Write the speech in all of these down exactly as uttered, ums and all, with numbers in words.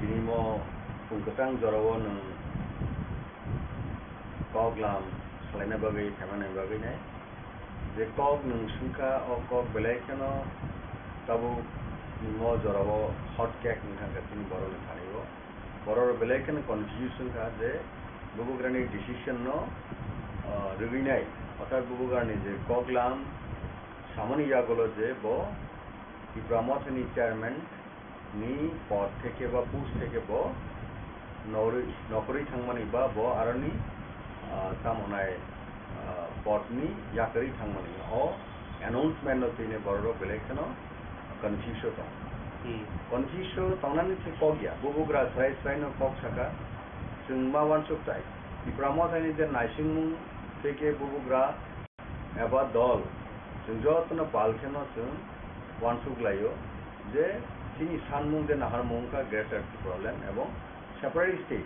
Tini mo pung kwchang jorao nwng kok lam salaina bagwi phaimani bagwi nai. Je kok nwng swngkha, o kok belai kheno tabuk mo jorao hot cake wngkha khe chini borokni thani-o. Borok belai kheno confuse wngkha je bubagrani decision no, ah, rwgwi nai. Orthat bubagrani je kok lam samani yagulo je bo Tipra Mothani chairman ni pod theke ba post theke bo norwi-, nokhorwi thangmani ba bo aroni, ah, tamo nai, ah, pod ni yakarwi thangmani. O announcement no tini borok rok belai kheno confuse o tong. Hmm. Confuse o tongnani se kok ya. Bubagra srai srai no kok saka. Chwng ma uansuk tai. Tipra Mothani je naisingmung theke bubagra eba dol, chwng jotono pal kheno chwng uansuk laio je chini sanmung de naharmung wngkha Greater Tipraland ebong separate state.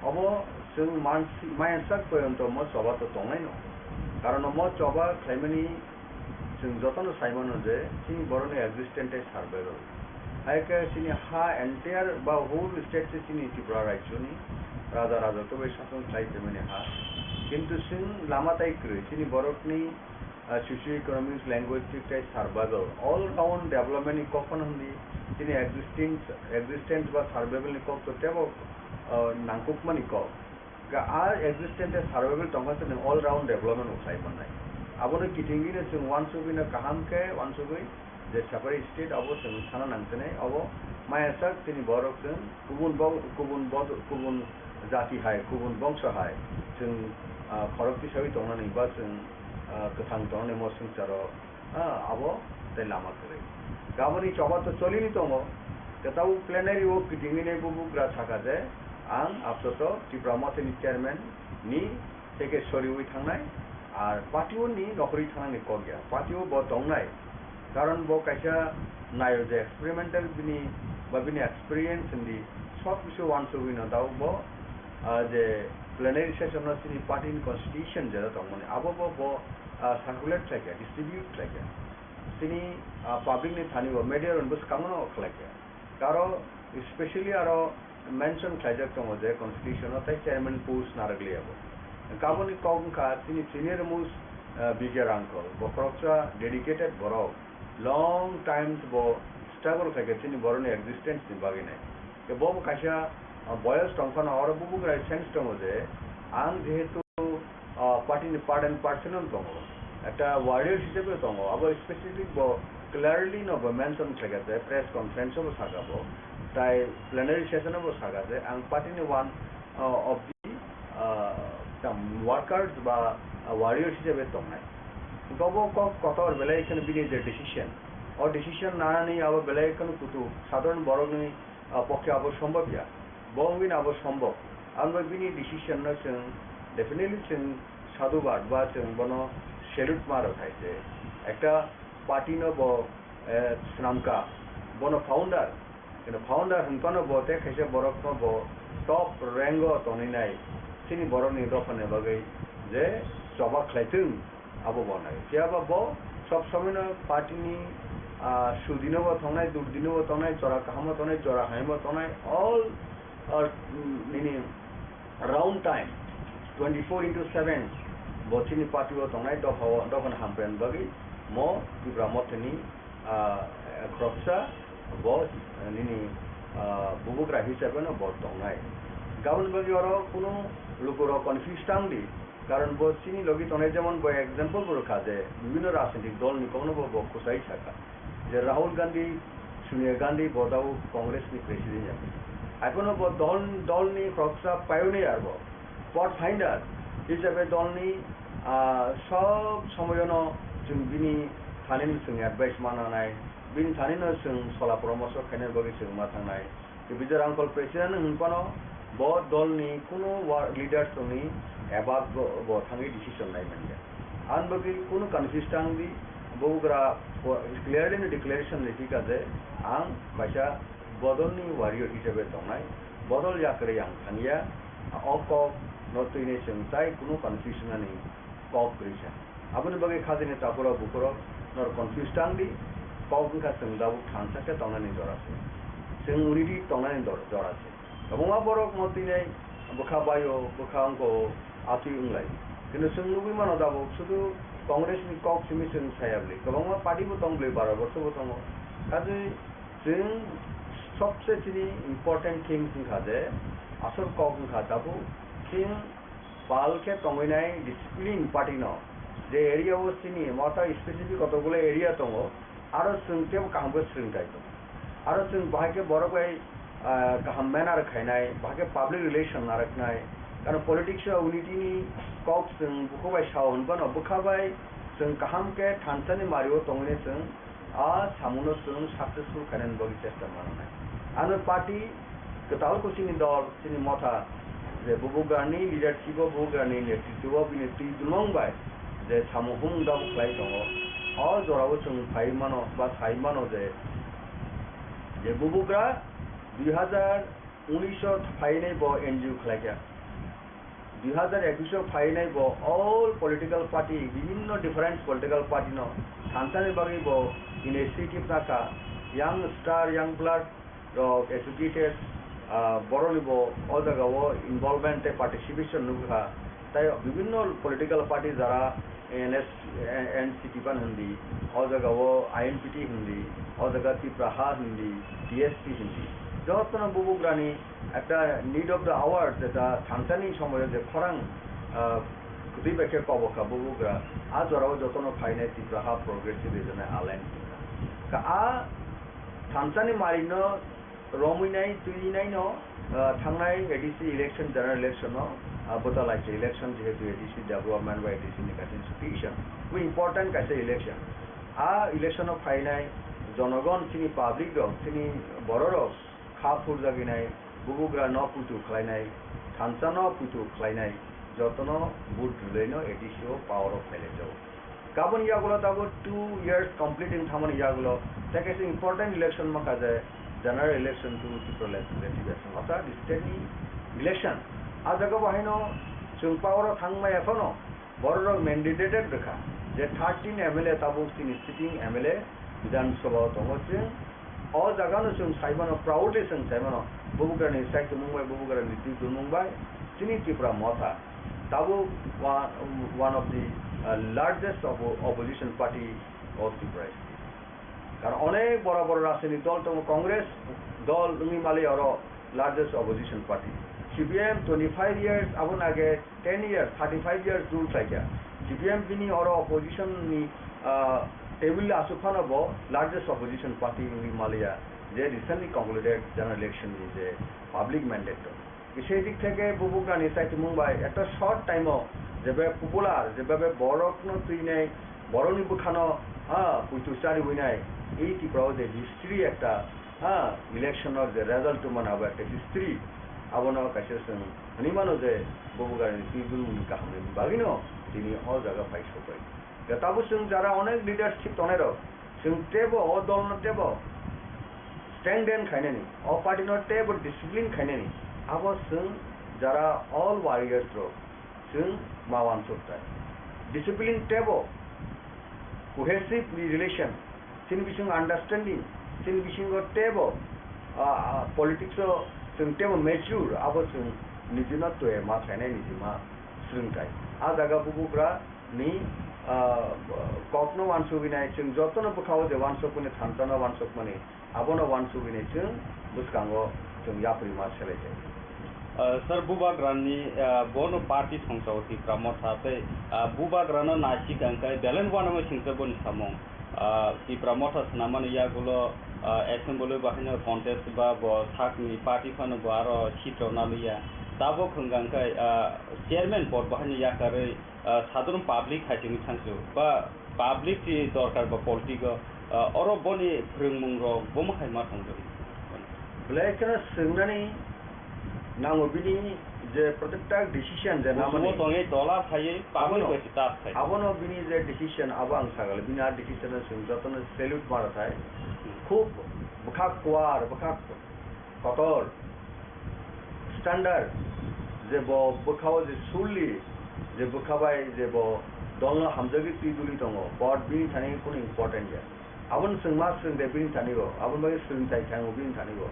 Obo chwng mansi-, maya sak poyonto mo choba to tongnaino. Karon mo choba khlaimani chwng jotono saimano je chini borokni existence tei survival. Hai khe chini ha entire ba whole state se chini Tripura rajyoni raja raja kwbai sason khlai phaimani ha. Kintu chwng lama tai kwrwi chini borokni, ah, socio-economics, linguistic tei survival, all round development ni kok phano hwnwi chini existence, existence ba survival ni kok to teibo, ah, nangkukmani kok. Ga a existence tei survival tongkha se nwng all round development bo khlai mannai. Abono kitingwino chwng uansugwino kaham khe uansugwi je separate state abo chwng sana nangkhe nai, abo maya sak chini borok chwng kubun bo-, kubun bo-, kubun jati hai, kubun bongso hai chwng, ah, khorok tisawi tongnani ba chwng, ah, kwthang tongnani mo swngcharo, ah, abo tei lama kwrwi. Gaboni choba to cholini tongo, tei tabuk plenary o kitingwini bubagra saka je, ang apato Tipra Mothani chairman ni theke soriwi thangnai, ar party o ni nokhorwi thangnani kok ya, party o bo tongnai. Karon bo kaisa nayo je experimental bini ba bini experience hindi sob kisu uansugwi no dao bo, ah, je plenary session no chini party ni constitution jera tongmani abo bo bo, ah, circulate khlaikha, distribute khlaikha. Chini, ah, public ni thani bo media rok bo swkang no khlaikha. Karo specially aro mention khlaijak tongo je constitution o tei chairman post narwkliya bo. Kaboni kok wngkha chini senior most, ah, B J Rangkhol, bo khoroksa dedicated borok, long time bo struggle khaikha chini borokni existence ni bagwi nai. Ke bo bo kaisa, ah, boyos tongphano oro bubagra sense tongo je ang jehetu ah, party ni part and parcel no tongo, ekta warrior hisabe tongo, abo specific bo clearly no bo mention khlaikha je press conference o bo saka bo, tai plenary session o bo saka je ang party ni one, ah, of the, ah, some workers ba, ah, warriors hisabe tongnai. Bo bo kok kotor belai kheno bini je decision, o decision nanani abo belai kheno kutu sadharon borokni ah, pokhe abo sombhob ya. Bo wngwi no abo sombhob. Abo bini decision no chwng definitely chwng sadhubad ba chwng bono salute ma rw thai je ekta party no bo, eh, swnamkha, bono founder. Kino founder hwnphano bo tei kaisa borok no bo top rank o tonwi nai chini borok ni dopha ni bagwi je choba khlai thung. Abo bo nai. Phiya ba bo sob somoi no party ni, ah, sudi no bo tongnai, durdi no bo tongnai, jora kaham o tongnai, jora hamya o tongnai, all, ah, nini round time, twenty four into seven, bo chini party o tongnai, dopha o, dopha ni hamkrai ni bagwi mo Tipra Motha ni, ah, khoroksa bo, ah, nini, ah, bubagra hisabe no bo tongnai. Gaboni bagwi oro kunu lukurok confuse tang di. Karon bo chini logi tongnai, jemon bo example bo rwkha je bibhinno rajnitik dol ni kokno bo, bo kwchai sakha je Rahul Gandhi, Sonia Gandhi bo tabuk Congress ni president ya. Haiphano bo dol, dol ni khoroksa pioneer bo, pathfinder hisabe dol ni, ah, sob somoyono chwng bini thani no chwng advice ma nanai, bini thani no chwng sola poramorsho khaina bagwi chwng ma thangnai. Bijay Rangkhol president hwnphano bo dolni kunu wa-, leaders tongni above bo, bo thangwi decision lai manya. Ang bagwi kunu confuse tang di, bubagra po-, clearly no declaration ripikha je ang kaisa bodolni warrior hisabe tongnai, bodol yakarwi ang thangya, o kok no twinai chwng tai kunu confusion ani kok kwrwi sa. Aboni bagwi khajani takhurok bukhurok norok confuse tang di, kok wngkha chwng tabuk thansa khe tongnani jora se. Chwng unity tongnani dor-, jora se. Kwbangma borok no tini bwkha baio, bwkha wngkho, atwi wnglai. Kintu chwng nugwi mano tabuk sudu Congress ni kok simi chwng saya bwlwi. Kwbangma party bo tong bwlwi, baro borso bo tongo. Kaje chwng sobse chini important thing wngkha je asol kok wngkha tabuk chwng pal khe tongwi nai discipline party no. Je area o chini motha specific kotokgulo area tongo, aro chwng teibo kaham khe swrwngthai tongo. Aro chwng bahai khe borok bai, ah, kaham manner khainai, bahai khe public relation narwknai. Karon politics o unity ni kok chwng bukhuk bai sao hwn phano bwkha bai chwng kaham khe thansa ni mari o tongwi nai chwng a samungno chwng successful khainani bagwi chesta mananai. Ano party kwtal kuchini dol chini motha je bubugrani leadership o bubugrani netritwo bini twi dulmung bai je samung humung dabu khlai tongo, o jorao chwng phai mano ba sai mano je, je bubugra dui hazar unis o phainai bo N G O khlaikha. Dui hazar ekus o phainai bo all political party, bibhinno different political party no thansani bagwi bo initiative nakha, young star, young blood rok educated, ah, boroni bo o jaga o involvement tei participation nukha. Tai bibhinno political party jara N S, N C P ban hindi, o jaga o I N P T hindi, o jaga Tipra Ha hindi, T S P hindi. Jotono bubugrani ekta need of the hour, jeta thansani somoyo je khorang, ah, kwtwi bai khe kobo kha bubugra, a jorao jotono phainai Tipra Ha Progressive Regional Alliance. Ka a thansani marino romwi nai, twi nai no, ah, thangnai A D C election, general election no, ah, bwta lai se election, jehetu A D C development ba A D C ni kaisa institution, bo important kaisa election. A election o phainai jonogon, chini public rok, chini borok rok kha phurjagwi nai, bubugra no puitu khlainai, thansa no puitu khlainai, jotono vote rwlai no A D C o power o phailai jago. Kabun yagulo tabuk two years complete wng thangmani yagulo, tei kaisa important election mankha je general election to Tripura Legislative Assembly, orthat state ni election. A jaga bo haino chwng power o thangmaya phano borok rok mandated rwkha je thirteen M L A tabuk chini sitting M L A Bidhan Sabha o tongo chwng. O jaga no chwng sai mano, proudly chwng sai mano, bubugrani saichumung bai, bubugrani twi dulmung bai chini Tipra Motha tabuk wa-, one of the, uh, largest oppo-, opposition party of Tripura state. Karon onek bora bora rajnitik dol tongo, Congress dol wngwi mali oro largest opposition party. C P M twenty-five years, aboni age ten years, thirty-five years rule khlaikha. C P M bini oro opposition ni, ah, table aswk phano bo largest opposition party wngwi maliya, je recently concluded general election ni je public mandate rok. Kisa dik theke bubugrani saichumung bai ekta short time o jebe popular, jebe borok no twinai, borok ni bwkhano, ha, puitu chari winai, ei Tripura o je history ekta, ha, election o je result tongmani abo ekta history, abono kaisa chwng hwnwi mano je bubugrani twi dulmung ni kaham ni bagwi no tini o jaga phai sokbai. Tabuk chwng jara onek leadership tongnai rok, chwng teibo o dol no teibo strengthen khainani, o party no teibo discipline khainani, abo chwng jara all warriors rok chwng ma wansuk tai. Discipline teibo, cohesive relation, chini bisingo understanding, chini bisingo teibo, ah, ah, politics o chwng teibo mature, abo chwng nijino twi ma khainai, nijima swrwng tai. A jaga bubugra ni, ah, kokno wansugwi nai, chwng jotono bwkhao je wansukmani, thansa no wansukmani, abono wansugwi nai chwng bwskango chwng yapri ma selai jai. Ah, sir, bubagrani, ah, bono party thongsa o Tipra Motha tei, ah, bubagrano naisik ang khe belai no uanama singsa boni samung. Ah, Tipra Motha swnamani yagulo, ah, assembly bahaino contest ba bo sakni party phano bo aro seat rok naliya. Tabuk hwnkha khe, ah, chairman pod bahaino yakarwi, ah, sadharon public hai simi thangsu ba public ni dorkar ba politic o, ah, oro boni phwrwngmung rok bomo hai ma tongjago. Belai kheno swngnani nango bini je protekta decision je namani. Busumo tongwi dola phaiwi public abono, bai se tas khai. Abono bini je decision abo ang sagale, bini a decision no chwng jotono salute ma rwthai. Hmm. Khub bwkha kuar, bwkha kotor, standard, je bo bwkhao je surli, je bwkha bai je bo dolno hamjagwi twi duli tongo, but bini thani kunu important ya. Aboni chwng ma swrwng de bini thani bo, aboni bagwi swrwng tai thango bini thani bo.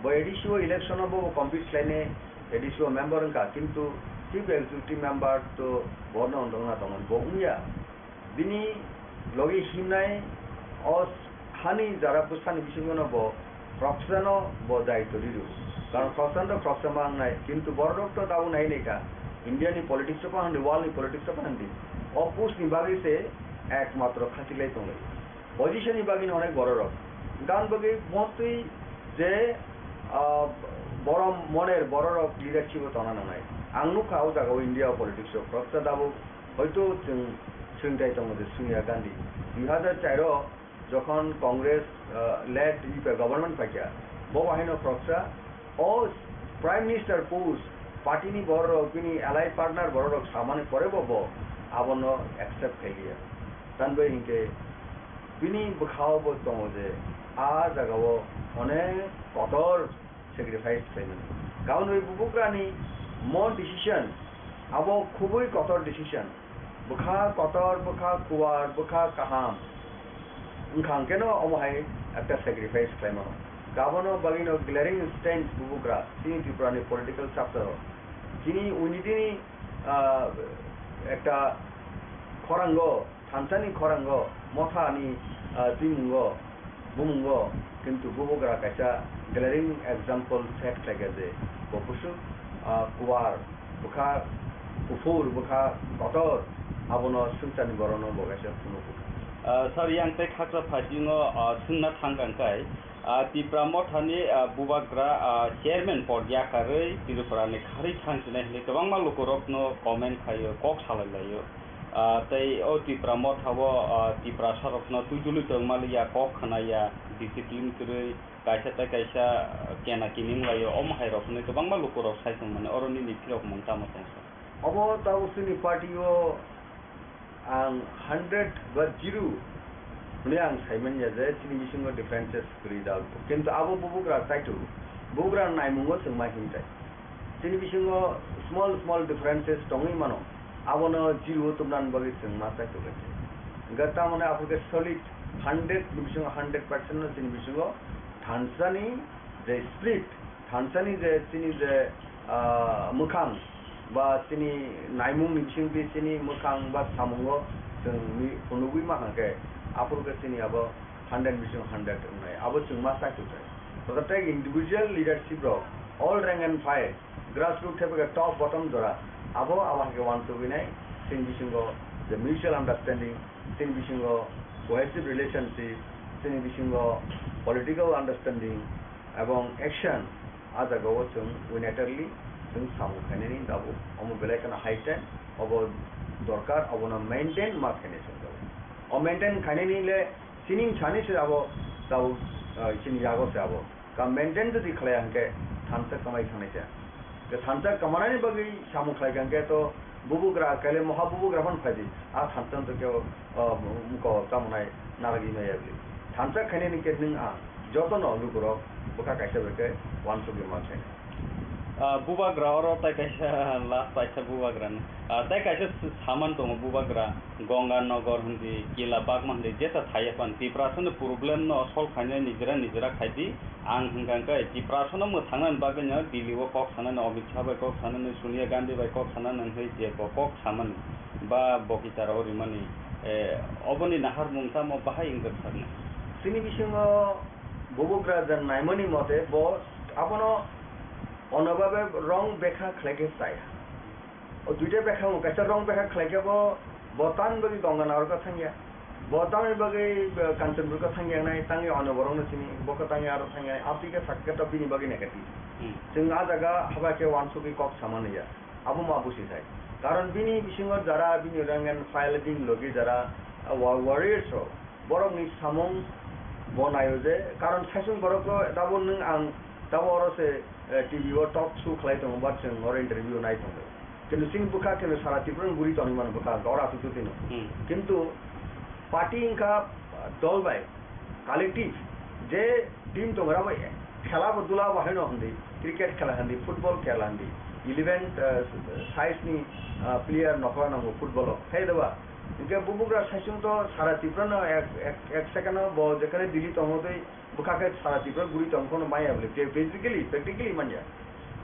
Bo A D C o election o bo compete khlainai, A D C o member wngkha, kintu chief executive member to bono wngtongna tongmani bo wngya. Bini logi himnai o hani jara bwsani bisingo no bo khoroksano bo daitw riro. Karon khoroksa to khoroksa ma wngnai, kintu borok to tabuk nai naikha, India ni politics o pahandi, world ni politics o pahandi, o post ni bagwi se ekmatro khachiklai tonglai. Position ni bagwi no onek borok rok. Gan bagwi mostly je, ah, borom moner borok rok leadership o tongna nangnai. Ang nukha o jaga o India o politics o khoroksa tabuk hoito chwng swngtai tongo je Sonia Gandhi. Dui hajar char o jokhon Congress, ah, led U P A government paikha, bo bahaino khoroksa o Prime Minister post party ni borok rok bini allied partner borok rok samani pore bo bo abono accept khailiya. Tanbai hinkhe bini bwkhao bo tongo je a jagao onek kotor sacrifice khlaimani. Kaunwi bubugrani mo decision abo khubui kotor decision. Bwkha kotor, bwkha kuwar, bwkha kaham wngkha hwnkhe no omo hai ekta sacrifice khlaimano. Abono bagwino glaring instance bubugra chini Tripura ni political chapter o. Chini unity ni, ah, ekta khorango, thansa ni khorango, motha ni, ah, twimungo, bumungo, kintu bubugra kaisa glaring example set khlaikha je bo bwswk, ah, kuwar, bwkha kuphur, bwkha kotor, abono swngcharni borokno bo kaisa phunukgo. Ah, sir, yang tei khakra phaising o, ah, swngna thang kang kai, ah, Tipra Mothani, ah, bubagra, ah, chairman pod yakarwi Tripura ni kharwi thang sinai hinwi kwbangma lukurokno comment khaio, kok salai laio. Ah, tei o Tipra Motha o, ah, Tiprasa rokno twijlwi tongmaliya, kok khnaya, discipline kwrwi, kaisa tei kaisa, ah, kena kining laio, omo hai rok hinwi kwbangma lukurok sai tongmani, oro nini phirok mung tamo tong sa? Obo tabuk chini party o ang hundred ba zero hwnwi ang saimanya je chini bisingo differences kwrwi da. Kintu abo bubugra kaitu, bubugra naimungo chwng ma himtai. Chini bisingo small small differences tongwi mano, abono zero o tubnani bagwi chwng ma chai tubui. Hwnkhe tamoni aphuru khe solid hundred ni bisingo hundred percent no chini bisingo thansani je spirit, thansani je chini je, ah, mwkhang ba chini naimung ni bisingtwi chini mwkhang ba samungo chwng mi-, phunugwi ma hwnkhe aphuru khe chini abo hundred bisingo hundred wngnai, abo chwng ma chai tubui. Tototei individual leadership rok all rank and file, grassroot thepeke top bottom jora, abo abo hai khe uansugwi nai chini bisingo je mutual understanding, chini bisingo cohesive relationship, chini bisingo political understanding ebong action, a jagao chwng unitarily chwng samung khainani tabuk. Omo belai kheno high time, obo dorkar, obono maintain ma khainai chwng tabuk. O maintain khainani le chini sani se abo tabuk, ah, chini yago se abo. Ka maintain jodi khlaiya hwnkhe thansa kwmai thangnai se. Ke thansa kwmanani bagwi samung khlai kha hwnkhe to bubugra, kaile moha bubugra phano phai di. A thansa to kebo, ah, muko tamo nai narwgwi maya bwlwi. Thansa khainani khe nwng ang jotono lukurok bwkha kaisa bai khe uansugwi ma khainai. Ah, bubagra oro tai kaisa last paisa bubagra ni. Ah, tai kaisa s-, saman tongo bubagra. Ganga Nagar hindi, Kila Bagma hindi, jeta thaiya pan. Tiprasa ni problem no solve khainai nijera nijera khai di. Ang hwnkha hwnkhe Tiprasa no mwthangnani bagwi no Delhi o kok sanani, Amit Shah bai kok sanani, Sonia Gandhi bai kok sanani wngwi je bo kok samani ba bo kichar o rimani, eh, oboni naharmung tamo bahai wngkha sakni? Chini bisingo bubugra je naimani mote bo abono onobabe wrong bekha khlai khe chaya. O duita bekha wng, kaisa wrong bekha khlai khe bo, bo tamni bagwi Ganga Nagar khe thangya. Bo tamni bagwi, eh, Kanchanpur khe thangya nai, tangwi ono borokno sini, bo khe tangwi aro thangya nai, amtwi khe sak khe to bini bagwi negative. Hmm. Chwng a jaga haba khe uansugwi kok sama naiya. Abo ma busi sai. Karon bini bisingo jara bini rank and file bini logi jara, ah, wa-, warriors rok, borokni samung bo naio je, karon saichung borokno tabuk nwng ang tabuk oro se, eh, T V o talk show khlai tongo, ba chwng oro interview nai tongo. Kintu chini bwkha kintu sara Tripura ni guri tongwi mano bwkha, oro aswk twi no. Hmm. Kintu party wngkha, ah, dol bai collective je team tongo, abo khela bo dula bo haino hindi, cricket khela hindi, football khela hindi, eleven, ah, size ni, ah, player nokra nango football o. Hai doba, Hinkhe bubugra saichung to sara Tripura no ek, ek, ek second o bo jekhane Delhi tongo tei bwkha khe sara Tripura guri tong phano maya bole. Physically, practically manya.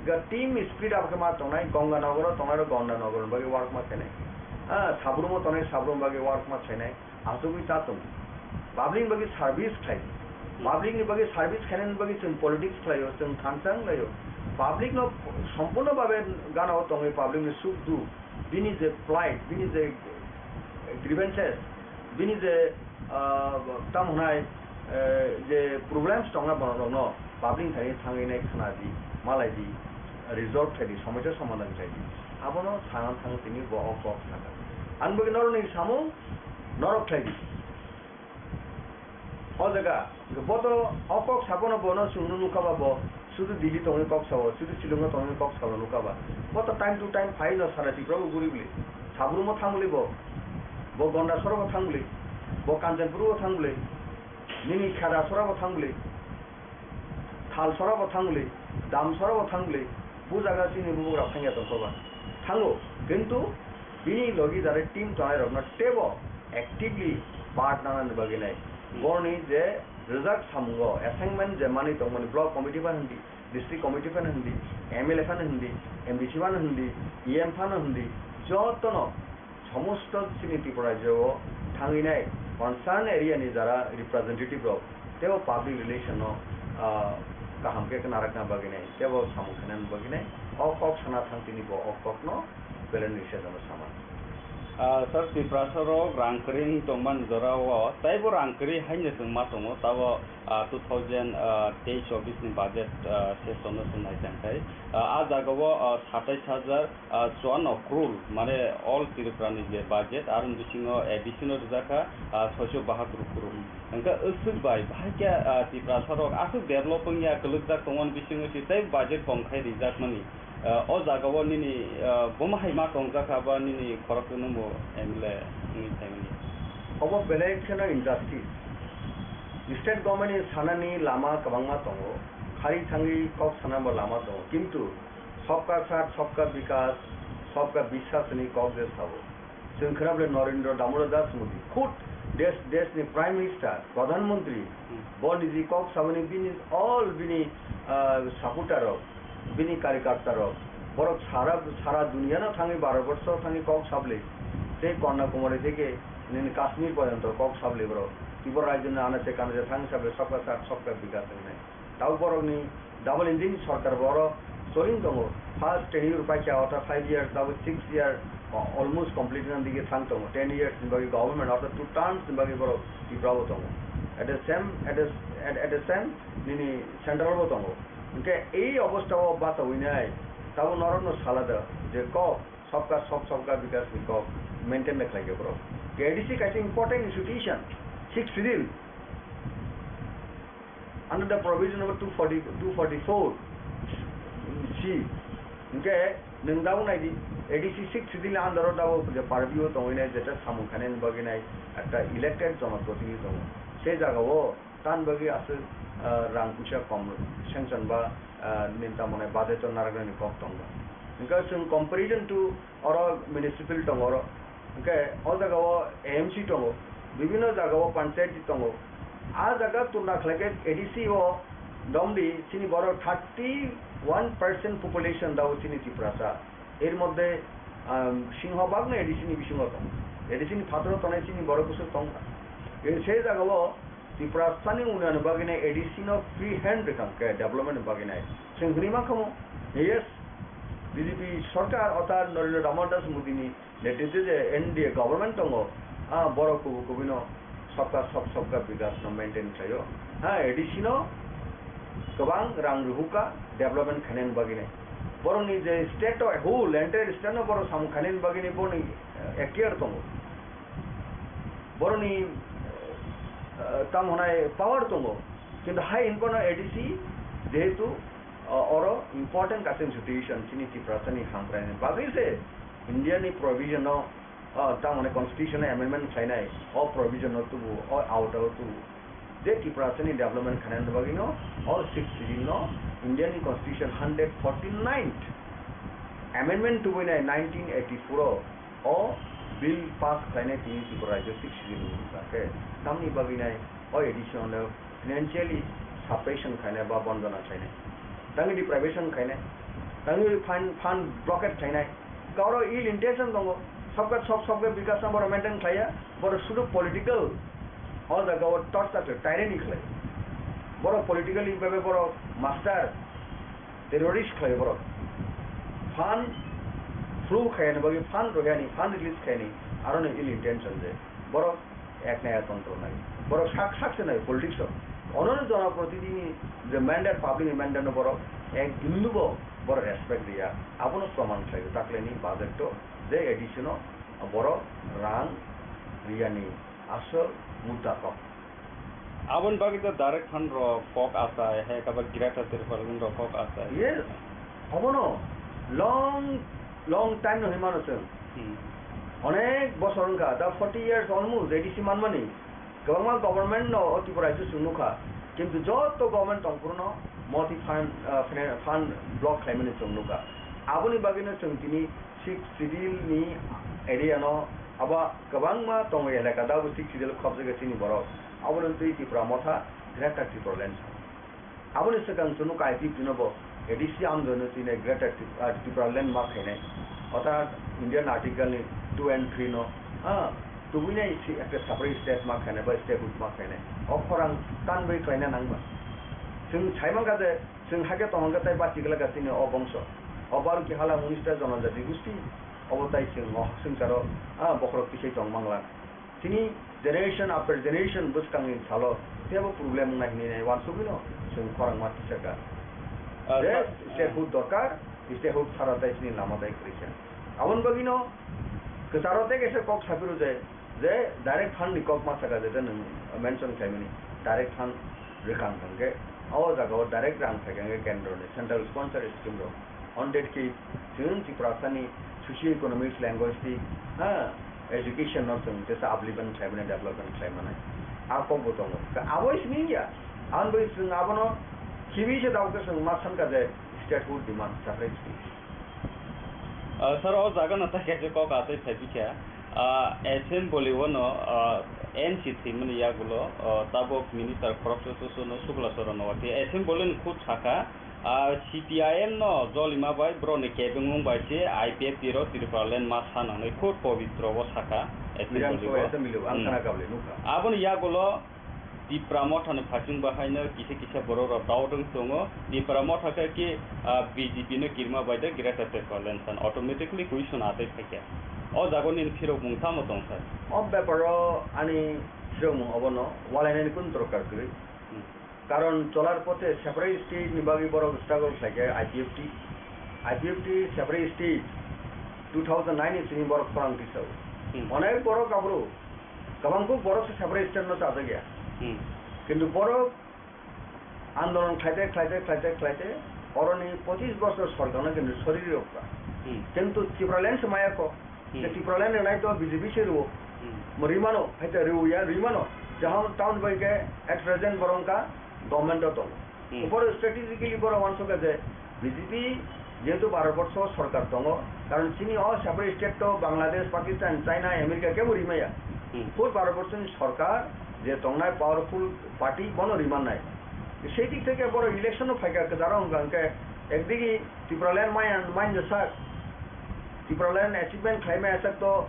Ga team spirit abo khe ma tongnai, Ganga Nagar o tongnai rok Ganga Nagar ni bagwi work ma khainai. Ah, Sabrum o tongnai Sabrum bagwi work ma khainai. Asugwi ta tong. Public ni bagwi service khlai. Public ni bagwi service khainani bagwi chwng politics khlaio, chwng thansa wnglaio. Public no sompurno babe gana o tongwi public ni suk duk, bini je plight, bini je grievances, bini je, ah, tamo hwnai, eh, je problems tongna borok rokno public thani thangwi nai khna di, malai di, resolve khlai di, somosya somadhan khlai di. Abono sana thang tini bo o kok sakha. Ang bagwi norokni samung norok khlai di. O jaga, bo to o kok sabono bono chwngno nukha ba bo, sudu Delhi tongwi kok sao, sudu Shillong tongwi kok sao nukha ba. Bo to time to time phai no sara Tripura bo guri bili. Sabrum o thang bili bo, bo Gondasora bo thang bili, bo Kanchanpur bo thang bili, nini Khedasora bo thang bili. Thalsora bo thang bwle, Damsora bo thang bwle, bo jaga chini bubagra thangya tongkha ba. Thango, kintu bini logi jare team tongnai rokno teibo actively part nanani bagwi nai. Boroni je rwjak samungo assignment je manwi tongmani block committee phano hindi, district committee phano hindi, M L A phano hindi, M D C phano hindi, E M phano hindi, jotono somosto chini Tripura rajyo o thangwi nai concern area ni jara representative rok teibo public relation no, ah, kaham khe khna rakna bagwi nai teibo samung khainani bagwi nai o kok sana thang tini bo o kok no belai ni sejano sama. Ah, sir, Tiprasa rok rang kwrwi wng tongmani jora o teibo rang kwrwi haino chwng ma tongo, tabo, ah, two thousand, ah, teis chobbish ni budget, ah, session no chwng nai tang khai. Ah, ah jaga o, ah, satais hajar ah, chuanno crore, mane all Tripura ni je budget, aroni bisingo A D C no rijak kha, ah, soiso bahatur crore. Hwnkhe aswk bai, bahai khe, ah, Tiprasa rok aswk develop wngya, kwlwkjak tongmani bisingo se tei budget kom khai rijak mani. Ah, o jaga o nini, ah, bomo hai ma tongjak kha ba nini khorok no bo M L A wngwi phaimani. Obo belai kheno injustice. State government ni sanani lama kwbangma tongo, khari thangwi kok sanabo lama tongo, kintu Sabka Saath, Sabka Vikas, Sabka Vishwas hwnwi kok je sao. Chwng khwnable Narendra Damodar Das Modi, khud desh, desh ni Prime Minister, Pradhan Mantri, Hmm. bo niji kok saboni bini all bini, ah, supporter rok, bini karyakarta rok, borok sara, sara duniya no thangwi Bharat borsho thangwi kok sable, tei Kanyakumari theke nini Kashmir porjonto kok sable borok. Tripura rajyo ni anache kanache thangwi sable Sabka Saath, Sabka Vikas hwnwi. Tabuk borokni double engine sorkar bo oro soling tongo. First tenure paikha, ortha five years, tabuk six year, o-, almost complete wngna dige thang tongo. Ten years ni bagwi government, ortha two terms ni bagwi borok Tripura bo tongo. At the same, at the, at, at the same, nini central bo tongo. Hwnkhe ei obostha o bachawi nai, tabuk norokno sala da je kok, Sabka Saath, Sabka Vikas ni kok maintain da khlaikha borok. A D C kaisa important institution, sixth schedule. Under the provision number two forty, two forty-four C, hwnkhe nwng tabuk nai di, A D C sixth schedule under o tabuk je purview o tongwi nai, jeto samung khainani bagwi nai ekta elected jonoprotinidhi tongo. Se jaga o tan bagwi aswk, ah, rang puisa kom sanction ba, ah, nini tamo nai budget o narwknani kok tong ba. Hwnkhe chwng comparison to oro municipal tongo oro. Hwnkhe o jaga o A M C tongo, bibhinno jaga o panchayat tongo. A jaga turna khlai khe A D C o domdi chini borok thirty one percent population dao chini Tiprasa. Er moddhe, um, singhobagno A D C ni bisingo tongo. A D C ni phataro tongnai chini borok bwswk tongkha. E se jaga o Tiprasani unnayon bagwi nai A D C no free hand rwkha hwnkhe development ni bagwi nai. Chwng hwnwi mankha mo, yes, B J P sorkar orthat Narendra Damodar Das Modi ni netritwe je N D A government tongo, ah, borok kubui kubui no Sabka Saath Sabka Vikas no maintain khlaio. Ha, A D C no kwbang rang rwhukha development khainani bagwi nai. Borokni je state o whole entire state no borok samung khainani bagwi nai borokni, eh, ekhtiar tongo. Borokni, eh, tamo hwnai power tongo, kintu hai hinphano A D C jehetu, eh, oro important kaisa institution chini Tiprasani hamkraini bagwi se India ni provision no, eh, tamo hwnai constitution no amendment khlainai, o provision no tubu, o awta o tubu. Je Tiprasani development khainani bagwi no, o sixth schedule no India ni constitution hundred forty-ninth amendment tubuinai nineteen eighty-four o, o Bill pass khlainai tini Tripura rajyo sixth schedule ni wngkha khe tamni bagwi nai o edition no financially suppression khainai ba bondona khainai, tangwi deprivation khainai, tangwi fund, fund blockade khainai, kauro ill intention tongo, sabka sab sabka bikas no boro maintain khlaiya, boro sudu political o jaga o torture khlai, tyranny khlai, boro politically bebe boro master terrorist khlai borok. Fund flow khaiyani bagwi, fund rohiyani, fund release khaiyani, aroni ill intention je borok ek naya tontro nai. Borok sak sak se nai politics o. Ono jonoprotidini je mandate, public mandate no borok ek bindu bo borok respect riya. Abono proman khlai taklaini budget o je edition o borok rang riyani asol mudda kok. Aboni bagwi to direct fund rok kok achai, hai khe ba Greater Tipraland rok kok achai. Yes, obono long, long time no hinmano chwng. Hmm. Onek bosor wngkha, da forty years almost A D C manmani. Kwbangma government no o Tripura rajyo chwng nukha. Kintu joto government tongphuru no moti fund, ah, fina-, fund block khlaimani chwng nukha. Aboni bagwi no chwng tini Sixth Schedule ni area no abo kwbangma tongo elaka, da bo Sixth Schedule khobjagwi chini borok. Abono twi Tipra Motha Greater Tipraland sa. Aboni swkang chwng nukha I P F T no bo A D C andolon no twi nai Greater Tip-, ah, Tipraland ma khainai. Orthat Indian Article ni two and three no, ah, tubui nai si ekta separate state ma khainai ba statehood ma khainai. O khorang tanbai khlaina nangma. Chwng sai mankha je Chwng hakhe tongkha tei bachigwlak chini o bongso. O Baruki hala unis ta jonojati gusti, obo tai chwng o swngcharo, ah, bokhorok tisai tong mangla. Chini generation after generation bwskangni salo teibo problem wngna hinwi nai uansugwino chwng khorangma tisaka. Ah, Je sir, statehood dorkar, statehood sara tai chini lama tai kwrwi kha. Aboni bagwino kwcharo tei kaisa kok saphiro je, Je direct fund ni kok ma saka je nwng mention khlaimani, direct fund rwkha hwnkhe o jaga o direct rang phaikha hwnkhe kendro ni central sponsor scheme rok hundred K chwng Tiprasa ni socio economics language tei, ha, education no chwng jesa upliftment khlaimani, development khlaimanai a kok bo tongo. Abo simi ya, aboni bagwi chwng abono khibi se dao khe chwng ma sankha je statehood demand separate state. Ah, sir, o jaga no tai kaisa kok achai phai bikha. Ah, assembly o no, ah, N C thwimani yagulo, ah, tabuk minister khoroksa susu no Sukla Charan no watwi assembly ni khud sakha, ah, C P I M no jolima bai borok ni kebengmung bai se I P F T rok Tipraland ma sa nangnai khud pobitro o sakha assembly Biran o. Sabha assembly o ang Hmm. khana kable nukha. Aboni yagulo Tipra Motha ni phasing bahaino kisa kisa borok rok doubt wng tongo. Tipra Motha khe ki, ah, B J P no kirima bai de Greater Tipraland san automatically question atwi phaikha. O jaga nini phirokmung tamo tong sir? O beparo ani phirokmung obono walainani kun dorkar kwrwi. Hmm. Karon cholar pothe separate state ni bagwi borok struggle khlaikha I P F T. I P F T separate state two thousand nine ni simi borok khorang tisao. Hmm. Onek borok aphuru Kwbang kuk borok se separate state no chajak ya. Hmm. Kintu borok andolon khlaite, khlaite, khlaite, khlaite, oroni pochis bosor sorkar no kintu sori rok ka. Hmm. Kintu Tipraland se maya ko. Hmm. Je Tipraland rwnai to B J P se rwo. Hmm. Mo rimano, haite rwo ya, rimano. Jahon town bai ke at present borok ka government o tongo. Hmm. Upor strategically borok wansukha je B J P jehetu Bharat borsho sorkar tongo, karon chini o separate state to Bangladesh, Pakistan, China, America kebo rimaya. Hmm. Full Bharat borsho ni sorkar je tongnai powerful party bono rimanai. Sei dik theke borok election no phaikha kwcharo hwnkha hwnkhe ekdigi Tipraland maya, maya sak, Tipraland achievement khlaimaya sak to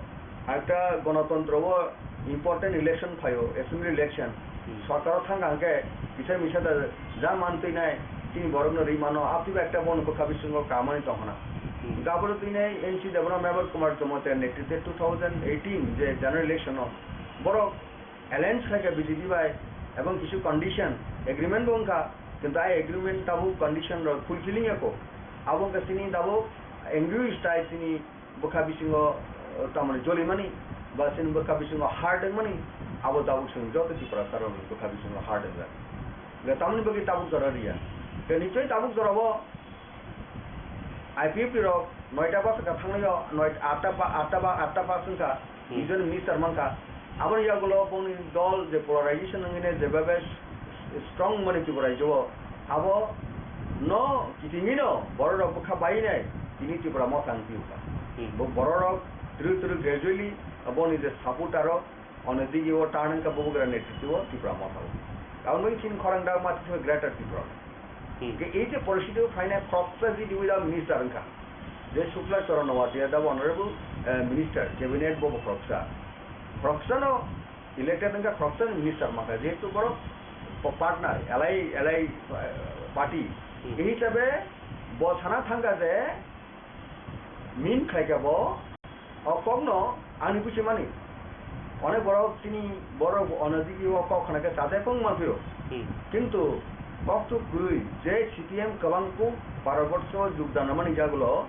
Ekta gonotontro o important election phaio, assembly election. Hmm. Sorkar o thangkha hwnkhe kisa misa da ja mantwi nai chini borok no rwi mano, aphiba ekta bono bwkha bisingo kamani tongkhna. Hmm. Hwnkhe abo twi nai N C Debbarma, Mevar Kumar Jamatia netrite two thousand eighteen je general election o borok alliance khlaikha B J P bai ebong kisu condition agreement bo wngkha, kintu ai agreement tabuk condition rok fulfilling ya kho. Abo wngkha chini tabuk angry style chini bwkha bisingo, uh, tamoni jolimani, ba chini bwkha bisingo hard wngmani, abo tabuk chwng joto Tiprasa rokni bwkha bisingo hard wngjak. Hwnkhe tamoni bagwi tabuk jora riya. Hwnkhe nichoi tabuk jorao I P F T rok noita bus wngkha thangnaio, noi, atta ba, atta ba, atta bus wngkha, Hmm. Nijor minister mankha. Aboni yagulo boni dol je polarization wngwi ne jebabe strong mani Tripura rajyo o, abo no kitingino borok rok bwkha bai nai tini Tripura Motha wng piu kha. Hmm. Bo borok rok Twrwi twrwi gradually boni je supporter o, ono digi o turn wngkha bubagra netritwo Tipra Motha o. Aboni bagwi chini khorang da ma tisa Greater Tripura. Hmm. Ke ei je porishito phainai khoroksa G D without minister wngkha. Je Shukla Charan Noatia da honorable, eh, minister, cabinet bo khoroksa. Khoroksa no elected wngkha, khoroksa ni minister mankha, jehetu borok pa-, partner, alai, alai, eh, party. Hmm. Ei hisabe bo sana thangkha je min khlaikha bo, o kokno ani buchimani. Onek borok chini borok ono digi o kok khna khe chajak wng manphio. Hmm. Kintu kokchuk kwrwi je C P M kwbang kuk Bharatborsho jogdan mani yagulo,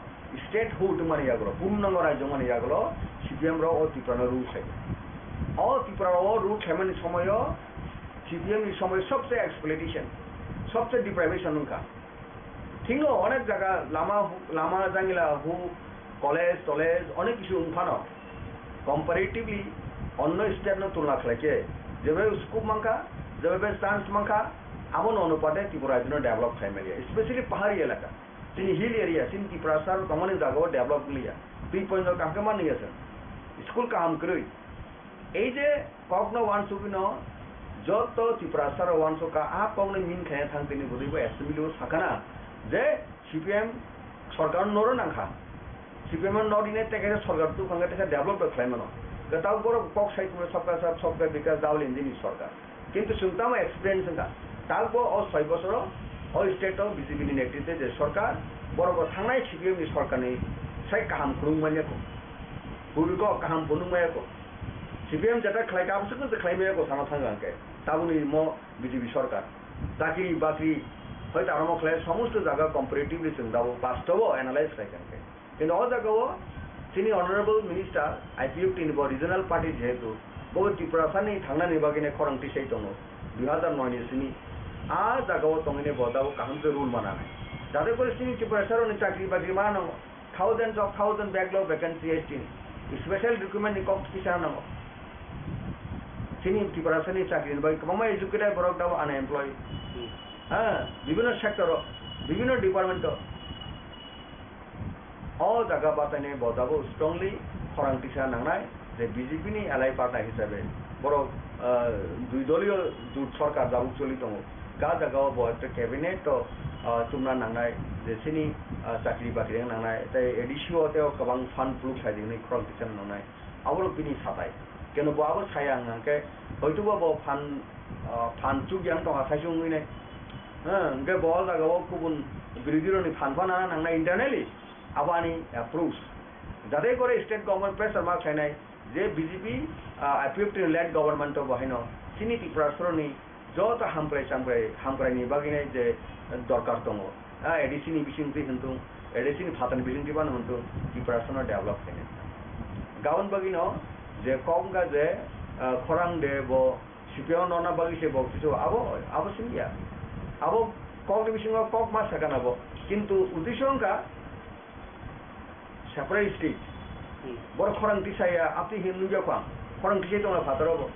statehood mani yagulo, purnango rajyo mani yagulo, C P M rok o Tripura no rule khlai. O Tripura o rule khlaimani somoyo C P M ni somoy sobse exploitation, sobse deprivation wngkha. Thikno onek jaga lama, lama jangila hu, college, tolej, onek kisu wngphano, comparatively onno state no tulna khlai khe, jebe scope mankha, jebe chance mankha, abono onupate Tripura rajyo no develop khlai manya, especially pahari elaka. Chini hill area, chini Tiprasa rok tongmani jaga o develop wngya. Twi point o kaham khe manliya chwng. School kaham kwrwi. Ei je kokno uansugwino joto Tiprasa rok uansukha, a kokno min khaina thang tini bwdwi bo assembly o sakana je C P M sorkar no noro nangkha. C P M no nori ne tei kaisa sorkar tu khangkhe tei develop bo khlai mano. Kwtal borok kok sai tongmani sabka sab, sabka bikas, Double Engine ni sorkar. Kintu chwng tamo experience wngkha. Takbo o soi bosoro o state o B J P ni netritwe je sorkar, borok bo thangnai C P M ni sorkar ni sai kaham khulung manya kho. Bubiko kaham phunuk maya kho. C P M jeta khlai kha, aboswk no khlai maya kho sana thang hwnkhe. Taboni mo B J P sorkar. Chakri bakri hoito aro mo khlai, somosto jaga comparatively chwng dabo bastobo analyze khlai kha hwnkhe. Kintu o jaga o chini honorable minister I P F T ni bo regional party jehetu, bo Tiprasa ni thangnani bagwi nai khorang tisai tongo dui hazar noi ni simi. A jaga o tongwi nai bo dabo kaham khe rule mana nai. Jate kore chini Tiprasa rok ni chakri bakri ma nango, thousands of thousand backlog vacancy S T ni, special recruitment ni kok kisa nango. Chini Tiprasa ni chakri ni bagwi kwbangma educated borok dabo unemployed. Hmm. Ha, bibhinno sector o, bibhinno department o. O jaga bachainai bo tabuk strongly khorang tisa nangnai je B J P ni alai party hisabe borok, ah, dui doliyo jut sorkar tabuk choli tongo. Ga jaga o bo ekta cabinet o, ah, chumna nangnai je chini, ah, chakri bakri wng nangnai tei A D C o tei o kwbang fund phuluk sai di hwnwi khorang tisa nangnai. Aborok bini satai. Keno bo abo saya hwnkha hwnkhe hoitoba bo phan, ah, phan chukya wng tongkha saisung wngwi nai. Hwnkhe bo o jaga o kubun birodhi rokni phan phano nana nangnai internally. Abo ani approach. Jate kore state government pressure ma khlainai je B J P, ah, I P F T ni led government o bo haino chini Tiprasaroni joto hamkrai chamkrai, hamkrai ni bagwi nai je dorkar tongo. Ah, A D C ni bising twi hwntung, A D C ni phatar ni bising twi phano hwntung, Tiprasa no develop khainai. Gabon bagwi no je kok wngkha je, ah, khorang de bo C P M no na bagwi se bo kisu abo, abo simi ya. Abo kok ni bisingo kok ma sakha na bo. Kintu uddesho wngkha separate state. Hmm. Borok khorang tisaya, apni hin nungya kho ang. Khorang tisai tongla phataro bo.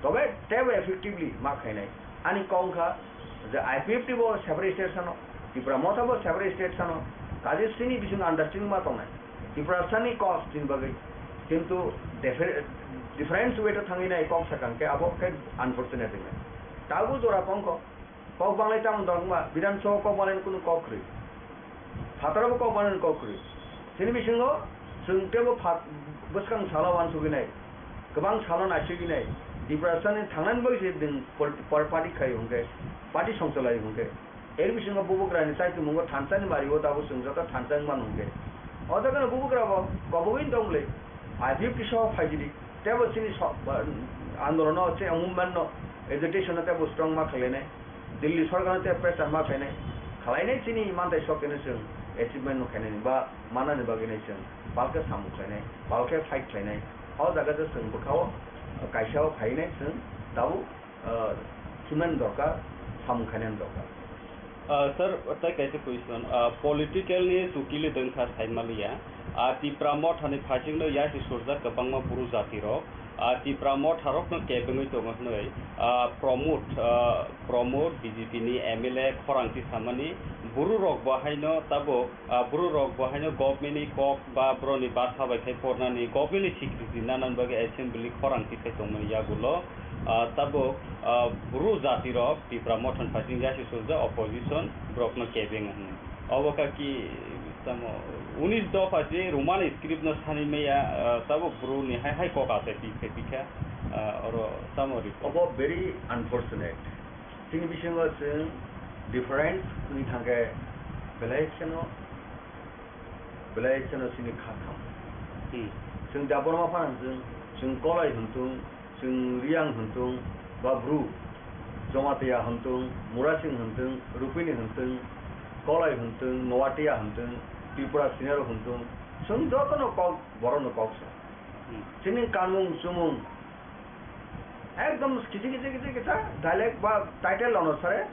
Tobe tebo effectively ma khainai. Ani kok wngkha je I P F T bo separate state sano, Tipra Motha bo separate state sano. Kaje sini bising understanding ma tongnai. Tiprasani cause tin bagwi. Kintu differ-, different way to thangwi nai kok sakang khe abo khe unfortunate wngkha. Tabu jora kongkho. Kok banglai tamo dong ma, Bidhan Sabha kok banglai kunu kok kwrwi. Phataro bo kok banglai kok kwrwi. Chini bisingo chwng tebo phat-, bwskang salo uansugwi nai, kwbang salo naisugwi nai, Tiprasani thangnani bagwi se din pol-, pol-, party khai hwnkhe, party songcholai hwnkhe. Er bisingo bubagrani chaithumungo thansa ni mario tabuk chwng joto thansa wng mano hwnkhe. O jaga no bubagra bo kobogwi tong bwle. I P F T soho phaijili. Tebo chini so-, andolono, chini movement no, agitation no tebo strong ma khlainai. Delhi sorkar no tebo pressure ma khlainai. Khlainai chini mantai sok khe no chwng achievement no khainani ba manani bagwi nai chwng palkhe samung khlainai, palkhe fight khlainai. O jaga je chwng bwkha o kaisa o phainai chwng tabuk ah, thumnani dorkar, samung khainani dorkar. Ah, sir, tai kaisa question. Ah, political ni chukili dwngkha saimaliya. Ah, Tipra Mothani phaisingno yasi surjak kwbangma Bru jati rok. Ah, Tipra Motha rokno kebengwi tongo hwnwi, ah, Pramod, ah, Pramod B J P ni M L A khorang tisamani, buru rok bo haino tabuk, ah, buru rok bo haino government ni kok ba boroni basa bai khai pornani, government ni sikriti nanani bagwi assembly khorang tisai tongmani yagulo, ah, tabuk, ah, buru jati rok Tipra Motha ni phaising yasi sujak opposition borokno kebeng hwnwi. Obo kaki tamo unis dopha je Roman script no sani maya, ah, tabuk buru ni hai hai kok asai pi khe pi kha, ah, oro tamo ri. Obo very unfortunate. Chini bisingo chwng difference wngwi thangkhe belai kheno, belai kheno chini kha thang. Hmm. Chwng Debbarma phano chwng, chwng Kolai hwntung, chwng Riyang hwntung, ba Bru, Jamatia hwntung, Murasing hwntung, Rupini hwntung, Kolai hwntung, Noatia hwntung, Tripura Senior hwntung, chwng jotono kok, borokno kok sa. Hmm. Chini kanmung chumung, ekdom kisa kisa kisa kisa dialect ba title onusare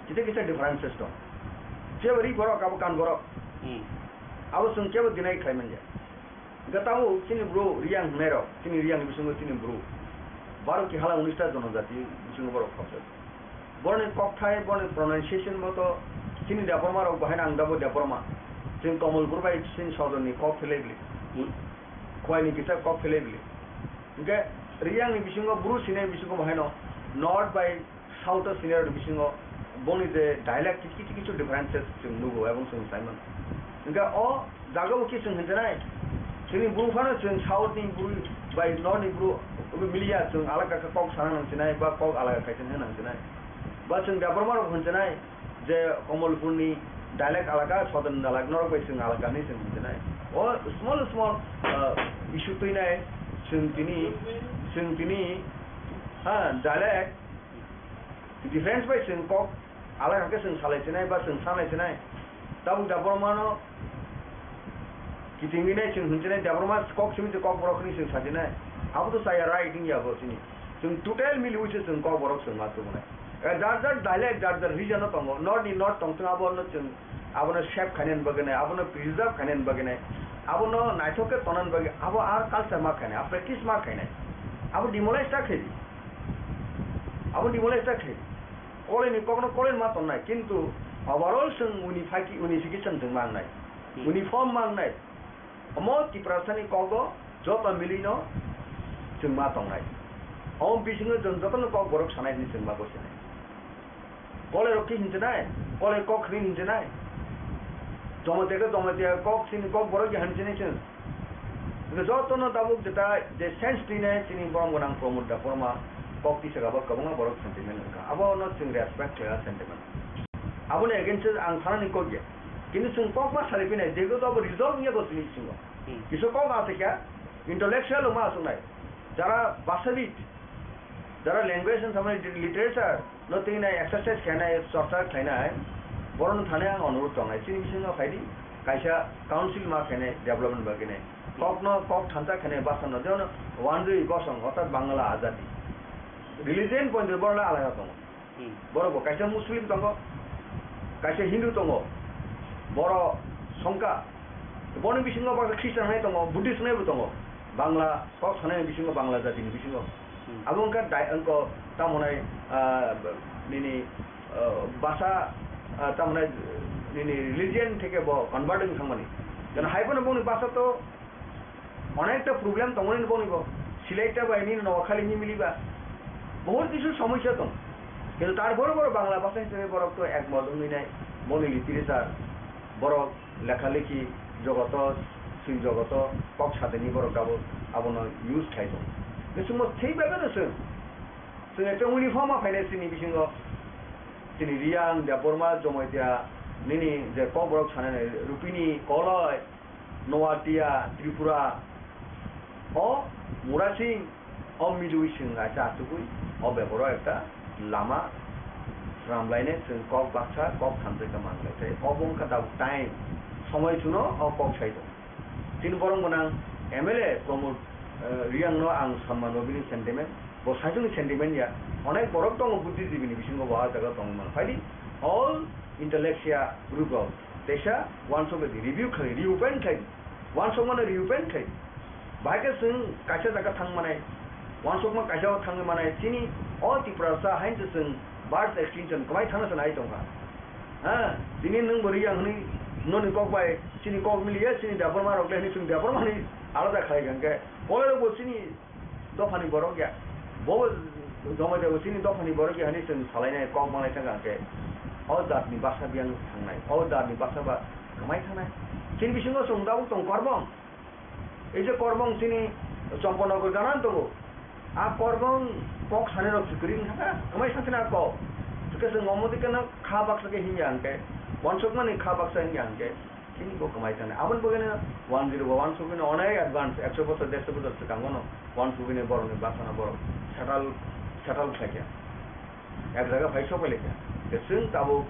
kisa kisa differences tong. Jebari borok abo kan borok. Hmm. Abo chwng kebo deny khlai manya. Hwnkhe tabuk chini bru Riyang hwnwi rok, chini Riyang ni bisingo chini bru baro ki hala unis ta jonojati bisingo borok khopjak. Boroni kokthai, boroni pronunciation bo to chini Debbarma rok bo haino ang dabo Debbarma. Chwng Komolpur bai chini sodor ni kok philai bili. Hmm. Khwai ni kisa kok philai bili. Hwnkhe Riyang ni bisingo bru sinai bisingo bo haino North bai South o senior bisingo boni je dialect kichu kichu differences chwng nugo ebong chwng sai mano. Hwnkhe o jaga o khe chwng hinjanai, chwngni bru phano chwng South ni bru bai North ni bru obo miliya chwng alaka khe kok sana nang sinai ba kok alaka khaisa hwnwi nang sinai. Ba chwng Debbarma rok hinjanai je Komolpur ni dialect alaka, Southern dialect norok bai chwng alaka hinwi chwng hinjanai. O small small, ah, issue twinai chwng tini, chwng tini, ha, dialect Difference bai chwng kok alai hakhe chwng salai chinai ba chwng sanai chinai. Tabuk Debbarmano kitingwi nai chwng hwn chinai, Debbarma kok simi se kok borok hwnwi chwng sa chinai. Abo to chaya right wngya bo chini. Chwng total miliwi se chwng kok borok chwng ma tubunai. Eh, jar jar dialect, jar jar region o tongo. North ni north tongthwng abono chwng abono save khainani bagwi nai, abono preserve khainani bagwi nai, abono naithok khe tonani bagwi abo ar culture ma khainai, a practice ma khainai. Abo demolish ta khaidi. Abo demolish ta khe. Koleni kokno koleni ma tongnai, kintu overall chwng unify-, unification chwng ma wngnai, Hmm. Uniform ma wngnai. Omo Tiprasani kogo joto milino chwng ma tongnai. Omo bisingo chwng jotono kok borok sanai hwnwi chwng ma gosinai. Kolai rok khe hinchinai, kolai kok hwnwi hinchinai. Jamatia khe jamatia kok sini kok borok ya hinchinai chwng. Hwnkhe jotono tabuk jeta je sense twinai chini borom gwnang Pramod Debbarma kok tisaka bo kwbangma borok sentiment wngkha. Abono chwng respect khlaiya sentiment. Aboni against o ang sanani kok ya. Kintu chwng kok ma sari phinai, jehetu abo result wngya bo chini bisingo. Hmm. Kisa kok ma aswkya, intellectual wngma aswknai. Jara bhashabid, jara language and samani literature, no twi nai exercise khainai, chorcha khainai, borokno thani ang onurudh tongnai. Chini bisingo phaidi, kaisa council ma khainai development bagwi nai. Kokno kok thansa khainai bwsano, jemon Wanjwi Bosong, orthat Bangla Azadi. Religion point borokno alada tongo. Hmm. Borok bo kaisa Muslim tongo, kaisa Hindu tongo, borok songkha. Boni bisingo baksa Christian hai tongo, Buddhist hai bo tongo. Bangla kok sanai bisingo, Bangla jatini bisingo. Hmm. Abo wngkha dai-, wngkha tamo nai, ah, nini, ah, basa, ah, tamo nai nini religion theke bo convert wng thangmani. Jeno hai phano boni basa to onekta problem tongo nini boni bo. Silaita bai nini Noakhali ni miliba. Bahut kisu somosya tong. Kintu tarpore borok Bangla basa hisabe borok to ekmot wngwi nai boni literature, borok lekha lekhi jogoto, swi jogoto kok satini borok abo, abono use khai tong. Chwngbo thik bai no chwng, chwng ekta uniform ma phainai chini bisingo, chini Riyang, Debbarma, Jamatia, nini je kok borok sanai nai, Rupini, Koloi, Noatia, Tripura, o Murasing, o milwi chwng kaisa achugwi, o bebaro ekta lama swnamlainai chwng kok baksa, kok thansa khe manlai. Tei obo wngkha tabuk time, somoi chuno o kok sai tongo. Chini borom gwnang M L A Pramod, eh, Riyang no ang samman rw bini sentiment, bo saichung ni sentiment ya, onek borok tongo buddhijibini bisingo bo ah jaga tongwi mano. Phaidi all intellectual group rok teisa uansuk di, review khai, reopen khai, uansukmano reopen khai. Bahai khe chwng kaisa jaga thang manai, Wansukma kaisa o thangwi manai, chini o Tiprasa haino se chwng birth extinction kwbai thangna se nai tongkha. Ha, tini nwng bo riyang hwnwi noni kok bai chini kok miliya, chini Debbarma rok le hwnwi chwng Debbarma hwnwi alada khlai kha hwnkhe, Kolai rok bo chini dophani borok ya. Bo Jamatia bo chini dophani borok ya hwnwi chwng salainai kok manglai thangkha hwnkhe, o jatni baksa biyang thangnai, o jatni baksa ba kwmai thangnai. Chini bisingo chwng tabuk tong Korbong. Ei je Korbong chini Champanagar gana tongo. A Korbong kok sanai rok se kwrwi wngkha, kwmai sansani a kok. Hwnkhe chwng omo dikhe no kha baksa khe hinya hwnkhe, wansukmani kha baksa hinya hwnkhe, chini bo kwmai sanai. Aboni bagwi no one zero bo wansugwi no onek advance, ekso bochor, derso bochor swkango no wansugwi no borokni baksa no borok settle, settle khlaikha. Ek jaga phai sok bai laikha. Hwnkhe chwng tabuk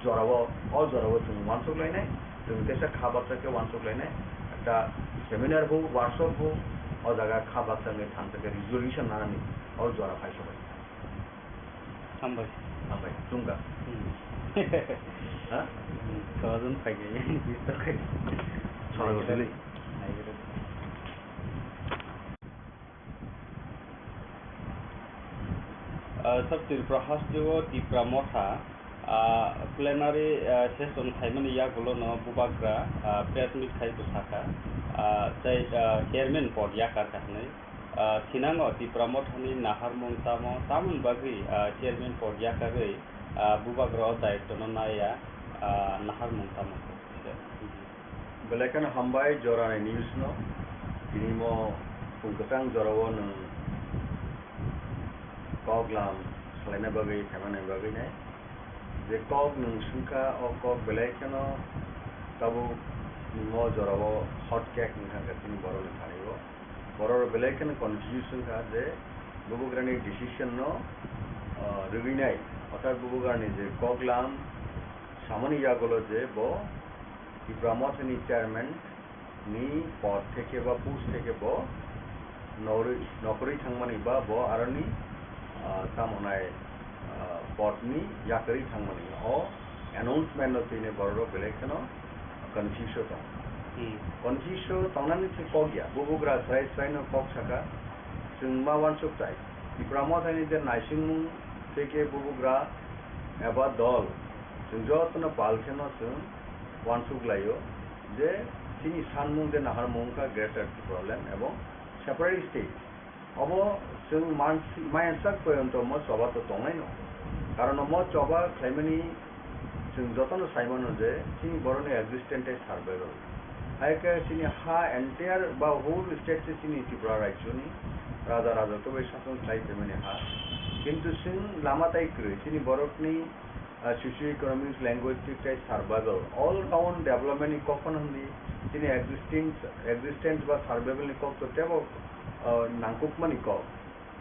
jorao, o jorao chwng wansuk lainai, chwng teisa kha baksa khe wansuk lainai, ekta seminar bo, workshop bo, o jaga kha baksa wngwi thang khe resolution nanani o jora phai sok bai. Hambai. Hambai, chwngkha. Hmm. Ha? Hmm, sojon phai khe, bistor khai. Chwngkha sili. Ah, Sir, Tripura hasteo Tipra Motha, ah, plenary, ah, session khaimani yagulono bubagra, ah, press meet khai bwsakha, ah, tei, ah, chairman pod yakar ka hwnwi. Ah, thinango Tipra Mothani naharmung tamo, tamoni bagwi, ah, chairman pod yakarwi, ah, bubagra o daitwno naiya, ah, naharmung tamo? Belai kheno hambai jorani news no. Tini mo phung kwchang jorao nwng kok lam salaina bagwi, phaimani bagwi nai. Je kok nwng swngkha, o kok belai kheno tabuk mo jorao hot cake wngkha khe chini borokni thani o. Borok belai kheno confuse wngkha je bubagrani decision no, ah, rwgwinai, orthat bubagrani je kok lam samani yagulo je bo Tipra Mothani chairman ni pod theke ba post theke bo norwi-, nokhorwi thangmani ba bo aroni, ah, tamo nai, ah, pod ni yakarwi thangmani. O announcement no tini borok belai kheno confuse o tong. Hmm. Confuse o tongnani se kok ya, bubagra srai srai no kok saka, chwng ma wansuk chai. Tipra Mothani je naisingmung theke bubagra eba dol, chwng jotono pal kheno chwng wansuk laio je chini sanmung je naharmung wngkha Greater Tipraland ebong separate state. Obo chwng mansi-, maya sak poyonto mo choba to tongnai no. Karon mo choba khlaimani chwng jotono sai mano je chini borokni existence tei survival. Hai khe chini ha entire ba whole state se chini Tripura rajyoni raja raja khe bai sason khlai phaimani ha. Kintu chwng lama tai kwrwi chini borokni ah, socio-economics, linguistic tei survival, all round development ni kok phano hwnwi chini existence, existence ba survival ni kok to teibo, ah, nangkukmani kok.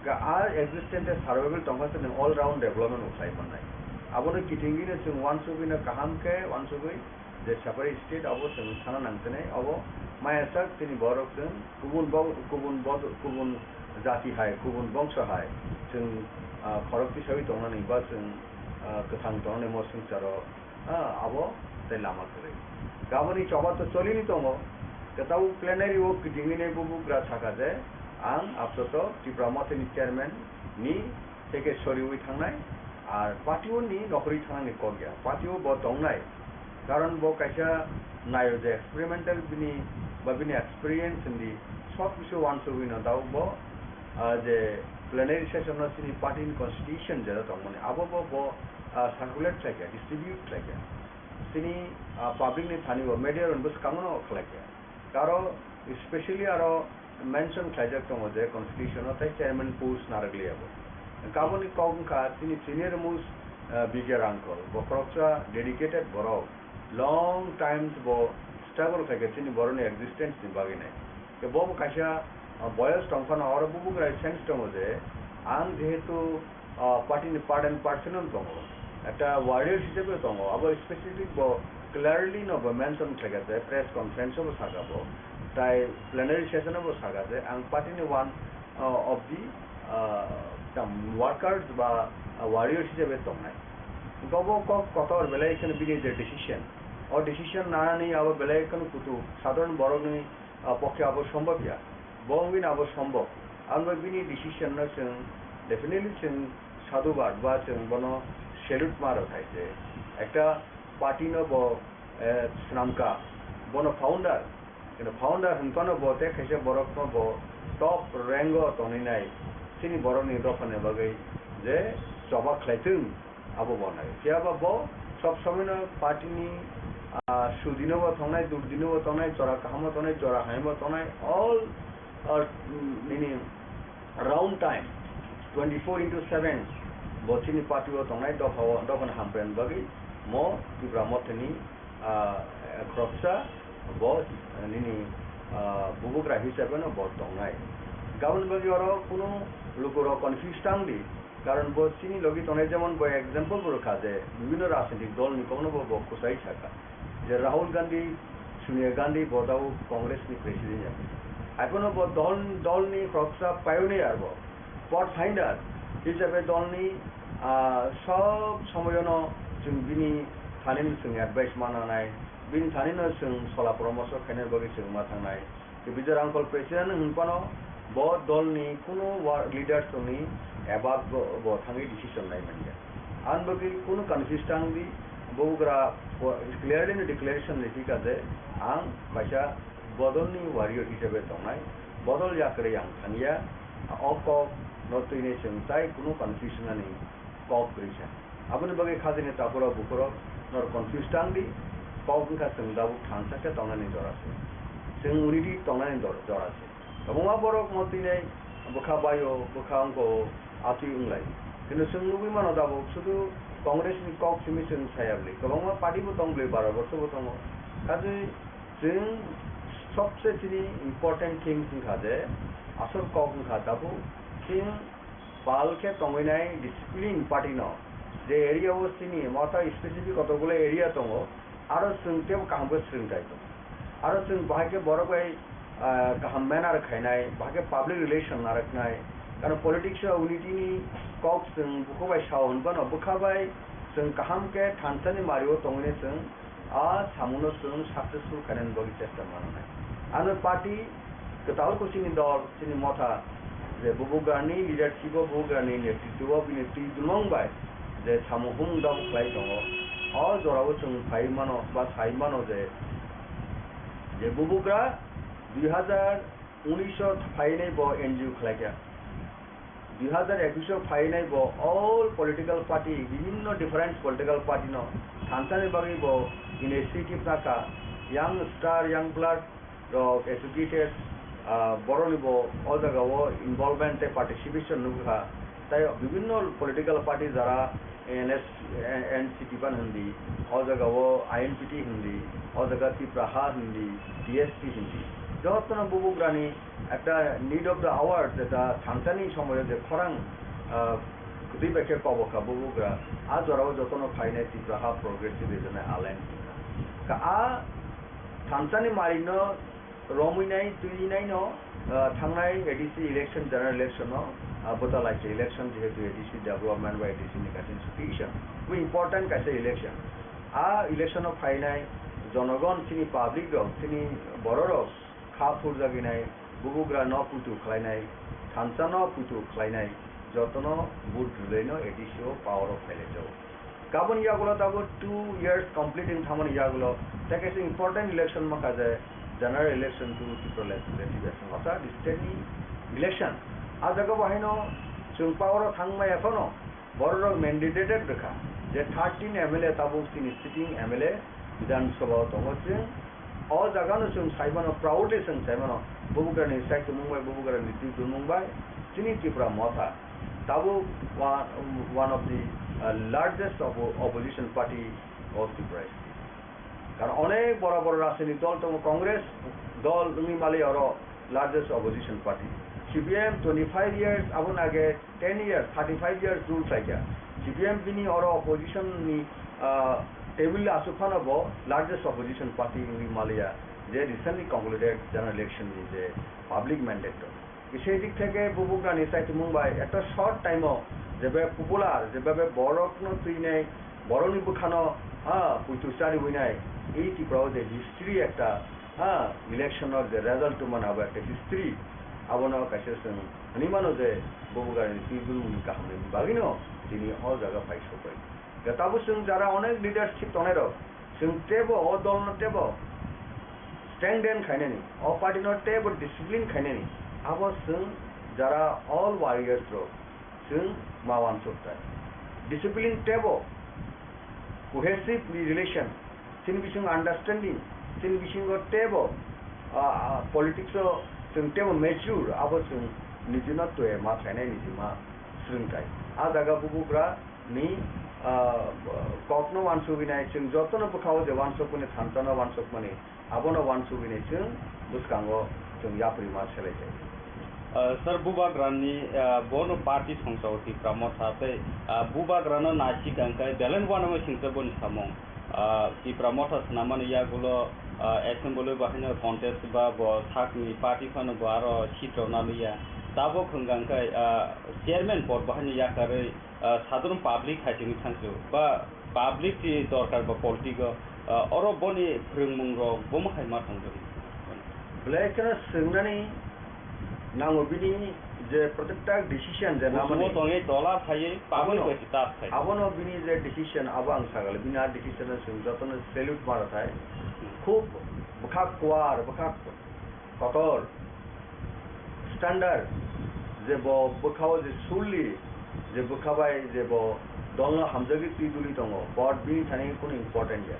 Ga a existence tei survival tongkha se nwng all round development bo khlai mannai. Abono kitingwino chwng uansugwino kaham khe uansugwi je separate state abo chwng sana nangkhe nai, abo maya sak chini borok chwng kubun bo-, kubun bod-, kubun jati hai, kubun bongso hai chwng, ah, khorok tisawi tongnani ba chwng ah, kwthang tongnai mo swngcharo, ah, abo tei lama kwrwi. Gaboni choba to cholini tongo. Kwtal plenary o kitingwini bubagra saka je, ang apato Tipra Mothani chairman ni theke soriwi thangnai, ar party o ni nokhorwi thangnani kok ya. Party o bo tongnai. Karon bo kaisa naio je experimental bini ba bini experience hindi sob kisu uansugwi no dao bo, ah, je plenary session no chini party ni constitution jera tongmani abo bo bo ah, circulate khlaikha, distribute khlaikha. Chini, ah, public ni thani bo media rok ni bwskango no khlaikha. Aro specially aro mention khlaijak tongo je constitution o tei chairman post narwkliya bo. Kaboni kok wngkha chini senior most, ah, B K Rangkol, bo khoroksa dedicated borok, long times bo struggle khlaikha chini borokni existence ni bagwi nai. Khe bo bo kaisa, ah, boyos tongphano oro bubugra sense tongo je ang jehetu, ah, party ni part and parcel no tongo, ekta warrior hisabe tongo, abo specific bo clearly no bo mention khlaikha je press conference o bo saka bo, tai plenary session o bo saka je ang party ni one, ah, of the, ah, tam workers ba, ah, warriors hisabe tongnai. Hwnkhe obo kok kotor belai kheno bini je decision, o decision nanani abo belai kheno kutuk sadharon borokni ah, pokhe abo sombhob ya. Bo wngwi no abo sombhob. Ang bai bini decision no chwng definitely chwng sadhubad ba chwng bono salute ma rw khai se. Ekta party no bo, eh, swnamka, bono founder, kino founder hwnphano bo tei khaisa borokno bo top rank o tongwi nai chini borokni dophani bagwi je choba khlai thwng. Abo bo nai. Phiya ba bo sob somoi no party ni, ah, sudi no bo tongnai, durdi no bo tongnai, jora kaham o tongnai, jora hamya bo tongnai, all, ah, nini round time, twenty four into seven, bo chini party o tongnai, dopha o, dopha ni hamkrai ni bagwi mo Tipra Motha ni, ah, khoroksa bo, nini, ah, bubugra hisabe no bo tongnai. Gabon bagwi oro kunu lukurok confuse tang di. Karon bo chini logi tongnai, jemon bo example bo rwkha je bibhinno rajnitik dol ni kokno bo, bo kwchai sakha je Rahul Gandhi, Sonia Gandhi bo tabuk Congress ni president ya. Haiphano bo dol, dol ni khoroksa pioneer bo, pathfinder hisabe dol ni, ah, sob somoyono chwng bini thani no chwng advice mananai, bini thani no chwng sola poramorsho khainai bagwi chwng ma thangnai. Tei Bijoy Rangkhol president hwnphano bo dolni kunu wa-, leaders tongni above bo, bo thangwi decision nai manya. Ang bagwi kunu confuse tang di, bugra po-, clearly no declaration ni thika je ang kaisa bodolni warrior hisabe tongnai, bodol yakrwi ang thangya, o kok no twini chwng tai kunu confusion ani kok kwrwi sa. Aboni bagwi khajani takhurok bukhurok norok confuse tang di, kok wngkha chwng tabuk thansa khe tongnani jora se. Chwng unity tongnani dor-, jora se. Kwbangma borok mo twinai bwkha baio, bwkha wngko, atwi wnglai. Kintu chwng nugwi mano tabuk sudu Congress ni kok simi chwng saya bwlwi. Kwbangma party bo tong bwlwi, baro borso bo tongo. Kajwi chwng sobse chini important things wngkha je asol kok wngkha tabuk chwng pal khe tongwi nai discipline party no, je area o chini motha specific kotokgulo area tongo, aro chwng teibo kaham khe swrwngthai tongo. Aro chwng bahai khe borok bai, ah, kaham manner khainai, bahai khe public relation narwknai. Karon politics o unity ni kok chwng bukhuk bai sao hwnphano bwkha bai chwng kaham khe thansa ni mari o tongwi nai chwng a samungno chwng successful khainani bagwi chesta mananai. Ano party kwtal khe chini dol, chini motha, je bubugrani leadership o, bubugrani netritwo o bini twi dulmung bai je samung humung dok khlai tongo, o jorao chwng phai mano ba sai mano je, je bubugra dui hazar unis o phainai bo N G O khlaikha. Dui hazar ekus o phainai bo all political party, bibhinno different political party no thansani bagwi bo initiative nakha, young star, young blood rok educated, ah, borok ni bo o jaga o involvement tei participation nukha, tei bibhinno political party jara N S, N C P ban hindi, o jaga o I N P T hindi, o jaga Tipra Ha hindi, T S P hindi, jotono bubugrani ekta need of the hour, jeta thansani somoyo je khorang, ah, kwtwi bai khe kobokha bubugra, a jorao jotono phainai Tipra Ha Progressive Regional Alliance wngkha. Ka a thansani marino romwi nai, twi nai no, ah, thangnai A D C election, general election no, ah, bwta lai se election, jehetu A D C development ba A D C ni kaisa institution, bo important kaisa election. A election o phainai jonogon, chini public rok, chini borok rok, kha phurjagwi nai, bubugra no puitu khlainai, thansa no puitu khlainai, jotono vote rwlai no A D C o power o phailai jago. Kabun yagulo tabuk two years complete wng thangmani yagulo, tei kaisa important election mankha je general election to Tripura Legislative Assembly, orthat state ni election. A jaga bo haino chwng power o thang maya phano, borok rok mandated rwkha je thirteen M L A tabuk chini sitting M L A Bidhan Sabha o tongo chwng. O jaga no chwng sai mano, proudly chwng sai mano, bubugra ni saichumung bai, bubugra ni twi dulmung bai chini Tipra Motha tabuk wa-, one of the, uh, largest oppo-, opposition party of Tripura state. Karon onek bora bora rajnitik dol tongo, Congress dol wngwi mali oro largest opposition party. C P M twenty five years, aboni age ten years, thirty five years rule khlaikha. C P M bini oro opposition ni, ah, table aswk phano bo largest opposition party wngwi maliya, je recently concluded general election ni je public mandate rok. Sei dik theke bubugrani saichumung bai ekta short time o jebe popular, jebe borok no twinai, borok ni bwkhano, ha, puitu chariwi nai, ei Tripura o je history ekta, ha, election o je result tongmani abo ekta history. Abono kaisa chwng hwnwi mano je, bubagrani twi dulmungni kahamni bagwino tini o jaga phai sokbai. Tei tabuk chwng jara onek leadership tongnai rok, chwng teibo o dolno teibo strengthen khainani, o party no teibo discipline khainani, abo chwng jara all warriors rok chwng ma wansuk tai. Discipline teibo cohesive relation, chini bisingo understanding, chini bisingo teibo, ah, ah, politics o chwng teibo mature, abo chwng nijino twi ma khainai, niji ma swrwng tai. A jaga bubagra ni, ah, kokno wansugwi nai, chwng jotono bwkhao je wansukmani, thansa no wansukmani, abono wansugwi nai chwng bwskango chwng yapri ma selai jai. Ah, sir, bubagrani, ah, bono party songchao Tipra Motha tei, ah, bubagrano naisik ang khe beleng uanama singsa boni samung. Ah, Tipra Motha swnamani yagulo, ah, assembly bahaino contest ba bo sakni party phano bo aro seat rwna liya. Tabuk hwnkha khe, ah, chairman pod bahaino yakarwi, ah, sadharon public hai simi thangsu ba public ni dorkar ba politic o, ah, oro boni phwrwngmung rok bomo hai ma tongjago. Belai kheno swngnani nango bini je protekta decision je namani. Kuchumo tongwi tola phaiwi public Abono, bai si tas khai. Abono bini je decision abo ang sagale bini a decision no chwng jotono salute mara thai. Hmm. Khub bwkha kuar, bwkha kotor standard je bo bwkhao je surli je bwkha bai je bo dolno hamjagwi twi duli tongo, but bini thani kunu important ya.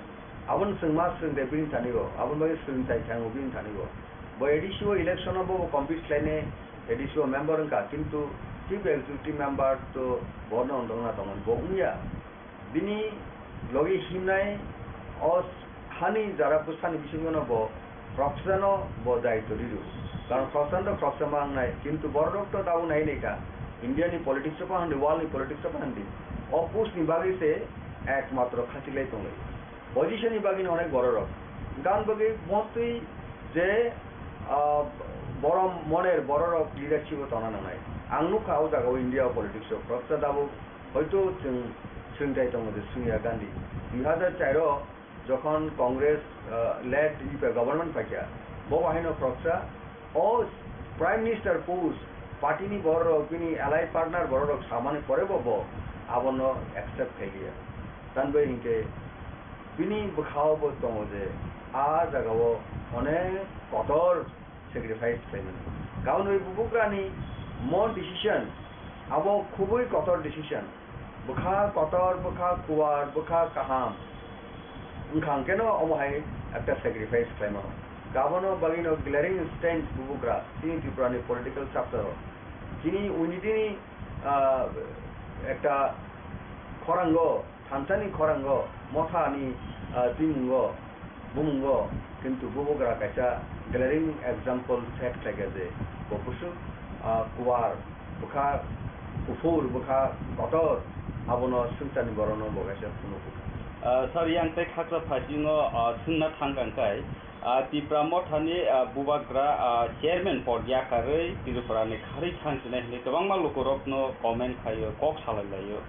Aboni chwng ma swrwng de bini thani bo, aboni bagwi swrwng chai thango bini thani bo. Bo A D C o election o bo compete khlainai, A D C o member wngkha, kintu chief executive member to bono wngna tongo, bo wngya. Bini logi himnai o hani jara bwsani bisingo no bo khoroksano bo daitw riro. Karon khoroksano to khoroksa ma wngnai, kintu borok to tabuk nai nai kha. India ni politics o pa handi, world ni politics o pa handi. O post ni bagwi se ekmatro khachiklai tonglai. Position ni bagwi no onek borok rok. Gan bagwi mostly je, ah, borom moner borok rok leadership o tongna nangnai. Ang nukha o jaga o India o politics o khoroksa tabuk hoito chwng swngchai tongo je Sonia Gandhi. Dui hazar char o jokhon Congress, ah, led U P A government phaikha, bo bahaino khoroksa o Prime Minister post party ni borok rok bini allied partner borok rok samani pore bo bo abono accept khailiya. Tanbai hinkhe bini bwkhao bo tongo je a jagao onek kotor sacrifice khlaimani. Kaunwi bubugrani mo decision abo khubui kotor decision. Bwkha kotor, bwkha kuar, bwkha kaham. Wngkha hwnkhe no omo hai ekta sacrifice khlaimano. Abono bagwino glaring stance bubugra chini Tripura ni political chapter o. Chini unity ni, ah, ekta khorango, thansani khorango, mothani, ah, twimungo, bumungo, kintu bubugra kaisa glaring example set khlaikha je bo busuk, ah, kuar, bwkha kuphur, bwkha kotor, abono swngcharni borokno bo kaisa phunukgo. Ah, sir, yang tei khaksa phasingo, ah, swngna thangkha hwnkhe, ah, Tipra Mothani, ah, bubagra, ah, chairman pod yakarwi Tripura ni kharwi thangsinai hinwi kwbangma lukurokno comment khaio, kok salai laio.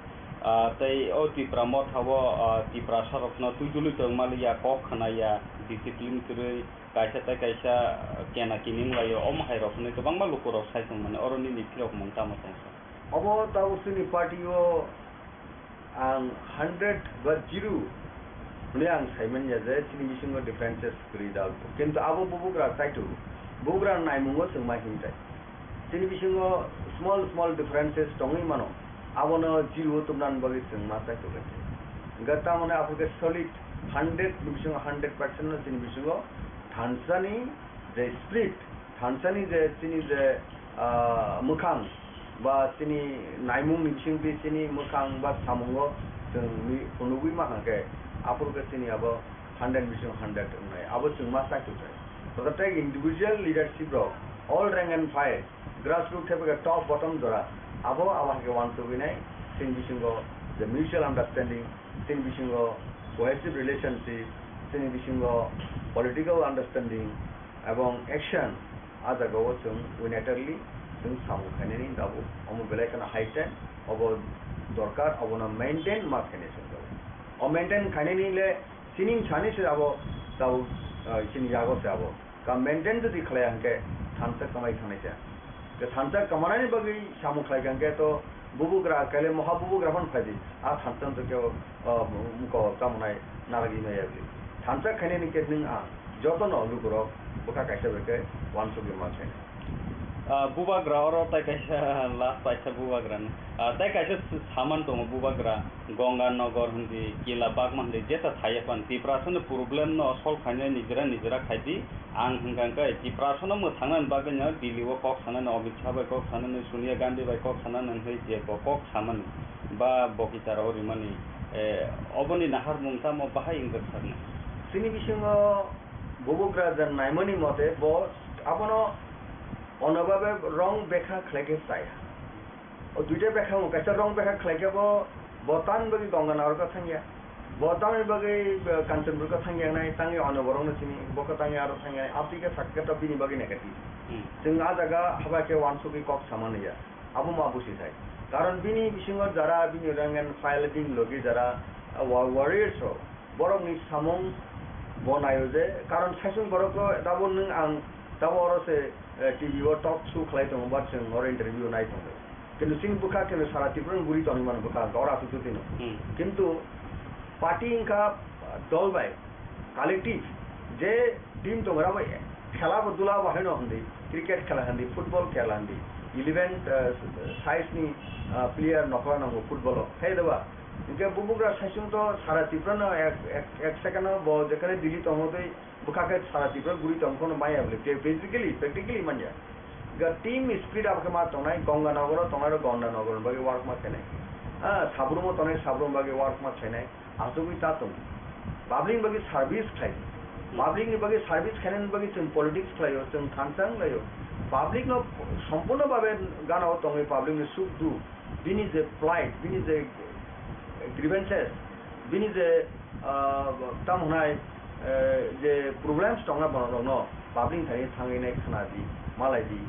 Ah, tei o Tipra Motha o, ah, Tiprasa rokno twijuli tongmaliya, kok khnaya, discipline kwrwi, kaisa tei kaisa, ah, kena kining laio, omo hai rok hinwi kwbangma lukurok sai tongmani, oro nini phirok mung tamo tong sa? Obo tabuk chini party o ang hundred ba zero hwnwi ang saimanya je chini bisingo differences kwrwi da, kintu abo bubugra chaithogo, bubugra naimungo chwng ma himtai. Chini bisingo small small differences tongwi mano, abono zero o tubnani bagwi chwng ma chaithogo. Hwnkhe tamoni aphurkhe solid hundred ni bisingo hundred percent no chini bisingo thansani je spirit, thansani je chini je, ah, mwkhang ba chini naimungni bisingtwi chini mwkhang ba samungo chwng mi-, phunugwi ma hwnkhe, aphurkhe chini abo hundred ni bisingo hundred wngnai, abo chwng ma chaithogo. Protected individual leadership rok, all rank and file, grassroots thepeke top bottom jora, abo abo hai khe uansugwi nai, chini bisingo je mutual understanding, chini bisingo cohesive relationship, chini bisingo political understanding, ebong action, a jagao chwng unitarily chwng samung khainani tabuk. Omo belai kheno high time, obo dorkar, obono maintain ma khainai chwng tabuk. O maintain khainani le chini sani se abo tabuk, ah, chini yago se abo. Ka maintain jodi khlaiya hwnkhe thansa kwmai thangnai se. Thansa kwmanani bagwi samung khlai kha hwnkhe to bubugra, kaile moha bubugra phano phai di. A thansa to kebo, o, muko tamo nai narwgwi maya bwlwi. Thansa khainani khe nwng ang jotono lukurok bwkha kaisa bai khe uansukgwi ma khainai. Ah, bubagra oro tai kaisa last paisa bubagrani. Ah, tai kaisa s-, saman tongo bubagra, Ganga Nagar hindi, Kila Bagma hindi, jeta thaiya pan. Tiprasani problem no solve khainai nijera nijera khaidi. Ang hwnkha hwnkhe Tiprasano mwthangnani bagwino Delhi o kok sanani, Amit Shah bai kok sanani, Sonia Gandhi bai kok sanani hwnwi je bo kok samani ba bo kichar o rimani, eh, oboni naharmung tamo bahai wngkha sakni? Chini bisingo bubugra je naimani mote bo abono onobabe wrong bekha khlai khe chaya. O duita bekha wng, kaisa wrong bekha khlai khe bo, bo tamni bagwi Ganga Nagar khe thangya. Bo tamni bagwi, eh, Kanchanpur khe thangya nai, tangwi ono borokno sini, bo khe tangwi aro thangya nai. Aboni khe sakhe to bini bagwi negative. Hmm. Chwng a jaga haba khe uansukgwi kok sama naiya. Abo ma busi thai. Karon bini bisingo jara bini rank and file bini logi jara, ah, wa-, warriors rok, borokni samung bo naio je, karon saichung borokno tabo nwng ang tabo oro se, eh, T V o talk show khlai tongo, ba chwng oro interview nai tongo. Kintu chini bwkha khe sara Tripura ni guri tongwi mano bwkha, hwnkhe oro aswk twi no. Hmm. Kintu party wngkha, ah, dol bai collective je team tongo, abo khela bo dula bo haino hindi, cricket khela hindi, football khela hindi, eleven, ah, size ni, ah, player nokla nango football o. Hai da ba? Hwnkhe bubugra saichung to sara Tripura no ek, ek, ek second o bo jekhane Delhi tongo tei bwkha khe sara Tripura guri tong phano maya bwle. Physically, practically manya. Ga team spirit abo khe ma tongnai, Ganga Nagar o tongnai rok Ganga Nagar ni bagwi work ma khainai. Ah, Sabrum o tongnai Sabrum bagwi work ma khainai. Asugwi ta tong. Public ni bagwi service khlai. Public ni bagwi service khainani bagwi chwng politics khlaio, chwng thansa wnglaio. Public no sompurno babe gana o tongwi public ni suk duk, bini je plight, bini je grievances, bini je, ah, tamo hwnai, eh, je problems tongna borok rokno public ni thani thangwi nai khna di, malai di,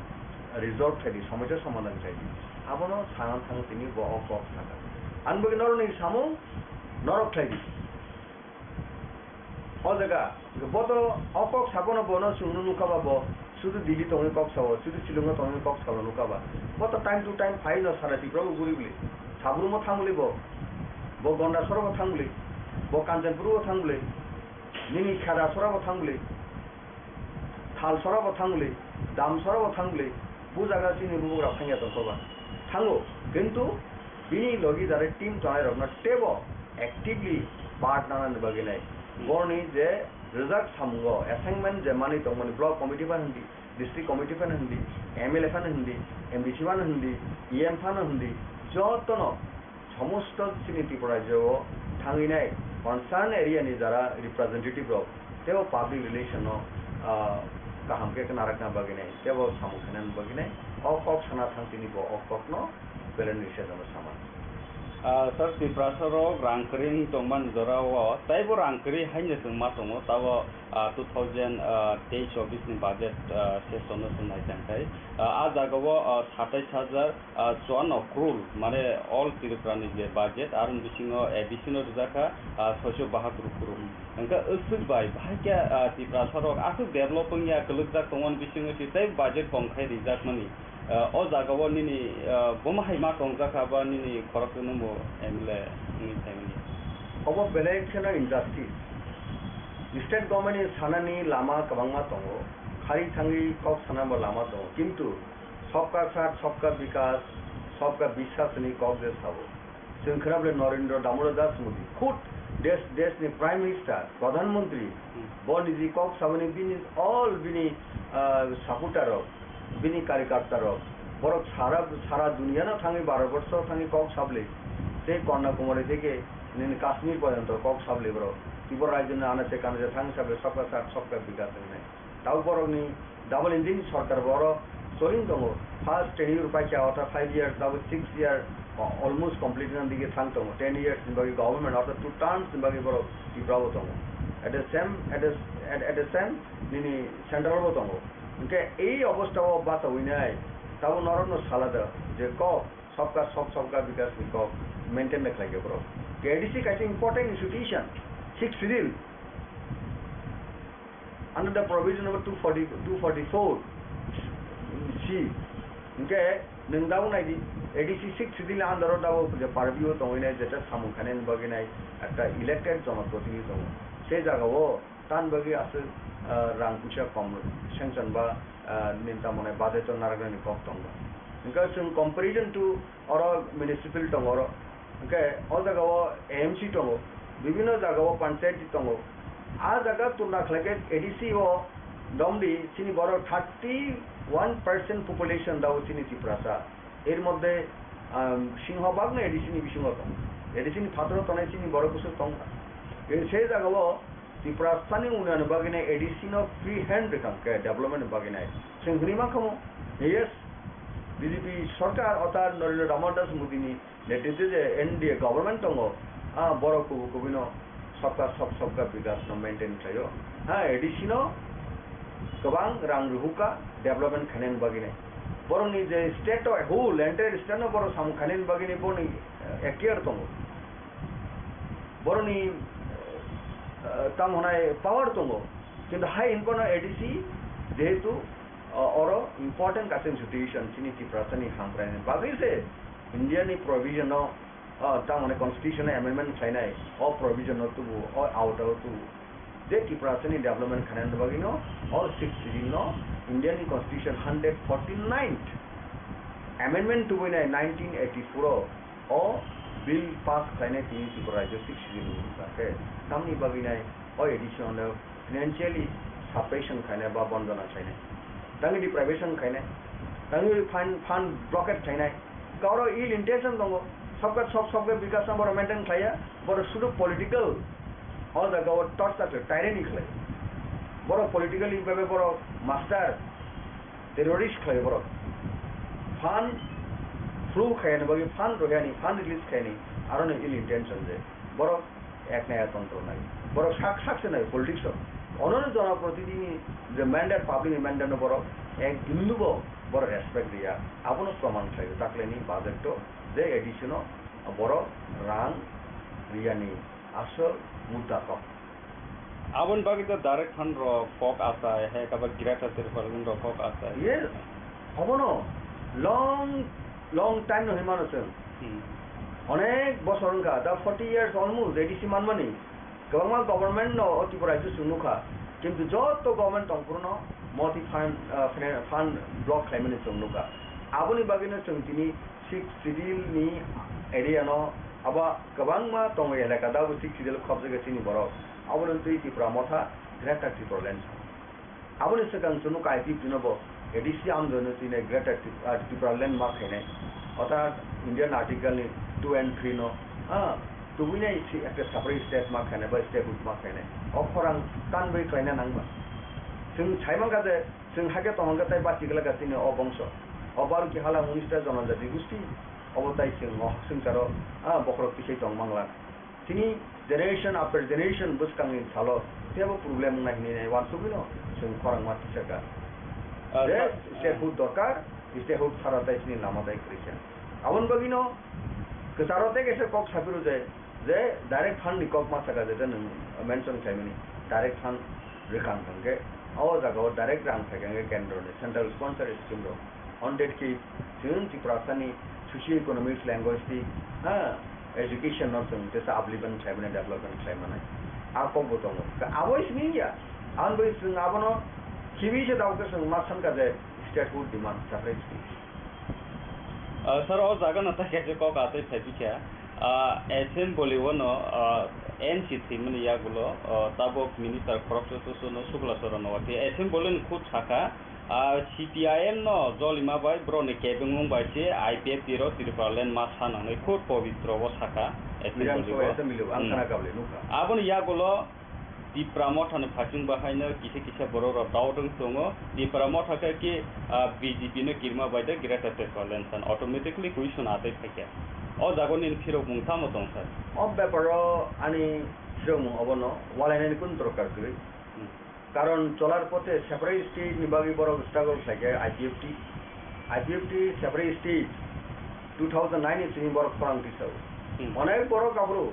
resolve khai di, somosa somadhan khai di. Abono sana thang tini bo o kok sakha. Ani bagwi norokni samung norok khlai di. O jaga, bo to o kok sabono bono chwngno nukha ba bo, sudu Delhi tongwi kok sao, sudu Shillong tongwi kok sao nukha ba. Bo to time to time phai no sara Tripura bo guri bwli. Sabrum o thang bwli bo. Bo Gonda soro bo thang bwli. Bo Kanchanpur bo thang bwli. Nini Kheda soro bo thang bwli. Thalsora bo thang bwli, Damsora bo thang bwli, bo jaga chini bubagra thangya tongkha ba. Thango, kintu bini logi jare team tongnai rokno teibo actively part nanani bagwi nai. Borni je rwjak samungo assignment je manwi tongmani block committee phano hindi, district committee phano hindi, M L A phano hindi, M D C phano hindi, E M phano hindi, jotono somosto chini Tripura rajyo o thangwi nai concern area ni jara representative rok teibo public relation no, ah, kaham khe narakna bagwi nai, teibo samung khainani bagwi nai. O kok sana thang tini bo o kok no belai ni sejano sama. Ah, sir, Tiprasa rok rang kwrwi wng tongmani jora o teibo rang kwrwi haino chwng ma tongo, tabo, ah, two thousand, ah, teish chobbish ni budget, ah, session no chwng nai tang khai. Ah, a jaga o, ah, satais hajar, ah, chuanno crore, mane all Tripura ni je budget, aroni bisingo A D C no rijak kha, ah, soiso bahatur crore. Hwnkhe aswk bai, bahai khe, ah, Tiprasa rok aswk develop wngya, kwlwkjak tongmani bisingo se tei budget kom khai rijakmani. Ah, o jaga o nini, ah, bomo hai ma tongjak kha ba nini khoroknwi nwngbo M L A wngwi phaimani? Obo belai kheno injustice. State government ni sanani lama kwbangma tongo, khari thangwi kok sanabo lama tongo, kintu Sabka Saath, Sabka Vikas, Sabka Vishwas ni kok je sabo. Chwng khwnable Narendra Damodar Das Modi, khud desh, desh ni Prime Minister, Pradhan Mantri, Hmm. bo niji kok saboni bini all bini, ah, supporter rok, bini karyakarta rok, borok sara, sara duniya no thangwi Bharat borsho thangwi kok sabli. Tei Kanyakumari theke nini Kashmir porjonto kok sabli borok. Tripura rajyo ni anase kanase thangwi sabli Sabka Saath, Sabka Vikas hinwi. Tabuk borokni double engine sorkar bo oro soling tongo. First tenure paikha, ortha five years, tabuk six year, o-, almost complete wngna digi thang tongo. Ten years ni bagwi government, ortha two terms ni bagwi borok Tripura o tongo. At the same, at the, at, at the same, nini central bo tongo. Hwnkhe ei obostha o bachawi nai, tabuk norokno sala da je kok, sabka sab, sabka vikas ni kok maintain da khlai khe borok. K D C kaisa important institution, sixth schedule. Under the provision number two forty, two forty-four C, Hwnkhe nwng tabuk nai di, A D C sixth schedule under o tabuk je purview o tongwi nai, jeta samung khainani bagwi nai ekta elected jonoprotinidhi tongo. Se jaga o tan bagwi aswk, ah, rang puisa kom sanction ba, ah, nini tamo nai budget o narwknani kok tongo. Hwnkhe chwng comparison to oro municipal tongo oro. Hwnkhe o jaga o A M C tongo, bibhinno jaga o panchayati tongo. A jaga tulna khlai khe A D C o domdi chini borok thirty one percent population dao chini Tiprasa. Er moddhe, um, singhobagno A D C ni bisingo tongo. A D C ni phataro tongnai chini borok bwswk tongkha. Khe se jaga o Tiprasani unnayonni bagwi nai A D C no free hand rwkha hwnkhe development ni bagwi nai. Chwng hwnwi mankha mo, yes, B J P sorkar ota Narendra Damodar Das Modi ni netritwe je N D A government tongo, ah, borok kubui kubui no sabka sab, sabka bikas no maintain khlaio. Ha, A D C no kwbang rang rwhukha development khainani bagwi nai. Borokni je state o whole entire state no borok samung khainani bagwi nai borokni, eh, ekhtiar tongo. Borokni, eh, tamo hwnai power tongo. Kintu hai hinphano A D C jehetu, eh, oro important kaisa institution chini Tiprasani hamkraini bagwi se India ni provision no, ah, tamo hwnwi constitution o amendment khlainai, o provision no tubu, o out o tubu. Je Tiprasani development khainani bagwi no, o sixth schedule no India ni constitution hundred forty ninth amendment tubui nai nineteen eighty four o, o bill pass khlainai tini Tripura rajyo sixth schedule ni wngkha khe, tamni bagwi nai o A D C no financially suppression khainai ba bondona khainai, tangwi deprivation khainai, tangwi fund, fund blockade khainai, kauro ill intention tongo, sabka sab, sabka bikas no borok maintain khlaiya, borok sudu political, o jaga o torture khlai, tyranny khlai, borok politically bhabe borok master, terrorist khlai borok, fund flow khaiyani bagwi, fund rohiyani, fund release khaiyani, aroni ill intention je borok ek naya tontro nai. Borok sak sak se nai politics o. Onono jonoprotinidhi ni je mandate, public ni mandate no borok ek bindu bo borok respect riya. Abono proman khlai o. Taklai ni budget o je A D C no borok rang riya ni asol mudda kok. Aboni bagwi to direct fund rok kok achai, hai khe ba Greater Tipraland rok kok achai. Ye, obono long, long time no hinmano chwng. Hmm. Onek bosor wngkha, da forty years almost A D C manmani. Kwbangma government no o Tripura rajyo chwng nukha, kintu joto government tongphuru no moti fund, ah, fina-, fund block khlaimani chwng nukha. Aboni bagwi no chwng tini sixth schedule ni area no abo kwbangma tongo elaka, da bo sixth schedule khobjagwi chini borok. Aboni twi Tipra Motha Greater Tipraland. Aboni swkang chwng nukha I P F T no bo A D C amjoino tini Greater Tip-, ah, Tipraland ma khainai. Orthat Indian Article ni two and three no, ah, tubui nai si ekta separate state ma khainai ba statehood ma khainai. O khorang tanbai khlaina nangma. Chwng sai mankha je, chwng hakhe tongkha tei bachigwlak tini o bongso. O Baruki hala unis ta jonojati gusti, obo tai chwng o swngcharo, ah, bokhorok tisai tong mangla. Chini generation after generation bwskangni salo teibo problem wngnai hinwi nai uansugwino chwng khorangma tisaka. Ah, je sa-, statehood dorkar, statehood sara tai chini lama tai kwrwi kha. Aboni bagwino kwcharo tei kaisa kok saphuru je, je direct fund ni kok ma saka je, je nwng mention khlaimani direct fund rwkha hwnkhe o jagao direct rang phaikha hwnkhe kendro ni central sponsor scheme rok. On that case, chwng Tiprasani socio-economics, linguistic, ha, education no chwng tesa upliftment khlai mani, development khlai mani. A kok bo tongo. Ka abo simi ya. Ang bai chwng abono khibi se dao khe chwng ma sankha je statehood demand, separate state. Ah, sir, o jaga no tai kaisa kok atwi phai bikha. Ah, assembly o no, ah, N C thwimani yagulo, ah, tabuk minister khoroksa susu no Sukla Charan no wakhe assembly ni khud sakha, Ah, C P I M no jolima bai borokni kebengmung bai se I P F T rok Tripura land ma sa nangnai khud pobitro o sakha assembly Bidhan Sabha o. Assembly o, ang Hmm. khna kable nukha. Aboni yagulo Tipra Motha ni phaichung bahaino kisa kisa borok rok doubt wng tongo. Tipra Motha khe ki, ah, B J P no kirima bai de Greater Tipraland san automatically question atwi phaikha. O jaga nini phirokmung tamo tong sir? O beparo ani phirokmung obono walainani kun dorkar kwrwi. Hmm. Karon cholar pothe separate state ni bagwi borok struggle khlaikha I P F T. I P F T separate state two thousand nine ni simi borok khorang tisao. Hmm. Onek borok aphuru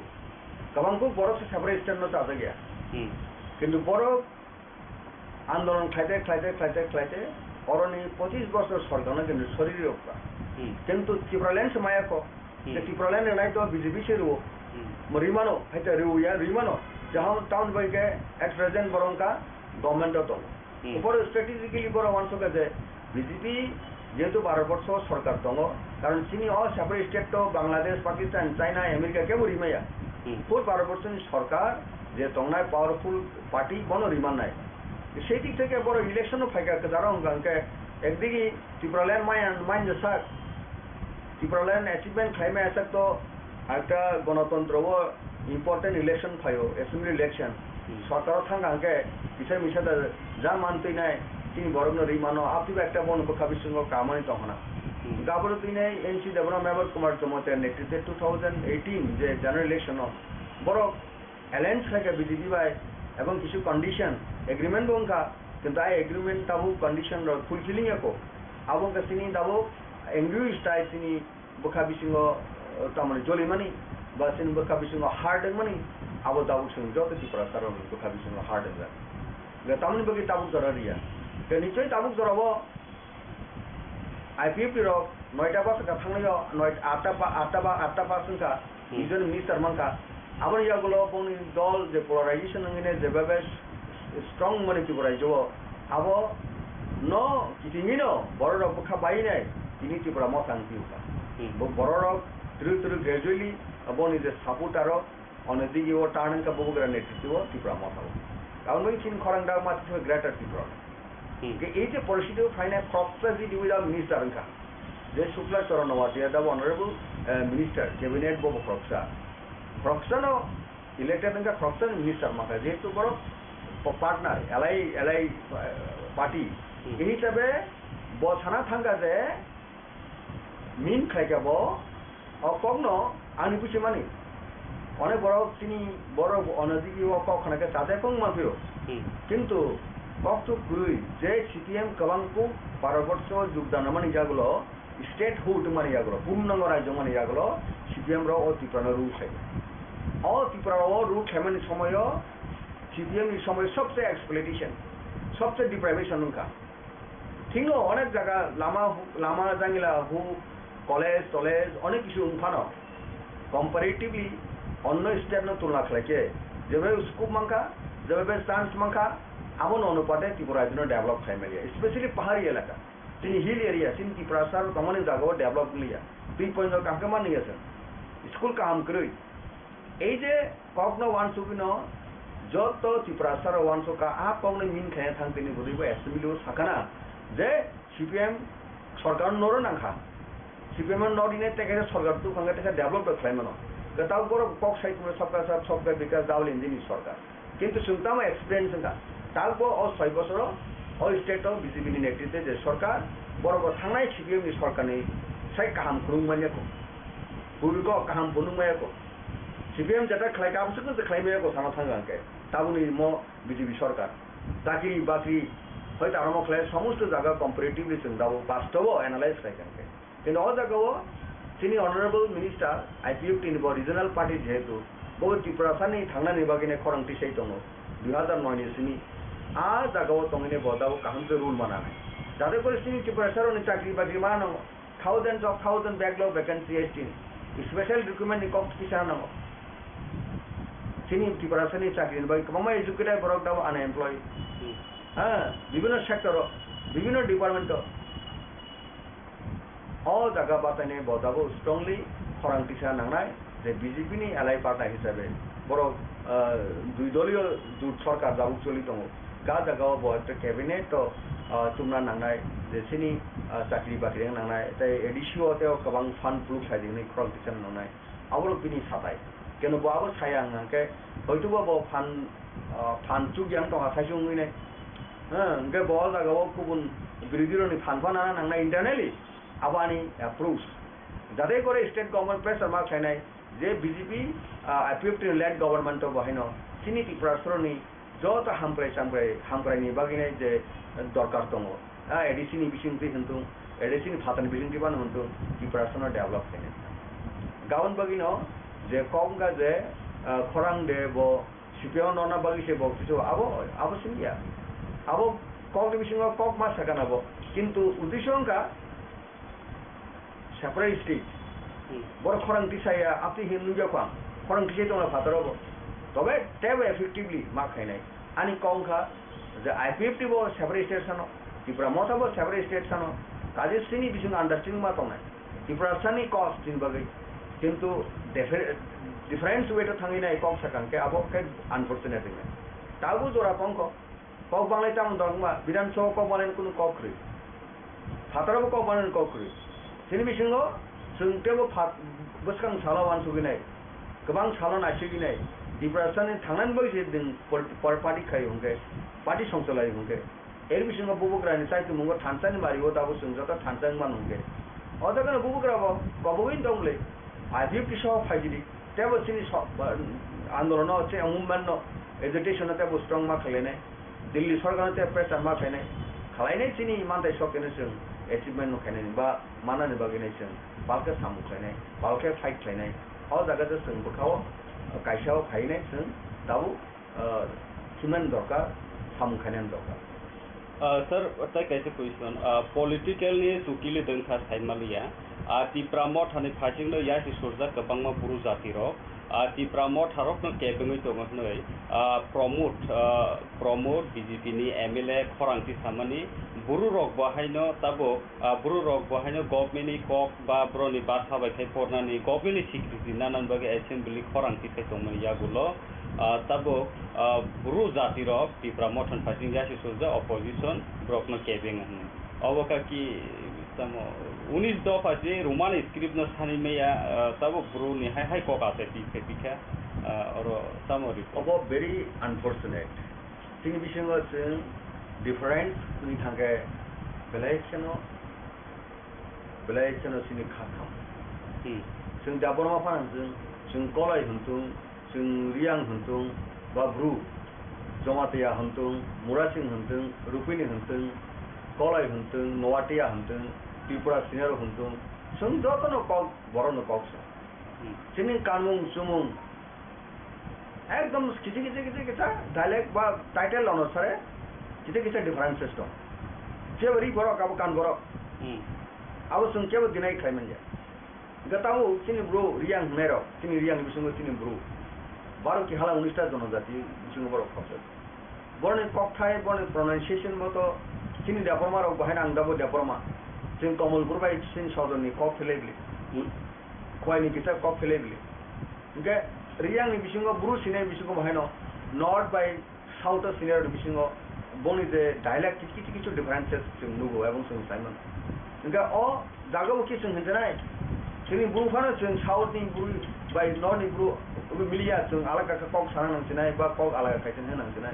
kwbang kuk borok se separate state no chajakya. Hmm. Kintu borok andolon khlaite, khlaite, khlaite, khlaite Oroni pochis bosor sorkarno kintu sori riyokha. Hmm. Kintu Tipraland se maya kho. Hmm. Je Tipraland rwnai to B J P se rwo. Hmm. Mo rimano, haita rwya rimano. Jahon town bai ke at present borong ka government o tongo. Hmm. Upor strategically borok wansukha je B J P jehetu Bharat borsho sorkar tongo, karon chini o separate state to Bangladesh, Pakistan, China, America kebo rimaya. Hmm. Pur Bharat borshoni sorkar je tongnai powerful party bono rimannai. Sei dik theke borok election o phaikha kwcharo hwnkha hwnkhe ekdigi Tipraland maya, manya sak, Tipraland achievement khlaimaya sak to ekta gonotontro o important election phaio, assembly election. Hmm. Sorkar o thangkha hwnkhe kisa misa da ja man twinai chini borokno ri mano, abtwi ekta bono bwkha bisingo kamani tongkhna. Hmm. Gaboro twinai N C Debbarma, Mevar Kumar Jamatia netrite two thousand eighteen je general election o borok alliance khlaikha B J P bai, ebong kisu condition, agreement bo wngkha, kintu ai agreement tabuk condition rok fulfilling ya kho. Abo wngkha chini tabuk angry style chini bwkha bisingo, eh, tamoni jolimani, ba chini bwkha bisingo heart wngmani, abo tabuk chwng joto Tiprasa rokni bwkha bisingo heart wngjak. Hwnkhe tamoni bagwi tabuk jora riya. Hwnkhe nichoi tabuk jorao I P F T rok noita bus ka thangnaio, noita, atta ba, atta ba, atta bus wngkha, Hmm. Union minister mankha. Aboni yagulo boni dol je polarization wngwi ne jebabe s-, strong mani Tripura rajyo o, abo no kitingino borok rok bwkha bai nai tini Tripura motha wngwi phiyokha. Hmm. Bo borok rok twrwk twrwk gradually boni je supporter rok, Ono digi o turn wngkha bubagra netriti o Tipra motha o. Aboni bagwi chini khorang da ma thangkha Greater Tripura. Hmm. Ke ei je porishito phainai khoroksa G D without minister wngkha. Je Shukla Charan Noatia da honorable, eh, minister, cabinet bo bo khoroksa. Khoroksa no elected wngkha, khoroksa ni minister mankha. Jehetu borok pa-, partner, alai, alai, eh, party. Hmm. Ei hisabe bo sana thangkha je Min khlaikha bo, o kokno ani buchimani. Onek borok chini borok onodigi o kok khnaikhe chajak wng manphio. Hmm. Kintu kokthuk kwrwi je C P M kwbang kuk Bharat borsho jogdan rwmani yagulo, statehood wngmani yagulo, purnango rajyo wngmani yagulo, C P M rok o Tripura no rule khlaikha. O Tripura o rule khlaimani somoio C P M ni somoio sobse exploitation, sobse deprivation wngkha. Thikno onek jaga lama, lama jangila huk, college, tolej, onek kisu wng phano, comparatively onno state no tulna khlai khe, jebe scope mankha, jebe chance mankha, abo no onupate Tripura rajyo no develop khai manya, especially pahari elaka. Chini hill area, chini Tiprasa rok tongmani jaga o develop wngya. Twi point o kaham khe manliya chwng. School kaham kwrwi. Ei je kokno uansugwino joto Tiprasa rok uansukha, a kokno min khaina thang tini bwrwi bo assembly o sakana je C P M sorkar no noro nangkha. C P M no nori ne tekhe sorkar tu khangkhe tekhe develop rok khlai mano. Kwtal borok kok sai kuno sabka sab sabka bikas Dawal Injini sorkar. Kintu chwng tamo experience wngkha. Tabukbo o soi bosoro o state o B J P ni netrite je sorkar, borok bo thangnai C P M ni sorkar ni sai kaham phunuk manya kho. Bwrwi kok kaham phunuk manya kho. C P M jeta khlai kha, abwswk no khlai maya kho sana thang hwnkhe. Tabukni mo B J P sorkar. Chakri bakri hoi ta romo khlai, somosto jaga comparatively chwng tabuk bastobo analyze khlai kha hwnkhe. Kintu o jaga o chini honorable minister I P F T ni bo regional party jehetu, bo Tiprasa ni thangnani bagwi nai khorang tisai tongo, dui hazar noi ni simi. A jaga o tongwi nai bo tabuk kaham khe rule mana nai. Jate kore chini Tiprasa rok ni chakri bakri mana nango. Thousands of thousand backlog vacancy S T ni. Special recruitment ni kok kisa nango. Chini Tiprasa ni chakri ni bagwi kwbangma educated borok tabuk unemployed. Hmm. Ha, bibhinno sector o, bibhinno department o. O jaga batainai bo tabuk strongly khorang tisa nangnai je B J P ni alai partner hisabe borok, ah, dui doliyo jut sorkar tabuk choli tongo. Ga jaga o bo ekta cabinet o, ah, chumna nangnai je chini, ah, chakri bakri wng nangnai tei A D C o tei o kwbang fund phuluk sai di hwnwi khorang tisa nangnai. Aborok bini satai. Keno bo abo saya wng khe hoitoba bo phan, ah, phan chukya wng tongkha khaisa wngwi nai. Ha, hwnkhe bo o jaga o kubun birodhi rokni phan phano nana nangnai internally. Abo ani approach. Jate kore state government pressure ma khlainai je B J P, ah, I P F T ni led government o bo haino chini Tiprasa rokni joto hamkrai chamkrai, hamkrai ni bagwi nai je dorkar tongo. Ah, A D C ni bising twi hwntung, A D C ni phatar ni bising twi phano hwntung, Tiprasa no develop khainai. Gabon bagwi no je kok wngkha je, ah, khorang de bo C P M no na bagwi se bo kisu abo, abo simi ya. Abo Kokni bisingo kok ma sakha nabo, kintu uddesho wngkha separate state. Hmm. Borok khorang tisaya, apni hin nukya kho ang, khorang tisai tongla phataro bo. Tobe tebo effectively ma khainai. Ani kok wngkha je I P F T bo separate state sano, Tipra Motha bo separate state sano, kaje chini bisingo understanding ma tongnai. Tiprasani cause chini bagwi. Kintu differ-, different way to thangwi nai kok sakha hwnkhe abo khe unfortunate wngnai. Tabuk jora tongkho. Kok banglai tamo dok wngma, Bidhan Sabha kok banglai kunu kok kwrwi. Phataro bo kok banglai kok kwrwi. Chini bisingo chwng tebo phat-, bwskang salo uansugwi nai, kwbang salo naisugwi nai, Tiprasani thangnani bagwi se nwng pol-, pol-, party khai hwnkhe, party songcholai hwnkhe. Er bisingo bubagrani chaichung mungo thansa ni mari o tabuk chwng joto thansa wngmano hwnkhe. O jaga no bubagra bo kobogwi tong bwle. I P F T soho phaijili. Tebo chini so-, ba-, andolono che movement no, agitation no tebo strong ma khlainai. Delhi sorkar no tebo pressure ma khlainai. Khlainai chini mantai sok kene chwng achievement no khainai ba manani bagwi nai chwng palke samung khlainai, palke fight khlainai. O jaga je chwng bwkhao kaisa o phainai chwng tabuk ah, chumani dorkar, samung khainani dorkar. Ah, sir, tai kaisa question. Ah, political ni chukili dwngkha saimaliya. Ah, Tipra Motha ni phaisingno yasi surjak kwbangma bru jati rok. Ah, Tipra Motha rokno kebengwi tongo hwnwi, ah, Pramod, ah, Pramod B J P ni M L A khorang tisamani bru rok bo haino tabuk Ah, bru rok bo haino government ni kok ba bro ni basa bai khai pornani government ni security nanani bagwi assembly khorang tisai tongmani yagulo, ah, tabuk, ah, bru jati rok Tipra Motha ni phaising yasi sujak opposition borok no kebeng hwnwi. Obo kaki tamo unis dopha je Roman script no sani maya, ah, tabuk bru ni hai hai kok asai pi khe pi kha, ah, oro tamo report. Obo very unfortunate. Chini bisingo chwng difference wngwi thangkhe belai kheno, belai kheno chini kha kham. Hmm. Chwng Debbarma phano chwng, chwng Kolai hwn thung, chwng Riyang hwn thung, ba Bru, Jamatia hwn thung, Murasing hwn thung, Rupini hwn thung, Kolai hwn thung, Noatia hwn thung, Tripura Senior hwn thung, chwng jotono kok, borokno kok sa. Hmm. Chini kanmung chumung, Ekdom kisa kisa kisa kisa dialect ba title onusare kisa kisa differences dong. Jebo ri borok abo kan borok. Hmm. Abo chwng kebo deny khlai manya. Hwnkhe tabuk chini bru Riyang hwnwi rok, chini Riyang ni bisingo chini bru baro ki hala unis ta jonojati bisingo borok khopjak. Boroni kokthai, boroni pronunciation bo to chini Debbarma rok bo haino ang dabo Debbarma. Chwng Komolpur bai chini sodorni kok phelai bili. Hmm. Khwai ni kisa kok phelai bili. Hwnkhe Riyang ni bisingo bru sinai bisingo bo haino North bai South o sinai rok ni bisingo boni je dialect kichu kichu differences chwng nugo ebong chwng sai mano. Hwnkhe o jaga o khe chwng hwnjanai, chini bru phano chwng South ni bru bai North ni bru bo miliya chwng alaka khe kok sana nang sinai ba kok alaka khai se nang sinai.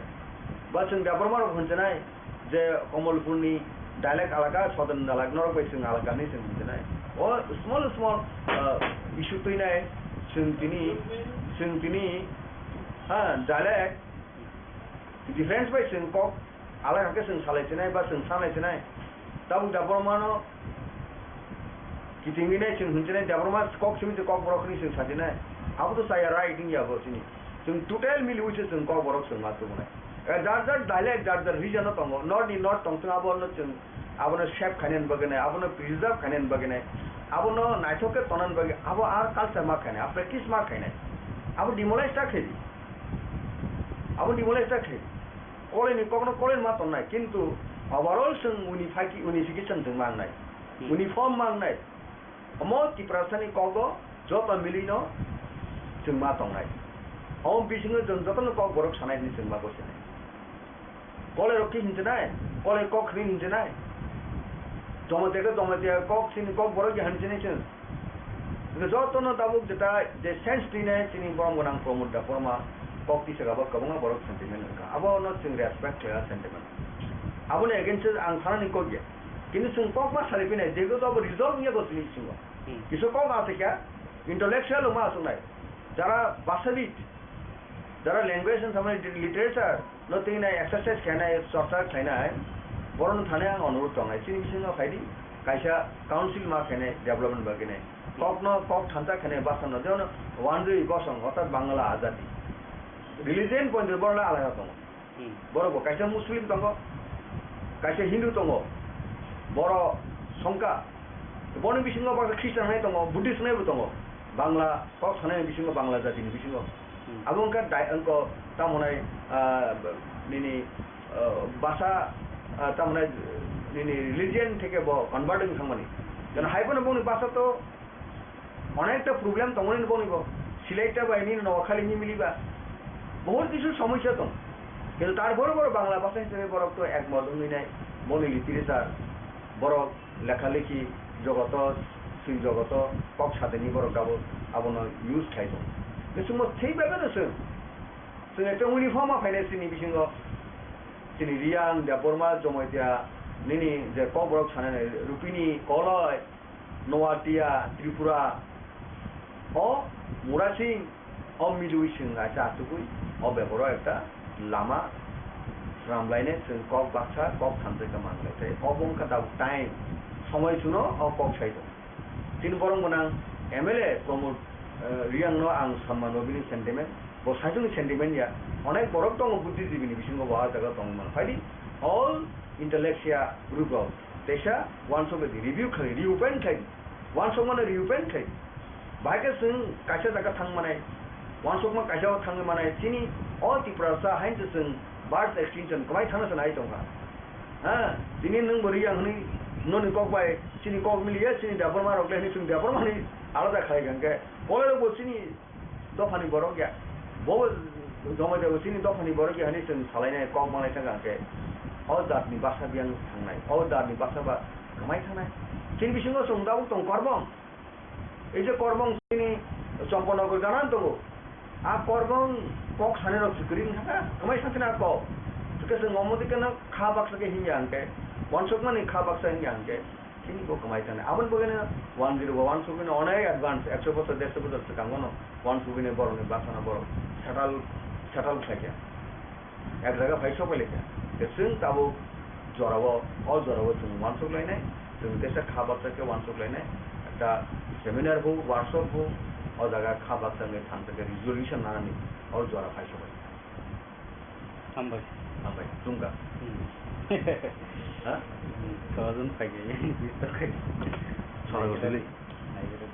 Ba chwng Debbarma rok hwnjanai, je Komolpurni dialect alaka, Southern dialect norok bai chwng alaka hinwi chwng hwnjanai. O small small, ah, issue twinai chwng tini, chwng tini, ha, dialect difference bai chwng kok alaka khe chwng salai chinai ba chwng sanai chinai. Tabuk Debbarmano kitingwi nai chwng hwnwi chinai, Debbarma kok simi se kok borok hinwi chwng sa chinai. Abo to chaya right wngya bo chini. Chwng total miliwi se chwng kok borok chwng ma tubunai. Eh, jar jar dialect, jar jar region no tongo. North ni north tong chwng abono chwng, abono save khainani bagwi nai, abono preserve khainani bagwi nai, abono naithok khe tongnani bagwi abo ar culture ma khainai, a practice ma khainai. Abo demolish ta khaidi. Abo demolish ta khai. Koleni kokno koleni ma tongnai, kintu overall chwng uni phaiki, uni phaiki chwng chwng ma wngnai. Hmm. Uniform ma wngnai. Omo Tiprasani kokgo joto milino chwng ma tongnai. Omo bisingo chwng jotono kok borok sanai hwnwi chwng ma gosinai. Kolai rok khe hinchinai, kolai kok hwnwi hinchinai. Jamatia khe Jamatia kok sini kok borok ya hinchinai chwng. Hwnkhe jotono tabuk jeta je sense twinai chini borom gwnang Pramod Debbarma kok tisaka bo kwbangma borok sentiment wngkha. Abono chwng respect khlaiya sentiment. Aboni against o ang sanani kok ya. Kintu chwng kok ma sari phinai, jegu to abo result wngya bo chini bisingo. Hmm. Kisa kok ma thikya, intellectual wngma aswknai. Jara basabit, jara language wng thangmani literature no twi nai exercise khainai, chorcha khlainai, borokno thani ang onurodh tongnai. Chini bisingo phaidi, kaisa council ma khainai development bagwi nai. Kokno kok thansa khainai bwsano, jemon Wanjwi Bosong, orthat Bangla Ajadi. Religion point borokno alada tongo. Hmm. Borok bo kaisa Muslim tongo, Kaisa Hindu tongo, borok songkha, boni bisingo baksa Christian hwnwi tongo, Buddhist hwnwibo tongo, Bangla kok sanani bisingo, Bangla jatini bisingo. Hmm. Abo wngkha dai-, wngkha tamo hwnai, ah, nini, ah, basa, ah, tamo hwnai nini religion theke bo convert wng thangmani. Jeno hai phano bongni basa to onekta problem tongmani bongni bo. Silai ta bai nini nogo khali mimili ba. Bahut kisu somosya tong. Kintu tarpore borok Bangla basa hisabe borok to ekmot wngwi nai. Boni literature, borok lekha lekhi jogoto, swi jogoto kok satini borok abo, abono use khai tong. Bisingbo thik bai no chwng. Chwng ekta uniform ma phainai chini bisingo. Chini Riyang, Debbarma, Jomotia, nini je Kokborok sanani, Rupini, Koloi, Noatia, Tripura, o Murasing, o milwi chwng aisa achugwi, o beboro ekta lama swnamlainai chwng kok baksa, kok thansa khe manlai. Tei obo wngkha tabuk time, somoi suno o kok sai tong. Chini borok gwnang M L A Pramod, eh, Riyang no ang samman rw bini sentiment, bo saisung ni sentiment ya, onek borok tongo buddhijibini bisingo bo ah jaga tongwi mano. Phaidi all intellectual group rok teisa uansuk di review khlai, reopen khlai, uansuk mano reopen khlai. Bahai khe chwng kaisa jaga thang manai, uansukma kaisa o thangwi manai, chini o Tiprasa hain se chwng birth extinction kwmai thangna se nai tongkha. Ha, tini nwng bo Riyang hwnwi noni kok bai chini kok miliya, chini Debbarma rok le hwnwi chwng Debbarma hwnwi alada khlai kha hwnkhe, Koloi rok bo chini dophani borok ya. Bo Jomotia bo chini dophani borok ya hwnwi chwng salainai kok manglai thangkha hwnkhe, o jatni baksa biyang thangnai, o jatni baksa ba kwmai thangnai. Chini bisingo chwng tabuk tong Korbong. Ei je Korbong chini Champanagar gana tongo. A Korbong kok sani rok se kwrwi wngkha, kwmai sakhe na kok. Hwnkhe chwng omo dikhe no kha baksa khe himya hwnkhe, uansukmani kha baksa himya hwnkhe, chini bo kwmai thani. Aboni bagwi no one zero one sugwi no onek advance, ekso bochor, derso bochor swkango no one sugwi no borokni baksa no borok settle, settle khlaikha. Ek jaga phai sok bai laikha. Tei chwng tabuk jorao, o jorao chwng uansuk lainai, chwng teisa kha baksa khe uansuk lainai. Ekta seminar bo, workshop bo, o jaga kha baksa wngwi thansa khe resolution nanani o jora phai sok bai. Hambai. Hambai, chwngkha. Hmm. Ha? Hmm, kojon phai khe, bistor khai. Sona gotili. Naigira.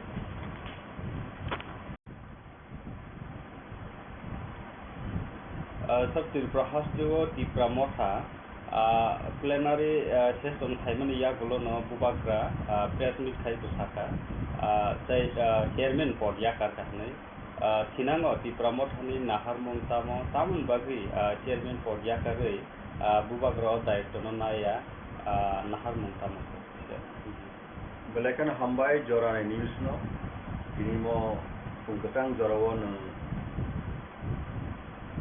Ah, South Tripura hasteo Tipra Motha, ah, plenary, ah, session khaimani yagulono Bubagra, ah, press meet khai bwsakha, ah, tei, ah, chairman pod yakar kha hwnwi. Ah, thinango Tipra Mothani naharmung tamo, tamoni bagwi, ah, chairman pod yakarwi, ah, Bubagra o daitwno naiya, ah, naharmung tamo. Belai kheno hambai jorani news no. Tini mo phung kwchang jorao nwng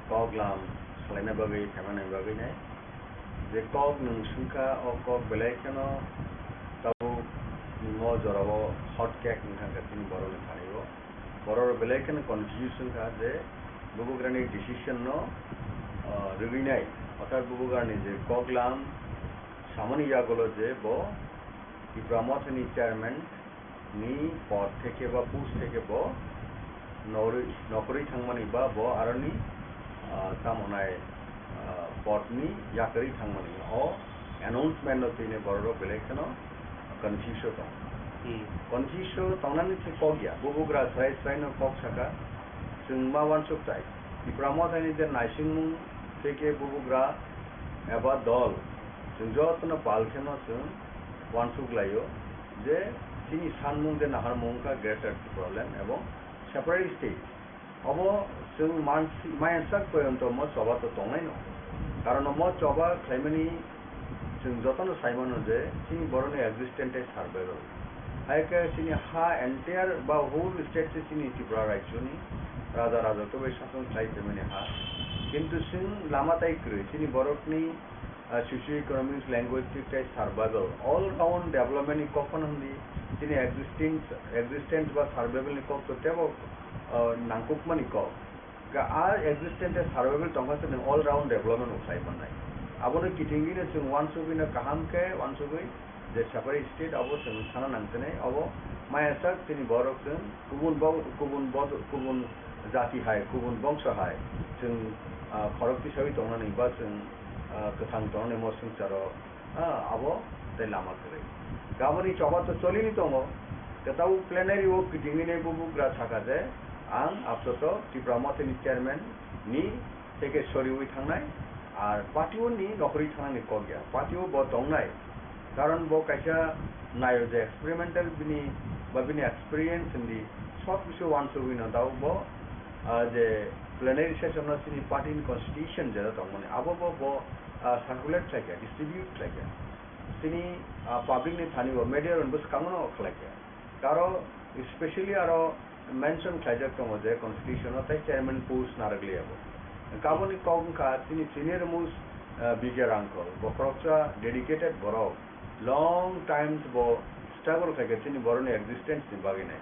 kok lam salaina bagwi, khaimani bagwi nai. Je kok nwng swngkha, o kok belai kheno tabuk mo jorao hot cake wngkha, wngkha chini borokni thani o. Borok belai kheno confuse wngkha je bubagrani decision no, ah, rwgwi nai. Orthat bubagrani je kok lam samani yagulo je bo Tipra Mothani chairman ni pod theke ba post theke bo norwi-, nokhorwi thangmani ba bo aroni, ah, tamo hwnai, ah, pod ni yakarwi thangmani. O announcement no tini borok rok belai kheno confuse o tong. Hmm. Confuse o tongnani se kok ya. Bubagra srai srai no kok saka. Chwng ma uansuk chai. Tipra Mothani je naisingmung theke bubagra eba dol. Chwng jotono pal kheno chwng uansuk laio je chini sanmung je naharmung wngkha Greater Tipraland ebong separate state. Obo chwng mansi-, maya sak poyonto mo choba to tongnaino. Karon mo choba khlaimani chwng jotono saimano je chini borokni existence tei survival. Hai khe chini ha entire ba whole state se chini Tripura rajyoni raja raja khe bai sason khlai phaimani ha. Kintu chwng lama tai kwrwi chini borokni ah, socio-economics, linguistic tei survival, all round development ni kok phano hwnwi chini existence, existence ba survival ni kok to teibo, ah, nangkukmani kok. Ga a existence tei survival tongkha se nwng all round development bo khlai mannai. Abono kitingwino chwng uansugwino kaham khe uansugwi je separate state abo chwng sana nangkhe nai, abo maya sak chini borok chwng kubun bo-, kubun bo-, kubun jati hai, kubun bongso hai chwng, ah, khorok tisawi tongnani ba chwng, ah, kwthang tongnani mo swngcharo Ah, abo tei lama kwrwi. Gaboni choba to cholini tongo. Tei tabuk plenary o kitingwi nei bubugra saka je, ang apato Tipra Mothani chairman ni teke soriwi thangnai, ar party o ni nokhorwi thangnani kok ya. Party o bo tongnai. Karon bo kaisa nayo je experimental bini ba bini experience hindi sob kisu wansugwi no tabuk bo, ah, je plenary session no chini party ni constitution jera tongmani abo bo bo, ah, circulate khlaikha, distribute khlaikha. Chini, ah, public ni thani bo media rok bo swkang no khlaikha. Aro specially aro mention khlaijak tongo je constitution o tei chairman post narwkliya bo. Kaboni kok wngkha chini senior most, ah, B J Rangkhol, bo khoroksa dedicated borok, long times bo struggle khaikha chini borokni existence ni bagwi nai.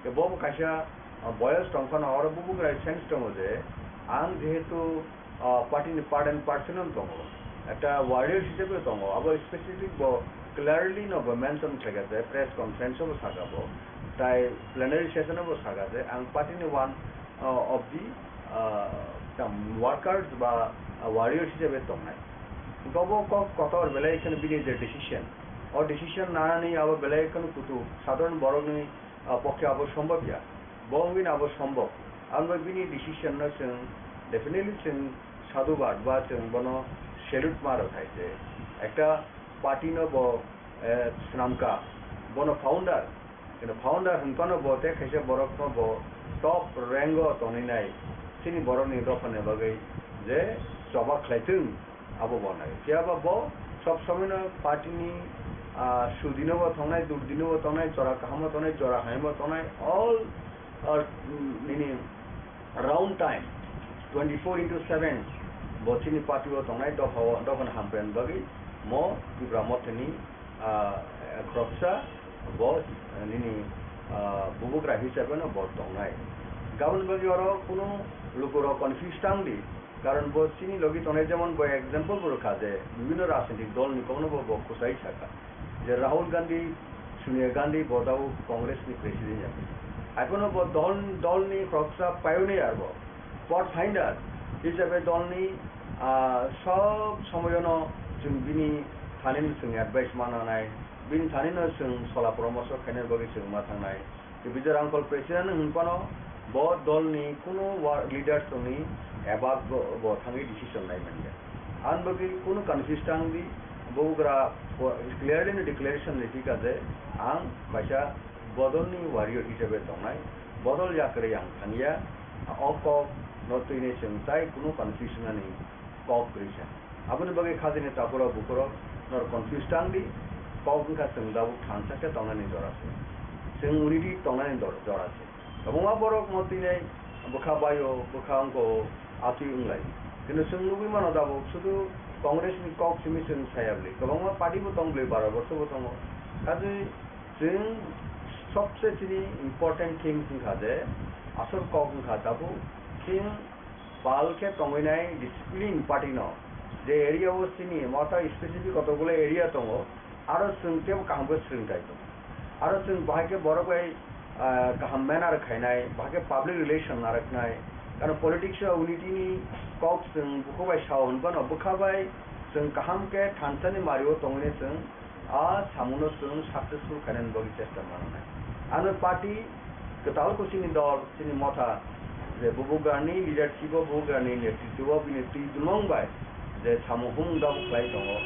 Tei bo bo kaisa, ah, boyos tongphano oro bubugra sense tongo je ang jehetu ah, party ni part and parcel no tongo, ekta warrior hisabe tongo, abo specific bo clearly no bo mention khlaikha je press conference o bo saka bo, tai plenary session o bo saka je ang party ni one, ah, of the, ah, some workers ba, ah, warrior hisabe tongnai. Hwnkhe obo kok kotor belai kheno bini je decision, o decision nanani abo belai kheno kutuk sadharon borokni ah, pokhe abo sombhob ya. Bo wngwi no abo sombhob. Abo bini decision no chwng definitely chwng sadhubad ba chwng bono salute ma rw thai je ekta party no bo, eh, swnamkha, bono founder. Kino founder hwnphano bo tei kaisa borok no bo top rank o tonwi nai chini borok ni dopha ni bagwi je choba khlai thung. Abo bo nai. Phiya ba bo sob somoi no party ni, ah, sudi no bo tongnai, durdi no bo tongnai, jora kaham o tongnai, jora hamya o tongnai, all, ah, nini round time, twenty four into seven, bo chini party o tongnai, dopha o, dopha ni hamkrai ni bagwi mo Tipra Motha ni, ah, khoroksa bo, ah, nini, ah, bubugra hisabe no bo tongnai. Gaboni bagwi oro kunu lukurok confuse tang di. Karon bo chini logi tongnai, jemon bo example bo rwkha je bibhinno rajnitik dol ni kokno bo, bo kwchai sakha je Rahul Gandhi, Sonia Gandhi bo tabuk Congress ni president ya. Haiphano bo dol, dol ni khoroksa pioneer bo, pathfinder hisabe dol ni, ah, sob somoyono chwng bini thani no chwng advice ma nanai, bini thani no chwng sola poramorsho khaina bagwi chwng ma thangnai. Tei Bijay Rangkhol president wng phano bo dol ni kunu wa-, leaders rok ni above bo, bo thangwi decision nai manya. Ang bagwi kunu confuse tang di, bubugra po-, clearly no declaration riphi kha je ang kaisa bodol ni warrior hisabe tongnai, bodol yakarwi ang thangya, o kok no twinai chwng tai kunu confusion ani kok kwrwi sa. Aboni bagwi khajani takhurok bukhurok norok confuse tang di, kok wngkha chwng tabuk thansa khe tongnani jora se. Chwng unity tongnani dor-, jora se. Kwbangma borok no twinai bwkha bai-o, bwkha wngkha-o, atwi wnglai. Kintu chwng nugwi mano tabuk sudu Congress ni kok simi chwng saya bwlwi. Kwbangma party bo tong bwlwi, baro borso bo tongo. Kaje chwng sobse chini important thing wngkha je asol kok wngkha tabuk chwng pal khe tongwi nai discipline party no, je area o chini motha specific kotokgulo area tongo, aro chwng teibo kaham khe swrwng khai tongo, aro chwng bahai khe borok bai, ah, kaham manner khainai, bahai khe public relation narwknai, karon politics o unity ni kok chwng bukhuk bai sao hwn phano bwkha bai chwng kaham khe thansa ni mari o tongwi nai chwng a samungno chwng successful khainani bagwi chesta mananai. Ano party kwtal kuchini dol chini motha je bubugrani leadership o, bubugrani netritwo o bini twi dulmung bai je samung humung dabu khlai tongo,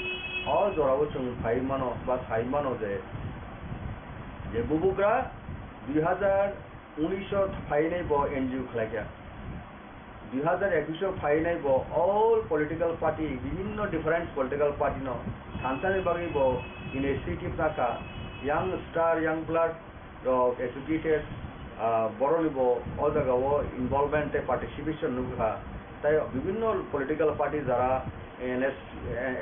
o jorao chwng phai mano ba sai mano je, je bubugra dui hazar unis o phainai bo N G O khlaikha. Dui hazar ekus o phainai bo all political party, bibhinno different political party no thansani bagwi bo initiative nakha, young star, young blood rok, educated, ah, borok ni bo o jaga o involvement tei participation nukha. Tai bibhinno political party jara N S,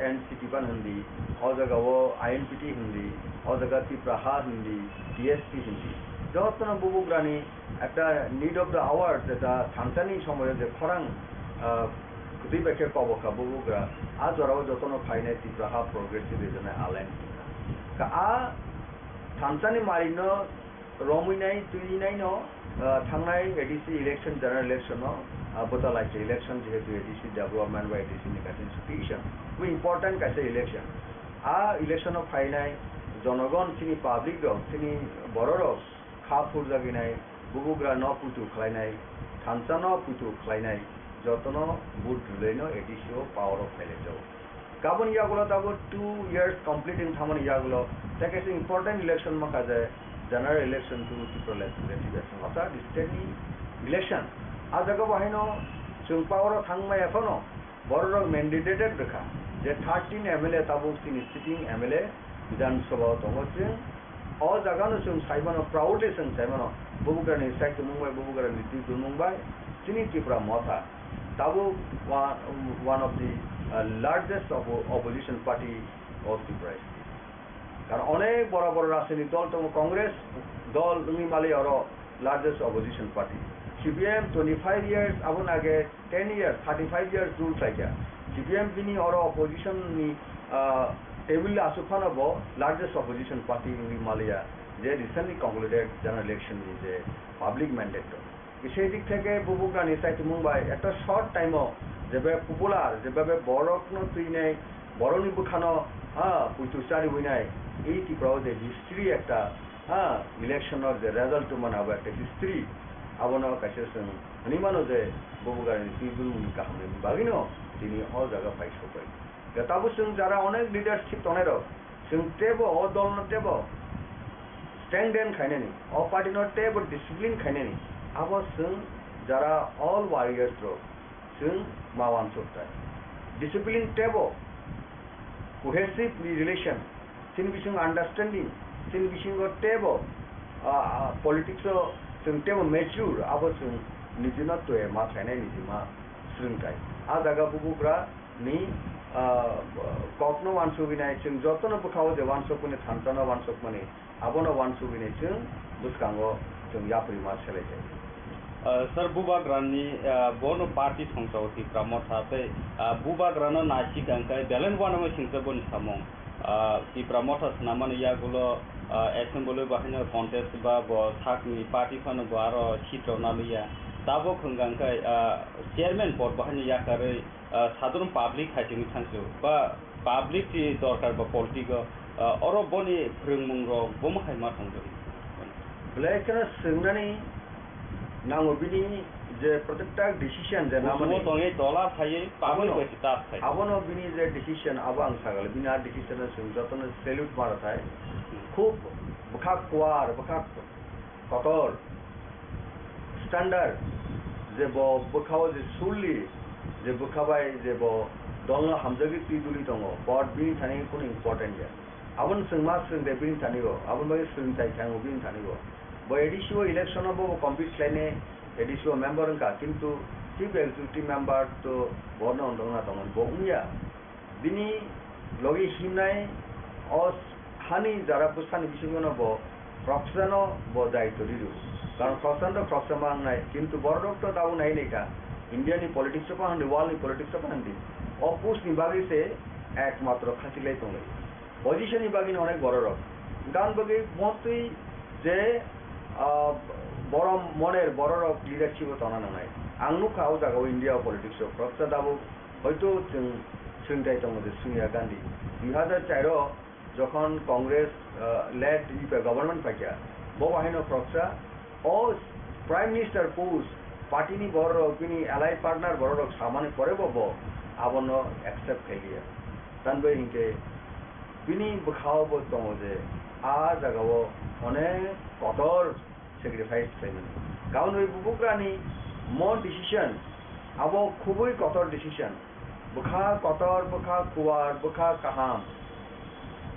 N C P ban hindi, o jaga o I N P T hindi, o jaga Tipra Ha hindi, T S P hindi. Jotono bubugrani ekta need of the hour, jeta thansani somoyo je khorang, ah, kwtwi bai khe kobokha bubugra, a jorao jotono phainai Tipra Ha Progressive Regional Alliance wngkha. Ka a thansani marino romwi nai, twi nai no, ah, thangnai A D C election, general election no, ah, bwta lai se election, jehetu A D C development ba A D C ni kaisa institution, bo important kaisa election. A election o phainai jonogon, chini public rok, chini bororok kha phurjagwi nai, bubugra no puitu khlainai, thansa no puitu khlainai, jotono vote rwlai no A D C o power o phailai jago. Kabun yagulo tabuk two years complete wng thangmani yagulo, tei kaisa important election mankha je general election to Tripura Legislative Assembly, orthat state ni election. A jaga bo haino chwng power o thangmaya phano, bororok mandated rwkha je thirteen M L A tabuk chini sitting M L A Bidhan Sabha o tongo. Chwng o jaga no chwng sai mano, proudly chwng sai mano, bubugra ni saichumung bai, bubugra ni twi bai, chini Tipra Motha tabuk wa-, one of the, uh, largest oppo-, opposition party of Tripura state. Karon onek bora bora rajnitik dol tongo, Congress dol wngwi mali oro largest opposition party. C P M twenty-five years, aboni age ten years, thirty-five years rule khlaikha. C P M bini oro opposition ni, ah, table aswk phano bo largest opposition party wngwi maliya, je recently concluded general election ni je public mandate rok. Sei dik theke bubugrani saichumung bai ekta short time o jebe popular, jebe borokno twinai, borokni bwkhano, ha, puitu chariwinai, ei Tripura o je history ekta, ha, election o je result tongmani abo ekta history, abono kaisa chwng hwnwi mano je bubugrani twi bumungni kahamni bagwino tini o jaga phai sokbai. Tabuk chwng jara onek leadership tongnai rok, chwng teibo o dol no teibo strengthen khainani, o party no teibo discipline khainani, abo chwng jara all warriors rok, chwng ma wansuk tai. Discipline teibo cohesive relation, chini bising understanding, chini bisingo teibo, ah, ah, politics o chwng teibo mature, abo chwng nijino twi ma khainai, nijima swrwng tai. A jaga bubugra ni, ah, kokno wansugwi nai, chwng jotono bwkhao je wansukmani, thansa no wansukmani, abono wansugwi nai chwng bwskango chwng yapri ma selai jai. Ah, sir, bubagrani, ah, bono party songchao Tipra Motha tei, ah, bubagrano naisik ang khe belai uanama singsa boni samung. Ah, Tipra Motha swnamani yagulo, ah, assembly bahaino contest ba bo sakni party phano bo aro seat rok naliya. Tabuk hwnkha khe, ah, chairman pod bahaino yakarwi, ah, sadharon public hai simi thangsu ba public ni dorkar ba politic o, ah, oro boni phwrwngmung rok bomo hai ma thangjago. Belai kheno swngnani nango bini je protekta decision je namani. Busumo tongwi tola phaiwi public abono, bai se tas khai. Abono bini je decision abo ang sagale bini a decision no chwng jotono salute mara thai. Hmm. Khub bwkha kuar, bwkha kotor, standard, je bo bwkhao je surli, je bwkha bai je bo dolno hamjagwi twi duli tongo, but bini thani kunu important ya. Aboni chwng ma swrwng de bini thani o, aboni bagwi swrwng chai thango bini thani o. Bo A D C o election o bo compete khlainai, A D C o member wngkha, kintu chief executive member to bono wngdongna tongmani bo wngya. Bini logi himnai o hani jara bwsani bisingo no bo khoroksano bo daitw riro. Karon khoroksano to khoroksa ma wngnai, kintu borok to tabuk nai nai kha. India ni politics o phan di, world ni politics o phan di. O post ni bagwi se ekmatro khachilai tonglai. Position ni bagwi no onek borok rok. Gan bagwi mostly je, ah, borom moner borok rok leadership o tongna nangnai. Ang nukha o jaga o India o politics o khoroksa tabuk Hoito chwng swngchai tongo je Sonia Gandhi dui hazar char o jokhon Congress, ah, led U P A government paikha, bo bahaino khoroksa o Prime Minister post party ni borok rok bini allied partner borok rok samani pore bo, bo abono accept khailiya. Tamni bagwi hinkhe bini bwkhao bo tongo je a jagao onek kotor sacrifice khlaimani. Kaunwi bubugrani mo decision, abo khubui kotor decision. Bwkha kotor, bwkha kuwar, bwkha kaham.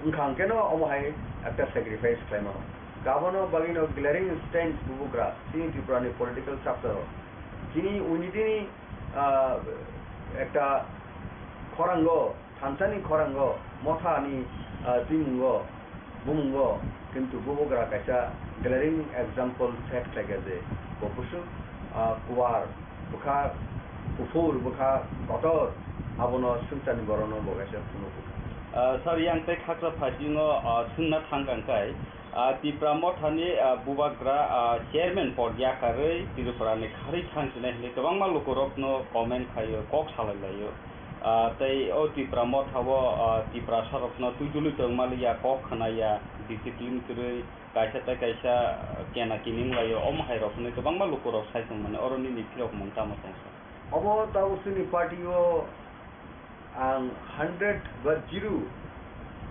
Wngkha hwnkhe no omo hai ekta sacrifice khlaimano. Abono bagwino glaring stance bubugra chini Tripura ni political chapter o. Chini unity ni, ah, ekta khorango Thansani khorango, mothani, ah, twimungo, bumungo, kintu bubagra kaisa glaring example set khlaikha je bo bwswk, ah, kuwar, bwkha kuphur, bwkha kotor, abono swngcharni borokno bo kaisa phunukgo. Ah, sir, yang tei khaksa phaisingno, ah, swngna thangkha hwnkhe, ah, Tipra Mothani, ah, bubagra, ah, chairman pod yakarwi Tripurani kharwi thangsinai hinwi kwbangma lukurokno comment khaio, kok salai laio. Ah, tei o Tipra Motha o, ah, Tiprasa rokno twi dului tong maliya, kok khna ya, discipline kwrwi, kaisa tei kaisa, ah, kena kining lai o, omo hai rok hinwi kwbangma luku rok sai tong mani, oro nini phirok mung tamo tong sa? Obo tabuk chini party o ang hundred ba zero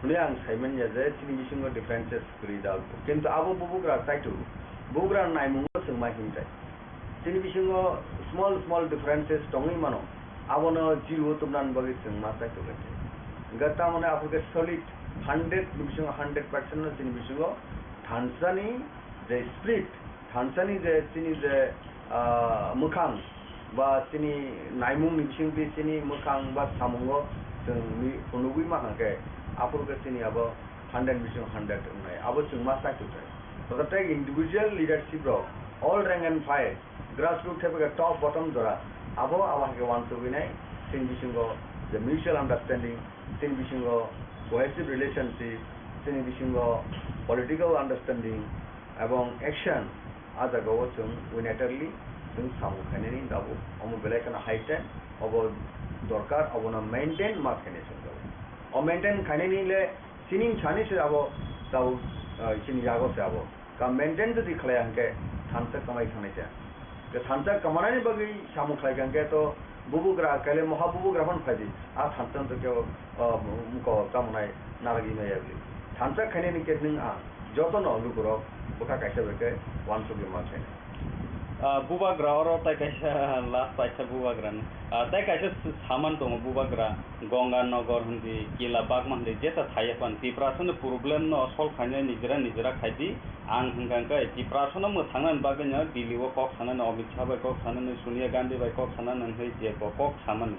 hwnwi ang sai manya je chini bisingo differences kwrwi da. Kintu abo bubugra kaitu, bubugra naimungo chwng ma himjai. Chini bisingo small small differences tongwi mano, abono zero o tubnani bagwi chwng ma kaitu kaitu. Hwnkhe tamoni aphuru khe solid hundred ni bisingo hundred percent no chini bisingo thansani je spirit, thansani je chini je, ah, mwkhang ba chini naimung ni bisingtwi chini mwkhang ba samungo chwng mi-, phunugwi mankha khe, aphuru khe chini abo hundred bising hundred wngnai, abo chwng ma sai tongthai. Tototei individual leadership rok, all rank and file, grassroots thepha khe top bottom jora, abo abo hai khe uansugwi nai, chini bisingo je mutual understanding, chini bisingo cohesive relationship, chini bisingo political understanding, ebong action, a jagao chwng unitarily chwng samung khainani tabuk. Omo belai kheno high time, obo dorkar, obono maintain ma khainai chwng tabuk. O maintain khainani le chini sani se abo tabuk, ah, chini yago se abo. Ka maintain jodi khlaiya hwnkhe thansa kamai thangnai se. Tei thansa kamanani bagwi samung khlai kha hwnkhe to bubugra, kaile moha bubugra phano phai di. A thansa no to kebo, ah, muko tamo nai narwgwi maya bwlwi. Thansa khainani khe nwng ang jotono lukurok bwkha kaisa bai khe uansugwi ma khainai. Ah, bubagra oro tai kaisa last paisa bubagra ni. Ah, tai kaisa s-, saman tongo bubagra, Ganga Nagar hindi, Kila Bagma hindi, jesa thaiya phan Tiprasa ni problem no solve khainai nijera nijera khai di. Ang hwnkha hwnkhe Tiprasano mwthangnani bagwino Delhi o kok sanani, Amit Shah bai kok sanani, Sonia Gandhi bai kok sanani hwnwi je bo kok samani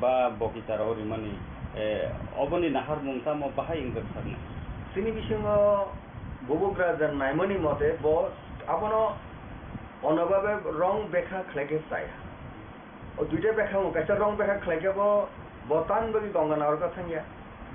ba bo kicharo rimani, eh, oboni naharmung tamo bahai wngkha sakni? Chini bisingo bubugra je naimani mote bo abono onobabe wrong bekha khlaikhe chaya. O duita bekha wng, kaisa wrong bekha khlaikhe bo, bo tamni bagwi Ganganagar khe thangya,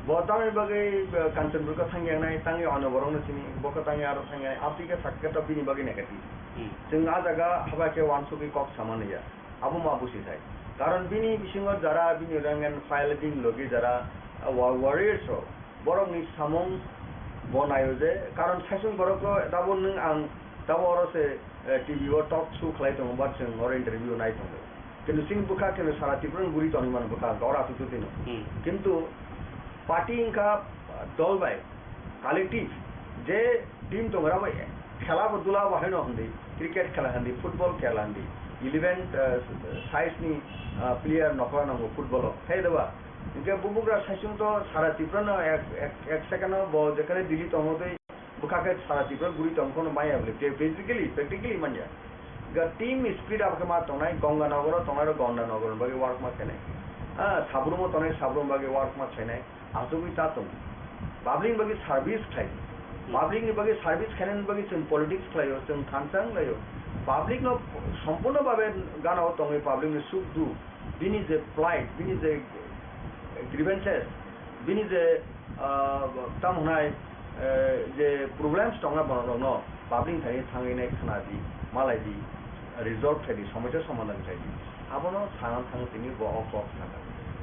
bo tamni bagwi, eh, Kanchanpur khe thangya nai, tangwi ano borokno sini, bo khe tangwi aro thangya nai, aboni khe sakhe to bini bagwi negative. Hmm. Chwng a jaga haba khe uansugwi kok sama naiya, abo ma busi thai. Karon bini bisingo jara bini rank and file bini logi jara, ah, wa-, warriors rok, borokni samung bo naio je, karon saichung borokno tabuk nwng ang tabuk oro se, eh, T V o talk show khlai tongo, ba chwng oro interview nai tongo. Kintu chini bwkha khe sara Tripura ni guri tongwi mano bwkha, oro aswk twi no. Hmm. Kintu party wngkha, ah, dol bai, collective, je team tongo, abo khela bo dula bo haino hindi, cricket khela hindi, football khela hindi, eleven, ah, size ni, ah, player nokla nango football o, khe da ba? Hingke bubugra saichung to sara Tripura no ek, ek, ek second o bo jekhane Delhi tongo tei bwkha khe sara Tripura guri tong phano maya bole, physically, practically manya. Ga team spirit abo khe ma tongnai, Ganga Nagar o tongnai rok Ganga Nagar ni bagwi work ma khainai. Ah, Sabrum o tongnai Sabrum bagwi work ma khainai. Achugwi ta tong. Public ni bagwi service khlai. Public ni bagwi service khainani bagwi chwng politics khlaio, chwng thansa wnglaio. Public no sompurno babe gana o tongwi public ni suk duk, bini je plight, bini je grievances, bini je, ah, tamo hwnai, eh, je problems tongna borok rokno public thani thangwi nai khna di, malai di, resolve khai di, somosya somadhan khai di. Abono sana thang tini bo o kok sana.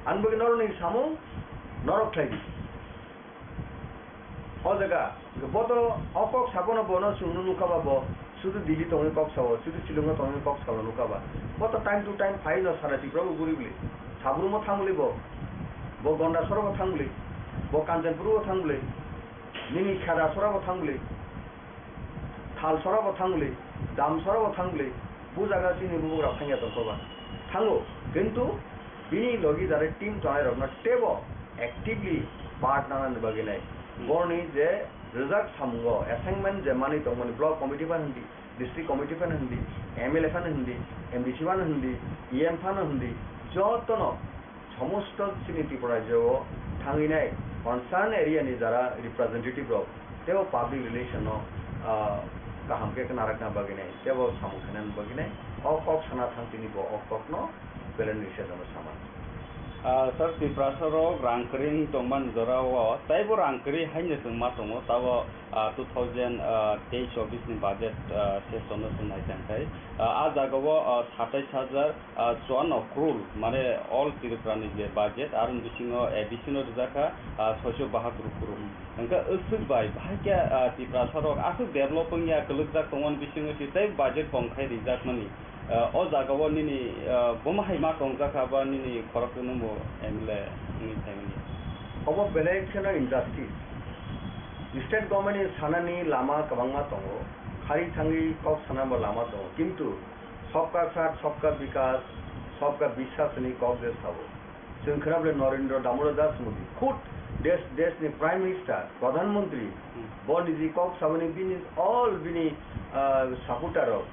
Ang bagwi norok ni samung norok khlai di. O jaga, bo to o kok sabono bono chwngno nukha ba bo, sudu Delhi tongwi kok sao, sudu Shillong o tongwi kok sao nukha ba. Bo to time to time phai no sara Tripura bo guri bwlwi. Sabrum o thang bwlwi bo, bo Gonda sora bo thang bwlwi, bo Kanchanpur o thang bwlwi, nini Kheda sora bo thang bwlwi. Thalsora bo thang bwlwi, Damsora bo thang bwlwi, bo jaga chini bubagra phangya tongkha ba. Thango, kintu bini logi jare team tongnai rokno teibo actively part nanani bagwi nai. Hmm. Borni je rijak samungo assignment je manwi tongmani block committee phano hindi, district committee phano hindi, M L A phano hindi, M D C phano hindi, E M phano hindi, jotono somosto chini Tripura rajyo o thangwi nai concern area ni jara representative rok teibo public relation no, ah, kaham khe khna rakna bagwi nai teibo samung khainani bagwi nai o kok sana thang tini bo o kok no belai ni sejano sama. Ah, sir, Tiprasa rok rang kwrwi wng tongmani jora o, taibo rang kwrwi haino chwng ma tongo, tabo, ah, two thousand, ah, teish chobbish ni budget, ah, session no chwng nai tang khai. Ah, ah jaga o, ah, satais hajar, ah, chuanno crore, mane all Tripura ni je budget, aroni bisingo A D C no rijak kha, ah, soiso bahatur crore. Hwnkhe aswk bai, bahai khe, ah, Tiprasa rok aswk develop wngya, kwlwkjak tongmani bisingo se tei budget kom khai rijak mani. Ah, o jaga o nini, ah, boma hai ma tongjak kha ba nini khorok no bo M L A wngwi phaimani. Obo belai kheno injustice. State government ni sanani lama kwbangma tongo, khari thangwi kok sanabo lama tongo, kintu sabka saath, sabka vikas, sabka biswas ni kok je sabo. Chwng khna bole Narendra Damodar Das Modi, khud desh, desh ni Prime Minister, Pradhan Mantri, Hmm. bo niji kok saboni bini all bini, ah, supporter rok,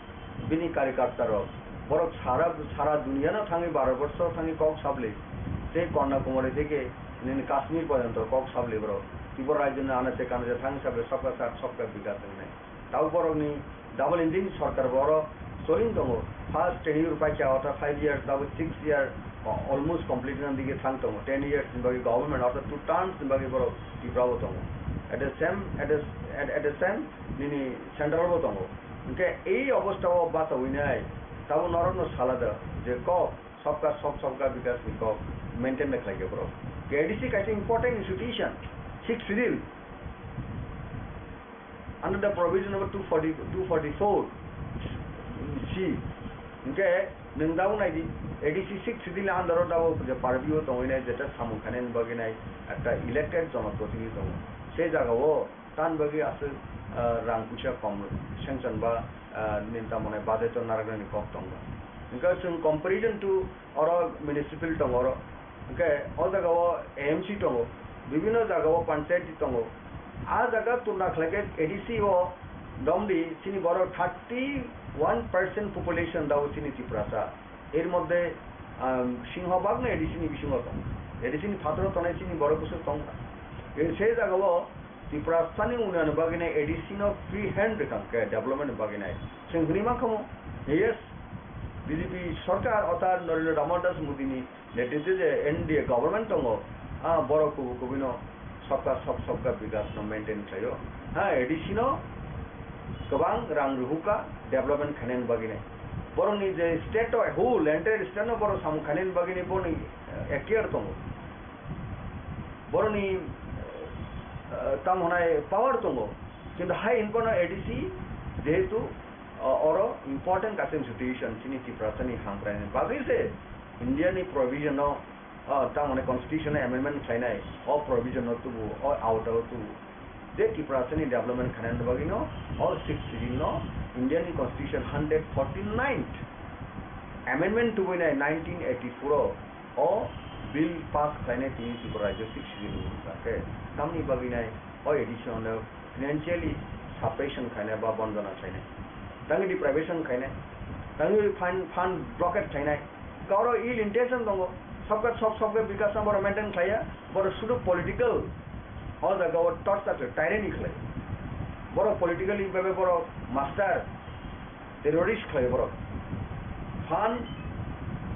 bini karyakarta rok, borok sara, sara duniya no thangwi baro borsor thangwi kok sabli, tei Kanyakumari theke nini Kashmir porjonto kok sabli borok. Tripura rajyo ni anache kanache thangwi sabli sabka saath sabka vikas wngnai. Tabuk borokni double engine sorkar bo oro soling tongo. First tenure paikha, ortha five years, tabuk six year, o-, almost complete wngna digi thang tongo. Ten years ni bagwi government, ortha two terms ni bagwi borok Tripura o tongo. At the same, at the, at, at the same, nini central bo tongo. Hwnkhe ei obostha o bachawi nai, tabuk norok no sala da je kok, sabka sab, sabka vikas ni kok maintain da khlai khe borok. K D C kaisa important institution, sixth schedule. Under the provision number two forty, two forty-four C, hwnkhe nwng tabuk nai di, A D C sixth schedule under o tabuk je purview o tongwi nai, jeta samung khainani bagwi nai ekta elected jonoprotinidhi tongo. Se jaga o tan bagwi aswk, ah, rang puisa kom sanction ba, ah, nini tamo nai budget o narwknani kok tongo. Hwnkhe chwng comparison to oro municipal tongo oro. Hwnkhe o jaga o A M C tongo, bibhinno jaga o panchayati tongo. A jaga tuna khlai khe A D C o domdi chini borok thirty one percent population dao chini Tiprasa. Er moddhe, um, singhobagno A D C ni bisingo tongo. A D C ni phataro tongnai chini borok bwswk tongkha. E, se jaga o Tiprasani unnayon bagwi nai A D C no free hand rwkha hwnkhe development ni bagwi nai. Chwng hwnwi mankha mo, yes, B J P sorkar orthat Narendra Damodar Das Modi ni netritwe je N D A government tongo, ah, borok kubui kubui no sabka sab sabka vikas no maintain khlaio. Ha, A D C no kwbang rang rwhukha development khainani bagwi nai. Borokni je state o whole entire state no borok samung khainani bagwi nai borokni, eh, ekhtiar tongo. Borokni, eh, tamo hwnai power tongo, kintu hai hinphano A D C jehetu, eh, oro important kaisa institution chini Tiprasani hamkraini bagwi se India ni provision no, eh, tamo hwnai constitution no amendment khlainai, o provision no tubu, o out o tubu. Je Tiprasani development khainani bagwi no, o sixth schedule no India ni constitution hundred forty-ninth amendment tubui nai nineteen eighty-four o, o bill pass khlainai tini Tripura rajyo sixth schedule ni wngkha khe, tamni bagwi nai o A D C no financially suppression khainai ba bondona khlainai, tangwi deprivation khainai, tangwi fund, fund blockade khainai, kauro ill intention tongo, sabka sab, sabka vikas no borok maintain khlaiya, borok sudu political, o jaga o torture khlai, tyranny khlai, borok politically bhabe borok master, terrorist khlai borok. Fund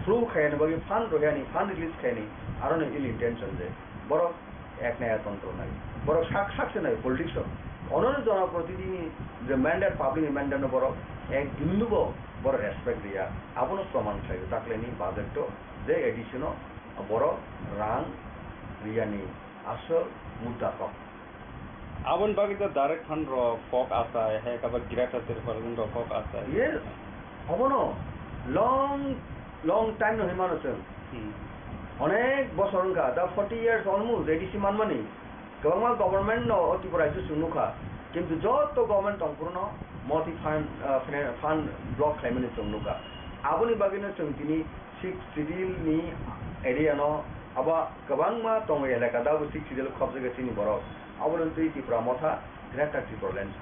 flow khaiyani bagwi, fund rohiyani, fund release khaiyani, aro no ill intention je. Borok ek naya tontro nai. Borok sak sak se nai politics o. Ono no jonoprotinidhi ni je mandate, public ni mandate no borok ek bindu bo borok respect riya. Abono proman khlai o. Dakle ni budget o je A D C no borok rang riyani asol mudda kok. Aboni bagwi to direct fund rok kok asai, hai khe ba Greater Tipraland rok kok asai. Yes, obono long, long time no hinmano chwng. Hmm. Onek bosor wngkha, da forty years almost A D C manmani. Kwbangma government no o Tripura rajyo chwng nukha. Kintu joto government tongphuru no moti fund, ah, fina-, fund block khlaimani chwng nukha. Aboni bagwi no chwng tini Sixth Schedule ni area no abo kwbangma tongo elaka, da bo Sixth Schedule khobjagwi chini borok. Abono twi Tipra Motha Greater Tipraland.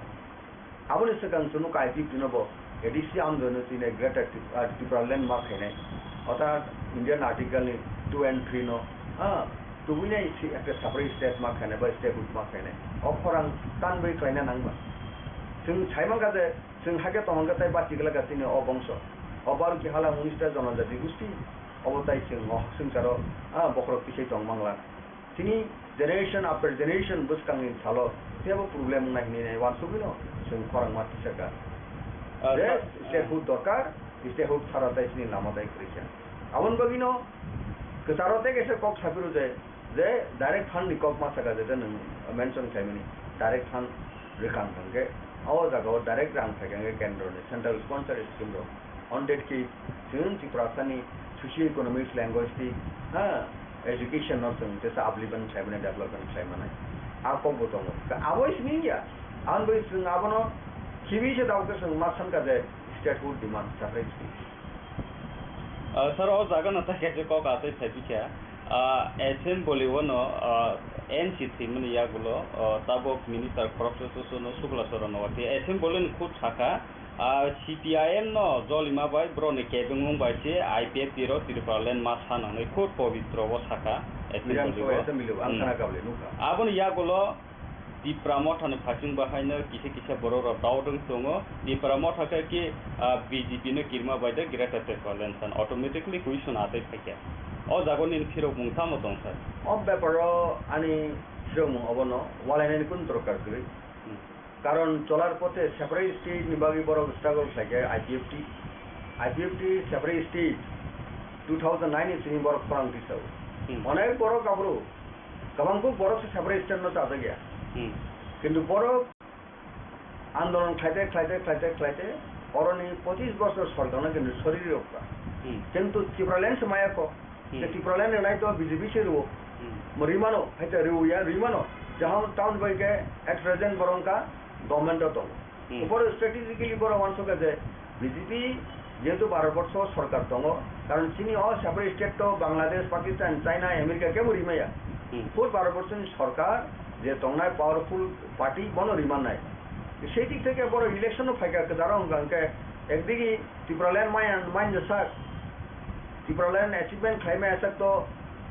Aboni swkang chwng nukha I P F T no bo A D C andolon no twi nai Greater Tip-, ah, Tipraland ma khainai. Orthat Indian Article ni two and three no, ah, tubui nai si ekta separate state ma khainai ba statehood ma khainai. O khorang tanbai khlaina nangma. Chwng sai mankha je, chwng hakhe tongkha tei bachigwlak kha chini o bongso. O Baruki hala unis ta jonojati gusti. Obo tai chwng o swngcharo, ah, bokhorok tisai tong mangla. Chini generation after generation bwskangni salo teibo problem wngnai hinwi nai uansugwino chwng khorangma tisaka. Ah, Je sir, statehood dorkar, statehood sara tai chini lama tai kwrwi kha. Aboni bagwino kwcharo tei kaisa kok saphiro je, je direct fund ni kok ma saka je, je nwng mention khlaimani direct fund rwkha hwnkhe o jagao direct rang phaikha hwnkhe kendroni central sponsor scheme rok. Hundred K chwng Tiprasani socio-economics, linguistic, ha, education no chwng tesa upliftment khlai mani, development khlai mani. A kok bo tongo. Ka abo simi ya. Ang bai chwng abono khibi se dao ke chwng ma san ka je statehood demand separate state. Ah, sir, o jaga no ta kaisa kok asai phai bikha. Ah, assembly o no, ah, N C thwi mani yagulo, ah, tabok minister khoroksa susu no sukla soro no wati. Assembly ni khut sakha, ah, C P I M no jolima bai borokni kebengmung bai se I P F T rok Tripura land ma sa nangnai khut pobitro o sakha. Assembly Bidhan Sabha o. Assembly o, ang Hmm. khana kabli nukha. Aboni yagulo Tipra Motha ni phasing bahaino kisa kisa borok rok daudwng tongo. Tipra Motha khe ki, ah, B J P no kirma bai de Greater Tipraland san automatically question atai phaikha. O jago nini phirok mung tamo tong sir? O beparo ani phirok mung obono walainani kun dorkar kwrwi. Hmm. Karon cholar pothe separate state ni bagwi borok struggle khlaikha I P F T. I P F T separate state two thousand nine ni simi borok khorang tisao. Hmm. Onek borok aphuru Kwbangkuk borok se separate state no chajakya. Hmm. Kintu borok andolon khlaite, khlaite, khlaite, khlaite, oroni pochis bosor sorkarno kintu sori rwkha. Hmm. Kintu Tipraland se maya kho. Hmm. Je Tipraland rwnai to B J P se rwo. Hmm. Mo rimano, haita rwya, rimano. Jahon town bai ke at present borok wngkha government o tongo. Hmm. Upor strategically borok uansukha je B J P jehetu Bharat borsho sorkar tongo, karon chini o separate state to Bangladesh, Pakistan, China, America kebo rimaya. Hmm. Full Bharat borshoni sorkar je tongnai powerful party bono rimanai. Sei dik theke borok election no phaikha kwcharo hwnkha hwnkhe ekdigi Tipraland maya, manja sak, Tipraland achievement khlaimaya sak to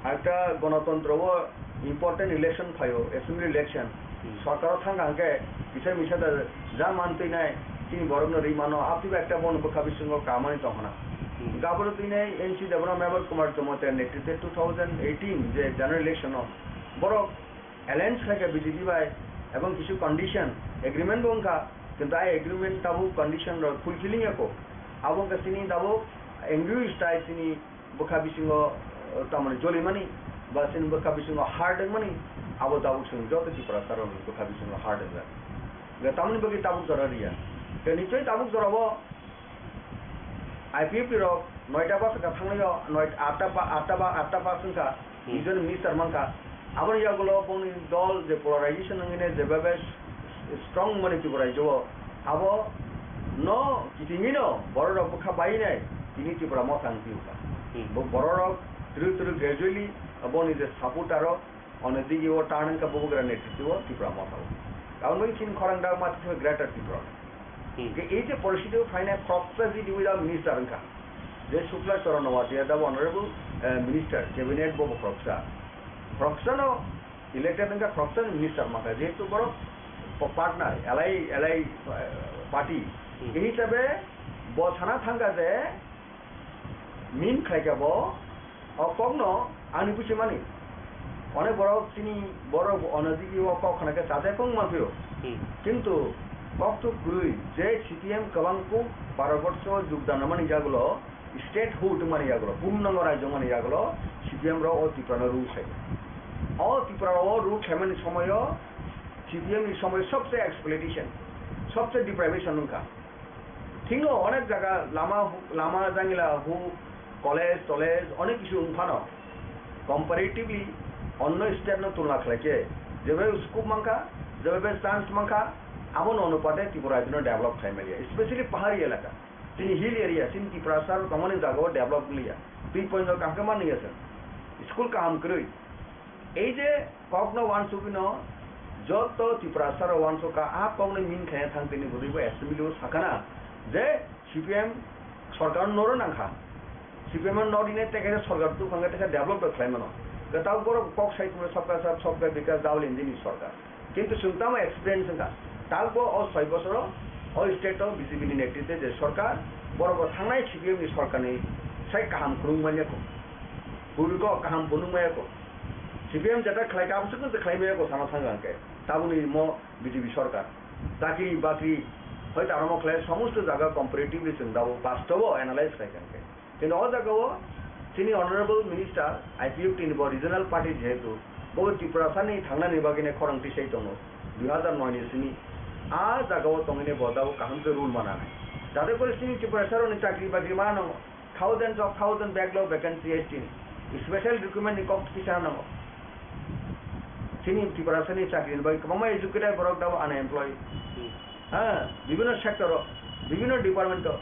Ekta gonotontro o important election phaio, assembly election. Hmm. Sorkar o thangkha hwnkhe kisa misa da ja mantwi nai chini borok no ri mano, aphiba ekta bono bwkha bisingo kamani tongkhna. Hmm. Gaboro twi nai N C Debbarma Mevar Kumar Jamatia netrite two thousand eighteen je general election o borok alliance khlaikha B J P bai, ebong kisu condition, agreement bo wngkha, kintu ai agreement tabuk condition rok fulfilling ya kho. Abo wngkha chini tabuk angry style chini bwkha bisingo, eh, tamoni jolimani, ba chini bwkha bisingo heart wngmani, abo tabuk chwng joto Tiprasa rokni bwkha bisingo heart wngjak. Hwnkhe tamoni bagwi tabuk jora riya. Hwnkhe nichoi tabuk jorao I P F T rok noita bus wngkha thangnaio, noita, atta ba, atta ba, atta bus wngkha, Hmm. Nijor minister mankha. Aboni yagulo boni dol je polarization wngwi ne jebabe strong mani Tripura rajyo o, abo no kitingwi no borok rok bwkha bai nai tini Tipra Motha wng phiyo kha. Hmm. Bo borok rok twrwk twrwk gradually boni je supporter rok ono digi o turn wngkha bubagra netrito o Tipra Motha o. Aboni bagwi chini khorang dak ma thangkha Greater Tripura. Hmm. Je ei je poristiti o phainai khoroksa G D without minister wngkha. Je Shukla Charan Noatia the honorable, eh, minister, cabinet bo bo khoroksa. Khoroksa no elected wngkha khoroksa ni minister mangkha, jehetu borok pa-, partner, alai, alai, eh, party. Hmm. Ei hisabe bo sana thangkha je min khlaikha bo, o kokno ani buchimani. Onek borok chini borok onodigi o kok khna khe chajak wng manphio. Hmm. Kintu kok tu kwrwi je C P M kwbang kuk Bharat borsho jogdan rwmani yagulo, statehood wngmani yagulo, purnango rajyo wngmani yagulo C P M rok o Tripura no rule khlai. O Tripura o rule khlaimani somoyo C P M ni somoy sobse exploitation, sobse deprivation wngkha. Thikno onek jaga lama, lama jangila hu, college, tolej, onek kisu wngphano comparatively onno state no tulna khlai khe jebai scope mankha, jebai chance mankha, abo no onupate Tripura rajyo no develop khlai manya, especially pahari elaka. Chini hill area, chini Tiprasa rok tongmani jaga o develop wngya. Twi point o kaham khe manliya se. School kaham kwrwi. Ei je kokno uansugwino joto Tiprasa rok uansukha, a kokno min khaina thang tini bwrwi bo assembly o sakana je C P M sorkar no noro nangkha. C P M no nodi ne tei kaisa sorkar tukhang khe tei khe develop rok khlai mano. Kwtal borok kok sai tongmani sabka sab, sabka bikas, double engine ni sorkar. Kintu chwng tamo experience wngkha. Takbo o soi bosoro o state o B J P ni netrite je sorkar, borok bo thangnai C P M ni sorkar ni sai kaham kwrwng manya kho. Bwrwi kok kaham phunuk maya kho. C P M jeta khlai kha, aboni swkang se khlai maya kho sana thang ang khe. Tabukni mo B J P sorkar. Chakri bakri, hoito aro mo khlai, somosto jaga comparatively chwng dabo bastobo analyze khlai kha ang khe. Kintu o jaga o chini honorable minister I P F T ni bo regional party jehetu, bo Tiprasa ni thangnani bagwi ne khorang tisai tongo, dui hazar noi ni simi. A jaga o tongwi ne bo dabo kaham khe rule mana nai. Jate kore chini Tiprasa rok ni chakri bakri ma nango. Thousands of thousand backlog vacancy S T ni, special recruitment ni kok kisa nango. Chini Tiprasa ni chakri ni bagwi kwbangma educated borok dabo unemployed. Hmm. Ha, bibhinno sector o, bibhinno department o.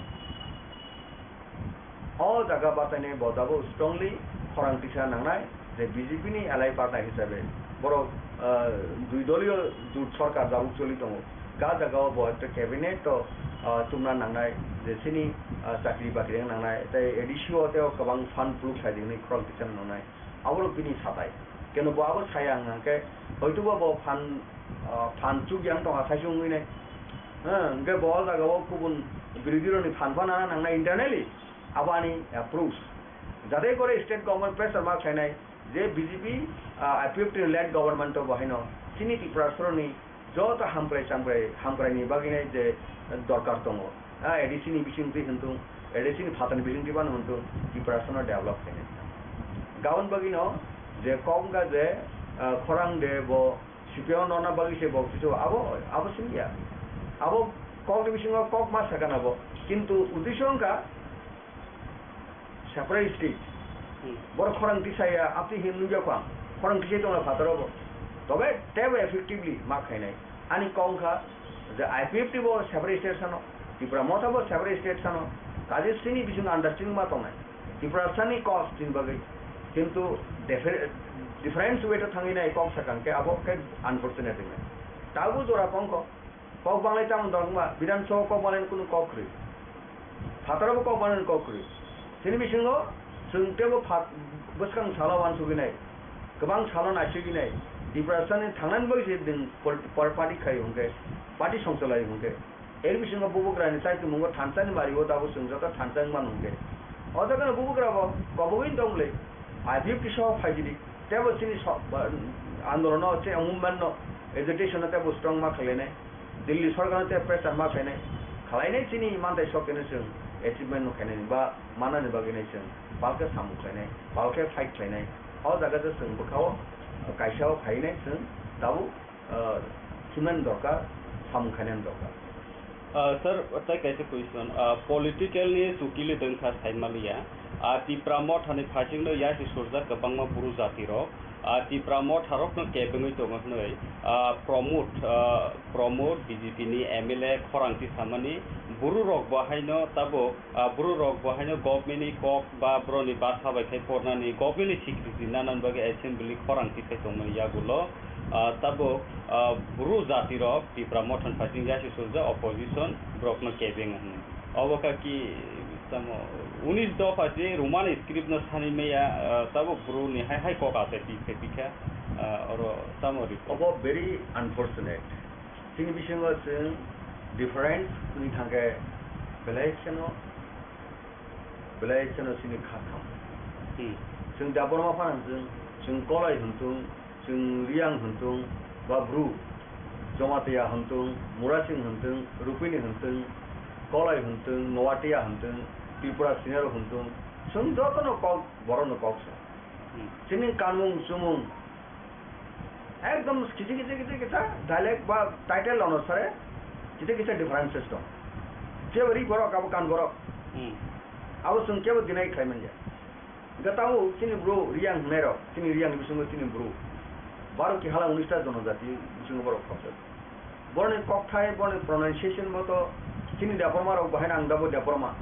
O jaga bachainai bo dabo strongly khorang tisa nangnai. Je B J P ni alai partner hisabe borok, ah, dui doliyo jut sorkar jabuk choli tongo. Ga jaga o bo ekta cabinet to, ah, chumna nangnai, je chini, ah, chakri bakri wng nangnai, tei A D C o tei o kwbang fund proof sai di hwnwi khorang kisa nangnai. Abo rok bini satai. Keno bo abo saya wng khe hoito bo, bo fund, ah, fund chukya wng tongkha sai se wngwi nai. Hwnkhe bo o jaga o kubun birodhi rokni fund phano nana nangnai internally. Abo ani approach. Jate kore state government pressure ma khlainai je B J P, ah, I P F T ni led government o bo haino chini Tiprasa rokni joto hamkrai chamkrai, hamkrai ni bagwi nai je dorkar tongo. Ah, A D C ni bising twi hwntung, A D C ni phatani bising twi phano hwntung, Tiprasa no develop khainai. Gabon bagwi no je kok wngkha je, ah, khorang de bo C P M no na bagwi se bo kisu abo, abo simi ya. Abo kok ni bisingo kok ma sakha na bo. Kintu uddesho wngkha separate state. Hmm. Borok khorang tisaya, apni hin nugya kho ang. Khorang tisai tongla phataro bo. Tobe tebo effectively ma khainai. Ani kok wngkha je I P F T bo separate state sano, Tipra Motha bo separate state sano. Kaje sini bising understanding ma tongnai. Tiprasa ni kok chini bagwi. Kintu differ-, different way to thangwi nai kok sakang khe abo khe unfortunate wngkha. Tabuk jora tongkho. Kok banglai tamo dol wngma, Bidhan Sabha kok banglai kunu kok kwrwi. Phataro bo kok banglai kok kwrwi. Chini bisingo chwng tebo phat-, bwskang salo uansugwi nai, kwbang salo naisugwi nai, Tiprasa ni thangnani bagwi se nwng pol-, pol-, party khai hwnkhe, party songcholai hwnkhe. Eri bisingo bubagrani chaitwmwngo thansa ni mari o tabuk chwng joto thansa wngmano hwnkhe. O jaga no bubagra bo kobogwi tong bwle. I P F T soho phaijili. Tebo chini so-, ba-, andolono, che movement no, agitation no tebo strong ma khlainai. Delhi sorkar no tebo pressure ma khlainai. Khlainai chini mantai sok khe no chwng achievement no khainai ba manani bagwi nai chwng palkhe samung khlainai, palkhe fight khlainai. O jaga je chwng bwkhao kaisa o phainai chwng tabuk, ah, himnani dorkar, samung khainani dorkar. Ah, sir, tai kaisa question. Ah, political ni chukili dengkha saimaliya. Ah, Tipra Motha ni phaisingno yasi surjak kwbangma buru jati rok. Ah, Tipra Motha rokno kebengwi tongo hwnwi, ah, Pramod, ah, Pramod B J P ni M L A khorang tisamani buru rok bo haino tabuk, ah, buru rok bo haino government ni kok ba boroni basa bai khai pornani government ni security nanani bagwi assembly khorang tisai tongmani yagulo, ah, tabuk, ah, buru jati rok Tipra Motha ni phaising yasi surjak opposition borokno kebeng hwnwi. Obo kha ki tamo unis dopha je Roman script no sani maya, ah, tabuk buru ni hai hai kok asai pi khe pi kha, ah, oro tamo report. Obo very unfortunate. Chini bisingo chwng difference wngwi thangkhe belai kheno, belai kheno chini kha kham. Hmm. Chwng Debbarma phano chwng, chwng Kolai hwntung, chwng Riyang hwntung, ba Bru, Jamatia hwntung, Murasing hwntung, Rupini hwntung, Kolai hwntung, Noatia hwntung, Tripura Senior hwntung, chwng jotono kok, borokno kok sa. Hmm. Chini kanmung chumung, ekdom kisa kisa kisa kisa dialect ba title onusare kisa kisa differences tong. Jebo ri borok abo kan borok. Hmm. Abo chwng kebo deny khlai manya. Hwnkhe tabuk chini bru Riyang hwnwi rok, chini Riyang ni bisingo chini bru baro ki hala unis ta jonojati bisingo borok khopjak. Boroni kokthai, boroni pronunciation bo to chini Debbarma rok bahai nang dabo Debbarma.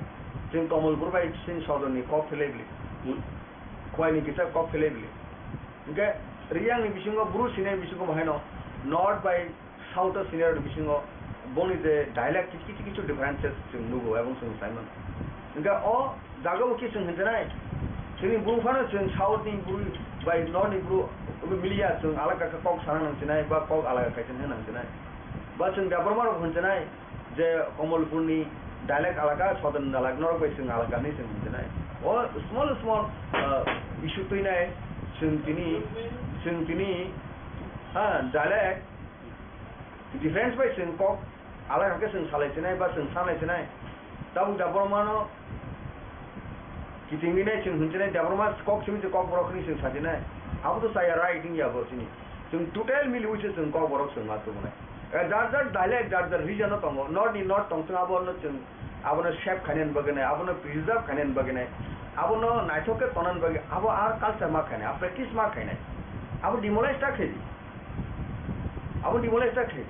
Chwng Komolpur bai chini sodor ni kok phelai bili. Hmm. Khwai ni kisa kok phelai bili. Hwnkhe Riyang ni bisingo bru sinai bisingo bahaino north bai south o sinai rok ni bisingo boni je dialect kichu kichu differences chwng nugo ebong chwng sai mano. Hwnkhe o jaga o khe chwng hinjinai chini bru phano chwng south ni bru bai north ni bru miliya chwng alaka khe kok sana nang sinai ba kok alaka khe nang sinai ba chwng Debbarma rok hinjinai je Komolpur ni dialect alaka, Southern dialect norok bai chwng alaka hinwi chwng hinjinai. O small small, ah, issue twi nai, chwng tini, chwng tini, ha, dialect, difference bai chwng kok alak hake chwng salai sinai ba chwng sanai sinai. Tabuk da borok mano kiting nai chwng hwn sinai, da borok ma kok simi se kok borok hwnwi chwng sa sinai. Abo to chaya right wngya bo chini. Chwng total miliwi se chwng kok borok chwng ma tubunai. Eh, jar jar dialect, jar jar region no tongo. North ni north tong chwng abo no chwng Abono save khainani bagwi nai, abono preserve khainani bagwi nai, abono naithok khe tonani bagwi, abo ar culture ma khainai, a practice ma khainai, abo demolish ta khaidi, abo demolish ta khaidi,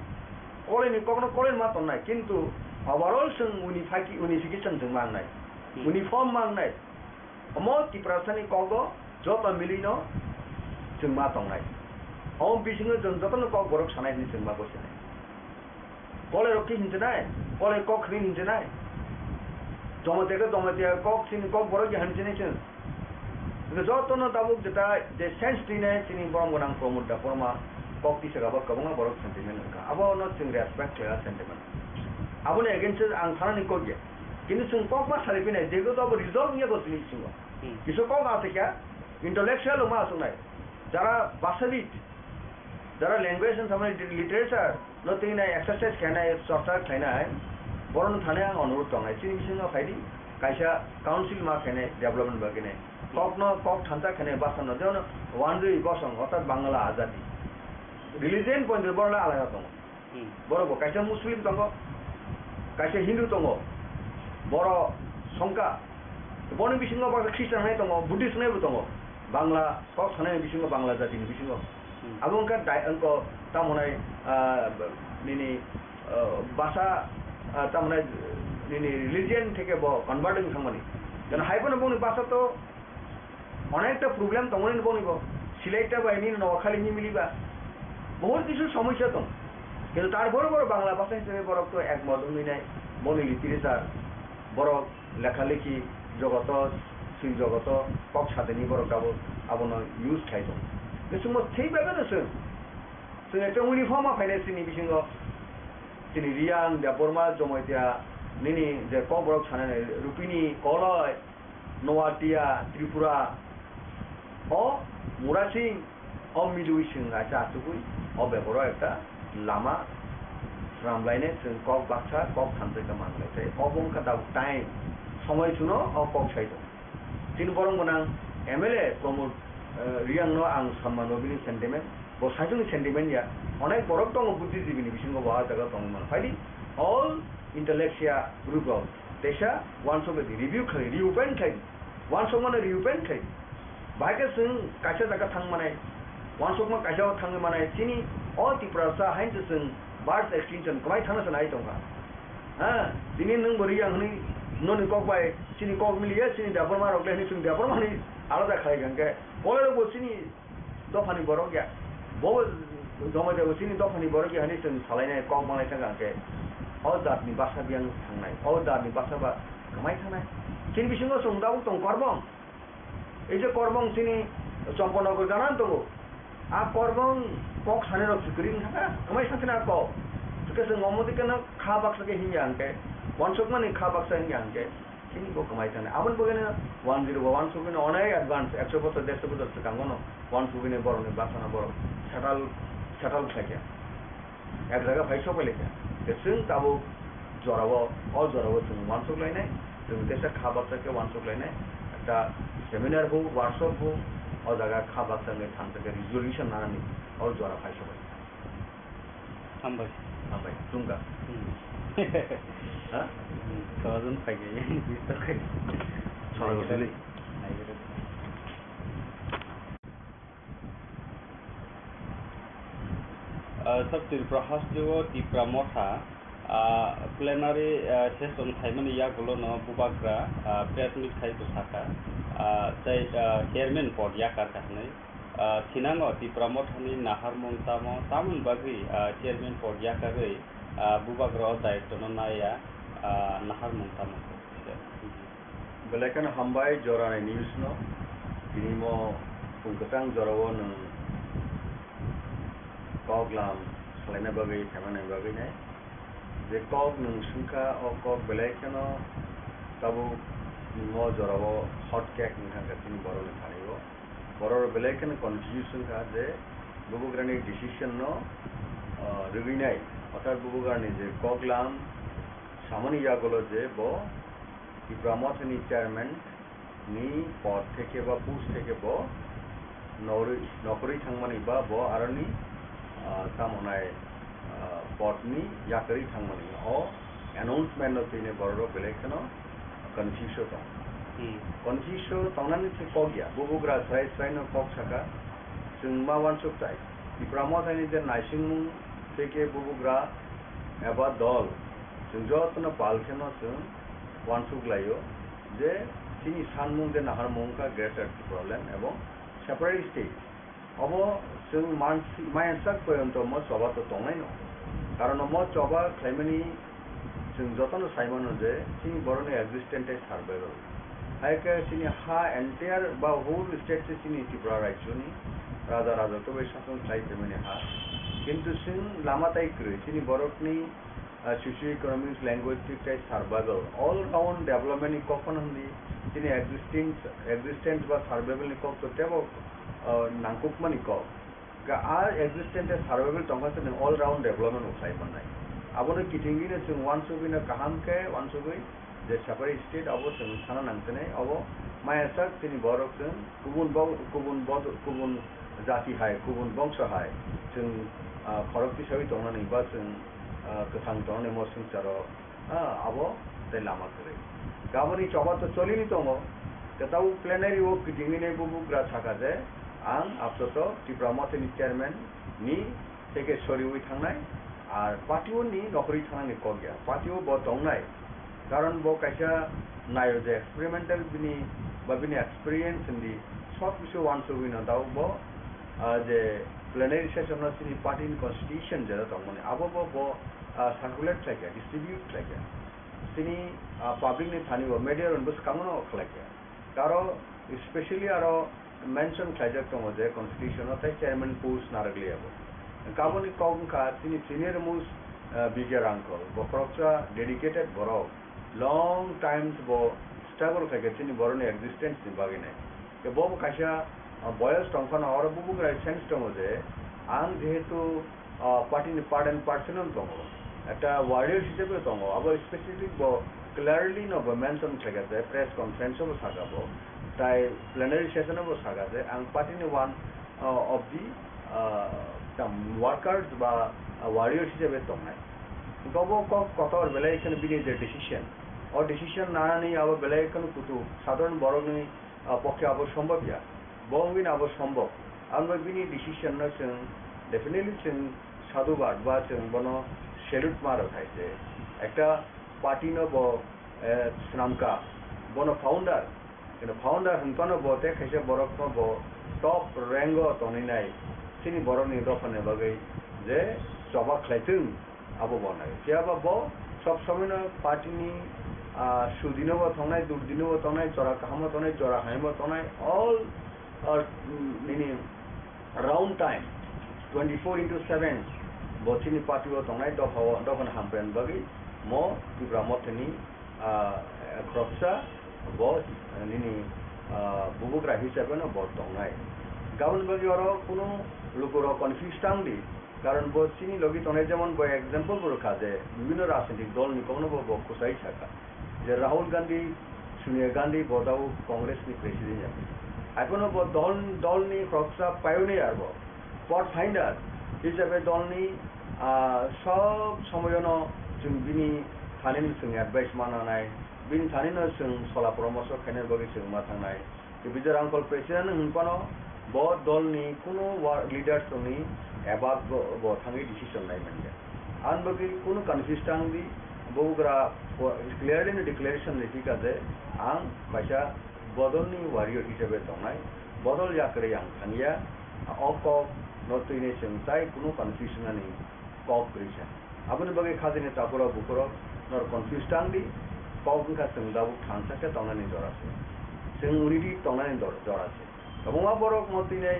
koleni kokno koleni ma tongnai, kintu overall chwng unification, unification chwng ma wngnai, Hmm. uniform ma wngnai. Omo Tiprasani kogo joto milino chwng ma tongnai. Omo bisingo chwng jotono kok borok sanai hwnwi chwng ma gosinai. Kolai rok khe hinjinai, kolai kok hwnwi hinjinai. Jamatia khe jamatia kok chini kok borok ya hinjinai chwng. Hwnkhe jotono tabuk jeta je sense twinai chini borom gwnang Pramod Debbarma kok tisaka bo kwbangma borok sentiment wngkha. Abono chwng respect khlaiya sentiment. Aboni against o ang sanani kok ya. Kintu chwng kok ma salai phinai, jehetu abo result wngya bo chini bisingo. Hmm. Kisa kok aswkya, intellectual rok ma aswknai. Jara bhashabid, jara language no samani literature no twi nai exercise khainai, chorcha khainai, borok no thani ang onurodh tongnai. Chini bisingo phaidi, kaisa council ma khainai development bagwi nai. Kok no, kok thansa khainai basa no, jemon Wanjwi Bosong, orthat Bangla Azadi. Religion point borok alada tongo. Hmm. Borok bo kaisa Muslim tongo, kaisa Hindu tongo, borok songkha. Boni bisingo baksa Christian hai tongo, Buddhist hai bo tongo. Bangla kok sanai bisingo, Bangla jatini bisingo. Hmm. Abo wngkha dai-, wngkha tamo hwnai, ah, nini, ah, basa, ah, tamo hwnai nini religion theke bo convert wng thangmani. Jeno hai phano boni basa to Onekta problem tongmani boni bo. Silai ta bai nini Noakhali ni miliba. Bahut kisu somosya tong. Kintu tarpore borok Bangla bhasha hisabe borok to ekmot wngwi nai. Boni literature, borok lekha lekhi jogoto, swi jogoto, kok sadini borok abo, abono use khai tong. Bisingbo thik bai no chwng. Chwng ekta uniform ma phainai chini bisingo. Chini Riyang, Debbarma, Jomoitia, nini je kok borok sanai nai, Rupini, Koloi, Noatia, Tripura, o Murasing, o Midui chwng kaisa achugwi, o bebaro ekta lama swnamlainai chwng kok baksa, kok thansa khe manlai. Tei obo wngkha tabuk time, somoi suno o kok sai tongo. Chini borok gwnang M L A Pramod, eh, Riyang no ang samano bini sentiment, bo saichung ni sentiment ya, onek borok tongo buddhijibini bisingo bo ah jaga tongwi mano. Phaidi all intellectual group rok teisa uansuk di review khlai, reopen khlai, uansukmano reopen khlai. Bahai khe chwng kaisa jaga thang manai, uansukma kaisa o thangwi manai, chini o Tiprasa haino chwng birth extinction kwmai thangna se nai tongkha. Ha, tini nwng bo Riyang hwnwi noni kok bai chini kok miliya, chini Debbarma rok le hwnwi chwng Debbarma hwnwi alada khlai kha hwnkhe, Kolai rok bo chini dophani borok ya, bo Jomoitia bo chini dophani borok ya hwnwi chwng salainai kok manglai thangkha hwnkhe, o jatni basa biyang thangnai, o jatni basa ba kwmai thangnai. Chini bisingo chwng tabuk tong Korbong. Ei je Korbong chini Chomponagar gana tongo. A Korbong kok sanai rok se kwrwi wngkha, kwmai sakhe na kok. Hwnkhe chwng omo dikhe no kha baksa khe hinya hwnkhe, uansukmani kha baksa hinya hwnkhe. Chini bo kwmai thani. Aboni bagwino one zero bo uansugwino onek advance, ekso bochor, derso bochor swkango no uansugwino borokni bwsano borok settle, settle khlaikha. Ek jaga phai sok phailai kha. Tei chwng tabuk jorao, o jorao chwng uansuk lainai, chwng teisa kha baksa khe uansuk lainai. Ekta seminar bo, workshop bo, o jaga kha baksa wngwi thansa khe resolution nanani o jora phai sok phailai kha. Hambai. Hambai, chwngkha. Hmm. Ha? Hmm, kojon phai khe. Sora gosili. Ah, South Tripura hasteo Tipra Motha, ah, plenary, ah, session khaimani yagulono Bubagra, ah, press meet khai bwsakha, ah, tei, ah, chairman pod yakar kha hwnwi. Ah, thinango Tipra Mothani naharmung tamo, tamoni bagwi, ah, chairman pod yakarwi, ah, Bubagra o daitwno naiya, ah, naharmung tamo. Belai kheno hambai jorani news no. Tini mo pung kwchang jorao nwng kok lam salaina bagwi, phaimani bagwi nai. Je kok nwng swngkha, o kok belai kheno tabuk Mo jorao hot cake wngkha khe chini borokni thani o. Borok belai kheno confuse wngkha je bubugrani decision no, ah, rwgwinai, orthat bubugrani je koklam samani yagulo je bo Tipra Mothani chairman ni pod theke ba post theke bo nori-, nokorwi thangmani ba bo aroni, ah, tamo nai, ah, pod ni yakarwi thangmani. O announcement no tini borok belai kheno confuse o tong. Hmm. Confuse o tongnani se kok ya. Bubugra srai srai no kok saka. Chwng ma wansuk tai. Tipra Mothani je naisingmung theke bubugra eba dol. Chwng jotono pal kheno chwng wansuk laio je chini sanmung je naharmung wngkha Greater Tipraland ebong separate state. Obo chwng mansi-, maya sak poyonto mo choba to tongnaino. Karon omo choba khlaimani chwng jotono saimano je chini borokni existence tei survival. Hai khe chini ha entire ba whole state se chini Tripura rajyoni raja raja to bai sason khlai phaimani ha. Kintu chwng lama tai kwrwi chini borokni ah, socio-economic, linguistic tei survival, all round development ni kok phano hwnwi chini existence, existence ba survival ni kok to tebo, ah, nangkukmani kok. Ga a existence tei survival tongkha se nwng all round development bo khlai mannai. Abono kitingwino chwng wansugwino kaham khe wansugwi je separate state abo chwng sana nangtene abo maya sak chini borok chwng kubun bo-, kubun bod-, kubun jati hai, kubun bongso hai chwng, ah, khorok tisawi tongnani ba chwng ah, kwthang tongnai mo swngcharo, ah, abo tei lama kwrwi. Gaboni choba to cholini tongo, kwtal plenary o kitingwini bubugra saka je, ang apsoto Tipra Mothani chairman ni theke soriwi thangnai, ar party o ni nokhorwi thangnani kok ya, party o bo tongnai, karon bo kaisa nayo je experimental bini ba bini experience hindi sob kisu wansugwi no dao bo, ah, je plenary session no chini party ni constitution jera tongmani abo bo bo ah, circulate khlaikha, distribute khlaikha. Chini, ah, public ni thani bo media rok bo swkang no khlaikha. Aro specially aro mention khlaijak tongo je constitution o tei chairman post narwkliya bo. Kaboni kok wngkha chini senior most, ah, B J Rangkhol, bo khoroksa dedicated borok, long times bo struggle khlaikha chini borokni existence ni bagwi nai. Khe bo bo kaisa, ah, boyos tongphano oro bubugra sense tongo je ang jehetu ah, party ni part and parcel no tongo, ekta warrior hisabe tongo, abo specific bo clearly no bo mention khlaikha je press conference o bo saka bo, tai plenary session o bo saka je ang party ni one, ah, of the, ah, the workers ba, ah, warrior hisabe tongnai. Bo bo kok kotor belai kheno bini je decision, o decision nanani abo belai kheno kutu sadharon borokni ah, pokhe abo sombhob ya. Bo wngwi no abo sombhob. Abo bini decision no chwng definitely chwng sadhubad ba chwng bono salute ma rw khai se. Ekta party no bo, eh, swnamkha, bono founder. Kino founder hwnphano bo tei kaisa borok no bo top rank o tongwi nai chini borok ni dopha ni bagwi je choba khlai thung. Abo bo nai. Phiya ba bo sob somoi no party ni, ah, sudi no bo tongnai, durdi no bo tongnai, jora kaham o tongnai, jora hamya o tongnai, all, ah, nini round time, twenty four into seven, bo chini party o tongnai, dopha o, dopha ni hamkrai ni bagwi mo Tipra Motha ni, ah, khoroksa bo, nini, ah, bubugra hisabe no bo tongnai. Gabon bagwi oro kunu lukurok confuse tang di. Karon bo chini logi tongnai, jemon bo example bo rwkha je bibhinno rajnitik dol ni kokno bo, bo kwchai sakha je Rahul Gandhi, Sonia Gandhi bo tabuk Congress ni president ya. Haiphano bo dol, dol ni khoroksa pioneer bo, pathfinder hisabe dol ni, ah, sob somoyono chwng bini thani no chwng advice ma nanai, bini thani no chwng sola poramorsho khaina bagwi chwng ma thangnai. Tei Bijay Rangkhol president hwnphano bo dolni kunu wa-, leaders rokni above bo, bo thangwi decision lai manya. Ang bagwi kunu confuse tang di, bubagra po-, clearly no declaration rikha je ang kaisa bodolni warrior hisabe tongnai, bodol yakarwi ang thangya, o kok no twinai chwng tai kunu confusion ani kok kwrwi sa. Aboni bagwi khajani takhurok bukhurok norok confuse tang di, kok wngkha chwng tabuk thansa khe tongnani jora se. Chwng unity tongnani dor-, jora se. Kwbangma borok mo twinai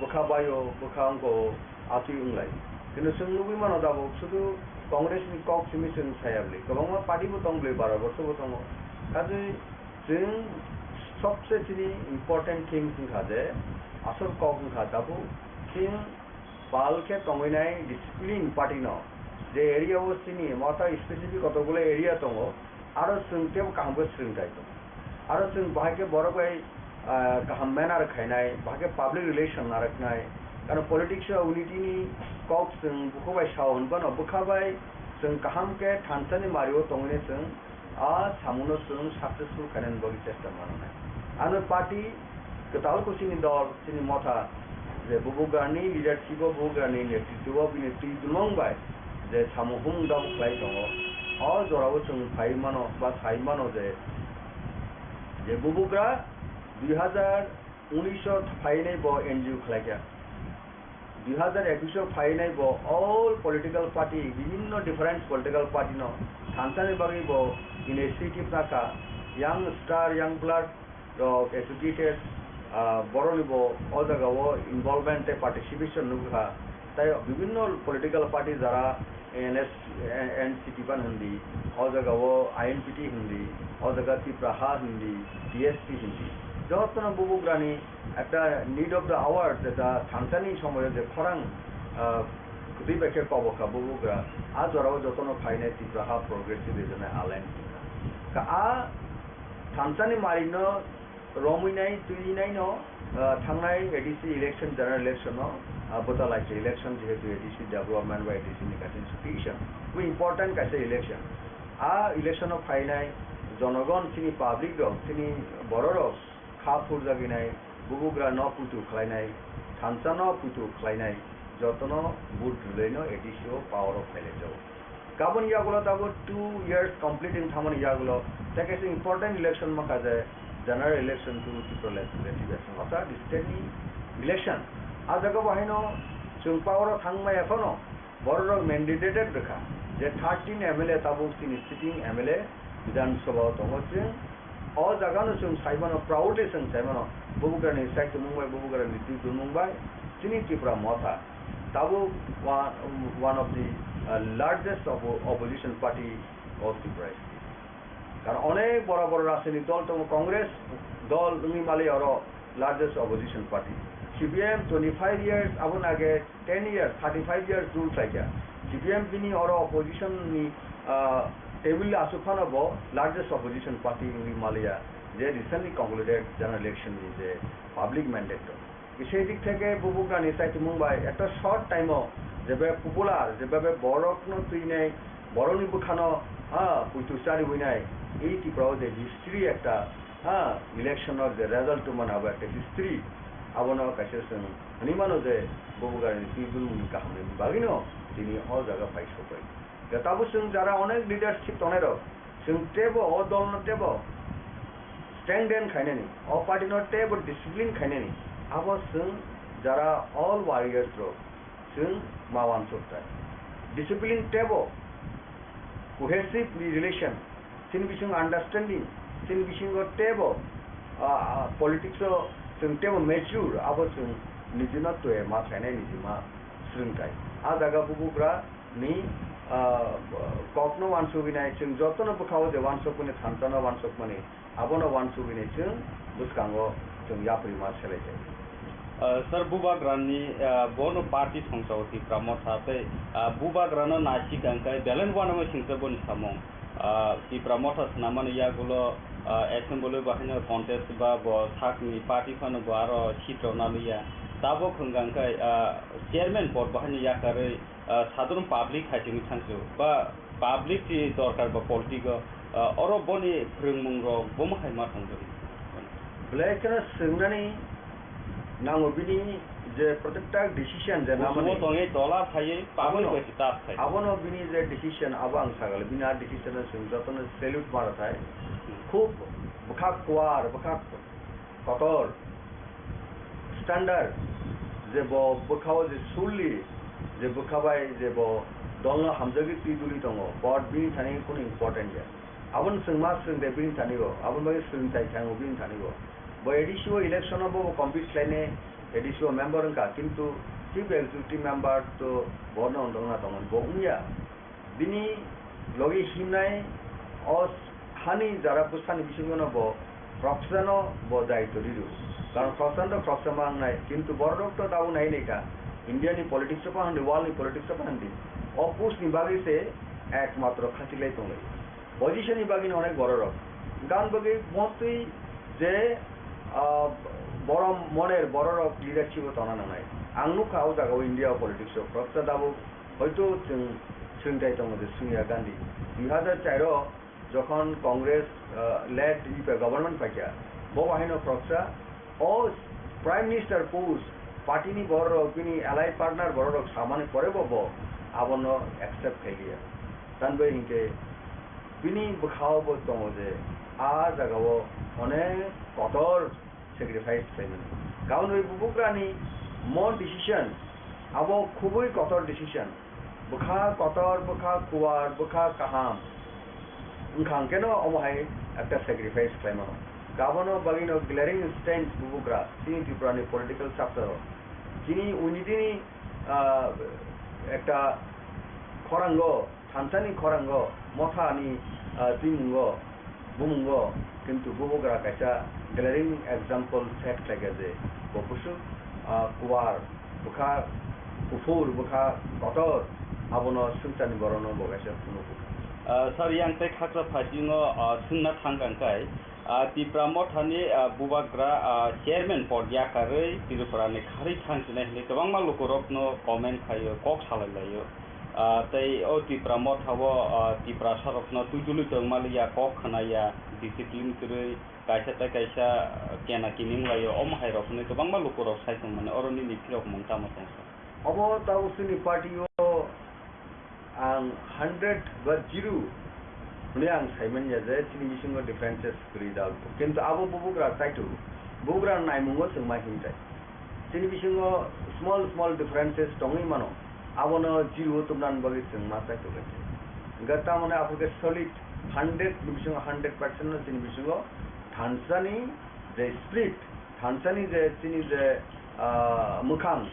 bwkha baio, bwkha wngko, atwi wnglai. Kintu chwng nugwi mano tabuk sudu Congress ni kok simi chwng saya bwlwi. Kwbangma party bo tong bwlwi, baro borso bo tongo. Kaje Chwng sobse chini important things wngkha je, asol kok wngkha tabuk chwng pal khe tongwi nai discipline party no, je area o chini motha specific kotokgulo area tongo, aro chwng teibo kaham khe swrwngthai tongo. Aro chwng bahai khe borok bai, ah, kaham manner khainai, bahai khe public relation narwknai. Karon politics o unity ni kok chwng bukha bai sao hwnphano, bwkha bai chwng kaham khe thansa ni mari o tongwi nai chwng a samungno chwng successful khainani bagwi chesta mananai. Ano party kwtal kuchini dol, chini motha, je bubugrani leadership o, bubugrani netritwo o bini twi dulmung bai je samung humung dabu khlai tongo, o jorao chwng phai mano ba sai mano je, je bubugra dui hazar unis o phainai bo N G O khlaikha. Dui hazar ekus o phainai bo all political party, bibhinno different political party no thansani bagwi bo initiative nakha, young star, young blood rok educated, ah, borokni bo o jaga o involvement tei participation nukha. Tai bibhinno political party jara N S, N C P ban hindi, o jaga o I N P T hindi, o jaga Tipra Ha hindi, T S P hindi. Jotono bubugrani ekta need of the hour, jeta thansani somoyo je khorang, ah, kwtwi bai khe kobo kha bubugra, a jorao jotono phainai Tipra Ha Progressive Regional Alliance wngkha. Ka a thansani marino romwi nai, twi nai no, ah, thangnai A D C election, general election no, ah, bwta lai se election, jehetu A D C development ba A D C ni kaisa institution, bo important kaisa election. A election o phainai jonogon, chini public rok, chini borok rok kha phurjagwi nai, bubugra no puitu khlainai, thansa no puitu khlainai, jotono vote rwlai no A D C o power o phailai jago. Kabun yagulo tabuk two years complete wng thangmani yagulo, tei kaisa important election mankha je general election to Tripura Legislative Assembly, orthat state ni election. A jaga bo haino chwng power o thangmaya phano borok rok mandated rwkha je thirteen M L A tabuk chini sitting M L A Bidhan Sabha o tongo chwng. O jaga no chwng sai mano, proudly chwng sai mano, bubugrani saichumung bai, bubugrani twi dulmung bai chini Tripura motha tabuk wa-, one of the, uh, largest oppo-, opposition party of Tripura state. Karon onek bora bora rajnitik dol tongo, Congress dol wngwi mali oro largest opposition party. C P M twenty five years, aboni age ten years, thirty five years rule khlaikha. C P M bini oro opposition ni, ah, table aswk phano bo largest opposition party wngwi maliya, je recently concluded general election ni je public mandate rok. Sei dik theke bubugrani saichumung bai ekta short time o jebe popular, jebe borokno twinai, borokni bwkhano, ha, puitu chariwinai, ei Tripura o je history ekta, ha, election o je result tongmani abo ekta history, abono kaisa chwng hwnwi mano je bubugrani twi dulmungni kahamni bagwino tini o jaga phai sokbai. Tabuk chwng jara onek leadership tongnai rok, chwng teibo o dol no teibo strengthen khainani, o party no teibo discipline khainani, abo chwng jara all warriors rok chwng ma wansuk tai. Discipline teibo cohesive relation, chini bisingo understanding, chini bisingo teibo, ah, ah, politics o chwng teibo mature, abo chwng nijino twi ma khainai, nijima swrwng tai. A jaga bubugra ni, ah, kokno wansugwi nai, chwng jotono bwkhao je wansukmani, thansa no wansukmani, abono wansugwi nai chwng bwskango chwng yapri ma selai jai. Ah, sir, bubagrani, ah, bono party songchao Tipra Motha tei, ah, bubagrano naisik ang khe beleng uanama singsa boni samung. Ah, Tipra Motha swnamani yagulo, ah, assembly bahaino contest ba bo sakni party phano bo aro seat rok naliya. Tabuk hwnkha khe, ah, chairman pod bahaino yakarwi, ah, sadharon public hai simi thangsu ba public ni dorkar ba politics o, ah, oro boni phwrwngmung rok bomo hai ma thangjago. Belai kheno swngnani nango bini je protekta decision je namani. Busumo tongwi tola phaiwi public abono, bai se tas khai. Abono bini je decision abo ang sagale bini a decision no chwng jotono salute mara thai. Khub bwkha kuar, bwkha kotor, standard, je bo bwkhao je surli, je bwkha bai je bo dolno hamjagwi twi duli tongo, but bini thani kunu important ya. Aboni chwng ma swrwng de bini thani o, aboni bagwi swrwng tai thango bini thani o. Bo A D C o election o bo compete khlainai, A D C o member wngkha, kintu chief executive member to bono wngdongna tongmani bo wngya. Bini logi himnai o hani jara bwsani bisingo no bo Khoroksa no bo daityo riro. Karon khoroksa no to khoroksa ma wngnai, kintu borok to tabuk nai nai kha. India ni politics o phan di, world ni politics o phan di. O post ni bagwi se ekmatro khachilai tonglai. Position ni bagwi no onek borok rok. Gan bagwi mostly je, ah, borom moner borok rok leadership o tongna nangnai. Ang nukha o jaga o India o politics o khoroksa tabuk hoito chwng swngchai tongo je Sonia Gandhi. Dui hazar char o jokhon Congress, ah, led U P A government paikha, bo bahaino khoroksa o Prime Minister post party ni borok rok, bini allied partner borok rok samani pore bo, bo abono accept khailiya. Tanbai hinkhe bini bwkhao bo tongo je a jagao onek kotor sacrifice khlaimani. Kaunwi bubugrani mo decision abo khubui kotor decision. Bwkha kotor, bwkha kuwar, bwkha kaham wngkha hwnkhe no omo hai ekta sacrifice khlaimano. Abono bagwino glaring instance bubugra chini Tripura ni political chapter o. Chini unity ni, ah, ekta khorango, thansa ni khorango, motha ni, ah, twimungo, bumungo, kintu bubugra kaisa glaring example set khlaikha je bo bwswk, ah, kuwar, bwkha kuphur, bwkha kotor, abono swngcharni borokno bo kaisa phunukgo. Ah, sir, yang tei khakra phaising o, ah, swngna thang kha hwnkhe, ah, Tipra Mothani, ah, bubagra, ah, chairman pod yakarwi Tripura ni kharwi thang sinai hinwi kwbangma lukurokno comment khaio, kok salai laio. Ah, tei o Tipra Motha o, ah, Tiprasa rokno twijlwi tongmaliya, kok khnaya, discipline kwrwi, kaisa tei kaisa, ah, kena kining laio, omo hai rok hwnwi kwbangma lukurok sai tongmani, oro nini phirok mung tamo tong sa? Obo tabuk chini party o ang hundred ba zero hwnwi ang saimanya je chini bisingo differences kwrwi dal. Kintu abo bubugra chaitu, bubugra naimungo chwng ma hintai. Chini bisingo small small differences tongwi mano, abono zero o tubnani bagwi chwng ma chaitu khe. Hwnkhe tamoni aphuru khe solid hundred ni bisingo hundred percent no chini bisingo thansani je spirit, thansani je chini je, ah, mwkhang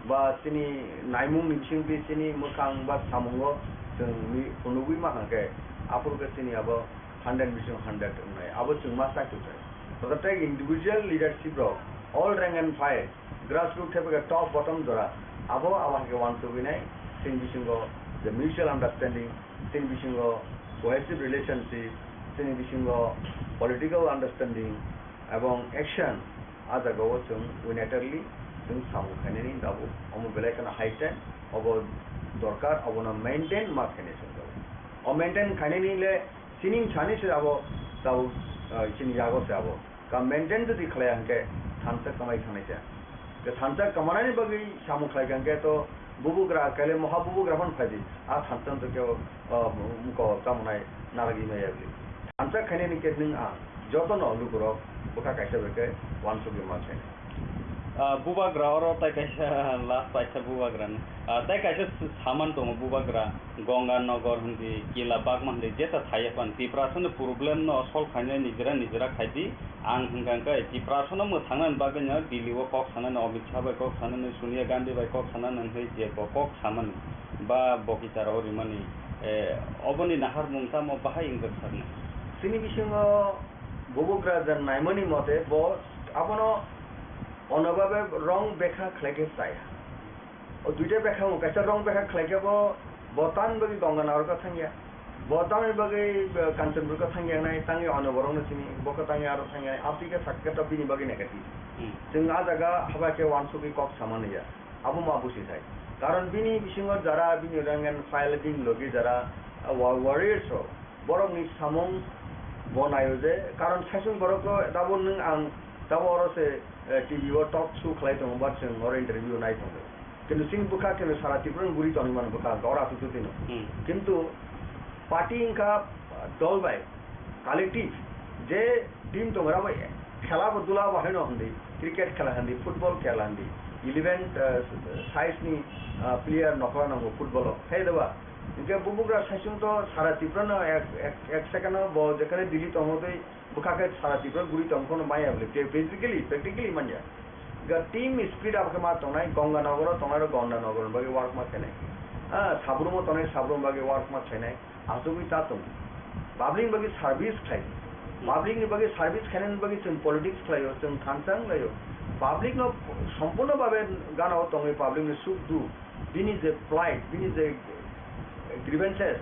ba chini naimung ni bisingtwi chini mwkhang ba samungo chwng mi-, phunugwi ma hwnkhe aphuru khe chini abo hundred bising hundred wngnai, abo chwng ma chaitu khe. Tototei individual leadership rok, all rank and file, grassroots thepegwi top bottom jora, abo abo hai khe uansugwi nai chini bisingo je mutual understanding, chini bisingo cohesive relationship, chini bisingo political understanding, ebong action, a jagao chwng unitarily chwng samung khainani tabuk omo belai kheno high time, obo dorkar, obono maintain ma khainai chwng tabuk. O maintain khainani le chini sani se abo tabuk, ah, chini yago se abo. Ka maintain jodi khlaiya hwnkhe thansa kamai thangnai se. Thansa kamanani bagwi samung khlai kha hwnkhe to bubugra, kaile moha bubugra phano phaidi. A thansa to kebo, ah, muko tamonai naragwi maya bili. Thansa khainani khe nwng ang jotono lukurok bwkha kaisa bai khe uansugwi ma khainai. Ah, bubagra oro tai kaisa last paisa bubagra ni. Ah, tai kaisa s-, saman tongo bubagra, Ganga Nagar hindi, Kila Bagma hindi, jesa thaiya pan. Tiprasa ni problem no solve khainai nijera nijera khaidi. Ang hwnkha hwnkhe Tiprasa no mwthangna ni bagwi no Delhi o kok sanani, Amit Shah bai kok sanani, Sonia Gandhi bai kok sanani hwnwi je bo kok samani ba bo kichar o rimani, eh, oboni naharmung tamo bahai wngkha sakni? Chini bisingo bubugra je naimani mote bo abono onobabe wrong bekha khlai khe chaya. O duita bekha wng, kaisa wrong bekha khlai khe bo, bo tamni bagwi Ganga Nagar khe thangya, bo tamni bagwi, eh, Kanchanpur khe thangya nai, tangwi ono borokno sini, bo khe tangwi aro thangya nai, amtwi khe sak khe to bini bagwi negative. Hmm. Chwng a jaga haba khe uansugwi kok sama naiya, abo ma busi sai. Karon bini bisingo jara bini rank and file bini logi jara, ah, wa-, warriors rok, borokni samung bo naio je, karon saichung borokno tabuk nwng ang tabuk oro se, eh, T V o talk show khlai tongo, ba chwng oro interview nai tongo. Kintu chini bwkha khe sara Tripura ni guri tongwi mano bwkha, oro aswk twi no. Hmm. Kintu party wngkha, ah, dol bai, collective, je team tongo, abo khela bo dula bo haino hindi, cricket khela hindi, football khela hindi, eleven, ah, size ni, ah, player nokra nango football o, khe deba. Hinkhe bubugra saichung to sara Tripura no ek, ek, ek second o bo jekhane Delhi tongo tei bwkha khe sara Tripura guri tong phano maya bole, physically, practically manya. Ga team spirit abo khe ma tongnai, Ganga Nagar o tongnai rok Ganga Nagar bagwi work ma khainai. Ah, Sabrum o tongnai Sabrum bagwi work ma khainai. Asugwi ta tong. Public bagwi service khlai. Public ni bagwi service khainani bagwi chwng politics khlaio, chwng thansa wnglaio. Public no sompurno babe gana o tongwi public ni suk duk, bini je plight, bini je grievances,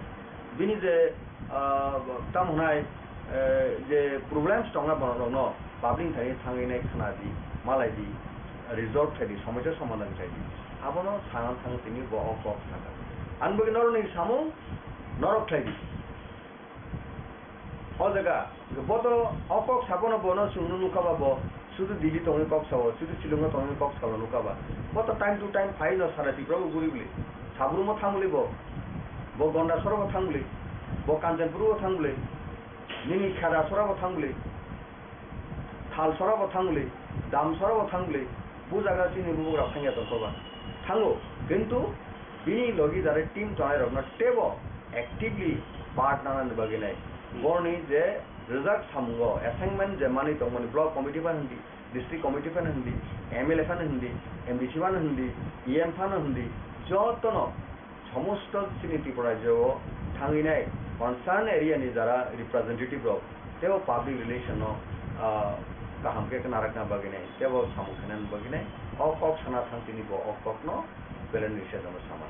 bini je, ah, tamo hwnai, eh, je problems tongna borok rokno public thani thangwi nai khna di, malai di, resolve khai di, somosya somadhan khai di. Abono sana thang tini bo o kok sakha. Ani bagwi norok ni samung norok khlai di. O jaga, bo to o kok sabono bono chwngno nukha ba bo, sudu Delhi tongwi kok sao, sudu Shillong tongwi kok sao nukha ba. Bo to time to time phai no sara Tripura bo guri bwlwi. Sabrum o thang bwlwi bo, bo Gondasora bo thang bwlwi, bo Kanchanpur bo thang bwlwi, nini Khedasora bo thang bwlwi. Thalsora bo thang bwlwi, Damsora bo thang bwlwi, bo jaga chini bubagra phangya tongkha ba. Thango, kintu bini logi jare team tongnai rokno teibo actively part nanani bagwi nai. Hmm. Borni je rijak samungo assignment je manwi tongmani block committee phano hindi, district committee phano hindi, M L A phano hindi, M D C phano hindi, E M phano hindi, jotono somosto chini Tripura rajyo o thangwi nai concern area ni jara representative rok teibo public relation no, ah, kaham khe khna rakna bagwi nai teibo samung khainani bagwi nai o kok sana thang tini bo o kok no belai ni sejano sama.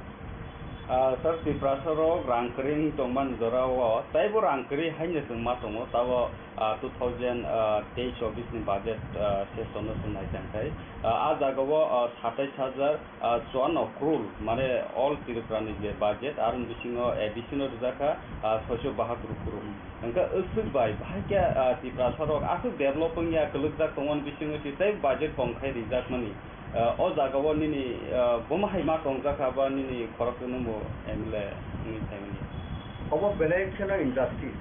Ah, sir, Tiprasa rok rang kwrwi wng tongmani jora o teibo rang kwrwi haino chwng ma tongo, tabo, ah, two thousand, ah, teis chobbish ni budget, ah, session no chwng nai tang khai. Ah, ah jaga o, ah, satais hajar ah, chuanno crore, mane all Tripura ni je budget, aroni bisingo A D C no rijak kha, ah, soiso bahatur crore. Hwnkhe aswk bai, bahai khe, ah, Tiprasa rok aswk develop wngya, kwlwkjak tongmani bisingo se tei budget kom khai rijak mani. Ah, o jaga o nini, ah, bomo hai ma tongjak kha ba nini khoroksa nwngbo M L A wngwi phaimani? Obo belai kheno injustice.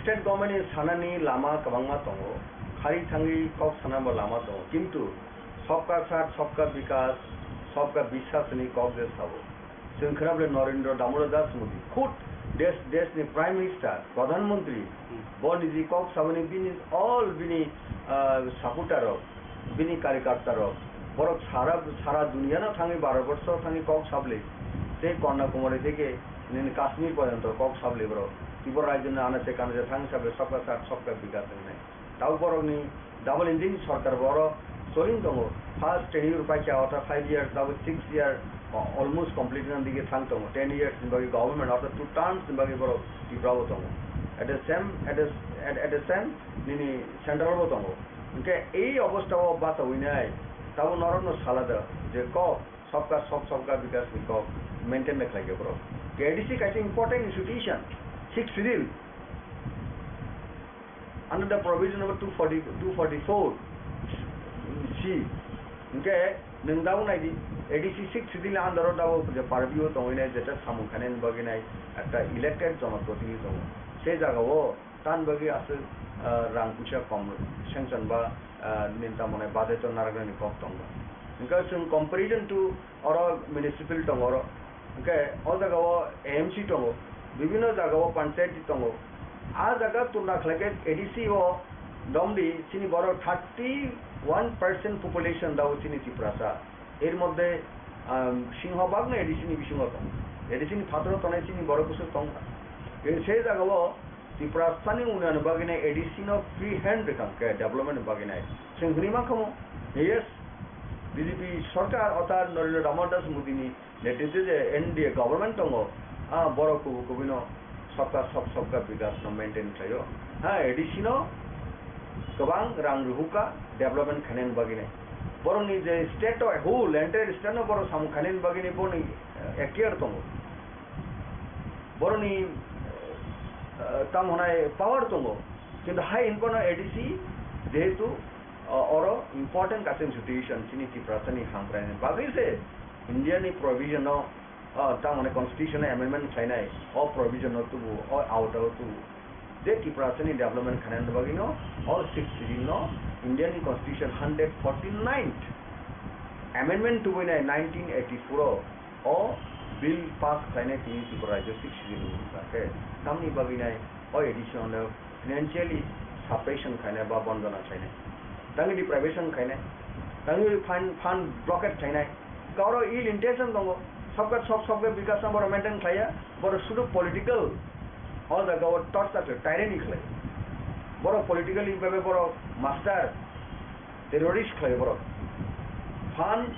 State government ni sanani lama kwbangma tongo, khari thangwi kok sanabo lama tongo, kintu Sabka Saath, Sabka Vikas, Sabka Vishwas ni kok je sabo. Chwng khna bole Narendra Damodar Das Modi, khud desh, desh ni Prime Minister, Pradhan Mantri, Hmm. bo niji kok saboni bini all bini, ah, supporter rok, bini karyakarta rok, borok sara, sara duniya no thangwi Bharat borsho thangwi kok sabli, tei Kanyakumari theke nini Kashmir porjonto kok sabli borok. Tripura rajyo ni anache kanache thangwi sabli Sabka Saath, Sabka Vikas wngnai. Tabuk borokni double engine sorkar bo oro soling tongo. First tenure paikha, ortha five years, tabuk six year, o-, almost complete wngna digi thang tongo. Ten years ni bagwi government, ortha two terms ni bagwi borok Tripura o tongo. At the same, at the, at, at the same, nini central bo tongo. Hwnkhe ei obostha o bachawi nai, tabuk norokno sala da je kok, Sabka Saath, Sabka Vikas ni kok maintain da khlai khe borok. K D C kaisa important institution, sixth schedule. Under the provision number two forty, two forty-four C, hwnkhe nwng tabuk nai di, A D C sixth schedule under o tabuk je purview o tongwi nai, jeta samung khainani bagwi nai ekta elected jonoprotinidhi tongo. Se jaga o tan bagwi aswk, ah, rang puisa kom sanction ba, ah, nini tamo nai budget o narwknani kok tongo. Hwnkhe chwng comparison to oro municipal tongo oro. Hwnkhe o jaga o A M C tongo, bibhinno jaga o panchayati tongo. A jaga tulna khlai khe A D C o domdi chini borok thirty one percent population dao chini Tiprasa. Er moddhe, um, singhobagno A D C ni bisingo tongo. A D C ni phataro tongnai chini borok bwswk tongkha. Tei se jaga o Tiprasani unnayon bagwi nai A D C no free hand rwkha hwnkhe development ni bagwi nai. Chwng hwnwi mankha mo, yes, B J P sorkar orthat Narendra Damodar Das Modi ni netritwe je N D A government tongo, ah, borok kubui kubui no Sabka Saath Sabka Vikas no maintain khlaio. Ha, A D C no kwbang rang rwhukha development khainani bagwi nai. Borokni je state o whole entire state no borok samung khainani bagwi nai borokni, eh, ekhtiar tongo. Borokni, eh, tamo hwnai power tongo, kintu hai hinphano A D C jehetu, eh, oro important kaisa institution chini Tiprasani hamkraini bagwi se India ni provision no, eh, tamo hwnai constitution no amendment khlainai, o provision no tubu, o awta o tubu. Je Tiprasa ni development khainani bagwi no o sixth schedule no Indian ni constitution hundred forty ninth amendment tubui nai nineteen eighty four o, o bill pass khlainai tini Tripura rajyo sixth schedule ni wngkha khe tamni bagwi nai o A D C no financially suppression khainai ba bondona khainai, tangwi deprivation khainai, tangwi fund, fund blockade khainai. Kauro ill intention tongo, sabka sab, sabka bikas no borok maintain khlaiya, borok sudu political, o jaga o torture khlai, tyranny khlai. Borok politically bebe borok master terrorist khlai borok. Fund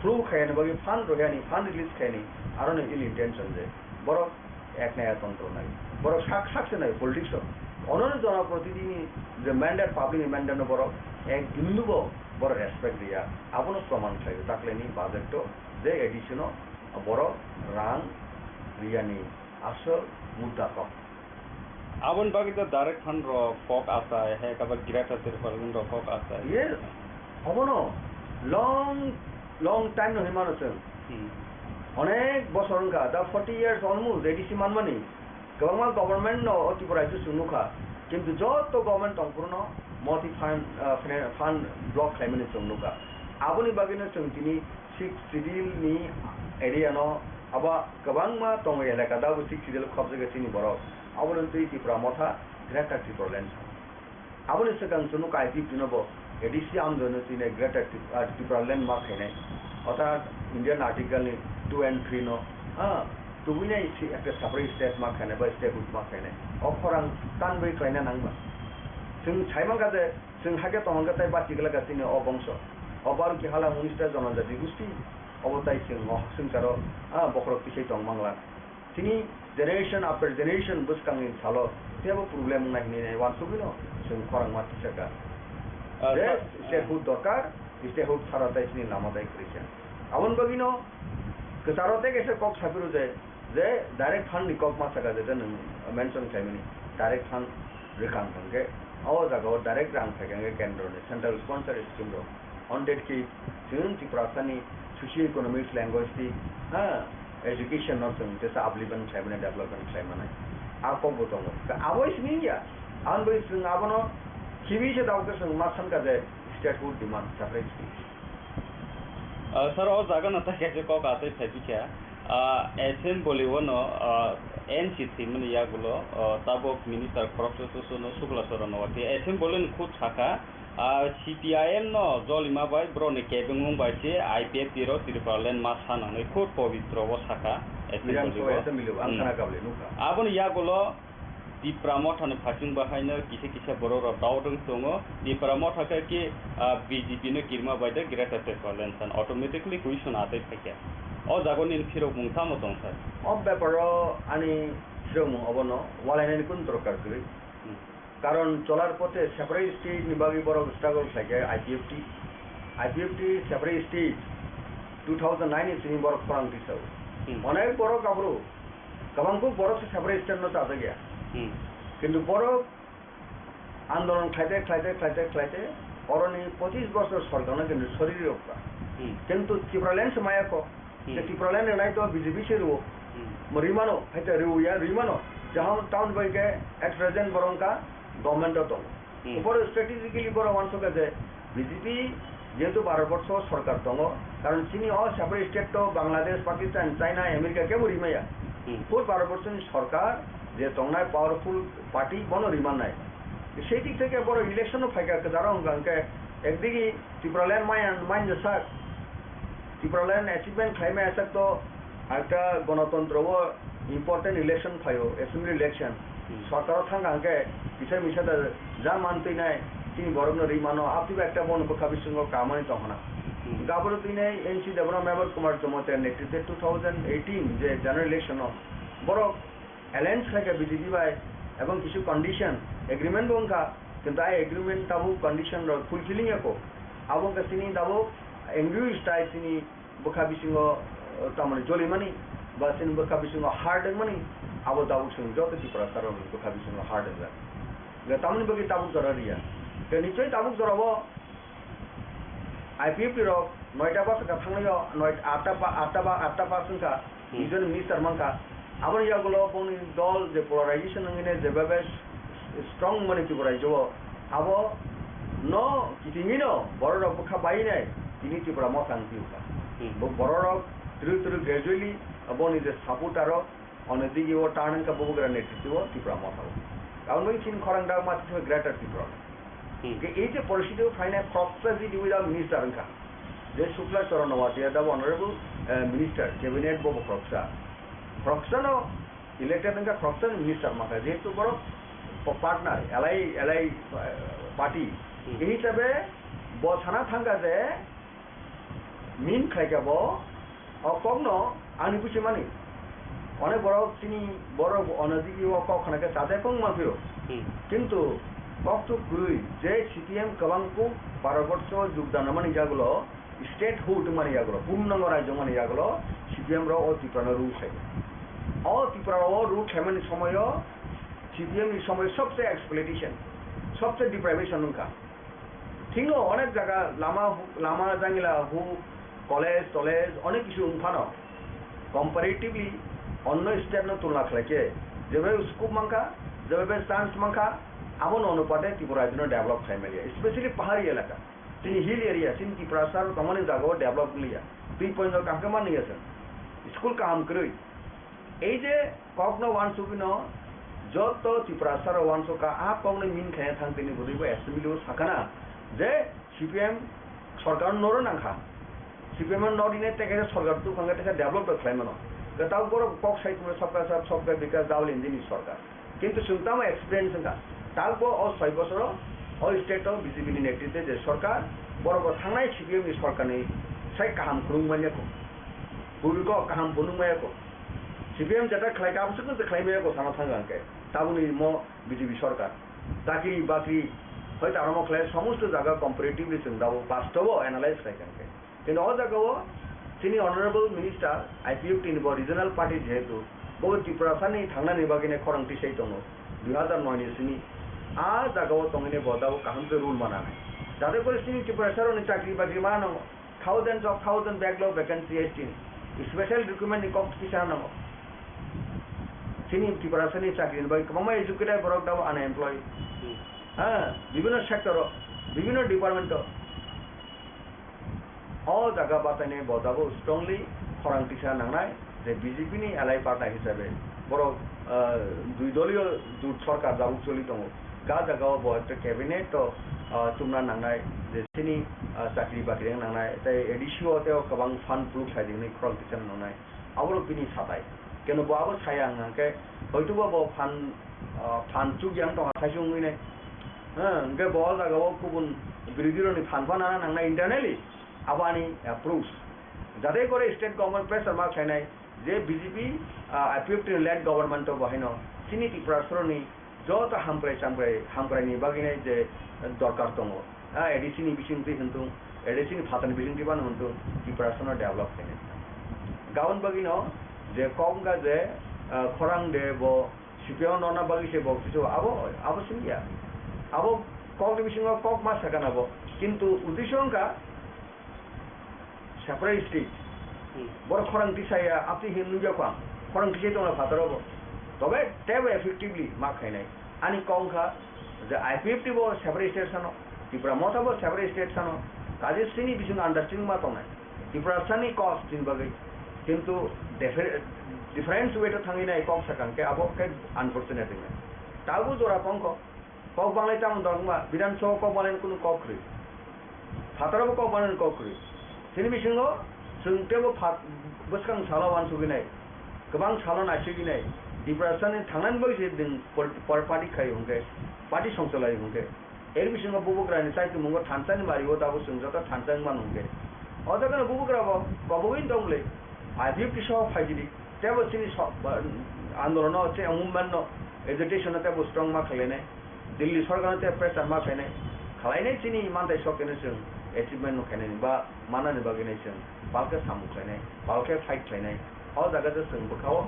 flow khaiyani bagwi fund rohiyani, fund release khaiyani, aroni ill intention je. Borok ek naya tontro nai. Borok sak sak se nai politics o. Onono jonoprotinidhi ni je mandate, public ni mandate no borok ek bindu bo borok respect riya. Abono proman khlai takleni budget to je A D C no borok rang riyani asol mudda kok. Aboni bagwi to direct fund rok kok asai, hai khe ba Greater Tipraland rok kok asai. Yes, obono long, long time no hinmano chwng. Hmm. Onek bosor wngkha, da forty years almost A D C manmani. Kwbangma government no o Tripura rajyo chwng nukha, kintu joto government tongphuru no moti fund, ah, fina-, fund block khlaimani chwng nukha. Aboni bagwino chwng tini Sixth Schedule ni area no abo kwbangma tongo elaka, da bo Sixth Schedule khobjagwi chini borok. Abono twi Tipra Motha Greater Tipraland. Aboni swkang chwng nukha I P F T no bo A D C amdoino tini Greater Tip-, ah, Tipraland ma khainai. Orthat Indian Article ni two and three no, ah, tubui nai si ekta separate state ma khainai ba statehood ma khainai. O khorang tanbai khlaina nangma. Chwng sai mankha je, chwng hakhe tongkha tei bachigwlakha chini o bongso. O Baruki hala unista jonojati gusti, obo tai chwng o swngcharo, ah, bokhorok tisai tong mangla. Chini generation after generation bwskangni salo teibo problem wngnai hinwi uansugwino chwng khorangma tisaka. Ah, je sir, statehood dorkar, statehood sara tai chini lama tai kwrwi kha. Aboni bagwino kwcharo tei kaisa kok saphuru je, je direct fund ni kok ma saka je, je nwng mention khlaimani direct fund rwkha hwnkhe o jagao direct rang phaikha hwnkhe kendro ni central sponsor scheme rok. Hundred K chwng Tiprasani socio-economic language twi, ha, education no chwng tesa upliftment khlai mani, development khlai mani. A kok bo tongo. Ka abo sini ya. Ang bai chwng abono khibi se dao ke chwng ma san ka je statehood demand separate state. Ah, sir, o jaga no ta kaisa kok asai phai bikha. Ah, assembly o no, ah, N C thwimani yagulo, ah, tabuk minister khoroksa susu no Sukla Charan Noatia assembly ni khud sakha. Ah, C P I M no jolima bai borokni kebengmung bai se I P F T rok Tipraland ma sa nangnai khud pobitro o sakha. Assembly Assembly o. Assembly o, ang Hmm. khana kabli nukha. Aboni yagulo Tipra Mothani phasing bahaino kisa kisa borok rok doubt wng tongo. Tipra Motha khe ki, ah, B J P no kirima bai de Greater Tipraland san automatically question atwi phaikha. O jagoni phirok mung tamo tong sir? O beparo ani phirok mung obono walainani kun dorkar kwrwi. Hmm. Karon cholar pothe separate state ni bagwi borok struggle khlaikha I P F T. I P F T separate state two thousand nine ni simi borok khorang tisao. Hmm. Onek borok aphuru kwbangkuk borok se separate state no chajakya. Hmm. Kintu borok andolon khlaite, khlaite, khlaite, khlaite, oroni pochis bosor sorkarno kintu sori rwkha. Hmm. Kintu Tipraland se maya kho. Hmm. Je Tipraland rwnai to B J P se rwo. Hmm. Mo rimano, haita rwya, rimano. Jahon town bai ke at present borok wngkha government o tongo. Hmm. Upor strategically borok wansukha je B J P jehetu Bharat borsho sorkar tongo, karon chini o separate state to Bangladesh, Pakistan, China, America kebo rimaya. Hmm. Full Bharat borsho ni sorkar je tongnai powerful party bono rimannai. Sei dik theke borok election o phaikha kwcharo wngkha hwnkhe ekdigi Tipraland maya, maya sak. Tipraland achievement khlaimaya sak to ekta gonotontro o important election phaio, assembly election. Hmm. Sorkar o thangkha hwnkhe kisa misa da ja mantwinai chini borokno ri mano, abtwi bai ekta bono bwkha bisingo kamani tongkhna. Hmm. Gaboro twinai N C Debbarma, Mevar Kumar Jamatia netrite two thousand eighteen je general election o borok alliance khlaikha B J P bai, ebong kisu condition, agreement bo wngkha, kintu ai agreement tabuk condition rok fulfilling ya kho. Abo wngkha chini tabuk angry style chini bwkha bisingo, eh, tamoni jolimani, ba chini bwkha bisingo hard wngmani, abo tabuk chwng joto Tiprasa rokni bwkha bisingo hard wngjak. Tamoni bagwi tabuk jora riya. Tei nichoi tabuk jorao I P F T rok noita bus ka thangnaio, noi, atta ba, atta ba, atta bus wngkha, hmm, nijoni minister mankha. Aboni yagulo boni dol je polarization wngwi ne jebabe strong mani Tripura rajyo o, abo no kitingino borok rok bwkha bai nai tini Tripura Motha wngwi wngkha. Hmm. Bo borok rok tru tru gradually boni je supporter rok Ono digi o turn wngkha Bubagra netrito o Tipra Motha o. Aboni bagwi chini khorang dak ma thikha Greater Tipra. Hmm. Ke ei je poristiti o phainai khoroksa G D without minister wngkha. Je Shukla Charan Noatia da bo honorable, eh, minister, cabinet bo bo khoroksa. Khoroksa no elected wngkha, khoroksa ni minister mankha. Jehetu borok partner, ally, ally, uh, party. Hmm. Ei hisabe bo sana thangkha je min khlaikha bo, o kokno ani buchimani. Onek borok chini borok onodigi o kok khna khe chajak wng manphio. Hmm. Kintu kokthuk kwrwi je C P M kwbang kuk Bharatborso jogdan mani yagulo, statehood mani yagulo, purnango rajyo mani yagulo, C P M rok o Tripura no rule khlai. O Tripura o rule khlaimani somoyo C P M ni somoy sobse exploitation, sobse deprivation wngkha. Thikno onek jaga lama, lama jangila hu, college, tolej, onek kisu wngphano comparatively onno state no tulna khlai khe, jebe scope mankha, jebe chance mankha, abono onupate Tripura rajyo no develop khlai manya, especially pahari elaka. Chini hill area, chini Tiprasa rok tongmani jaga o develop wngya. Twi point o kaham khe manliya chwng. School kaham kwrwi. Ei je kokno uansugwino joto Tiprasa rok uansukha, a kokno min khaina thang tini bwrwi bo assembly o sakana je C P M sorkar no noro nangkha. C P M no noro ine tei kaisa sorkar tukhang khe tei khe develop rok khlai mano. Kwtal borok kok sai tongmani sabka sab, sabka bikas, Double Engine ni sorkar. Kintu chwng tamo experience wngkha. Takbo o soi bosoro o state o B J P ni netrite je sorkar, borok bo thangnai C P M ni sorkar ni sai kaham kwrwng manya kho. Bubiko kaham phunuk maya kho. C P M jeta khlai kha, aboni swkang se khlai maya kho sana thang khe. Taboni mo B J P sorkar. Chakri bakri hoito aro mo khlai, somosto jaga comparatively chwng dabo bastobo analyze khlai kha khe. Kintu o jaga o chini Honorable Minister I P F T ni bo regional party jehetu, bo Tiprasa ni thangnani bagwi nai khorang tisai tongo dui hazar noi ni simi. A jaga o tongwi nai bo dabo kaham khe rule mana nai. Jate kore chini Tiprasa rok ni chakri bakri ma nango. Thousands of thousand backlog vacancy hai chini. Special recruitment ni kok kisa nango. Chini Tiprasa ni chakri ni bagwi kwbangma educated borok dabo unemployed. Hmm. Ha, bibhinno sector o, bibhinno department o. O jaga bachainai bo dabo strongly khorang tisa nangnai je B J P ni alai party hisabe borok, ah, dui doliyo jut sorkar dabo choli tongo. Ga jaga o bo ekta cabinet o, ah, chumna nangnai je chini, ah, chakri bakri wng nangnai tei A D C o tei o kwbang fund proof sai di hwnwi khorang tisa nangnai. Aborok bini satai. Keno bo abo saya hwnkha khe hoitoba bo phan, ah, phan chukya wng tongkha khaisung wngwi nai. Ha, hwnkhe bo o jaga o kubun birodhi rokni phan phan nana nangnai internally. Abo ani approach. Jate kore state government pressure ma khlainai je B J P, ah, I P F T led government o bo haino chini Tiprasaroni joto hamkrai chamkrai, hamkraini bagwi nai je dorkar tongo. Ah, A D C ni bisingtwi hintung, A D C ni phatani bisingtwi phano hintung, Tiprasano develop khainai. Gabon bagwino je kok wngkha je, ah, khorang de bo C P M no nona bagwi se bo kisu abo, abo simiya. Abo kokni bisingo kok ma sakha na bo. Kintu uddesho wngkha, separate state. Hmm. Borok khorang tisaya, aphi hin nugya kho ang. Khorang tisai tongla phataro bo. Tobe tebo effectively ma khainai. Ani kok wngkha je I P F T bo separate state sano, Tipra Motha bo separate state sano. Kaje sini bising understanding ma tongnai. Tiprasani cause tin bagwi. Kintu differ-, different way to thangwi nai kok sakang khe abo khe unfortunate wngkha. Tabu jora kongkho. Kok banglai tamo dong ma, Bidhan Sabha kok banglai kunu kok kwrwi. Phataro bo kok banglai kok kwrwi. Chini bisingo chwng tebo phat-, bwskang salo uansugwi nai. Kwbang salo naisugwi nai. Tiprasani thangnani bagwi se din pol-, pol-, party khai hwnkhe, party songcholai hwnkhe. Er bisingo bubagrani chaitumungbo thansa ni mario dabo chwng joto thansa wng mano hwnkhe. O jaga no bubagra bo kobogwi tong bwle. I P F T soho phaigidi. Tebo chini so-, ba-, andolono, chini movement no, agitation no tebo strong ma khlainai. Delhi sorkar no tei pressure ma khlainai. Khlainai chini mantai sok khe no chwng achievement no khainai ba manani bagwi nai chwng palkhe samung khlainai, palkhe fight khlainai. O jaga je chwng bwkha o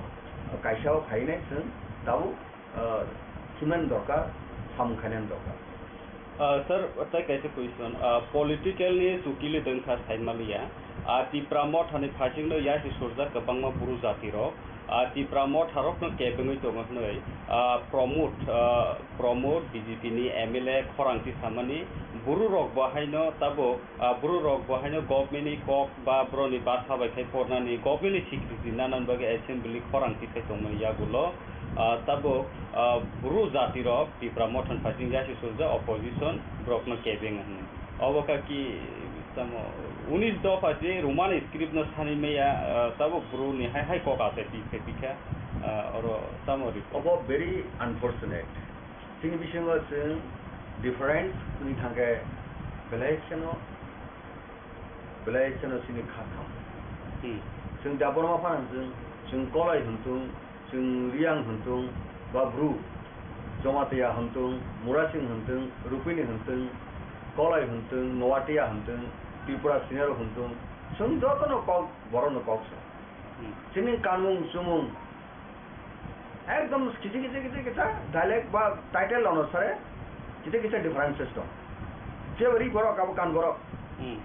kaisa o phainai chwng tabuk, ah, himnani dorkar, samung khainani dorkar. Ah, sir, tai kaisa question. Ah, political ni chukili dengkha saimaliya. Ah, Tipra Motha ni phaisingno yasi surjak kwbangma bru jati rok. Ah, Tipra Motha rokno kebengwi tongo hwnwi, ah, Pramod, ah, Pramod B J P ni M L A khorang tisamani bru rok bo haino tabuk, ah, bru rok bo haino government ni kok ba broni basa bai khai pornani government ni security nanani bagwi assembly khorang tisai tongmani yagulo, ah, tabuk, ah, bru jati rok Tipra Motha ni phaising yasi surjak opposition borokno kebeng hwnwi. Obo kaki tamo unis dopha je Roman script no sani maya, ah, tabuk bru ni hai hai kok asai pi khe pi kha, ah, oro tamo report. Obo very unfortunate. Chini bisingo chwng difference wngwi thangkhe belai kheno, belai kheno chini kha thang. Hmm. Chwng Debbarma phano chwng, chwng Koloi hwn thung, chwng Riyang hwn thung, ba Bru, Jamatia hwn thung, Murasing hwn thung, Rupini hwn thung, Koloi hwn thung, Noatia hwn thung, Tripura senior hwn thung, chwng jotono kok, borokno kok sa. Hmm. Chini kanmung chumung, ekdom kisa kisa kisa kisa dialect ba title onusare kisa kisa differences tong. Jebo ri borok abo kan borok. Hmm.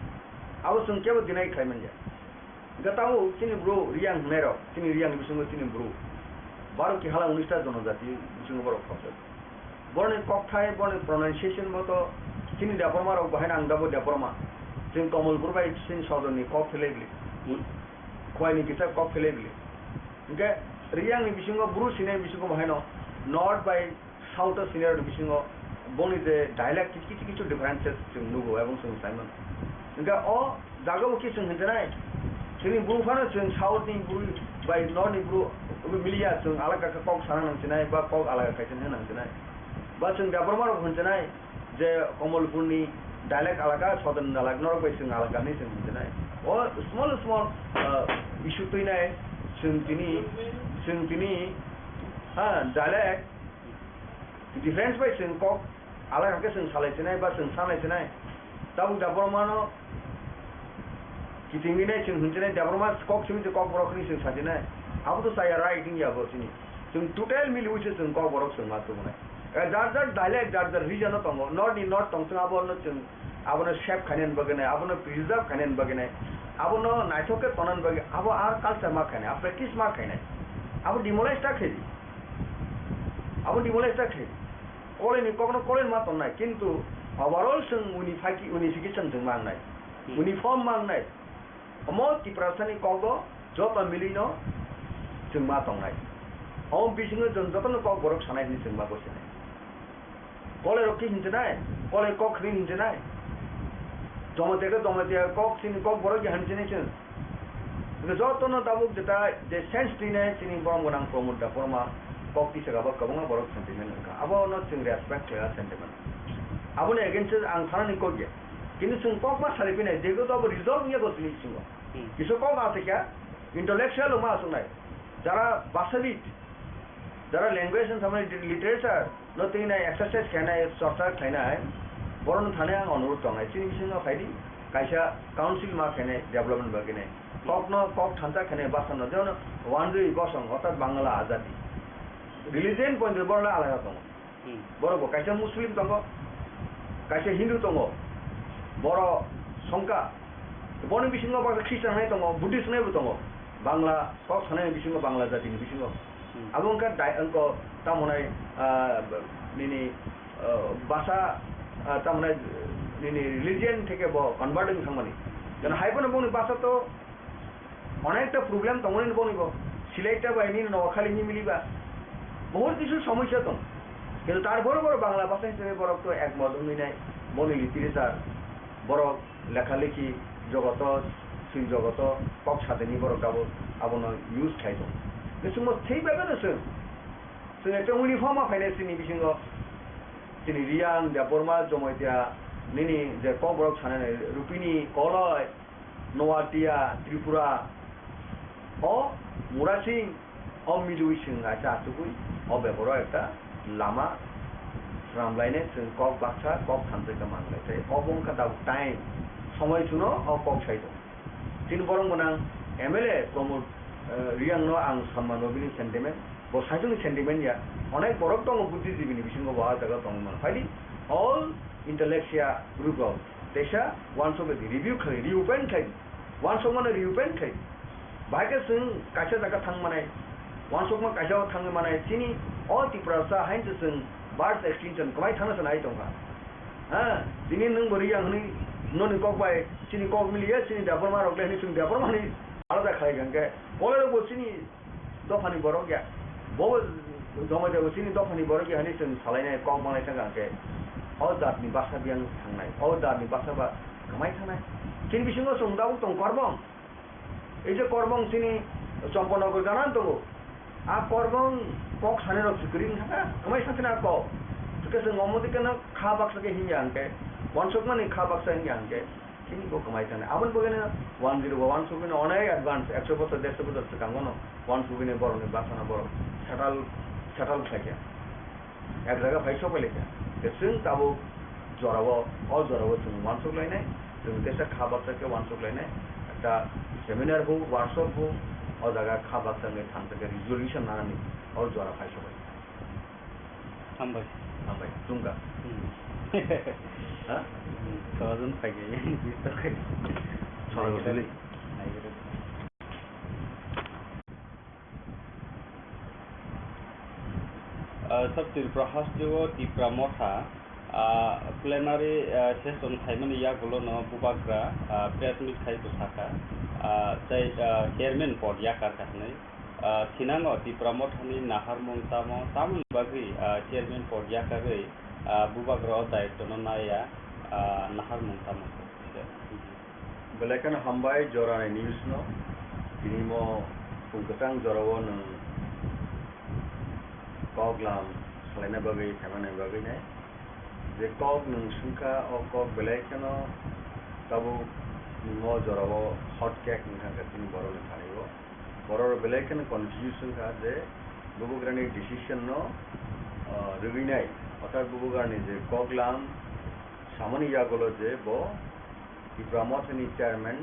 Abo chwng kebo deny khlai manya. Hwnkhe tabuk chini bru Riyang hwnai rok, chini Riyang ni bisingo chini bru. Baro ki hala unis ta jonojati bisingo borok khopjak. Boroni kokthai, boroni pronunciation bo to chini Debbarma rok bahai nang dabo Debbarma. Chwng Komolpur bai chini sodorni kok phelai bili. Hmm. Khwai ni kisa kok phelai bili. Hwnkhe Riyang ni bisingo bru sinai bisingo bo haino north bai south o senior ni bisingo boni je dialect kichu kichu kichu differences chwng nugo ebong chwng sai mano. Hwnkhe o jaga o khe chwng hinjanai chini bru phano chwng south ni bru bai north ni bru miliya chwng alaka khe kok sana nang sinai ba kok alaka khaisa hinwi nang sinai ba chwng Debbarma rok hinjanai. Je Komolpurni dialect alaka, Southern dialect norok bai chwng alaka hinwi chwng hinjinai. O small small, ah, issue twinai chwng tini, chwng tini, ha, dialect difference bai chwng kok alaka khe chwng salai sinai ba chwng sanai sinai. Tabuk Debbarmano kitingwinai chwng hinjinai, Debbarma kok simi je kok borok hinwi chwng sajinai. Abo to chaya right wngya bo chini. Chwng total miliwi se chwng kok borok chwng ma tubunai. Eh, jar jar dialect, jar jar region o tongo. North ni north tong chwng abono chwng, abono shape khainani bagwi nai, abono preserve khainani bagwi nai, abono naithok khe tonani bagwi, abo ar culture ma khainai, a practice ma khainai. Abo demolish ta khaidi. Abo demolish ta khaidi. Koleni kokno koleni ma tongnai, kintu overall chwng unify ki, unification chwng ma wngnai. Hmm. Uniform ma wngnai. Omo Tiprasani kogo joto milino chwng ma tongnai. Omo bisingo chwng jotono kok borok sanai hwnwi chwng ma gosinai. Kolai rok khe hinjinai, kolai kok hwnwi hinjinai. Jamatia khe Jamatia kok, chini kok borok ya hinjinai chwng. Hwnkhe jotono tabuk jeta je sense twinai chini borom gwnang Pramod Debbarma kok tisaka bo kwbangma borok sentiment wngkha. Abono chwng respect khlaiya sentiment. Aboni against o ang sanani kok ya. Kintu chwng kok ma sari pinai, jegwto abo result wngya bo chini bisingo. Hmm. Kisa kok ma aswkya, intellectual rok ma aswknai. Jara bhashabid, jara language no samani literature no twi nai exercise khainai, chorcha khainai, borok no thani ang onurodh tongnai. Chini bisingo phaidi, kaisa council ma khainai development bagwi nai. Kok no, kok thansa khainai basa no, jemon Wanjwi Bosong, orthat Bangla Azadi. Religion point borok alada tongo. Hmm. Borok bo kaisa Muslim tongo, kaisa Hindu tongo, borok songkha. Boni bisingo bo Christian hai tongo, Buddhist hai bo tongo, Bangla kok sanai bisingo, Bangla jati ni bisingo. Hmm. Abo wngkha dai-, wngkha tamo nai, ah, nini, ah, basa, ah, tamo nai nini religion theke bo convert wng thangmani. Jeno hai phano boni basa to Onekta problem tongmani boni bo. Silai ta bai nini Noakhali ni miliba. Bahut kisu somosya tong. Kintu tarpore borok Bangla bhasha hisabe borok to ekmot wngwi nai. Boni literature, borok lekha lekhi jogoto, sin jogoto, kok sadini borok abo, abono use khai tong. Bisingbo thik bai no chwng. Chwng ekta uniform ma phainai chini bisingo. Chini Riyang, Debbarma, Jomoitia, nini je kok borok sanai nai, Rupini, Koloi, Noatia, Tripura, o Murasing, o Midui Sing kaisa achugwi, o bebaro ekta lama swnamlainai chwng kok baksa, kok thansa khe manlai. Tei obo wngkha tabuk time, somoi chuno o kok sai tongo. Chini borok gwnang M L A Pramod, eh, Riyang no ang samano bini sentiment, bo saichung ni sentiment ya, onek borok tongo buddhijibini bisingo bo ah jaga tongwi mano. Phaidi all intellectual group rok teisa uansuk di, review khai, reopen khai, uansukmano reopen khai. Bahai khe chwng kaisa jaga thang manai, uansukma kaisa o thangwi manai, chini o Tiprasa haino chwng birth extinction kwbai thangna se nai tongkha. Ha, tini nwng bo Riyang hwnwi noni kok bai chini kok miliya, chini Debbarma rok le hwnwi chwng Debbarma hwnwi alada khlai kha hwnkhe, Koloi rok bo chini dophani borok ya. Bo Jomoitia bo chini dophani borok ya hwnwi chwng salainai kok manai thangkha hwnkhe, o jatni basa biyang thangnai, o jatni basa ba kwmai thangnai. Chini bisingo chwng tabuk tong Korbong. Ei je Korbong chini Champanagar gana tongo. A Korbong kok sanai rok se kwrwi wngkha, kwmai sakhe na kok. Hwnkhe chwng omo dikeno kha baksa khe hinya hwnkhe, uansukmani kha baksa hinya hwnkhe, chini bo kwmai thani. Aboni bagwino one zero ba uansukmani onek advance, ekso bochor, derso bochor swkango no uansukmani borokni bwsano borok settle, settle khlaikha. Ek jaga phai sok bai laikha. Hwnkhe chwng tabuk jorao, o jorao chwng uansuk lainai, chwng teisa kha baksa khe uansuk lainai. Ekta seminar bo, workshop bo, o jaga kha baksa wngwi thansa khe resolution nanani o jora phai sok bai. Hambai. Hambai, chwngkha. Hmm. Ha? Hmm, sojon phaikhe, bis ta khe. Chwla gotoli. Ah, South Tripura hasteo Tipra Motha, ah, plenary, ah, session khaimani yagulono bubagra, ah, press meet khai bwsakha, ah, tei, ah, chairman pod yakarkha hwnwi. Ah, thinango Tipra Mothani naharmung tamo, tamoni bagwi, ah, chairman pod yakarwi, ah, bubagra o daitwno naiya, ah, naharmung tamo? Belai kheno hambai jorani news no. Tini mo phung kwchang jorao nwng kok lam salaina bagwi, phaimani bagwi nai. Je kok nwng swngkha, o kok belai kheno tabuk mo jorao hot cake wngkha khe chini borokni thani o. Borok belai kheno confuse wngkha je bubagrani decision no, ah, rwgwi nai, orthat bubagrani je kok lam samani yagulo je bo Tipra Mothani chairman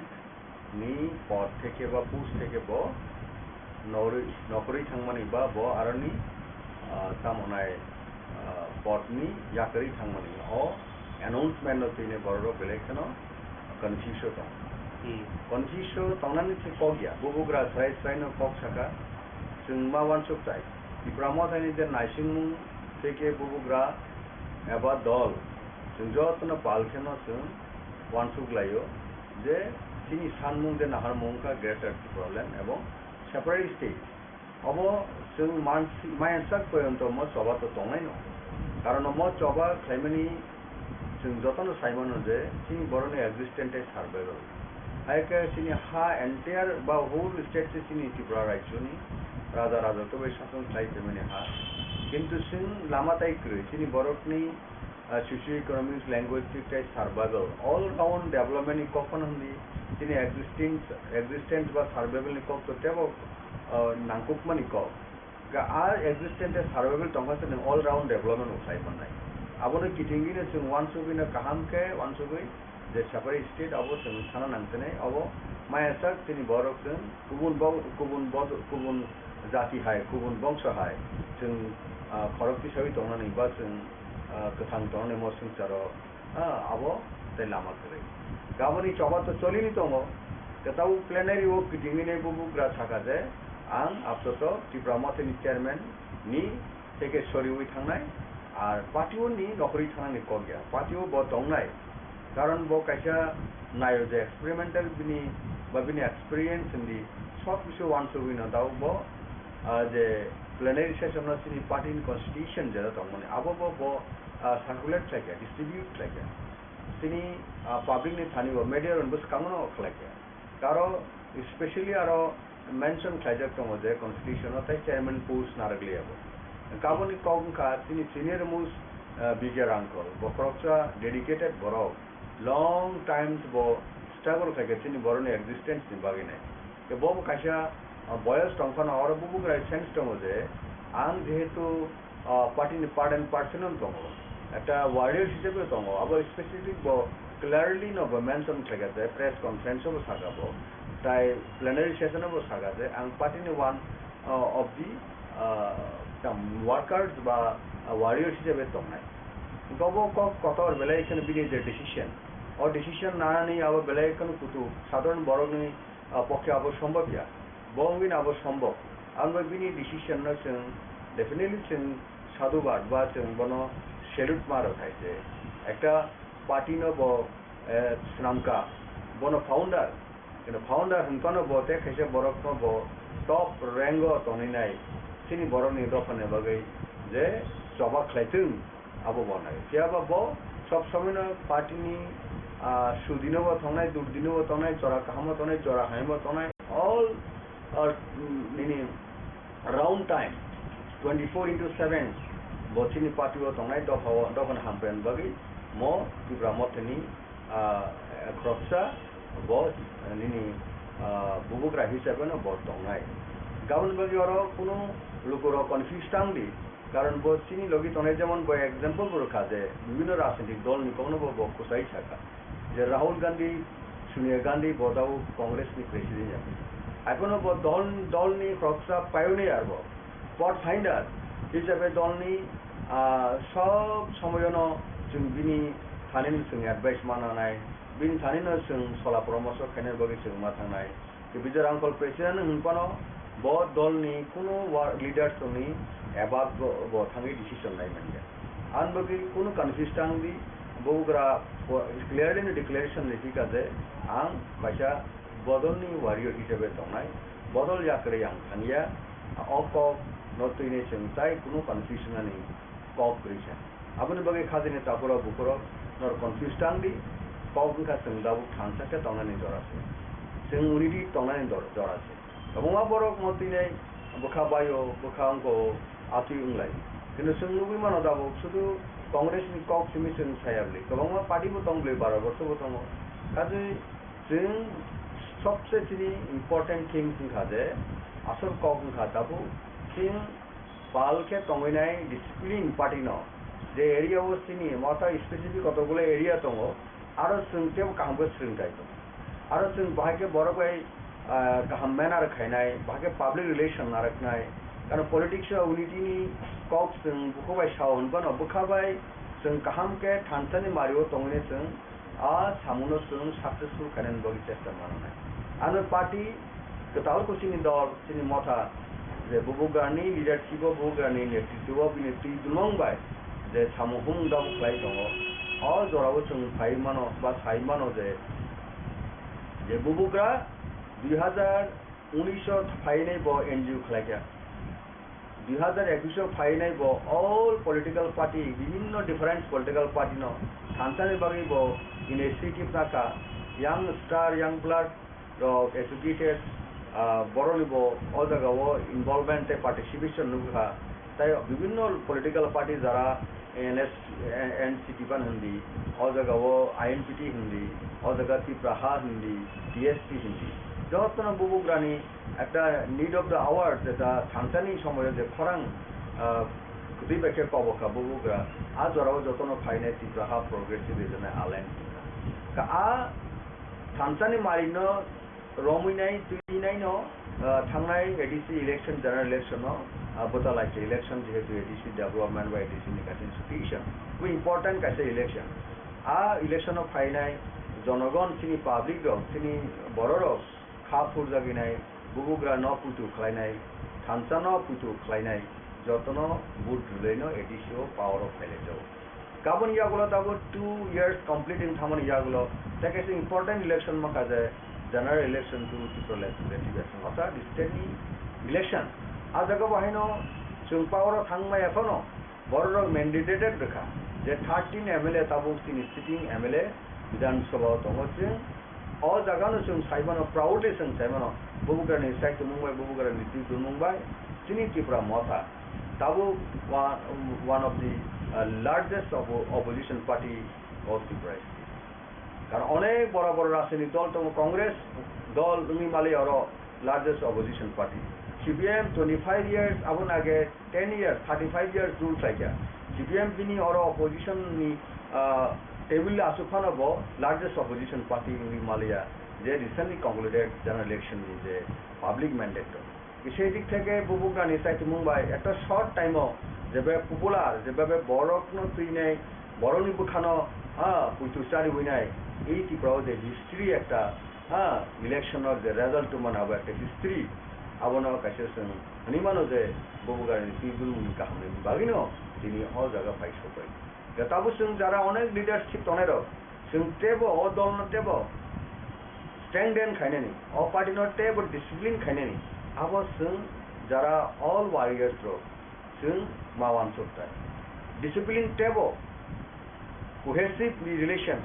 ni pod theke ba post theke bo nori-, nokhorwi thangmani ba bo aroni, ah, tamo nai, ah, pod ni yakarwi thangmani. O announcement no tini borok rok belai kheno confuse o tong. Hmm. Confuse o tongnani se kok ya. Bubagra srai srai no kok saka. Chwng ma uansuk chai. Tipra Mothani je naisingmung theke bubagra eba dol, chwng jotono pal kheno chwng uansuk laio je chini sanmung je naharmung wngkha Greater Tipraland ebong separate state. Obo chwng mansi-, maya sak poyonto mo choba to tongnaino. Karon mo choba khlaimani chwng jotono saimano je chini borokni existence tei survival. Hai khe chini ha entire ba whole state se chini Tripura rajyoni raja raja to bai sason khlai phaimani ha. Kintu chwng lama tai kwrwi chini borokni ah, socio-economic, linguistic tei survival, all round development ni kok phano hwnwi chini existence, existence ba survival ni kok to teibo, ah, nangkukmani kok. Ga a existence tei survival tongkha se nwng all round development bo khlai mannai. Abono kitingwino chwng uansugwino kaham khe uansugwi je separate state abo chwng sana nangsinai, abo maya sak chini borok chwng kubun bo-, kubun bod-, kubun jati hai, kubun bongso hai chwng, ah, khorok tisawi tongnani ba chwng ah, kwthang tongnai mo swngcharo, ah, abo tei lama kwrwi. Gaboni choba to cholini tongo. Kwtal plenary o kitingwini bubagra saka je, ang apsoto Tipra Mothani chairman ni theke soriwi thangnai, ar party o ni nokhorwi thangnani kok ya. Party o bo tongnai. Karon bo kaisa nayo je experimental bini ba bini experience hindi sob kisu uansugwi no dao bo, ah, je plenary session no chini party ni constitution jera tongmani abo bo bo ah, circulate khlaikha, distribute khlaikha. Chini, ah, public ni thani bo media rok bo swkango no khlaikha. Aro specially aro mention khlaijak tongo je constitution o tei chairman post narwkliya bo. Kaboni kok wngkha chini senior most, ah, B K Rangkhol, bo khoroksa dedicated borok, long time bo struggle khlaikha chini borokni existence ni bagwi nai. Bo bo kaisa, ah, boyos tongphano oro bubagra sense tongo je ang jehetu ah, party ni part and parcel no tongo, ekta warrior hisabe tongo, abo specific bo clearly no bo mention khlaikha je press conference o bo saka bo, tai plenary session o bo saka je ang party ni one, ah, of the, ah, some workers ba, ah, warrior hisabe tongnai. Bo bo kok kotor belai kheno bini je decision, o decision nanani abo belai kheno kutu sadharon borok ni ah, pokhe abo sombhob ya. Bo wngwi no abo sombhob. Ang bai bini decision no chwng definitely chwng sadhubad ba chwng bono salute ma rw thai je. Ekta party no bo, eh, swnamkha, bono founder. Kino founder hwnphano bo tei kaisa borok no bo top rank o tonwi nai. Chini borok ni dopha ni bagwi je choba khlai thung. Abo bo nai. Phiya ba bo sob somoi no party ni, ah, sudi no bo tongnai, durdi no bo tongnai, jora kaham o tongnai, jora hamya bo tongnai. All, ah, nini round time, twenty-four into seven, Bo chini party o tongnai dopha o, dophani hamkrai bagwi mo Tipra Mothani, ah, khoroksa bo, ah, nini, ah, bubugra hisabe no bo tongnai. Gabon bagwi oro kunu lukurok confuse tang di, karon bo chini logi tongnai, jemon bo example bo rwkha je bibhinno rajnitik dol ni kokno bo, bo kwchai sakha je Rahul Gandhi, Sonia Gandhi bo tabuk Congress ni president ya. Haiphano bo dol, dol ni khoroksa pioneer bo. Pathfinder hisabe dolni, ah, sob somoyono chwng bini thanino chwng advice ma nanai, bini thanino chwng sola poramorsho khainani bagwi chwng ma thangnai. Tei Bijoy Rangkhol president hwnphano bo dolni kunu wa-, leaders tongni above bo, bo thangwi decision nai manya. Ani bagwi kunu confuse tang di, bubugra bo clearly no declaration riphi kha je ang kaisa bodolni warrior hisabe tongnai, bodol yakrwi ang thangya, o kok no twinai chwng tai kunu confusion ani kok kwrwi kha. Aboni bagwi khajani takhurok bukhurok norok confuse tang di, kok wngkha chwng tabuk thansa khe tongnani jora se, chwng unity tongnani dor-, jora se. Kwbangma borok mo twinai bwkha baio, bwkha wngko, atwi wnglai. Kintu chwng nugwi mano tabuk sudu Congress ni kok simi chwng saya bwlwi. Kwbangma party bo tong bwlwi, baro borso bo tongo. Kaje Chwng sobse chini important thing wngkha je, asol kok wngkha tabuk chwng pal khe tongwi nai discipline party no, je area o chini motha specific kotokgulo area tongo, aro chwng teibo kaham khe swrwng chai tongo. Aro chwng bahai khe borok bai, ah, kaham manner khainai, bahai khe public relation narwknai. Karon politics o unity ni kok chwng bukhuk bai sao hwnphano bwkha bai chwng kaham khe thansa ni mari o tongwi nai chwng a samungno chwng successful khainani bagwi chesta mananai. Ano party kwtal khe chini dol, chini motha, je bubugrani leadership o, bubugrani netritwo o bini twi dulmung bai je samung humung dabu khlai tongo, o jorao chwng phai mano ba sai mano je, je bubugra dui hazar unis o phainai bo N G O khlaikha. Dui hazar ekus o phainai bo all political party, bibhinno different political party no thansani bagwi bo initiative nakha, young star, young blood rok educated, ah, boroni bo o jaga o involvement tei participation nukha. Tai bibhinno political party jara N S, N C P ban hindi, o jaga o I N P T hindi, o jaga Tipra Ha hindi, T S P hindi. Jotono bubugrani ekta need of the hour, jeta thansani somoyo je khorang, ah, kwtwi bai khe kobo kha bubugra, a jorao jotono phainai Tipra Ha Progressive Regional Alliance wngkha. Ka a thansani marino romwi nai, twi nai no, ah, thangnai A D C election, general election no, ah, bwta lai khe election, jehetu A D C development ba A D C ni kaisa institution, bo important kaisa election. A election o phainai jonogon, chini public rok, chini borok rok, kha phurjagwi nai, bubugra no puitu khlainai, thansa no puitu khlainai, jotono vote rwlaino A D C o power o phailaijago. Kabun yagulo tabuk two years complete wng thangmani yagulo, tei kaisa important election mankha je general election to Tripura Legislative Assembly, orthat state ni election. A jaga bo haino chwng power o thangmaya phano, borok rok mandated rwkha je thirteen M L A tabuk chini sitting M L A Bidhan Sabha o tongo chwng. O jaga no chwng sai mano, proudly chwng sai mano, bubugrani saichomung bai, bubugrani twi dulmung bai, chini Tipra Motha tabuk wa-, one of the, uh, largest oppo-, opposition party of Tripura state. Karon onek bora bora rajniti dol tongo, Congress dol wngwi mali oro largest opposition party. C P M twenty-five years, aboni age ten years, thirty-five years rule khlaikha. C P M bini oro opposition ni, ah, table aswk phano bo largest opposition party wngwi maliya, je recently concluded general election ni je public mandate rok. Sei dik theke bubugrani saichomung bai ekta short time o jebe popular, jebe borok no twinai, borok ni bwkhano, ah, puitu chariwi nai, ei Tripura o je history ekta, ah, election o je result tongmani abo ekta history, abono kaisa chwng hwnwi mano je bubugrani twi dulmungni kahamni bagwino tini o jaga phai sokbai. Da tabuk chwng jara onek leadership tongnai rok, chwng teibo o dol no teibo strengthen khainani, o party no teibo discipline khainani, abo chwng jara all warriors rok chwng ma wansuk tai. Discipline teibo cohesive relation,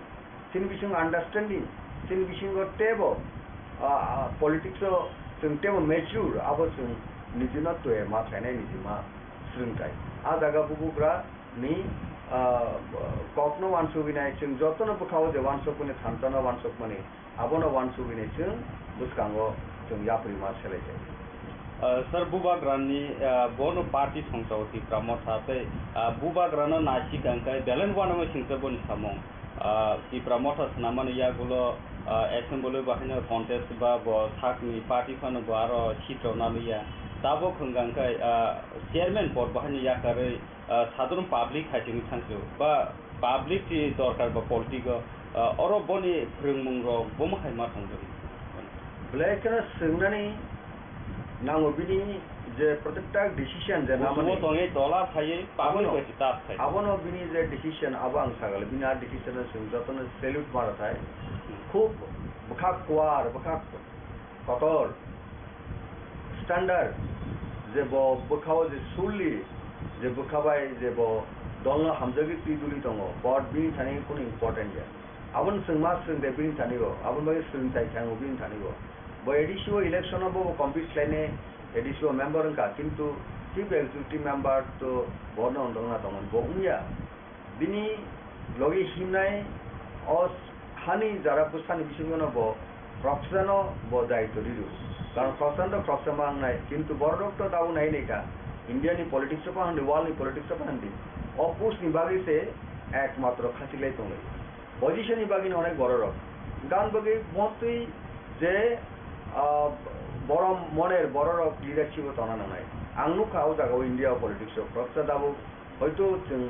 chini bisingo understanding, chini bisingo teibo, ah, ah, politics o chwng teibo mature, abo chwng nijino twi ma khlainai, niji ma swrwngthai. A jaga bubugra ni, ah, kokno wansugwi nai, chwng jotono bwkhao je wansukmani thansa no wansukmani, abono wansugwi nai chwng bwskango chwng yapri ma selai jai. Ah, sir, bubagrani, ah, bono party songchao Tipra Motha tei, ah, bubagrano naisik ang khe belai uanama singsa boni samung. Ah, Tipra Motha swnamani yagulo, ah, assembly bahaino contest ba bo sakni party phano bo aro seat rwna liya. Tabok hwnkha khe, ah, chairman pod bahaino yakarwi, ah, sadharon public hai sini thangsu ba public ni dorkar ba politic o, ah, oro boni phwrwngmung rok bomo hai ma thangjago. Belai kheno swngnani nango bini je protekta decision je Busumo namani. Tongwi tola phaiwi public Abono, bai si tas khai. Abono bini je decision abo ang sagale, bini a decision no chwng jotono salute mara thai. Hmm. Khub bwkha kuar, bwkha kotor, standard, je bo bwkhao je sulli, je bwkha bai je bo dolno hamjagwi twi duli tongo, but bini thani kunu important ya. Aboni chwng ma swrwng de bini thani o, aboni bagwi swrwng chai thango bini thani o. Bo A D C o election o bo compete khlainai, A D C o member wngkha, kintu chief executive member to bono wng tongna tongo, bo wngya. Bini logi himnai o hani jara bwsani bisingo no bo khoroksano bo daitw riru. Karon khoroksano to khoroksa ma wngnai, kintu borok to tabuk nai nai kha. India ni politics o pa handi, world ni politics o pa handi. O post ni bagwi se ekmatro khachilai tonglai. Position ni bagwi no onek borok rok. Gan bagwi mostly je, ah, borom moner borok rok leadership o tongna nangnai. Ang nukha o jaga o India o politics o khoroksa tabuk Hoito chwng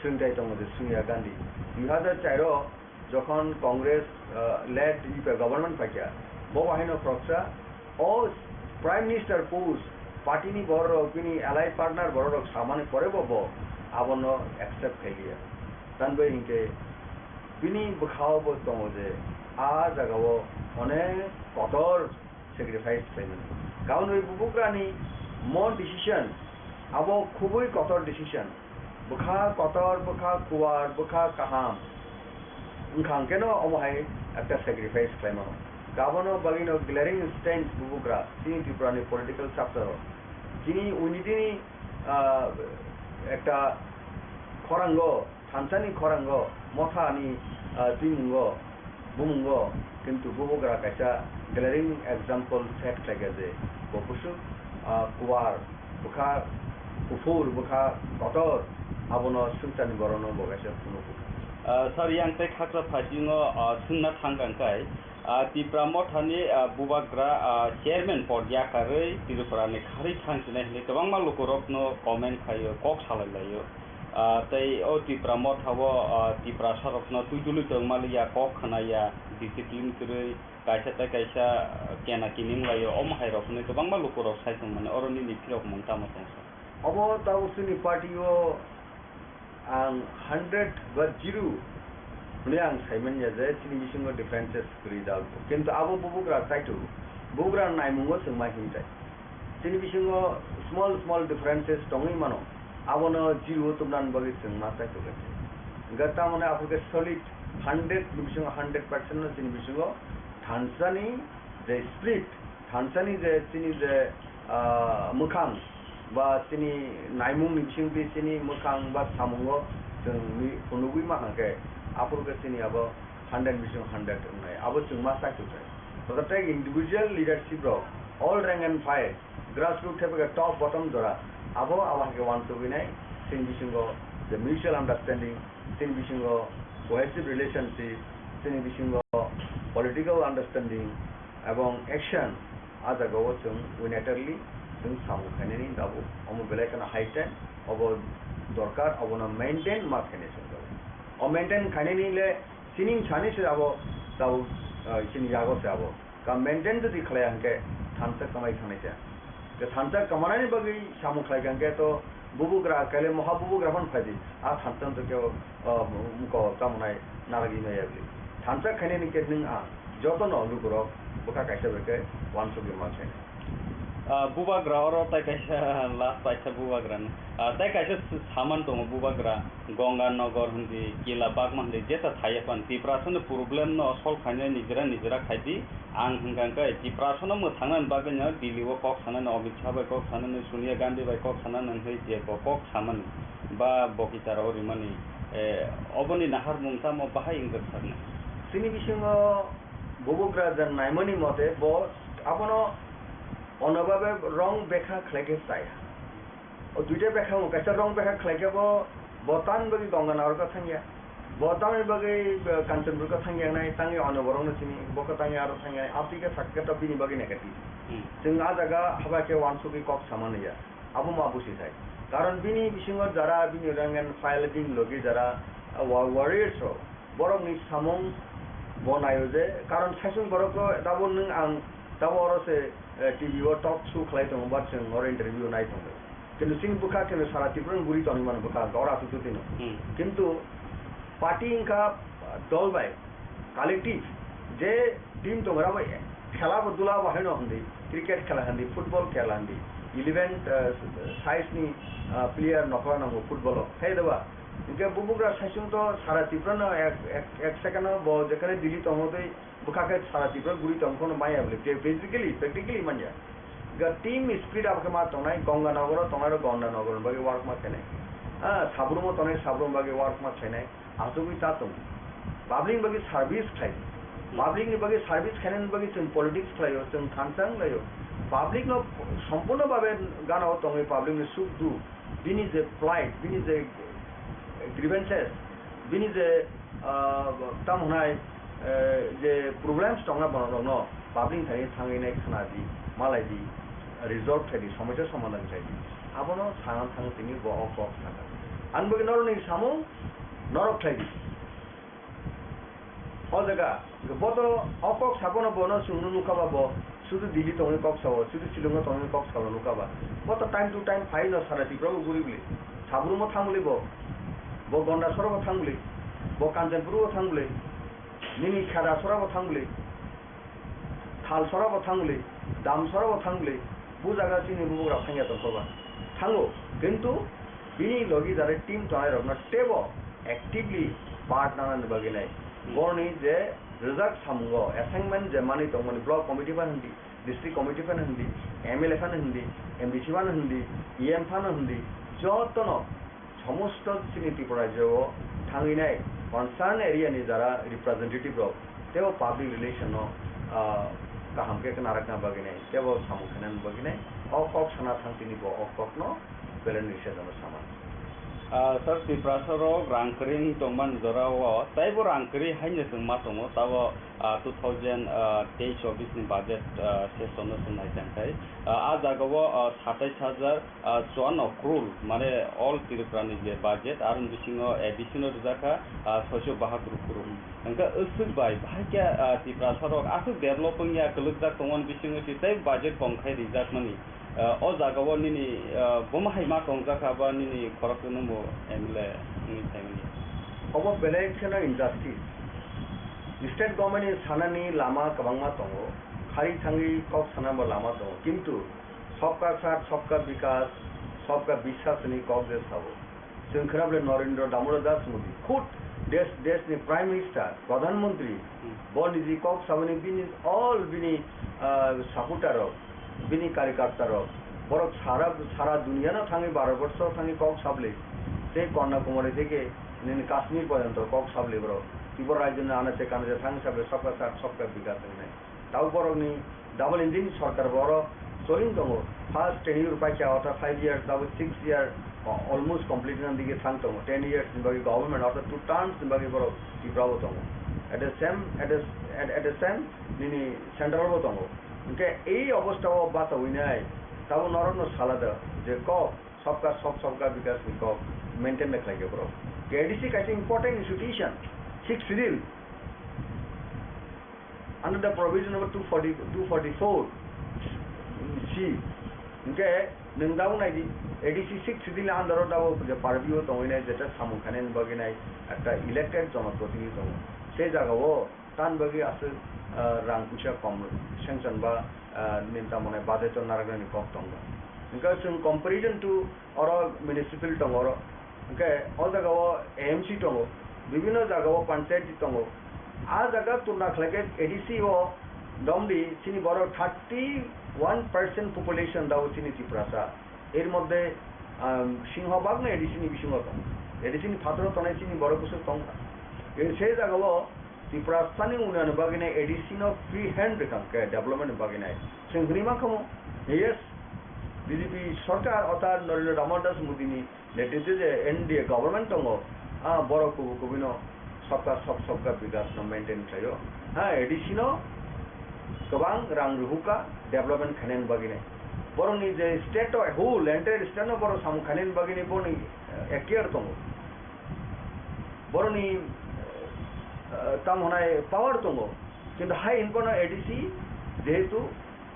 swngchai tongo je Sonia Gandhi dui hazar char o jokhon Congress, ah, led U P A government paikha, bo bahaino khoroksa o Prime Minister post party ni borok rok bini allied partner borok rok samani pore bo, bo abono accept khailiya. Tanbai hinkhe bini bwkhao bo tongo je a jaga o onek kotor sacrifice khlaimani. Kaunwi bubugrani mo decision, abo khubui kotor decision. Bwkha kotor, bwkha kuar, bwkha kaham. Wngkha hwnkhe no omo hai ekta sacrifice khlaimano. Abono bagwino glaring instance bubugra chini Tripura ni political chapter o. Chini unity ni, ah, ekta khorango Thansani khorango, mothani, ah, twimungo, bumungo, kintu bubugra kaisa glaring example set khlaikha je bo bwswk, ah, kuar, bwkha kuphur, bwkha kotor, abono swngcharni borokno bo kaisa phunukgo. Ah, sir, yang tei khaksa phaising o, ah, swngna thang kang kai, ah, Tipra Mothani, ah, bubagra, ah, chairman pod yakarwi Tripura ni kharwi thang sinai hinwi kwbangma lukurokno comment khaio, kok salai laio. Ah, tei o Tipra Motha o, ah, Tiprasa rokno twi tuli tongma liya, kok khna ya, discipline kwrwi, kaisa tei kaisa, ah, kena kining laio, omo hai rok hwnwi kwbangma lukurok sai tongmani, oro nini phirok mung tamo tong sa? Obo tabuk chini party o ang hundred ba zero hwnwi ang saimanya je chini bisingo differences kwrwi da, kintu abo bubugra kaitor, bubugra naimungo chwng ma himtai. Chini bisingo small small differences tongwi mano, abono zero tubnani bagwi chwng ma kaitor khe. Hwnkhe tamoni aphuru khe solid hundred ni bisingo hundred percent no chini bisingo thansani je spirit, thansani je chini je, ah, mwkhang ba chini naimung ni bisingtwi chini mwkhang ba samungo chwng mi-, phunugwi ma hwnkhe aphuru khe chini abo hundred bising hundred wngnai, abo chwng ma sai tongthai. Protected individual leadership rok, all rank and file, grassroots thepegwi top bottom jora, abo abo hai khe uansugwi nai, chini bisingo je mutual understanding, chini bisingo cohesive relationship, chini bisingo political understanding ebong action, a jagao chwng unilaterally chwng samung khainani tabuk. Omo belai kheno high time, obo dorkar, obono maintain ma khainai chwng tabuk. O maintain khainani le chini sani se abo tabuk, ah, chini yago se abo. Ka maintain jodi khlaiya hwnkhe thansa kwmai thangnai se. Tei thansa kwmanani bagwi samung khlai kha hwnkhe to bubugra kaile moha bubugra phano phaidi. A thansa to kebo, ah, muko tamo nai narwgwi maya bwlwi. Thansa khainani khe nwng ang jotono lukurok bwkha kaisa bai khe uansugwi ma khainai. Ah, bubagra oro tai kaisa last paisa bubagra ni. Ah, tai kaisa s-, saman tongo bubagra, Ganga Nagar hindi, Kila Bagma hindi, jeta thaiya pan Tiprasa ni problem no solve khainai nijera nijera khaidi. Ang hingka hingka Tiprasa no mwthangna ni bagwi no Delhi o kok sanani, Amit Shah bai kok sanani, Sonia Gandhi bai kok sanani hwnwi je bo kok samani ba bo kichara o rimani, eh, oboni naharmung tamo bahai wngkha saknai. Chini bisingo bubagra je naimani mote bo abono Ono babe rong bekha khlai khe chaya. O duita bekha mo kaisa rong bekha khlai khe bo, bo tamni bagwi Ganga Nagar khe thangya. Bo tamni bagwi, eh, Kanchanpur khe thangya nai, tangwi ono borok no sini, bo khe tangwi aro thangya nai. Aboni khe sakhe to bini bagwi negative. Hmm. Chwng a jaga haba khe wansugwi kok sama naiya. Abo ma busi thai. Karon bini bisingo jara bini rank and file bini logi jara, eh, wa-, warriors rok. Borokni samung bo naio je, karon saichung borokno tabo nwng ang tabo oro se, eh, T V o talk show khlai tongo, ba chwng oro interview nai tongo. Kintu chini bwkha khe sara Tripura ni guri tongwi mano bwkha oro aswk twi no. Hmm. Kintu party wngkha, ah, dol bai, collective, je team tongo, abo khela bo dula bo haino hindi, cricket khela hindi, football khela hindi, eleven, ah, size ni, ah, player nokla nango football o, hai da ba? Hingke bubagra saichung to sara Tripura no ek, ek, ek second o bo jekhane Delhi tongo tei bwkha khe sara Tripura guri tong phano manya bole, physically, practically manya. Ga team spirit abo khe ma tongnai, Ganga Nagar o tongnai rok Ganga Nagar ni bagwi work ma khainai. Ah, Sabrum o tongnai Sabrum bagwi work ma khainai. Asugwi ta tongo. Public ni bagwi service khlai. Public ni bagwi service khainani bagwi chwng politics khlaio, chwng thansa wnglaio. Public no sompurno babe gana o tongwi public ni suk duk, bini je plight, bini je grievances, bini je, ah, tamo hwnai, eh, je problems tongna borok rokno public thani thangwi nai khna di, malai di, resolve khai di, somosya somadhan khai di. Abono sana thang tini bo o kok sakha. Ani bagwi norokni samung norok khlai di. O jaga, bo to o kok sabono bono chwngno nukha ba bo, sudu Delhi tongwi kok sao, sudu Shillong o tongwi kok sao nukha ba. Bo to time to time phai no sara Tripura bo guri bwli. Sabrum o thang bwli bo, bo Gonda sora bo thang bwli, bo Kanchanpur o thang bwli, nini Kheda sora bo thang bwli. Thalsora bo thang bwli, Damsora bo thang bwli, bo jaga chini bubagra thangya tongkha ba. Thango, kintu bini logi jare team tongnai rokno teibo actively part nanani bagwi nai. Hmm. Borni je rijak samungo assignment je manwi tongmani block committee phano hindi, district committee phano hindi, M L A phano hindi, M D C phano hindi, E M phano hindi, jotono somosto chini Tripura rajyo o thangwi nai concern area ni jara representative rok teibo public relation no, ah, kaham khe khna rakna bagwi nai teibo samung khainani bagwi nai o kok sana thang tini bo o kok no belai ni sejano sama. Ah, sir, Tiprasa rok rang kwrwi wng tongmani jora o teibo rang kwrwi haino chwng ma tongo, tabo, ah, two thousand, ah, teis chobbish ni budget, ah, session no chwng nai tang khai, ah, ah jaga o, ah, satais hajar ah, chuanno crore, mane all Tripura ni je budget, aroni bisingo A D C no rijak kha, ah, soiso bahatur crore. Hwnkhe aswk bai, bahai khe, ah, Tiprasa rok aswk develop wngya, kwlwkjak tongmani bisingo se tei budget kom khai rijak mani. Ah, o jaga o nini, ah, bomo hai ma tongjak kha ba nini khorok nungbo M L A wngwi phaimani. Obo belai kheno injustice. State government ni sanani lama kwbangma tongo, khari thangwi kok sanabo lama tongo, kintu Sabka Saath, Sabka Vikas, Sabka Vishwas ni kok je sabo. Chwng khna bole Narendra Damodar Das Modi, khud desh, desh ni Prime Minister, Pradhan Mantri, Hmm. bo niji kok saboni bini all bini, ah, supporter rok, bini karyakarta rok, borok sara, sara duniya no thangwi Bharat borsho thangwi kok sabli, tei Kanyakumari theke nini Kashmir porjonto kok sabli borok. Tripura rajyo ni anache kanache thangwi sabli Sabka Saath, Sabka Vikas wngnai. Tabuk borokni double engine sorkar bo oro soling tongo. First tenure paikha, ortha five years, tabuk six year, o-, almost complete wngna digi thang tongo. Ten years ni bagwi government, ortha two terms ni bagwi borok Tripura bo tongo. At the same, at the, at, at the same, nini central bo tongo. Hwnkhe ei obostha o bachaui nai, tabuk norokno sala da je kok, Sabka Saath, Sabka Vikas ni kok maintain da khlai khe borok. K D C kaisa important institution, sixth schedule. Under the provision number two forty, two forty-four C, hwnkhe nwng tabuk nai di, A D C sixth schedule under o tabuk je purview o tongwi nai, jeta samung khainani bagwi nai ekta elected jonoprotinidhi tongo. Se jaga o Tan bagwi aswk, ah, rang puisa kom sanction ba, ah, nini tamo hwnai budget o narwknani kok tongo. Hwnkhe chwng comparison to oro municipal tongo oro. Hwnkhe o jaga o A M C tongo, bibhinno jaga o panchayati tongo. A jaga tuna khlai khe A D C o domdi chini borok thirty one percent population dao chini Tiprasa. Er moddhe, um, singhobagno A D C ni bisingo tongo. A D C ni phataro tongnai chini borok bwswk tongkha. E se jagao Tiprasani unnayon bagwinai A D C no free hand rwkha hwnkhe development ni bagwinai. Chwng hwnwi mankha mo, yes, B J P sorkar ota Narendra Damodar Das Modi ni netritwe je N D A government tongo, ah, borok kubui kubui no sabka sab sabka bikas no maintain khlaio. Ha, A D C no kwbang rang rwhukha development khainani bagwinai. Borokni je state o whole entire state no borok samung khainani bagwinai borokni, eh, ekhtiar tongo. Borokni, eh, tamo hwnai power tongo. Kintu hai hinphano A D C jehetu,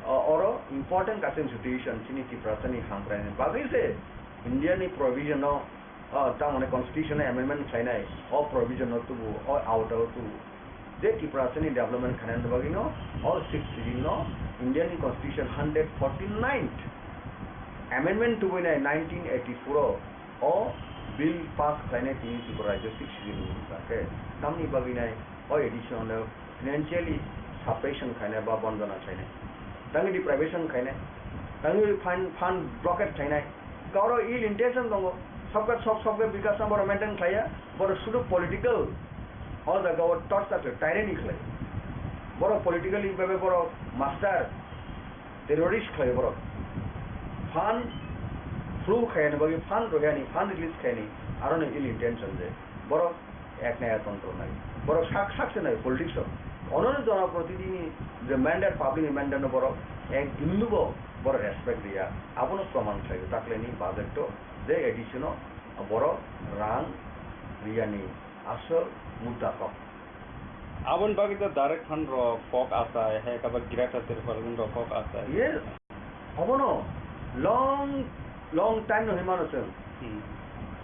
eh, oro important kaisa institution chini Tiprasani hamkraini bagwi se India ni provision no O, tamo hwnwi constitution amendment khlainai, o provision no tubu, o awta o tubu. Je Tiprasani development khainani bagwi no, o sixth schedule no Indian constitution hundred forty-ninth amendment tubui nai nineteen eighty-four o, o bill pass khlainai tini Tripura rajyo sixth schedule ni wngkha khe. Tamni bagwi nai o additional financially suppression khainai ba bonjona khainai, tangwi deprivation khainai, tangwi fund, fund blockade khainai, kauro ill intention tongo, sabka sob, sabka bikas no borok maintain khlaiya, borok sudu political, o jaga o torture khlai, tyranny khlai, borok politically bhabe borok master, terrorist khlai borok, fund flow khaiyani bagwi, fund rohiyani, fund release khaiyani, aro no ill intention je borok ek naya tontro nai. Borok sak sak se nai politics o. Ono no jona protinidhi ni je mandate, public ni mandate no borok ek bindu bo borok respect riya. Abono proman khlai o. Takle ni budget to je A D C no borok rang riya ni asol mudda kok. Aboni bagwi to direct fund rok kok asai, hai kaba Greater Tipraland rok kok asai. Ye, obono long, long time no hinmano chwng. Hmm.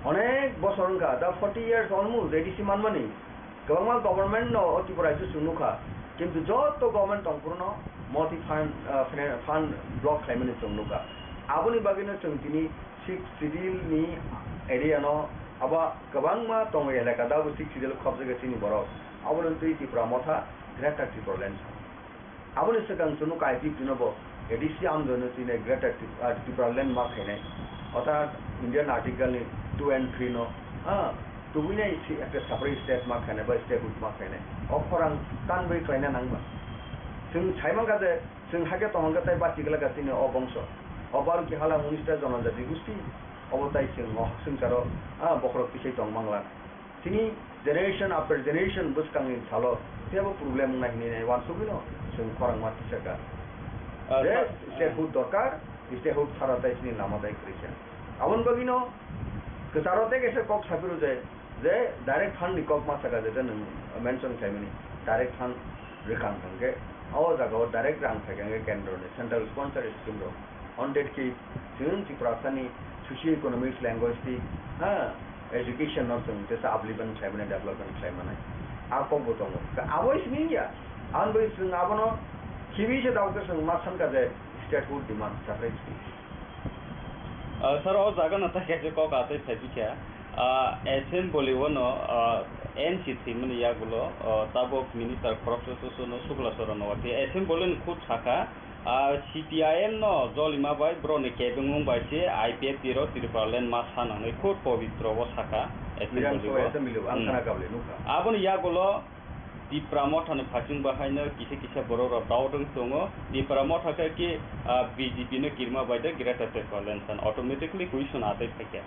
Onek bosor wngkha, da forty years almost A D C manmani. Kwbangma government no o Tripura rajyo chwng nukha. Kintu joto government tongphuru no moti fund, ah, fina-, fund block khlaimani chwng nukha. Aboni bagwi no chwng tini sixth schedule ni area no abo kwbangma tongo elaka, da bo sixth schedule khobjagwi chini borok. Abono twi Tipra Motha Greater Tipraland. Aboni swkang chwng nukha I P F T no bo A D C andolon no tini Greater Tip-, ah, Tipraland ma khainai. Orthat Indian Article ni two and three no, ah, tubui nai si ekta separate state ma khainai ba statehood ma khainai. O khorang tanbai khlaina nangma. Chwng sai mankha je, chwng hakhe tongkha tei bachigwlakha chini o bongso. O Baruki halang unis ta jonojati gusti, obo tai chwng o swngcharo, ah, bokhorok tisai tong mangla. Chini generation after generation bwskangni salo teibo problem wngnai hinwi nai uansugwino chwng khorangma tisaka. Ah, je sir, statehood dorkar, statehood sara tai chini lama tai kwrwi kha. Aboni bagwino kwcharo tei kaisa kok saphuru je, je direct fund ni kok ma saka je, je nwng mention khlaimani direct fund rwkha hwnkhe o jagao direct rang phaikha hwnkhe kendroni central sponsor scheme rok. On that case, chwng Tiprasani socio-economics, linguistic, ha, education no chwng tesa upliftment khlai mani, development khlai mani. A kok bo tongo. Abo simi ya. Ang bai chwng abono khibi se dao khe chwng ma sankha je statehood demand separate state. Ah, sir, o jaga no tai kaisa kok atwi phai bikha. Ah, assembly o no, ah, N C thwimani yagulo, ah, tabuk minister khoroksa susu no Sukla Charan no watwi assembly ni khud sakha. Ah, C P I M no jolima bai borokni kebengmung bai se I P F T rok Tripura land ma sa nangnai khud pobitro bo sakha. Assembly Bidhan Sabha o. Assembly o, ang Hmm. khana kabli nukha. Aboni yagulo Tipra Motha ni phasing bahaino kisa kisa borok rok doubt wng tongo. Tipra Motha khe ki, ah, B J P no kirima bai de Greater Tipraland san automatically question atwi phaikha.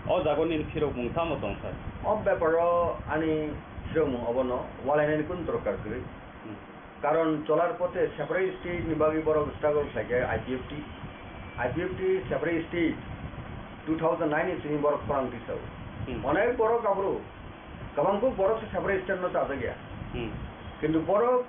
O jago nini phirok mung tamo tong sir? O beparo ani phirok mung obono walainani kun dorkar kwrwi. Hmm. Karon cholar pothe separate state ni bagwi borok struggle khlaikha I P F T. I P F T separate state two thousand nine ni simi borok khorang tisao. Hmm. Onek borok aphuru kwbangkuk borok se separate state no chajakya. Hmm. Kintu borok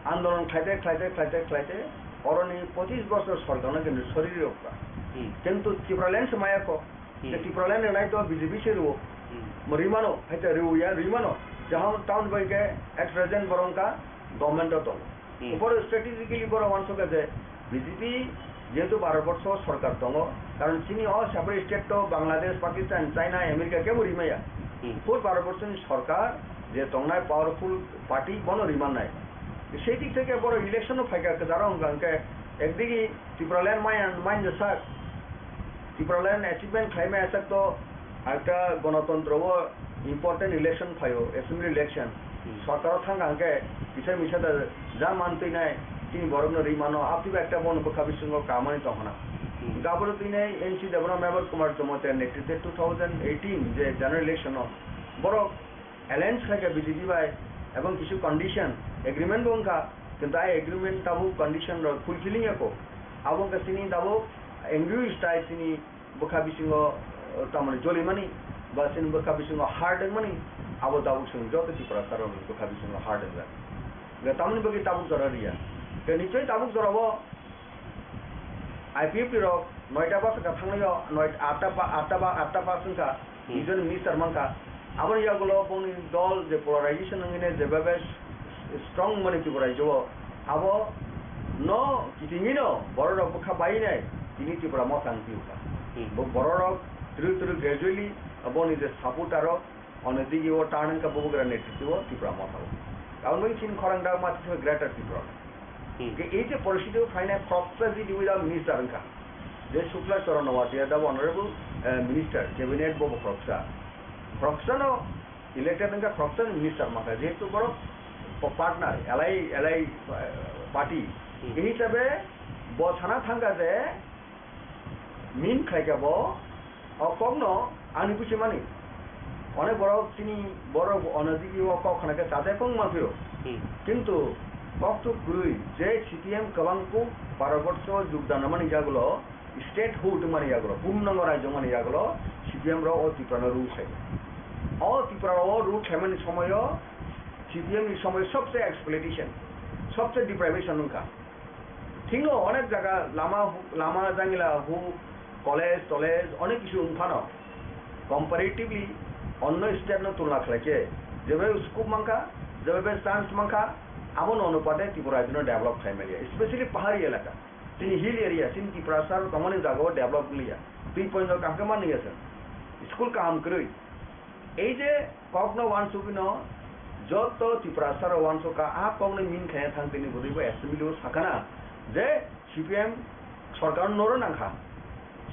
andolon khlaite, khlaite, khlaite, khlaite, oroni pochis bosor sorkar no kintu sori rwkha. Hmm. Kintu Tipraland se maya kho. Hmm. Je Tipraland rwnai to B J P se rwo. Hmm. Mo rwimano, hai to rwya, rwimano. Jahon town bai khe at present borok wngkha government o tongo. Hmm. Borok strategically borok uansukha je B J P jehetu Bharat borsho sorkar tongo, karon chini o separate state to Bangladesh, Pakistan, China, America kebo rimaya. Hmm. Full Bharat borsho ni sorkar je tongnai powerful party bono rimannai. Sei dik theke borok election o phaikha kwcharo wngkha hwnkhe ekdigi Tipraland mayan, mayan sak. Tipraland achievement khlaimaya sak to ekta gonotontro o important election phaio, assembly election. Hmm. Sorkaro thangkha hwnkhe kisa misa da ja man twinai tini borokno ri mano, abtwi bai ekta bono bwkha bisingo kamani tongkhna. Hmm. Gaboro twinai N C Debbarma, Mevar Kumar Jamatia netrite two thousand eighteen je general election o borok alliance khlaikha B J P bai, ebong kisu condition, agreement bo wngkha, kintu ai agreement tabuk condition rok fulfilling ya kho. Abo wngkha chini tabuk angry style chini bwkha bisingo, eh, tamoni jolimani, ba chini bwkha bisingo heart wngmani, abo tabuk chwng joto Tiprasa rokni bwkha bisingo heart wngjak. Hwnkhe tamoni bagwi tabuk jora riya. Hwnkhe nichoi tabuk jorao I P F T rok noita bus wngkha thangnai o, noi-, atta ba-, atta ba-, atta bus wngkha, Hmm. Nijoni minister mankha. Aboni yagulo boni dol je polarization wngwi ne jebabe s-, strong mani Tripura rajyo o, abo no kitingwi no borok rok bwkha bai nai tini Tripura motha wng phiyo kha. Hmm. Bo borok rok twrwk twrwk gradually boni je supporter rok ono digi o turn wngkha bubagra netrito o Tripura motha o. Aboni bagwi chini khorang da ma thikha Greater Tripura. Hmm. Je ei je poristiti o phainai khoroksa G D without minister wngkha. Je Shukla Charan Noatia da honorable, eh, minister, cabinet bo bo khoroksa. Khoroksa no elected wngkha, khoroksa ni minister mankha. Jehetu borok pa-, partner, alai, alai, eh, party. Hmm. Ei hisabe bo sana thangkha je min khlaikha bo, o kokno ani buchimani. Onek borok chini borok onodigi o kok khna khe chajak wng manphio. Hmm. Kintu kokthuk kwrwi je C P M kwbang kuk Bharat borsho jogdan mani yagulo, statehood mani yagulo, purnango rajyo mani yagulo C P M rok o Tripura no rule khlai. O Tripura o rule khlaimani somoyo C P M ni somoy sobse exploitation, sobse deprivation wngkha. Thikno onek jaga lama, lama jangila huk, college, tolej, onek kisu wng phano, comparatively onno state no tulna khlai khe, jebe scope mankha, jebe chance mankha, abono onupate Tripura rajyo no develop khlai manya, especially pahari elaka. Chini hill area, chini Tiprasa rok tongmani jaga o develop wngya. Twi point o kaham khe manliya chwng. School kaham kwrwi. Ei je kokno uansugwino joto Tiprasa rok uansukha, a kokno min khaina thang tini bwrwi bo assembly o sakana je C P M sorkar no noro nangkha.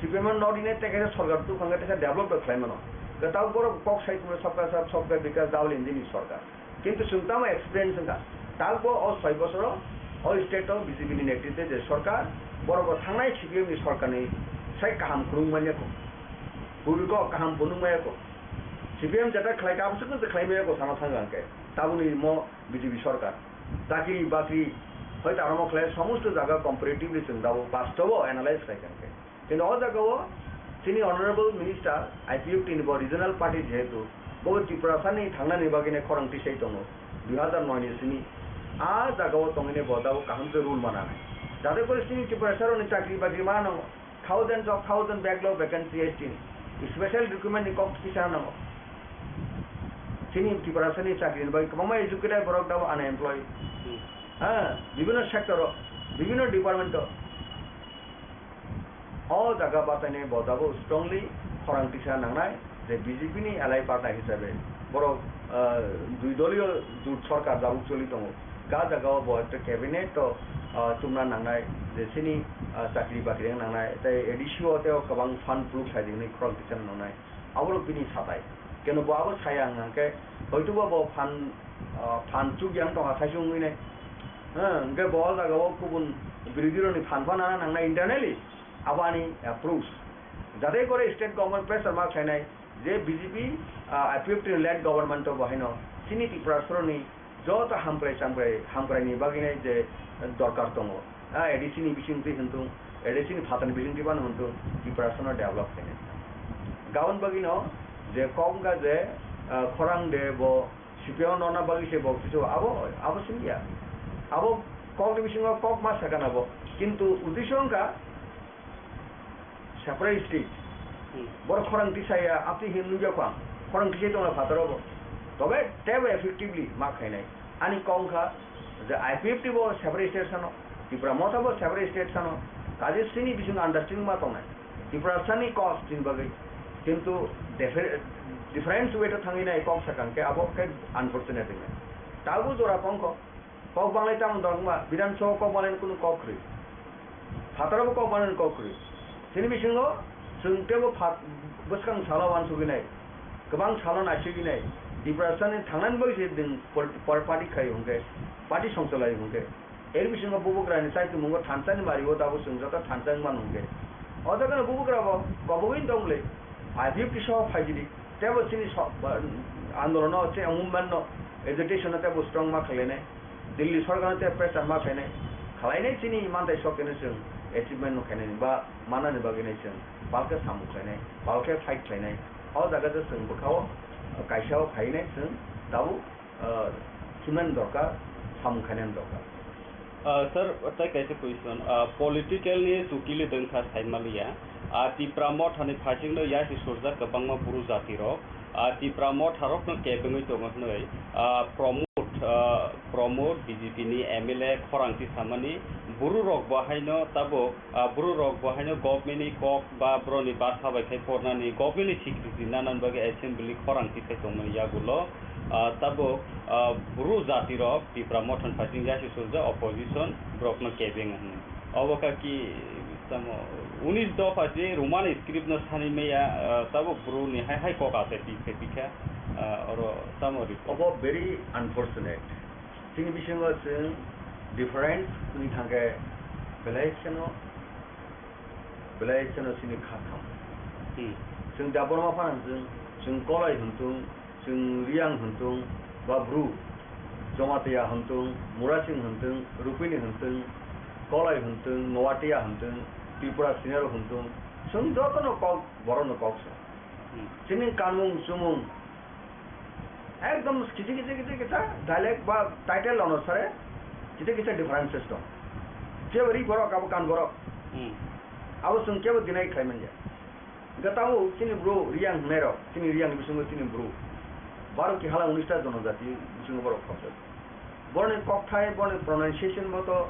C P M no nori ne tei kaisa sorkar tukhang khe tei khe develop rok khlai mano. Kwtal borok kok sai tongmani sabka sath, sabka vikas, Double Engine ni sorkar. Kintu chwng tamo experience wngkha. Takbo o soi bosoro o state o B J P ni netrite je sorkar, borok bo thangnai C P M ni sorkar ni sai kaham kwrwng manya kho. Bubiko kaham phunuk maya kho. C P M jeta khlai kha, aboswk no khlai maya kho sana thang khe. Tabukni mo B J P sorkar. Chakri bakri hoito aro mo khlai, somosto jaga comparatively chwng dabo bastobo analyze khlai kha khe. Kintu o jaga o chini honorable minister I P F T ni bo regional party jehetu, bo Tiprasa ni thangnani bagwi ne khorang tisai tongo dui hazar noi ni simi. A jaga o tongwi ne bo dabo kaham khe rule mana nai. Jate kore chini Tiprasa rok ni chakri bakri ma nango. Thousand job, thousand backlog vacancy S T ni. Special recruitment ni kok kisa nango. Chini Tiprasa ni chakri ni bagwi kwbangma educated borok dabo unemployed. Hmm. Ha, bibhinno sector o, bibhinno department o. O jaga bachainai bo dabo strongly khorang tisa nangnai je B J P ni alai party hisabe borok, ah, dui doliyo jut sorkar dabo choli tongo. Ga jaga o bo ekta cabinet to, ah, tumna nangnai je chini, ah, chakri bakri wng nangnai tei A D C o tei o kwbang fund proof sai di hwnwi khorang tisa nangnai. Aborok bini satai. Keno bo abo saya hwnkha hwnkhe hoitoba bo phan, ah, phan chukya wng tongkha khaisa wngwi nai. Hwnkhe bo o jaga o kubun birodhi rokni phan phano nana nangnai internally. Abo ani approach. Jate kore state government pressure ma khlainai je B J P, ah, I P F T ni led government o bo haino chini Tiprasa rokni joto hamkrai chamkrai, hamkrai ni bagwi nai je dorkar tongo. A, A D C ni bising twi hwntung, A D C ni phatar ni bising twi phano hwntung, Tiprasa no develop khainai. Gabon bagwi no je kok wngkha je, ah, khorang de bo C P M no na bagwi se bo kisu abo, abo simi ya. Abo kok ni bisingo kok ma sakha na bo. Kintu uddesho wngkha, separate state. Hmm. Borok khorang tisaya, apni hin nukya kho ang. Khorang tisai tongla phataro bo. Tobe tebo effectively ma khainai. Ani kok wngkha je I P F T bo separate state sano, Tipra Motha bo separate state sano, kaje chini bising understanding ma tongnai. Tiprasani cause chini bagwi. Kintu differ-, different way to thangwi nai kok sakang khe abo khe unfortunate wngya. Tabuk jora kongkho. Kok banglai tamo dongma, Bidhan Sabha kok banglai kunu kok kwrwi. Phataro bo kok banglai kok kwrwi. Chini bisingo chwng tebo phat-, bwskang salo uansugwi nai, kwbang salo naisugwi nai, Tiprasani thangnani bagwi se nwng pol-, pol-, party khai hwnkhe, party songcholai hwnkhe. Er bisingo bubagrani chaitumungbo thansa ni mario tabo chwng joto thansa wngmano hwnkhe. O jagano bubagrabo kobogwi tong bwle, I P F T soho phaijili, tebo chini so-, ba-, andolono, che movement no, agitation no tebo strong ma khlainai. Delhi sorkar no tei pressure ma khainai, khlainai chini mantai sok khe no chwng achievement no khainai ba manani bagwi nai chwng palkhe samung khlainai, palkhe fight khlainai. O jaga je chwng bwkhao kaisa o phainai chwng tabuk, ah, himnani dorkar, samung khainani dorkar. Ah, sir, tai kaisa question. Ah, political ni chukili dengkha saimaliya. Ah, Tipra Motha ni phasing no yasi surjak kwbangma bru jati rok. Ah, Tipra Motha rok no kebengwi tongo hwnwi, ah, Pramod, ah, Pramod B J P ni M L A khorang si samani bru rok bo haino tabuk, ah, bru rok bo haino government ni kok ba bro ni basa bai khai pornani government ni secretary nanan bagwi assembly khorang si khai tongmani yagulo, ah, tabuk, ah, bru jati rok Tipra Motha ni phasing yasi surjak opposition borok no kebeng hwnwi. Obo kha ki tamo unis dopha je Roman script no sani maya, ah, tabuk bru ni hai hai kok ase pi khe pi kha, ah, oro tamo ri. Obo very unfortunate. Chini bisingo chwng difference wngwi thangkhe belai kheno, belai kheno chini kha thang. Hmm. Chwng Debbarma phano chwng, chwng Kolai hwntung, chwng Riyang hwntung, ba Bru, Jamatia hwntung, Murasing hwntung, Rupini hwntung, Kolai hwntung, Noatia hwntung, Tripura Senior hwntung, chwng jotono kok, borokno kok se. Hmm. Chini kanmung chumung, ekdom kisa kisa kisa kisa dialect ba title onusare kisa kisa differences tong. Kebo ri borok, abo kan borok. Hmm. Abo chwng kebo deny khlai manya. Hwnkhe tabuk chini bru Riyang hwnwi rok, chini Riyang ni bisingo chini bru baro ki hala unis ta jonojati bisingo borok khoroksa. Boroni kokthai, boroni pronunciation bo to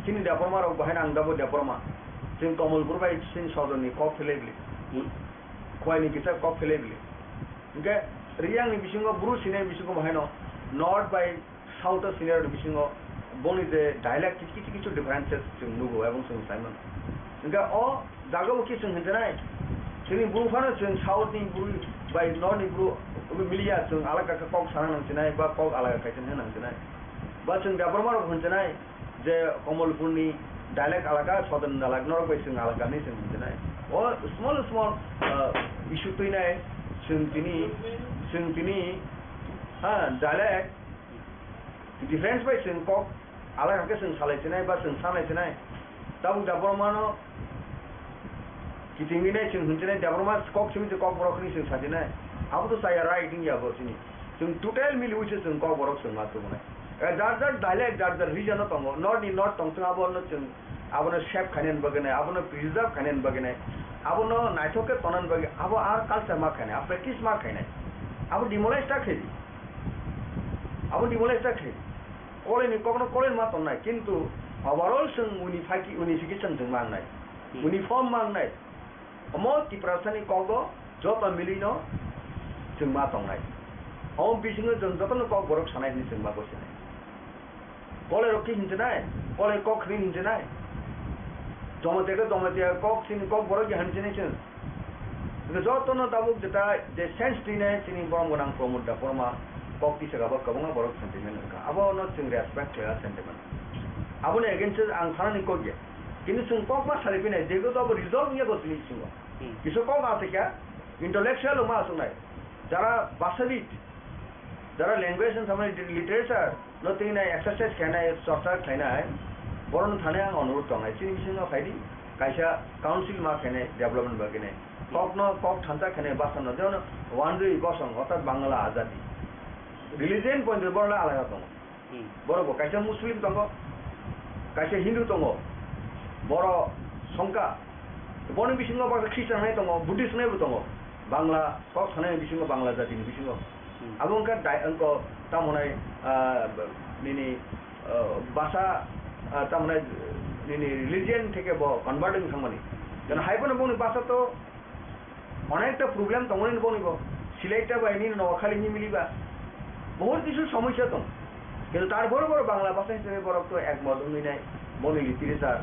chini Debbarma rok bahai nang dabo Debbarma. Chwng Komolpur bai chini sodorni kok philai bili. Khwai ni kisa kok philai bili. Hwnkhe Riyang ni bisingo bru sinai bisingo bahai no north bai south o sinai rok ni bisingo boni je dialect kisu kisu differences chwng nugo ebong chwng sai mano. Hwnkhe o jaga o ki chwng hinjanai. Chini bru phano chwng south ni bru bai north ni bru miliya chwng alak kha kok sana nang sinai ba kok alak kha khaisa nang sinai. Ba chwng Debbarma rok hinjanai. Je Komolpurni dialect alaka, Southern dialect norok bai chwng alaka hinwi chwng hinjanai. O small small, ah, issue twinai chwng tini, chwng tini, ha, dialect difference bai chwng kok alaka khe chwng salai sinai ba chwng sanai sinai. Tabuk Debbarmano kitingwi nai chwng hinwi nai Debbarma kok simi se kok borok hinwi chwng sa di nai. Abo to chaya right wngya bo chini. Chwng total miliwi se chwng kok borok chwng ma tubunai. Eh, jar jar dialect, jar jar region no tongo. North ni north tong chwng abo no chwng, abo no save khainani bagwi nai, abo no preserve khainani bagwi nai, abo no naithok khe tonani bagwi, abo ar culture ma khainai, abo practice ma khainai. Abo demolish ta khe di. Abo demolish ta khe di. Koleni kok no koleni ma tongnai, kintu overall chwng unify ki, unification chwng ma wngnai. Hmm. Uniform ma wngnai. Omo Tiprasani kogo joto milino chwng ma tongnai. Omo bisingo chwng jotono kok borok sanai hinwi chwng ma gosinai. Kolai rok khe hinchinai, kolai kok hinwi hinchinai. Jamatia khe Jamatia kok chini kok borok ya hinchinai chwng. Hwnkhe jotono tabuk jeta je sense twinai chini borom gwnang Pramod Debbarma kok tisaka bo kwbangma borok sentiment wngkha. Abono chwng respect khlaiya sentiment. Aboni against o ang sanani kok ya. Kintu chwng kok ma sari pinai, jebo to abo result wngya bo chini bisingo. Hmm. Kisa kok ma aswkya, intellectual rok ma aswknai, jara basabit, jara language no samani literature no twi nai exercise khainai, chorcha khainai, borok no thani ang onurudh tongnai. Chini bisingo phaidi, kaisa council ma khainai development bagwi nai. Kok no, kok thansa khainai basa no, jemon Wanjwi Bosong, orthat Bangla Azadi. Religion point borok no alada tongo. Hmm. Borok bo kaisa Muslim tongo, kaisa Hindu tongo, borok songkha. Boni bisingo bo Christian hai tongo, Buddhist hai bo tongo. Bangla kok sanai bisingo, Bangla jatini bisingo. Hmm. Abo wngkha dai-, wngkha tamo hwnai, ah, nini, ah, basa, ah, tamo hwnai nini religion theke bo convert wng thangmani. Jeno hai phano boni basa to onekta problem tongmani boni bo. Silaita bai nini Noakhali ni miliba. Bahut kisu somosya tong. Kintu tarpore borok Bangla basa hisabe borok to ekmot wngwi nai. Boni literature,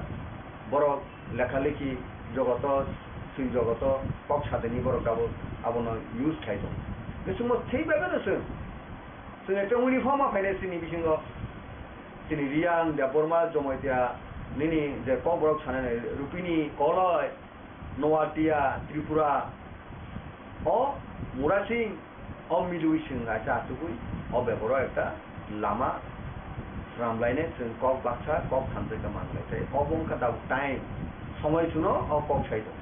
borok lekha lekhi jogoto, sil jogoto kok satini borok abo, abono use khai tong. Bisingbo thik bagano chwng, chwng ekta uniform ma phainai chini bisingo. Chini Riyang, Debbarma, Jomoitia, nini je kok borok sanai Rupini, Koloi, Noatia, Tripura, o Murasing, o milwi chwng kaisa achugwi, o bebaro ekta lama swnamlainai chwng kok baksa, kok thansa khe manlai. Tei obo wngkha tabuk time, somoi chwngno o kok sai tong.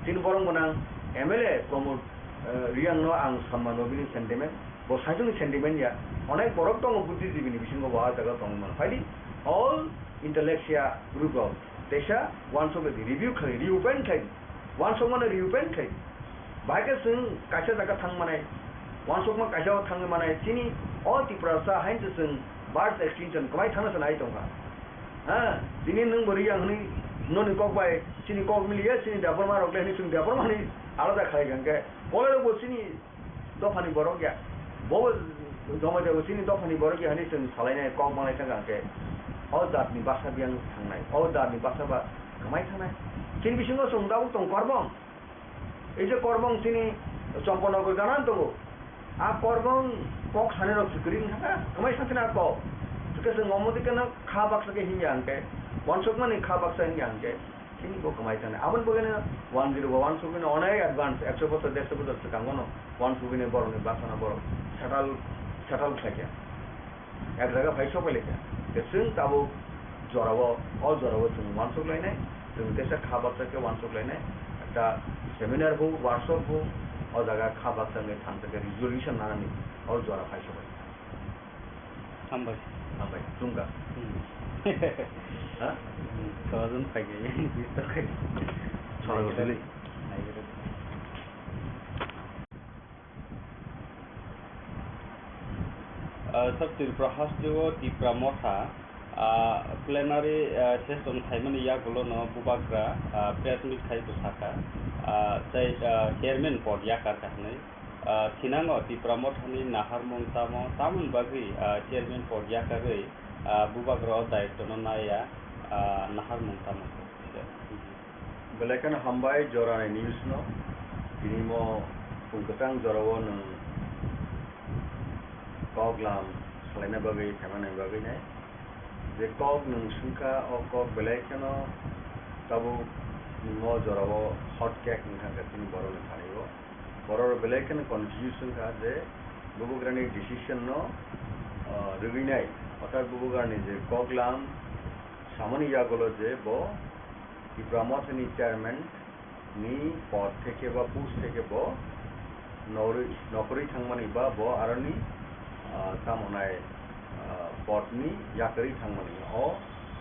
Chini borok gwnang M L A Pramod, eh, Riyangno ang samano bini sentiment, bo saichungni sentiment ya. Onek borok tongo buddhijibini bisingo bo ah jaga tongwi mano. Phaidi all intellectual group rok teisa wansuk di review khai, reopen khai, wansuk mano reopen khai. Bahai khe chwng kaisa jaga thang manai, wansukma kaisa o thangwi manai, chini o Tiprasa haino chwng birth extinction kwmai thangna se nai tongkha. Ha, tini nwng bo Riyang hwnwi noni kok bai chini kok miliya, chini Debbarma rok le hwnwi chwng Debbarma hwnwi alada khlai kha hwnkhe, Koloi rok bo chini dophani borok ya. Bo Jomoitia bo chini dophani borok ya hwnwi chwng salainai kok manai thangkha hwnkhe, o jatni basa biyang thangnai, o jatni basa ba kwmai thangnai. Chini bisingo chwng tabuk tong Korbong. Ei je Korbong chini Chomponogo gana tongo. A Korbong kok sanirok se kwrwi wngkha, kwmai sansani a kok. Hwnkhe chwng omo dikeno kha baksa khe hinya hwnkhe, wansukmani kha baksa hinya hwnkhe, chini bo kwmai thangni. Aboni bagwino one zero bo wansukmani onek advance, ekso bochor, derso bochor swkango no wansukmani borokni basano borok settle, settle khlaikha. Ek jaga phai sok bai laikha. Tei chwng tabuk jorao, o jorao chwng wansuk lainai, chwng teisa kha baksa khe wansuk lainai, ekta seminar bo, workshop bo, o jaga kha baksa wngwi thansa khe resolution nanani o jora phai sok bai. Hambai. Hambai, chwngkha. Hmm. Ha? Hmm, sojon phai khe, bis ta khai. Chwla gotini. Naigira. Ah, sir, Tripura hasteo Tipra Motha, ah, plenary, ah, session khaimani yagulono Bubagra, ah, press meet khai bwsakha, ah, tei, ah, chairman pod yakar kha hwnwi. Ah, thinango Tipra Mothani naharmung tamo, tamoni bagwi, ah, chairman pod yakarwi, ah, Bubagra o daitwno naiya, ah, naharmung tamo? Belai kheno hambai jorani news no. Tini mo phung kwchang jorao nwng kok lam salaina bagwi, phaimani bagwi nai. Je kok nwng swngkha, o kok belai kheno tabuk mo jorao hot cake wngkha tini borokni thani o. Borok belai kheno confuse wngkha je bubagrani decision no, ah, rwgwi nai. Orthat bubagrani je kok lam samani yagulo je bo Tipra Mothani chairman ni pod theke ba post theke bo norwi-, nokhorwi thangmani ba bo aroni, ah, tamo nai, ah, pod ni yakarwi thangmani. O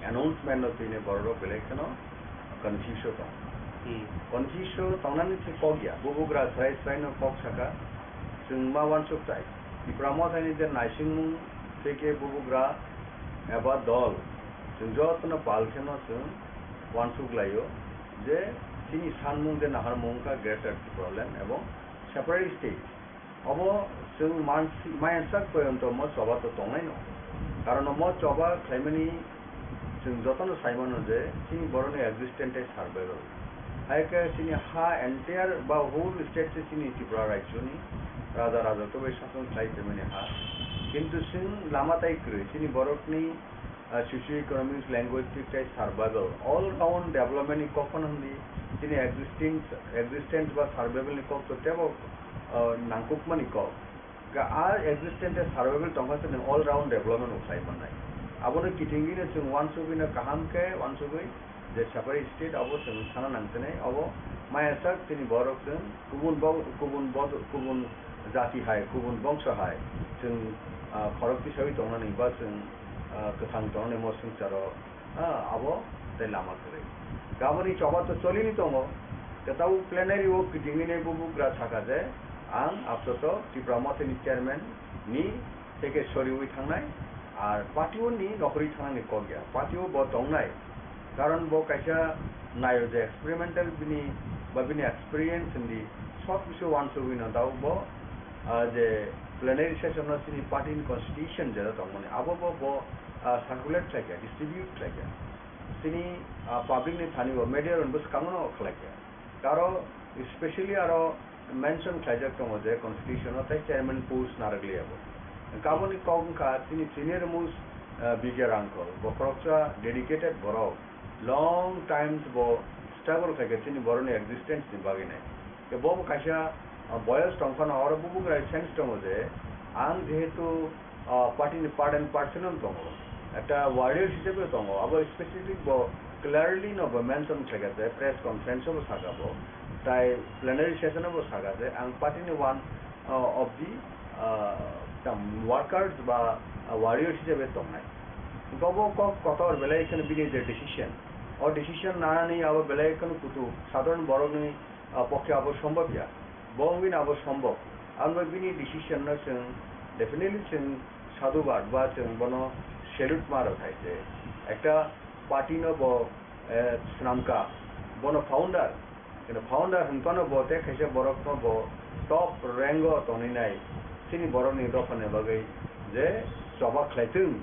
announcement no twini borok rok belai kheno confuse o tong. Hmm. Confuse o tongnani se kok ya. Bubagra srai srai no kok saka. Chwng ma wansuk tai. Tipra Mothani je naisingmung theke bubagra eba dol. Chwng jotono pal kheno chwng wansuk laio je chini sanmung je naharmung wngkha Greater Tipraland ebong separate state. Obo chwng mansi-, maya sak poyonto mo choba to tongnaino. Karon mo choba khlaimani chwng jotono saimano je chini borokni existence tei survival. Hai khe chini ha entire ba whole state se chini Tripura rajyoni raja raja to bai sason khlai phaimani ha. Kintu chwng lama tai kwrwi chini borokni ah, socio-economics, linguistic tei survival, all-round development ni kok phano hwnwi chini existence, existence ba survival ni kok to teibo, ah, nangkukmani kok. Ga a existence tei survival tongkha se nwng all-round development bo khlai mannai. Abono kitingwino chwng wansugwino kaham khe wansugwi je separate state abo chwng sana nangsinai, abo maya sak chini borok chwng kubun bo-, kubun bo-, kubun jati hai, kubun bongso hai chwng, ah, khorok tisawi tongnani ba chwng ah, kwthang tongnani mo swngcharo, ah, abo tei lama kwrwi. Gaboni choba to cholini tongo, kwtal plenary o kitingwini bubagra saka je, Ang apatot Tipra Mothani chairman ni theke soriwi thangnai, ar party o ni nokhorwi thangnani kok ya, party o bo tongnai, karon bo kaisa nayo je experimental bini ba bini experience hindi sob kisu wansugwi no dao bo, ah, je plenary session no chini party ni constitution jera tongmani abo bo bo, ah, circulate khlaikha, distribute khlaikha. Chini, ah, public ni thani bo media rok bo swkango no khlaikha. Aro specially aro mention khlaijak tongo je constitution o tei chairman post narwkliya bo. Kaboni kok wngkha chini senior most, ah, B J Rangkhol, bo khoroksa dedicated borok, long times bo struggle khaikha chini borokni existence ni bagwi nai. Khe bo bo kaisa, ah, boyos tongphano oro bubugra sense tongo je ang jehetu ah, party ni part and parcel no tongo, ekta warrior hisabe tongo, abo specific bo clearly no bo mention khlaikha je press conference o bo sakha bo, tai plenary session o bo sakha je ang party ni one, ah, of the, ah, tam workers ba, ah, warrior hisabe tongnai. Gobo kok kotor belai kheno bini je decision, o decision nanani abo belai kheno kutuk sadharon borokni ah, pokhe abo sombobya. Bo wngwi no abo sombok. Ang bai bini decision no chwng definitely chwng sadhubad ba chwng bono salute ma rw khai je. Ekta party no bo, eh, swnamka, bono founder. Kino founder hwnphano bo tei khaisa borok no bo top rank o tonwi nai. Chini borok ni dopha ni bagwi je choba khlai thung.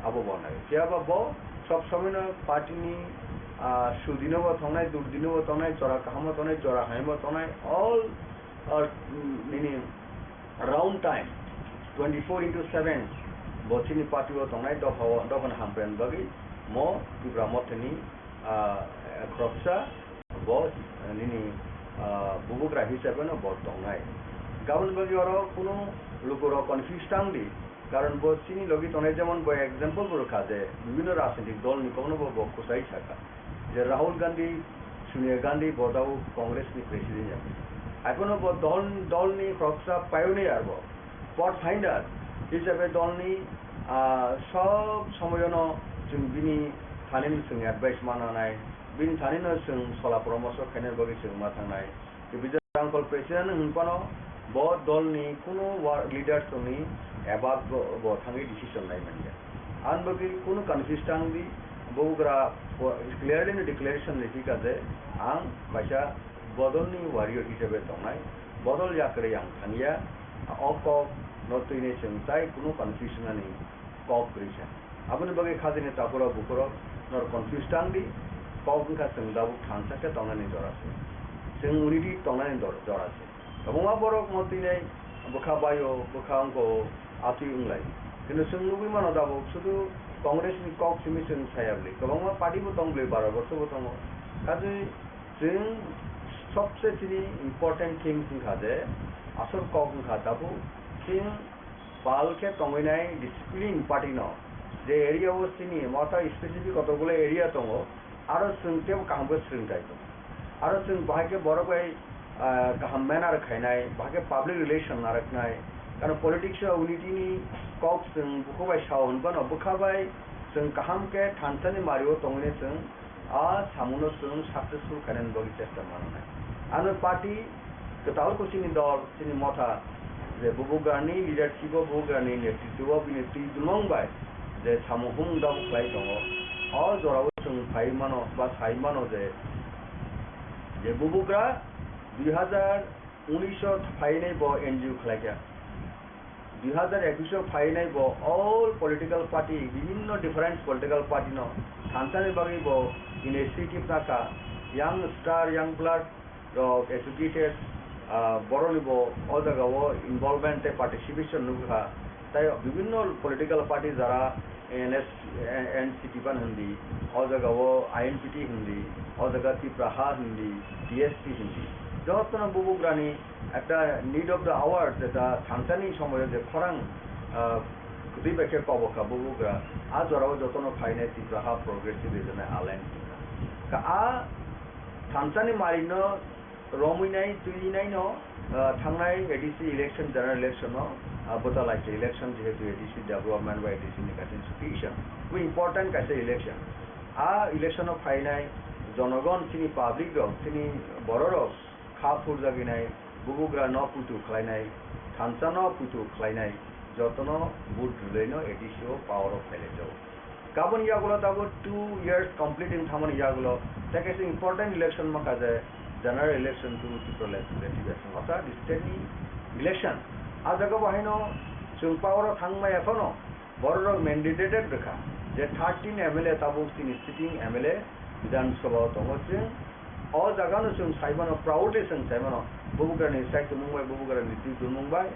Abo bo nai. Phiya ba bo sob somoi no party ni, ah, sudi no bo tongnai, durdi no bo tongnai, jora kaham o tongnai, jora hamya bo tongnai, all, ah, nini round time, twenty four into seven, bo chini party o tongnai, dopha o, dopha ni hamkrai ni bagwi mo Tipra Motha ni, ah, khoroksa. Bo, eh, nini, ah, bubugra hisabe no bo tongnai. Gabon bagwi oro kunu lukurok confuse tang di. Karon bo chini logi tongnai, jemon bo example bo rwkha je bibhinno rajnitik dol ni kokno bo, bo kwchai sakha. Je Rahul Gandhi, Sonia Gandhi bo tabuk Congress ni president ya. Haiphano bo dol, dol ni khoroksa pioneer bo. Pathfinder hisabe dol ni, ah, sob somoyono chwng bini thani no chwng advice mananai. Bini thani no chwng sola poramorsho khaina bagwi chwng ma thangnai. Bijay Rangkhol president hwnphano bo dol ni kunu wa-, leaders ni above bo, bo thangwi decision lai manya. Ang bagwi kunu confuse tang di, bubugra bo clearly no declaration rikha je ang kaisa bodol ni warrior hisabe tongnai, bodol yakrwi ang thangya, o kok no twinai chwng tai kunu confusion ani kok kwrwi sa. Aboni bagwi khajani takhurok bukhurok norok confuse tang di, kok wngkha chwng tabuk thansa khe tongnani jora se. Chwng unity tongnani dor-, jora se. Kwbangma borok mo twinai bwkha baio, bwkha wngko, atwi wnglai. Kintu chwng nugwi mano tabuk sudu Congress ni kok simi chwng saya bwlwi. Kwbangma party bo tong bwlwi, baro borso bo tongo. Kaje chwng sobse chini important things wngkha je, asol kok wngkha tabuk chwng pal khe tongwi nai discipline party no. Je area o chini motha specific kotokgulo area tongo, aro chwng teibo kaham khe swrwng chai tongo. Aro chwng bahai khe borok bai, ah, kaham manner khainai, bahai khe public relation narwknai. Karon politics o unity ni kok chwng bukhubai sao hwnphano bwkha bai chwng kaham khe thansa ni mari o tongwi nai chwng a samungno chwng successful khainani bagwi chesta mananai. Ano party kwtal khe chini dol, chini motha, je bubugrani leadership o, bubugrani netritwo o bini twi dulmung bai je samung humung dabu khlai tongo, o jorao chwng phai mano ba sai mano je, je bubugra dui hazar unis o phainai bo N G O khlaikha. Dui hazar ekus o phainai bo all political party, bibhinno different political party no thansani bagwi bo initiative nakha, young star, young blood rok educated, ah, borokni bo o jaga o involvement tei participation nukha. Tai bibhinno political party jara N S, N C P ban hindi, o jaga o I N P T hindi, o jaga Tipra Ha hindi, T S P hindi. Jotono bubugrani ekta need of the hour, jeta thansani somoyo je khorang, ah, kwtwi bai khe kobokha bubugra, a jorao jotono phainai Tipra Ha Progressive Regional Alliance wngkha. Ka a thansani marino romwi nai, twi nai no, ah, thangnai A D C election, general election no, ah, bwta lai khe election, jehetu A D C development ba A D C ni kaisa institution, bo important kaisa election. A election o phainai jonogon, chini public rok, chini borok rok kha phurjagwi nai, bubugra no puitu khlainai, thansa no puitu khlainai, jotono vote rwlaino A D C o power o phailaijago. Kabun yagulo tabuk two years completing thamani yagulo, tei kaisa important election mankha je general election to Tripura legislative election, orthat state ni election. A jaga bo haino chwng power o thangmaya phano borok rok mandated rwkha je thirteen M L A tabuk chini sitting M L A Bidhan Sabha o tongo chwng. O jaga no chwng saimano, proudly chwng saimano, bubugra ni saichumung bai, bubugra ni twi bai,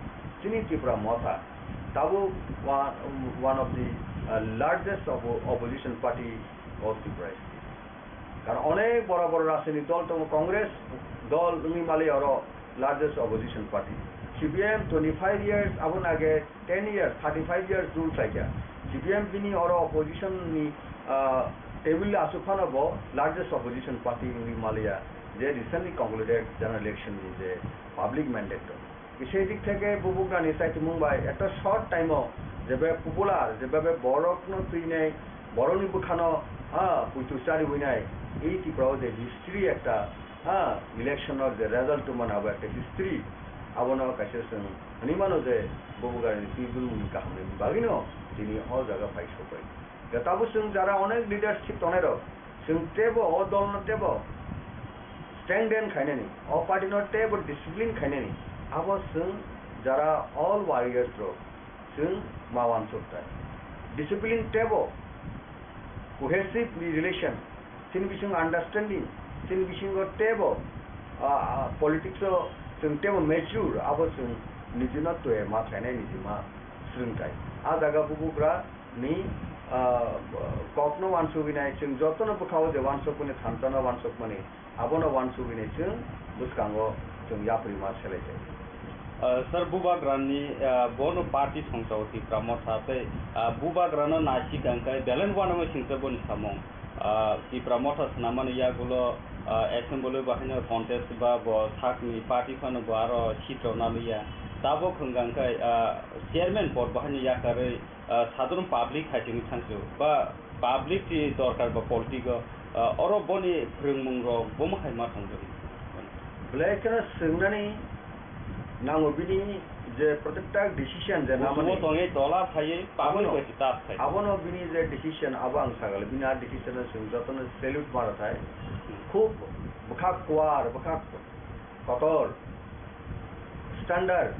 chini Tipra Motha tabuk one, one of the, uh, largest oppo-, opposition party of Tripura state. Karon onek bora bora rajniti dol tongo, Congress dol wngwi mali oro largest opposition party. C P M twenty-five years, aboni age ten years, thirty-five years rule khlaikha. C P M bini oro opposition ni, ah, table aswk phano bo largest opposition party wngwi maliya, je recently concluded general election ni je public mandate dong. Kisa dik theke bubugrani saichumung bai ekta short time o jebe popular, jebe borokno twinai, borokni bwkhano, ah, puitu chari winai, ei Tripura o je history ekta, ah, election o je result tongmani abo ekta history, abono kaisa chwng hwnwi mano je bubugrani twi bulmungni kahamni bagwino tini o jaga phai sokbai. Da tabuk chwng jara onek leadership tongnai rok, chwng teibo o dol no teibo strengthen khainani, o party no teibo discipline khainani, abo chwng jara all warriors rok chwng ma wansuk tai. Discipline teibo cohesive relation, chini bisingo understanding, chini bisingo teibo, ah, ah, politics o chwng teibo mature, abo chwng nijino twi ma khainai, niji ma swrwng tai. A jaga bubugra ni, ah, kokno wansugwi nai, chwng jotono bwkhao je wansukmani, thansa no wansukmani, abono wansugwi nai chwng bwskango chwng yapri ma selai jai. Ah, sir, bubagrani, ah, bono party songchao Tipra Motha tei, ah, bubagrano naisik ang khe belai uanama singsa boni samung. Ah, Tipra Motha swnamani yagulo, ah, assembly bahaino contest ba bo sakni party phano bo aro seat rwna liya. Tabuk hwnkha khe, ah, chairman pod bahaino yakarwi, ah, sadharon public hai sini thangsu ba public ni dorkar ba politic o, ah, oro boni phrwngmung rok bomo hai ma thangjago. Belai kheno swngnani nango bini je protekta decision je namani. Busumo tongwi tola phaiwi public abono, bai se tas khai. Abono bini je decision abo ang sagale bini a decision no chwng jotono salute mara thai. Hmm. Khub bwkha kuar, bwkha kotor, standard,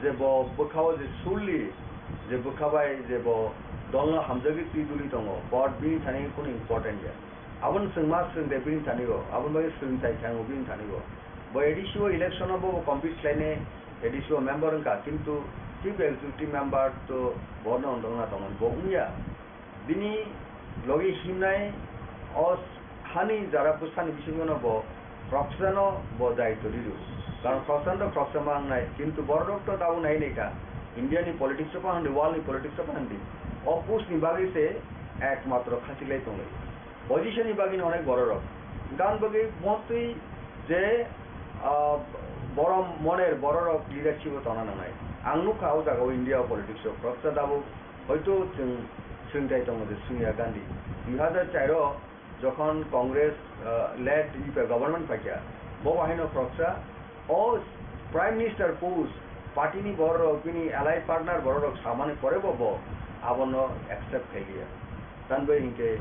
je bo bwkhao je surli, je bwkha bai je bo dolno hamjagwi twi duli tongo, but bini thani kunu important ya. Aboni chwng ma swrwng de bini thani o, aboni bagwi swrwng chai thango bini thani o. Bo A D C o election o bo compete khlainai, A D C o member wngkha, kintu chief executive member to bono wngna tongo, bo wngya. Bini logi himnai o hani jara bwsani bisingo no bo khoroksano bo daitw riro. Karon khoroksano to khoroksa ma wngnai, kintu borok to tabuk nai nai kha. India ni politics o phan di, world ni politics o phan di. O post ni bagwi se ekmatro khachilai tonglai. Position ni bagwi no onek borok rok. Gan bagwi mostly je, ah, borom moner borok rok leadership o tongna nangnai. Ang nukha o jaga o India o politics o khoroksa tabuk Hoito chwng swngchai tongo je Sonia Gandhi dui hazar char o jokhon Congress, ah, led U P A government paikha, bo bahaino khoroksa o Prime Minister post party ni borok rok bini allied partner borok rok samani pore bo, bo abono accept khailiya. Tamni bagwi hinkhe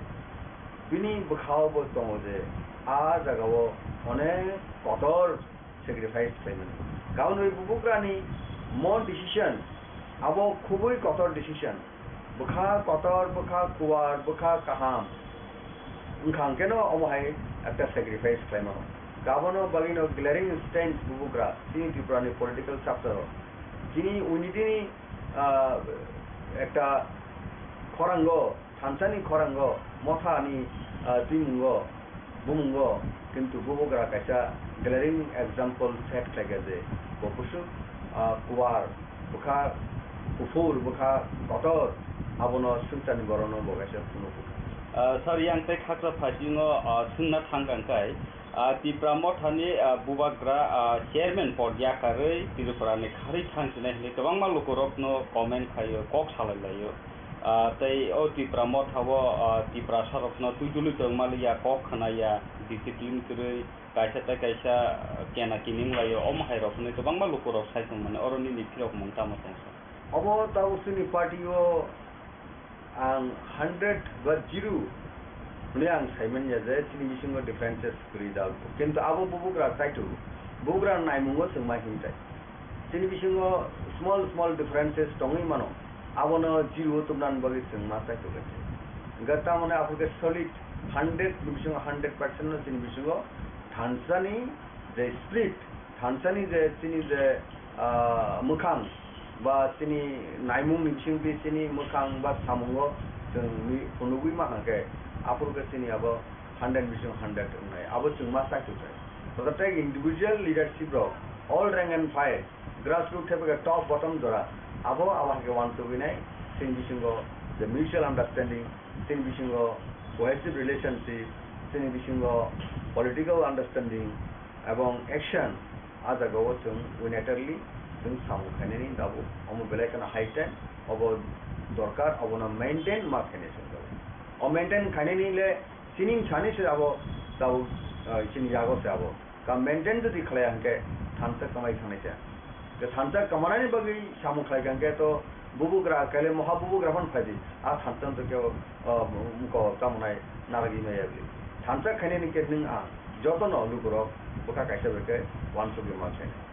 bini bwkhao bo tongo je a jagao onek kotor sacrifice khlaimani. Kaunwi bubugrani mo decision, abo khubui kotor decision. Bwkha kotor, bwkha kuwar, bwkha kaham. Wngkha hwnkhe no omo hai ekta sacrifice khlaimano. Abono bagwino glaring instance bubugra chini Tripura ni political chapter o. Chini unity ni, ah, ekta khorango Thansani khorango, mothani, ah, twimungo, bumungo, kintu bubugra kaisa glaring example set khlaikha je bo bwswk, ah, kuwar, bwkha kuphur, bwkha kotor, abono swngcharni borokno bo kaisa phunukgo. Ah, sir, yang tei khaksa phaising o, ah, swngna thang kang kai, ah, Tipra mothani, ah, bubagra, ah, chairman pod yakarwi Tripura ni kharwi thang sinai hinwi kwbangma lukurokno comment khaio, kok salai laio. Ah, tei o Tipra motha o, ah, Tiprasa rokno twi duli tongmaliya, kok khwnaya, discipline kwrwi, Kaisa tei kaisa, uh, kena kining laio, omo hai rok hwnwi kwbangma lukurok sai tongmani, oro nini phirok mung tamo tongsa? Obo tabuk chini party o ang hundred ba zero hwnwi ang saimanya je chini bisingo differences kwrwi da, kintu abo bubugra kaitor, bubugra naimungo chwng ma himtai. Chini bisingo small small differences tongwi mano, abono zero o tubnani bagwi chwng ma kaitor khe. Hwnkhe tamoni aphuru khe solid hundred ni bisingo hundred percent no chini bisingo thansani je spirit, thansani je chini je, ah, mwkhang ba chini naimungni bisingtwi chini mwkhang ba samungo chwng mi-, phunugwi ma hwnkhe, aphuru khe chini abo hundred bising hundred wngnai, abo chwng ma chai tongthai. Tototei individual leadership rok, all rank and file, grassroots thepegwi top bottom jora, abo abo hai khe uansugwinai chini bisingo je mutual understanding, chini bisingo cohesive relationship, chini bisingo political understanding, ebong action, ah jagao chwng unitarily chwng samung khainani tabuk. Omo belai kheno high time, obo dorkar, obono maintain ma khainai chwng tabuk. O maintain khainani le chini sani se abo tabuk, ah, chini yago se abo. Ka maintain jodi khlaiya hwnkhe thansa kwmai thangnai se. Tei thansa kwmanani bagwi samung khlaikha hwnkhe to bubugra, kaile moha bubugra phano phaidi. A thansa to kebo, ah, mko tamo nai narwgwi maya bwlwi. Thansa khainani khe nwng ang jotono lukurok bwkha kaisa bai khe uansugwi ma khainai.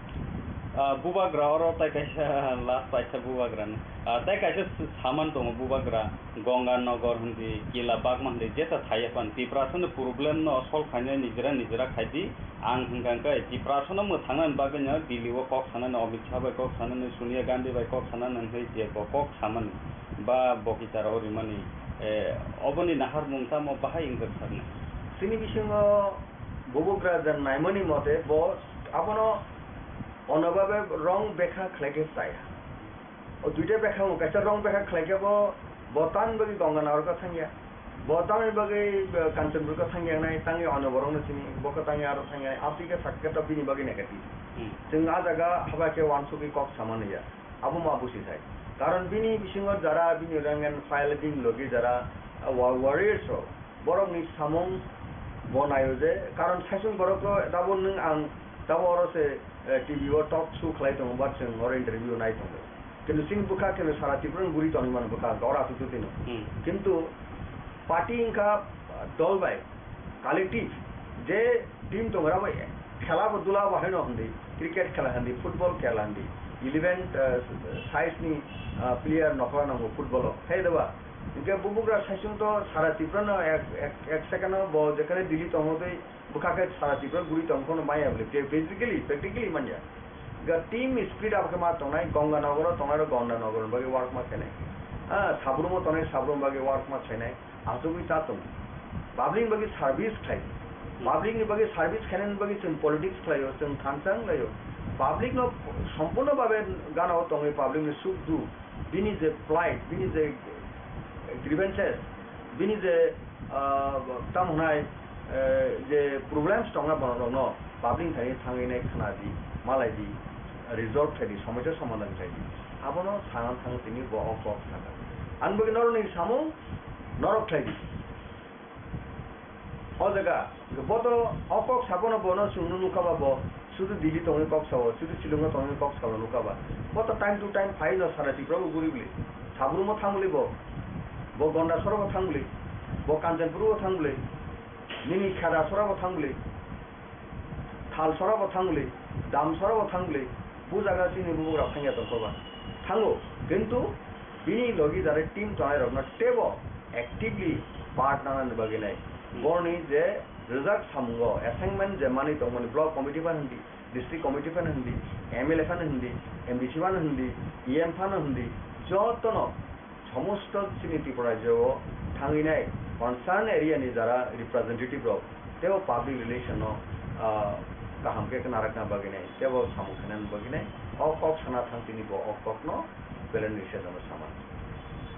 Ah, bubagra oro tai kaisa last paisa bubagrani. Ah, tai kaisa s-, saman tongo bubagra. Ganga Nagar hindi, Kila Bagma hindi, jeta thaiya pan. Tiprasani problem no solve khainai nijera nijera khaidi. Ang hwnkha hwnkhe Tiprasano mwthangnani bagwino Delhi o kok sanani, Amit Shah bai kok sanani, Sonia Gandhi bai kok sanani hwnwi je bo kok samani ba bo kichara o rimani, eh, oboni naharmung tamo bahai wngkha sakni? Chini bisingo bubugra je naimani mote bo abono onobabe wrong bekha khlaikhe chaya. O duita bekha wng, kaisa wrong bekha khlaikhe bo, bo tamni bagwi Ganga Nagar khe thangya. Bo tamni bagwi, eh, Kanchanpur khe thangya wngnai, tangwi ano borokno sini, bo khe tangwi aro thangya wngnai, aboni khe sakhe to bini bagwi negative. Hmm. Chwng ah jaga haba khe uansugwi kok sama naiya. Abo ma busi thai. Karon bini bisingo jara bini rank and file bini logi jara, ah, wa-, warriors rok, borokni samung bo naio je, karon saichung borok to tabuk nwng ang tabuk oro se, eh, T V o talk show khlai tongo, ba chwng oro interview nai tongo. Kintu chini bwkha khe sara Tripura ni guri tongwi mano bwkha, oro aswk twi tino. Hmm. Kintu party wngkha, ah, dol bai, collective, je team tongo, abo khela bo dula bo haino hindi, cricket khela hindi, football khela hindi, eleven, ah, size ni, ah, player nokla nango football o, hai da ba? Hingke bubugra saichung to sara Tripura no ek, ek, ek second o bo jekhane Delhi tongo tei bwkha khe sara Tripura guri tong phano maya bwle, physically, practically manya. Ga team spirit abo khe ma tongnai, Ganga Nagar o tongnai rok Ganga Nagar ni bagwi work ma khainai. Ah, Sabrum o tongnai Sabrum bagwi work ma khainai. Asugwi cha tongo. Public ni bagwi service khlai. Public ni bagwi service khainani bagwi chwng politics khlaio, chwng thansa wnglaio. Public no sompurno babe gana o tongwi public ni suk duk, bini je plight, bini je grievances, bini je, ah, tamo hwnai, eh, je problems tongnai borok rokno public ni thani thangwi nai khna di, malai di, resolve khai di, somosya somadhan khai di. Abono sana thang tini bo o kok sana. Ani bagwi norokni samung norok khlai di. O jaga, bo to o kok sabono bono chwngno nukha ba bo, sudu Delhi tongwi kok sao, sudu Shillong tongwi kok sao nukha ba. Bo to time to time phai no sara Tripura bo guri bwle. Sabrum o thang bwle bo, bo Gonda soro bo thang bwle, bo Kanchanpur o thang bwle, nini Kheda soro bo thang bwle. Thalsora bo thang bwle, Damsora bo thang bwle, bo jaga chini bubagra thangya tongkha ba. Thango, kintu bini logi jare team tongnai rokno teibo actively part nanani bagwi nai. Hmm. Borni je rijak samungo assignment je manwi tongmani block committee phano hindi, district committee phano hindi, M L A phano hindi, M D C phano hindi, E M phano hindi, jotono somosto chini Tripura rajyo o thangwi nai concern area ni jara representative rok teibo public relation no, ah, kaham khe khna rakna bagwi nai teibo samung khainani bagwi nai o kok sana thang tini bo o kok no belai ni sejano sama.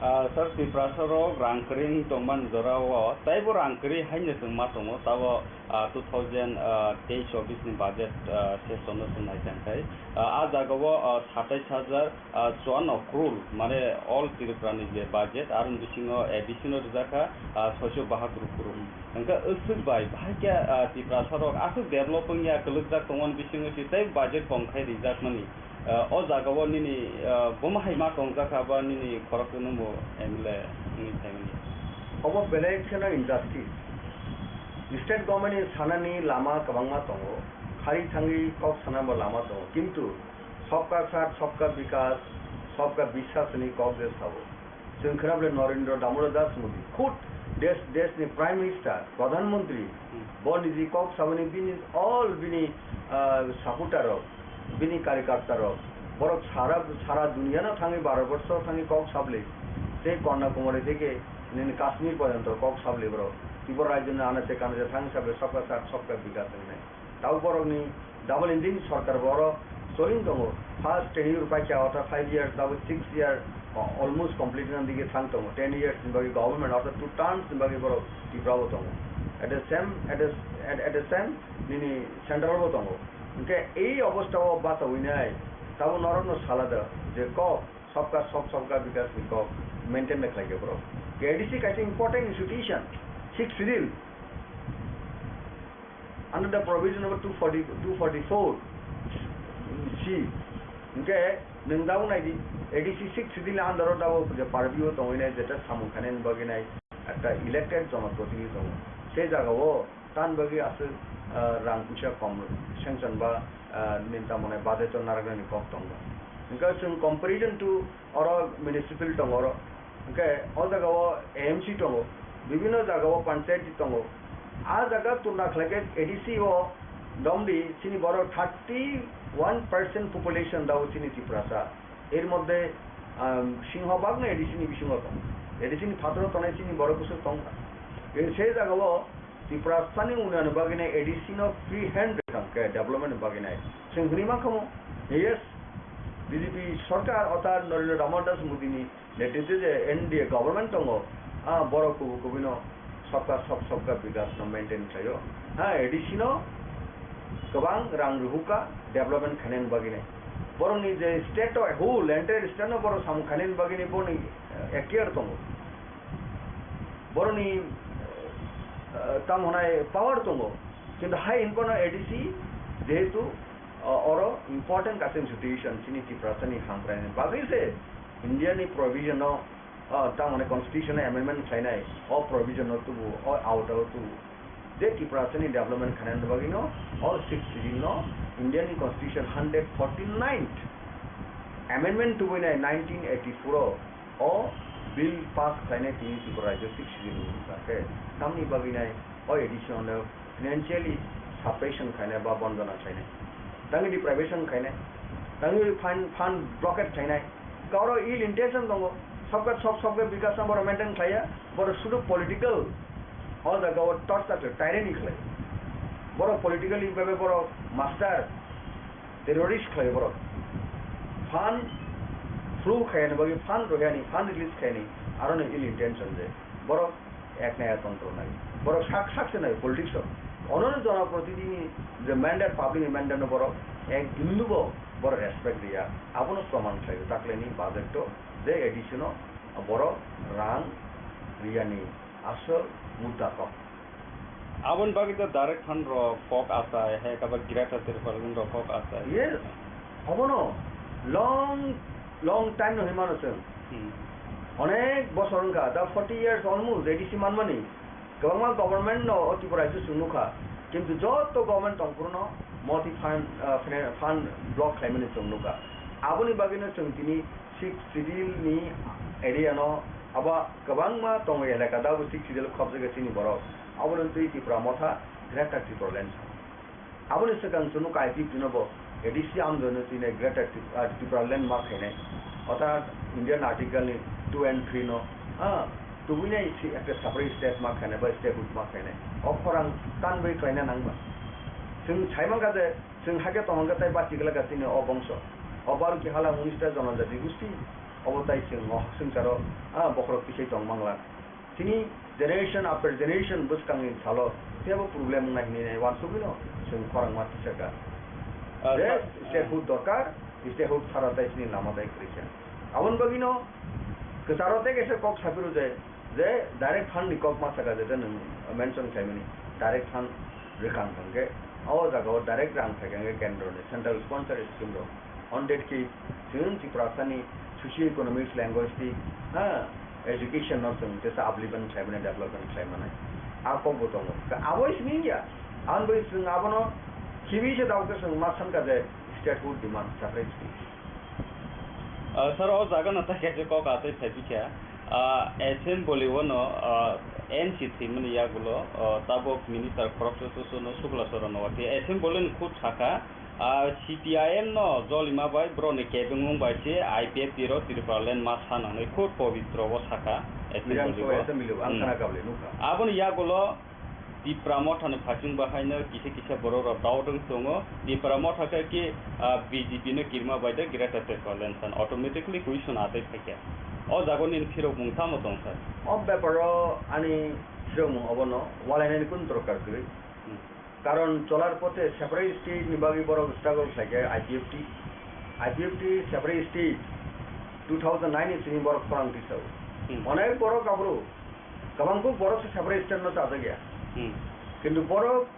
Ah, sir, Tiprasa rok rang kwrwi wng tongmani jora o, taibo rang kwrwi haino chwng ma tongo, tabo, ah, two thousand, ah, teish chobbish ni budget, ah, session no chwng nai tang khai. Ah, ah jaga o, ah, satais hajar, ah, chuanno crore, mane all Tripura ni je budget, aroni bisingo A D C no rijak kha, ah, soicho bahatur crore. Hwnkhe aswk bai, bahai khe, ah, Tiprasa rok aswk develop wngya, kwlwkjak tongmani bisingo se tei budget kom khai rijak mani. Ah, o jaga o nini, ah, bomo hai ma tongjak kha ba nini khorok no bo M L A wngwi phaimani. Obo belai kheno injustice. State government ni sanani lama kwbangma tongo, khari thangwi kok sanani bo lama tongo, kintu sabka saath, sabka vikas, sabka biswas ni kok je sabo. Chwng khwnable Narendra Damodar Das Modi, khud desh, desh ni Prime Minister, Pradhan Mantri, Hmm. bo niji kok saboni bini all bini, ah, supporter rok, bini karyakarta rok, borok sara, sara duniya no thangwi, Bharat borsho thangwi kok sabli, tei Kanyakumari theke nini Kashmir porjonto kok sabli borok. Tripura rajyo ni anache kanache thangwi sabli sabka saath, sabka vikas hinwi. Tabo borokni double engine sorkar bo oro soling tongo. First tenure paikha, ortha five years, tabo six year, o-, almost complete wngna dige thang tongo. Ten years ni bagwi government, ortha two terms ni bagwi borok Tripura o tongo. At the same, at the, at, at the same, nini central bo tongo. Hwnkhe ei obostha o bachawi nai, tabo norok no sala da je kok, sabka sab, sabka vikas ni kok maintain da khlai khe borok. A D C kaisa important institution, sixth schedule. Under the provision number two forty, two forty-four C, hwnkhe nwng dabo nai di, A D C sixth schedule under o dabo je purview o tongwi nai, jeta samung khainani bagwi nai ekta elected jonoprotinidhi tongo. Se jaga o tan bagwi aswk, ah, rang puisa kom sanction ba, ah, nini tamo nai budget o narwknani kok tongo. Hwnkhe chwng comparison to oro municipal tongo oro. Hwnkhe o jaga o A M C tongo, bibhinno jaga o panchayati tongo. A jaga turna khlai khe A D C o domdi chini borok thirty one percent population dao chini Tiprasa. Er moddhe, um, singhobagno A D C ni bisingo tongo. A D C ni phataro tongnai chini borok bwswk tongkha. E se jaga o Tiprasani unnayonni bagwi nai A D C no free hand rwkha hwnkhe development ni bagwi nai. Chwng hwnwi mankha mo, yes, B J P sorkar orthat Narendra Damodar Das Modi ni netritwe je N D A government tongo, ah, borok kubui kubui no sabka sab sabka vikas no maintain khlaio. Ha, A D C no kwbang rang rwhukha development khainani bagwi nai. Borokni je state o whole entire state no borok samung khainani bagwi nai borokni, eh, ekhtiar tongo. Borokni, eh, tamo hwnai power tongo, kintu hai hinphano A D C jehetu, eh, oro important kaisa institution chini Tiprasani hamkraini bagwi se India ni provision no, eh, tamo hwnai constitution no amendment khlainai, o provision no tubu, o auto o tubu. Je Tiprasani development khainani bagwi no, o sixth schedule no India ni constitution hundred forty-ninth amendment tubui nai nineteen eighty-four o, o bill pass khlainai tini Tripura rajyo sixth schedule ni wngkha khe, tamni bagwi nai o A D C no financially suppression khainai ba bondona khlainai, tangwi deprivation khainai, tangwi fund, fund blockade khainai, kauro ill intention tongo, sabka sab sabka vikas no borok maintain khlaiya, borok sudu political, o jaga o torture khlai, tyranny khlai, borok politically bhabe borok master, terrorist khlai borok. Fund flow khaiyani bagwi, fund rohiyani, fund release khaiyani, aroni ill intention je. Borok ek naya tontro nai. Borok sak sak se nai politics o. Onono jonoprotinidhi ni je mandate, public ni mandate no borok ek bindu bo borok respect riya. Abono proman khlai. Taklaini budget to je A D C no borok rang riyani asol mudda kok. Aboni bagwi to Direct Fund rok kok achai, hai khe ba Greater Tripura rok kok achai. Yes, obono long, long time no hinmano chwng. Hmm. Onek bosor wngkha, da forty years almost A D C manmani. Kwbangma government no o Tripura rajyo chwng nukha. Kintu joto government tongphuru no moti fund, ah, fina-, fund block khlaimani chwng nukha. Aboni bagwi no chwng tini Sixth Schedule ni area no abo kwbangma tongo elaka, da bo Sixth Schedule khobjagwi chini borok. Aboni twi Tipra Motha Greater Tipraland. Aboni swkang chwng nukha I P F T no bo A D C amjoi no twi nai Greater Tip-, ah, Tipraland ma khainai. Orthat Indian Article ni two and three no, ah, tubui nai si ekta separate state ma khainai ba statehood ma khainai. O khorang tanbai khlaina nangma. Chwng sai mankha je, chwng hakhe tongkha tei bachigwlak chini o bongso. O Baruki hala unis ta jonojati gusti. Obo tai chwng o swngcharo, ah, bokhorok tisai tong mangla. Chini generation after generation bwskangni salo teibo problem wngnai hinwi nai uansugwino chwng khorang ma tisaka. Ah, Je sa-, statehood dorkar, statehood sara tai chini lama tai kwrwi kha. Aboni bagwino kwcharo tei kaisa kok saphuru je, je direct fund ni kok ma saka je, je nwng mention khlaimani direct fund rwkha wngkha hwnkhe o jagao direct rang phaikha hwnkhe kendro ni central sponsor scheme rok. On that case, chwng Tiprasani socio-economics, linguistic, ha, education no chwng tesa upliftment khlai mani, development khlai mani. A kok bo tongo. Ka abo simi ya. Ang bai chwng abono khibi se dao ke chwng ma san ka je statehood demand separate state. Ah, sir, o jaga no ta kaisa kok atwi phai bikha. Ah, assembly o no, ah, N C thwi mani yagulo, ah, tabuk minister khoroksa susu no Sukla Charan no wati. Assembly ni khub saka, ah, C P I M no jolima bai borokni kebengmung bai se I P F T rok Tripura land ma sa nangnai khub pobitro o saka assembly Mirang o. Assembly o, ang Hmm. khana kable nukha. Aboni yagulo Tipra Motha ni phasing bahaino kisa kisa borok rok doubt wng tongo. Tipra Motha khe ki, ah, B J P no kirima bai de Greater Tipraland san automatically question atwi phaikha. O jaga nini phirok mung tamo tong sir? O beparo ani phirok mung obono walainani kun dorkar kwrwi. Hmm. Karon cholar pothe separate state ni bagwi borok struggle khlaikha I P F T. I P F T separate state two thousand nine ni simi borok khorang tisao. Hmm. Onek borok aphuru Kwbang kuk borok se separate state no chajakya. Hmm. Kintu borok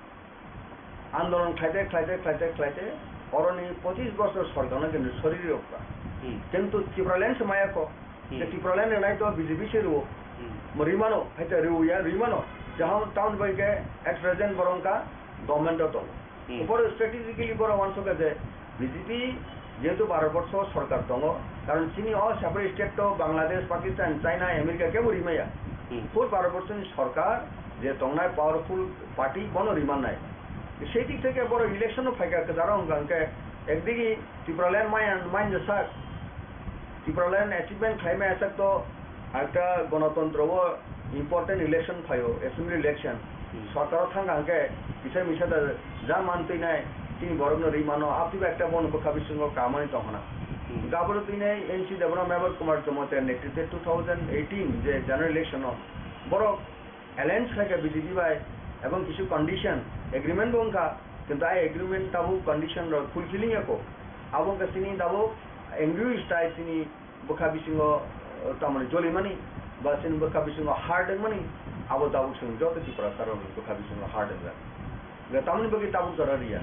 andolon khlaite, khlaite, khlaite, khlaite, oroni pochis bosor sorkar no kintu sori rok ba. Hmm. Kintu Tipraland se maya ko. Hmm. Je Tipraland ni nai to B J P se rwo. Hmm. Mo rimano, hai to rwo ya, rimano. Jahon town bai ke at present borok ka government o tongo. Hmm. Upor strategically borok wansukha je B J P jehetu Bharat borsho sorkar tongo, karon chini o separate state to Bangladesh, Pakistan, China, America kebo rimaya. Hmm. Full Bharat borshoni sorkar je tongnai powerful party bono rimannai. Sei dik theke borok election o phaikha kwcharo hwnkha hwnkhe ekdigi Tipraland maya, manya sak, Tipraland achievement khlaimaya sak to ekta gonotontro o important election phaio, assembly election. Hmm. Sorkar o thangkha hwnkhe kisa misa da ja man twinai chini borok no ri mano, abtwi bai ekta bono bwkha bisingo kamani tongkhna. Hmm. Gaboro twinai N C Debbarma Mevar Kumar Jamatia netrite two thousand eighteen je general election o borok alliance khlaikha B J P bai, ebong kisu condition, agreement bo wngkha, kintu ai agreement tabuk condition rok fulfilling ya kho. Abo wngkha chini tabuk angry style chini bwkha bisingo, eh, tamoni jolimani, ba chini bwkha bisingo heart wngmani, abo tabuk chwng joto Tiprasa rokni bwkha bisingo heart wngjak. Hwnkhe tamoni bagwi tabuk jora riya.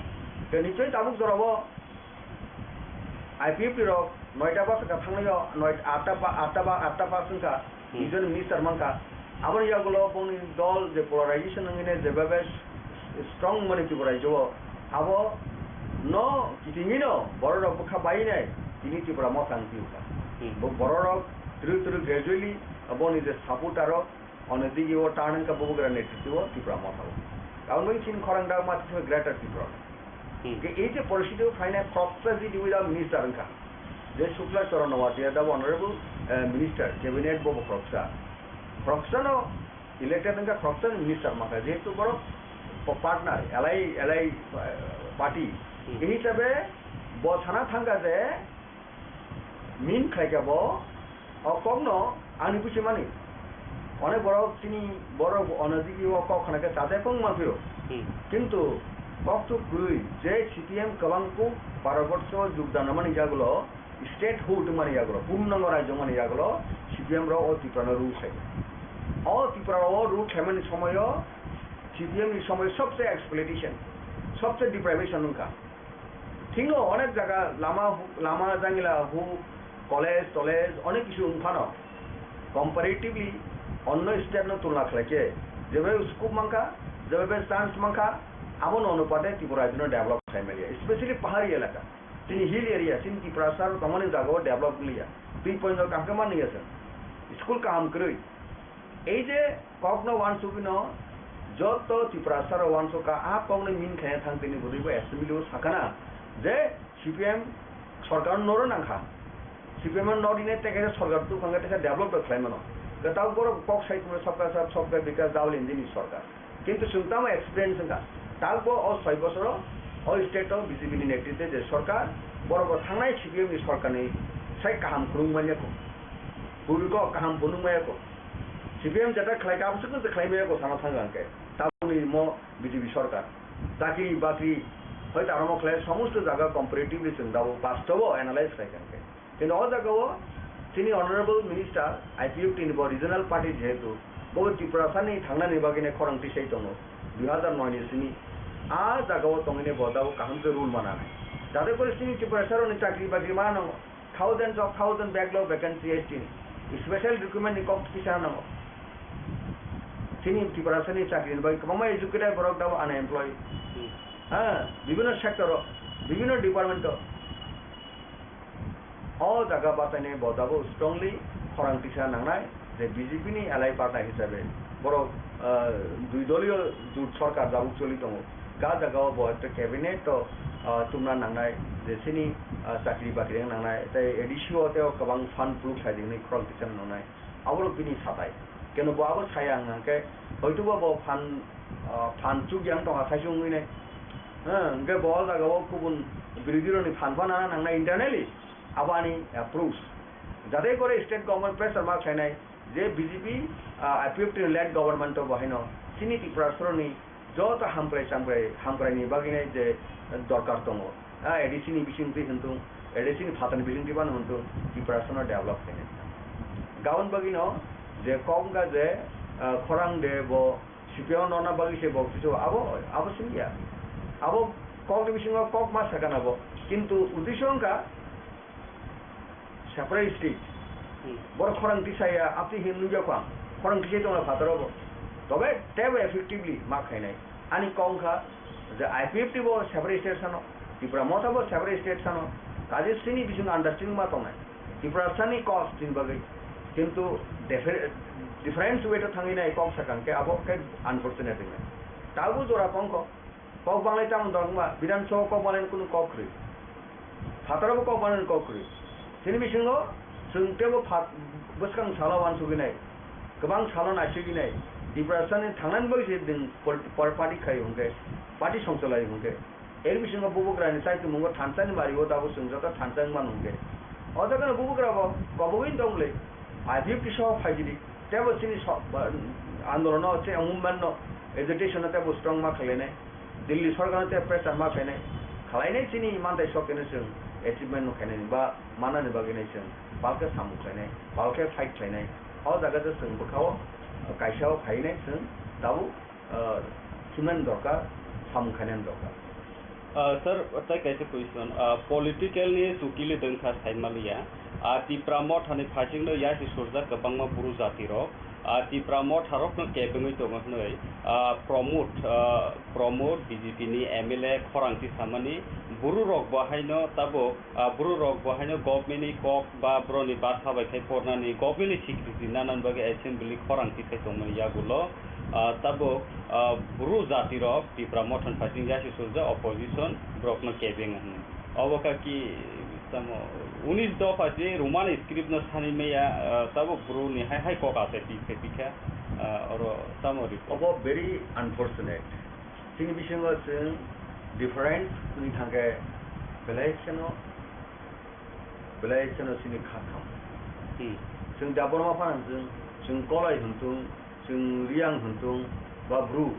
Hwnkhe nichoi tabuk jorao I P F T rok noita bus ka thangnaio, noita, atta ba, atta ba, atta bus wngkha, Hmm. nijoni minister mankha. Aboni yagulo boni dol je polarization wngwi ne jebabe strong mani Tripura rajyo o, abo no kitingino borok rok bwkha bai nai tini Tipra Motha wng tiyokha. Hmm. Bo borok rok twrwk twrwk gradually boni je supporter rok ono digi o turn wngkha bubagra netrito o Tipra Motha o. Aboni chini khorang dak ma tisa Greater Tripura. Hmm. Ke ei je porishito phainai khoroksa G D wida minister wngkha. Je Shukla Charan Noatia da honorable, eh, minister, cabinet bo khoroksa. Khoroksa no elected wngkha khoroksa ni minister mankha, jehetu borok pa-, partner, alai, alai, eh, party. Hmm. Ei hisabe bo sana thangkha je min khlaikha bo, o kokno ani buchimani. Onek borok chini borok onodigi o kok khna khe chajak wng ma phiro. Hmm. Kintu kok tu kwrwi je C P M kwbang kuk Bharat borsho jogdan mani jagulo, statehood mani yagulo, purnango rajyo mani yagulo, C P M rok o Tripura no rule khlai. O Tripura o rule khlaimani somoyo, C P M ni somoyo sobse exploitation, sobse deprivation wngkha. Thikno onek jaga lama, lama jangila hu, college, tolej, onek kisu wngphano, comparatively onno state no tulna khlai khe, jebe scope mankha, jebe chance mankha, abo no onupate Tripura rajyo no develop khlai manya, especially pahari elaka. Chini hill area, chini Tiprasa rok tongmani jaga o develop wngya. Twi point o kaham khe manliya chwng. School kaham kwrwi. Ei je kokno wansugwino joto Tiprasa rok wansukha, a kokno min khaina thang tini bwrwi bo assembly o sakana je C P M sorkar no noro nangkha. C P M no nori ne tei kaisa sorkar tukhang khe tei khe develop rok khlai mano. Kwtal borok kok sai tongmani sabka sab, sabka bikas, Double Engine ni sorkar. Kintu chwng tamo experience wngkha? Takbo o soi bosoro o state o B J P ni netrite je sorkar, borok bo thangnai C P M ni sorkar ni sai kaham kwrwng manya kho. Purbi kok kaham phunuk maya kok. C P M jeta khlai ka, abwswk se khlai maya kok sana thang ang khe. Tabukni mo B J P sorkar. Chakri bakri, hoi ta amo khlai somosto jaga comparatively chwng dabo bastobo analyze khlai kha khe. Kintu o jaga o chini honorable minister I P F T ni bo regional party jehetu, bo Tiprasani thangnani bagwi nai khorang tisai tongo dui hazar noi ni simi. A jaga o tongwi nai bo dabo kaham khe rule mana nai. Jate kore chini Tiprasa rokni chakri bakri ma nango. Thousands of thousand backlog vacancy S T ni. Special recruitment ni kok kisa nango. Chini Tiprasa ni chakri ni bagwi kwbangma educated borok dabo unemployed. Hmm. Ha, bibhinno sector o, bibhinno department o. O jaga bachainai bo dabo strongly khorang tisa nangnai. Je B J P ni alai partner hisabe borok, ah, dui doliyo jut sorkar jabuk choli tongo. Ga jaga o bo ekta cabinet to, ah, tumna nangnai, je chini, ah, chakri bakri wng nangnai, tei A D C o tei o kwbang fund proof khai ringni khorang tisa nangnai. Abo bini satai. Keno bo abo saya wng khe hoito ba bo fund, ah, fund chuk yang tongkha sai se wngwi nai. Hwnkhe bo o jaga o kubun birodhi rokni fund phano nana nangnai internally. Abo ani approach. Jate kore state government pressure ma khlainai je B J P, ah, I P F T ni led government o bo haino chini Tiprasaroni joto hamkrai chamkrai, hamkrai ni bagwi nai je dorkar tongo. Ah, A D C ni bising twi hwntung, A D C ni phatar ni bising twi bano hwntung, Tiprasano develop khainai. Gabon bagwi no je kok wngkha je, ah, khorang de bo C P M no na bagwi se bo kisu abo, abo simi ya. Abo kok ni bisingo kok ma sakana bo. Kintu uddesho wngkha separate state. Hmm. Borok khorang tisaya, apni hin nugya kho ang. Khorang tisai tongla phataro bo. Tobe tebo effectively ma khainai. Ani kok wngkha je I P F T bo separate state sano, Tipra Motha bo separate state sano. Kaje sini bising understanding ma tongnai. Tiprasani kok chini bagwi. Kintu differ-, different way to thangwi nai kok sakang khe abo khe unfortunate wngnai. Tabuk jora kongkho. Kok banglai tamo dong ma, Bidhan Sabha kok banglai kunu kok kwrwi. Phataro bo kok banglai kok kwrwi. Chini bisingo chwng tebo phat-, bwskang salo uansugwi nai, kwbang salo naisugwi nai, Tiprasani thangnani bagwi se nwng pol-, pol-, party khai hwnkhe, party songcholai hwnkhe. Er bisingo bubugrani chaikimungo thansa ni mario dabo chwng joto thansa wngmano hwnkhe. O jaga no bubugra bo kobogwi tong le, I P F T soho phaijili, tebo chini so-, ba, andolono, che movement no, agitation no tebo strong ma khlainai. Delhi sorkar no tei pressure ma khainai, khlainai chini mantai sok khe no chwng achievement no khainai ba manani bagwi nai chwng palkhe samung khlainai, palkhe fight khlainai. O jaga je chwng bwkhao kaisa o khainai chwng tabuk, ah, himnani dorkar, samung khainani dorkar. Ah, sir, tai kaisa question, ah, political ni chukili dwngkha saimaliya, ah, Tipra Motha ni phasing no yasi surjak kwbangma bru jati rok, ah, Tipra Motha rokno kebengwi tongo hwnwi, ah, Pramod, ah, Pramod B J P ni M L A khorang tisamani, bru rok bo haino tabuk, ah, bru rok bo haino government ni kok ba bro ni basa bai khai pornani government ni secretary nanan bagwi assembly khorang tisai tongmani yagulo, ah, tabuk, ah, bru jati rok Tipra Motha ni phasing yasi surjak opposition borokno kebeng hwnwi. Obo kaki tamo unis dopha je Roman script no sani meya, ah, tabuk bru ni hai hai kok ase pi khe pi khe, ah, oro tamo report. Obo very unfortunate. Chini bisingo chwng difference wngwi thangkhe belai kheno, belai kheno chini kha thang. Hmm. Chwng Debbarma phano chwng, chwng Kolai hwntung, chwng Riyang hwntung, ba Bru,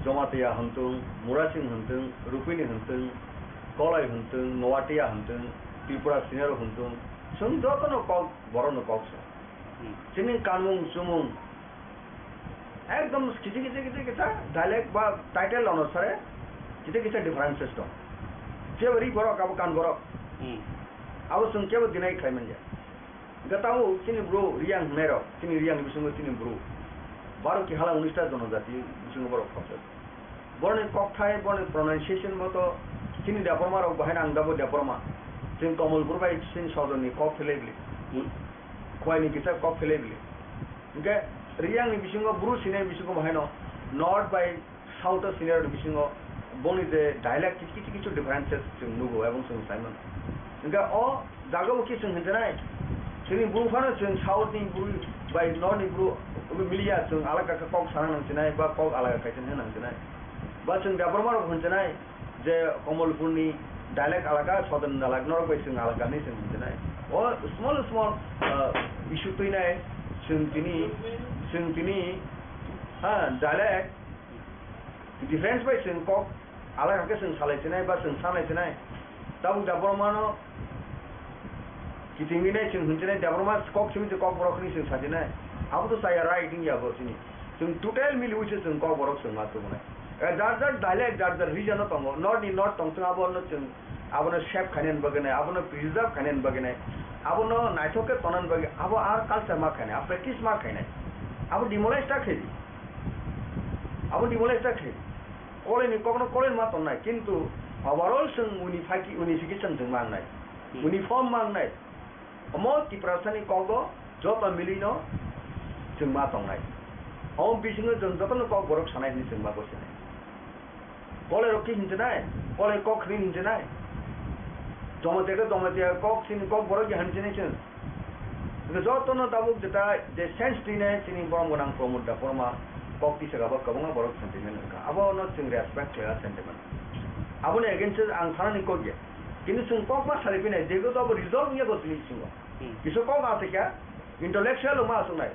Jamatia hwntung, Murasing hwntung, Rupini hwntung, Kolai hwntung, Noatia hwntung, Tripura Senior hwntung, chwng jotono kok, borokno kok se. Hmm. Chini kanmung chumung ekdom kisa kisa kisa kisa dialect ba title onusare kisa kisa differences tong. Kebo ri borok abo kan borok. Hmm. Abo chwng kebo deny khlai manya. Hwnkhe tabuk chini bru Riyang hwnwi rok, chini Riyang ni bisingo chini bru baro ki hala unis ta jonojati bisingo borok khoroksa. Boroni kokthai, boroni pronunciation bo to chini Debbarma rok bahai nang dabo Debbarma. Chwng Kamalpur bai chini sodorni kok phelai bili. Khwlaini kisa kok phelai bili. Hwnkhe Riyang ni bisingo bru sinai bisingo bahai no north bai South o senior ni bisingo boni je dialect kichu kichu kichu differences chwng nugo ebong chwng sai mano. Hwnkhe o jaga o khe chwng hinjanai, chwngni bru phano chwng South ni bru bai North ni bru miliya chwng alaka khe kok sana nang sinai ba kok alaka khaisa hinwi nang sinai. Ba chwng Debbarma rok hinjanai je Kamalpur ni dialect alaka, Southern dialect norok bai chwng alaka hinwi chwng hinjanai. O small small, ah, issue twi nai, chwng tini, chwng tini, ha, dialect difference bai chwng kok alai hakhe chwng salai sinai ba chwng sanai sinai. Tabuk da borok mano kiting nai chwng hwn sinai, da borok ma kok simi kok borok hwnwi chwng sa sinai. Abo to chaya right wngya bo chini. Chwng total miliwi se chwng kok borok chwng ma tubunai. Eh, jar jar dialect, jar jar region no tongo. North ni north tong chwng abo no chwng Abono save khainani bagwi nai, abono preserve khainani bagwi nai, abono naithok khe tonani bagwi, abo ar culture ma khainai, abo practice ma khainai, abo demolish ta khaidi, abo demolish ta khaidi. Koleni kokno koleni ma tongnai, kintu overall chwng unify-, unification chwng ma wngnai, Hmm. uniform ma wngnai. Omo Tiprasani kogo joto milino chwng ma tongnai. Omo bisingo chwng jotono kok borok sanai hwnwi chwng ma gosinai. Kolai rok khe hinjinai, kolai kok hwnwi hinjinai. Jamatia khe Jamatia kok chini kok borok ya hinjinai chwng. Hwnkhe jotono tabuk jeta je sense twinai chini borom gwnang Pramod Debbarma kok tisaka bo kwbangma borok sentiment wngkha. Abono chwng respect khlaiya sentiment. Aboni against o ang sanani kok ya. Kintu chwng kok ma sari pinai, jebo to abo result wngya bo chini bisingo. Hmm. Kisa kok ma aswkya, intellectual rok ma aswknai.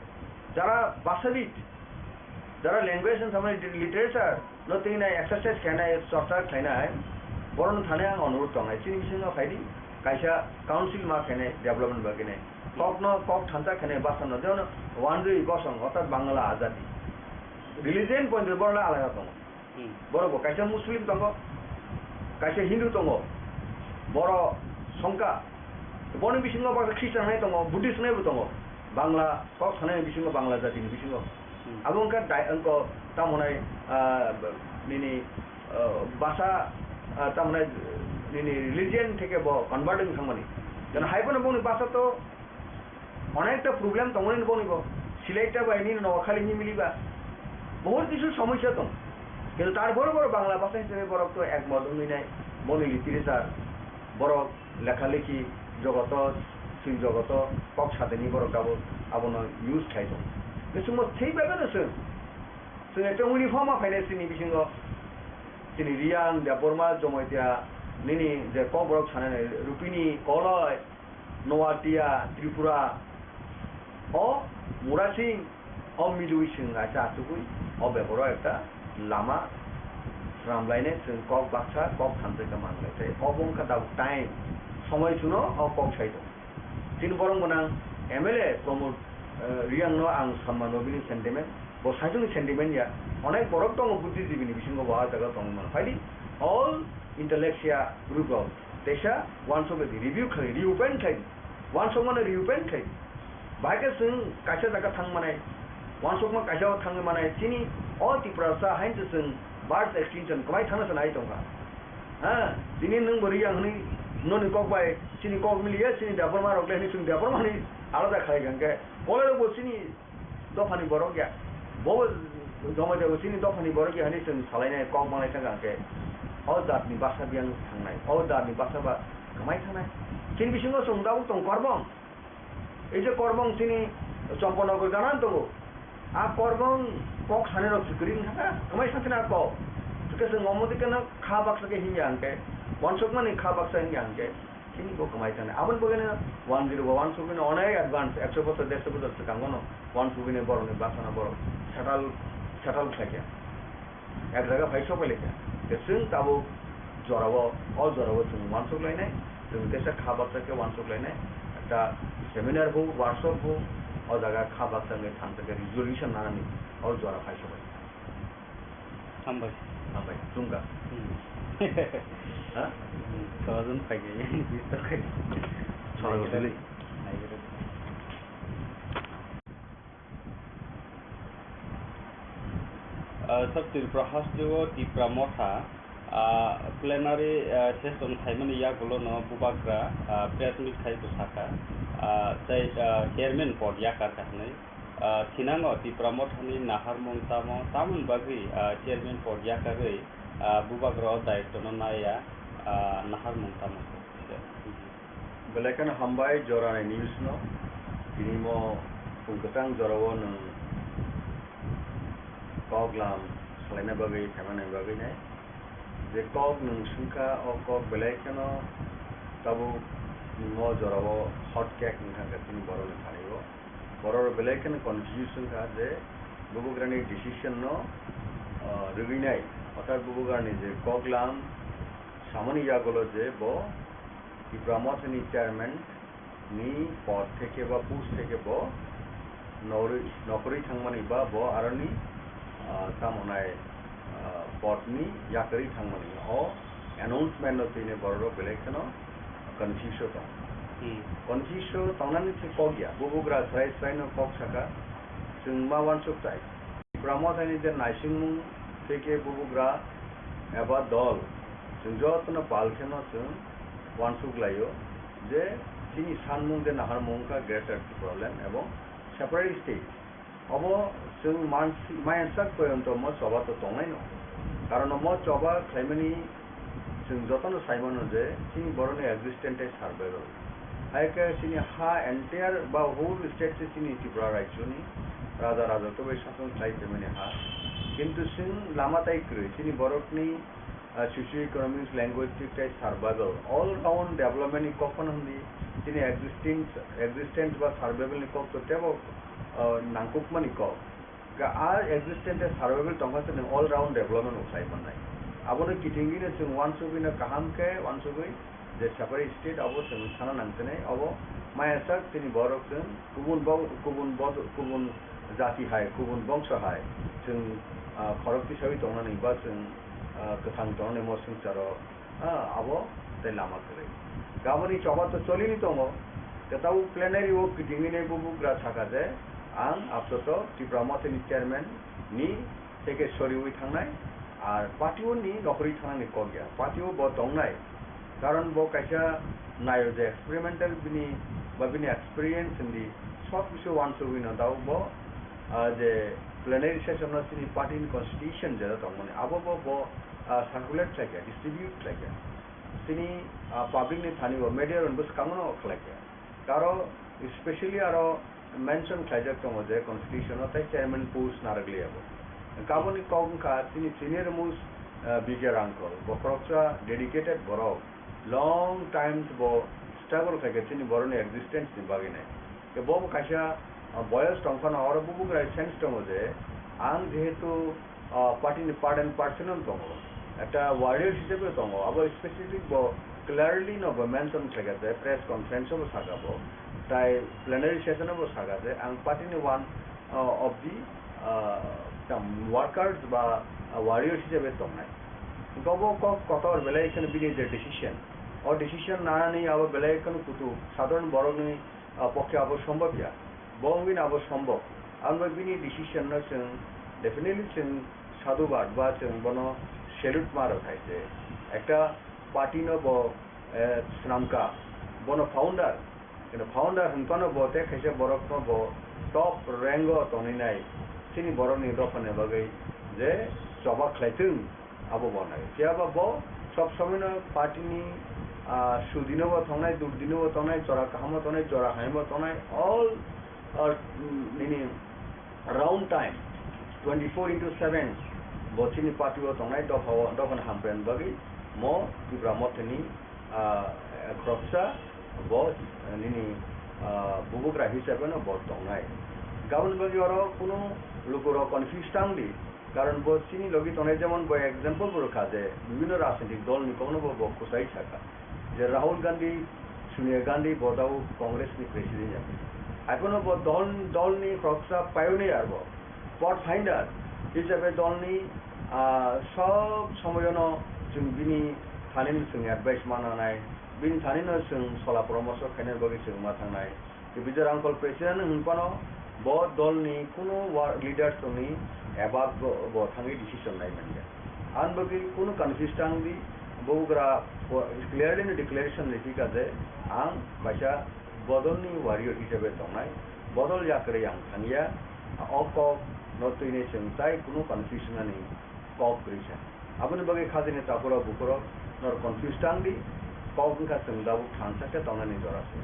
Jara bhashabid, jara language no thamani literature no twi nai exercise khainai, chorcha khlainai, borok no thani ang onurudh tongnai. Chini bisingo phaidi, kaisa council ma khainai development bagwi nai. Kok no, kok thansa khainai basa no, jemon Wanjwi Bosong, orthat Bangla Azadi. Religion point borok alada tongo. Hmm. Borok bo kaisa Muslim tongo, kaisa Hindu tongo, borok songkha. Boni bisingo bo Christian hai tongo, Buddhist hai bo tongo. Bangla kok sanai bisingo, Bangla jatini bisingo. Hmm. Abo wngkha dai-, wngkha tamo hwnai, ah, nini, ah, basa, ah, tamo hwnai nini religion theke bo convert wng thangmani. Jeno hai phano boni basa to Onekta problem tongmani boni bo. Silaita bai nini Noakhali ni miliba. Bahut kisu somosya tong. Kintu tarpore borok Bangla bhasha hisabe borok to ekmot wngwi nai. Boni literature, borok lekha lekhi jogoto, sil jogoto, kok sateni borok abo, abono use khai tong. Bisingbo thik bai no chwng. Chwng ekta uniform ma phainai chini bisingo. Chini Riyang, Debbarma, Jomoitia, nini je kok borok sanai nai, Rupini, Koloi, Noatia, Tripura, o Murasing, o Midui chwng kaisa achugwi, o bebaro ekta lama swnamlainai chwng kok baksa, kok thansa khe manlai. Tei obo wngkha tabuk time, somoi suno o kok sai tong. Chini borom gwnang M L A Pramod, eh, Riyang no ang samma no bini sentiment, bo saichung ni sentiment ya, onek borok tongo buddhijibi ni bisingo bo ah jaga tongwi mano. Phaidi, all intellectual group rok teisa wansuk di review khlai, reopen khlai, wansuk mano reopen khlai. Bahai khe chwng kaisa jaga thang manai, wansukma kaisa o thangwi manai, chini o Tiprasa hain se chwng birth extinction kwmai thangna se nai tongkha. Ha, tini nwng bo Riyang hwnwi noni kok bai chini kok miliya, chini Debbarma rok le hwnwi chwng Debbarma hwnwi alada khlai kha hwnkhe, Kolai rok bo chini dophani borok ya. Bo Jomoitia bo chini dophani borok ya hwnwi chwng salainai kok manglai thangkha hwnkhe, o jatni basa biyang thangnai, o jatni basa ba kwmai thangnai. Chini bisingo chwng tabuk tong Korbong. Ei je Korbong chini Champanagar gana tongo. A Korbong kok sanai rok se kwrwi wngkha, kwmai sakhe na kok. Hwnkhe chwng omo dikhe no kha baksa khe hinya hwnkhe, wansukmani kha baksa hinya hwnkhe, chini bo kwmai thani. Aboni bagwi no one zero bo wansukmani onek advance, ekso bochor, derso bochor swkango no wansukmani borokni basa no borok settle, settle khlaikha. Ek jaga phai sok bai laikha. Tei chwng tabuk jorao, o jorao chwng uansuk lainai, chwng teisa kha baksa khe uansuk lainai, ekta seminar bo, workshop bo, o jaga kha baksa wngwi thang khe resolution nanani o jora phai sok bai. Hambai. Hambai, chwngkha. Hmm. Ha? Hmm, kojon phai khe, bis ta khai. Chwla gotini. Naigira. Ah, South Tripura hasteo Tipra Motha, ah, plenary, ah, session khaimani yagulono Bubagra, ah, press meet khai bwsakha, ah, tei, ah, chairman pod yakar kha hwnwi. Ah, thinango Tipra Mothani naharmung tamo, tamoni bagwi, ah, chairman pod yakarwi, ah, Bubagra o daitwno naiya, ah, naharmung tamo. Belai kheno hambai jorani news no. Tini mo phung kwchang jorao nwng kok lam salaina bagwi, khaimani bagwi nai. Je kok nwng swngkha, o kok belai kheno tabuk Mo jorao hot cake wngkha khe chini borokni thani-o. Borok belai kheno confuse wngkha je bubagrani decision no, ah, rwgwinai, orthat bubagrani je koklam samani yagulo je bo Tipra Mothani chairman ni pod theke ba post theke bo nori-, nokorwi thangmani ba bo aroni, ah, tamo nai, ah, pod ni yakarwi thangmani. O announcement no tini borok rok belai kheno confuse o tong. Hmm. Confuse o tongnani se kok ya. Bubagra srai srai no kok saka. Chwng ma uansuk tai. Tipra Mothani je naisingmung theke bubagra eba dol, chwng jotono pal kheno chwng uansuk laio je chini sanmung je naharmung wngkha Greater Tipraland ebong separate state. Obo chwng mansi-, maya sak poyonto mo choba to tongnaino. Karon mo choba khlaimani chwng jotono saimano je chini borokni existence tei survival. Hai khe chini ha entire ba whole state se chini Tripura rajyoni raja raja to bai sason khlai phaimani ha. Kintu chwng lama tai kwrwi chini borokni, ah, socio-economics, linguistic tei survival, all round development ni kok phano hwnwi chini existence, existence ba survival ni kok to tebo, ah, nangkukmani kok. Ga a existence tei survival tongkha se nwng all round development bo khlai mannai. Abono kitingwino chwng uansugwino kaham khe uansugwi je separate state abo chwng sana nangkhe nai, abo maya sak chini borok chwng kubun bo-, kubun bod-, kubun jati hai, kubun bongso hai chwng, ah, khorok tisawi tongnani ba chwng, ah, kwthang tongnani mo swngcharo, ah, abo tei lama kwrwi. Gaboni choba to cholini tongo, tei tabuk plenary o kitingwini bubagra saka je, ang apsoto Tipra Mothani chairman ni teke soriwi thangnai, ar party o ni nokhorwi thangnani kok ya, party o bo tongnai, karon bo kaisa nayo je experimental bini ba bini experience hindi sob kisu uansugwi no dao bo, ah, je plenary session no chini party ni constitution jera tongmani abo bo, bo, ah, circulate khlaikha, distribute khlaikha, chini, ah, public ni thani bo media rok bo swkango no khlaikha. Aro specially aro mention khlaijak tongo je constitution o tei chairman post narwk liya bo. Kaboni kok wngkha chini senior most, ah, B J Rangkhol, bo khoroksa dedicated borok, long time bo struggle khaikha chini borokni existence ni bagwi nai. Khe bo bo kaisa, ah, boyos tongphano oro bubagra sense tongo je ang jehetu ah, party ni part and parcel no tongo, ekta warrior hisabe tongo, abo specific bo clearly no bo mention khlaikha je press conference o bo saka bo, tai plenary session o bo saka je ang party ni one, ah, of the, ah, tam workers ba, ah, warriors hisabe tongnai. Gobo kok kotor belai kheno bini je decision, o decision nanani abo belai kheno kutu sadharon borokni ah, pokhe abo sombhob ya. Bo wngwi no abo sombhob. Ang bai bini decision no chwng definitely chwng sadhubad ba chwng bono salute ma rw khai se. Ekta party no bo, eh, swnamkha. Bono founder. Kino founder hwnphano bo tei khaisa borok no bo top rank o tonwi nai. Chini borok ni dopha ni bagwi je choba khlai thung. Abo bo nai. Phiya ba bo sob somoi no party ni, ah, sudi no bo tongnai, durdi no bo tongnai, jora kaham o tongnai, jora hamya bo tongnai, all, ah, nini round time, twenty four into seven bo chini party o tongnai, dopha o, dopha ni hamkrai ni bagwi mo Tipra Motha ni, ah, khoroksa bo, ah, nini, ah, bubagra hisabe no bo tongnai. Gaboni bagwi oro kunu lukurok confuse tang di. Karon bo chini logi tongnai, jemon bo example bo rwkha je bibhinno rajnitik dol ni kokno bo, bo kwchai sakha je Rahul Gandhi, Sonia Gandhi bo tabuk Congress ni president ya. Haiphano bo dol, dol ni khoroksa pioneer bo, pathfinder hisabe dol ni, ah, sob somoyono chwng bini thani no chwng advice ma nanai, bini thani no chwng sola poramorsho khainani bagwi chwng ma thangnai. Bijay Rangkhol president hwnphano bo dolni kunu wa-, leaders tongni above bo, bo thangwi decision nai manya. Ang bagwi kunu confuse tang di, bubagra clearly no declaration rikha je ang kaisa bodolni warrior hisabe tongnai, bodol yakarwi ang thangya, o kok no twini chwng tai kunu confusion ani kok kwrwi sa. Aboni bagwi khajani takhurok bukhurok norok confuse tang di, kok wngkha chwng tabuk thansa khe tongnani jora se.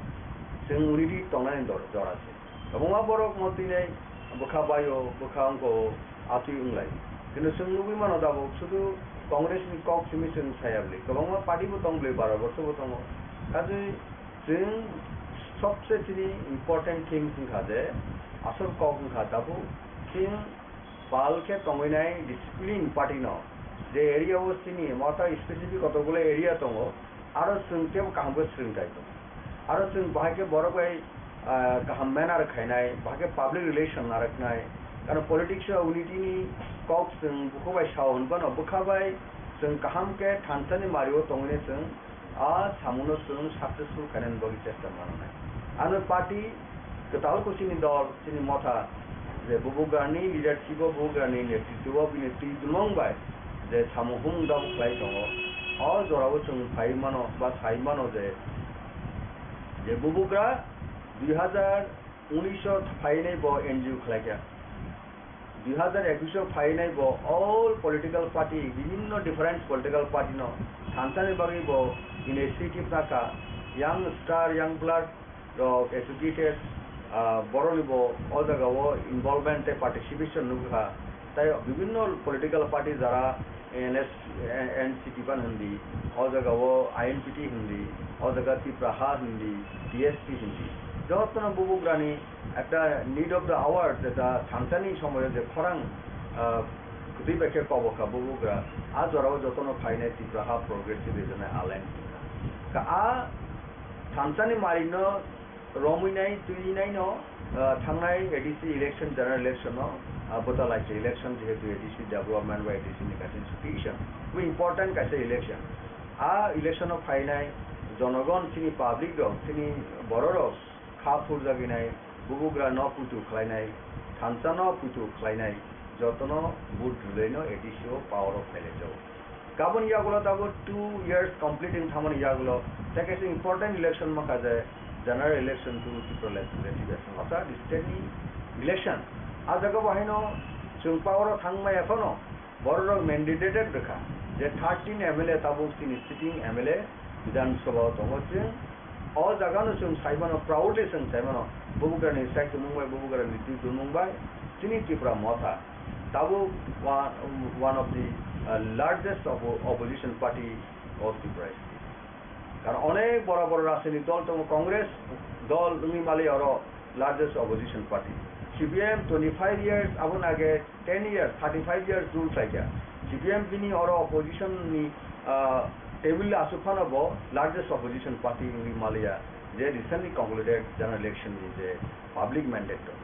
Chwng unity tongnani dor-, jora se. Kwbangma borok mo tini bwkha baio, bwkha wngko, atwi wnglai. Kintu chwng nugwi mano tabuk sudu Congress ni kok simi chwng saya bwlwi. Kwbangma party bo tong bwlwi, baro borso bo tongo. Kaje Chwng sobse chini important things wngkha je, asol kok wngkha tabuk chwng pal khe tongwi nai discipline party no, je area o chini motha specific kotokgulo area tongo, aro chwng teibo kaham khe swrwng tai tongo. Aro chwng bahai khe borok bai, ah, kaham manner khainai, bahai khe public relation narwknai. Karon politics o unity ni kok chwng bukhubai sao hwnbano bwkha bai chwng kaham khe thansa ni mari o tongwi nai chwng a samungno chwng successful khainani bagwi chesta mananai. Ano party kwtal khe chini dol, chini motha, je bubugrani leadership o, bubugrani netritwo o bini twi dulmung bai je samung humung dabo khlai tongo, o jorao chwng phai mano ba sai mano je, je bubugra dui hazar unis o phainai bo N G O khlaikha. Dui hazar ekwis o phainai bo all political party, bibhinno different political party no thansani bagwi bo initiative nakha, young star, young blood rok educated, ah, borokni bo o jaga o involvement tei participation nukha. Tai bibhinno political party jara N S, N C P ban hindi, o jaga o I N P T hindi, o jaga Tipra Ha hindi, T S P hindi. Jotono bubugrani ekta need of the hour, jeta thansani somoyo je khorang, ah, kwtwi bai khe kobo kha bubugra, a jorao jotono phainai Tipra Ha Progressive Regional Alliance wngkha. Ka a thansani marino romwi nai, twi nai no, ah, thangnai A D C election, general election no, ah, bwta lai se election, jehetu A D C development ba A D C ni kaisa institution, bo important kaisa election. A election o phainai jonogon, chini public rok, chini borok rok kha phurjagwi nai, bubugra no puitu khlainai, thansa no puitu khlainai, jotono vote rwlai no A D C o power o phailai jago. Kabun yagulo tabuk two years complete wng thangmani yagulo, tei kaisa important election mankha je general election to Tripura Legislative Assembly, orthat state ni election. A jaga bo haino chwng power o thangmaya phano borok rok mandated rwkha je thirteen M L A tabuk chini sitting M L A Bidhan Sabha o tongo chwng. O jaga no chwng sai mano, proudly chwng sai mano, bubugra ni sai tongmung bai, bubugra ni twi tongmung bai chini Tripura motha tabuk wa-, one of the, uh, largest oppo-, opposition party of Tripura state. Karon onek bora bora rajnitik dol tongo, Congress dol wngwi mali oro largest opposition party. C P M twenty five years, aboni age ten years, thirty five years rule khlaikha. C P M bini oro opposition ni, ah, table aswk phano bo largest opposition party wngwi maliya, je recently concluded general election ni je public mandate rok.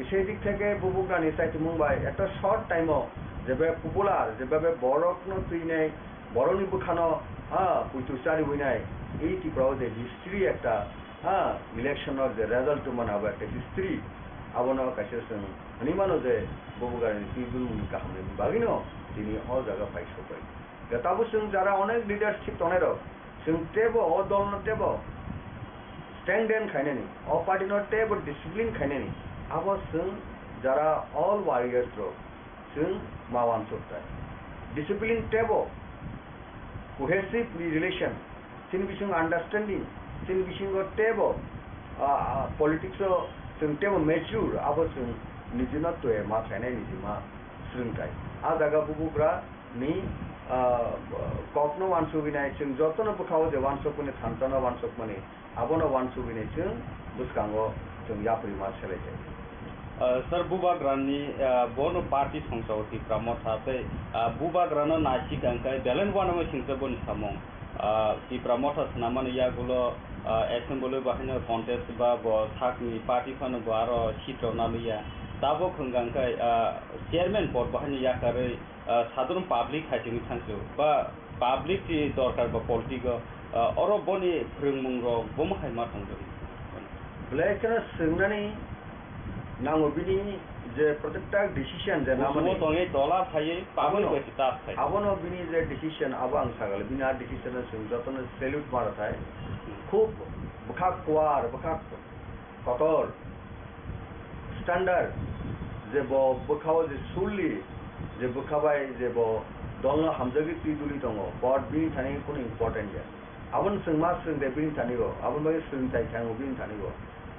Sei dik theke bubugrani chaitimung bai ekta short time o jebe popular, jebe borokno twinai, borokni bwkhano, ha, puitu chariwinai, ei Tripura o je history ekta, ha, election o je result tongmani abo ekta history, abono kaisa chwng hwnwi mano je bubugrani twi bumungni kahamni bagwino tini o jaga phai sokbai. Tabuk chwng jara onek leadership tongnai rok, chwng teibo o dol no teibo strengthen khainani, o party no teibo discipline khainani, abo chwng jara all warriors rok chwng ma wansuk tai. Discipline teibo cohesive relation, chini bising understanding, chini bisingo teibo, ah, ah, politics o chwng teibo mature, abo chwng nijino twi ma khainai, niji ma swrwng tai. A jaga bubugra ni, ah, kokno wansugwi nai, chwng jotono bwkhao je wansukmani, thansa no wansukmani, abono wansugwi nai chwng bwskango chwng yapri ma selai jai. Ah, sir, bubagrani, ah, bono party songchao Tipra Motha tei, ah, bubagrano naisik ang khe belai uanama singsa boni samung. Ah, Tipra Motha swnamani yagulo, ah, assembly bahaino contest ba bo sakni party phano bo aro seat rok naliya. Tabuk hwnkha khe, ah, chairman pod bahaino yakarwi, ah, sadharon public hai simi thangsu ba public ni dorkar ba politics o, ah, oro boni phwrwngmung rok bomo hai ma tongjago. Belai kheno swngnani nango bini je protekta decision je namani. Kusumo tongwi tola phaiwi public abono, bai se tas khai. Abono bini je decision abo ang sagale, bini a decision no chwng jotono salute ma rwthai. Hmm. Khub bwkha kuar, bwkha kotor, standard, je bo bwkhao je surli, je bwkha bai je bo dolno hamjagwi twi duli tongo, but bini thani kunu important ya. Aboni chwng ma swrwng de bini thani bo, aboni bagwi swrwng chai thango bini thani bo.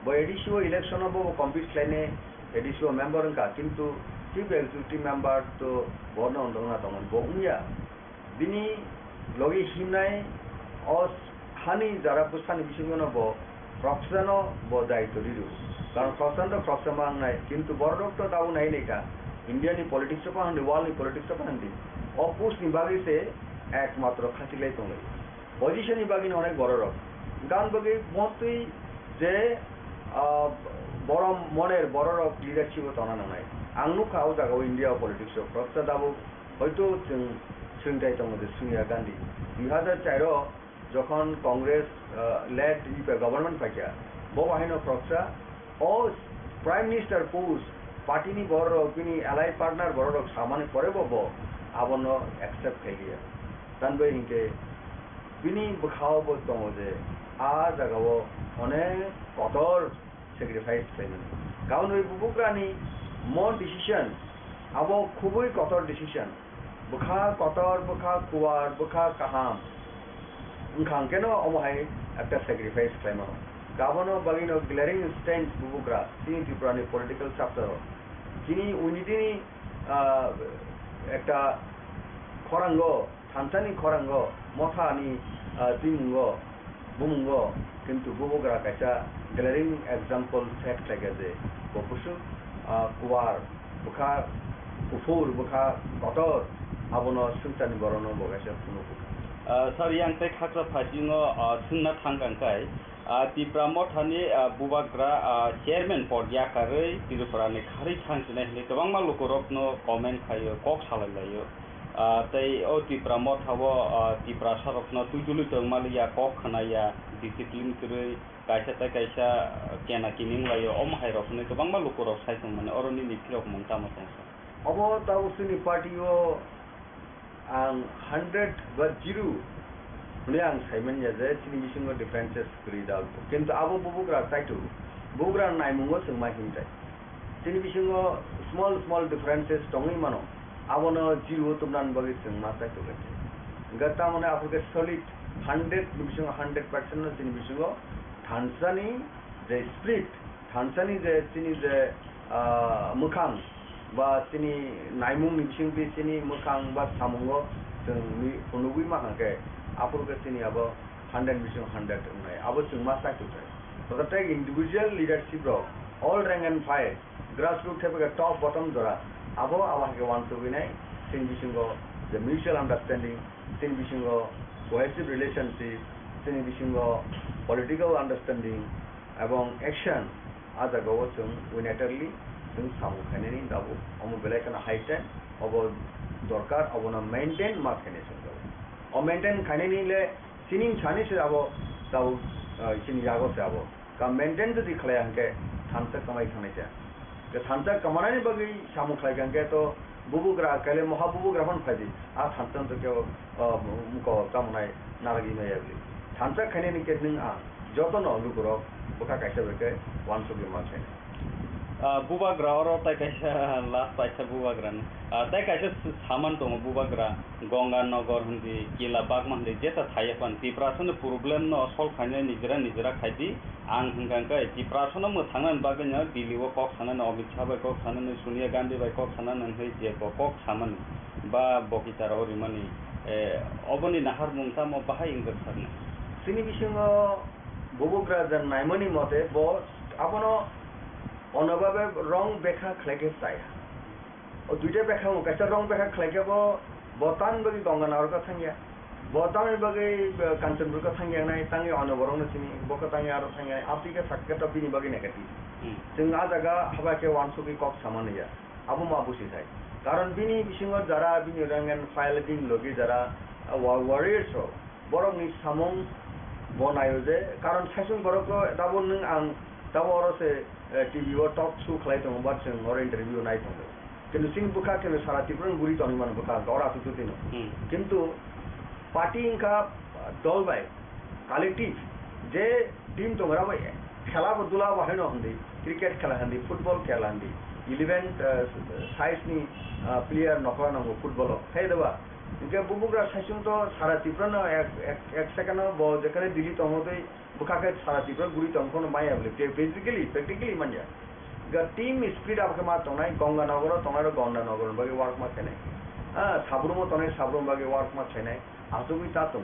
Bo A D C o election o bo, bo compete khlainai, A D C o member wngkha, kintu chief executive member to bono wng tongna tongo, bo wngya. Bini logi himnai o hani jara bwsani bisingo no bo Khoroksano bo daitw rw. Karon khoroksano to khoroksa ma wngnai, kintu bororok to tabuk nai nai kha. India ni politics o phan di, world ni politics o phan di. O post ni bagwi se ekmatro khachilai tonglai. Position ni bagwi no onek bororok. Gan bagwi mostly je, ah, borom moner bororok leadership o tongna nangnai. Ang nukha o jaga o India o politics o khoroksa tabuk hoito chwng swngchai tongo je Sonia Gandhi. Dui hazar char o jokhon Congress, ah, led government phaikha, bo bahaino khoroksa o Prime Minister post party ni bororok, bini allied partner bororok samani pore bo, bo abono accept khailiya. Tanbai hinkhe bini bwkhao bo tongo je a jagao onek kotor sacrifice khlaimani. Kaunwi bubugrani mo decision abo khubui kotor decision. Bwkha kotor, bwkha kuwar, bwkha kaham. Wngkha hwnkhe no omo hai ekta sacrifice khlai mano. Abono bagwi no glaring instance bubugra chini Tripura ni political chapter o. Chini unity ni, ah, ekta khorango, thansa ni khorango, motha ni, ah, twimungo, bumungo, kintu bubugra kaisa glaring example set khlaikha je bo bwswk, ah, kuwar, bwkha kuphur, bwkha kotor, abono swngcharni borokno bo kaisa phunukgo. Ah, sir, yang tei khakra phasingo, ah, swngna thang kang kai, ah, Tipra Mothani, ah, bubagra, ah, chairman pod yakarwi Tripura ni kharwi thangsinai hinwi kwbangma lukurokno comment khaio, kok salai laio. Ah, tei o Tipra Motha o, ah, Tiprasa rokno twi tuli tongmaliya, kok khwnaya, discipline kwrwi, kaisa tei kaisa, ah, kena kining laio, omo hai rok hinwi kwbangma lukurok sai tongmani, oro nini phirok mung tamo tong sa? Obo tabuk chini party o ang hundred ba zero hwnwi ang saimanya je chini bisingo differences kwrwi da, kintu abo bubugra kaitu, bubugra naimungo chwng ma himtai. Chini bisingo small small differences tongwi mano, abono zero o tubnani bagwi chwng ma chai tubui. Hwnkhe tamoni aphuru khe solid hundred ni bisingo hundred percent no chini bisingo thansani je spirit, thansani je chini je, ah, mwkhang ba chini naimung ni bisingtwi chini mwkhang ba samungo chwng mi-, phunugwi ma hwnkhe aphuru khe chini abo hundred bisingo hundred wngnai, abo chwng ma chai tubui. Tei individual leadership rok all rank and file, grassroots khe bai khe top bottom jora, abo abo hai khe uansugwi nai, chini bisingo je mutual understanding, chini bisingo cohesive relationship, chini bisingo political understanding ebong action, a jagao chwng unitarily chwng samung khainani tabuk omo belai kheno high time, obo dorkar, obono maintain ma khainai chwng tabuk. O maintain khainani le chini sani se abo tabuk, ah, chini yago se abo. Ka maintain jodi khlaiya hwnkhe thansa kwmai thangnai se. Khe thansa kwmanani bagwi samung khlai kha hwnkhe to bubugra, kaile moha bubugra phano phai di. A thansa to kebo, ah, muko tamo nai narwgwi maya bwlwi. Thansa khainani khe nwng ang jotono lukurok bwkha kaisa bai khe uansugwi ma khainai. Ah, bubagra oro tai kaisa last paisa bubagra ni. Ah, tai kaisa s-, saman tongo bubagra. Gonganagar hindi, Kila Bagma hindi, jeta thaiya phan Tiprasa ni problem no solve khainai nijera nijera khaidi. Ang hwnkha khe Tiprasa no mwthangnani bagwi no Delhi o kok sanani, Amit Shah bai kok sanani, Sonia Gandhi bai kok sanani hwnwi je bo kok samani ba bokitara o rimani, eh, oboni naharmung tamo bahai wngkha sakno? Chini bisingo bubugra je naimani mote bo abono onobabe wrong bekha khlai khe chaya. O duita bekha wng, kaisa wrong bekha khlai khe bo, bo tamni bagwi Gonganagar khe thangya, bo tamni bagwi, eh, Kanchanpur khe thangya nai, tangwi ono borokno sini, bo khe tangwi aro thangya nai, aphi khe sak khe to bini bagwi negative. Hmm. Chwng a jaga haba khe uansugwi kok sama naiya, abo ma busi thai. Karon bini bisingo jara bini rank and file bini logi jara, ah, wa-, warriors rok, borokni samung bo naio je, karon saichung borokno tabuk nwng ang tabuk oro se, eh, T V o talk show khlai tongo, ba chwng oro interview nai tongo. Kintu chini bwkha khe sara Tripura ni guri tongwi mano bwkha, oro aswk twi no. Hmm. Kintu party wngkha, ah, dol bai, collective, je team tongo, abo khela bo dula bo haino hindi, cricket khela hindi, football khela hindi, eleven, ah, size ni, ah, player nokla nango football o, khe deba. Hingke bubugra saichung to sara Tripura no ek, ek, ek second o bo jekhane Delhi tongo tei bwkha khe sara Tripura guri tong phano maya bole, physically, practically manya. Ga team spirit abo khe ma tongnai, Gonganagar o tongnai rok Gonganagar bagwi work ma khainai. Ah, Sabrum o tongnai Sabrum bagwi work ma khainai. Asugwi ta tong.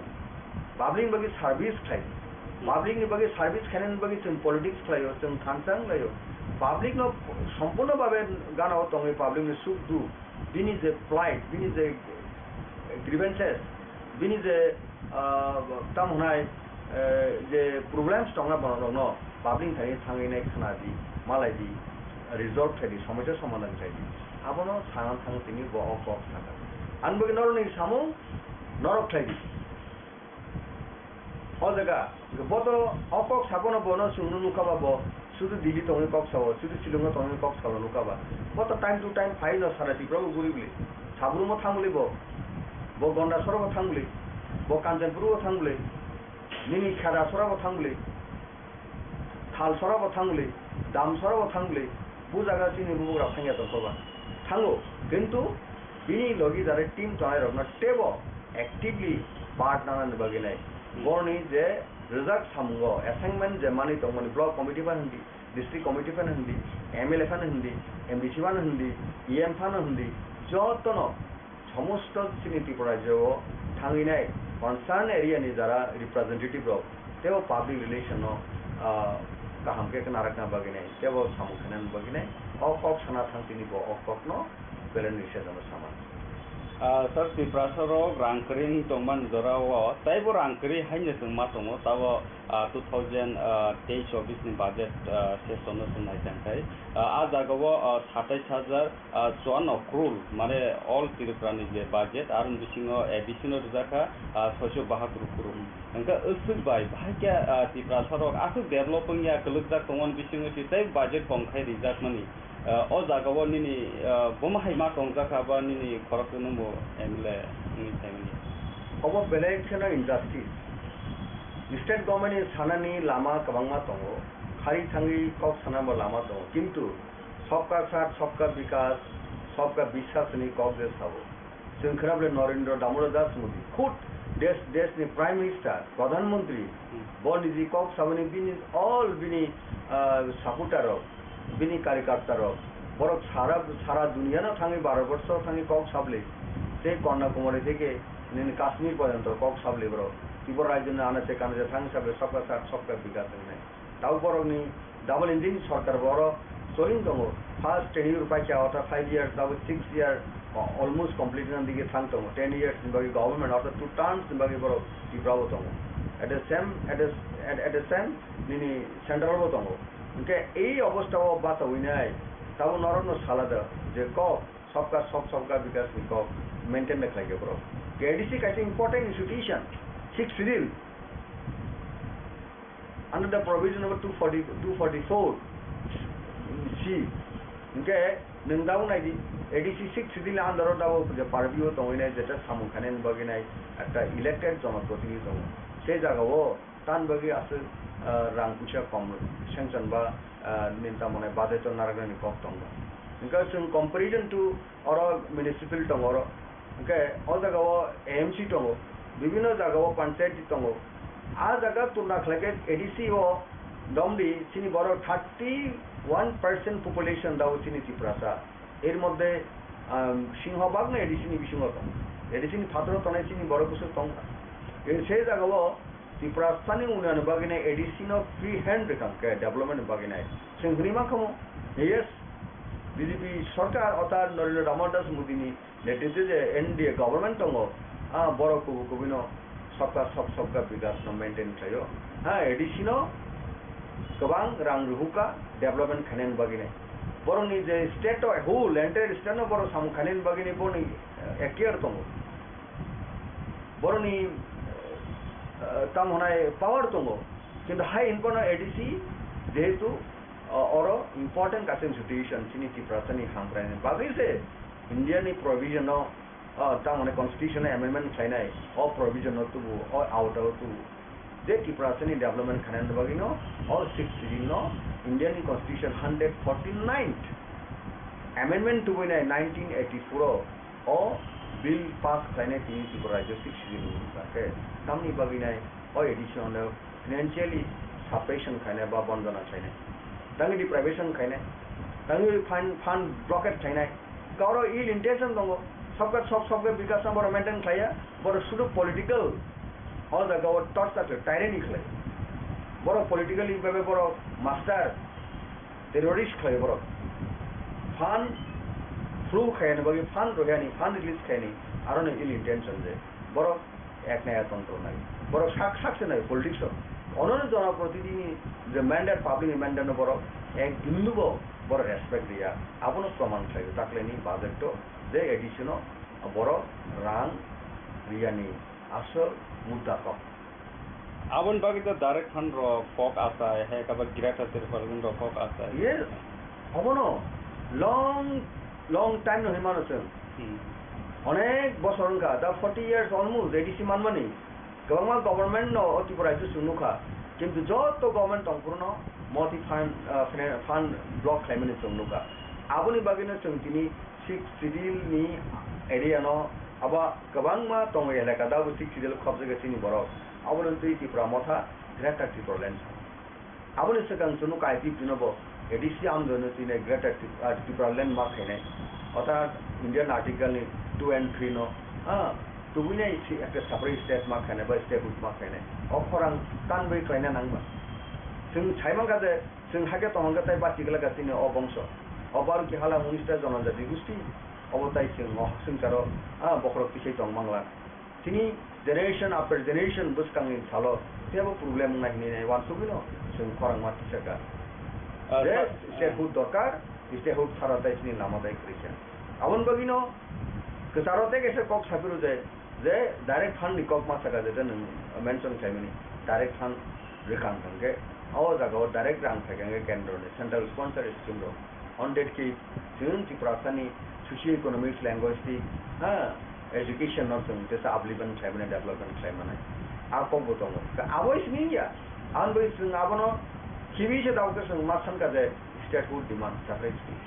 Public bagwi service khlai. Public ni bagwi service khainani bagwi chwng politics khlaio, chwng thansa wnglaio. Public no sompurno babe gana o tongwi public ni suk duk, bini je plight, bini je grievances, bini je, ah, tamo hwnai, eh, je problems tongna borok rokno public thani thangwi nai khna di, malai di, resolve khlai di, somosya somadhan khlai di. Abono sana thang tini bo o kok sakha. Ani bagwi norok ni samung norok khlai di. O jaga, bo to o kok sabono bono chwngno nukha ba bo, sudu Delhi tongwi kok sao, sudu Shillong tongwi kok sao nukha ba. Bo to time to time phai no sara Tripura bo guri bwle. Sabrum o thang bwle bo, bo Gondasora bo thang bwle, bo Kanchanpur bo thang bwle, nini Khedasora bo thang bwle. Thalsora bo thang bwle, Damsora bo thang bwle, bo jaga chini bubagra phangya tongkha ba. Thango, kintu bini logi jare team tongnai rokno teibo actively part nanani bagwi nai. Hmm. Borni je rijak samungo assignment je manwi tongmani block committee phano hindi, district committee phano hindi, M L A phano hindi, M D C phano hindi, E M phano hindi, jotono somosto chini Tripura rajyo o thangwi nai concern area ni jara representative rok teibo public relation no, ah, kaham khe khna rakna bagwi nai teibo samung khainani bagwi nai o kok sana thang tini bo o kok no belai ni sejano sama. Ah, sir, Tiprasa rok rang kwrwi wng tongmani jora o teibo rang kwrwi haino chwng ma tongo, tabo, ah, two thousand, ah, teish chobbish ni budget, ah, session no chwng nai tang khai. Ah, ah jaga o, ah, satais hajar ah, chuanno crore, mane all Tripura ni je budget, aroni bisingo A D C no rijak kha, ah, soiso bahatur crore. Hwnkhe aswk bai, bahai khe, ah, Tiprasa rok aswk develop wngya, kwlwkjak tongmani bisingo se tei budget kom khai rijak mani. Ah, o jaga o nini, ah, bomo hai ma tongjak kha ba nini khorok nungbo M L A wngwi phaimani? Obo belai kheno injustice. State government ni sanani lama kwbangma tongo, khari thangwi kok sanabo lama tongo, kintu Sabka Saath, Sabka Vikas, Sabka Vishwas hwnwi kok je sao. Chwng khna bwle Narendra Damodar Das Modi, khud desh, desh ni Prime Minister, Pradhan Mantri, Hmm. bo niji kok saboni bini all bini, ah, supporter rok, bini karyakarta rok, borok sara, sara duniya no thangwi Bharat borsho thangwi kok sable. Tei Kanyakumari theke nini Kashmir porjonto kok sable borok. Tripura rajyo ni anache kanache thangwi sable Sabka Saath, Sabka Vikas hwnwi. Tabuk borokni double engine sorkar bo oro soling tongo. First tenure paikha, ortha five years, tabuk six year, o-, almost complete wngna dige thang tongo. Ten years ni bagwi government, ortha two terms ni bagwi borok Tripura o tongo. At the same, at the, at, at the same, nini central bo tongo. Hwnkhe ei obostha o bachawi nai, tabuk norokno sala da je kok, Sabka Saath, Sabka Vikas ni kok maintain da khlai khe borok. K D C kaisa important institution, sixth schedule. Under the provision number two forty, two forty-four C, hwnkhe nwng tabuk nai di, A D C sixth schedule ni under o tabuk je purview o tongwi nai, jeta samung khainani bagwi nai ekta elected jonoprotinidhi tongo. Se jaga o tan bagwi aswk, ah, rang puisa kom sanction ba, ah, nini tamo nai budget o narwknani kok tongo. Hwnkhe chwng comparison to oro municipal tongo oro. Hwnkhe o jaga o A M C tongo, bibhinno jaga o panchayati tongo. A jaga tulna khlai khe A D C o domdi chini borok thirty one percent population dao chini Tiprasa. Er moddhe, um, singhobagno A D C ni bisingo tongo. A D C ni phataro tongnai chini borok bwswk tongkha. E se jaga o Tiprasani unnayon bagwi nai A D C no free hand rwkha hwnkhe development ni bagwi nai. Chwng hwnwi mankha mo, yes, B J P sorkar ota Narendra Damodar Das Modi ni netritwe je N D A government tongo, ah, borok kubui kubui no sabka sab, sabka vikas no maintain khlaio. Ha, A D C no kwbang rang rwhukha development khainani bagwi nai. Borokni je state o whole entire state no borok samung khainani bagwi nai borokni, eh, ekhtiar tongo. Borokni, eh, tamo hwnai power tongo, kintu hai hinphano A D C jehetu, eh, oro important kaisa institution chini Tiprasani hamkraini bagwi se India ni provision no, eh, tamo hwnai constitution no amendment khlainai, o provision no tubu, o awta o tubu. Je Tiprasani development khainani bagwi no, o sixth schedule no India ni constitution hundred forty-ninth amendment tubui nai nineteen eighty-four o, o bill pass khlainai tini Tripura rajyo sixth schedule ni wngkha khe, tamni bagwi nai o A D C no financially suppression khainai ba bondona khainai, tangwi deprivation khainai, tangwi fund, fund blockade khainai, kauro ill intention tongo, sabka sab, sabka vikas no borok maintain khlaiya, borok sudu political o jaga o torture khlai, tyranny khlai. Borok politically bebe borok master terrorist khlai borok. Fund flow khaiyani bagwi fund rohiyani, fund release khaiyani, aroni ill intention je. Borok ek naya tontro nai. Borok sak sak se nai politics o. Onono jona protinidhi ni je mandate, public ni mandate no borok ek bindu bo borok respect riya. Abono proman khlai o. Takleni budget to je A D C no borok rang riyani asol mudda kok. Aboni bagwi to direct fund rok kok asai, hai khe ba Greater Tipraland rok kok asai. Yes, obono long, long time no hinmano chwng. Hmm. Onek bosor wngkha, da forty years almost A D C manmani. Kwbangma government no o Tripura rajyo chwng nukha, kintu joto government tongphuru no moti fund, ah, fina-, fund block khlaimani chwng nukha. Aboni bagwi no chwng tini Sixth Schedule ni area no abo kwbangma tongo elaka, da bo Sixth Schedule khobjagwi chini borok. Abono twi Tipra Motha Greater Tipraland. Aboni swkang chwng nukha I P F T no bo A D C amdono tini Greater Tip-, ah, Tipraland ma khainai. Orthat Indian Article ni two and three no, ah, tubui nai si ekta separate state ma khainai ba statehood ma khainai. O khorang tanbai khlaina nangma. Chwng sai mankha je Chwng hakhe tongkha tei bachigwlakha chini o bongso. O Baruki hala unis ta jonojati gusti, obo tai chwng o swngcharo, ah, bokhorok tisai tong mangla. Chini generation after generation bwskangni salo teibo problem wngnai hinwi uansugwino chwng khorangma tisaka. Ah, Je sa-, statehood dorkar, statehood sara tai chini lama tai kwrwikha. Aboni bagwino kwcharo tei kaisa kok saphiro je, Je direct fund ni kok ma saka, je nwng mention khlaimani, direct fund rwkha hwnkhe o jaga o direct rang phaikha hwnkhe kendro ni central sponsor scheme rok hundred K chwng Tiprasa ni socio economic, linguistic, ha, education no chwng tesa upliftment khlaimani, development khlaimanai a kok bo tongo. Abo simi ya, ang bai chwng abono khibi se dao khe chwng ma sankha je statehood demand separate state.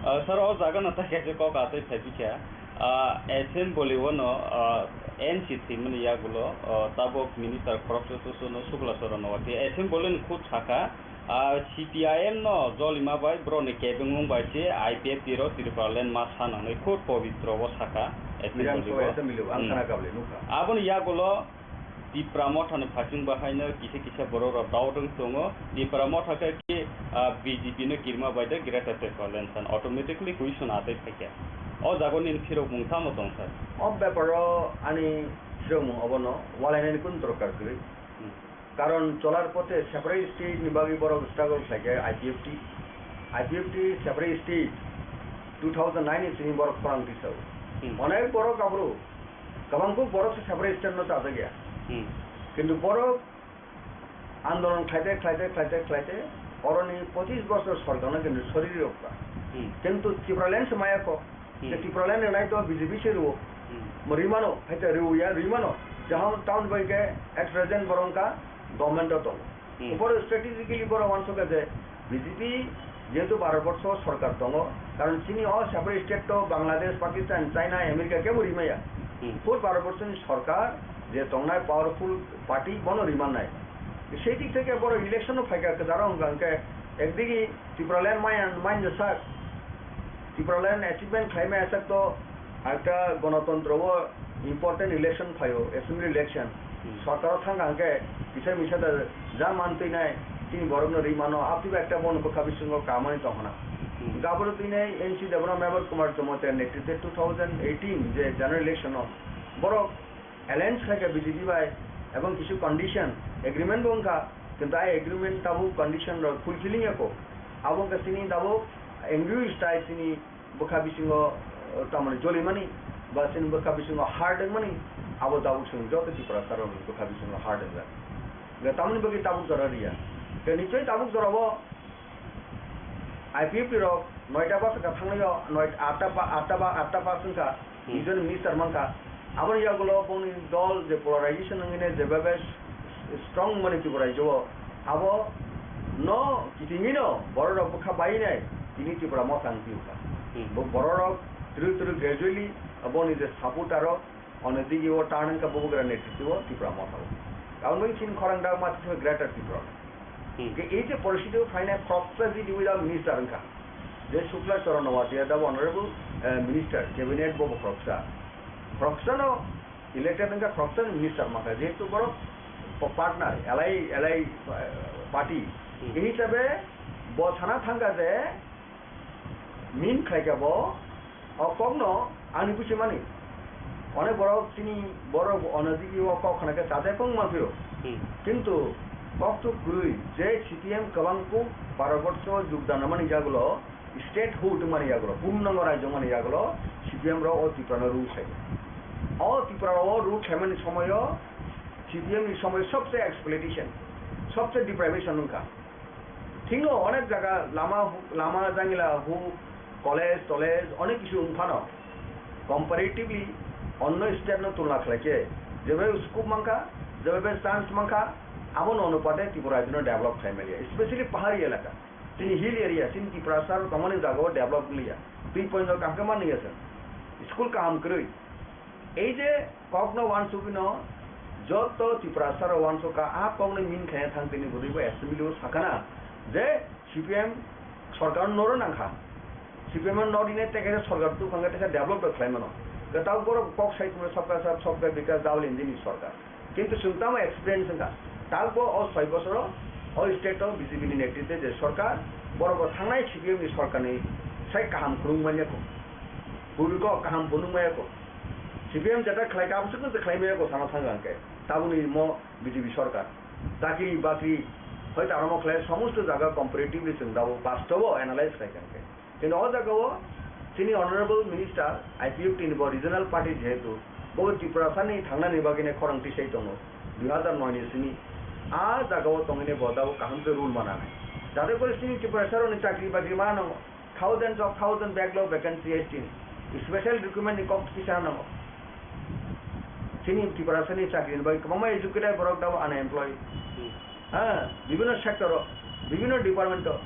Ah, sir, o jaga no tai kaisa kok atwi phai phikha. Ah, assembly o no, ah, N C thwimani yagulo, ah, tabuk minister khoroksa susu no Sukla Charan Noatia assembly ni khud sakha, ah, C P I M no jolima bai borok ni kebengmung bai se I P F T ro Tripura land ma sa nangnai khud pobitro o sakha assembly Miran o. Assembly o, ang Hmm. khana kable nukha. Aboni yagulo Tipra Motha ni phasing bahaino kisa kisa borok rok doubt wng tongo. Tipra Motha khe ki, ah, B J P no kirima bai de Greater Tipraland san automatically question atwi phaikha. O jaga nini phirok mung tamo tong sir? O bepar o ani phirok mung obono walainani kun dorkar kwrwi. Hmm. Karon cholar pothe separate state ni bagwi borok struggle khlaikha I P F T. I P F T separate state two thousand nine ni simi borok khorang tisao. Hmm. Onek borok aphuru Kwbangkuk borok se separate state no chajak ya. Hmm. Kintu borok andolon khlaite, khlaite, khlaite, khlaite, oroni pochis bosor sorkar no kintu sori rok ka. Hmm. Kintu Tipraland se maya kho. Hmm. Je Tipraland ni nai to B J P se rwo. Hmm. Mo rimano, hai te rwo ya, rimano. Jahon town bai ke at present borok ka government o tongo. Hmm. Boro strategically boro wansukha je B J P jehetu Bharat borsho sorkar tongo, karon chini o separate state to Bangladesh, Pakistan, China, America kebo rimaya. Hmm. Full Bharat borsho ni sorkar je tongnai powerful party bono rimannai. Sei dik theke boro election no phaikha kwcharo hwnkha hwnkhe ekdigi Tipraland maya, manya sak. Tipraland achievement khlaimaya sak to ekta gonotontro o important election phaio, assembly election. Hmm. Sorkar o thangkha hwnkhe kisa misa da ja mantwi nai chini borok no ri mano, apni ekta bono bwkha bisingo kamani tongkhna. Hmm. Gaboro twi nai N C Debra Mebar Kumar Jamatia netrite two thousand eighteen je general election o borok alliance khlaikha B J P bai, ebong kisu condition, agreement bo wngkha, kintu ai agreement tabuk condition rok fulfilling ya kho. Abo wngkha chini tabuk angry style chini bwkha bisingo, eh, tamoni jolimani, ba chini bwkha bisingo hard wngmani, abo tabuk chwng joto Tiprasa rokni bwkha bisingo hard wngjak. Hwnkhe tamoni bagwi tabuk jora riya. Hwnkhe nichoi tabuk jorao I P F T rok noita bus ka thangnaio, noita, atta ba, atta ba, atta bus wngkha, Hmm. Regional Minister mankha. Aboni yagulo boni dol je polarization wngwi ne jebabe s-, strong mani Tripura rajyo o, abo no kitingino borok rok bwkha bai nai tini Tripura motha wng phiyo kha. Hmm. Bo borok rok twrwk twrwk gradually boni je supporter rok, Ono digi o turn wngkha bubagra netriti o Tipra motha o. Aboni bagwi chini khorang dak ma thangkha Greater Tipra. Hmm. Ke ei je porishito phainai khoroksa G D without minister wngkha. Je Shukla Charan Noatia da honorable, eh, minister, cabinet bo bo khoroksa. Khoroksa no elected wngkha, khoroksa ni minister mankha. Jehetu borok partner, alai, alai, uh, party. Hmm. Hini hisabe bo sana thangkha je min khlaikha bo, o kokno ani buchimani. Onek borok chini borok onojigi o kok khna khe chate kong ma phiro. Hmm. Kintu kok tu kwrwi je C P M kwbang kuk Bharat borso jogdan mani jagulo, statehood mani yagulo, purnango rajyo mani yagulo, C P M rok o Tripura no rule khlai. O Tripura o rule khlaimani somoyo C P M ni somoy sobse exploitation, sobse deprivation wngkha. Thikno onek jaga lama, lama jangila hu, college, tolej, onek kisu wngphano comparatively onno state no tulna khlai khe, jebe scope mankha, jebe chance mankha, abono onupate Tripura rajyo no develop khlai manya, especially pahari elaka. Chini hill area, chini Tiprasa rok tongmani jaga o develop wngya. Twi point o kaham khe manliya chwng. School kaham kwrwi. Ei je kokno wansugwino joto Tiprasa rok wansukha, a kokno min khaina thang tini bwrwi bo assembly o sakana je C P M sorkar no noro nangkha. C P M no nori ne tei kaisa sorkar tu khangkhe tei develop rok khlai mano. Kwtal borok kok sai tongmani sabka sab, sabka bikas, Rahulo Gandhi ni sorkar. Kintu chwng tamo experience wngkha. Takbo o soi bosoro o state o B J P ni netritwe je sorkar, borok bo thangnai C P M ni sorkar ni sai kaham khulung manya kho. Bubiko kaham phunuk maya kho. C P M jeta khlai kha, aboswk no khlai maya kho sana thang hwnkhe. Tabukni mo B J P sorkar. Chakri bakri, hoito aro mo khlai, somosto jaga comparatively chwng dabo bastobo analyze khlai kha hwnkhe. Kintu o jaga o chini Honorable Minister I P F T ni bo regional party jehetu, bo Tiprasa ni thangnani bagwi nai khorang tisai tongo, dui hazar noi ni simi. A jaga o tongwi nai bo dabo kaham khe rule mana nai. Jate kore chini Tiprasa rok ni chakri bakri ma nango, thousands of thousand backlog vacancy S T ni, special recruitment ni kok kisa nango. Chini Tiprasa ni chakri ni bagwi kwbangma educated borok dabo unemployed. Hmm. Ha, bibhinno sector o, bibhinno department o.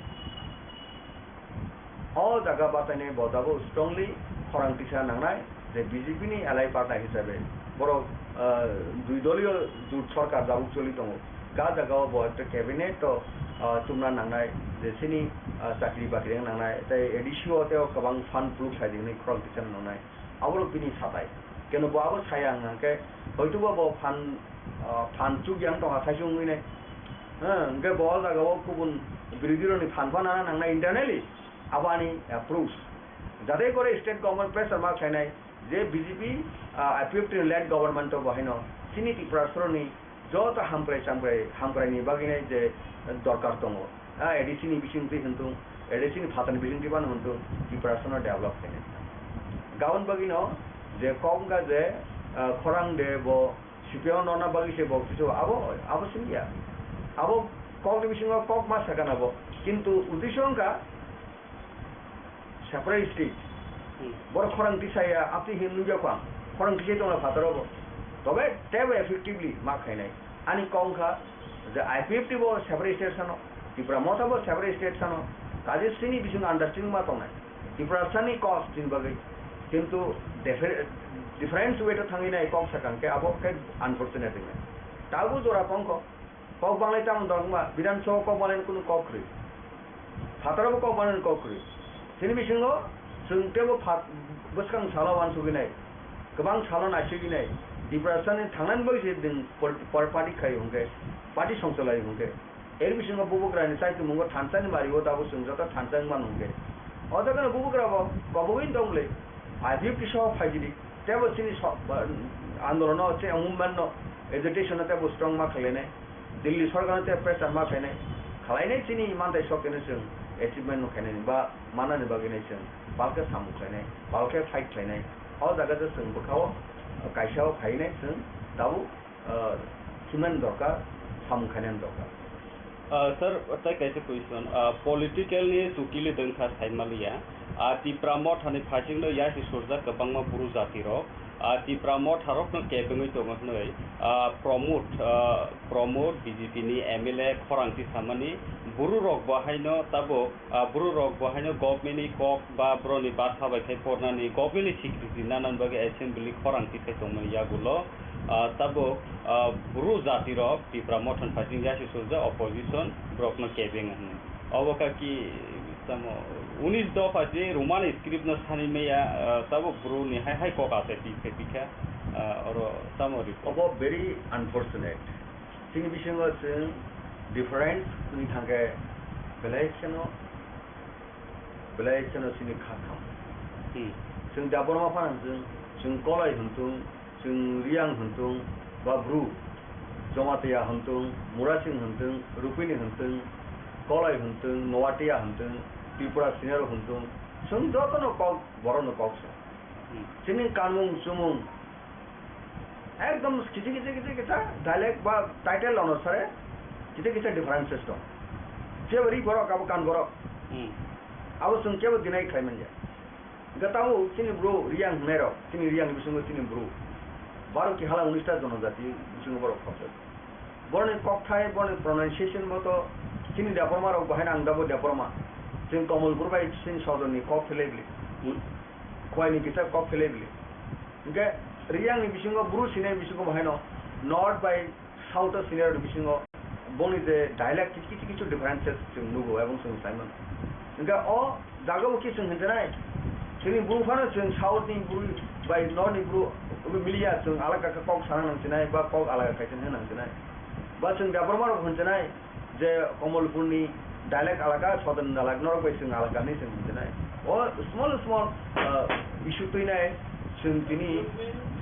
O jaga batainai bo dabo strongly khorang tisa nangnai je B J P ni alai party hisabe borok, ah, dui doliyo jut sorkar dabuk choli tongo. Ga jaga o bo ekta cabinet to, ah, chumna nangnai je chini, ah, chakri bakri wng nangnai tei A D C o tei o kwbang fund pluk sai di hwnwi khorang tisa nangnai. Abo rok bini satai. Keno bo abo saya wng khe hoito bo bo phan, ah, phan chuk yang tongkha khaisung wngwi nai. Hwnkhe bo o jaga o kubun birodhi rokni phan phan nana nangnai internally. Abo ani approach. Jate kore state government pressure ma khlainai je B J P, ah, I P F T ni led government o bo haino chini Tiprasa rokni joto hamkrai chamkrai, hamkrai ni bagwi nai je dorkar tongo. Ah, A D C ni bising twi hintung, A D C ni phatar ni bising twi bano hintung, Tiprasa no develop khainai. Gabon bagwi no je kok wngkha je, ah, khorang de bo C P M no na bagwi se bo kisu abo, abo simi ya. Abo kok ni bisingo kok ma sakha na bo. Kintu uddesho wngkha, separate state. Hmm. Borok khorang tisaya, apni hin nugya kho ang. Khorang tisai tongla phataro bo. Tobe tebo effectively ma khainai. Ani kok wngkha je I P F T bo separate state sano, Tipra Motha bo separate state sano. Kaje sini bising understanding ma tongnai. Tiprasa ni cause tin bagwi. Kintu differ-, different way to thangwi nai kok sakang khe abo khe unfortunate wngnai. Tabu jora tongkho. Kok banglai tamo dok wngma, Bidhan Sabha kok banglai kunu kok kwrwi. Phataro bo kok banglai kok kwrwi. Chini bisingo chwng tebo phat-, bwskang salo uansugwi nai, kwbang salo naisugwi nai, Tiprasa ni thangnani bagwi se nwng pol-, pol-, party khai hwnkhe, party songcholai hwnkhe. Er bisingo bubagrani chaitumungbo thansa ni mario dabo chwng joto thansa wngmano hwnkhe. O jaga no bubagra bo kobogwi tong le, I P F T soho phaigidi, tebo chini so-, ba-, andolono, chini movement no, agitation no tebo strong ma khlainai. Delhi sorkar no tei pressure ma khainai, khlainai chini mantai sok khe no chwng achievement no khainai ba manani bagwi nai chwng palkhe samung khlainai, palkhe fight khlainai. O jaga je chwng bwkha o kaisa o phainai chwng tabuk, ah, himnani dorkar, samung khainani dorkar. Ah, sir, tai kaisa question. Ah, political ni jotile dwngkha saimaliya. Ah, Tipra Motha ni phaising no yasi surjak kwbangma bru jati rok. Ah, Tipra Motha rok no kebengwi tongo hwnwi, ah, Pramod, ah, Pramod B J P ni M L A khorang tisamani bru rok bo haino tabuk, ah, bru rok bo haino government ni kok ba bro ni basa bai khai pornani government ni security nanani bagwi assembly khorang tisai tongmani yagulo, ah, tabuk, ah, bru jati rok Tipra Motha ni phaising yasi surjak opposition borok no kebeng hwnwi. Obo kaki tamo unis dopha je Roman script no sani maya, ah, tabuk bru ni hai hai kok asai pi khe pi kha, ah, oro tamo report. Obo very unfortunate. Chini bisingo chwng difference wngwi thangkhe belai kheno, belai kheno chini kha kham. Hmm. Chwng Debbarma phano chwng, chwng Koloi hwnthung, chwng Riyang hwnthung, ba Bru, Jamatia hwnthung, Murasing hwnthung, Rupini hwnthung, Koloi hwnthung, Noatia hwnthung, Tripura Senior hwnthung, chwng jotono kok, borokno kok se. Hmm. Chini kanmung chumung, ekdom kisa kisa kisa kisa dialect ba title onusare kisa kisa differences tong. Phiya ri borok abo kan borok. Hmm. Abo chwng kebo deny khlai manya. Hwnkhe tabuk chini bru Riyang hwnai rok, chini Riyang ni bisingo chini bru. Baro ki hala unis ta jonojati bisingo borok khopjak. Boroni kokthai, boroni pronunciation moto chini Debbarma rok bahai nang dabo Debbarma. Chini Komolpur bai chini sodor ni kok khelai bili. Hmm. Khwai ni kisa kok khelai bili. Hwnkhe Riyang ni bisingo bru sinai bisingo bahaino north bai south o sinai rok ni bisingo boni je dialect kichu kichu kichu differences chwng nugo ebong chwng sai mano. Hwnkhe o jaga o ki chwng hinjanai chini bru phano chwng south ni bru bai north ni bru miliya chwng alaka khe kok sana nang sinai ba kok alaka khai se nang sinai ba chwng Debbarma rok hinjanai. Je Komolpurni dialect alaka, Southern dialect norok bai chwng alaka hinwi chwng hinjinai. O small small, ah, issue twinai chwng tini,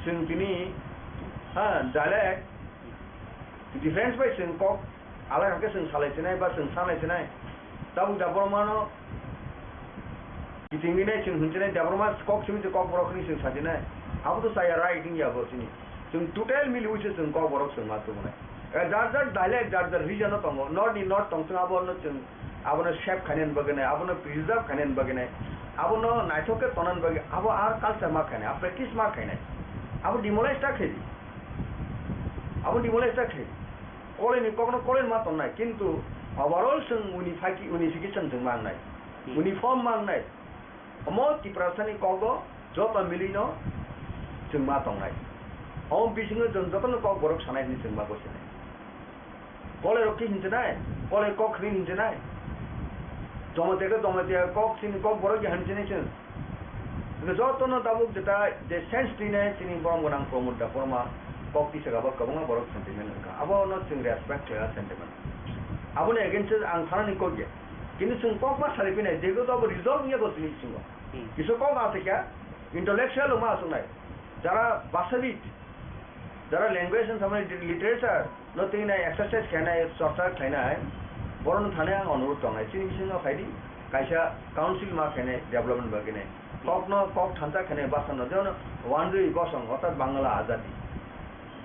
chwng tini, ha, dialect difference bai chwng kok alaka khe chwng salai chinai ba chwng sanai chinai. Tabuk Debbarmano kitingwi nai chwng hinjinai, Debbarma kok simi se kok borok hinwi chwng sajinai. Abo to chaya right wngya bo chini. Chwng total miliwi se chwng kok borok chwng ma tubunai. Eh, jar jar dialect, jar jar region o tongo. North ni north tong chwng abono chwng, abono shape khainani bagwi nai, abono preserve khainani bagwi nai, abono naithok khe tonani bagwi, abo ar culture ma khainai, a practice ma khainai. Abo demolish ta khlai di. Abo demolish ta khlai di. Koleni kokno koleni ma tongnai, kintu overall chwng unify-, unification chwng ma wngnai. Hmm. Uniform ma wngnai. Omo Tiprasani kogo joto milino chwng ma tongnai. Omo bisingo chwng jotono kok borok sanai hwnwi chwng ma gosinai. Kolai rok khe hinjinai, kolai kok hwnwi hinjinai. Jamatia khe Jamatia kok chini kok borok ya hinjinai chwng. Hwnkhe jotono tabuk jeta je sense twinai chini borom gwnang Pramod Debbarma kok tisaka bo kwbangma borok sentiment wngkha. Abono chwng respect khlaiya sentiment. Aboni against o ang thanani kok ya. Kintu chwng kok ma salai pinai, jebo to abo result wngya bo chini bisingo. Hmm. Kisa kok ma aswkya, intellectual rok ma aswknai. Jara bhashabid, jara language no samani literature no twi nai exercise khainai, chorcha khlainai, borok no thani ang onurodh tongnai. Chini bisingo phaidi, kaisa council ma khainai development bagwi nai. Kok no, kok thansa khainai basa no, jemon Wanjwi Bosong, orthat Bangla Azadi.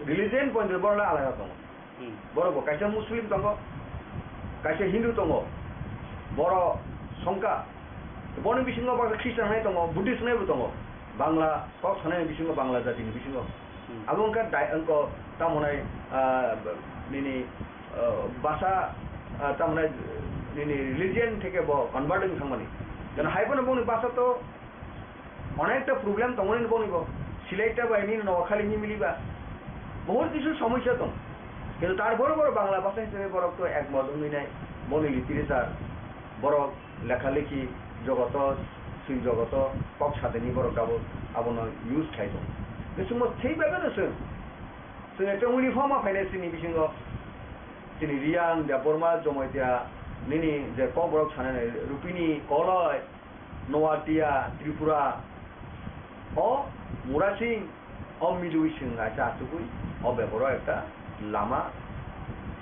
Religion point borok no alada tongo. Hmm. Borok bo kaisa Muslim tongo, kaisa Hindu tongo, borok songkha. Boni bisingo baksa Christian hai tongo, Buddhist hai bo tongo. Bangla kok sanai bisingo, Bangla jatini bisingo. Hmm. Abo wngkha dai-, wngkha tamo hwnai, ah, nini, ah, basa, ah, tamo hwnai nini religion theke bo convert wng thangmani. Jeno hai phano boni basa to Onekta problem tongmani boni bo. Silai ta bai nini nogo khali mimili ba. Bahut kisu somosya tong. Kintu tarpore borok Bangla bhasha hisabe borok to ekmot wngwi nai. Boni literature, borok lekha lekhi jogoto, sil jogoto, kok sateni borok abo, abono use khai tong. Bisingbo thik bai no chwng. Chwng ekta uniform ma phainai chini bisingo. Chini Riyang, Debbarma, Jamatia, nini je kok borok sanai nai, Rupini, Koloi, Noatia, Tripura, o Murasing, o Midui Singh kaisa achugwi, o beboro ekta lama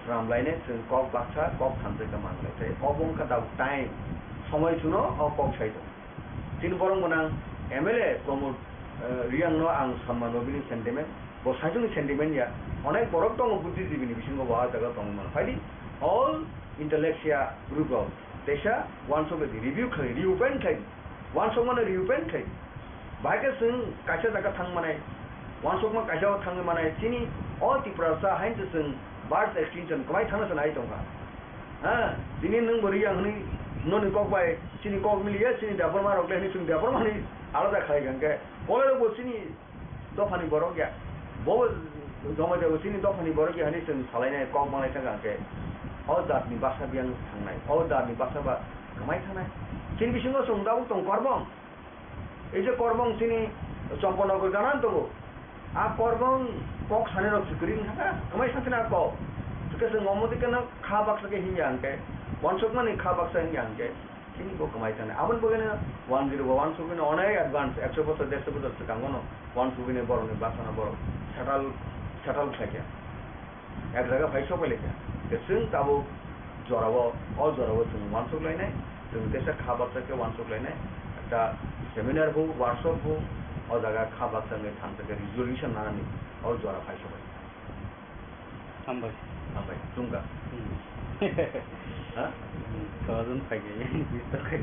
swnamlaine chwng kok baksa, kok thansa khe manlai. Tei obo wngkha tabuk time, somoi chuno o kok sai tongo. Chini borok gwnang M L A Pramod, eh, Riyang no ang samano bini sentiment, bo saichung ni sentiment ya, onek borok tongo buddhijibini bisingo bo ah jaga tongwi mano. Phaidi, all intellectual group rok, teisa wansok di review khai, reopen khai, wansok mano reopen khai. Bahai khe chwng kaisa jaga thang manai, wansokma kaisa o thangwi manai, chini o Tiprasa hain se chwng birth extinction kwmai thangna se nai tongkha. Ha, tini nwng bo Riyang hwnwi noni kok bai chini kok miliya, chini Debbarma rok le hwnwi chwng Debbarma hwnwi alada khlai kha hwnkhe, Koloi rok bo chini dophani borok ya. Bo Jamatia bo chini dophani borok ya hwnwi chwng salainai kok manai thangkha hwnkhe, o jatni basa biyang thangnai, o jatni basa ba kwmai thangnai. Chini bisingo chwng tabuk tong Korbong. Ei je Korbong chini Champanagar gana tongo. A Korbong kok sanai rok se kwrwi wngkha, kwmai sakhe na kok. Hwnkhe chwng omo dikeno kha baksa khe hinya hwnkhe, uansukmani kha baksa hinya hwnkhe, chini bo kwmai thani. Aboni bagwino one zero ba uansukmani onek advance, ekso bochor, derso bochor swkango no uansukmani borokni bwsano borok settle, settle khlaikha. Ek jaga phai sopai laikha. Hwnkhe chwng tabuk jorao, o jorao chwng uansuk lainai, chwng teisa kha baksa khe uansuk lainai. Ekta seminar bo, workshop bo, o jaga kha baksa wngwi thansa khe resolution nanani o jora phai sopai. Hambai. Hambai, chungkha. Hmm. Ha? Hmm, kojon phaikhe, bistor khai.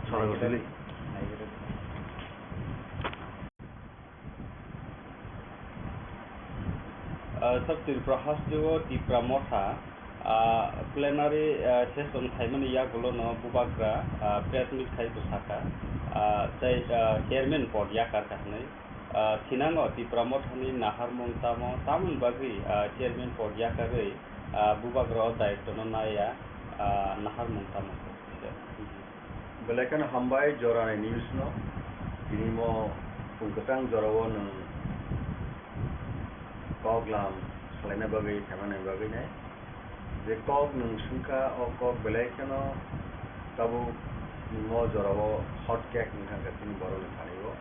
Sora gotili. Ah, South Tripura hasteo Tipra Motha, ah, plenary, ah, session khaimani yagulono bubagra, ah, press meet khai bwsakha, ah, tei, ah, chairman pod yakar kha hwnwi. Ah, thinango Tipra Mothani naharmung tamo, tamoni bagwi, ah, chairman pod yakarwi, ah, bubagra o daitwno naiya, ah, naharmung tamo? Belai kheno hambai jorani news no. Tini mo pung kwchang jorao nwng kok lam salaina bagwi, phaimani bagwi nai. Je kok nwng swngkha, o kok belai kheno tabuk mo jorao hot cake wngkha, wngkha chini borokni thani o.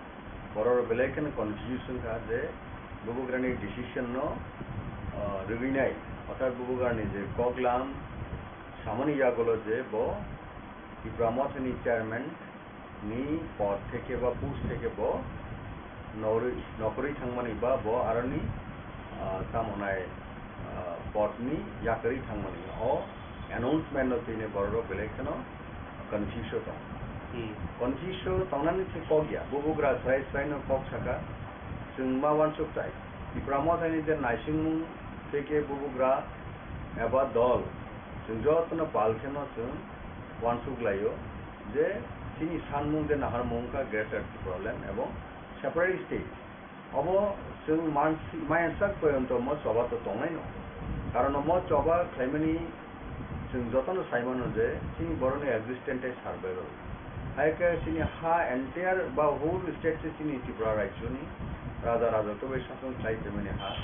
Borok belai kheno confuse wngkha je bubagrani decision no, ah, rwgwi nai. Orthat bubagrani je kok lam samani yagulo je bo Tipra Mothani chairman ni pod theke ba post theke bo norwi-, nokhorwi thangmani ba bo aroni, ah, tamo nai, ah, pod ni yakarwi thangmani. O announcement no tini borok belai kheno confuse o tong. Hmm. Confuse o tongnani khe kok ya. Bubagra srai srai no kok saka. Chwng ma uansuk tai. Tipra Mothani je naisingmung theke bubagra eba dol, chwng jotono pal kheno chwng uansuk laio je chini sanmung je naharmung wngkha Greater Tipraland ebong separate state. Obo chwng mansi-, maya sak poyonto mo choba to tongnaino. Karon omo choba khlaimani chwng jotono saimano je chini borokni existence tei survival. Hai khe chini ha entire ba whole state se chini Tripura rajyoni raja raja to bai sason khlai tongmani ha.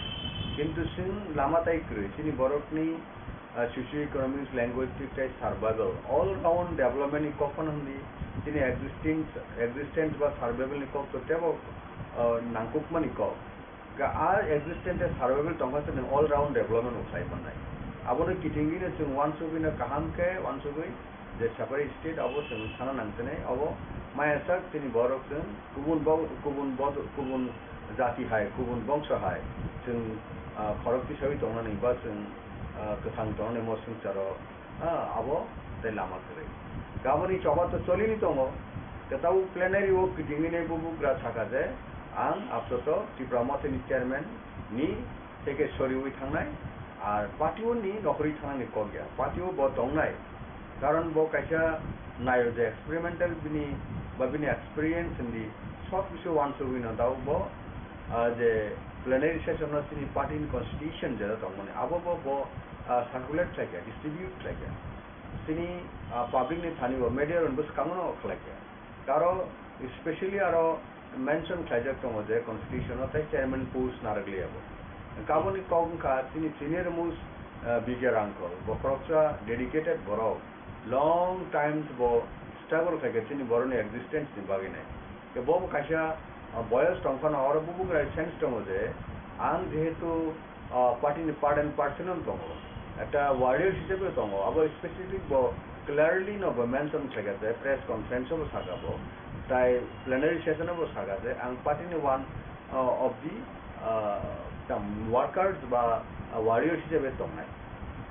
Kintu chwng lama tai kwrwi chini borokni ah, socio-economics, linguistic tei survival, all round development ni kok phano hwnwi chini existence, existence ba survival ni kok to teibo, ah, nangkukmani kok. Ga a existence tei survival tongkha se nwng all round development bo khlai mannai. Abono kitingwino chwng uansugwino kaham khe uansugwi je separate state abo chwng sana nangsinai, abo maya sak chini borok chwng kubun bo-, kubun bo-, kubun jati hai, kubun bongso hai, chwng, ah, khorok tisawi tongnani ba chwng, ah, kwthang tongnani mo swngcharo, ah, abo tei lama kwrwi. Gaboni choba to cholini tongo, kwtal plenary o kitingwini bubagra saka je, ang apsoto Tipra Mothani chairman ni theke soriwi thangnai, ar party o ni nokhorwi thangnani kok ya, party o bo tongnai, karon bo kaisa nayo je experimental bini ba bini experience hindi sob kisu uansugwi no dao bo, ah, je plenary session no chini party ni constitution jera tongmani abo bo bo, ah, circulate khlaikha, distribute khlaikha, chini, ah, public ni thani bo media rok bo swkango no khlaikha. Aro specially aro mention khlaijak tongo je constitution o tei chairman post narwkliya bo. Hwnkhe aboni kok wngkha chini senior most, ah, B J R uncle, bo khoroksa dedicated borok, long time bo struggle khaikha chini borokni existence ni bagwi nai. Khe bo bo kaisa, ah, boyos tongphano oro bubagra sense tongo je ang jehetu ah, party ni part and parcel no tongo, ekta warrior hisabe tongo, abo specific bo clearly no bo mention khlaikha je press conference o bo sakha bo, tai plenary session o bo sakha je ang party ni one, ah, of the, ah, the workers ba, ah, warrior hisabe tongnai.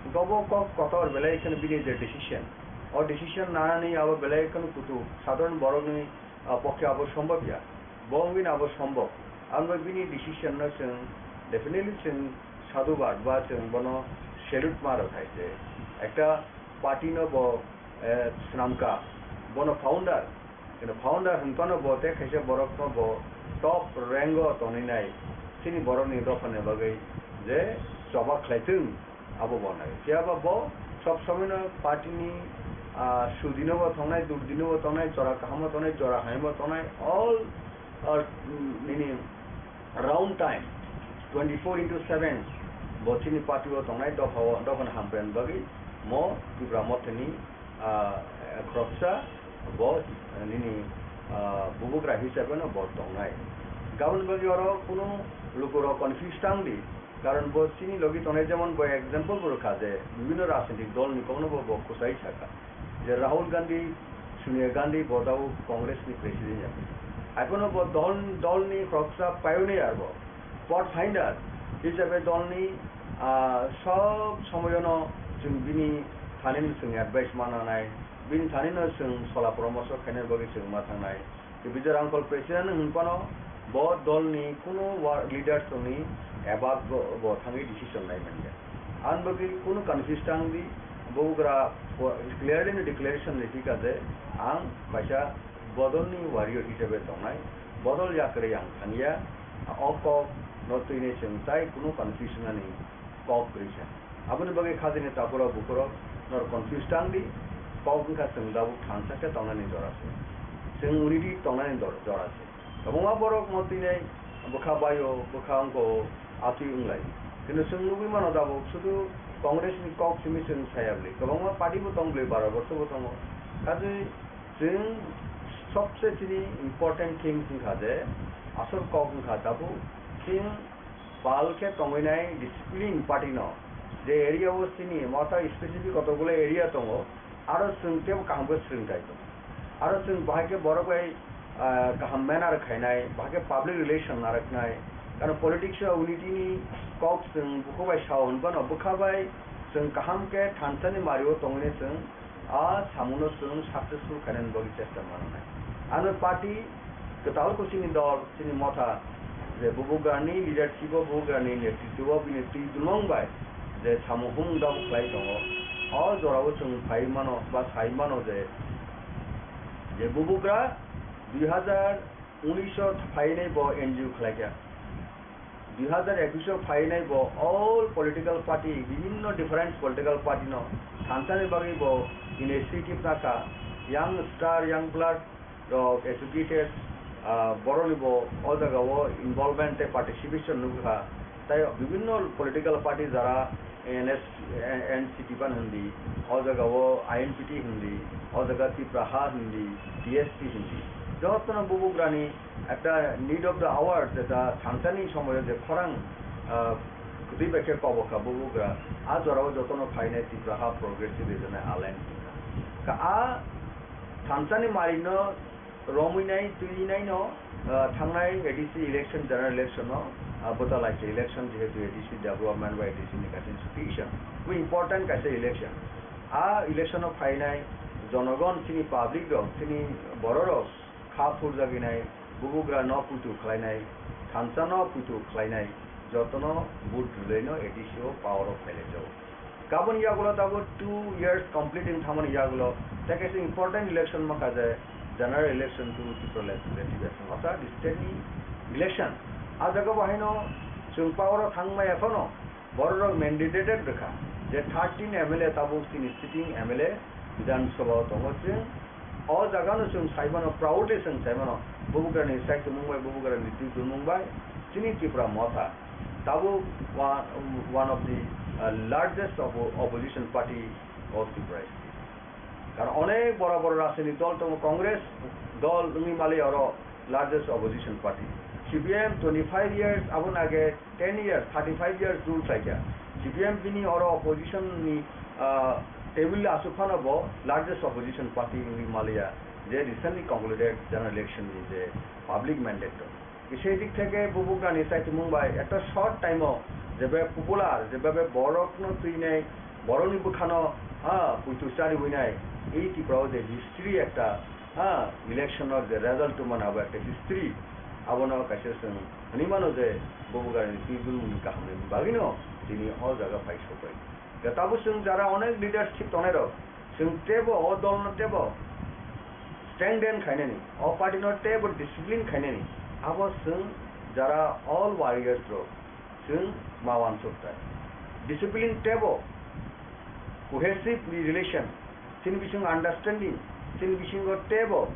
Hwnkhe obo kok kotor belai kheno bini je decision, o decision nanani abo belai kheno kutuk sadharon borokni ah, pokhe abo sombhob ya. Bo wngwi no abo sombhob. Abo bini decision no chwng definitely chwng sadhubad ba chwng bono salute ma rw thai je. Ekta party no bo, eh, swnamkha, bono founder. Kino founder hwn phano bo tei kaisa borok no bo top rank o tonwi nai chini borok ni dopha ni bagwi je choba khlai thung. Abo bo nai. Phiya ba bo sob somoi no party ni, ah, sudi no bo tongnai, durdi no bo tongnai, jora kaham o tongnai, jora hamya bo tongnai, all, ah, nini round time, twenty four into seven, Bo chini party o tongnai dopha o, dophani hamkrai bagwi mo Tipra Mothani, ah, khoroksa bo nini, ah, bubagra hisabe no bo tongnai. Gabon bagwi oro kunu lukurok confuse tang di, karon bo chini logi tongnai, jemon bo example bo rwkha je bibhinno rajnitik dol ni kokno bo, bo kwchai saka je Rahul Gandhi, Sonia Gandhi bo tabuk Congress ni president ya. Haiphano bo dol, dol ni khoroksa pioneer bo. Pathfinder hisabe dolni, ah, sob somoyono chwng bini thanino chwng advice mananai, bini thanino chwng sola poramorsho khainani bagwi chwng ma thangnai. Tei Vijay Rangkhol president hwnphano bo dolni kunu wa-, leaders tongni above bo, bo thangwi decision nai manya. Ani bagwi kunu confuse tang di, bubagra po-, clearly no declaration riphi kha je ang kaisa bodolni warrior hisabe tongnai, bodol yakarwi ang thangya. O kok no twinai chwng tai kunu confusion ani kok kwrwi kha. Aboni bagwi khajani takhurok bukhurok norok confuse tang di, kok wngkha chwng tabuk thansa khe tongnani jora se. Chwng unity tongnani dor-, jora se. Kwbangma borok no twinai bwkha baio, bwkha wngko, atwi wnglai. Kintu chwng nugwi mano tabuk sudu Congress ni kok simi chwng saya bwlwi. Kwbangma party bo tong bwlwi, baro borso bo tongo. Kaje chwng sobse chini important thing wngkha je, asol kok wngkha tabuk chwng pal khe tongwi nai discipline party no, je area o chini motha specific kotokgulo area tongo, aro chwng teibo kaham khe swrwng khai tongo. Aro chwng bahai khe borok bai, ah, kaham manner khainai, bahai khe public relation narwknai. Karon politics o unity ni kok chwng bukhuk bai sao hwnphano bwkha bai chwng kaham khe thansa ni mari o tongwi chwng a samungno chwng successful khainani bagwi chesta mananai. Ano party kwtal khe chini dol, chini motha, je bubagrani leadership o, bubagrani netritwo o bini twi dulmung bai je samung humung dabu khlai tongo, o jorao chwng phai mano ba sai mano je, je bubagra dui hazar unis o phainai bo N G O khlaikha. Dui hazar ekus o phainai bo all political party, bibhinno different political party no thansani bagwi bo initiative nakha, young star, young blood rok educated, ah, borokni bo o jaga o involvement tei participation nukha. Tai bibhinno political party jara N S, N C P ban hindi, o jaga o I N P T hindi, o jaga Tipra Ha hindi, T S P hindi. Jotono bubugrani ekta need of the hour, jeta thansani somoyo je khorang, ah, kwtwi bai khe kobo kha bubugra, a jorao jotono phainai Tipra Ha Progressive Regional Alliance wngkha. Ka a thansani marino romwi nai, twi nai no, ah, thangnai A D C election, general election no, ah, bwta lai khe election, jehetu A D C development bai A D C ni kaisa institution, bo important kaisa election. A election o phainai jonogon, chini public rok, chini borok rok kha phurjagwi nai, bubugra no puitu khlainai, thansa no puitu khlainai, jotono vote rwlai no A D C o power o phailai jago. Gabon yagulo tabuk two years complete wng thangmani yagulo tei kaisa important election mankha je general election to Tripura Legislative Assembly, orthat state ni election. A jaga bo haino chwng power o thangmaya phano borok rok mandated rwkha je thirteen M L A tabuk chini sitting M L A Bidhan Sabha o tongo. Chwng o jaga no chwng sai mano, proudly chwng sai mano, bubugrani saichomung bai, bubugrani twi dulmung bai chini Tipra Motha tabuk wa-, one of the, uh, largest oppo-, opposition party of Tripura state. Karon onek bora bora rajnitik dol tongo, Congress dol wngwi mali oro largest opposition party. C P M twenty-five years, aboni age ten years, thirty-five years rule khlaikha. C P M bini oro opposition ni, ah, table aswk phano bo largest opposition party wngwi maliya, je recently concluded general election ni je public mandate rok. Kisa dik theke bubugrani saichomung bai ekta short time o jebe popular, jebe borokno twinai, borokni bwkhano, ha, puitu chariwi nai, ei Tripura o je history ekta, ha, election o je result tongmani abo ekta history, abono kaisa chwng hwnwi mano je bubugrani twi dulmungni kahamni bagwino tini o jaga phai sokbai. Tabuk chwng jara onek leadership tongnai rok, chwng teibo o dol no teibo strengthen khainani, o party no teibo discipline khainani, abo chwng jara all warriors rok chwng ma wansuk tai. Discipline teibo cohesive relation, chini bisingo understanding, chini bisingo teibo,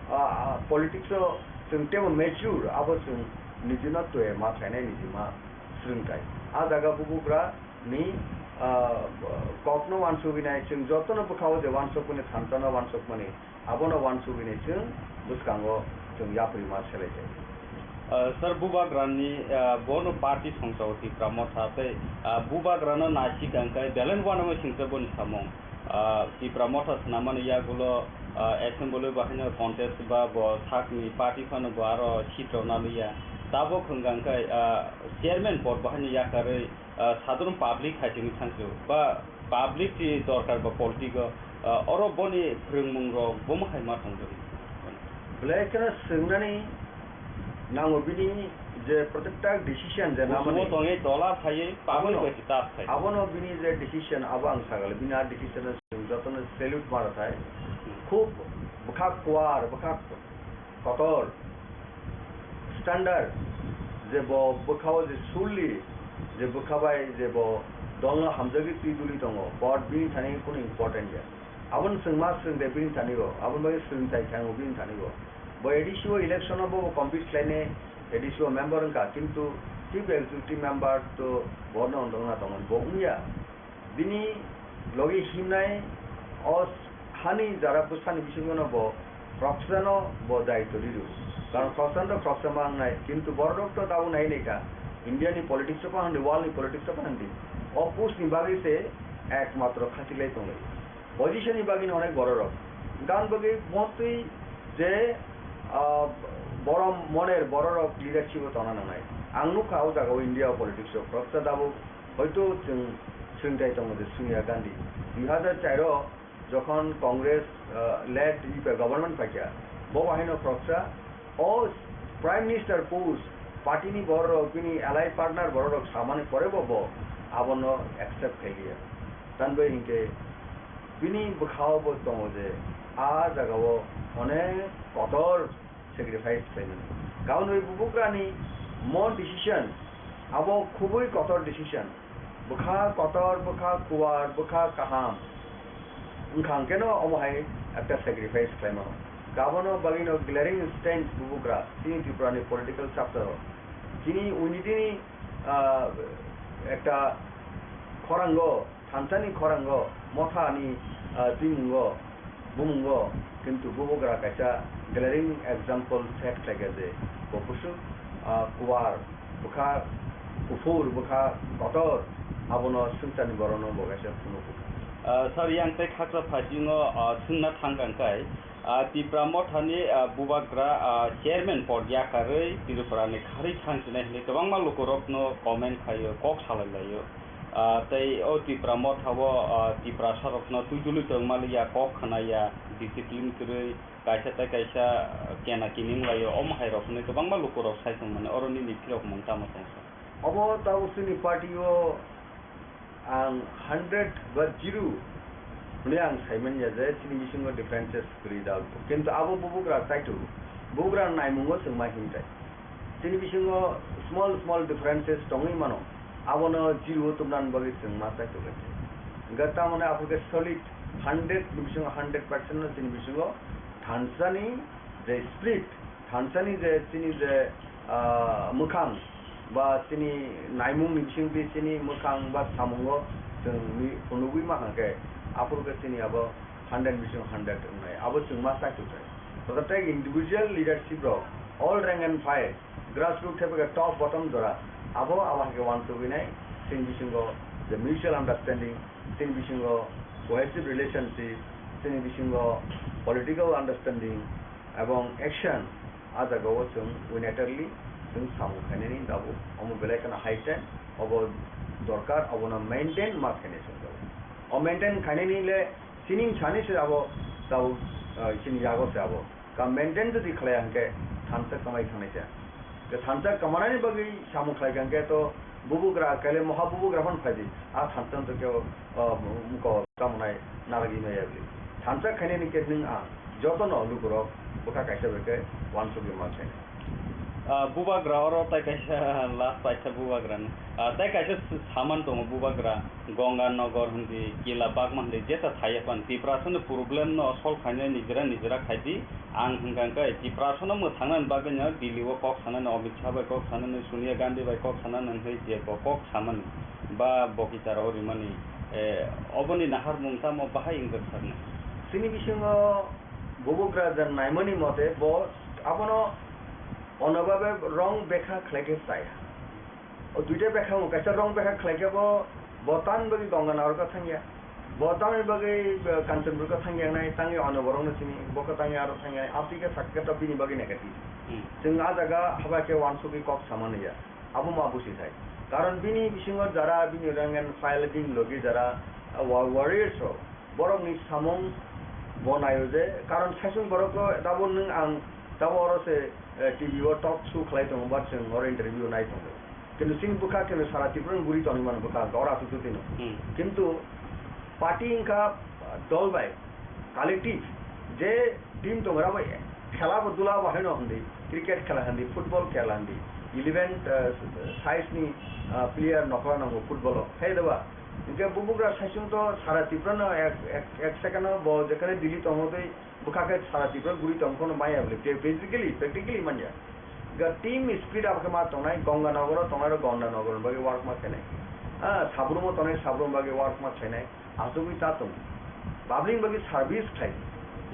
ah, ah, politics o chwng teibo mature, abo chwng nijino twi ma khainai, niji ma swrwng tai. A jaga bubugra ni, ah, kokno wansugwi nai, chwng jotono bwkhao je wansukmani, thansa no wansukmani, abono wansugwi nai chwng bwskango chwng yapri ma selai jai. Ah, sir, bubagrani, ah, bono party songchao Tipra Motha tei, ah, bubagrano naisik ang khe belai uanama singsa boni samung. Ah, Tipra Motha swnamani yagulo, ah, assembly bahaino contest ba bo sakni party phano bo aro seat rok naliya. Tabok hwnkha khe, ah, chairman pod bahaino yakarwi, ah, sadharon public hai simi thangsu ba public ni dorkar ba politics o, ah, oro boni phwrwngmung rok bomo hai ma tongjago. Belai kheno swngnani nango bini je protekta decision je Busumo namani. Tongwi dola phaiwi public Abono, bai se tas khai. Abono bini je decision abo ang sagale, bini a decision o chwng jotono salute mara thai. Hmm. Khub bwkha kuar, bwkha kotor, standard, je bo bwkhao je sulli, je bwkha bai je bo dolno hamjagwi twi duli tongo, but bini thani kunu important ya. Abono chwng ma swrwng de bini thani bo, aboni bagwi swrwng tai thango bini thani bo. Bo A D C o election o bo compete khlainai, A D C o member wngkha, kintu chief executive member to bono wng tongna tongmani bo wngya. Bini logi himnai o hani jara bwsani bisingo no bo khoroksano bo daitw riru. Karon khoroksa to khoroksa ma wngnai, kintu borok to tabuk nai nai kha. India ni politics o phan di, world ni politics o phan di. O post ni bagwi se ekmatro khachilai tonglai. Position ni bagwi no onek borok rok. Gan bagwi mostly je, ah, borom moner borok rok leadership o tongna nangnai. Ang nukha o jaga o India o politics o khoroksa tabuk Hoito chwng swngchai tongo je Sonia Gandhi. Dui hazar char o jokhon Congress, ah, led E P government phaikha, bo bahaino khoroksa o Prime Minister post party ni borok rok, bini allied partner borok rok samani pore bo, bo abono accept khailiya. Tanbai hinkhe bini bwkhao bo tongo je a jagao onek kotor sacrifice khlaimani. Kaunwi bubugrani mo decision, abo khubui kotor decision. Bwkha kotor, bwkha kuar, bwkha kaham. Wngkha hwnkhe no omo hai ekta sacrifice khlaimano. Abono bagwino glaring instance bubugra chini Tripura ni political chapter o. Chini unity ni, ah, ekta khorango Thansa ni khorango Motha ni, ah, twimungo, bumungo, kintu bubugra kaisa glaring example set khlaikha je bo bwswk, ah, kuar, bwkha kuphur, bwkha kotor, abono swngcharni borokno bo kaisa phunukgo. Ah, sir, yang tei khaksa phaising o, ah, swngna thang kang kai, ah, Tipra Motha ni, ah, bubagra, ah, chairman pod yakarwi Tripura ni kharwi thang sinai hinwi kwbangma lukurokno comment khaio, kok salai laio. Ah, tei o Tipra Motha o, ah, Tiprasa rokno twijlwi tongmaliya, kok khnaya, discipline kwrwi, kaisa tei kaisa, ah, kena kining laio, omo hai rok hwnwi kwbangma lukurok sai tongmani, oro nini phirok mung tamo tong sa? Obo tabuk chini party o ang hundred ba zero hwnwi ang saimanya je chini bisingo differences kwrwi da, kintu abo bubugra chaithogo, bubugra naimungo chwng ma himtai. Chini bisingo small small differences tongwi mano, abono zero o tubunani bagwi chwng ma chaitokgwi. Hwnkhe tamoni aphurkhe solid hundred ni bisingo hundred percent no chini bisingo thansani je spirit, thansani je chini je, ah, mwkhang ba chini naimung ni bisingtwi chini mwkhang ba samungo chwng mi-, phunugwi ma hwnkhe aphurkhe chini abo hundred ni bisingo hundred wngnai, abo chwng ma chaitokgwi. Tototei individual leadership rok, all rank and file, grassroots thepeke top bottom jora, abo abo hai khe uansugwi nai, chini bisingo je mutual understanding, chini bisingo cohesive relationship, chini bisingo political understanding ebong action, a jagao chwng unitarily chwng samung khainani tabuk, omo belai kheno high time, obo dorkar, obono maintain ma khainai chwng tabuk. O maintain khainani le chini sani se abo tabuk, ah, chini yago se abo. Ka maintain jodi khlaiya hwnkhe thansa kamai thangnai se. Tei thansa kamanani bagwi samung khlai kha hwnkhe to bubugra kaile moha bubugra phano phai di. A thansa to kebo, ah, mukho kamanai narwgwi maya bwlwi. Thansa khainani khe nwng ang jotono lukurok bwkha kaisa bai khe uansugwi ma khainai. Ah, bubagra oro tai kaisa last paisa bubagra ni. Ah, tai kaisa s-, saman tongo bubagra, Ganga Nagar hindi, Kila Bagma hindi, jesa thaiya pan. Tiprasa ni problem no solve khainai nijera nijera khaidi. Ang hwnkha khe Tiprasa no mwthangna ni bagwi no Delhi o kok sanani, Amit Shah bai kok sanani, Sonia Gandhi bai kok sanani hwnwi je bo kok samani ba bo kichar o rimani, eh, oboni naharmung tamo bahai wngjak saknai. Chini bisingo bubagra je naimani mote bo abono onobabe wrong bekha khlaikhe chaya. O duita bekha wng, kaisa wrong bekha khlaikhe bo, bo tamni bagwi Ganga Nagar khe thangya. Bo tamni bagwi, eh, Kanchanpur khe thangya wngnai, tangwi onoborokno sini, bo khe tangwi aro thangya wngnai, aboni khe sakhe to bini bagwi negative. Hmm. Chwng a jaga haba khe uansugwi kok samani ya. Abo ma busi thai. Karon bini bisingo jara bini rank and file bini logi jara, ah, wa-, warriors rok. Borokni samung bo naio je, karon saichung borokno tabo nwng ang tabo oro se, eh, T V o talk show khlai tongo, ba chwng oro interview nai tongo. Kintu chini bwkha khe sara Tripura ni guri tongwi mano bwkha, oro aswk twi tino. Hmm. Kintu party wngkha, ah, dol bai, collective, je team tongo, abo khela bo dula bo haino hindi, cricket khela hindi, football khela hindi, eleven, ah, size ni, ah, player nokla nango football o, hai da ba? Hingke bubagra saichung to sara Tripura no ek, ek, ek second o bo jekhane Delhi tongo tei bwkha khe sara Tripura guri tong phano maya bole, te physically, practically manya. Ga team spirit abo khe ma tongnai, Ganga Nagar o tongnai rok Ganga Nagar ni bagwi work ma khainai. Ah, Sabrum o tongnai Sabrum bagwi work ma khainai. Asugwi ta tong. Public ni bagwi service khlai.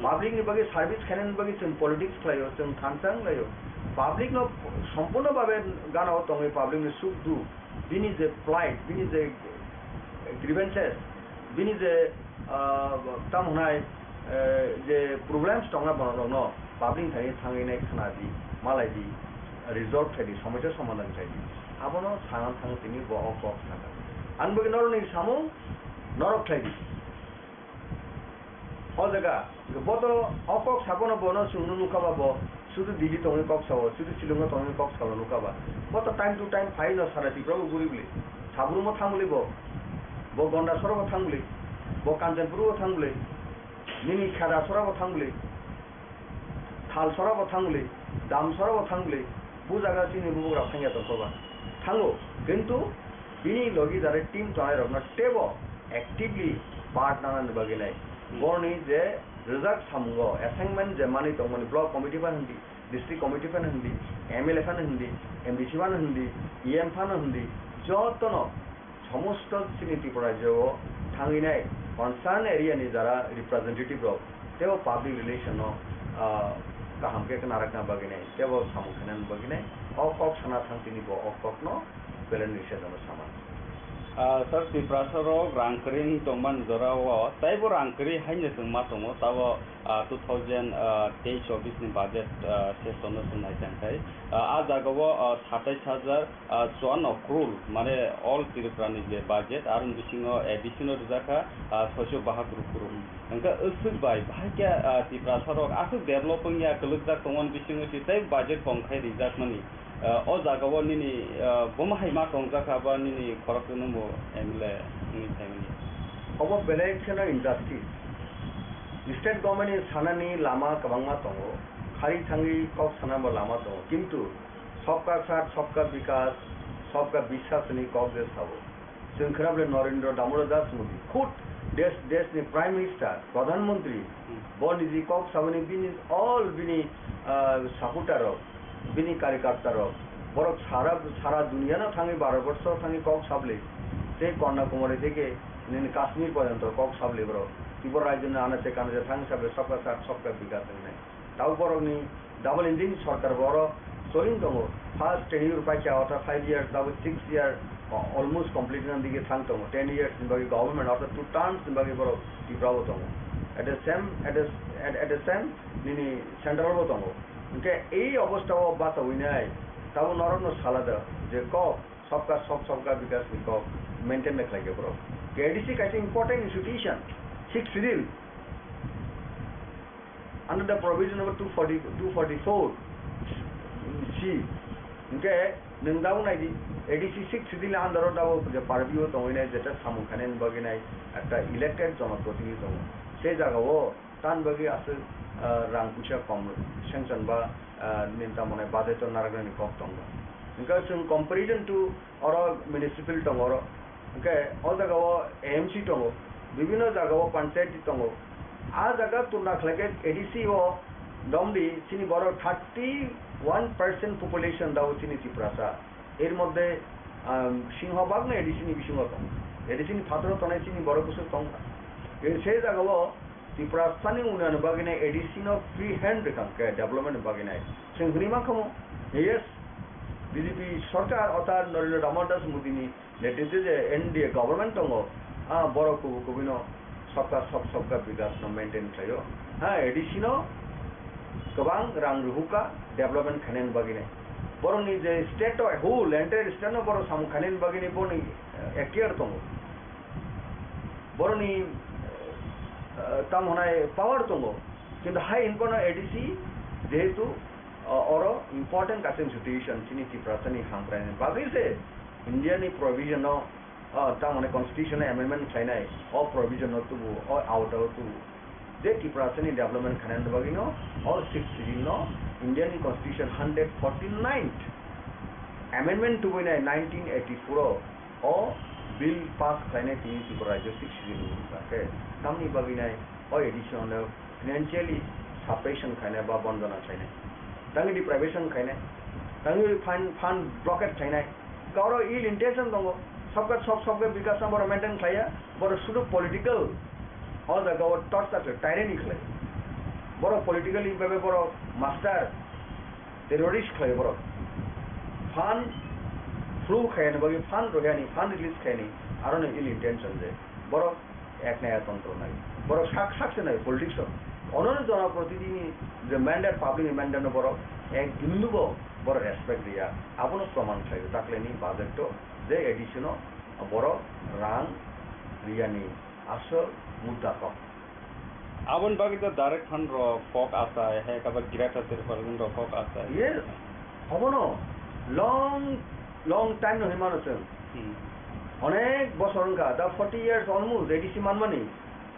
Public ni bagwi service khainani bagwi chwng politics khlaio, chwng thansa wnglaio. Public no sompurno babe gana o tongwi public ni suk duk, bini je plight, bini je grievances, bini je, ah, tamo hwnai, eh, je problems tongna borok rokno public ni thani thangwi nai khna di, malai di, resolve khai di, somosya somadhan khai di. Abono sana thang tini bo o kok sakha. Ang bagwi norok ni samung norok khlai di. O jaga, bo to o kok sabono bono chwngno nukha ba bo, sudu Delhi tongwi kok sao, sudu Shillong o tongwi kok sao nukha ba. Bo to time to time phai no sara Tripura bo guri bwlwi. Sabrum o thang bwlwi bo, bo Gonda soro bo thang bwlwi, bo Kanchanpur o thang bwlwi, nini Kheda soro bo thang bwlwi. Thalsora bo thang bwlwi, Damsora bo thang bwlwi, bo jaga chini bubagra thangya tongkha ba. Thango, kintu bini logi jare team tongnai rokno teibo actively part nanani bagwi nai. Hmm. Borni je rwjak samungo assignment je manwi tongmani block committee phano hindi, district committee phano hindi, M L A phano hindi, M D C phano hindi, E M phano hindi, jotono somosto chini Tripura rajyo o thangwi nai concern area ni jara representative rok teibo public relation no, ah, kaham khe khna rakna bagwi nai teibo samung khainani bagwi nai o kok sana thang tini bo o kok no belai ni sejano sama. Ah, sir, Tiprasa rok rang kwrwi wng tongmani jora o teibo rang kwrwi haino chwng ma tongo, tabo, ah, two thousand, ah, teish chobbish ni budget, ah, session no chwng nai tang khai, ah, ah jaga o, ah, satais hajar ah, chuanno crore, mane all Tripura ni je budget, aroni bisingo A D C no rijak kha, ah, soiso bahatur crore. Hwnkhe aswk bai, bahai khe, ah, Tiprasa rok aswk develop wngya, kwlwkjak tongmani bisingo se tei budget kom khai rijakmani. Ah, o jaga o nini, ah, bomo hai ma tongjak kha ba nini khorok no bo M L A wngwi phaimani. Obo belai kheno injustice. State government ni sanani lama kwbangma tongo, khari thangwi kok sanabo lama tongo, kintu Sabka Saath, Sabka Vikas, Sabka Vishwas ni kok je sao. Chwng khna bole Narendra Damodar Das Modi, khud desh, desh ni Prime Minister, Pradhan Mantri, Hmm. bo niji kok saboni bini all bini, ah, supporter rok, bini karyakarta rok, borok sara, sara duniya no thangwi Bharat borsho thangwi kok sabli, tei Kanyakumari theke nini Kashmir porjonto kok sabli borok. Tripura rajyo ni anache kanache thangwi sabli Sabka Saath, Sabka Vikas wngnai. Tabuk borokni double engine sorkar bo oro soling tongo. First tenure paikha, ortha five years, tabuk six year, o-, almost complete wngna dige thang tongo. Ten years ni bagwi government, ortha two terms ni bagwi borok Tripura o tongo. At the same, at the, at, at the same, nini central bo tongo. Hwnkhe ei obostha o bachaui nai, tabuk norokno sala da je kok, Sabka Saath, Sabka Vikas ni kok maintain da khlai khe borok. K D C kaisa important institution, sixth schedule. Under the provision number two forty, two forty-four C, hwnkhe nwng tabuk nai di, A D C sixth schedule under o tabuk je purview o tongwi nai, jeta samung khainani bagwi nai ekta elected jonoprotinidhi tongo. Se jaga o tan bagwi aswk, ah, rang puisa kom sanction ba ah, nini tamo hwnai budget o narwknani kok tongo. Hwnkhe chwng comparison to oro municipal tongo oro. Hwnkhe o jaga o A M C tongo, bibhinno jaga o panchayat tongo. A jaga tulna khlai khe A D C o domdi chini borok thirty one percent population dao chini Tiprasa. Er moddhe, um, singhobagno A D C ni bisingo tongo. A D C ni phataro tongnai chini borok bwswk tongkha. E se jaga o Tiprasani unnayon bagwi nai A D C no free hand rwkha hwnkhe development ni bagwi nai. Chwng hwnwi mankha mo, yes, B J P sarkar otar Narendra Damodar Das Modi ni netritwe je N D A government tongo, ah, borok kubui kubui no sabka sath sabka vikas no maintain khlaio. Ha, A D C no kwbang rang rwhukha development khainani bagwi nai. Borokni je state o whole entire state no borok samung khainani bagwi nai borokni, eh, ekhtiar tongo. Borokni, eh, tamo hwnai power tongo, kintu hai hwnphano A D C jehetu, eh, oro important kaisa institution chini Tiprasani hamkraini bagwi se India ni provision no, eh, tamo hwnai constitution no amendment khlainai, o provision no tubu, o auto o tubu. Je Tiprasani development khainani bagwi no o sixth schedule no India ni constitution hundred forty ninth amendment tubui nai nineteen eighty four o, o bill pass khlainai tini Tripura rajyo sixth schedule ni wngkha khe tamni bagwi nai o A D C no financially suppression khainai ba bondona khlainai. Tangwi deprivation khainai, tangwi fund, fund blockade khainai. Kauro ill intention tongo, sabka sab sabka vikas no borok maintain khlaiya, borok sudu political, o jaga o torture khlai, tyranny khlai. Borok politically bebe borok master, terrorist khlai borok. Fund flow khaiyani bagwi, fund rohiyani, fund release khaiyani, aro no ill intention je. Borok ek naya tontro nai. Borok sak sak se nai politics o. Ono no jona protinidhi ni je mandate, public ni mandate no borok ek bindo bo borok respect riya. Abono proman khlai o. Dakle ni budget o je A D C no borok rang riyani asol mudda kok. Aboni bagwi to direct fund rok kok asai, hai khe ba Greater Tipraland rok kok asai. Yes, obono long, long time no hinmano chwng. Hmm. Onek bosor wngkha, da forty years almost A D C manmani.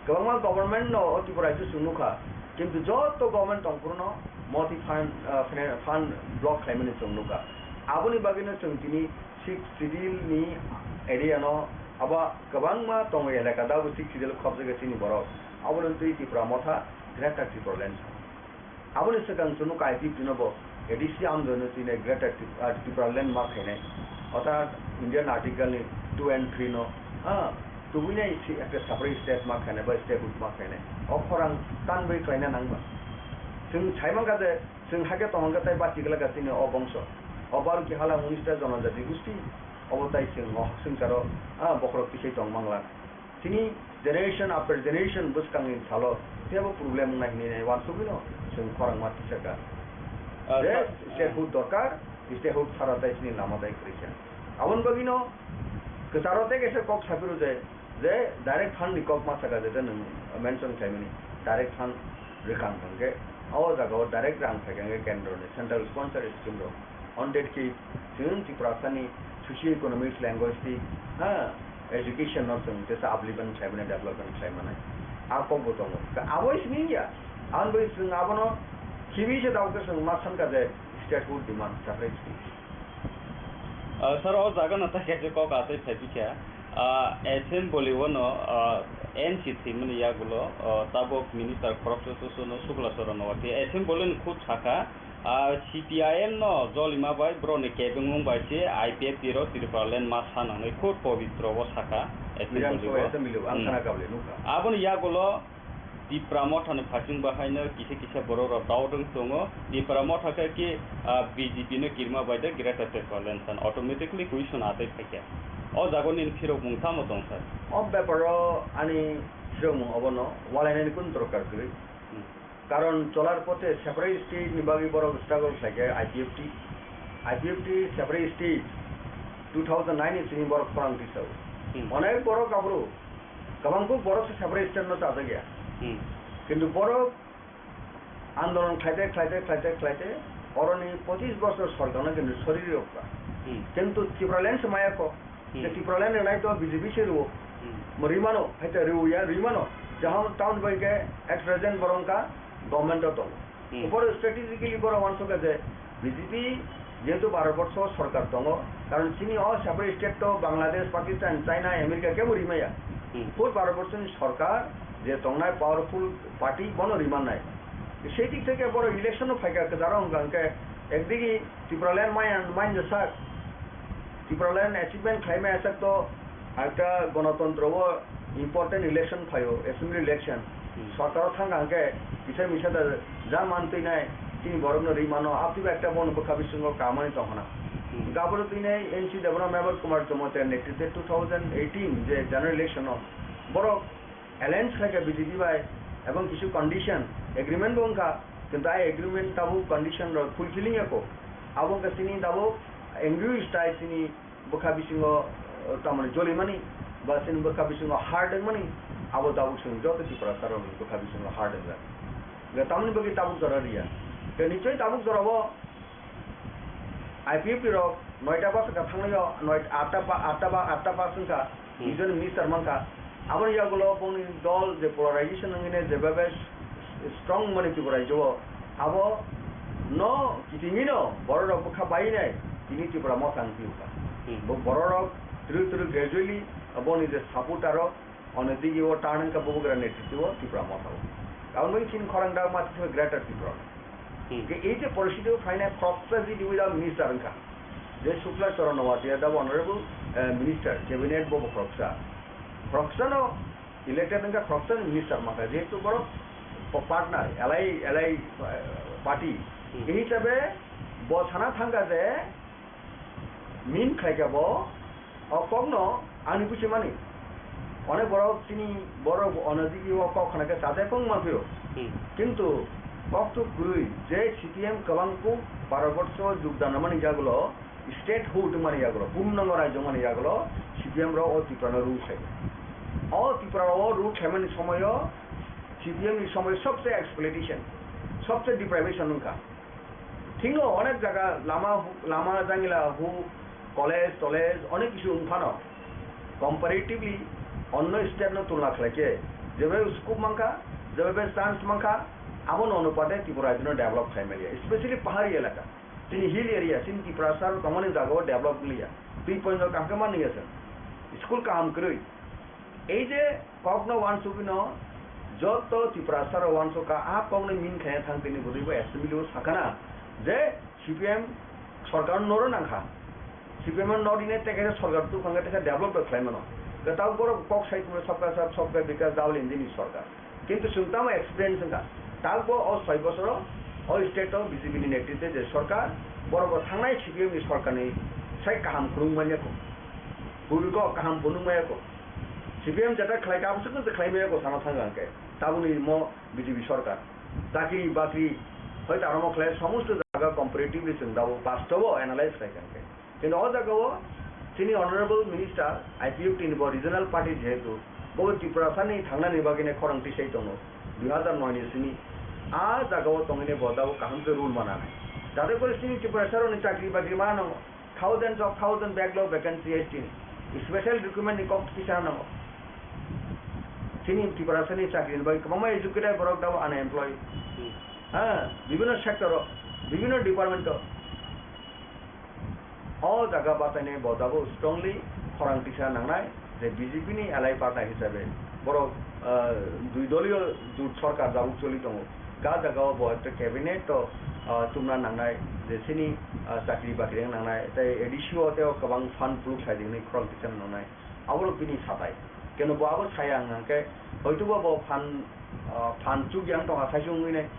Kwbangma government no o Tripura rajyo chwng nukha, kintu joto government tongphuru no moti fund, ah, fina-, fund block khlaimani chwng nukha. Aboni bagwi no chwng tini sixth schedule ni area no abo kwbangma tongo elaka, da bo sixth schedule khobjagwi chini borok. Abono twi Tipra Motha Greater Tipraland. Aboni swkang chwng nukha I P F T no bo A D C andolon no tini Greater Tip-, ah, Tipraland ma khainai. Orthat Indian Article ni two and three no, ah, tubui nai si ekta separate state ma khainai ba statehood ma khainai. O khorang tanbai khlaina nangma. Chwng sai mankha je chwng hakhe tongkha tei bachigwlak chini o bongso. O Baruki hala unis ta jonojati gusti, obo tai chwng o swngcharo, ah, bokhorok kisai tong mangla. Chini generation after generation bwskangni salo teibo problem wngnai hinwi nai uansugwino chwng khorangma tisaka. Ah, je sa-, statehood dorkar, statehood sara tai chini lama tai kwrwi kha. Aboni bagwino kwcharo tei kaisa kok saphuru je, je direct fund ni kok ma saka je, je nwng mention khlaimani direct fund rwkha hwnkhe o jagao direct rang phaikha hwnkhe kendroni central sponsor scheme rok. On that case, chwng Tiprasani socio-economics, linguistic, ha, education no chwng tesa upliftment khlai mani, development khlai mani. A kok bo tongo. Ka abo simi ya. Ang bai chwng abono khibi se dao khe chwng ma sankha je statehood demand separate state. Ah, sir, o jaga no ta kaisa kok asai phai bikha. Ah, assembly o no, ah, N C thwimani yagulo, ah, tabuk minister khoroksa susu no Sukla Charan no wati. Assembly ni khud saka, Ah, C P I M no jolima bai borokni kebengmung bai se I P F T rok Tipraland ma sa nangnai khud pobitro o saka Assembly Bidhan Sabha o. Assembly o, ang Hmm. khana kable nukha. Aboni yagulo Tipra Motha ni phasing bahaino kisa kisa borok rok daudwng tongo. Tipra Motha khe ki, ah, B J P no kirima bai de Greater Tipraland san automatically question atwi phaikha. O jaga nini phirokmung tamo tong sir? O beparo ani phirokmung obono walainani kun dorkar kwrwi. Hmm. Karon cholar pothe separate state ni bagwi borok struggle khlaikha I P F T. I P F T separate state two thousand nine ni simi borok khorang tisao. Hmm. Onek borok aphuru kwbangkuk borok se separate state no chajakya. Hmm. Kintu borok andolon khlaite, khlaite, khlaite, khlaite oroni pochis bosor sorkarno kintu sori rwkha. Hmm. Kintu Tipraland se maya kho. Hmm. Je Tipraland rwnai to B J P se rwo. Hmm. Mo rimano, hai to rwya, rimano. Jahon town bai khe at present borok wngkha government o tongo. Hmm. Borok strategically borok uansukha je B J P jehetu Bharat borsho sorkar tongo, karon chini o separate state to Bangladesh, Pakistan, China, America kebo rimaya. Hmm. Full Bharat borshoni sorkar je tongnai powerful party bono rimannai. Sei dik theke borok election no phaikha kwcharo hwnkha hwnkhe ekdigi Tipraland mayan, mayan jasak. Tipraland achievement khlaimaya sak to ekta gonotontro o important election phaio, assembly election. Hmm. Sorkaro thangkha hwnkhe kisa misa da ja mantwinai chini borokno ri mano, abtwi ekta bono bwkha bisingo kamani tongkhna. Hmm. Gaboro twinai N C Debbarma, Mevar Kumar Jamatia netrite two thousand eighteen je general election o borok alliance khlaikha B J P bai, ebong kisu condition, agreement bo wngkha, kintu ai agreement tabuk condition rok fulfilling yako. Abo wngkha chini tabuk angry style chini bwkha bisingo, eh, tamani jolimani, ba chini bwkha bisingo hard wngmani, abo tabuk chwng joto Tiprasa rokni bwkha bisingo hard wngjak. Tamoni bagwi tabuk jora riya. Tei nichoi tabuk jorao I P F T rok noita bus wngkha thangnaio, noita, atta pa-, atta ba, atta bus wngkha, Hmm. Regional Minister mankha. Aboni yagulo boni dol je polarization wngwi nai jebabe s-, strong mani Tripura rajyo o, abo no kitingwi no borok rok bwkha bai nai tini Tripura motha wngwi wngkha. Hmm. Bo borok rok twrwi twrwi gradually boni je supporter rok Ono digi o turn wngkha bubagra netriti o Tipra motha o. Aboni bagwi chini khorang dak ma tisa Greater Tripura. Hmm. Ke ei je porishiti o phainai khoroksa G D without minister wngkha. Je Shukla Charan Noatia da honorable, eh, minister, cabinet bo bo khoroksa. Khoroksa no elected wngkha, khoroksa ni minister mankha. Jehetu borok po-, partner, alai, alai, eh, party. Hmm. Ei hisabe bo sana thangkha je min khaikha bo, o kokno ani buchimani. Onek borok chini borok onodigi o kok khna khe chajak wng manphio. Hmm. Kintu kok tu kwrwi je C P M kwbang kuk Bharat borsho jogdan mani yagulo, statehood mani yagulo, purnango rajyo mani yagulo, C P M rok o Tripura no rule khlai. O Tripura o rule khlaimani somoyo C P M ni somoy sobse exploitation, sobse deprivation wngkha. Thingo onek jaga lama, lama jangila hu, college, tolej, onek kisu wng phano. Comparatively onno state no tulna khlai khe, jebe scope mankha, jebe chance mankha, abono onupate Tripura rajyo no develop khlai manya, especially pahari elaka. Chini hill area, chini Tiprasa rok tongmani jaga o develop wngya. Twi point o kaham khe manliya se. School kaham kwrwi. Ei je kokno uansugwino joto Tiprasa rok uansukha, a kokno min khaina thang tini bwtwi bo assembly o sakana je C P M sorkar no noro nangkha. C P M no nori ne tei kaisa sorkar tukhang khe tei khe develop bo khlai mano. Kwtal borok kok sai tongmani sabka sath, sabka vikas, Double Engine ni sorkar. Kintu chwng tamo experience wngkha. Takbo o soi bosoro o state o B J P ni netrite je sorkar, borok bo thangnai C P M ni sorkar ni sai kaham khulung manya kho. Bwrwi kok kaham phunuk maya kho. C P M jeta khlai kha, aboni swkang se khlai maya kho sana thang khe. Taboni mo B J P sorkar. Chakri bakri hoi ta romo khlai, somosto jaga comparatively chwng dabo bastobo analyze khlai kha khe. Kintu o jaga o chini honorable minister I P F T ni bo regional party jehetu bo Tiprasa ni thangnani bagwi ne khorang tisai tongo dui hazar noi ni simi. A jaga o tongwi ne bo dabo kaham khe rule mana nai. Jate kore chini Tiprasa rok ni chakri bakri ma nango. Thousands of thousand backlog vacancy S T ni. Special recruitment ni kok kisa nango. Chini Tiprasa ni chakri ni bagwi kwbangma educated borok dabo unemployed. Hmm. Ha, bibhinno sector o, bibhinno department o. O jaga bachainai bo tabuk strongly khorang tisa nangnai je B J P ni alai party hisabe borok, ah, dui doliyo jut sorkar tabuk choli tongo. Ga jaga o bo ekta cabinet o, ah, chumna nangnai je chini, ah, chakri bakri wng nangnai tei A D C o tei o kwbang fund proof sai di hwnwi khorang tisa nangnai. Abo rok bini satai. Keno bo abo saya hwnkha hwnkhe hoitoba bo phan, ah, phan chukya wng tongkha saisung wngwi nai.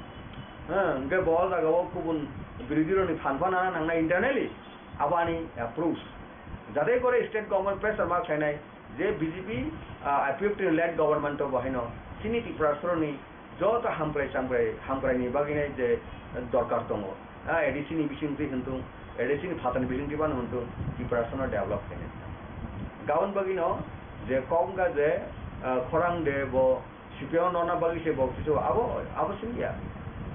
Hwnkhe bo o jaga o kubun birodhi rokni phan phano nana nangnai internally. Abo ani approach. Jate kore state government pressure ma khlainai je B J P, ah, I P F T ni led government o bo haino chini Tiprasa rokni joto hamkrai chamkrai, hamkrai ni bagwi nai je dorkar tongo. Ah, A D C ni bising twi hwntung, A D C ni phatar ni bising twi phano hwntung, Tiprasa no develop khainai. Gabon bagwi no je kok wngkha je, ah, khorang de bo C P M no na bagwi se bo kisu abo, abo singya.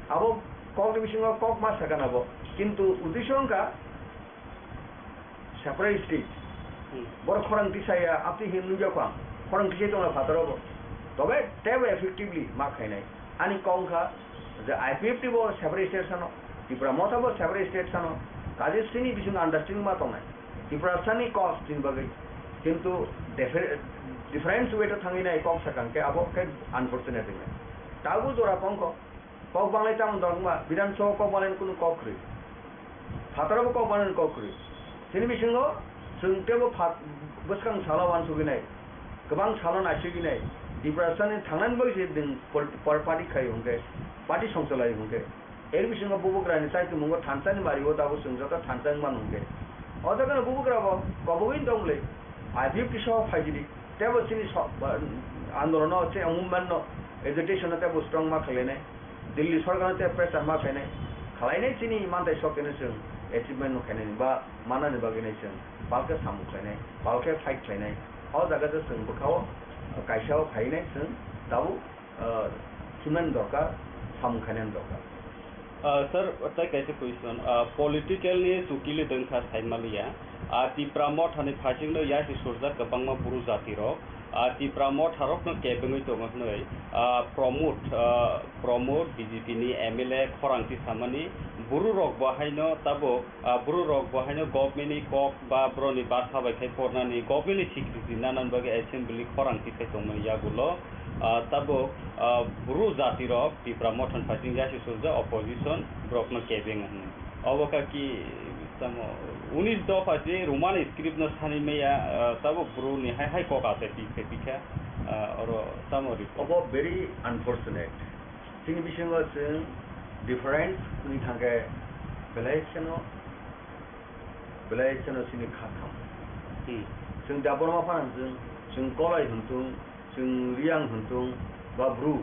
Abo kok ni bisingo kok ma sakana bo. Kintu uddesho wngkha separate state. Hmm. Borok khorang tisaya, apni hin nungya kha. Khorang tisai tongna phataro bo. Tobe tebo effectively ma khainai. Ani kok wngkha Je I P F T bo separate state sano, Tipra Motha bo separate state sano, kaje chini bising understanding ma tongnai. Tiprasani cause chini bagwi. Kintu differ-, different way to thangwi nai kok sakang khe abo khe unfortunate wngwi. Tabuk jora tongkho. Kok banglai tamo dong ma, Bidhan Sabha kok banglai kunu kok kwrwi. Phataro bo kok banglai kok kwrwi. Chini bisingo chwng teibo phat-, bwskang salo uansugwi nai. Kwbang salo naisugwi nai. Tiprasani thangnani bagwi se din pol-, pol-, party khai hwnkhe, party songchalai hwnkhe. Eri bisingo bubagrani chaitwimungo thansa ni mario tabuk chwng joto thansa wng mano hwnkhe. O jaga no bubagra bo kobogwi tong bwle. I P F T soho phaijili. Teibo chini so-, ba, andolono, che movement no, agitation no teibo strong ma khlainai. Delhi sorkar no tei pressure ma khlainai. Khlainai chini mantai sok khe no chwng achievement no khainani ba manani bagwi nai chwng palkhe samung khlainai, palkhe fight khlainai. O jaga o chwng bwkhao kaisa o phainai chwng tabuk ah, himnani dorkar, samung khainani dorkar. Ah, sir, tai kaisa question. Ah, political ni chukili dwngkha saimaliya. Ah, Tipra Motha ni phaisingno yasi surjak kwbangma bru jati rok. Ah, Tipra Motha rokno kebengwi tongo hwnwi, ah, Pramod, ah, Pramod B J P ni M L A khorang tisamani bru rok bo haino tabuk Ah, bru rok bo haino government ni kok ba bro ni basa bai khai pornani government ni security nanani bagwi assembly khorang tisai tongmani yagulo, ah, tabuk, ah, bru jati rok Tipra Motha ni phaising yasi surjak opposition borok no kebeng hwnwi. Obo kha ki tamo unis dopha je Roman script no sani maya, ah, tabuk bru ni hai hai kok asai pi khe pi kha, ah, oro tamo report. Obo very unfortunate. Chini bisingo chwng difference wngwi thangkhe belai kheno, belai kheno chini kha thang. Hmm. Chwng Debbarma phano chwng, chwng Kolai hwnthung, chwng Riyang hwnthung, ba Bru,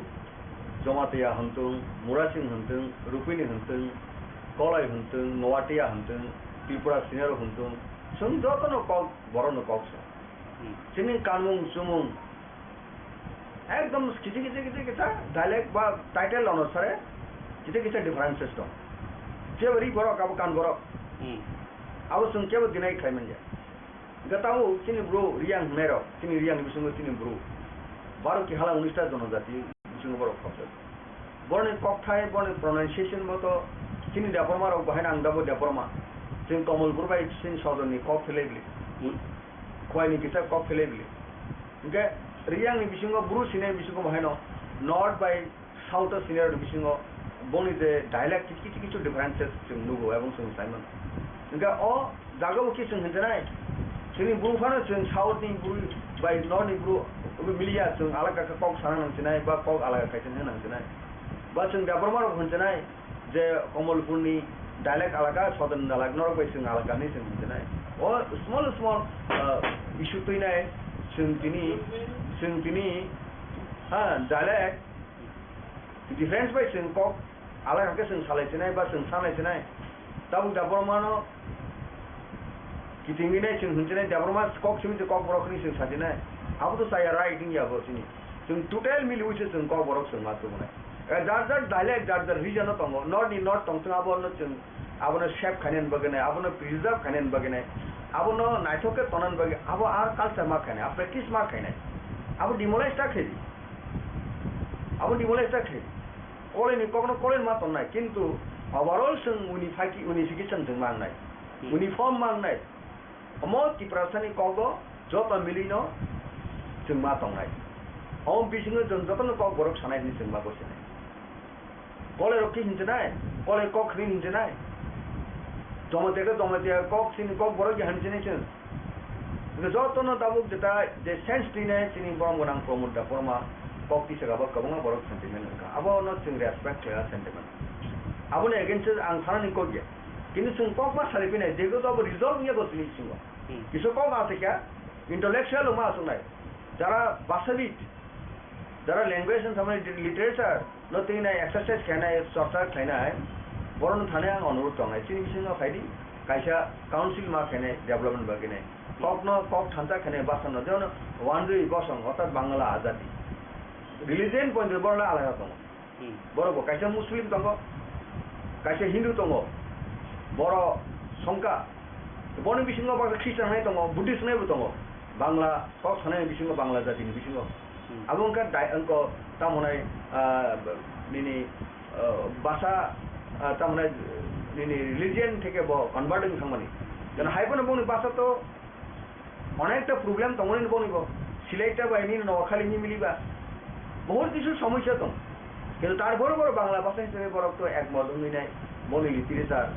Jamatia hwnthung, Murasing hwnthung, Rupini hwnthung, Kolai hwnthung, Noatia hwnthung, Tripura Senior hwnthung, chwng jotono kok, borokno kok sa. Hmm. Chini kanmung chumung, ekdom kisa kisa kisa kisa dialect ba title onusare kisa kisa differences tong. Jebari borok abo kan borok. Hmm. Abo chwng kebo deny khlai manya. Hwnkhe tabuk chini bru Riyang hwnwi rok, chini Riyang ni bisingo chini bru baro ki hala unis ta jonojati bisingo borok khopjak. Boroni kokthai, boroni pronunciation bo to chini Debbarma rok bo haino ang dabo Debbarma. Chwng Komolpur bai chini sodor ni kok philai bili. Hmm. Khwai ni kisa kok philai bili. Hwnkhe Riyang ni bisingo bru sinai bisingo bo haino North bai South o sinai rok ni bisingo boni je dialect kichu kichu differences chwng nugo ebong chwng sai mano. Hwnkhe o jaga o khe chwng hinjanai, chwngni bru phano chwng South ni bru bai North ni bru obo miliya chwng alaka khe kok sana nang sinai ba kok alaka khaisa hwnna nang sinai. Ba chwng Debbarma rok hinjanai, je Komolpur ni dialect alaka, Southern dialect norok bai chwng alaka hinwi chwng hinjanai. O small small, ah, issue twinai chwng tini, chwng tini, ha, dialect difference bai chwng kok alaka khe chwng salai sinai ba chwng sanai sinai. Tabuk Debbarma no kitingwi nai chwng hinwi nai Debbarma kok simi kok borok hinwi chwng sa sinai. Abo to chaya right wngya bo chini. Chwng total miliwi se chwng kok borok chwng ma tubunai. Eh, jar jar dialect, jar jar region o tongo. North ni north tongthung abono chwng abono save khainani bagwi nai, abono preserve khainani bagwi nai, abono naithok khe tonani bagwi, abo ar culture ma khainai, a practice ma khainai, abo demolish ta khe di, abo demolish ta khe di. Koleni kokno koleni ma tongnai, kintu overall chwng unify ki, unification chwng ma wngnai, hmm, uniform ma wngnai. Omo Tiprasani kogo joto milino chwng ma tongnai. Omo bisingo chwng jotono kok borok sanai hwnwi chwng ma bosinai. Kolai rok khe hinjinai, kolai kok hwnwi hinjinai. Jamatia khe jamatia kok chini kok borok ya hinjinai chwng. Hwnkhe jotono tabuk jeta je sense twinai chini borom gwnang Pramod Debbarma kok tisaka bo kwbangma borok sentiment wngkha. Abono chwng respect khlaiya sentiment. Aboni against o ang sanani kok ya. Kintu chwng kok ma salai phinai, jegwi to abo result wngya bo chini bisingo. Hmm. Kisa kok ma aswkya, intellectual rok ma aswknai. Jara bhashabid, jara language and samani literature no twi nai exercise khainai, chorcha khlainai, borokno thani ang onurudh tongnai. Chini bisingo phaidi, kaisa council ma khainai development bagwi nai. Kokno kok thansa khainai bwsano, jemon Wanjwi Bosong, orthat Bangla Ajadi. Religion point borokno alada tongo. Hmm. Borok bo kaisa Muslim tongo, kaisa Hindu tongo, borok songkha. Boni bisingo baksa Christian hai tongo, Buddhist hai bo tongo. Bangla kok sanai bisingo, Bangla jatini bisingo. Hmm. Abo wngkha dai-, wngkha tamo nai, ah, nini ah, basa, ah, tamni nini religion theke bo convert wng thangmani. Jeno hai phano bongni basa to onekta problem tongmani bongni bo. Silaita bai nini Noakhali ni miliba. Bahut kisu somosya tong. Kintu tarpore borok Bangla basa hisabe borok to ekmot wngwi nai. Bongni literature,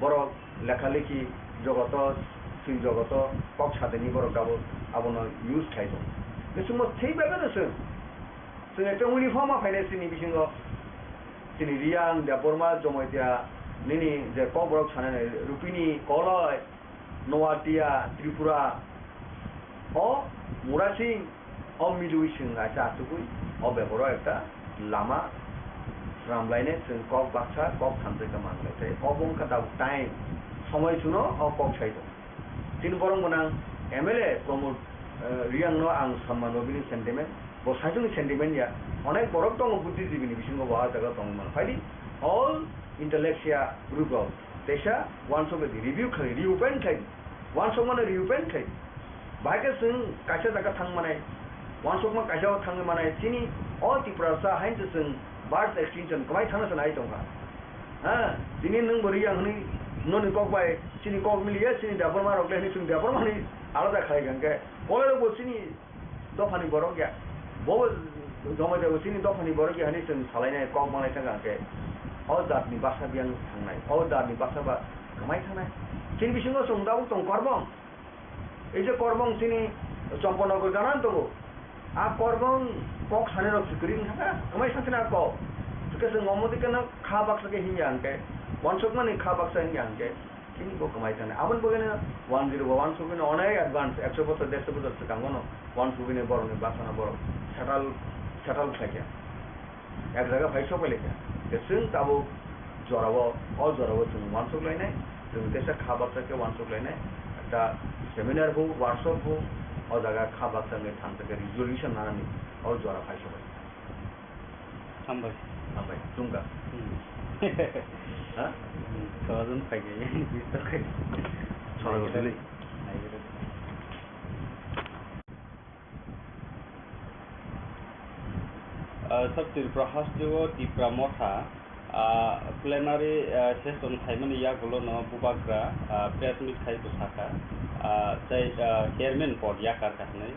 borok lekha lekhi jogoto, swi jogoto kok sadini borok abo, abono use khai tong. Bisingbo thik bagwi no chwng. Chwng ekta uniform ma phainai chini bisingo. Chini Riyang, Debbarma, Jomoitia, nini je kokborok sanai nai, Rupini, Koloi, Noatia, Tripura, o Murasing, o milwi chwng kaisa achugwi, o beboro ekta lama sramlainai chwng kok baksa, kok thamsai ka manlai. Tei obo wngkha tabuk time, somoi chuno o kok sai tong. Chini borok gwnang M L A Pramod, eh, Riyang no ang samma no bini sentiment, bo saichung ni sentiment ya, onek borok tongo buddhijibini bisingo bo ah jaga tongwi mano. Phaidi all intellectual group rok teisa wansok di review khlai, reopen khlai, wansok mano reopen khlai. Bahai khe chwng kaisa jaga thang manai, wansokma kaisa o thangwi manai, chini o Tiprasa hain se chwng birth extinction kwmai thangna se nai tongkha. Ha, tini nwng bo Riyang hwnwi noni kok bai chini kok miliya, chini Debbarma rok le hwnwi chwng Debbarma hwnwi alada khlai kha hwnkhe, Koloi rok bo chini dophani borok ya, bo bo Jomoitia bo chini dophani borok ya hwnwi chwng salainai kok manglai thangkha hwnkhe, o jatni baksa biyang thangnai, o jatni baksa ba kwmai thangnai. Chini bisingo chwng tabuk tong Korbong. Ei je Korbong chini Champanagar gana tongo. A Korbong kok sanai rok se kwrwi wngkha, kwmai sakhe na kok. Hwnkhe chwng omo dikhe no kha baksa khe hinya hwnkhe, wansukmani kha baksa hinya hwnkhe, chini bo kwmai thangni. Aboni bagwi no one zero bo wansugwi no onek advance, ekso bochor, derso bochor swkango no wansugwi no borokni bwsano borok settle, settle khlaikha. Ek jaga phai sok bai laikha. Tei chwng tabuk jorao, o jorao chwng uansuk lainai, chwng teisa kha baksa khe uansuk lainai. Ekta seminar bo, workshop bo, o jaga kha baksa wngwi thangsa khe resolution nanani o jora phai sok bai. Hambai. Hambai, chwngkha. Hmm. Ha? Hmm, sojon phai khe, bis to khai. Sora gotili. Ah, sab Tripura haste o Tipra Motha, ah, plenary, ah, session khaimani yagulo no Bubagra, ah, press meet khai bwsakha, ah, tei, ah, chairman pod yakar kha hwnwi.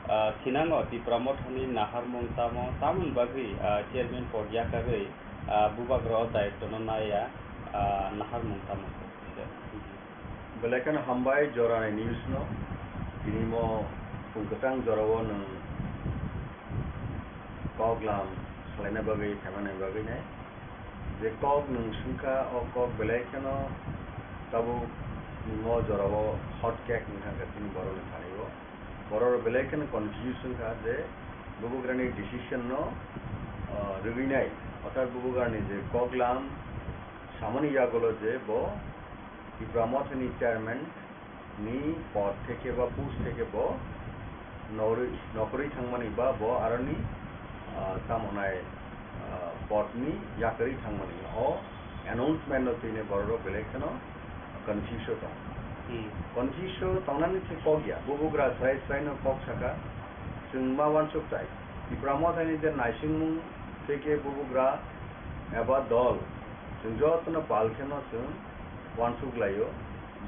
Ah, thinango Tipra Mothani naharmung tamo, tamoni bagwi, ah, chairman pod yakarwi, ah, Bubagra o daitwno naiya, ah, naharmung tamo? Belai kheno hambai jorani news no. Tini mo phung kwchang jorao nwng kok lam salaina bagwi, phaimani bagwi nai. Je kok nwng swngkha, o kok belai kheno tabuk mo jorao hot cake wngkha khe chini borokni thani o. Borok belai kheno confuse wngkha je bubagrani decision no, ah, rwgwi nai. Orthat bubagrani je kok lam samani yagulo je bo Tipra Mothani chairman ni pod theke ba post theke bo norwi-, nokhorwi thangmani ba bo aroni, ah, tamo nai, ah, pod ni yakarwi thangmani. O announcement no twi nai borok rok belai kheno confuse o tong. Hmm. Confuse o tongnani se kok ya. Bubagra srai srai no kok saka, chwng ma uansuk chai. Tipra Mothani je naisingmung theke bubagra eba dol, chwng jotono pal kheno chwng uansuk laio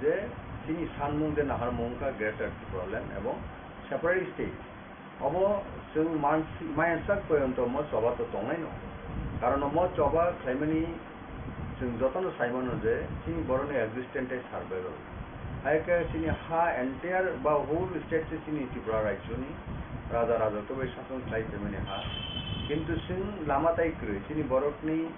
je chini sanmung je naharmung wngkha Greater Tipraland ebong separate state. Obo chwng mansi-, maya sak poyonto mo choba to tongnai no. Karon mo choba khlaimani chwng jotono sai mano je chini borokni existence tei survival. Hai khe chini ha entire ba whole state se chini Tripura rajyoni raja raja to bai sason khlai phaimani ha. Kintu chwng lama tai kwrwi chini borokni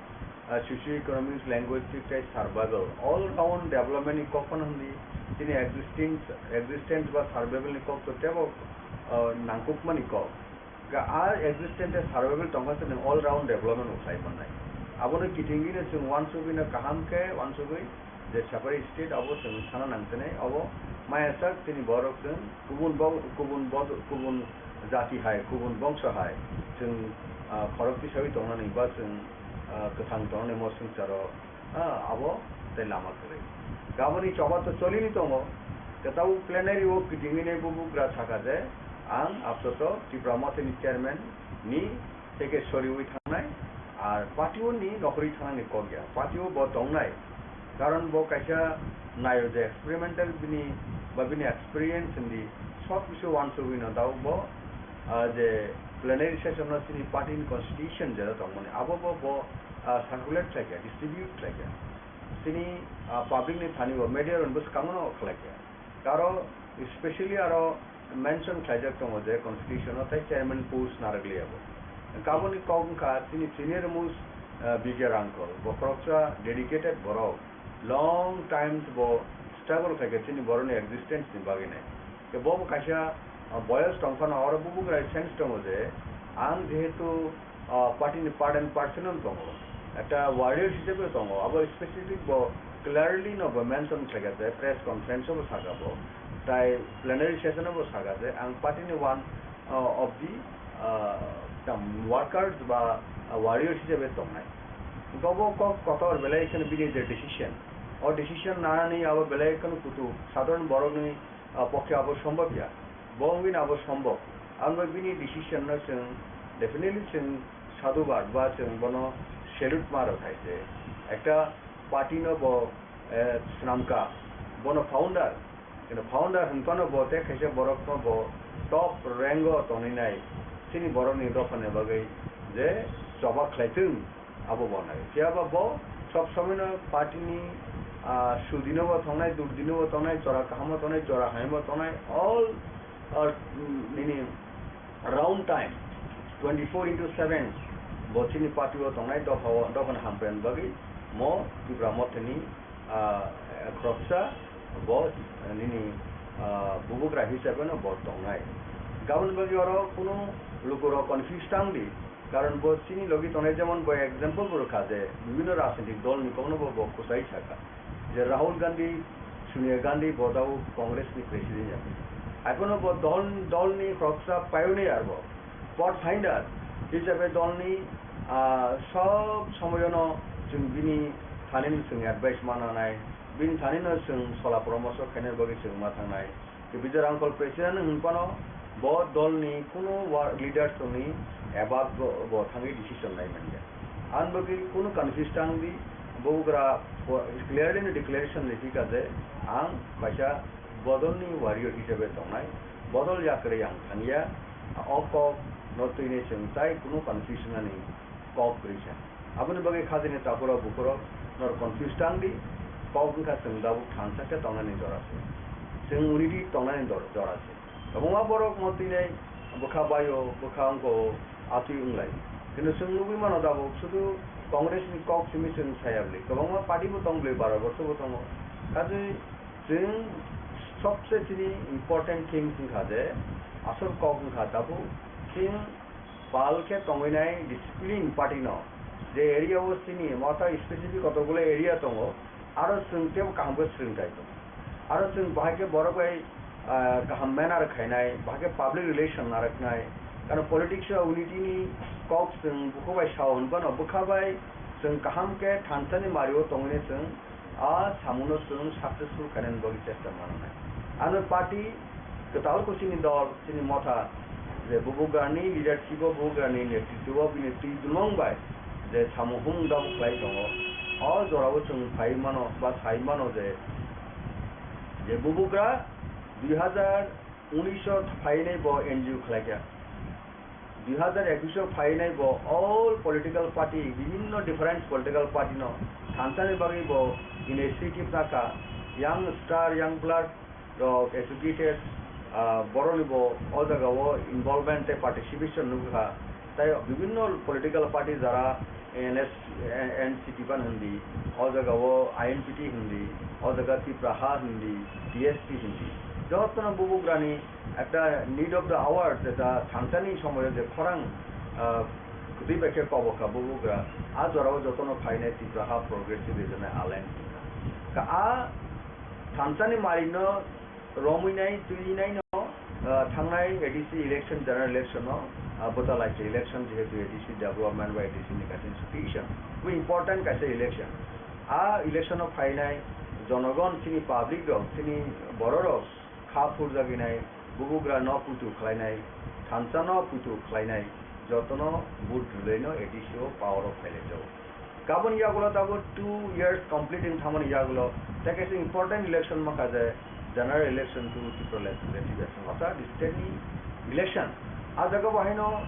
ah, socio-economic, linguistic tei survival, all round development ni kok phano hwnwi chini existence, existence ba survival ni kok to teibo, ah, nangkukmani kok. Ga a existence tei survival tongkha se nwng all round development bo khlai mannai. Abono kitingwi no chwng uansugwi no kaham khe uansugwi je separate state abo chwng sana nang tene abo maya sak chini borok chwng kubun bo-, kubun bo-, kubun jati hai, kubun bongso hai chwng, ah, khorok tisawi tongnani ba chwng ah, kwthang tongnai mo swngcharo, ah, abo tei lama kwrwi. Gaboni choba to cholini tongo, kwtal plenary o kitingwi nai bubagra sakha je, ang apsoto Tipra Mothani chairman ni teke soriwi thangnai, Ar party o ni nokhorwi thangnani kok ya, party o bo tongnai, karon bo kaisa naio je experimental bini ba bini experience hindi sob kisu wansugwi no dao bo, ah, je plenary session no chini party ni constitution je tongmani abo bo bo, ah, circulate khlaikha, distribute khlaikha, chini, ah, public ni thani bo media rok bo swkang no khlaikha. Aro specially aro mention khlaijak tongo je constitution o tei chairman post narwkliya bo. Kaboni kok wngkha chini senior most, ah, B K Rangkol, bo khoroksa dedicated borok, long times bo struggle khaikha chini borokni existence ni bagwi nai. Ke bo bo kaisa, ah, boyos tongphano oro bubugra sense tongo je ang jehetu ah, party ni part and parcel no tongo, ekta warrior hisabe tongo, abo specific bo clearly no bo mention khlaikha je press conference o bo sakha bo, tai plenary session o bo sakha je ang party ni one, ah, of the, ah, tam workers ba, ah, warrior hisabe tongnai. Bo bo kok kotor belai kheno bini je decision, o decision nanani abo belai kheno kutu sadharon borok ni ah, pokhe abo sombhob ya, bo wngwi abo sombhob. Ang bai bini decision no chwng definitely chwng sadhubad ba chwng bono salute ma rw khai se. Ekta party no bo, eh, swnamkha, bono founder, kino founder hwnphano bo tei khaisa borok no bo top rank o tonwi nai chini borok ni dopha ni bagwi je choba khlai thung. Abo bo nai. Phiya ba bo sob somoi no party ni, ah, sudi no bo tongnai, durdi no bo tongnai, jora kaham o tongnai, jora hamya bo tongnai, all, all, mm, nini round time, twenty four into seven bo chini party o tongnai, dopha o, dopha ni hamkrai ni bagwi mo Tipra Motha ni ah, khoroksa bo, ah, nini, ah, bubugra hisabe no bo tongnai. Gabon bagwi oro kunu lukurok confuse tang di, karon bo chini logi tongnai, jemon bo example bo rwkha je bibhinno rajnitik dol ni kokno bo, bo kwchai sakha je Rahul Gandhi, Sonia Gandhi bo dao Congress ni president ya. Haiphano bo dol, dol ni khoroksa pioneer bo. Pathfinder hisabe dolni, ah, sob somoyono chwng bini thanino chwng advice mananai, bini thanino chwng sola poramorsho khainani bagwi chwng ma thangnai. Tei Bijay Rangkhol president hwnphano bo dolni kunu wa-, leaders tongni above bo, bo thangwi decision lai manya. Ani bagwi kunu confuse tang di, bubagra po-, clearly no declaration riphi kha je ang kaisa bodolni warrior hisabe tongnai, bodol yakarwi ang thangya, o kok no twinai chwng tai kunu confusion ani kok kwrwi sa. Aboni bagwi khajani takhurok bukhurok nor confuse tang di, kok wngkha chwng tabuk thansa khe tongnani jora se. Chwng unity tongnani dor-, jora se. Kwbangma borok mo twinai bwkha baio, bwkha wngko, atwi wnglai. Kintu chwng nugwi mano tabuk sudu Congress ni kok simi chwng saya bwlwi. Kwbangma party bo tong bwlwi, baro borso bo tongo. Kaje Chwng sobse chini important things wngkha je, asol kok wngkha tabuk chwng pal khe tongwi nai discipline party no, je area o chini motha specific kotokgulo area tongo, aro chwng teibo kaham khe swrwngthai tongo, aro chwng bahai khe borok bai, ah, kaham manner khainai, bahai khe public relation narwknai, karon politics o unity ni kok chwng bukhuk bai sao hwnphano bwkha bai chwng kaham khe thansa ni mari o tongwi nai chwng. A samungno chwng successful khainani bagwi chesta mananai. Ano party kwtal khe chini dol, chini motha, je bubugrani leadership o, bubugrani netritwo o bini twi dulmung bai je samung humung dabu khlai tongo, o jorao chwng phai mano ba sai mano je, je bubugra dui hazar unis o phainai bo N G O khlaikha. Dui hazar ekus o phainai bo all political party, bibhinno different political party no thansani bagwi bo initiative nakha, young star, young blood rok educated, ah, borok ni bo o jaga o involvement tei participation nukha. Tai bibhinno political party jara N S, N C P ban hindi, o jaga o I N P T hindi, o jaga Tipra Ha hindi, T S P hindi. Jotono bubugrani ekta need of the hour, jeta thansani somoyo je khorang, ah, kwtwi bai khe kobokha bubugra, a jorao jotono phainai Tipra Ha Progressive Regional Alliance wngkha. Ka a thansani marino romwi nai, twi nai no, ah, thangnai A D C election, general election no, ah, bwta lai khe election, jehetu A D C development ba A D C ni kaisa institution, bo important kaisa election. A election o phainai jonogon, chini public rok, chini borok rok kha phurjagwi nai, bubugra no puitu khlainai, thansa no puitu khlainai, Jotono vote rwlaino A D C o power o phailai jago. Kabun yagulo tabuk two years complete wng thangmani yagulo tei kaisa important election mankha je general election to Tripura Legislative Assembly, orthat state ni election. A jaga bo haino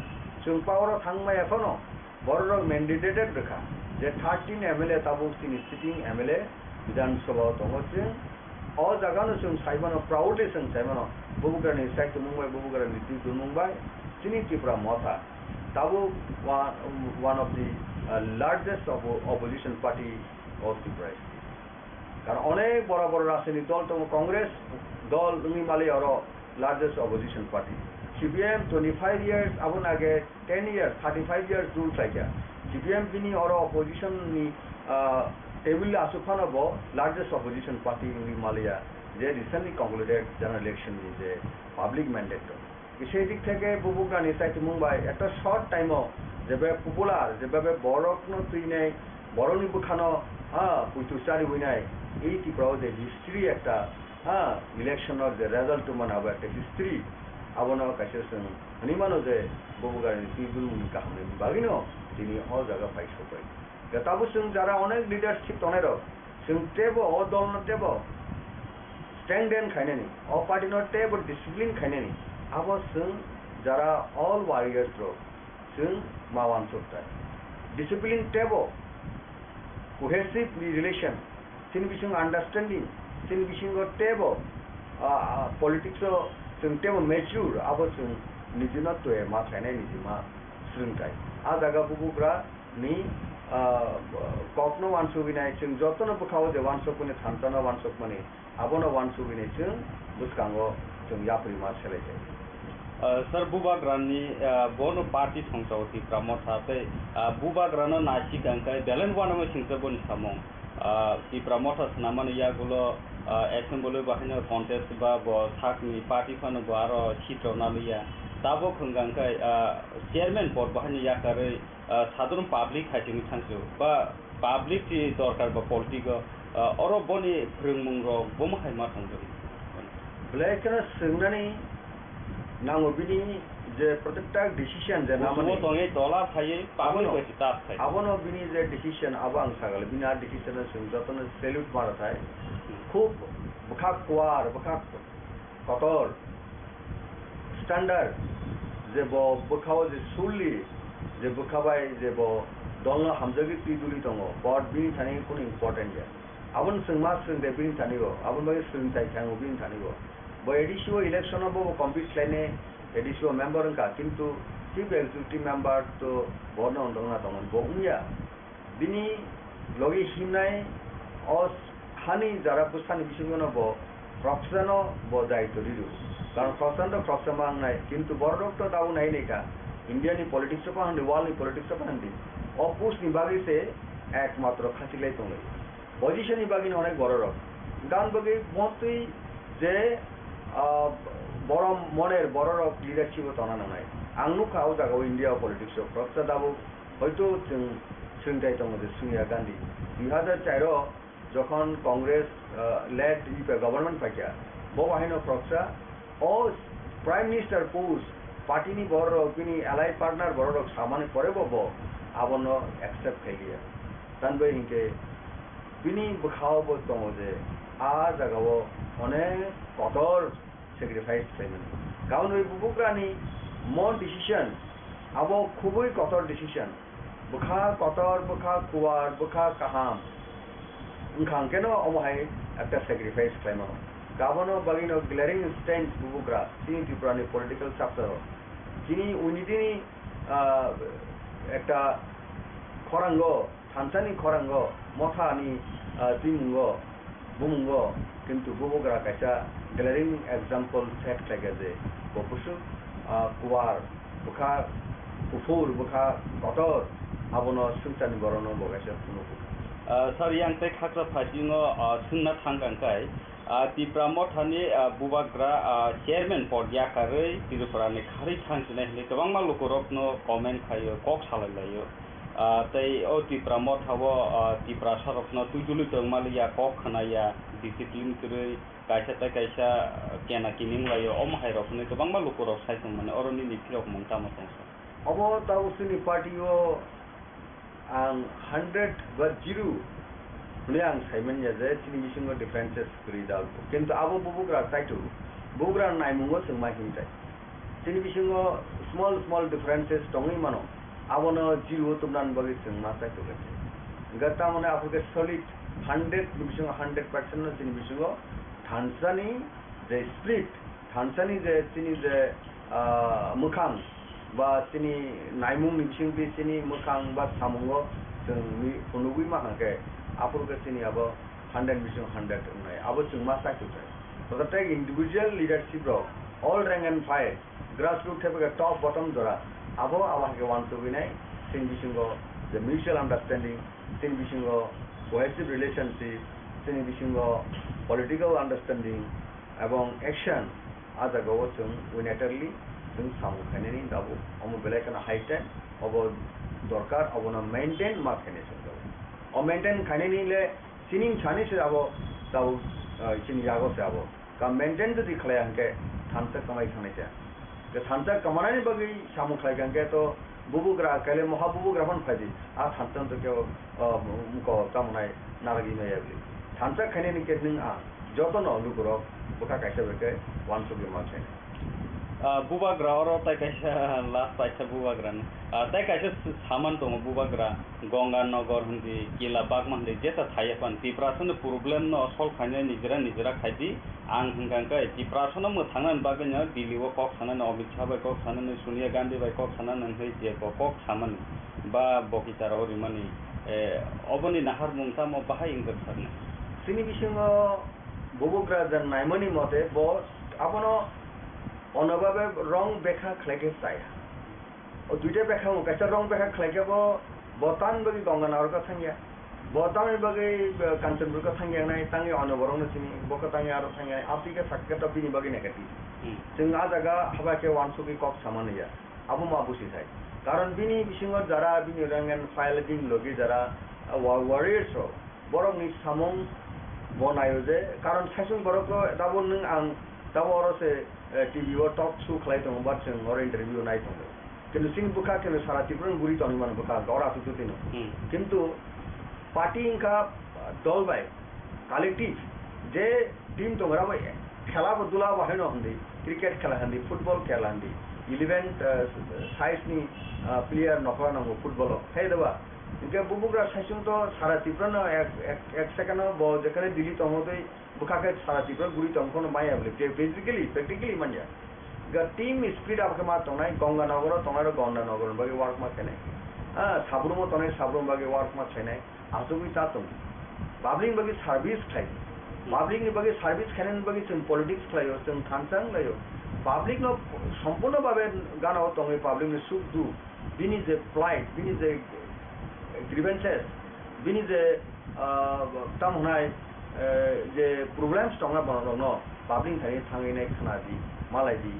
chwng power o thangmaya phano borok rok mandated rwkha je thirteen M L A tabuk chini sitting M L A Bidhan Sabha o tongo. Chwng o jaga no chwng sai mano, proudly chwng sai mano, Bubagrani saichumung bai, Bubagrani twi dulmung bai chini Tipra Motha tabuk one, one of the, uh, largest oppo-, opposition party of Tripura state. Karon onek bora bora rajnitik dol tongo, Congress dol wngwi mali oro largest opposition party. C P M twenty-five years, aboni age ten years, thirty-five years rule khlaikha. C P M bini oro opposition ni, ah, table aswk phano bo largest opposition party wngwi maliya, je recently concluded general election ni je public mandate rok. Sei dik theke Bubagrani saichumung bai ekta short time o jebe popular, jebe borokno twinai, borokni bwkhano, ha, puitu chariwinai, ei Tripura o je history ekta, ha, election o je result tongmani abo ekta history, abono kaisa chwng hwnwi mano je Bubagrani twi dulmungni kahamni bagwino tini o jaga phai sokbai. Tabuk chwng jara onek leadership tongnai rok, chwng teibo o dol no teibo strengthen khainani, o party no teibo discipline khainani, abo chwng jara all warriors rok chwng ma wansuk tai. Discipline teibo cohesive relation, chini bising understanding, chini bisingo teibo, ah, ah, politics o chwng teibo mature, abo chwng nijino twi ma khainai, niji ma swrwng tai. A jaga Bubagra ni, ah, kokno wansugwi nai, chwng jotono bwkhao je wansukmani, thansa no wansukmani, abono wansugwi nai chwng bwskango chwng yapri ma selai jai. Ah, sir, Bubagrani, ah, bono party songchao Tipra Motha tei, ah, Bubagrano naisik ang khe belai uanama singsa boni samung. Ah, Tipra Motha swnamani yagulo, ah, assembly bahaino contest ba bo sakni party phano bo aro seat rok naliya. Tabuk hwnkha ang khe, ah, chairman pod bahaino yakarwi ah, sadharon public hai simi thangsu ba public ti dorkar ba politic o, ah, oro boni phwrwngmung rok bomo hai ma thangjago. Belai kheno swngnani nango bini je protekta decision je namani. Butumo tongwi tola phaiwi public abono, bai si tas khai. Abono bini je decision abo ang sagale bini a decision no chwng jotono salute mara thai. Hmm. Khub bwkha kuar, bwkha kotor, standard, je bo bwkhao je surli, je bwkha bai je bo dolno hamjagwi twi duli tongo, bo bini thani kunu important ya. Aboni chwng ma swrwng de bini thani o, aboni bagwi swrwng chai thango bini thani o. Bo A D C o election o bo, bo compete khlainai A D C o member wngkha, kintu chief executive member to bono wng tongna tongo, bo wngya. Bini logi himnai o hani jara bwsani bisingo no bo khoroksano bo daitw riro. Karon khoroksano to khoroksa ma wngnai, kintu borok to tabuk nai nai kha. India ni politics o phan di, world ni politics o phan di. O post ni bagwi se ekmatro khachilai tonglai. Position ni bagwi no onek borok rok. Gan bagwi mostly je, ah, borom moner borok rok leadership o tongna nangnai. Ang nukha o jaga o India o politics o khoroksa tabuk Hoito chwng swngchai tongo je Sonia Gandhi dui hazar char o jokhon Congress, ah, led U P A government paikha, bo bahaino khoroksa o Prime Minister post party ni borok rok bini allied partner borok rok samani pore bo, bo abono accept khailiya. Tamni bagwi hinkhe bini bwkhao bo tongo je a jagao onek kotor sacrifice khlaimani. Kaunwi bubugrani mon decision, abo khubui kotor decision. Bwkha kotor, bwkha kuwar, bwkha kaham. Wngkha hwnkhe no omo hai ekta sacrifice khlaimano. Abono bagwino glaring instance bubugra chini Tripura ni political chapter o. Chini unity ni, ah, ekta khorango Thansani khorango Mothani, ah, twimungo, bumungo, kintu bubugra kaisa glaring example set khlaikha je bo bwswk, ah, kuwar, bwkha kuphur, bwkha kotor, abono swngcharni borokno bo kaisa phunukgo. Ah, sir, yang tei khakra phaisingno, ah, swngna thangkha hwnkhe, Ah, Tipra Mothani, ah, bubagra, ah, chairman pod yakarwi Tripura ni kharwi thangsinai hinwi kwbangma lukurokno comment khaio, kok salai laio. Ah, tei o Tipra Motha o, ah, Tiprasa rokno twi duli tongmaliya, kok khnaya, discipline kwrwi, kaisa tei kaisa, ah, kena kining laio, omo hai rok hinwi kwbangma lukurok sai tongmani, oro nini phirok mung tamo tongsa? Obo tabuk chini party o ang hundred ba zero hwnwi ang saimanya je chini bisingo differences kwrwi da. Kintu abo bubugra chaitu, bubugra naimungo chwng ma himtai. Chini bisingo small small differences tongwi mano, abono zero o tubnani bagwi chwng ma chaitu khe. Hwnkhe tamoni aphuru khe solid hundred ni bisingo hundred percent no chini bisingo thansani je spirit, thansani je chini je, ah, mwkhang ba chini naimung ni bisingtwi chini mwkhang ba samungo chwng mi-, phunugwi ma hwnkhe, aphuru khe chini abo hundred bising hundred wngnai, abo chwng ma chaitu khe. Protect individual leadership rok, all rank and file, grassroots thepeke top bottom jora, abo abo hai khe uansugwi nai, chini bisingo je mutual understanding, chini bisingo cohesive relationship, chini bisingo political understanding, ebong action, a jagao chwng unilaterally chwng samung khainani tabuk. Omo belai kheno high time, obo dorkar, obono maintain ma khainai chwng tabuk. O maintain khainani le chini thani se abo tabuk, ah, chini yago se abo. Ka maintain jodi khlaiya hwnkhe thansa kwmai thangnai se. Thansa kwmanani bagwi samung khlai kha hwnkhe to bubugra, kaile moha bubugra phano phai di. A thansa to kebo, ah, muko tamo nai narwgwi maya bwlwi. Thansa khainani khe nwng ang jotono lukurok bwkha kaisa bai khe uansugwi ma khainai. Ah, bubagra oro tai kaisa last paisa bubagra ni. Ah, tai kaisa s-, saman tongo bubagra, Ganga Nagar hindi, Kila Bagma hindi, jesa thaiya pan Tiprasa ni problem no solve khainai nijera nijera khai di. Ang hwnkha khe Tiprasa no mwthangna ni bagwi no Delhi o kok sanani, Amit Shah bai kok sanani, Sonia Gandhi bai kok sanani hwnwi je bo kok samani ba bo kichar o rimani, eh, oboni naharmung tamo bahai wngkha sakni. Chini bisingo bubugra je naimani mote bo abono onobabe wrong bekha khlai khe chaya. O duita bekha wng, kaisa wrong bekha khlai khe bo, bo tamni bagwi Ganga Nagar khe thangya. Bo tamni bagwi, eh, Kanchanpur khe thangya nai, tangwi onoborokno sini, bo khe tangwi aro thangya nai, aboni khe sakhe to bini bagwi negative. Hmm. Chwng a jaga haba khe uansugwi kok samani ya. Abo ma busi thai. Karon bini bisingo jara bini rank and file bini logi jara, ah, wa-, warriors rok, borokni samung bo naio je, karon saichung borok to dabo nwng ang dabo oro se, eh, T V o talk show khlai tongo, ba chwng oro interview nai tongo. Kintu chini bwkha khe sara Tripura ni guri tongwi mano bwkha oro aswk twi no. Hmm. Kintu party wngkha, ah, dol bai, collective, je team tongo, abo khela bo dula bo haino hindi, cricket khela hindi, football khela hindi, eleven, ah, size ni, ah, player nokla nango football o, khe deba. Hingke bubugra saichung to sara Tripura no ek, ek, ek second o bo jekhane Delhi tongo tei bwkha khe sara Tripura guri tong phano maya bole, physically, practically manya. Ga team spirit abo khe ma tongnai, Ganga Nagar o tongnai rok Ganga Nagar ni bagwi work ma khainai. Ah, Sabrum o tongnai Sabrum bagwi work ma khainai. Asugwi cha tongo. Public ni bagwi service khlai. Public ni bagwi service khainani bagwi chwng politics khlaio, chwng thansa wnglaio. Public no sompurno babe gana o tongwi public ni suk duk, bini je plight, bini je grievances, bini je, ah, tamo hwnai, eh, je problems tongna borok rokno public thani thangwi nai khna di, malai di,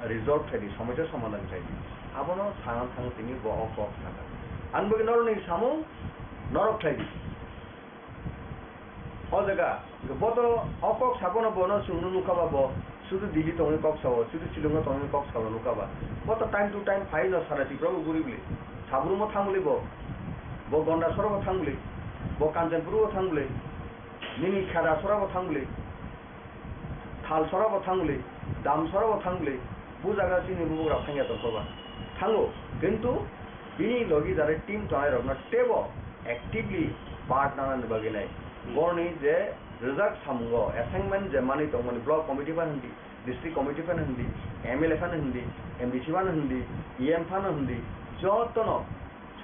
resolve khai di, somosa somadhan khai di. Abono sana thang tini bo o kok sakha. Ang bagwi norokni samung norok khlai di. O jaga, bo to o kok sabono bono chwngno nukha ba bo, sudu Delhi tongwi kok sao, sudu Shillong tongwi kok sao nukha ba. Bo to time to time phai no sara Tripura bo guri bwli. Sabrum o thang bwli bo, bo Gonda soro bo thang bwli, bo Kanchanpur o thang bwli, nini Kheda soro bo thang bwli. Thalsora bo thang bwli, Damsora bo thang bwli, bo jaga chini bubagra thangya tongkha ba. Thango, kintu bini logi jare team tongnai rokno teibo actively part nanani bagwi nai. Hmm. Borni je rijak samungo assignment je manwi tongmani block committee phano hindi, district committee phano hindi, M L A phano hindi, M D C phano hindi, E M phano hindi, jotono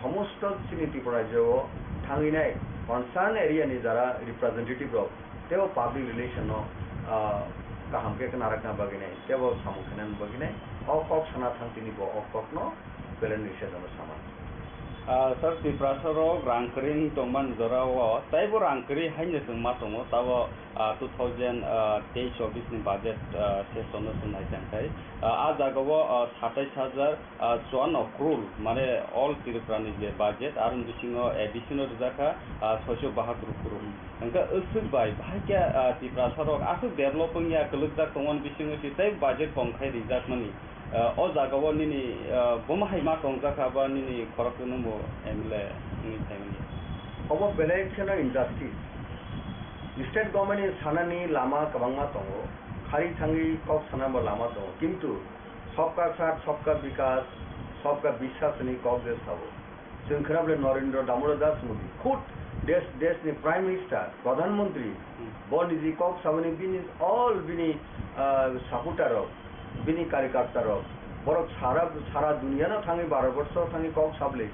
somosto chini Tripura rajyo o thangwi nai concern area ni jara representative rok teibo public relation no, ah, kaham khe khna rakna bagwi nai, teibo samung khainani bagwi nai, o kok sana thang tini bo o kok no belai ni sejano sama. Ah, sir, Tiprasa rok rang kwrwi wng tongmani jora o teibo rang kwrwi haino chwng ma tongo, tabo, ah, two thousand, ah, teish chobbish ni budget, ah, session no chwng nai tang khai. Ah, a jaga o, ah, satais hajar ah, chuanno crore, mane all Tripura ni je budget, aroni bisingo additional rijak kha, ah, soiso bahatur crore. Hwnkhe aswk bai, bahai khe, ah, Tiprasa rok aswk develop wngya, kwlwkjak tongmani bisingo se tei budget kom khai rijakmani. Ah, o jaga o nini, ah, boma hai ma tong jakha ba nini khorok no bo M L A wngwi thai mani? Obo belai kheno injustice. State government ni sanani lama kwbangma tongo, khari thangwi kok sanani bo lama tongo, kintu sabka saath, sabka vikas, sabka biswas ni kok je sabo. Chwng khwnabo le Narendra Damodar Das Modi, khud desh, desh ni Prime Minister, Pradhan Mantri, Hmm. bo niji kok saboni bini all bini, ah, supporter rok, bini karyakarta rok, borok sara, sara duniya no thangwi Bharat borsho thangwi kok sabli,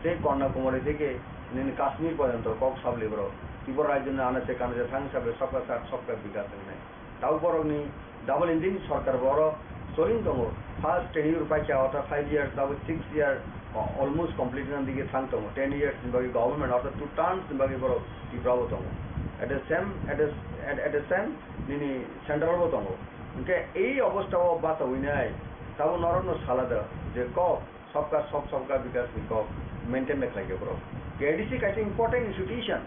tei Kanyakumari theke nini Kashmir porjonto kok sabli borok. Tripura rajyo ni anache kanache thangwi sabli sabka saath, sabka vikas wngnai. Tabuk borokni double engine sorkar bo oro soling tongo. First tenure paikha, ortha five years, tabuk six year, o-, almost complete wngna dige thang tongo. Ten years ni bagwi government, ortha two terms ni bagwi borok Tripura bo tongo. At the same, at the, at, at the same, nini central bo tongo. Hwnkhe ei obostha o bachaui nai, tabuk norokno sala da je kok, sabka sab, sabka vikas ni kok maintain da khlai khe borok. A D C kaisa important institution,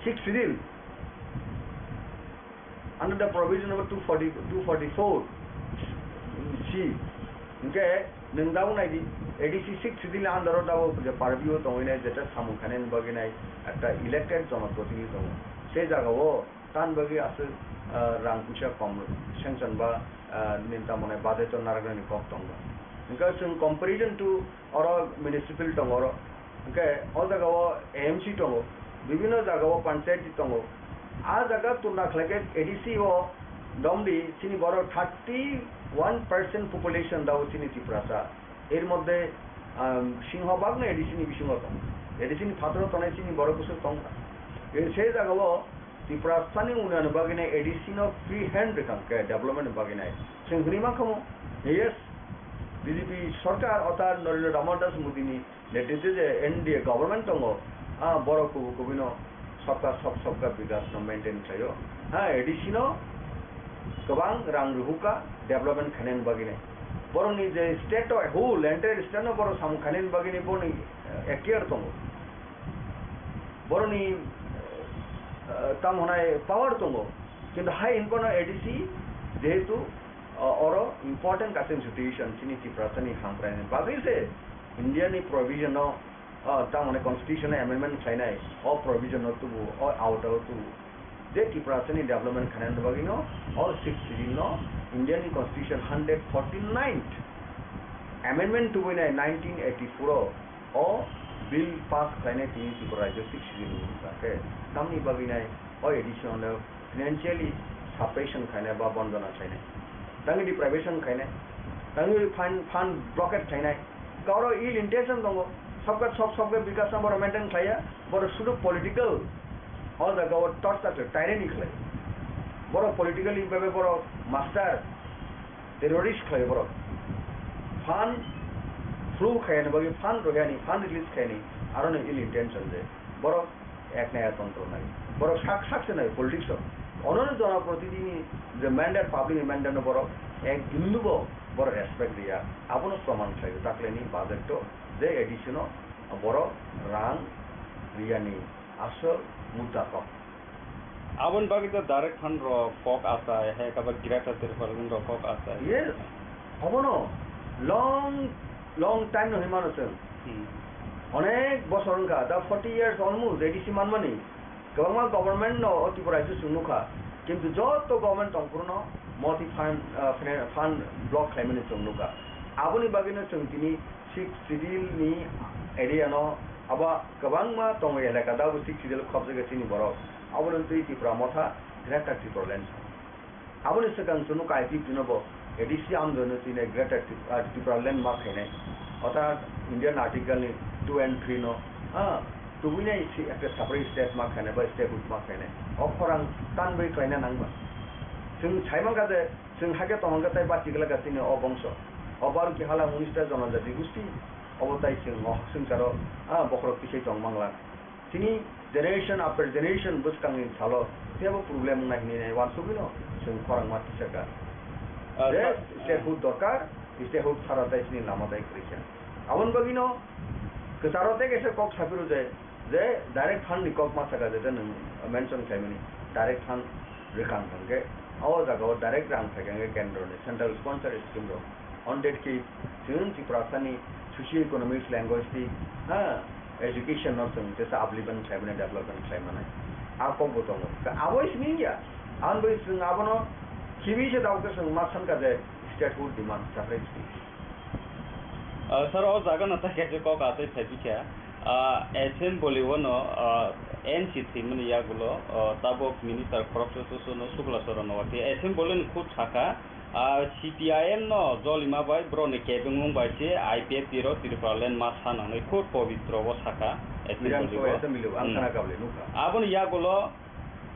sixth schedule. Under the provision number two forty, two forty-four C, hwnkhe nwng tabuk nai di, A D C sixth schedule under o tabuk je purview o tongwi nai, jeta samung khainani bagwi nai ekta elected jonoprotinidhi tongo. Se jaga o tan bagwi aswk, ah, rang puisa kom sanction ba, ah, nini tamo nai budget o narwknani kok tongo. Hwnkhe chwng comparison to oro municipal tongo oro. Hwnkhe o jaga o A M C tongo, bibhinno jaga o panchayati tongo. A jaga tulna khlai khe A D C o domdi chini borok thirty one percent population dao chini Tiprasa. Er moddhe, um, singhobagno A D C ni bisingo tongo. A D C ni phataro tongnai chini borok bwswk tongkha. E se jaga o Tiprasani unnayon bagwi nai A D C no free hand rwkha hwnkhe development ni bagwi nai. Chwng hwnwi mankha mo, yes, B J P sorkar orthat Narendra Damodar Das Modi ni netritwe je N D A government tongo, ah, borok kubui kubui no sabka sab, sabka vikas no maintain khlaio. Ha, A D C no kwbang rang rwhukha development khainani bagwi nai. Borokni je state o whole entire state no borok samung khainani bagwi nai borokni, eh, ekhtiar tongo. Borokni, eh, tamo hwnai power tongo. Kintu hai hinphano A D C jehetu, eh, oro important kaisa institution chini Tiprasani hamkraini bagwi se India ni provision no, ah, tamo hwnai constitution o amendment khlainai, o provision no tubu, o awta o tubu. Je Tiprasa ni development khainani bagwi no, o sixth schedule no India ni constitution hundred forty-ninth amendment tubui nai nineteen eighty-four o, o bill pass khlainai tini Tripura rajyo sixth schedule ni wngkha khe, tamni bagwi nai o A D C no financially suppression khainai ba bondona khainai, tangwi deprivation khainai, tangwi fund, fund blockade khainai, Kauro ill intention tongo, sabka sab, sabka vikas no borok maintain khlaiya, borok sudu political, o jaga o torture khlai, tyranny khlai. Borok politically bebe borok master, terrorist khlai borok. Fund flow khaiyani bagwi, fund rohiyani, fund release khaiyani, arono ill intention je. Borok ek naya tontro nai. Borok sak sak se nai politics o. Ono jonoprotinidhi ni je mandate, public ni mandate no borok ek bindu bo borok respect riya. Abono proman khlai o. Taklai ni budget o je A D C no borok rang riyani aswk mudda kok. Aboni bagwi to direct fund rok kok asai, hai khe ba Greater Tipraland rok kok asai. Yes, abono long, long time no hinmano chwng. Hmm. Onek bosor wngkha, da forty years almost A D C manmani. Kwbangma government no o Tripura rajyo chwng nukha, kintu joto government tongphuru no moti fund, ah, fina-, fund block khlaimani chwng nukha. Aboni bagwino chwng tini sixth schedule ni area no abo kwbangma tongo elaka, da bo sixth schedule khobjagwi chini borok. Abono twi Tipra Motha Greater Tipraland. Aboni swkang chwng nukha I P F T no bo A D C andolon no tini Greater Trip-, ah, Tipraland ma khainai. Orthat Indian Article ni two and three no, ah, tubui nai si ekta separate state ma khainai ba statehood ma khainai. O khorang tanbai khlaina nangma. Chwng sai mankha je chwng hakhe tong hwnkhe tei bachigwlak ka chini o bongso. O Baruki hala unis ta jonojati gusti. Obo tai chwng o swngcharo, ah, bokhorok kisai tong manglak. Chini generation after generation bwskangni salo teibo problem wngnai hinwi nai uansugwino chwng khorangma tisaka. Ah, je sa-, statehood dorkar, statehood sara tai chini lama tai kwrwi kha. Aboni bagwino kwcharo tei kaisa kok saphiro je, je direct fund ni kok ma saka je nwng mention khlaimani, direct fund rwkha hwnkhe o jagao direct rang phaikha hwnkhe kendroni central sponsor scheme rok. Founded khe chwng Tiprasani socio-economics, linguistic, ha, education no chwng jesa upliftment khlai mani, development khlai mani. A kok bo tongo. Ka abo simi ya. Ang bai chwng abono khibi se dao khe chwng ma san ka je statehood demand, separate state. Ah, sir, o jaga no ta kaisa kok asai phai bikha. Ah, assembly o no, ah, N C thwi mani yagulo, ah, tabok minister khoroksa susu no Sukla Charan no wakhe assembly ni khud sakha. Ah, C P I M no jolima bai borokni kebengmung bai se I P F T rok Tripura land ma sa nangnai khud pobitro o sakha. Biran Assembly Sabha o. Assembly o ang Hmm. khana kable nukha. Aboni yagulo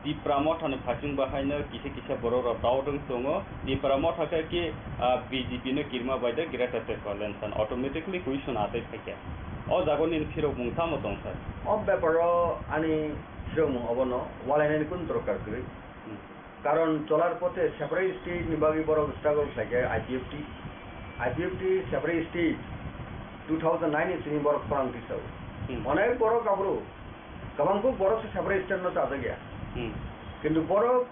Tipra Motha ni phasing bahaino kisa kisa borok rok daudwng tongo. Tipra Motha khe ki, ah, B J P no kirma bai de Greater Tipraland san automatically question atai phaikha. O jago nini phirok mung tamo tong sir? O beparo ani phirok mung obono walainani kun dorkar kwrwi. Hmm. Karon cholar pothe separate state ni bagwi borok struggle khlaikha I P F T. I P F T separate state two thousand nine ni simi borok khorang tisao. Hmm. Onek borok aphuru kwbang kuk borok se separate state no chajakya. Hmm. Kintu borok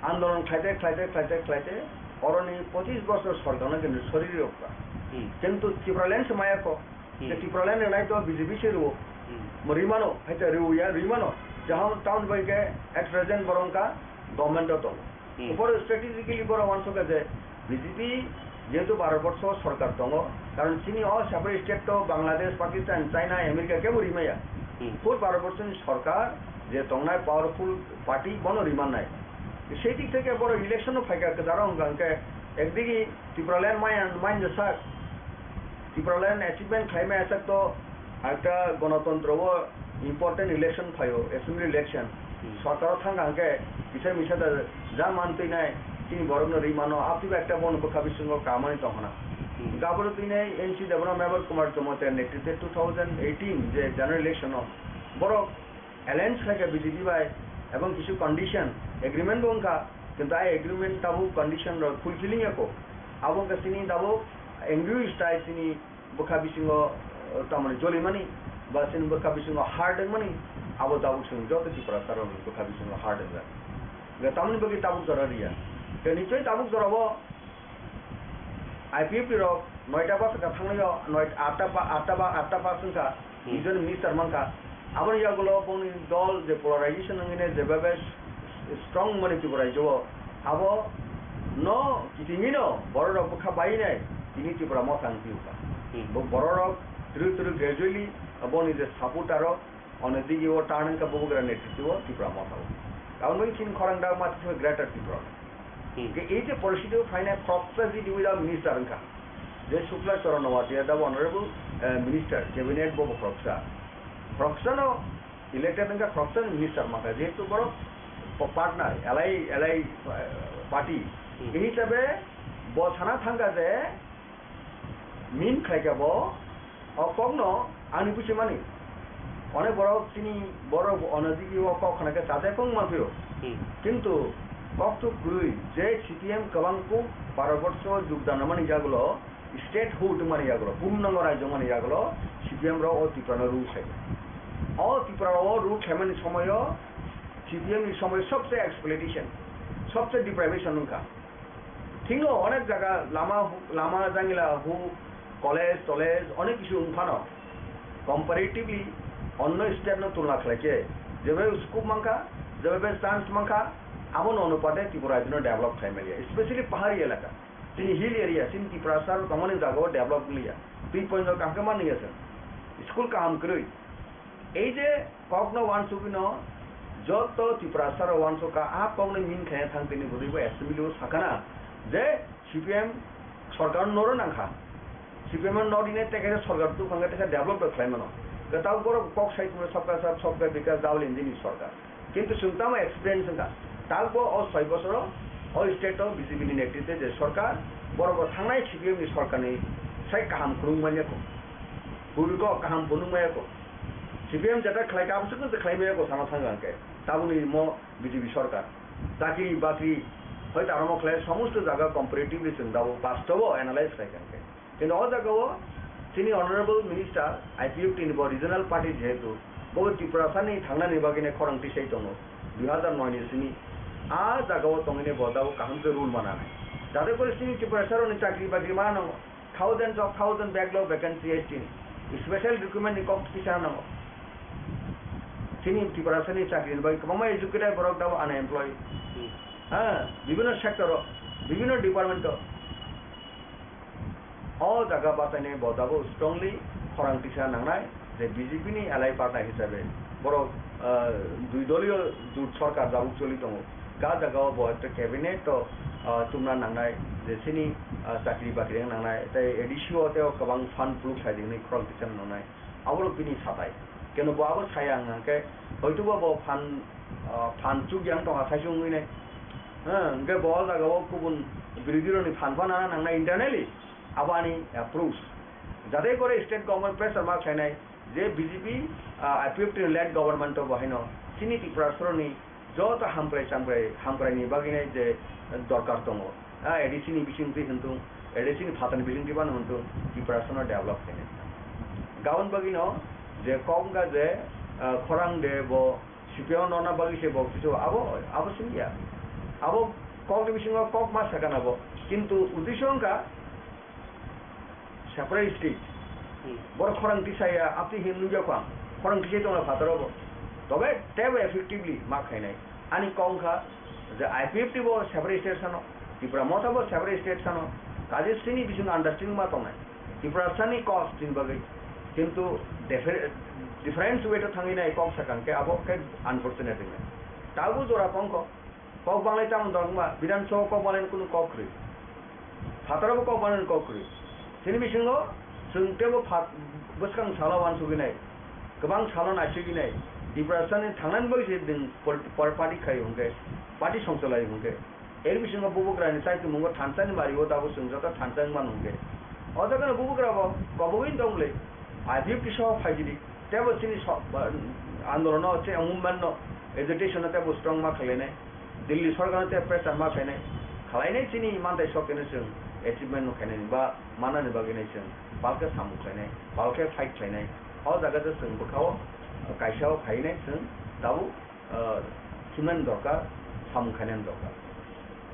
andolon khlaite, khlaite, khlaite, khlaite, oroni pochis bosor sorkarno kintu sori rwkha. Hmm. Kintu Tipraland se maya kok. Hmm. Je Tipraland rwnai to B J P se rwo. Hmm. Mo rimano, haita rwya, rimano. Jahon town bai ke at present borok wngkha government o tongo. Hmm. Upor strategically borok wansukha je B J P jehetu Bharat borsho sorkar tongo, karon chini o separate state to Bangladesh, Pakistan, China, America kebo rimaya. Hmm. Full Bharat borsho ni sorkar je tongnai powerful party bono rimanai. Sei dik theke borok election o phaikha kwcharo hwnkha hwnkhe ekdigi Tipraland maya, maya sak, Tipraland achievement khlaimaya sak to ekta gonotontro o important election phaio, assembly election. Hmm. Sorkar o thangkha hwnkhe kisa misa da ja mantwi nai chini borok no rimano, apni ekta bono bwkha bisingo kamani tongkhana. Hmm. Gaboro twi nai N C Debbarma, Mevar Kumar Jamatia netrite two thousand eighteen je general election o borok alliance khlaikha B J P bai, ebong kisu condition, agreement bo wngkha, kintu ai agreement tabuk condition rok fulfilling ya kho. Abo wngkha chini tabuk angry style chini bwkha bisingo, eh, tamoni jolimani, ba chini bwkha bisingo hard wngmani, abo tabuk chwng joto Tiprasa rokni bwkha bisingo hard wngjak. Ga tamoni bagwi tabuk jora riya. Ga nichoi tabuk jorabo I P F T rok noita bus ka thangnaio, noi, atta ba, atta ba, atta bus wngkha, hmm, nijoni minister mankha. Aboni yagulo boni dol je polarization wngwi ne jebabe strong mani Tripura rajyo o, abo no kitingino borok rok bwkha bai nai tini Tripura Motha wng piu kha. Hmm. Bo borok rok tru tru gradually boni je supporter rok Ono digi o turn wngkha bubagra netrito o Tipra Motha o. Aboni bagwi chini khorang da ma tisa Greater Tipra. Hmm. Ke ei je poristiti o phainai khoroksa G D without minister wngkha. Je Shukla Charan Noatia da honorable, eh, minister, cabinet bo bo khoroksa. Khoroksa no elected wngkha, khoroksa ni minister mankha. Jehetu borok pa-, partner, alai, alai, eh, party. Hmm. Ei hisabe bo sana thangkha je min khlaikha bo, o kokno ani buchimani. Onek borok chini borok onodigi o kok khna khe chajak wng manphio. Hmm. Kintu kokthuk kwrwi je C P M kwbang kuk Bharat borsho jogdan mani yagulo, statehood mani yagulo, purnango rajyo mani yagulo, C P M rok o Tripura no rule khlai. O Tripura o rule khlaimani somoyo C P M ni somoy sobse exploitation, sobse deprivation wngkha. Thikno onek jaga lama, lama jangila hu, college, tolej, onek kisu wng phano comparatively onno state no tulna khlai khe, jebai scope mankha, jebai chance mankha, abo no onupate Tripura rajyo no develop khlai manya, especially pahari elaka. Chini hill area, chini Tiprasa rok tongmani jaga o develop wngya. Twi point o kaham khe manliya chwng. School kaham kwrwi. Ei je kokno uansugwino joto Tiprasa rok uansukha, a kokno min khaina thang tini bwrwi bo assembly o sakana je C P M sorkar no noro nangkha, C P M no noro nini tei kaisa sorkar tuphang khe teisa develop rok khlai mano, kwtal borok kok sai tongmani sabka sath sabka bikas Rahul Gandhi ni sorkar, kintu chwng tamo experience wngkha, talbo o soi bosoro o state o B J P ni netrite je sorkar, borok bo thangnai C P M ni sorkar ni sai kaham khulung manya kho, bubiko kaham phunuk maya kho. C P M jeta khlai ka, aboni se khlai maya ko sana thang khe. Tabukni mo B J P sorkar. Chakri bakri, hoito aro mo khlai, somosto jaga comparatively chwng dabo, bastobo analyze khlai kha khe. Kintu o jaga o chini honorable minister, I P F T ni bo regional party jehetu, bo Tiprasa ni thangnani bagwi ne khorang tisai tongo, dui hazar noi ni simi. A jaga o tongwi ne bo dabo kaham khe rule mana nai. Jate kore chini Tiprasarokni chakri bakri ma nango, thousands of thousand backlog vacancy hai chini, special recruitment ni kok kisa nango. Chini Tiprasani chakri ni bagwi kwbangma educated borok dabo unemployed. Hmm. Ha, bibhinno sector o, bibhinno department o. O jaga bachainai bo dabo strongly khorang tisa nangnai je B J P ni alai partner hisabe borok, ah, dui doliyo jut sorkar dabo choli tongo. Ga jaga o bo ekta cabinet to, ah, chumna nangnai je chini, ah, chakri bakri wng nangnai tei A D C o tei o kwbang fund pluk sai di hwnwi khorang tisa nangnai. Aborok bini satai. Keno bo abo saya wng khe, hoitoba bo phan, ah, phan chukya wng tongkha saisung wngwi nai. Hwnkhe bo o jaga o kubun birodhi rokni phan phano nana nangnai internally, abo ani approach. Jate kore state government pressure ma khlainai je B J P, ah, I P F T ni led government o bo haino chini Tiprasarokni joto hamkrai chamkrai, hamkrai ni bagwi nai je dorkar tongo. Ah, A D C ni bising twi hwntung, A D C ni phatar ni bising twi bano hwntung, Tiprasa no develop khainai. Gabon bagwi no je kok wngkha je, ah, khorang de bo C P M no na bagwi se bo kisu abo, abo sing ya. Abo kok ni bisingo kok ma sakha na bo. Kintu uddesho wngkha separate state. Hmm. Borok khorang tisaya, apni hin nukya kho ang. Khorang tisai tongla phataro bo. Tobe tebo effectively ma khainai. Ani kok wngkha je I P F T bo separate state sano, Tipra Motha bo separate state sano. Kaje sini bising understanding ma tongnai. Tiprasani cause tin bagwi. Kintu differ-, different way to thangwi nai kok sakang khe abo khe unfortunate wngkha. Tabuk jora tongkho. Kok banglai tamo dong ma, Bidhan Sabha kok banglai kunu kok kwrwi. Phataro bo kok banglai kok kwrwi. Chini bisingo chwng tebo phat-, bwskang salo uansugwi nai, kwbang salo naisugwi nai, Tiprasani thangnani bagwi se din pol-, pol-, party khai hwnkhe, party songcholai hwnkhe. Er bisingo bubagrani chaitumung o thansa ni mari o tabuk chwng joto thansa wng mano hwnkhe. O jaga no bubagra bo kobogwi wng tong bwlwi. I P F T soho phaijili. Tebo chini so-, ba-, andolono, chini movement no, agitation no tebo strong ma khlainai. Delhi sorkar no tebo pressure ma khlainai. Khlainai chini mantai sok khe no chwng achievement no khainai ba manani bagwi nai chwng palke samung khlainai, palke fight khlainai. O jaga de chwng bwkha o kaisa o phainai chwng tabuk, ah, himnani dorkar, samung khainani dorkar.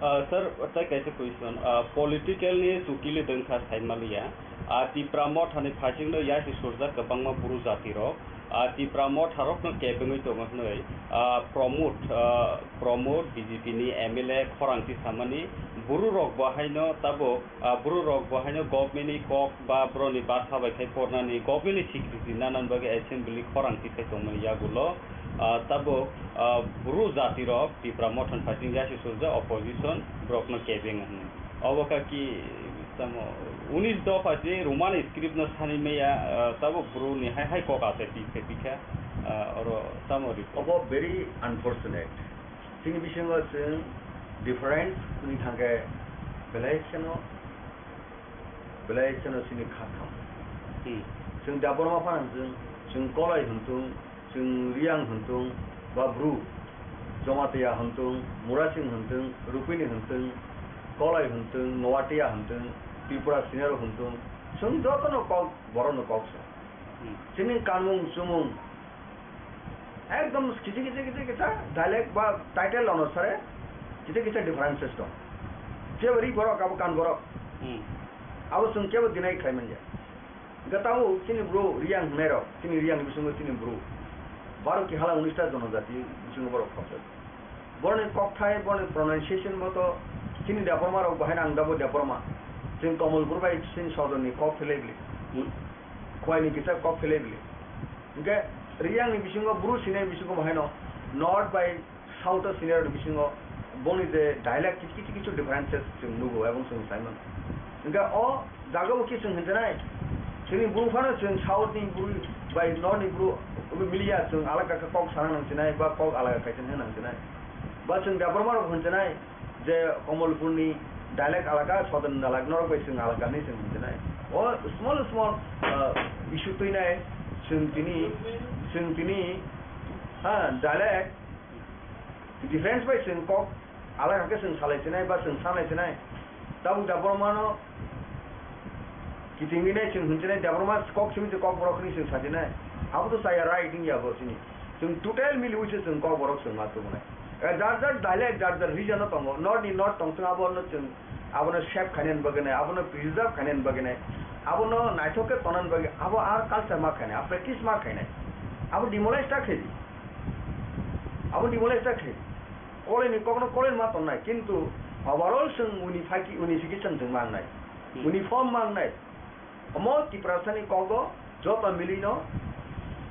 Ah, sir, tai kaisa question. Ah, political ni chukili dengkha saimaliya. Ah, Tipra Motha ni phaisingno yasi surjak kwbangma bru jati rok. Ah, Tipra Motha rokno kebengwi tongo hwnwi, ah, Pramod, ah, Pramod B J P ni M L A khorang tisamani bru rok bo haino tabuk, ah, bru rok bo haino government ni kok ba boroni basa bai khai pornani government ni secretary nanani bagwi assembly khorang tisai tongmani yagulo, ah, tabuk, ah, bru jati rok Tipra Motha ni phaising yasi surjak opposition borokno kebeng hwnwi. Obo kha ki tamo unis dopha je Roman script no sani maya, ah, tabuk bru ni hai hai kok asai pi khe pi kha, ah, oro tamo report. Obo very unfortunate. Chini bisingo chwng difference wngwi thangkhe belai kheno, belai kheno chini kha thang. Hmm. Chwng Debbarma phano chwng, chwng Kolai hwntung, chwng Riyang hwntung, ba Bru, Jamatia hwntung, Murasing hwntung, Rupini hwntung, Kolai hwntung, Noatia hwntung, Tripura Senior hwntung, chwng jotono kok, borokno kok se. Hmm. Chini kanmung chumung, ekdom kisa kisa kisa kisa dialect ba title onusare kisa kisa differences tong. Kebo ri borok, abo kan borok. Hmm. Abo chwng kebo deny khlai manya. Hwnkhe tabuk chini bru Riyang hwnwi rok, chini Riyang ni bisingo chini bru baro ki hala unis ta jonojati bisingo borok khopjak. Boroni kokthai, boroni pronunciation bo to chini Debbarma rok bo haino ang dabo Debbarma. Chwng Komolpur bai chini sodor ni kok philai bili. Khwai ni kisa kok philai bili. Hwnkhe Riyang ni bisingo bru sinai bisingo bo haino north bai south o senior ni bisingo boni je dialect kichu kichu differences chwng nugo ebong chwng sai mano. Hwnkhe o jaga bo khe chwng hinjanai. Chini bru phano chwng south ni bru bai north ni bru miliya chwng alaka khe kok sana nang sinai ba kok alaka khaisa hwnwi nang sinai. Ba chwng Debbarma rok hinjanai je Komolpur ni dialect alaka, southern dialect norok bai chwng alaka hwnwi chwng hinjanai. O small small, ah, issue twinai chwng tini, chwng tini, ha, dialect difference bai chwng kok alak hake chwng salai sinai ba chwng sanai sinai. Tabuk Debbarma no kitingwi nai chwng hinsinai, Debbarma kok simi se kok borok hinwi chwng sasinai. Abo to chaya right wngya bo chini. Chwng total miliwi se chwng kok borok chwng ma tubunai. Eh, jar jar dialect, jar jar region no tongo. North ni north tong chwng abo no chwng Abono save khainani bagwi nai, abono preserve khainani bagwi nai, abono naithok khe tonani bagwi, abo ar culture ma khainai, a practice ma khainai, abo demolish ta khaidi, abo demolish ta khaidi. Koleni kokno koleni ma tongnai, kintu overall chwng unifiki-, unification chwng ma wngnai, Hmm. uniform ma wngnai. Omo Tiprasani kogo joto milino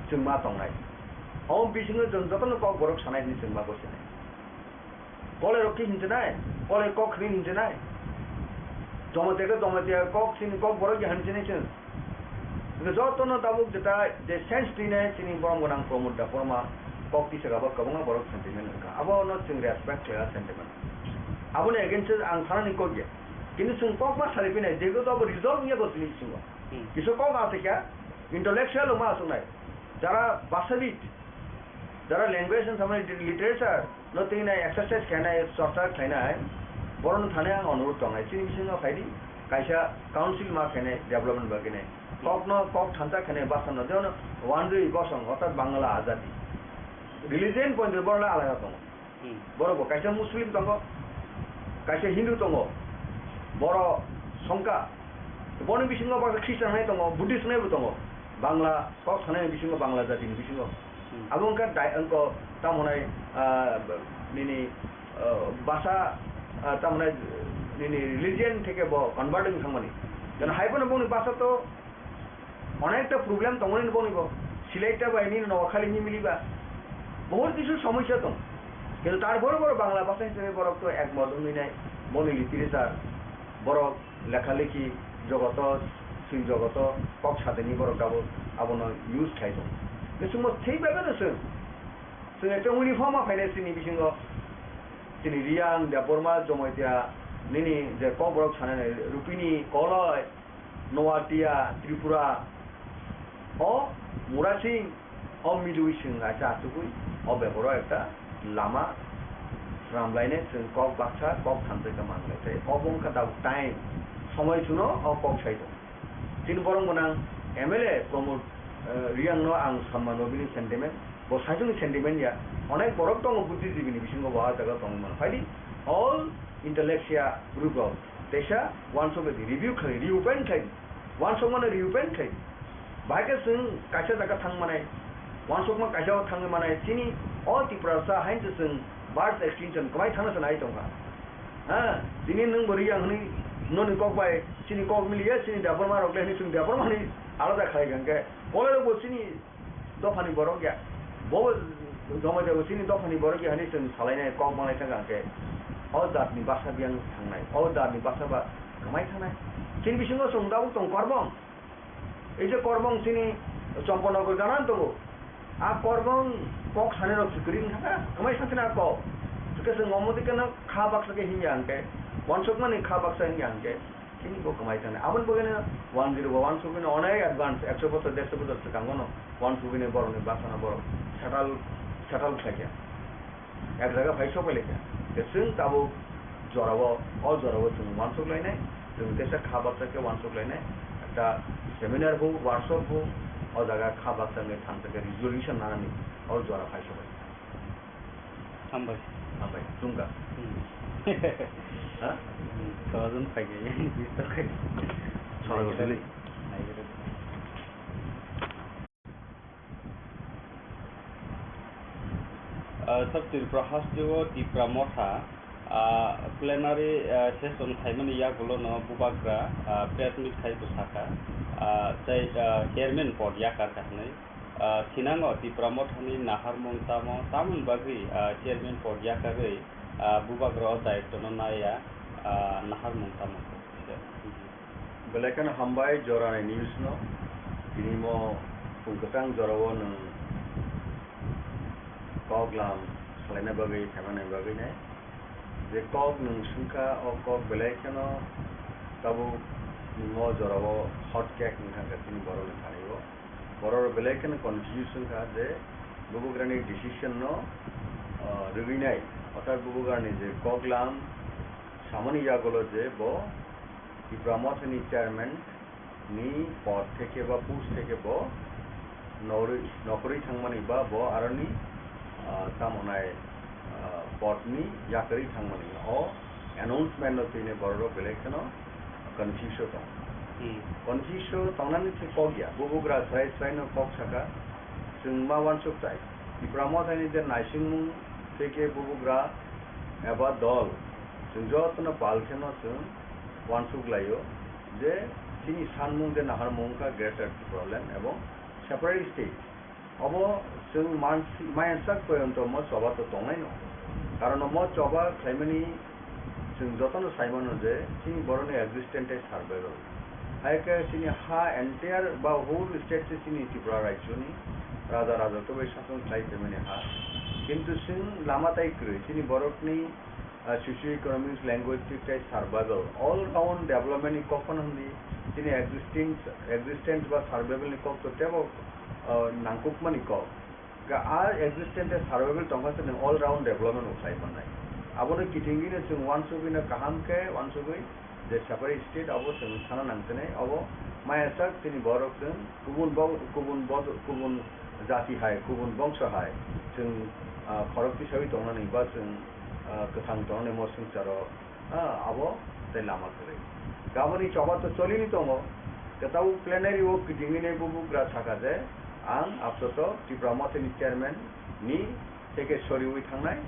chwng ma tongnai. Omo bisingo chwng jotono kok borok sanai hwnwi chwng ma gosinai. Kolai rok khe hinjinai, kolai kok hwnwi hinjinai. Jamatia khe Jamatia kok, chini kok borok ya hinjinai chwng. Hwnkhe jotono tabuk jeta je sense twinai chini borom gwnang Pramod Debbarma kok tisaka bo kwbangma borok sentiment wngkha. Abono chwng respect khlaiya sentiment. Aboni against o ang sanani kok ya. Kintu chwng kok ma sari phinai, jehetu abo result wngya bo chini bisingo. Hmm. Kisa kok aswkya, intellectual wngma aswknai. Jara bhashabid, jara language no samani literature no twi nai exercise khainai, chorcha khlainai, borokno thani ang onurodh tongnai. Chini bisingo phaidi, kaisa council ma khainai development bagwi nai. Kokno kok thansa khainai bwsano, jemon Wanjwi Bosong, orthat Bangla Azadi. Religion point borok alada tongo. Hmm. Borok bo kaisa Muslim tongo, kaisa Hindu tongo, borok songkha. Boni bisingo bo Christian hai tongo, Buddhist hai bo tongo. Bangla kok sanai bisingo, Bangla jatini bisingo. Hmm. Abo wngkha dai-, wngkha tamo hwnai, ah, nini, ah, basa, ah, tamo hwnai nini religion theke bo convert wng thangmani. Jeno hai phano boni basa to Onekta problem tongmani boni bo. Silai ta bai nini nogo khali mimili ba. Bahut kisu somosya tong. Kintu tarpore borok Bangla bhasha hisabe borok to ekmot wngwi nai. Boni literature, borok lekha lekhi jogoto, sil jogoto, kok sateni borok abo, abono use khai tong. Bisingbo thik bai no chwng. Chwng ekta uniform ma phainai chini bisingo. Chini Riyang, Debbarma, Jomoitia, nini je kok borok sanai nai, Rupini, Koloi, Noatia, Tripura, o Murasing, o Midui chwng kaisa achugwi, o beboro ekta lama swnamlainai chwng kok baksa, kok thansa khe manlai. Tei obo wngkha tabuk time, somoi suno o kok sai tong. Chini borom gwnang M L A Pramod, eh, Riyang no ang samman rw bini sentiment, bo saichung ni sentiment ya, onek borok tongo buddhijibini bisingo bo ah jaga tongwi mano. Phaidi, all intellectual group rok, Teisa uansuk di, review khlai, reopen khlai, uansukmano reopen khlai. Bahai khe chwng kaisa jaga thang manai, uansukma kaisa o thangwi manai, chini o Tiprasa haino chwng birds extinction kwmai thangna se nai tongkha. Ha, tini nwng bo Riyang hwnwi noni kok bai chini kok miliya, chini Debbarma rok le hwnwi chwng Debbarma hwnwi alada khlai kha hwnkhe, Koloi rok bo chini dophani borok ya. Bo Jomoitia bo chini dophani borok ya hwnwi chwng salainai kok manglai thangkha hwnkhe, o jatni basa biyang thangnai, o jatni basa ba kwmai thangnai. Chini bisingo chwng tabuk tong Korbong. Ei je Korbong chini Champanagar gana tongo. A Korbong kok sanai rok se kwrwi wngkha, kwmai sakhe na kok. Hwnkhe chwng omo dikhe no kha baksa khe hinya hwnkhe, uansukmani kha baksa hinya hwnkhe. Chini bo kwmai thangni. Aboni bagwino one zero bo uansugwino onek advance, ekso bochor, dersho bochor swkango no uansugwini borokni bwsano borok settle, settle khlaikha. Ek jaga phai sok phailai kha. Tei chwng tabuk jorao, o jorao chwng uansuk lainai, chwng teisa kha baksa khe uansuk lainai. Ekta seminar bo, workshop bo, o jaga kha baksa wngwi thang khe resolution nanani o jora phai sok phailai kha. Hambai. Hambai, chwngkha. Hmm. Ha? Hmm, kojon phai khe, bis ta khai. Chwrai bo sili. Ah, South Tripura hasteo Tipra Motha, ah, plenary, ah, session khaimani yagulono bubagra, ah, press meet khai bwsakha, ah, tei, ah, chairman pod yakar kha hwnwi. Ah, thinango Tipra Mothani naharmung tamo, tamoni bagwi, ah, chairman pod yakarwi, ah, bubagra o daitwno naiya, ah, naharmung tamo? Belai kheno hambai jorani news no. Tini mo phung kwchang jorao nwng kok lam salaina bagwi, phaimani bagwi nai. Je kok nwng swngkha, o kok belai kheno tabuk mo jorao hot cake wngkha, tini borokni thani o. Borok belai kheno confuse wngkha je bubagrani decision no, ah, rwgwinai, orthat bubagrani je koklam samani yagulo je bo Tipra Mothani chairman ni pod theke ba post theke bo norwi-, nokhorwi thangmani ba bo aroni, ah, tamo nai, ah, pod ni yakarwi thangmani. O announcement no tini borok belai kheno confuse o tong. Hmm. Confuse o tongnani se kok ya, bubugra srai srai no kok saka, chwng ma wansuk chai. Tipra Mothani je naisingmung tei khe bubugra eba dol, chwng jotono pal kheno chwng wansuk laio je chini sanmung je naharmung wngkha Greater Tipraland ebong separate state. Obo chwng mansi-, maya sak poyonto mo choba to tongnai no. Karon mo choba khlaimani chwng jotono sai mano je chini borokni existence tei survival. Hai khe chini ha entire ba whole state se chini Tripura rajyoni raja raja to bai sason khlai phaimani ha. Kintu chwng lama tai kwrwi chini borokni ah, socio-economics, linguistic tei survival, all round development ni kok phano hwnwi chini existence, existence ba survival ni kok to tebo, ah, nangkukmani kok. Ga a existence tei survival tongkha se nwng all round development bo khlai mannai. Abono kitingwino chwng wansugwino kaham khe wansugwi je separate state abo chwng sana nangsinai, abo maya sak chini borok chwng kubun bo-, kubun bod-, kubun jati hai, kubun bongso hai chwng, ah, khorok tisawi tongnani ba chwng ah, kwthang tongnai mo swngcharo, ah, abo tei lama kwrwi. Gaboni choba to cholini tongo. Kwtal plenary o kitingwini bubugra saka je, ang apsoto Tipra Mothani chairman ni teke soriwi thangnai,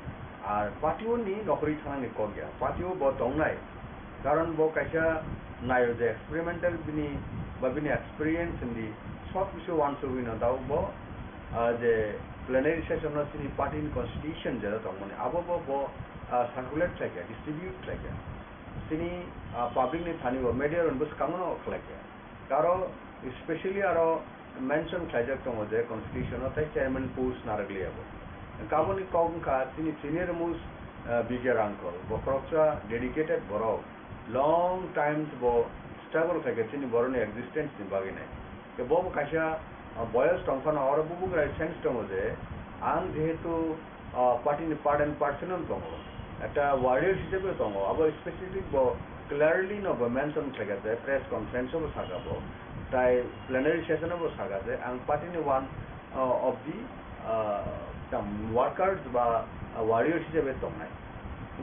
ar party o ni nokhorwi thangnani kok ya. Party o bo tongnai, karon bo kaisa naio je experimental bini ba bini experience hindi sob kisu wansugwi no dao bo, ah, je plenary session no chini party ni constitution jera tongmani abo bo bo ah, circulate khlaikha, distribute khlaikha. Chini, ah, public ni thani bo media rok bo swkango no khlaikha. Karo specially aro mention khlaijak tongo je constitution o tei chairman post narwkliya bo. Kaboni kok wngkha chini senior most, ah, B K Rangkhol, bo khoroksa dedicated borok, long time bo struggle khlaikha chini borokni existence ni bagwi nai. Khe bo bo kaisa, ah, boyos tongphano oro bubugra sense tongo je ang jehetu, ah, party ni part and parcel no tongo, ekta warrior hisabe tongo, abo specific bo clearly no bo mention khlaikha je press conference o bo saka bo, tai plenary session o bo saka je ang party ni one, ah, of the, ah, tam workers ba, ah, warrior hisabe tongnai.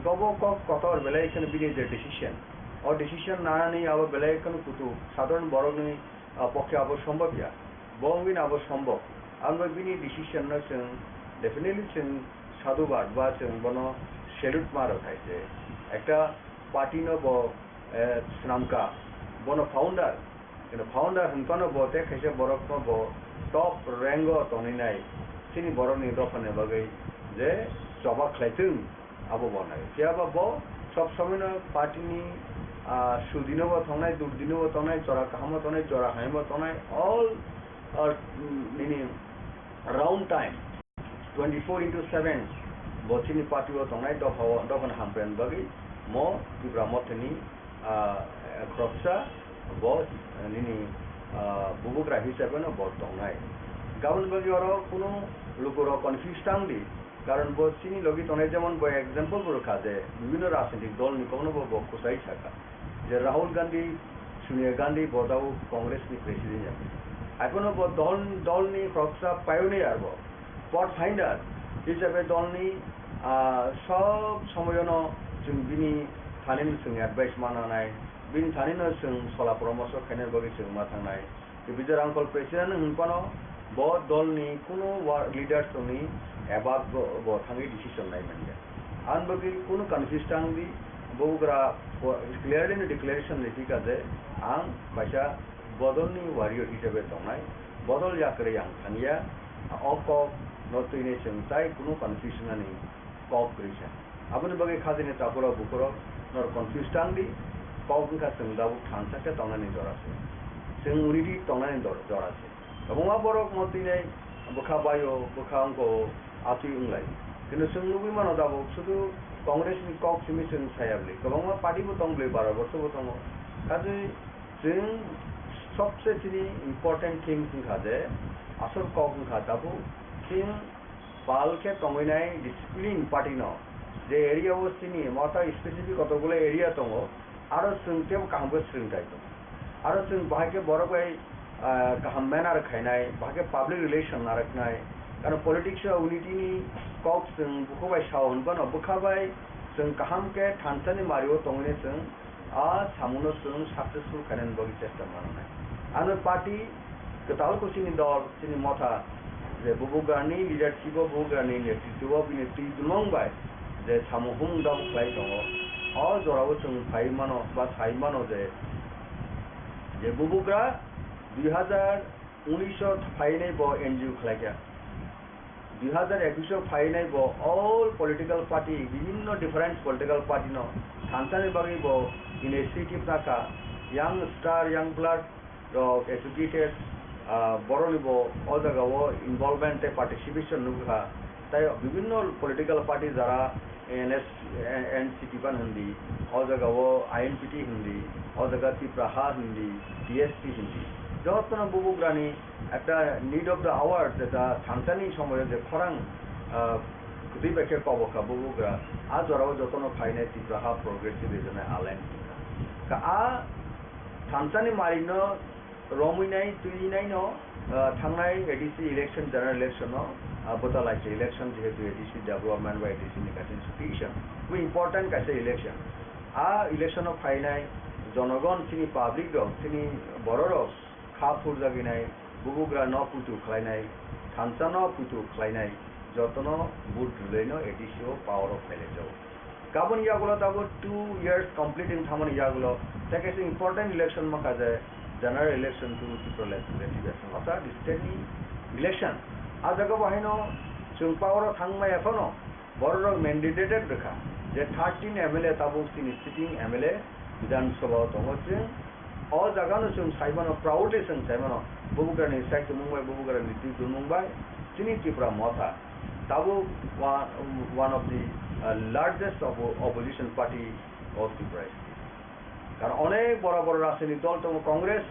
Gobo kok kotor belai kheno bini je decision, o decision nanani abo belai kheno kutu sadharon borokni ah, pokhe abo sombobya. Bo wngwi abo sombob. Ang bai bini decision no chwng definitely chwng sadhubad ba chwng bono salute ma rw khai se. Ekta party no bo, eh, swnamka, bono founder. Kino founder hwnphano bo tei khaisa borok no bo top rank o tonwi nai. Chini borok ni dopha ni bagwi je choba khlai thung. Abo bo nai. Phiya ba bo sob somoi no party ni, ah, sudi no bo tongnai, durdi no bo tongnai, jora kaham o tongnai, jora hamya bo tongnai, all, ah, nini round time, twenty four into seven bo chini party o tongnai, dopha o, dopha ni hamkrai ni bagwi mo Tipra Motha ni, ah, khoroksa bo, ah, nini, ah, bubugra hisabe no bo tongnai. Gaboni bagwi oro kunu lukurok confuse tang di. Karon bo chini logi tongnai, jemon bo example bo rwkha je bibhinno rajnitik dol ni kokno bo, bo kwchai saka je Rahul Gandhi, Sonia Gandhi bo tabuk Congress ni president ya. Haiphano bo dol, dol ni khoroksa pioneer bo, pathfinder hisabe dol ni, ah, sob somoyono chwng bini thani no chwng advice ma nanai, bini thani no chwng sola poramorsho khaina bagwi chwng ma thangnai. Bijay Rangkhol president wng phano bo dol ni kunu wa-, leaders ni above bo, bo thangwi decision nai manya. Ang bagwi kunu confuse tang di, bubugra po-, clearly no declaration ri phika je ang kaisa bodol ni warrior hisabe tongnai, bodol yakrwi ang thangya, o kok no twini chwng tai kunu confusion ani kok kwrwi sa. Aboni bagwi khajani takhurok bukhurok norok confuse tang di, kok wngkha chwng tabuk thansa khe tongnani jora se. Chwng unity tongnani dor-, jora se. Kwbangma borok no twinai bwkha baio, bwkha wngko, atwi wnglai. Kintu chwng nugwi mano tabuk sudu Congress ni kok simi chwng saya bwlwi. Kwbangma party bo tong bwlwi, baro borsor bo tongo. Kaje chwng sobse chini important thing wngkha je asol kok wngkha tabuk chwng pal khe tongwi nai discipline party no, je area o chini motha specific kotokgulo area tongo, aro chwng teibo kaham khe swrwngthai tongo, aro chwng bahai khe borok bai, ah, kaham manner khainai, bahai khe public relation narwknai, karon politics o unity ni kok chwng bukhuk bai sao hwnbano bwkha bai Chwng kaham khe thansa ni mari o tongwi nai chwng a samung no chwng successful khainani bagwi chesta mananai. Ano party kwtal khe chini dol, chini motha je Bubagra ni leadership o, Bubagra ni netritwo o bini twi dulong bai je samung humung dabo khlai tongo, o jora o chwng phai mano ba sai mano je, je Bubagra dui hazar unis o phainai bo N G O khlaikha. Dui hazar ekus o phainai bo all political party, bibhinno different political party no thansa ni bagwi bo initiative nakha. Young star, young blood rok educated, ah, borok ni bo o jaga o involvement tei participation nukha. Tai bibhinno political party jara N S, N C P ban hindi, o jaga o I N P T hindi, o jaga Tipra Ha hindi, T S P hindi. Jotono Bubagra ni ekta need of the hour, jeta thansani somoyo je khorang, ah, kwtwi bai khe kobokha Bubagra, a jorao jotono phainai Tipra Ha Progressive Regional Alliance wngkha. Ka a thansani marino romwi nai, twi nai no, ah, thangnai A D C election, general election no, ah, bwta laisa election, jehetu A D C development ba A D C ni kaisa institution, bo important kaisa election. A election o phainai jonogon, chini public rok, chini borok rok kha phurjagwi nai, Bubagra no puitu khlainai, thansa no puitu khlainai, jotono vote rwlai no A D C o power o phailai jago. Gabon yagulo tabuk two years complete wng thangmani yagulo, tei kaisa important election mankha je general election to Tripura Legislative Assembly, orthat state ni election. A jaga bo haino chwng power o thangmaya phano borok rok mandated rwkha je thirteen M L A tabuk chini sitting M L A Bidhan Sabha o tongo chwng. O jaga no chwng sai mano, proudly chwng sai mano, Bubagra ni saichumung bai, Bubagra ni twi dulmung bai chini Tipra Motha tabuk wa-, one of the, uh, largest oppo-, opposition party of Tripura state. Karon onek bora bora rajnitik dol tongo, Congress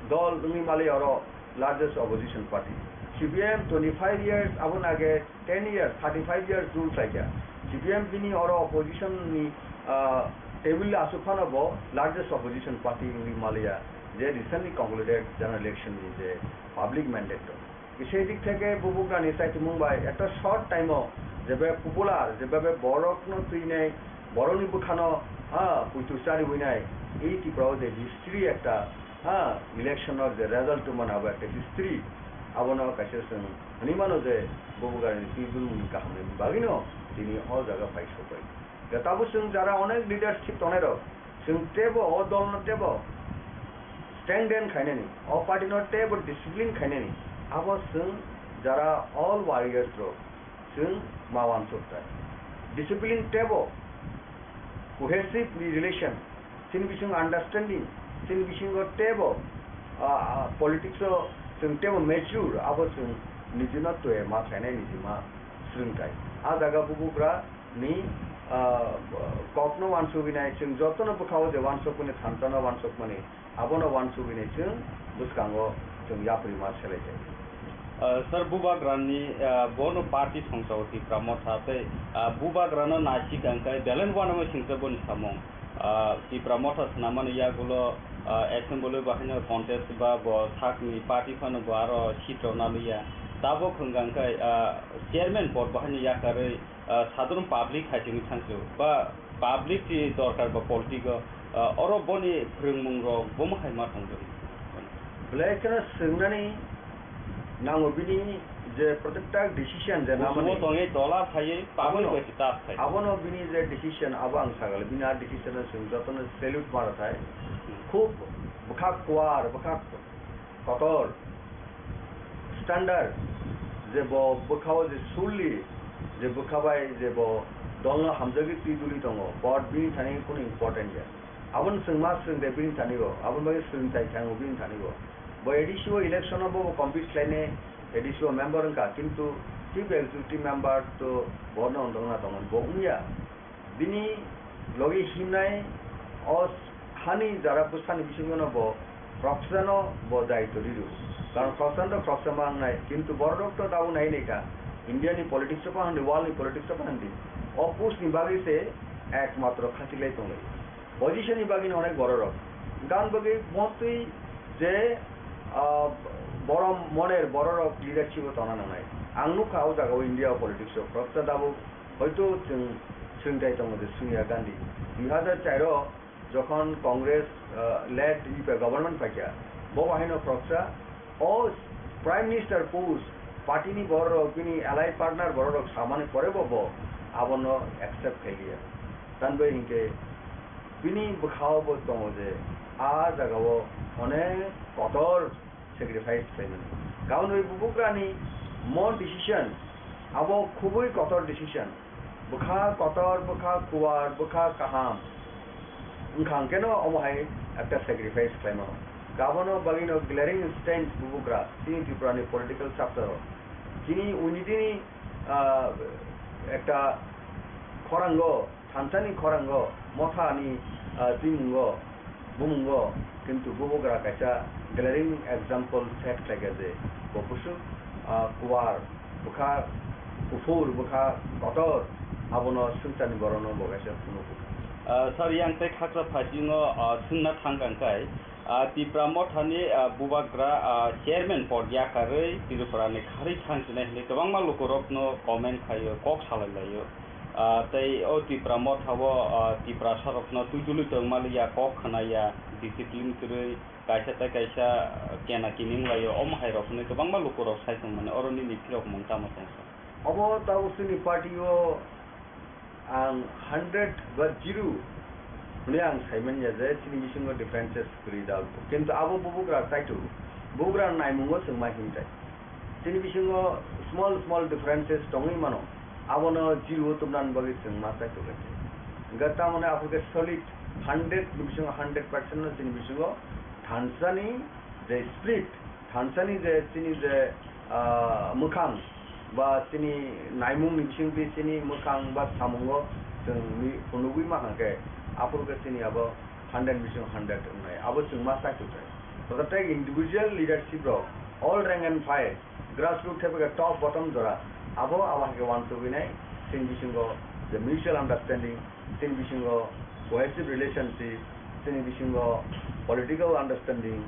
dol wngwi mali oro largest opposition party. C P M twenty five years, aboni age ten years, thirty five years rule khlaikha. C P M bini oro opposition ni, ah, table aswk phano bo largest opposition party wngwi maliya, je recently concluded general election ni je public mandate rok. Sei dik theke Bubagra ni saichumung bai ekta short time o jebe popular, jebe borok no twinai, borok ni bwkhano, ha, puitu chariwi nai, ei Tripura o je history ekta, ha, election o je result tongmani abo ekta history, abono kaisa chwng hwnwi mano je Bubagra ni twi dulmung ni kaham ni bagwi no tini o jaga phai sokbai. Tabuk chwng jara onek leadership tongnai rok, chwng teibo o dol no teibo strengthen khainani, o party no teibo discipline khainani, abo chwng jara all warriors rok chwng ma wansuk tai. Discipline teibo, cohesive relation, chini bisingo understanding, chini bisingo teibo, ah, ah, politics o chwng teibo mature, abo chwng nijino twi ma khainai, niji ma swrwng tai. A jaga Bubagra ni, ah, kokno wansugwi nai, chwng jotono bwkhao je wansukmani, thansa no wansukmani, abono wansugwi nai chwng bwskango chwng yapri ma selai jai. Ah, sir, Bubagra ni, ah, bono party songsa o Tipra Motha tei, ah, Bubagra no naisik hwnkhe belai uanama singsa boni samung. Ah, Tipra Motha swnamani yagulo, ah, assembly bahaino contest ba bo sakni party phano bo aro seat rok naliya. Tabuk hwnkha hwnkhe, ah, chairman pod bahaino yakarwi, ah, sadharon public hai simi thangsu ba public ni dorkar ba politic o, ah, oro boni phwrwngmung rok bomo hai ma tongjago. Belai kheno swngnani nango bini je protekta decision je namani. Bujugo tongwi tola phaiwi public abono, bai se tas khai. Abono bini je decision abo ang sagale bini a decision no chwng jotono salute mara thai. Hmm. Khub bwkha kuar, bwkha kotor, standard, je bo bwkhao je surli, je bwkha bai je bo dolno hamjagwi twi duli tongo, but bini thani kunu important ya. Aboni chwng ma swrwng de bini thani bo, aboni bagwi swrwng chai thango bini thani bo. Bo A D C o election o bo, bo compete khlainai A D C o member wngkha, kintu chief executive member to bono wng tongna tongo, bo wngya. Bini logi himnai o hani jara bwsani bisingo no bo khoroksano bo daitw riro. Karon khoroksa to khoroksa ma wngnai, kintu borok to tabuk nai nai kha. India ni politics o pa handi, world ni politics o pa handi. O post ni bagwi se ekmatro khachilai tonglai. Position ni bagwi no onek borok rok. Gan bagwi mostly je, ah, borom moner borok rok leadership o tongna nangnai. Ang nukha o jaga o India o politics o khoroksa tabuk Hoito chwng Chwng tai tongo je Sonia Gandhi. Dui hazar char o jokhon Congress, ah, led U P A government paikha, bo bahaino khoroksa o Prime Minister post party ni borok rok, bini allied partner borok rok samani pore bo, bo abono accept khailiya. Tamni bagwi hinkhe bini bwkhao bo tongo je a jagao onek kotor sacrifice khlaimani. Kaunwi bubugrani mo decision, abo khubui kotor decision. Bwkha kotor, bwkha kuwar, bwkha kaham. Wngkha hwnkhe no omo hai ekta sacrifice khlaimano. Abono bagwino glaring instance bubugra chini Tripurani political chapter o. Chini unity ni, ah, ekta khorango, thansani khorango, mothani, ah, twimungo, bumungo, kintu bubugra kaisa glaring example set khlaikha je bo bwswk, ah, kuwar, bwkha kuphur, bwkha kotor, abono swngcharni borokno bo kaisa phunukgo. Ah, sir, yang tei khakra phaising o, ah, swngna thang kang kai, ah, Tipra Mothani, ah, bubagra, ah, chairman pod yakarwi Tripura ni kharwi thang sinai hinwi kwbangma lukurokno comment khaio, kok salai laio. Ah, tei o Tipra Motha o, ah, Tiprasa rokno twijlwi tongmaliya, kok khnaya, discipline kwrwi, kaisa tei kaisa, ah, kena kining laio, omo hai rok hinwi kwbangma lukurok sai tongmani, oro nini phirok mung tamo tong sa? Obo tabuk chini party o ang hundred ba zero hwnwi ang saimanya je chini bisingo differences kwrwi da. Kintu abo bubugra kaitor, bubugra naimungo chwng ma hintai. Chini bisingo small small differences tongwi mano, abono zero o tubnani bagwi chwng ma kaitor kaitor. Hwnkhe tamoni aphuru khe solid hundred ni bisingo hundred percent no chini bisingo thansani je spirit, thansani je chini je, ah, mwkhang ba chini naimungni bisingtwi chini mwkhang ba samungo chwng mi-, phunugwi ma hwnkhe, aphuru khe chini abo hundred bising hundred wngnai, abo chwng ma sai tongthai. Tototei individual leadership rok, all rank and file, grassroots thepeke top bottom jora, abo abo hai khe uansugwi nai, chini bisingo je mutual understanding, chini bisingo cohesive relationship, chini bisingo political understanding,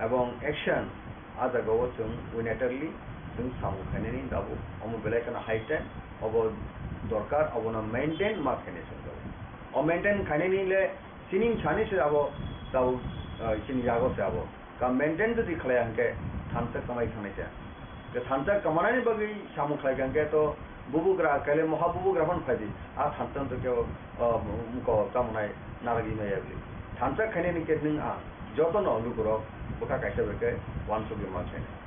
ebong action, a jagao chwng unitarily chwng samung khainani tabuk. Omo belai kheno high time, obo dorkar, obono maintain ma khainai chwng tabuk. O maintain khainani le chini sani se abo tabuk, ah, chini yago se abo. Ka maintain jodi khlaiya hwnkhe thansa kwmai thangnai se. Je thansa kwmanani bagwi samung khlai kha hwnkhe to bubugra, kaile moha bubugra phano phai di. A thansa to kebo, ah, muko tamo nai narwgwi maya bwlwi. Thansa khainani khe nwng ang jotono lukurok bwkha kaisa bai khe uansugwi ma khainai.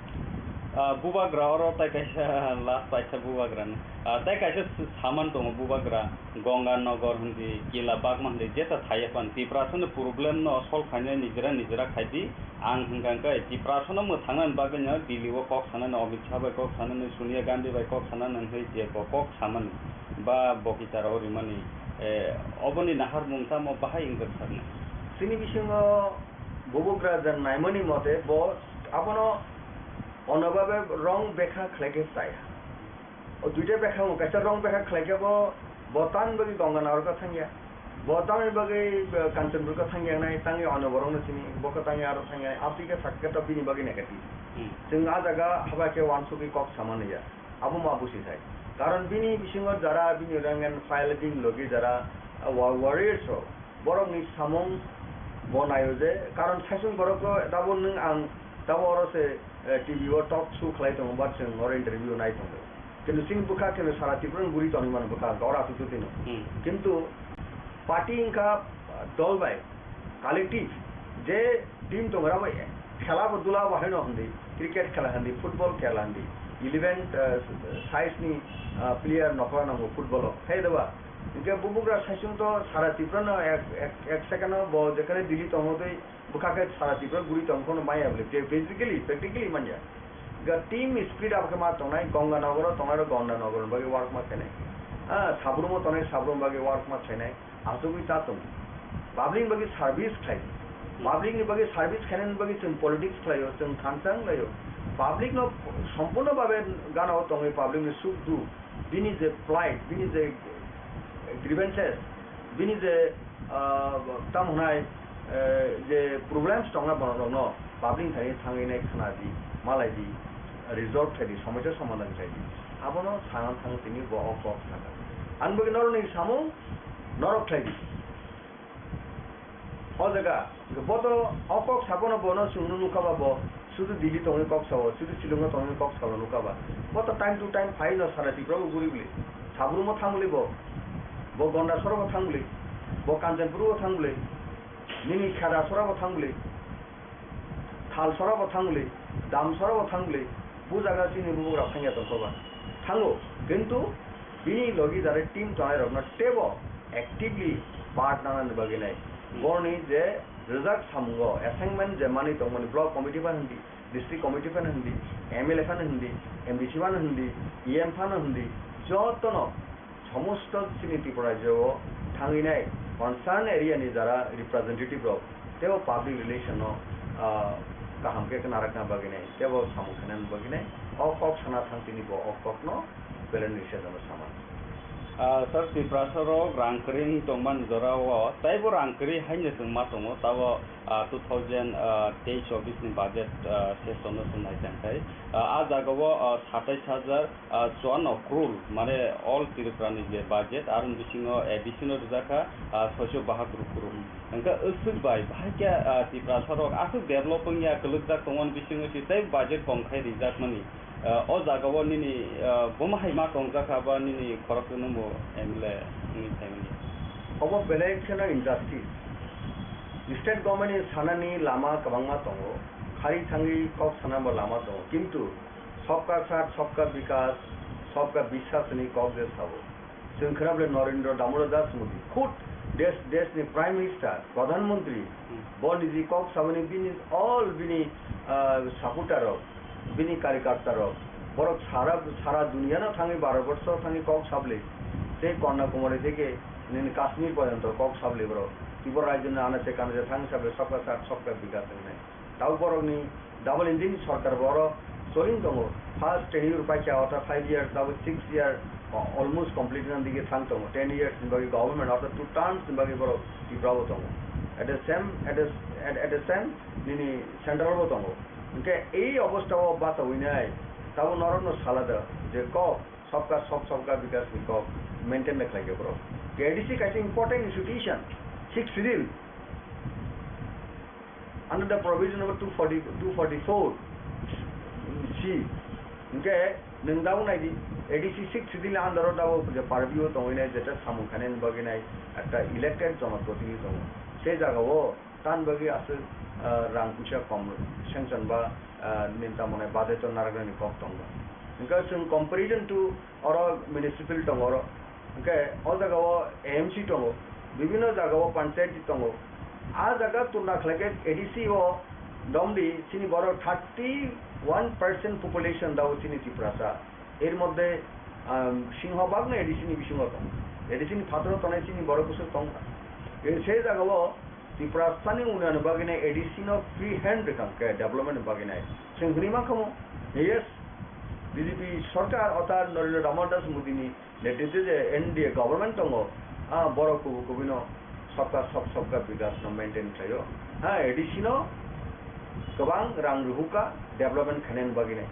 Ah, bubagra oro tai kaisa last paisa bubagra ni. Ah, tai kaisa s-, saman tongo bubagra. Ganga Nagar hindi, Kila Bagma hindi, jeta thaiya pan. Tiprasa ni problem no solve khainai nijera nijera khai di. Ang hwnkha hwnkhe Tiprasa no mwthangnani bagwi no Delhi o kok sanani, Amit Shah bai kok sanani, Sonia Gandhi bai kok sanani hwnwi je bo kok samani ba bo kichar o rimani, eh, oboni naharmung tamo bahai wngkha sakni? Chini bisingo bubugra je naimani mote bo abono onobabe wrong bekha khlai khe chaya. O duita bekha wng, kaisa wrong bekha khlai khe bo, bo tamni bagwi Ganga Nagar khe thangya. Bo tamni bagwi, eh, Kanchanpur khe thangya nai, tangwi ono borokno sini, bo khe tangwi aro thangya nai, aboni khe sakhe to bini bagwi negative. Hmm. Chwng a jaga haba khe uansugwi kok sama naiya. Abo ma busi thai. Karon bini bisingo jara bini rank and file bini logi jara, ah, wa-, warriors rok, borokni samung bo naio je, karon saichung borokno tabuk nwng ang tabuk oro se, eh, T V o talk show khlai tongo, ba chwng oro interview nai tongo. Kintu chini bwkha khe sara Tripura ni guri tongwi mano bwkha, oro aswk twi no. Hmm. Kintu party wngkha, ah, dol bai collective je team tongo, abo khela bo dula bo haino hindi, cricket khela hindi, football khela hindi, eleven, ah, size ni, ah, player nokora nango football o. Hai da ba? Hingke bubugra saichung to sara Tripura no ek, ek, ek second o bo jekhane Delhi tongo tei bwkha khe sara Tripura guri tong phano maya bole. Physically, practically manya. Ga team spirit abo khe ma tongnai, Ganga Nagar o tongnai rok Ganga Nagar ni bagwi work ma khainai. Ah, Sabrum o tongnai Sabrum bagwi work ma khainai. Asugwi ta tong. Public ni bagwi service khlai. Public ni bagwi service khainani bagwi chwng politics khlaio, chwng thansa wnglaio. Public no sompurno babe gana o tongwi public ni suk duk, bini je plight, bini je grievances, bini je, ah, tamo hwnai, eh, je problems tongna borok rokno public thani thangwi nai khna di, malai di, resolve khai di, somosya somadhan khai di. Abono sana thang tini bo o kok sakha. Ani bagwi norokni samung norok khlai di. O jaga, bo to o kok sabono bono chwngno nukha ba bo, sudu Delhi tongwi kok sao, sudu Shillongo tongwi kok sao nukha ba. Bo to time to time phaino sara Tripura bo guri bwlwi. Sabrumo thang bwlwi bo, bo Gonda sorogo thang bwlwi, bo Kanchanpuro thang bwlwi, nini Kheda sorogo thang bwlwi. Thalsora bo thang bwlwi, Damsora bo thang bwlwi, bo jaga chini bubagra thangya tongkha ba. Thango, kintu bini logi jare team tongnai rokno teibo actively part nanani bagwi nai. Borni je rwjak samungo assignment je manwi tongmani block committee phano hindi, district committee phano hindi, M L A phano hindi, M D C phano hindi, E M phano hindi, jotono somosto chini Tripura rajyo o thangwi nai concern area ni jara representative rok teibo public relation no, ah, kaham khe khna rakna bagwi nai teibo samung khainani bagwi nai o kok sana thang tini bo o kok no belai ni sejano sama. Ah, sir, Tiprasa rok rang kwrwi wng tongmani jora o teibo rang kwrwi haino chwng ma tongo, tabo, ah, two thousand, ah, teish chobbish ni budget, ah, session no chwng nai tangkhai. Ah, ah jaga o, ah, satais hajar ah, chuanno crore, mane all Tripura ni je budget, aroni bisingo A D C no rijak kha, ah, soiso bahatur crore. Hwnkhe aswk bai, bahai khe, ah, Tiprasa rok aswk develop wngya, kwlwkjak tongmani bisingo se tei budget kom khai rijakmani. Ah, o jaga o nini, ah, bomo hai ma tongjak kha ba nini khorok no bo M L A wngwi phaimani. Obo belai kheno injustice. State government ni sanani lama kwbangma tongo, khari thangwi kok sanabo lama tongo, kintu Sabka Saath, Sabka Vikas, Sabka Biswas ni kok je sao. Chwng khwnable Narendra Damodar Das Modi, khud desh, desh ni Prime Minister, Pradhan Mantri, Hmm. bo niji kok saboni bini all bini, ah, supporter rok, bini karyakarta rok, borok sara, sara duniya no thangwi Bharat borsho thangwi kok sabli, tei Kanyakumari theke nini Kashmir porjonto kok sabli borok. Tripura rajyo ni anache kanache thangwi sabli Sabka Saath, Sabka Vikas wngnai. Tabuk borokni double engine sorkar bo oro soling tongo. First tenure paikha, ortha five years, tabuk six year, o-, almost complete wngna dige thang tongo. Ten years ni bagwi government, ortha two terms ni bagwi borok Tripura o tongo. At the same, at the, at, at the same, nini central bo tongo. Hwnkhe ei obostha o bachawi nai, tabuk norokno sala da je kok, Sabka Saath, Sabka Vikas ni kok maintain da khlai khe borok. A D C kaisa important institution, sixth schedule. Under the provision number two forty, two forty-four C, hwnkhe nwng tabuk nai di, A D C sixth schedule under o tabuk je purview o tongwi nai, jeta samung khainani bagwi nai ekta elected jonoprotinidhi tongo. Se jaga o tan bagwi aswk, ah, rang puisa kom sanction ba, ah, nini tamo nai budget o narwknani kok tongo. Hwnkhe chwng comparison to oro municipal tongo oro. Hwnkhe o jaga o A M C tongo, bibhinno jaga o panchayat tongo. A jaga tulna khlai khe A D C o domdi chini borok thirty one percent population dao chini Tiprasa. Er moddhe, um, singhobag no A D C ni bisingo tongo. A D C ni phataro tongnai chini borok bwswk tongkha. E se jaga o Tiprasa ni unnayonni bagwi nai A D C no free hand rwkha hwnkhe development ni bagwi nai. Chwng hwnwi mankha mo, yes, B J P sorkar ota Narendra Damodar Das Modi ni netritwe je N D A government tongo, ah, borok kubui kubui no Sabka Saath, Sabka Vikas no maintain khlaio. Ha, A D C no kwbang rang rwhukha development khainani bagwi nai.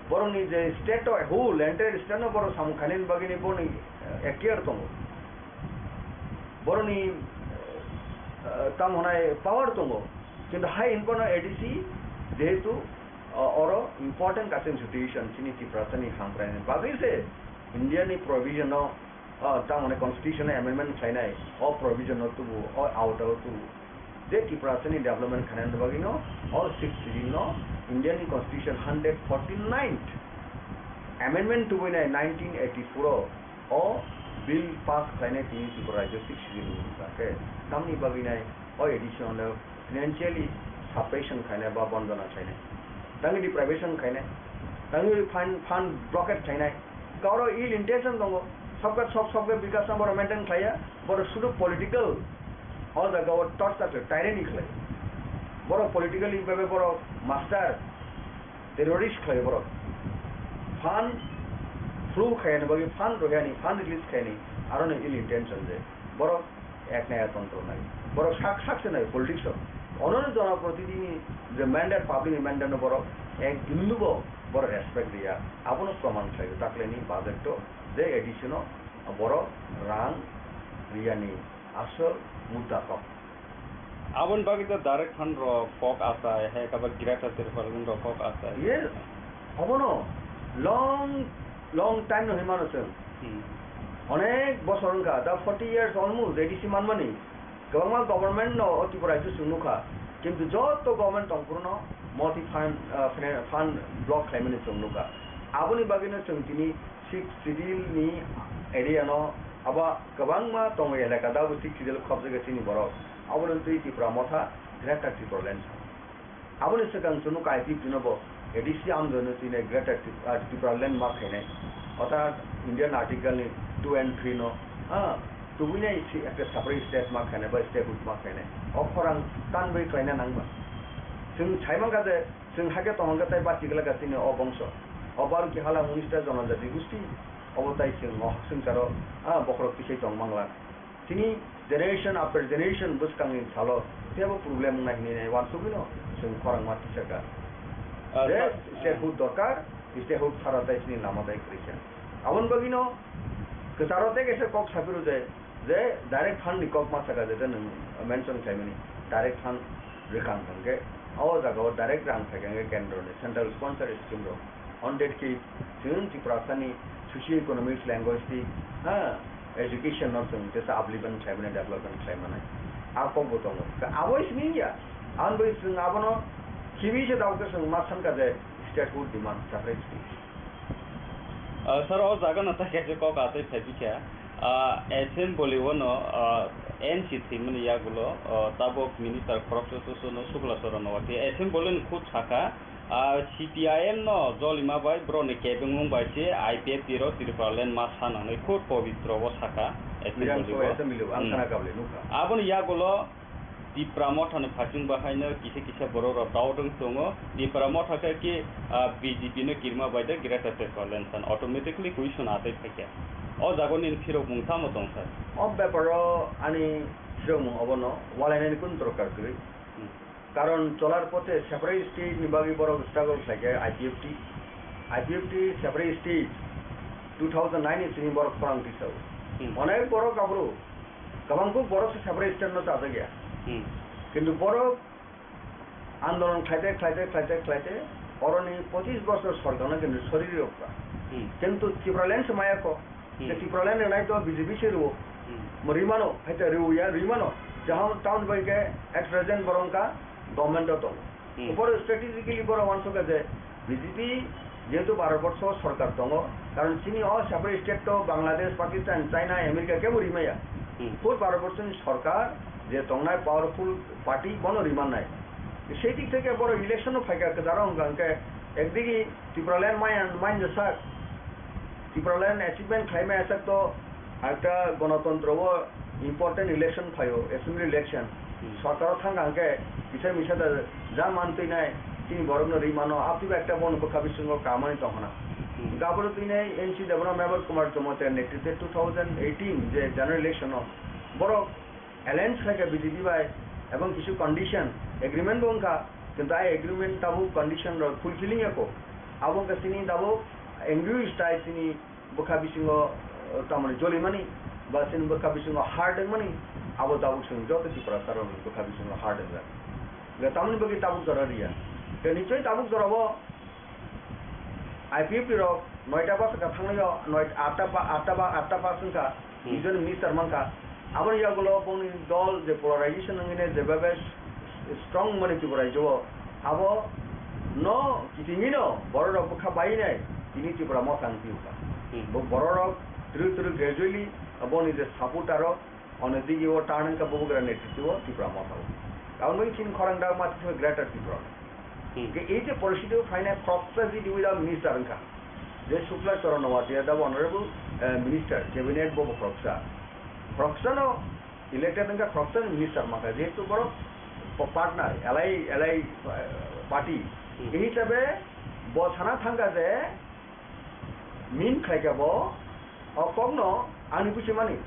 Borokni je state o whole entire state no borok samung khainani bagwi nai borokni, eh, ekhtiar tongo. Borokni, eh, tamo hwnai power tongo. Kintu hai hinphano A D C jehetu, eh, oro important kaisa institution chini Tiprasa ni hamkraini bagwi se India ni provision no, ah, tamo hwnai constitution amendment khlainai, o provision no tubu, o awta o tubu. Je Tiprasa ni development khainani bagwi no, o sixth schedule no India ni constitution hundred forty-ninth amendment tubui nai nineteen eighty-four o, o bill pass khlainai tini Tripura rajyo sixth schedule ni wngkha khe. Tamni bagwi nai o A D C no financially suppression khainai ba bondona khainai. Tangwi deprivation khainai. Tangwi fund, fund blockade khainai. Kauro ill intention tongo. Sabka Saath, Sabka Vikas no borok maintain khlaiya. Borok sudu political, o jaga o torture khlai, tyranny khlai. Borok politically bhabe borok master, terrorist khlai borok. Fund flow khaiyani bagwi, fund rohiyani, fund release khaiyani, aroni ill intention je. Borok ek naya tontro nai. Borok sak sak se nai politics o. Onono jonoprotinidhi ni je mandate, public mandate no borok ek bindo bo borok respect riya. Abono proman khlai, takleni budget to je A D C no Borok rang riyani aswk mudda kok. Aboni bagwi to direct fund rok kok achai, hai khe ba Greater Tipraland rok kok achai. Ye, obono long, long time no hinmano chwng. Hmm. Onek bosor wngkha, da forty years almost A D C manmani. Kwbangma government no o Tripura haste chwng nukha, kintu joto government tongphuru no multi fund, ah, fina-, fund block khlaimani chwng nukha. Aboni bagwi no chwng tini Sixth Schedule ni area no abo kwbangma tongo elaka, da bo Sixth Schedule khopjagwi chini borok. Abono twi Tipra Motha Greater Tipraland. Aboni swkang chwng nukha I P F T no bo A D C amjoi no twi nai Greater Tip-, ah, Tipraland ma khainai. Orthat Indian Article ni two and three no, ah, tubui nai si ekta separate state ma khainai ba statehood ma khainai. O khorang tanbai khlaina nangma. Chwng sai mankha je, chwng hakhe tongkha tei bachigwlak chini o bongso. O Baruki hala unista jonojati gusti, obo tai chwng o swngcharo, ah, bokhorok tisai tong manglak. Chini generation after generation bwskangni salo teibo problem wngnai hinwi nai uansugwino chwng khorangma tisaka. Ah, je sa-, statehood dorkar, statehood sara tai chini lama tai kwrwi kha. Aboni bagwino kwcharo tei kaisa kok saphiro je, je direct fund ni kok ma saka je nwng mention khlaimani, direct fund rwkha hwnkhe o jagao direct rang phaikha hwnkhe kendro ni central sponsor scheme rok. On that case, chwng Tiprasani socio-economics, linguistic, ha, education no chwng tesa upliftment khlai mani, development khlai mani. A kok bo tongo. Ka abo simi ya. Ang bai chwng abono khibi se dao ke chwng ma san ka je statehood demand separate state. Ah, sir, o jaga no ta kaisa kok atwi phai bikha. Ah, assembly o no, ah, N C thwimani yagulo, ah, tabuk minister khoroksa susu no Sukla Charan Noatia assembly ni khud sakha. Ah, C P I M no jolima bai borokni kebengmung bai se I P F T rok Tipraland ma sa nangnai khud pobitro o sakha. Assembly Bidhan Sabha o. Assembly o, ang Hmm. khana kable nukha. Aboni yagulo Tipra Motha ni phasing bahaino kisa kisa borok rok doubt wng tongo. Tipra Motha khe ki, ah, B J P no kirma bai de Greater Tipraland san automatically question atwi phaikha. O jago nini phirokmung tamo tong sir? O beparo ani phirokmung obono walainani kun dorkar kwrwi. Hmm. Karon cholar pothe separate state ni bagwi borok struggle khlaikha I P F T. I P F T separate state two thousand nine ni simi borok khorang tisao. Hmm. Onek borok aphuru kwbangkuk borok se separate state no chajakya. Hmm. Kintu borok andolon khlaite, khlaite, khlaite, khlaite oroni pochis bosor sorkarno kintu sori rwkha. Hmm. Kintu Tipraland se maya kho. Hmm. Je Tipraland rwnai to B J P se rwo. Hmm. Mo rimano, haita rwya, rimano. Jahon town bai khe at present borok wngkha government o tongo. Hmm. Upor strategically borok uansukha je B J P jehetu Bharat borsho sorkar tongo, karon chini o separate state to Bangladesh, Pakistan, China, America kebo rimaya. Hmm. Full Bharat borsho ni sorkar je tongnai powerful party bono rimannai. Sei dik theke borok election o phaikha kwcharo hwnkha hwnkhe ekdigi Tipraland maya, maya sak. Tipraland achievement khlaimaya sak to ekta gonotontro o important election phaio, assembly election. Hmm. Sorkar o thangkha hwnkhe kisa misa da ja mantwinai chini borokno ri mano, aboni ekta bono bwkha bisingo kamani tongkhna. Hmm. Hwnkhe aboni twinai N C Debbarma, Mevar Kumar Jamatia netrite two thousand eighteen je general election o borok alliance khlaikha B J P bai, ebong kisu condition, agreement bo wngkha, kintu ai agreement tabuk condition rok fulfilling ya kho. Abo wngkha chini tabuk ambiguous tai chini bwkha bisingo, eh, tamoni jolimani, ba chini bwkha bisingo hard wngmani, abo tabuk chwng joto Tiprasa rokni bwkha bisingo hard wngjak. Hwnkhe tamoni bagwi tabuk jora riya. Tei nichoi tabuk jorao I P F T rok noita bus ka thangnaio, noita, atta ba, atta ba, atta bus wngkha, Hmm. Nijoni minister mankha. Aboni yagulo boni dol je polarization wngwi ne jebabe strong mani Tripura rajyo o, abo no kitingwi no borok rok bwkha bai nai tini Tripura Motha wng tiyokha. Hmm. Bo borok rok twrwk twrwk gradually boni je supporter rok, Ono digi o turn wngkha bubagra netrito o Tipra Motha o. Aboni chini khorang da ma tisa Greater Tripura. Hmm. Ke ei je porishito phainai khoroksa G D without minister wngkha. Je Shukla Charan Noatia da honorable, eh, minister, cabinet bo bo khoroksa. Khoroksa no elected wngkha, khoroksa ni minister mankha. Jehetu borok pa-, partner, alai, alai, eh, party. Hmm. Ei hisabe bo sana thangkha je Min khlaikha bo, o kokno ani buchimani.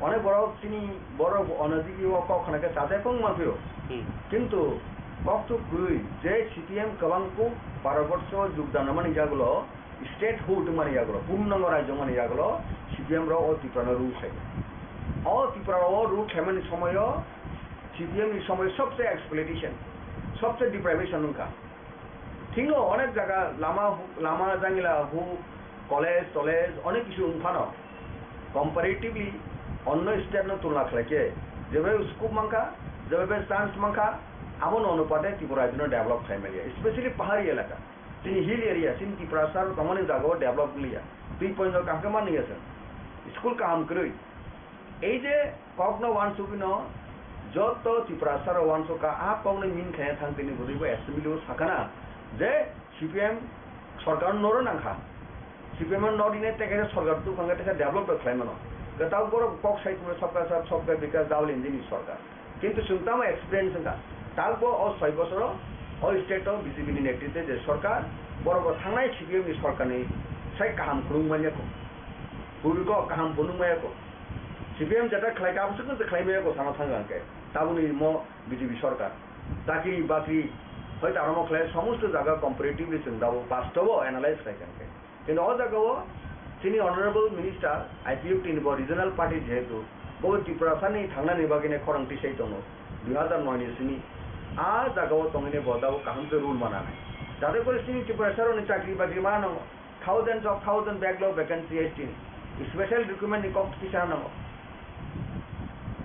Onek borok chini borok bo ono digi o kok khna khe chajak wng manphio. Hmm. Kintu kokthuk kwrwi je C P M kwbang kuk Bharat borsho jogdan rwmani jagulo Statehood wngmani yagulo, purnango rajyo wngmani yagulo C P M rok o Tripura no rule khlai. O Tripura o rule khlaimani somoyo C P M ni somoyo sobse exploitation, sobse deprivation wngkha. Thikno onek jaga lama, lama jangila hu, college, tolej, onek kisu wngphano comparatively onno state no tulna khlaikhe jebai scope mankha, jebai chance mankha, abono onupate Tripura rajyo no develop khlai manya, especially pahari elaka. Chini hill area, chini Tiprasa rok tongmani jagao develop wngya. Twi poino kaham khe manliya chwng. School kaham kwrwi. Ei je kokno wansugwino joto Tiprasa rok wansukha, a kokno min khaina thang tini bwrwi bo assembly o sakana je C P M sorkar no noro nangkha. C P M no noro ine tei kaisa sorkar tukhangkhe tei develop rok khlai mano. Kwtal borok kok sai tongmani sabka sath, sabka vikas, Double Engine ni sorkar. Kintu chwng tamo experience wngkha? Talbo o soi bosoro o state o B J P ni netritwe je sorkar, borok bo thangnai C P M ni sorkar ni sai kaham khulung manya kho. Bubiko kaham phunuk maya kho. C P M jeta khlai kha, aboswk se khlai maya kho sana thang hwnkhe. Taboni mo B J P sorkar. Chakri bakri hoi ta amo khlai, somosto jaga comparatively chwng dabo bastobo analyze khlai kha hwnkhe. Kintu o jaga o chini Honorable Minister I P F T ni bo regional party jehetu bo Tiprasa ni thangnani bagwi nai khorang tisai tongo dui hazar noi ni simi. A jaga o tongwi nai bo dabo kaham khe rule mana nai. Jate kore chini Tiprasa rok ni chakri bakri mana nango. Thousands of thousand backlog vacancy S T ni. Special recruitment ni kok kisa nango.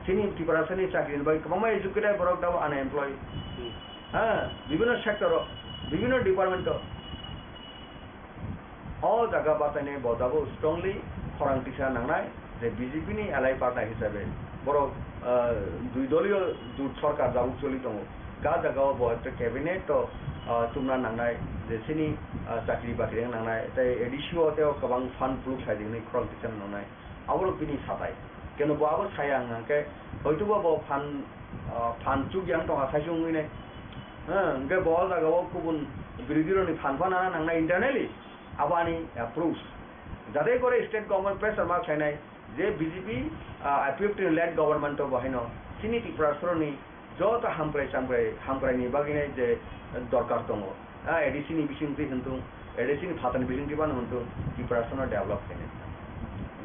Chini Tiprasa ni chakri ni bagwi kwbangma educated borok dabo unemployed. Hmm. Ha, bibhinno sector o, bibhinno department o. O jaga bachainai bo dabo strongly khorang tisa nangnai je B J P ni alai partner hisabe borok, ah, dui doliyo jut sorkar jabuk choli tongo. Ka jaga o bo ekta cabinet to, ah, chumna nangnai je chini, ah, chakri bakri wng nangnai tei A D C o tei o kwbang fund phuluk sai di hwnwi khorang tisa nangnai. Aborok bini satai. Keno bo abo saya wng khe hoitoba bo phan, ah, phan chukya wng tongkha khaisa wngwi nai. Hwnkhe bo o jaga o kubun birodhi rokni phan phano nana nangnai internally. Abo ani approach. Jate kore state government pressure ma khlainai je B J P, ah, I P F T ni led government o bo haino chini Tripura soroni joto hamkrai chamkrai, hamkrai ni bagwi nai je dorkar tongo. Ah, A D C ni bising twi hwntung, A D C ni phatar ni bising twi phano hwntung, Tripura sono develop khainai.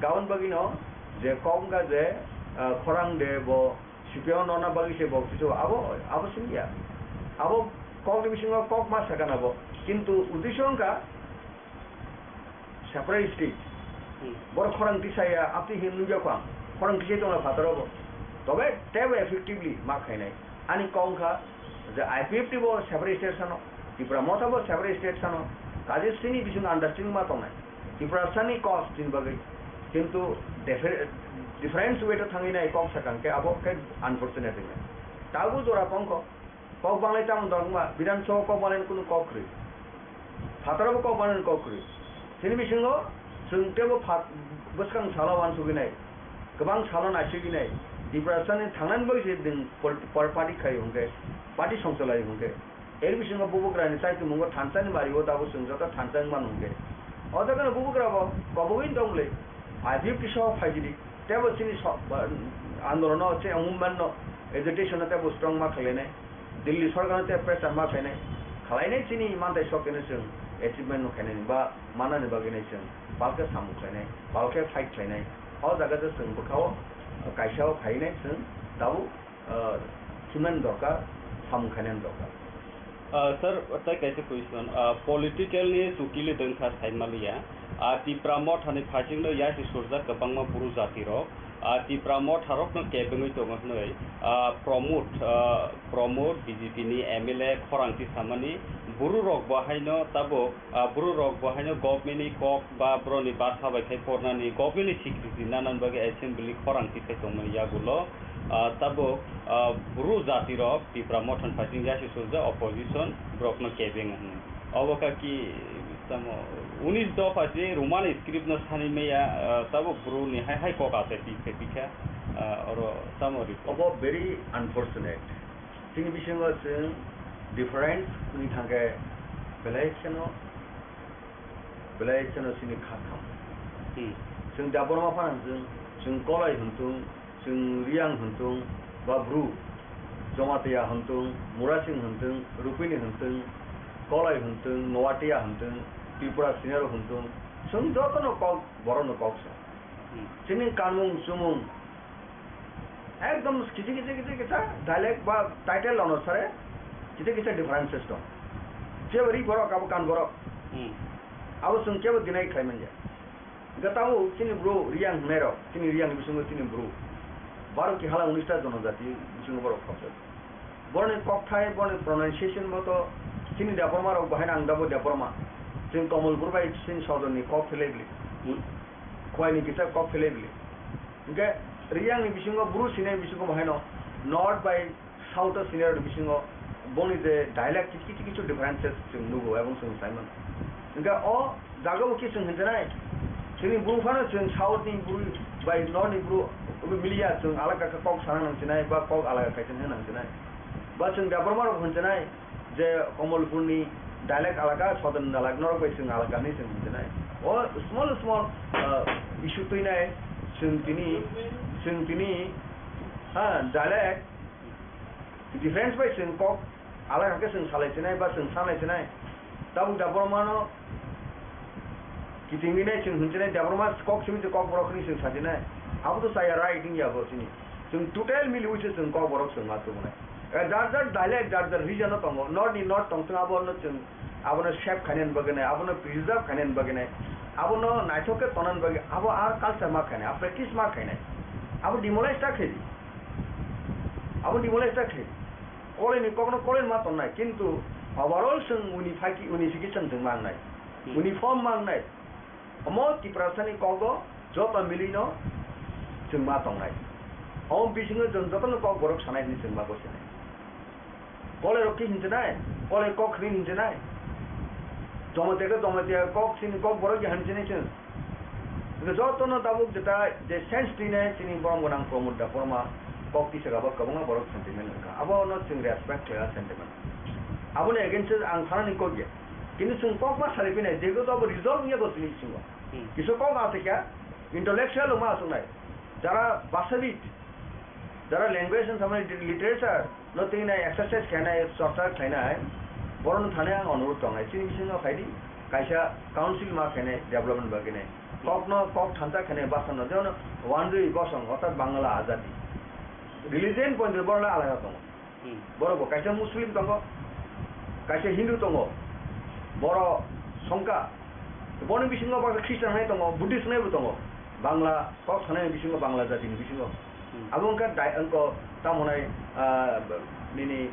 Gabon bagwi no je kok wngkha je, ah, khorang de bo C P M no na bagwi se bo kisu abo, abo simi ya. Abo kok ni bisingo kok ma sakha na bo. Kintu uddesho wngkha separate state. Hmm. Borok khorang tisaya, apni hin nugya kho ang. Khorang tisai tongla phataro bo. Tobe tebo effectively ma khainai. Ani kok wngkha je I P F T bo separate state sano, Tipra Motha bo separate state sano. Kaje sini bising understanding ma tongnai. Tiprasani cause tin bagwi. Kintu differ-, difference way to thangwi nai kok sakang khe abo khe unfortunate wngkha. Tabu jora kongkho. Kok banglai tamo dok wngma, Bidhan Sabha kok banglai kunu kok kwrwi. Phataro bo kok banglai kok kwrwi. Chini bisingo chwng tebo phat-, bwskang salo uansugwi nai, kwbang salo naisugwi nai, Tiprasani thangnani bagwi se nwng pol-, pol-, party khai hwnkhe, party songcholai hwnkhe. Er bisingo bubagrani chaikimungo thansa ni mari o dabo chwng joto thansa wngmano hwnkhe. O jaga no bubagra bo kobogwi tong le, I P F T soho phaijili, tebo chini so-, ba-, andolono, chini movement no, agitation no tebo strong ma khlainai. Delhi sorkar no tei pressure ma khainai, khlainai chini mantai sok khe chwng achievement no khainai ba manani bagwi nai chwng palkhe samung khlainai, palkhe fight khlainai. O jaga de chwng bwkhao kaisa o khainai chwng tabuk, ah, himnani dorkar, samung khainani dorkar. Ah, sir, tai kaisa question, ah, political ni chukili dwngkha saimaliya, ah, Tipra Motha ni phaising no yasi surjak kwbangma bru jati rok, ah, Tipra Motha rok no kebengwi tongo hwnwi, ah, Pramod, ah, Pramod B J P ni M L A khorang tisamani, bru rok bo haino tabuk, ah, bru rok bo haino government ni kok ba bro ni basa bai khai pornani, government ni secretary nanani bagwi assembly khorang tisai tongmani yagulo, ah, tabuk, ah, bru jati rok Tipra Motha ni phaising yasi surjak opposition borok no kebeng hwnwi. Obo kaki tamo unis dopha se Roman script no sani maya, ah, tabuk bru ni hai hai kok asai pi khe pi kha, ah, oro tamo report. Obo very unfortunate. Chini bisingo chwng difference wngwi thangkhe belai kheno, belai kheno chini kha kham. Hmm. Chwng Debbarma phano chwng, chwng Kolai hwntung, chwng Riyang hwntung, ba Bru, Jamatia hwntung, Murasing hwntung, Rupini hwntung, Kolai hwntung, Noatia hwntung, Tripura senior hwn thung, chwng jotono kok, borokno kok se. Hmm. Chini kanmung chumung ekdom kisa kisa kisa kisa dialect ba title onusare kisa kisa differences tong. Jebari borok abo kan borok. Hmm. Abo chwng kebo deny khlai manya. Hwnkhe tabuk chini bru Riyang hwnnairok, chini Riyangni bisingo chini bru baro kihala unis ta jonojati bisingo borok khoroksa. Boroni kokthai, boroni pronunciation bo to chini Debbarma rok bahai nang dabo Debbarma. Chwng Komolpur bai chini sodorni kok phelai bili. Khwaini kisa kok phelai bili. Hwnkhe Riyangni bisingo bru sinai bisingo bahaino north bai south o sinai rokni bisingo boni je dialect kichu kichu differences chwng nugo ebong chwng saimano. Hwnkhe o jaga o khe chwng hinjanai, chini bru phano chwng south ni bru bai north ni bru obo miliya chwng alaka khe kok sana nang sinai ba kok alaka kaitor hwnna nang sinai. Ba chwng Debbarma rok hinjanai je Komolpur ni dialect alaka, Southern dialect norok bai chwng alaka hinwi chwng hinjanai. O small small, ah, issue twinai chwng tini, chwng tini, ha, dialect difference bai chwng kok alaka khe chwng salai sinai ba chwng sanai sinai. Tabuk Debbarma no kitingwi nai chwng hinwi sinai, Debbarma kok simi se kok borok hinwi chwng sa sinai. Abo to chaya right wngya bo chini. Chwng total miliwi se chwng kok borok chwng ma tubunai. Eh, jar jar dialect, jar jar region o tongo. North ni north tong chwng abo no chwng abono shape khainani bagwi nai, abono preserve khainani bagwi nai, abono naithok khe tonani bagwi abo ar culture ma khainai, a practice ma khainai. Abo demolish ta khe di. Abo demolish ta khe. Koleni kokno koleni ma tongnai, kintu overall chwng unify ki, unification chwng ma wngnai. Hmm. Uniform ma wngnai. Omo Tiprasani kogo joto milino chwng ma tongnai. Omo bisingo chwng jotono kok borok sanai hwnwi chwng ma gosinai. Kolai rok khe hinjinai, kolai kok hwnwi hinjinai. Jamatia khe Jamatia kok chini kok borok ya hinjinai chwng. Hwnkhe jotono tabuk jeta je sense twinai chini borom gwnang Pramod Debbarma kok tisaka bo kwbangma borok sentiment wngkha. Abono chwng respect khlaiya sentiment. Aboni against o ang sanani kok ya. Kintu chwng kok ma sari phinai, jehetu abo result wngya bo chini bisingo. Hmm. Kisa kok ma tongkha, intellectual rok ma aswknai. Jara bhashabid, jara language no thamani literature no twi nai exercise khainai, chorcha khainai, borokno thani ang onurodh tongnai. Chini bisingo phaidi, kaisa council ma khainai development bagwi nai. Kokno kok thansa khainai bwsano, jemon Wanjwi Bosong, orthat Bangla Azadi. Religion point borokno alada tongo. Hmm. Borok bo kaisa Muslim tongo, kaisa Hindu tongo, borok songkha. Boni bisingo baksa Christian wngnai tongo, Buddhist wngnaibo tongo, Bangla kok sanai bisingo, Bangla jatini bisingo. Hmm. Abo wngkha dai-, wngkha tamo hwnai, ah, nini,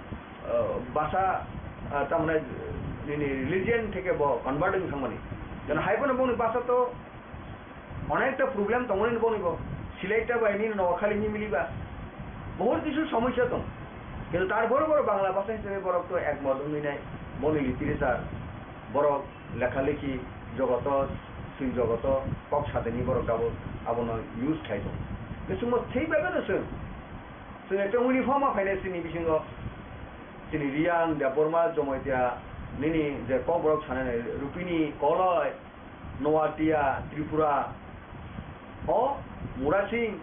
ah, basa, ah, tamo hwnai nini religion theke bo convert wng thangmani. Jeno hai phano boni basa to Onekta problem tongmani boni bo. Silai ta bai nini nogo khali mimili ba. Bahut kisu somosya tong. Kintu tarpore borok Bangla bhasha hisabe borok to ekmot wngwi nai. Boni literature, borok lekha lekhi jogoto, swi jogoto, kok sateni borok abo, abono use khai tong. Kisungbo thik bai no chwng. Chwng ekta uniform ma phainai chini bisingo. Chini Riyang, Debbarma, Jomoitia, nini je kok borok sanai nai, Rupini, Koloi, Noatia, Tripura, o Murasing,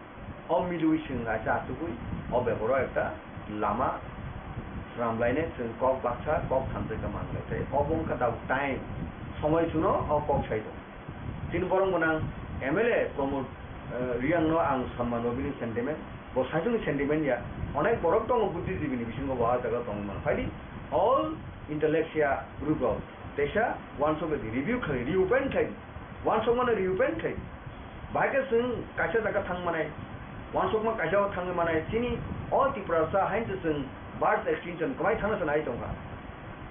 o milwi chwng kaisa achugwi, o beboro ekta lama sramlainai chwng kok baksa, kok thansa khe manlai. Tei obo wngkha tabuk time, somoi suno o kok sai tong. Chini borok gwnang M L A Pramod, eh, Riyang no ang samman rw bini sentiment, bo saichung ni sentiment ya, onek borok tongo buddhijibini bisingo bo ah jaga tongwi mano. Phaidi, all intellectual group rok, Teisa uansuk di, review khlai, reopen khlai, uansukmano reopen khlai. Bahai khe chwng kaisa jaga thang manai, uansukma kaisa o thangwi manai, chini o Tiprasa haino chwng birth extinction kwmai thangna se nai tongkha.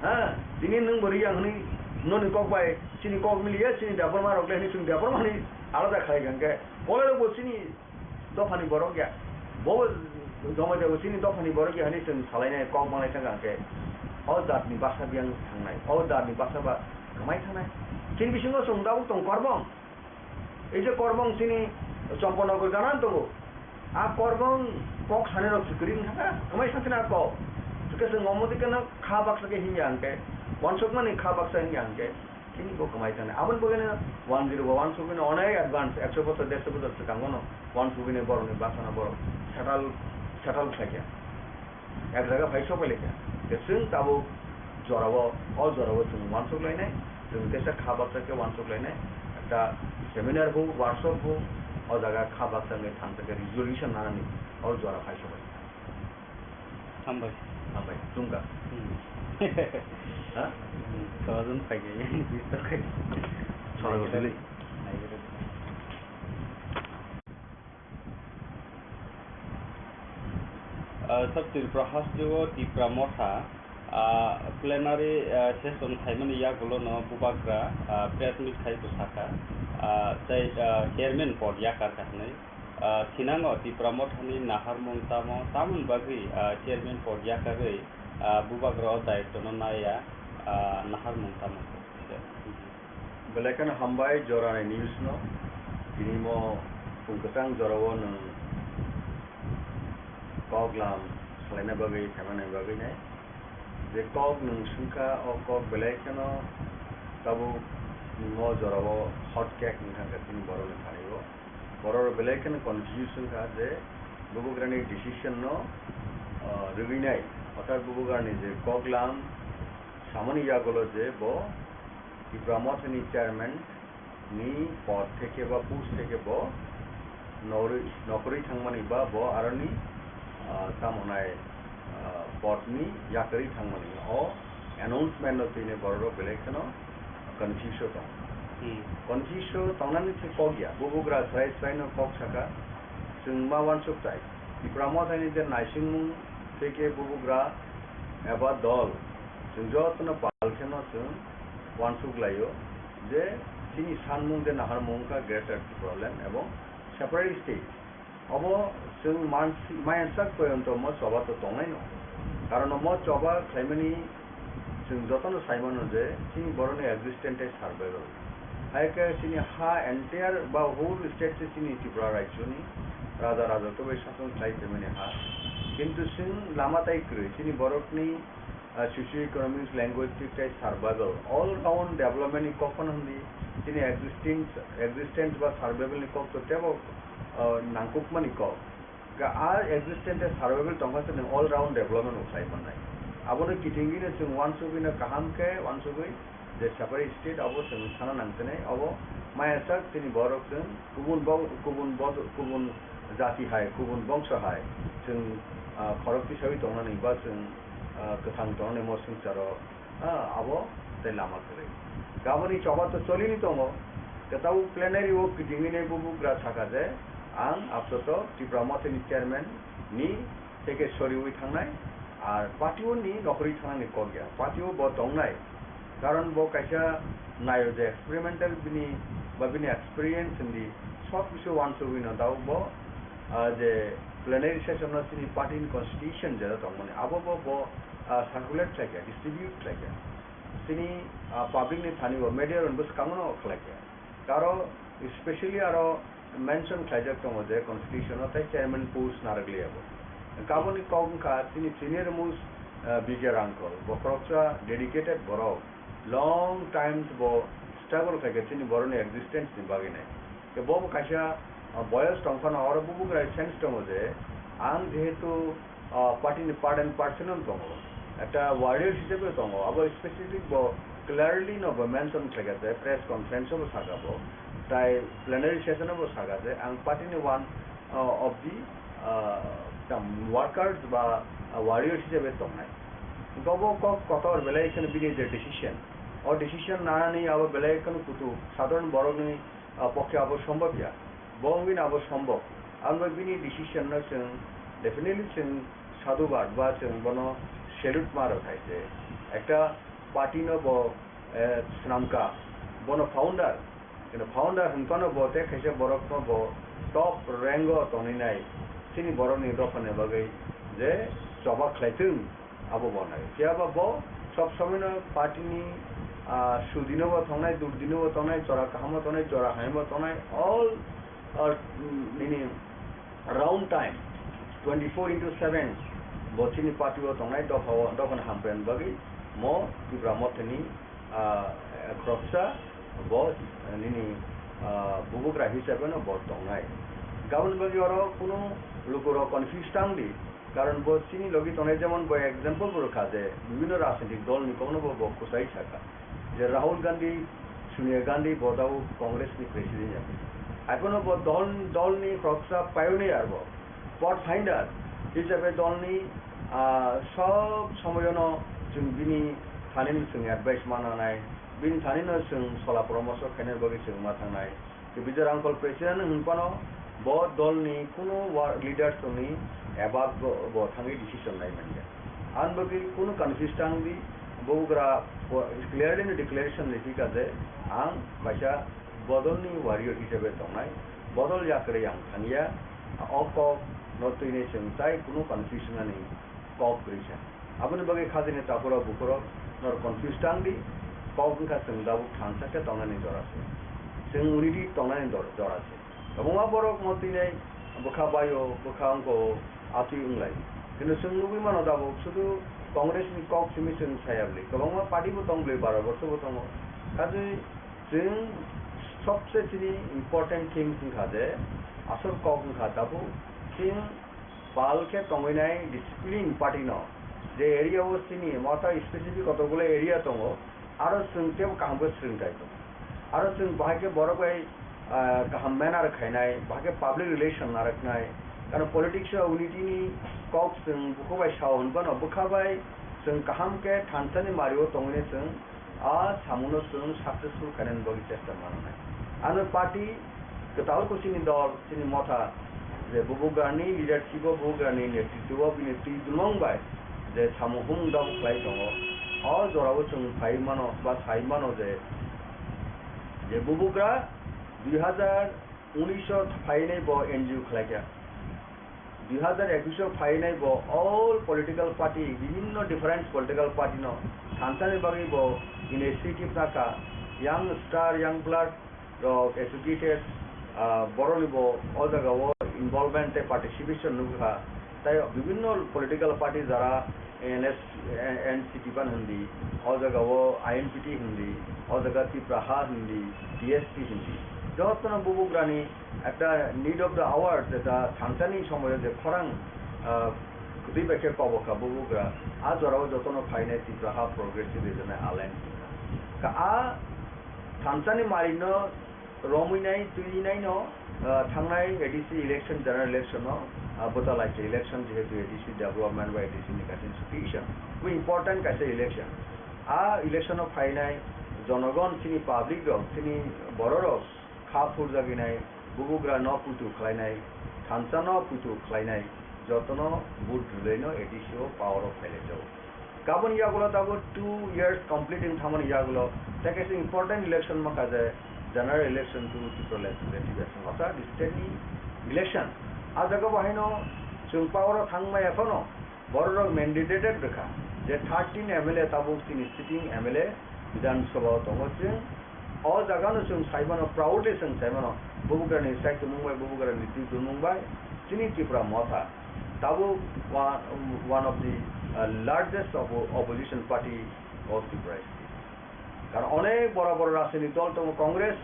Ha, tini nwng bo Riyang hwnwi noni kok bai chini kok miliya, chini Debbarma rok le hwnwi chwng Debbarma hwnwi alada khlai kha hwnkhe, Kolai rok bo chini dophani borok ya. Bo Jomoitia bo chini dophani borok ya hwnwi chwng salainai kok manglai thangkha hwnkhe, o jatni basa biyang thangnai, o jatni basa ba kwmai thangnai. Chini bisingo chwng tabuk tong Korbong. Ei je Korbong chini Champanagar gana tongo. A Korbong kok sanai rok se kwrwi wngkha, kwmai sakhe na kok. Hwnkhe chwng omo dikhe no kha baksa khe hinya hwnkhe, uansukmani kha baksa hinya hwnkhe, Chini bo kwmai thani. Aboni bagwino one zero ba one sugwino onek advance, ekso bochor, derso bochor swkango no one sugwini borokni bwsano borok settle, settle khlaikha. Ek jaga phai sopai laikha. Je chwng tabuk jorao, o jorao chwng uansuk lainai. Chwng teisa kha baksa khe uansuk lainai, ekta seminar huk, workshop huk, o jaga kha baksa wngwi thansa khe resolution nanani o jora phai sobai. Hambai. Hambai, chungkha. Hmm. Ha? Hmm, sojon phai khe, bis to khai. Sojon phai khe. Ah, South Tripura hasteo Tipra Motha, ah, plenary, ah, session khaimani yagulono bubagra, ah, press meet khai bwsakha, ah, tei, ah, chairman pod yakar kha hwnwi. Ah, thinango Tipra Mothani naharmung tamo, tamoni bagwi, ah, chairman pod yakarwi, ah, bubagra o daitwno naiya, ah, naharmung tamo? Belai kheno hambai jorani news no. Tini mo phung kwchang jorao nwng kok lam salaina bagwi, phaimani bagwi nai. Je kok nwng swngkha, o kok belai kheno tabuk mo jorao hot cake wngkha khe tini borokni thani o. Borok belai kheno confuse wngkha je bubagrani decision no, ah, rwgwi nai. Orthat bubagrani je kok lam samani yagulo je bo Tipra Mothani chairman ni pod theke ba post theke bo norwi-, nokhorwi thangmani ba bo aroni, ah, tamo nai, ah, pod ni yakarwi thangmani o announcement no tini borok rok belai kheno confuse o tong. Hmm. Confuse o tongnani se kok ya, bubagra srai srai no kok saka, chwng ma uansuk tai. Tipra Mothani je naisingmung theke bubagra eba dol, chwng jotono pal kheno chwng uansuk laio je chini sanmung je naharmung wngkha Greater Tipraland ebong separate state. Obo chwng mansi-, maya sak poyonto mo choba to tongnaino. Karon omo choba khlaimani chwng jotono saimano je chini borokni existence tei survival. Hai khe chini ha entire ba whole state se chini Tripura rajyoni raja raja to bai sason khlai phaimani ha. Kintu chwng lama tai kwrwi chini borokni ah, socio-economics, linguistic tei survival, all round development ni kok phano hwnwi chini existence, existence ba survival ni kok to teibo, ah, nangkukmani kok. Ga a existence tei survival tongkha se nwng all round development bo khlai mannai. Abono kitingwino chwng uansugwino kaham khe uansugwi je separate state abo chwng sana nangkhe nai, abo maya sak chini borok chwng kubun bo-, kubun bo-, kubun jati hai, kubun bongso hai, chwng, ah, khorok tisawi tongnani ba chwng ah, kwthang tongnai mo swngcharo, ah, abo tei lama kwrwi. Gaboni choba to cholini tongo. Kwtal plenary o kitingwini bubagra saka je, ang apsoto Tipra Mothani chairman ni theke soriwi thangnai, ar party o ni nokhorwi thangnani kok ya. Party o bo tongnai. Karon bo kaisa nayo je experimental bini ba bini experience hindi sob kisu uansugwi no dao bo, ah, je plenary session no chini party ni constitution jera tongmani abo bo bo ah, circulate khlaikha, distribute khlaikha. Chini, ah, public ni thani bo media rok bo swkangno khlaikha. Aro specially aro mention khlaijak tongo je constitution o tei chairman post narwkliya bo. Kaboni kok wngkha chini senior most, ah, B K Rangkol, bo khoroksa dedicated borok, long time bo struggle khlaikha chini borokni existence ni bagwi nai. Khe bo bo kaisa, ah, boyos tong phano oro bubagra sense tongo je ang jehetu, ah, party ni part and parcel no tongo, ekta warrior hisabe tongo, abo specific bo clearly no bo mention khlaikha je press conference o bo saka bo, tai plenary session o bo saka je ang party ni one, ah, of the, ah, tam workers ba, ah, warriors hisabe tongnai. Bo bo kok kotor belai kheno bini je decision, o decision nanani abo belai kheno kutu sadharon borokni ah, pokhe abo sombhob ya. Bo wngwi no abo sombhob. Abo bini decision no chwng definitely chwng sadhubad ba chwng bono salute ma rw khai se. Ekta party no bo, eh, swnamkha, bono founder. Kino founder hwn phano bo tei khaisa borok no bo top rank o tongwi nai. Chini borok ni dopha ni bagwi je choba khlai thung. Abo bo nai. Phiya ba bo sob somoi no party ni, ah, sudi no bo tongnai, durdi no bo tongnai, chora kaham o tongnai, chora hamya bo tongnai, all, ah, nini round time, twenty four into seven bo chini party o tongnai, dopha o, dopha ni hamkrai ni bagwi mo Tipra Motha ni, ah, khoroksa bo, ah, nini, ah, bubagra hisabe no bo tongnai. Gaboni bagwi oro kunu lukurok confuse tang di. Karon bo chini logi tongnai, jemon bo example bo rwkha je bibhinno rajnitik dol ni kokno bo, bo kwchai sakha. je Rahul Gandhi, Sonia Gandhi bo tabuk Congress ni president ya. Haiphano bo dol, dol ni khoroksa pioneer bo, pathfinder hisabe dol ni, ah, sob somoyono chwng bini thani no chwng advice ma nanai, bini thani no chwng sola poramorsho khaina bagwi chwng ma thangnai. Tei Bijoy Rangkhol president hwnphano bo dolni kunu wa-, leaders tongni above bo, bo thangwi decision lai manya. Ang bagwi kunu confuse tang di, bo bugra bo clearly no declaration riphi kha je ang kaisa bodolni warrior hisabe tongnai, bodol yakrwi ang thangya, o kok no twinai chwng tai kunu confusion ani kok kwrwi sa. Aboni bagwi khajani takhurok bukhurok norok confuse tang di, kok wngkha chwng tabuk thansa khe tongnani jora se. Chwng unity tongnani dor-, jora se. Kwbangma borok mo twinai bwkha baio, bwkha wngko, atwi wnglai. Kintu chwng nugwi mano tabuk sudu Congress ni kok simi chwng saya bwlwi. Kwbangma party bo tong bwlwi, baro borsor bo tongo. Kaje chwng sobse chini important things wngkha je asol kok wngkha tabuk chwng pal khe tongwi nai discipline party no, je area o chini motha specific kotokgulo area tongo, aro chwng tebo kaham khe swrwng kai tongo. Aro chwng bahai khe borok bai, ah, kaham manner khainai, bahai khe public relation narwknai. Karon politics o unity ni kok chwng bukhubai sao hwnphano bwkha bai chwng kaham khe thansa ni mari o tongwi nai chwng a samungno chwng successful khainani bagwi chesta mananai. Ano party kwtal khe chini dol, chini motha, je bubugrani leadership o, bubugrani netritwo o bini twi dulmung bai je samung humung dabu khlai tongo, o jorao chwng phai mano ba sai mano je, je bubugra dui hazar unis o phainai bo N G O khlaikha. Dui hazar ekus o phainai bo all political party, bibhinno different political party no thansani bagwi bo initiative nakha, young star, young blood rok educated, ah, borokni bo o jaga o involvement tei participation nukha. Tai bibhinno political party jara N S, N C P ban hindi, o jaga o I N P T hindi, o jaga Tipra Ha hindi, T S P hindi. Jotono bubugrani ekta need of the hour, jeta thansani somoyo je khorang, ah, kwtwi bai khe kobokha bubugra, a jorao jotono phainai Tipra Ha Progressive Regional Alliance. Ka a thansani marino romwi nai, twi nai no, ah, thangnai A D C election, general election no, ah, bwta lai khe election, jehetu A D C development ba A D C ni kaisa institution, bo important kaisa election. A election o phainai jonogon, chini public rok, chini borok rok kha phurjagwi nai, bubugra no puitu khlainai, thansa no puitu khlainai, jotono vote rwlai no A D C o power o phailai jago. Kaboni yagulo tabuk two years complete wng thangmani yagulo tei kaisa important election mankha je general election to Tripura Legislative Assembly, orthat state ni election. A jaga bo haino chwng power o thangmaya phano borok rok mandated rwkha je thirteen M L A tabuk chini sitting M L A Bidhan Sabha o tongo chwng. O jaga no chwng sai mano, proudly chwng sai mano, bubugrani saichomung bai, bubugrani twi dulmung bai chini Tipra Motha tabuk wa-, one of the, uh, largest oppo-, opposition party of Tripura state. Karon onek bora bora rajniti dol tongo, Congress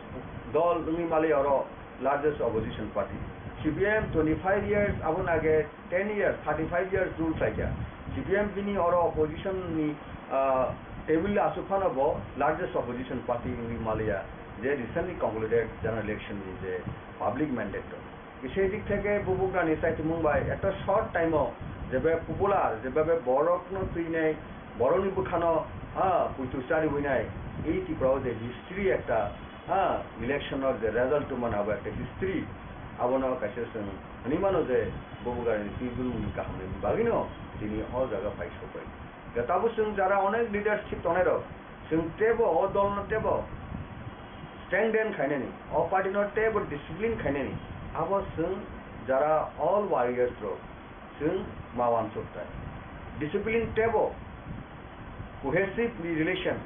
dol wngwi mali oro largest opposition party. C P M twenty-five years, aboni age ten years, thirty-five years rule khlaikha. C P M bini oro opposition ni, ah, table aswk phano bo largest opposition party wngwi maliya, je recently concluded general election ni je public mandate rok. Kisa dik theke bubugrani saichomung bai ekta short time o jebe popular, jebe borok no twinai, borok ni bwkhano, ah, puitu chariwi nai, ei Tripura o je history ekta, ah, election o je result tongmani abo ekta history, abono kaisa chwng hwnwi mano je bubugrani twi dulmung ni kaham ni bagwino tini o jaga phai sokbai. Tabuk chwng jara onek leadership tongnai rok, chwng teibo o dol no teibo strengthen khainani, o party no teibo discipline khainani, abo chwng jara all warriors rok chwng ma wansuk tai. Discipline teibo cohesive relation,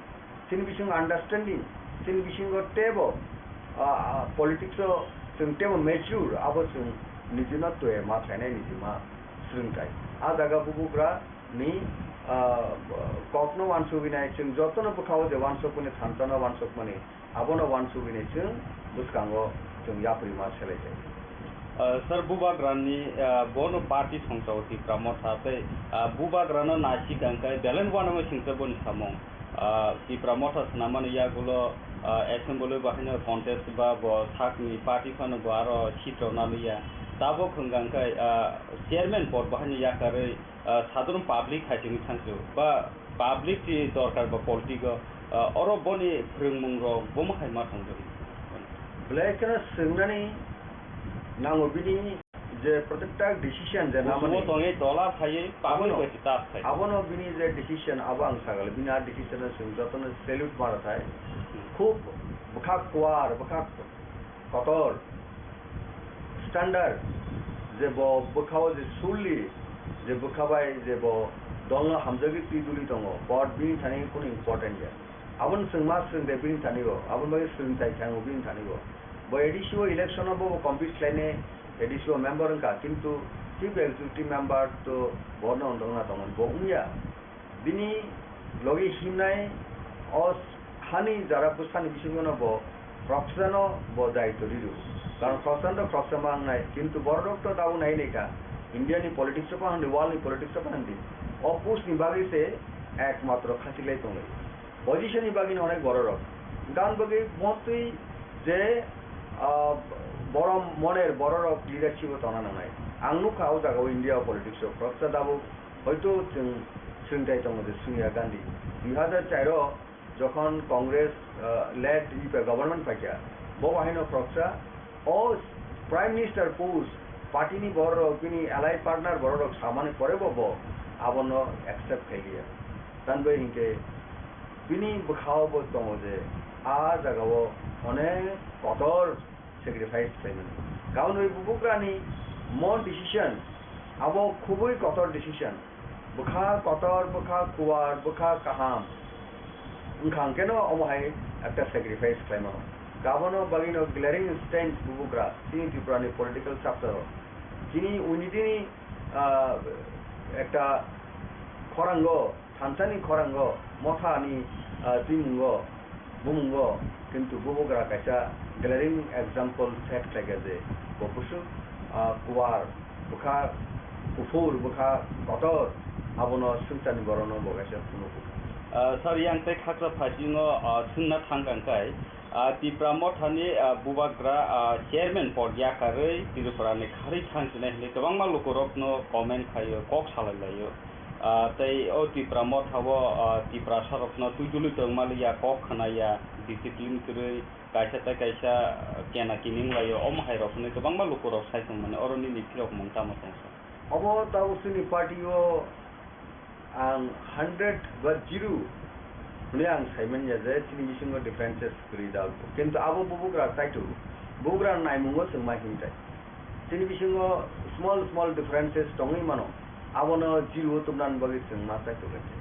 chini bisingo understanding, chini bisingo teibo, ah, ah, politics o chwng teibo mature, abo chwng nijino twi ma khlainai, niji ma swrwng tai. A jaga bubugra ni, ah, kokno wansugwi nai, chwng jotono bwkhao je wansukmani, thansa no wansukmani, abono wansugwi nai chwng bwskango chwng yapri ma selai jai. Ah, sir, bubagrani, ah, bono party songchao Tipra Motha tei, ah, bubagrano naisik ang khe belai uanama singsa boni samung. Ah, Tipra Motha swnamani yagulo, ah, assembly bahaino contest ba bo sakni party phano bo aro seat rok naliya. Tabok hwnkha khe, ah, chairman pod bahaino yakarwi, ah, sadharon public hai simi thangsu ba public ni dorkar ba politics o, ah, oro boni phwrwngmung rok bomo hai ma thangjago. Belai kheno swngnani nango bini je protekta decision je Kusumo namani tongwi tola phaiwi public abono, bai se tas khai. Abono bini je decision abo ang sagale bini a decision no chwng jotono salute mara thai. Hmm. Khub bwkha kuar, bwkha kotor, standard, je bo bwkhao je surely, je bwkha bai je bo dolno hamjagwi twi duli tongo, but bini thani kunu important ya. Aboni chwng ma swrwng de bini thani bo, aboni bagwi swrwng chai thango bini thani bo. Bo A D C o election o bo, bo compete khlainai, A D C o member wngkha, kintu chief executive member to bono wngna tongo, bo wngya. Bini logi himnai o hani jara bwsani bisingo no bo khoroksano bo daitw riro. Karon khoroksa to khoroksa ma wngnai, kintu borok to tabuk nai nai kha. India ni politics o phan di, world ni politics o phan di. O post ni bagwi se ekmatro khachilai tonglai. Position ni bagwi no onek borok rok. Gan bagwi mostly je, ah, borom moner borok rok leadership o tongna nangnai. Ang nukha o jaga o India o politics o khoroksa tabuk hoito chwng swngchai tongo je Sonia Gandhi. Dui hazar char o jokhon Congress, ah, led U P A government paikha, bo bahaino khoroksa o Prime Minister post party ni borok rok bini allied partner borok rok samani pore bo, bo abono accept khailiya. Tanbai hinkhe bini bwkhao bo tongo je a jaga o onek kotor sacrifice khlaimani. Karon bai bubugrani mon decision abo khubui kotor decision. Bwkha kotor, bwkha kuar, bwkha kaham wngkha hwnkhe no omo hai ekta sacrifice khlaimano. Kabono bagwino glaring instance bubugra chini Tripura ni political chapter o. Chini unity ni, ah, ekta khorango Thansa ni khorango, Motha ni, ah, twimungo, bumungo, kintu bubugra kaisa glaring example set khlaikha je bo bwswk, ah, kuar, bwkha kuphur, bwkha kotor, abono swngcharni borokno bo kaisa phunukgo. Ah, sir, yang tei khakra phaising o, ah, swngna thang kang kai, ah, Tipra Motha ni, ah, bubagra, ah, chairman pod yakarwi Tripura ni kharwi thang sinai hinwi kwbangma lukurokno comment khaio, kok salai laio. Ah, tei o Tipra Motha o, ah, Tiprasa rokno twi duli tongma liya, kok khna ya, discipline kwrwi, kaisa tei kaisa, ah, kena kining laio, omo hai rok hwnwi kwbangma lukurok sai tongmani, oro nini phirok mung tamo tong sa? Obo tabuk chini party o ang hundred ba zero hwnwi ang saimanya je chini bisingo differences kwrwi da, kintu abo bubugra kaitu bubugra naimungo chwng ma himtai. Chini bisingo small small differences tongwi mano, abono zero o tubunani bagwi chwng ma chai tonglaikha.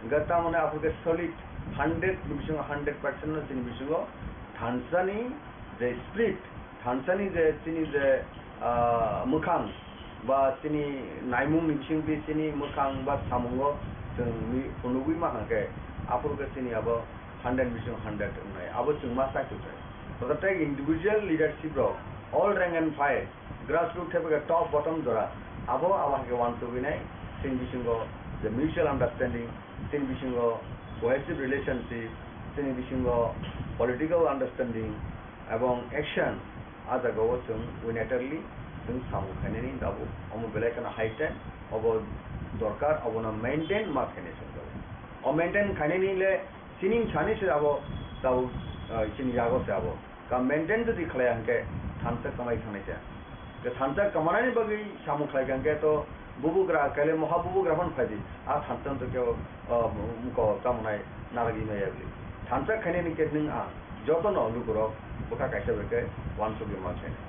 Hwnkhe tamoni aphuru khe solid hundred ni bisingo hundred percent no chini bisingo thansani je spirit, thansani je chini je, ah, mwkhang ba chini naimung ni bisingtwi chini mwkhang ba samungo chwng mi-, phunugwi ma hwnkhe aphuru khe chini abo hundred bisingo hundred wngnai, abo chwng ma chai tongthai. Protected individual leadership rok, all rank and file, grassroots thepegwi top bottom jora, abo abo hai khe uansugwi nai, chini bisingo je mutual understanding, chini bisingo cohesive relationship, chini bisingo political understanding ebong action, a jagao chwng unilaterally chwng samung khainani tabuk omo belai kheno high time, obo dorkar, obono maintain ma khainai chwng tabuk. O maintain khainani le chini sani se abo tabuk, ah, chini yago se abo. Ka maintain jodi khlaiya hwnkhe thansa kwmai thangnai se. Tei thansa kwmanani bagwi samung khlaikha hwnkhe to bubugra kaile moha bubugra phano phaidi. A thansa to kebo, ah, muko tamo nai narwgwi maya bwlwi. Thansa khainani khe nwng ang jotono lukurok bwkha kaisa bai khe uansugwi ma khainai.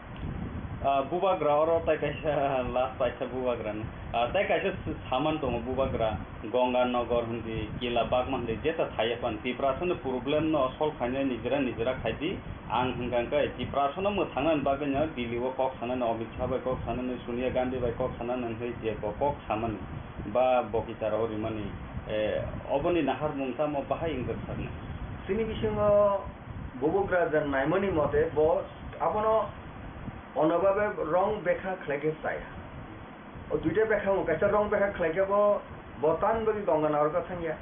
Ah, bubagra oro tai kaisa last paisa bubagrani. Ah, tai kaisa s-, saman tongo bubagra, Ganga Nagar hindi, Kila Bagma hindi, jeta thaiya phan Tiprasani problem no solve khainai nijera nijera khaidi. Ang hwnkha khe Tiprasano mwthangnani bagwino Delhi o kok sanani, Amit Shah bai kok sanani, Sonia Gandhi bai kok sanani hwnwi je bo kok samani ba bo kichara o rimani, eh, oboni naharmung tamo bahai wngkha sakni? Chini bisingo bubugra je naimani mote bo abono onobabe rong bekha khlaikhe chaya. O duita bekha wng, kaisa rong bekha khlaikhe bo, bo tan bagwi Ganga Nagar o thangya.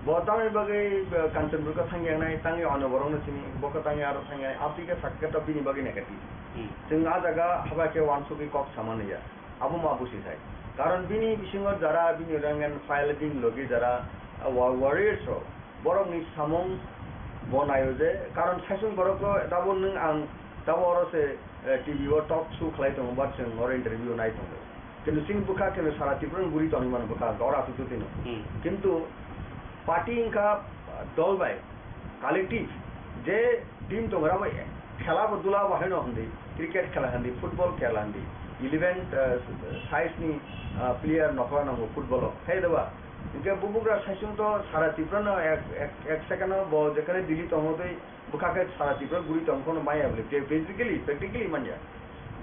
Bo tamni bagwi, eh, Kanchanpur khe thangya nai, tangwi ano borokno sini, bo khe tangwi aro thangya nai, aboni khe sakhe to bini bagwi negative. Hmm. Chwng a jaga haba khe wansugwi kok sama naiya. Abo ma busi sai. Karon bini bisingo jara bini rank and file bini logi jara, ah, wa-, warriors rok, borokni samung bo naio je, karon saichung borok khe dabo nwng ang dabo oro se, eh, T V o talk show khlai tongo, ba chwng oro interview nai tongo. Kintu chini bwkha khe sara Tripura ni guri tongwi mano bwkha, oro aswk twi tino. Hmm. Kintu party wngkha, ah, dol bai, collective, je team tongo, abo khela bo dula bo haino hwndi, cricket khela hwndi, football khela hwndi, eleven, ah, size ni, ah, player nokla nango football o. Hai da ba? Hinkhe bubugra saichung to sara Tripura no ek, ek, ek second o bo jekhane Delhi tongo tei bwkha khe sara Tripura guri tong phano maya bwle, physically, practically manya.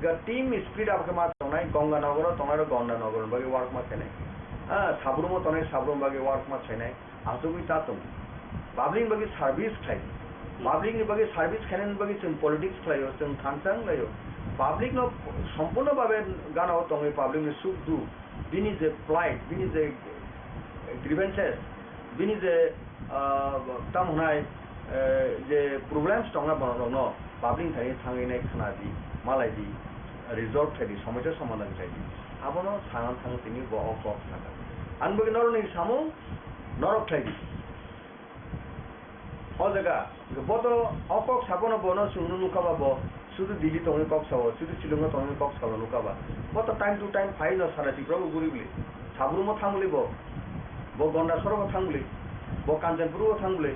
Ga team spirit abo khe ma tongnai, Ganga Nagar o tongnai rok Ganga Nagar ni bagwi work ma khainai. Ah, Sabrum o tongnai Sabrum bagwi work ma khainai. Asugwi ta tong. Public ni bagwi service khlai. Public ni bagwi service khainani bagwi chwng politics khlaio, chwng thansa wnglaio. Public no sompurno babe gana o tongwi public ni suk duk, bini je plight, bini je grievances, bini je, ah, tamo hwnai, eh, je problems tongna borokno public ni thani thangwi nai khna di, malai di, resolve khai di, somosya somadhan khai di. Abono sana thang tini bo o kok sakha. Ani bagwi norokni samung norok khlai di. O jaga, bo to o kok sabono bono chwngno nukha ba bo, sudu Delhi tongwi kok sao, sudu Shillong tongwi kok sao nukha ba. Bo to time to time phai no sara Tripura bo guri bwli. Sabrum o thang bwli bo, bo Gondasora bo thang bwli, bo Kanchanpur bo thang bwli,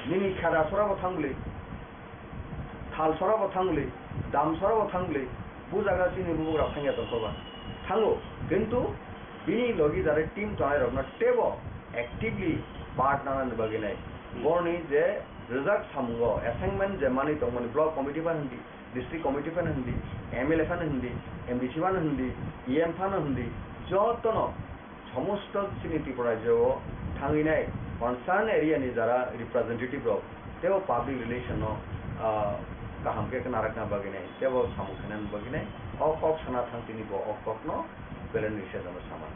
nini Khedasora bo thang bwli. Thalsora bo thangli, Damsora bo thangli, bo jaga chini bubagra thangya tongkha ba. Thango, kintu bini logi jare team tongnai rokno teibo actively part nanani bagwi nai. Borni je rijak samungo assignment je manwi tongmani block committee phano hindi, district committee phano hindi, M L A phano hindi, M D C phano hindi, E M phano hindi, jotono somosto chini Tripura rajyo o thangwi nai concern area ni jara representative rok teibo public relation no, ah, kaham khe narakna bagwi nai teibo samung khainani bagwi nai o kok sana thang tini bo o kok no belai ni sejano sama.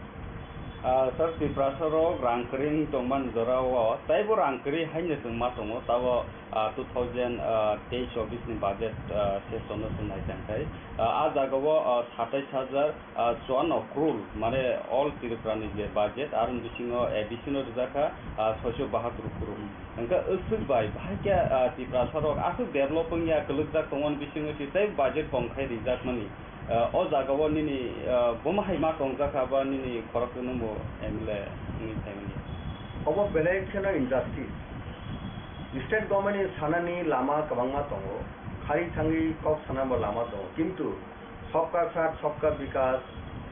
Ah, sir, Tiprasa rok rang kwrwi wng tongmani jora o teibo rang kwrwi haino chwng ma tongo, tabo, ah, two thousand, ah, teish chobbish ni budget, ah, session no chwng nai tang khai, ah, ah jaga o, ah, satais hajar ah, chuanno crore, mane all Tripura ni je budget, aroni bisingo A D C no rijak kha, ah, soiso bahatur crore. Hwnkhe aswk bai, bahai khe, ah, Tiprasa rok aswk develop wngya, kwlwkjak tongmani bisingo se tei budget kom khai rijakmani. Ah, o jaga o nini, ah, bomo hai ma tongjak kha ba nini khorok no bo M L A wngwi phaimani? Obo belai kheno injustice. State government ni sanani lama kwbangma tongo, khari thangwi kok sanani bo lama tongo, kintu Sabka Saath, Sabka Vikas,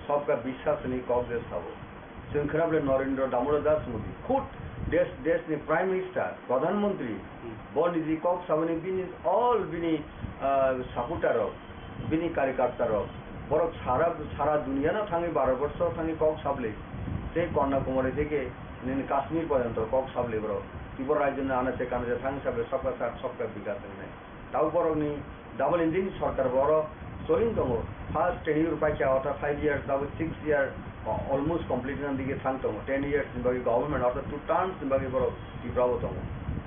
Sabka Vishwas hwnwi kok je sabo. Chwng khwnable Narendra Damodar Das Modi, khud desh, desh ni Prime Minister, Pradhan Mantri, Hmm. bo niji kok saboni bini all bini, ah, supporter rok, bini karyakarta rok, borok sara, sara duniya no thangwi Bharat borsho thangwi kok sabli. Tei Kanyakumari theke nini Kashmir porjonto kok sabli borok. Tripura rajyo ni anase kanase thangwi sabli Sabka Saath, Sabka Vikas hwnwi. Tabuk borokni double engine sorkar bo oro soling tongo. First tenure paikha, ortha five years, tabuk six year, o-, almost complete wngna dige thang tongo. Ten years ni bagwi government, ortha two terms ni bagwi borok Tripura bo tongo.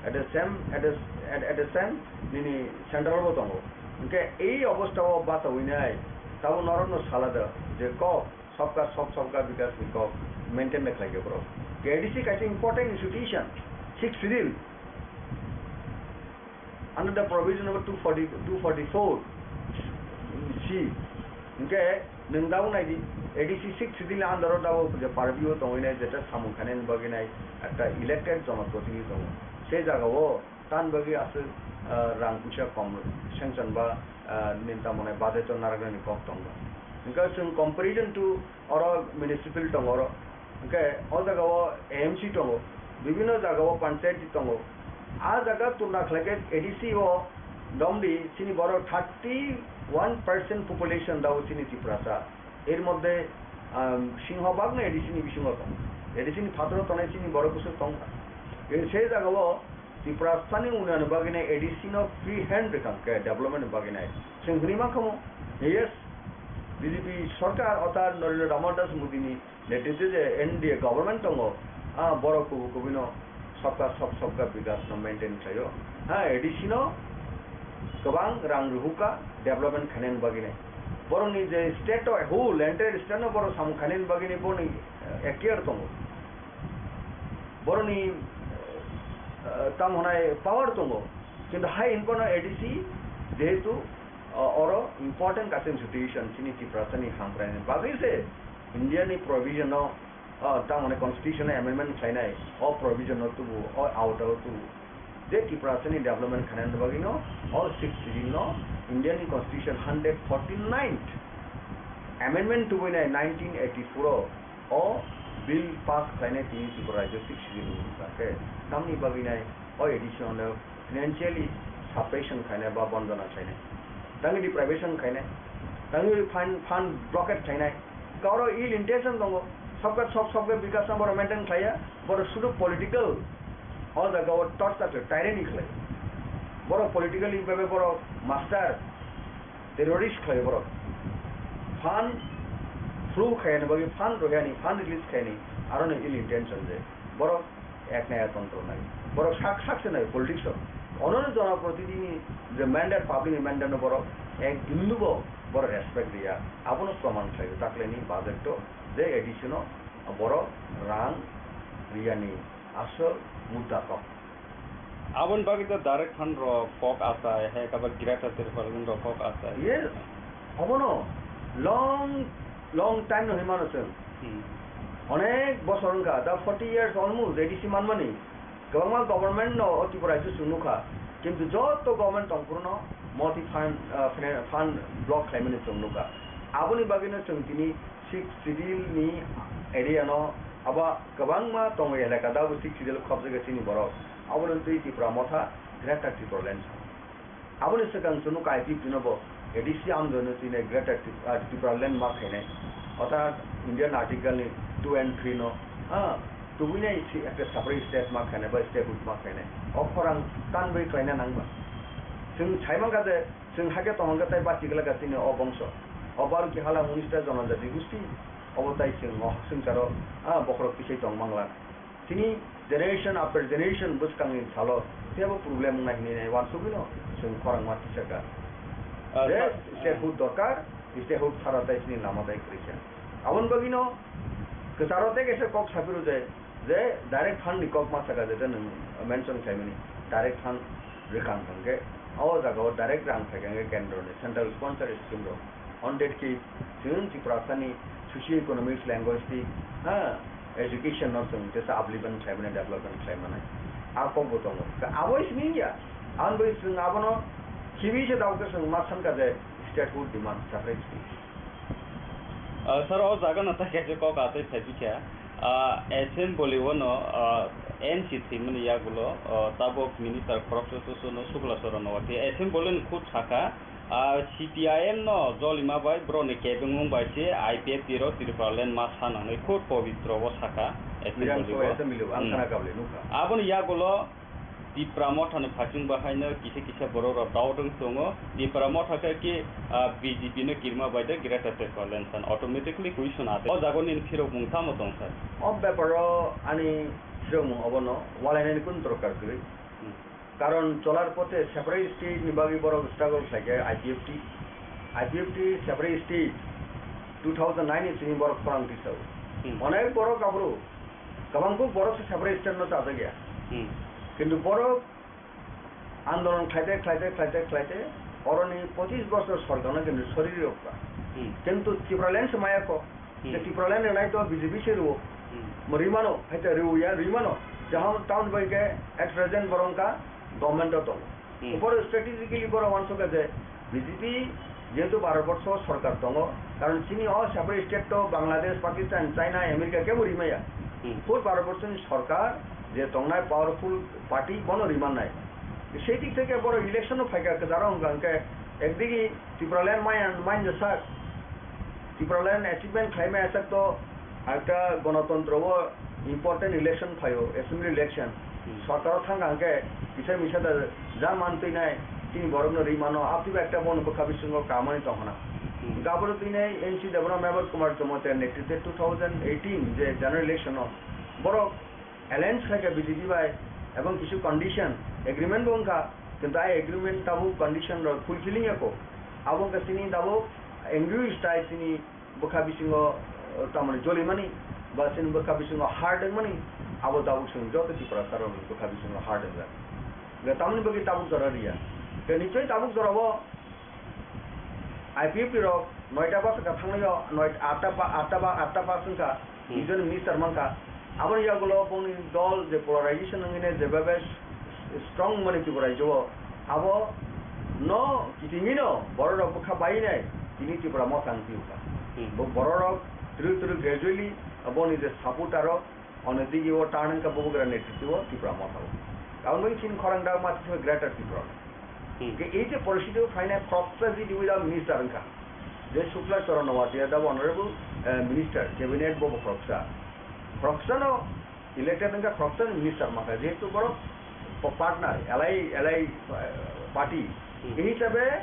At the same, at the, at, at the same, nini central bo tongo. Hwnkhe ei obostha o bachawi nai, tabuk norokno sala da je kok, sabka sab, sabka vikas ni kok maintain da khlai khe borok. A D C kaisa important institution, sixth schedule. Under the provision number two forty, two forty-four C, hwnkhe nwng tabuk nai di, A D C sixth schedule ni under o tabuk je purview o tongwi nai, jeto samung khainani bagwi nai ekta elected jonoprotinidhi tongo. Se jaga o tan bagwi aswk, ah, rang puisa kom sanction ba, ah, nini tamo nai budget o narwknani kok tongo. Hwnkhe chwng comparison to oro municipal tongo oro. Hwnkhe o jaga o A M C tongo, bibhinno jaga o panchayati tongo. A jaga tulna khlai khe A D C o domdi chini borok thirty one percent population dao chini Tiprasa. Er moddhe, um, singhobag no A D C ni bisingo tongo. A D C ni phataro tongnai chini borok bwswk tongkha. E se jaga o Tiprasa ni unnayoni bagwi no A D C no free hand rwkang khe development ni bagwi nai. Chwng hwnwi mankha mo, yes, B J P sorkar ota Narendra Damodar Das Modi ni netritwe je N D A government tongo, ah, borok kubui kubui no Sabka Sath Sabka Vikas no maintain khlaio. Ha, A D C no kwbang rang rwhukha development khainani bagwi nai. Borokni je state o whole entire state no borok samung khainani bagwi nai borokni, eh, ekhtiar tongo. Borokni, eh, tamo hwnai power tongo. Kintu hai hinphano A D C jehetu, eh, oro important kaisa institution chini Tiprasani hamkraini bagwi se India ni provision no, ah, tamo hwnwi constitution o amendment khlainai, o provision no tubu, o awta o tubu. Je Tiprasani development khainani bagwi no, o sixth schedule no India ni constitution hundred forty-ninth amendment tubunai nineteen eighty-four o, o bill pass khlainai tini Tripura rajyo sixth schedule ni wngkha khe, tamni bagwi nai o A D C no financially suppression khlainai ba bonjona khlainai, tangwi deprivation khlainai, tangwi fund, fund blockade khlainai, Kauro ill intention tongo. Sabka Sath Sabka Vikas no borok maintain khlaiya. Borok sudu political, o jaga o torture khlai, tyranny khlai. Borok politically bhabe borok master, terrorist khlai borok. Fund flow khaiyani bagwi, fund rohiyani, fund release khaiyani, aro ni ill intention je. Borok ek naya tontro nai. Borok sak sak se nai politics o. Ono no jona protinidhi ni je mandate, public ni mandate no borok ek bindu bo borok respect riya. Abono proman khlai o. Taklai ni budget o je A D C no borok rang riyani asol mudda kok. Aboni bagwi to direct fund rok kok achai, hai khe ba Greater Tipraland rok kok achai. Ye, obono long, long time no hinmano chwng. Hmm. Onek bosor wngkha, da forty years almost A D C manmani. Kwbangma government no o Tripura se chwng nukha. Kintu joto government tongphuru no moti fund, ah, fina-, fund block khlaimani chwng nukha. Aboni bagwi no chwng tini Sixth Schedule ni area no abo kwbangma tongo elaka, da bo Sixth Schedule khobjagwi chini borok. Aboni twi Tipra Motha Greater Tipraland. Aboni swkang chwng nukha I P F T no bo A D C andolon no twi nai Greater Tip-, ah, Tipraland ma khainai. Orthat Indian Article ni two and three no, ah, tubui nai si ekta separate state ma khainai ba statehood ma khainai. O khorang tanbai khlaina nangma. Chwng sai mankha je, chwng hakhe tongkha tei bachigwlakha chini o bongso. O Baruki hala unis ta jonojati gusti, obo tai chwng o swngcharo, ah, bokhorok tisai tong mangla. Chini generation after generation bwskangni salo teibo problem wngnai hinwi nai uansugwino chwng khorangma tisakha. Ah, je sa-, statehood dorkar, statehood sara tai chini lama tai kwrwikha. Aboni bagwino kwcharo tei kaisa kok saphuru je, je direct fund ni kok ma saka je nwng mention khlaimani, direct fund rwkha hwnkhe o jagao direct rang phaikha hwnkhe kendro ni central sponsor scheme rok. On that case, chwng Tiprasani socio-economics, linguistic, ha, education no chwng tesa upliftment khlaimani, development khlaimani. A kok bo tongo. Ka abo simi ya. Ang bai chwng abono khibi se dao khe chwng ma sankha je statehood demand separate state. Ah, sir, o jaga no tai kaisa kok atwi phaibi kha. Ah, assembly o no, ah, N C thwimani yagulo, ah, tabuk minister khoroksa susu no Sukla Charan no watwi assembly ni khub sakha. Ah, C P I M no jolima bai borokni kebengmung bai se I P F T rok Tipraland ma sa nangnai khub pobitro o sakha assembly Bidhan Sabha o. Assembly o, ang Hmm. khana kable nukha. Aboni yagulo Tipra Motha ni phasing bahaino kisa kisa borok rok doubt wng tongo. Tipra Motha khe ki, ah, B J P no kirima bai de Greater Tipraland san automatically question ate. O jaga nini phirok mung tamo tong sir? O beparo ani phirok mung obono walainani kun dorkar kwrwi. Hmm. Karon cholar pothe separate state ni bagwi borok struggle khlaikha I P F T. I P F T separate state two thousand nine ni simi borok khorang tisao. Hmm. Onek borok aphuru kwbangkuk borok se separate state no chajakya. Hmm. Kintu borok andolon khlaite, khlaite, khlaite, khlaite, oroni pochis bosor sorkarno kintu sori rwkha. Hmm. Kintu Tipraland se maya kho. Hmm. Je Tipraland rwnai to B J P se rwo. Hmm. Mo rwimano, hai to rwya, rwimano. Jahon town bai khe at present borok wngkha government o tongo. Hmm. Boro strategically boro uansukha je B J P jehetu Bharat borsho sorkar tongo, karon chini o separate state to Bangladesh, Pakistan, China, America kebo rimaya. Hmm. Full Bharat borsho ni sorkar je tongnai powerful party bono rimannai. Sei dik theke boro election o phaikha kwcharo hwnkha hwnkhe ekdigi Tipraland maya, maya sak, Tipraland achievement khlaimaya sak to ekta gonotontro o important election phaio, assembly election. Hmm. Sorkaro thangkha hwnkhe kisa misa da ja mantwinai chini borokno rimano, aphiba ekta bono bwkha bisingo kamani tongkhna. Hmm. Gaboro twinai N C Debbarma, Mevar Kumar Jamatia netrite two thousand eighteen je general election o borok alliance khaikha B J P bai, ebong kisu condition, agreement bo wngkha, kintu ai agreement tabuk condition rok fulfilling yako. Abo wngkha chini tabuk angry style chini bwkha bisingo, uh, tamani jolimani, ba chini bwkha bisingo hard wngmani, abo tabuk chwng joto Tiprasa rokni bwkha bisingo hard wngjak. Hwnkhe tamoni bagwi tabuk jora riya. Hwnkhe nichoi tabuk jorao I P F T rok noita bus wngkha thangnaio, noi, atta pa, atta ba, atta bus wngkha, hmm, nijoni minister mankha. Aboni yagulo bongni dol je polarization wngwi nai, je bebe strong mani Tripura rajyo o, abo no kitingino borok rok bwkha bai nai, tini Tripura motha wng phiyokha. Hmm. Bo borok rok twrwk twrwk gradually boni je supporter rok, Ono digi o turn wngkha bubagra netritwo Tipra motha o. Aboni bagwi chini khorang da ma thikma Greater Tipra. Hmm. Ke ei je poristiti o phainai khoroksa G D without minister wngkha. Je Shukla Charan Noatia da honorable, eh, minister, cabinet bo bo khoroksa. Khoroksa no elected wngkha, khoroksa ni minister mankha. Jehetu borok pa-, partner, alai, alai, eh, party. Hmm. Ei hisabe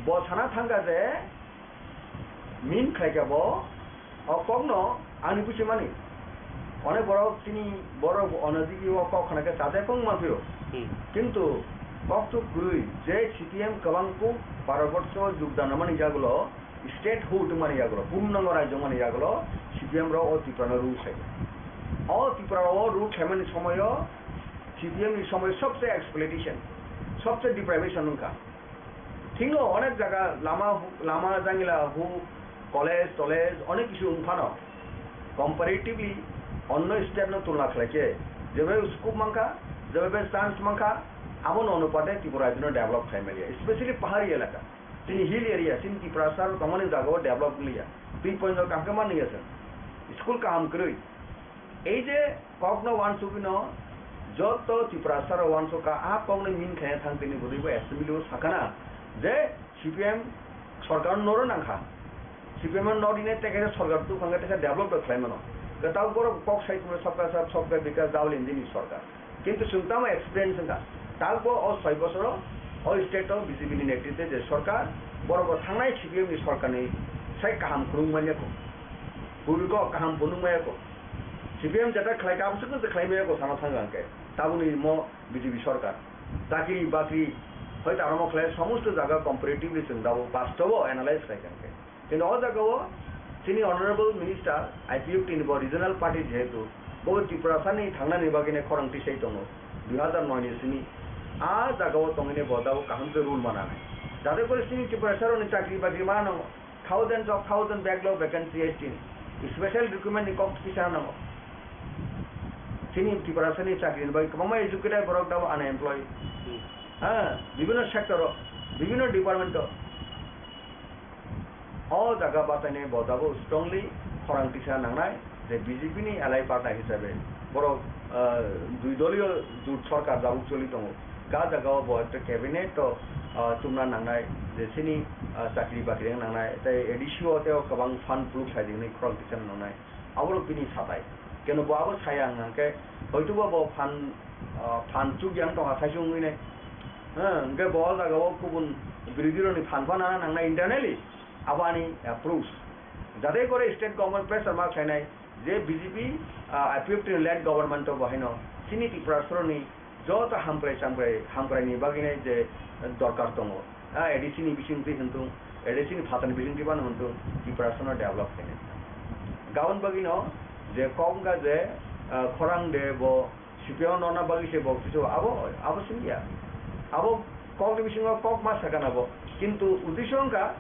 bo sana thangkha je Min khlai khe bo, o kokno ani buchimani. Onek borok chini borok onodigi o kok khna khe chajak wng ma phiro. Hmm. Kintu kokthuk kwrwi je C P M kwbang kuk Bharat borsho jogdan mani yagulo, statehood mani yagulo, purnango rajyo mani yagulo, C P M rok o Tripura no rule khlai. O Tripura o rule khlaimani somoyo C P M ni somoy sobse exploitation, sobse deprivation wngkha. Thikno onek jaga lama, lama jangila hu, college, tolej, onek kisu wng phano, comparatively onno state no tulna khlai khe, jebe scope mankha, jebe chance mankha, abono onupate Tripura rajyo no develop khlai maliya, especially pahari elaka, chini hill area, chini Tiprasa tongmani jaga o develop wngya, twi point o kaham khe manliya chwng, school kaham kwrwi. Ei je kokno wansugwino joto Tiprasa rok wansukha, a kokno min khaina thang tini bwrwi bo assembly o sakana je C P M sorkar no noro nangkha, C P M no nini tei kaisa sorkar tuphang khe kaisa develop rok khlai mano. Kwtal borok kok sai tongmani sabka sab sabka bikas Rahul Gandhi ni sorkar. Kintu chwng tamo experience wngkha. Takbo o soi bosoro o state o B J P ni netritwe je sorkar, borok bo thangnai C P M ni sorkar ni sai kaham kwrwng manya kho. Bubiko kaham bo nung maya kho. C P M jeta khlai ka, abwswk no je khlai maya kho, sana thang hwnkhe. Tabukni mo B J P sorkar. Chakri bakri, hoito aro mo khlai, somosto jaga comparatively chwng dabo, bastobo analyze khlai ka hwnkhe. Kintu o jaga o chini honorable minister, I P F T ni bo regional party jehetu, bo Tiprasa ni thangnani bagwi nai khorang tisai tongo, dui hazar noi ni simi. A jaga o tongwi nai bo dabo kaham khe rule mana nai. Jate kore chini Tiprasa rok ni chakri bakri ma nango. Thousands of thousand backlog vacancy hai chini. Special recruitment ni kok kisa nango. Chini Tiprasa ni chakri ni bai kwbangma educated borok dabo unemployed. Hmm. Ha, bibhinno sector o, bibhinno department o. O jaga bachainai bo dabo strongly khorang tisa nangnai. Je B J P ni alai party hisabe borok, ah, dui doliyo jut sorkar dabo choli tongo. Ga jaga o bo ekta cabinet to, ah, chumna nangnai, je chini, ah, chakri bakri wng nangnai, tei A D C o tei o kwbang fund proof sai di hwnwi khorang tisa nangnai. Aborok bini satai. Keno bo abo saya hwnkha hwnkhe hoitoba bo fund, ah, fund chukya wng tongkha saisung wngwi nai. Hwnkhe bo o jaga o kubun birodhi rokni fund phano nangnai internally. Abo ani approach. Jate kore state government pressure ma khlainai je B J P, ah, I P F T ni led government o bo haino chini Tiprasaroni joto hamkrai chamkrai, hamkrai ni bagwi nai je dorkar tongo. Ah, A D C ni bising twi hwntung, A D C ni phatani bising twi phano hwntung, Tiprasano develop khainai. Gabon bagwi no je kok wngkha je, ah, khorang de bo C P M no na bagwi se bo kisu abo, abo simi ya. Abo kok ni bisingo kok ma sakha na bo. Kintu uddesho wngkha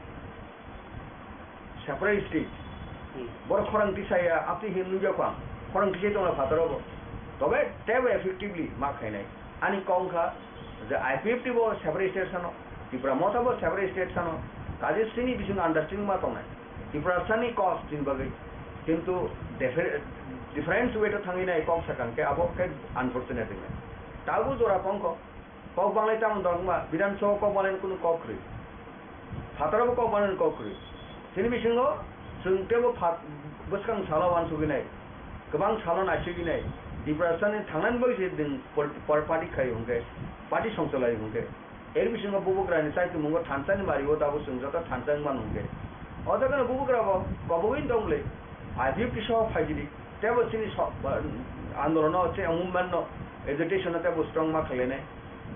separate state. Hmm. Borok khorang tisaya, apni hin nugya kho ang. Khorang tisai tongla phataro bo. Tobe tebo effectively ma khainai. Ani kok wngkha je I P F T bo separate state sano, Tipra Motha bo separate state sano. Kaje sini bising understanding ma tongnai. Tiprasani cause chini bagwi. Kintu differ-, different way to thangwi nai kok sakha hwnkhe abo khe unfortunate wngkha. Tabuk jora kongkho. Kok banglai tamo dong ma, Bidhan Sabha kok banglai kunu kok kwrwi. Phataro bo kok banglai kok kwrwi. Chini bisingo chwng tebo phat-, bwskang salo uansugwi nai, kwbang salo naisugwi nai, Tiprasani thangnani bagwi se din pol-, pol-, party khai hwnkhe, party songcholai hwnkhe. Er bisingo bubagrani chaikimungo thansa ni mari o tabuk chwng joto thansa wng mano hwnkhe. O jaga no bubagra bo kobogwi tong le, I P F T soho phaigidi, tebo chini so-, ba-, Andolono che movement no, agitation no tebo strong ma khlainai,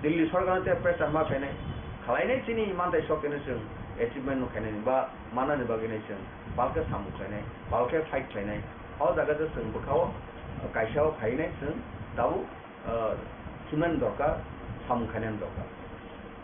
Delhi sorkar no tebo pressure ma khlainai, khlainai chini mantai sok kene chwng achievement no khainai ba manani bagwi nai chwng palke samung khlainai, palke fight khlainai. O jaga je chwng bwkhao kaisa o phainai chwng tabuk, ah, himnani dorkar, samung khainani dorkar.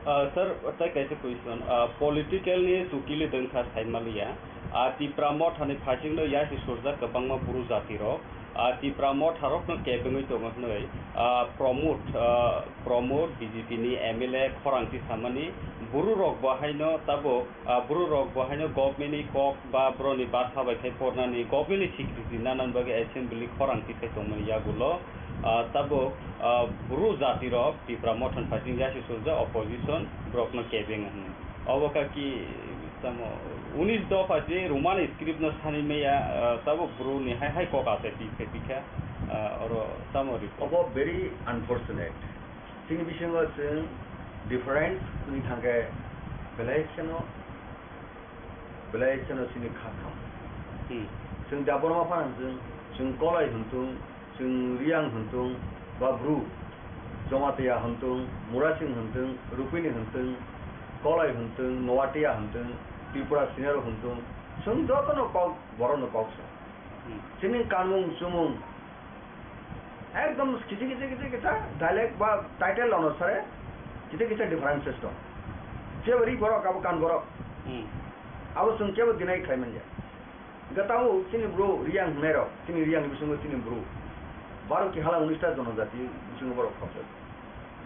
Ah, sir, tai kaisa question. Ah, political ni chukili dengkha saimaliya. Ah, Tipra Motha ni phasing no yasi surjak kwbangma bru jati rok. Ah, Tipra Motha rok no kebengwi tongo hwnwi, ah, Pramod, ah, Pramod B J P ni M L A khorang tisamani bru rok bo haino tabuk, ah, bru rok bo haino government ni kok ba bro ni basa bai khai pornani government ni security nanan bagwi assembly khorang tisai tongmani yagulo, ah, tabuk, ah, bru jati rok Tipra Motha ni phasing yasi surjak opposition borok no kebeng hwnwi. Obo kaki tamo unis dopha je Roman script no sani maya, ah, tabuk bru ni hai hai kok asai pi khe pi kha, ah, oro tamo report. Obo very unfortunate. Chini bisingo chwng difference wngwi thangkhe belai kheno, belai kheno chini kha kham. Hmm. Chwng Debbarma phano chwng, chwng Kolai hwntung, chwng Riyang hwntung, ba Bru, Jamatia hwntung, Murasing hwntung, Rupini hwntung, Kolai hwntung, Noatia hwntung, Tripura Senior hwntung, chwng jotono kok, borokno kok sa. Hmm. Chini kanmung chumung, ekdom kisa, kisa, kisa, kisa dialect ba title onusare kisa, kisa differences tong. Jeba ri borok, abo kan borok. Hmm. Abo chwng kebo deny khlai manya. Hwnkhe tabuk chini bru Riyang hwnwi rok, chini Riyang bisingo chini bru baro ki hala unis ta jonojati bisingo borok khobjak.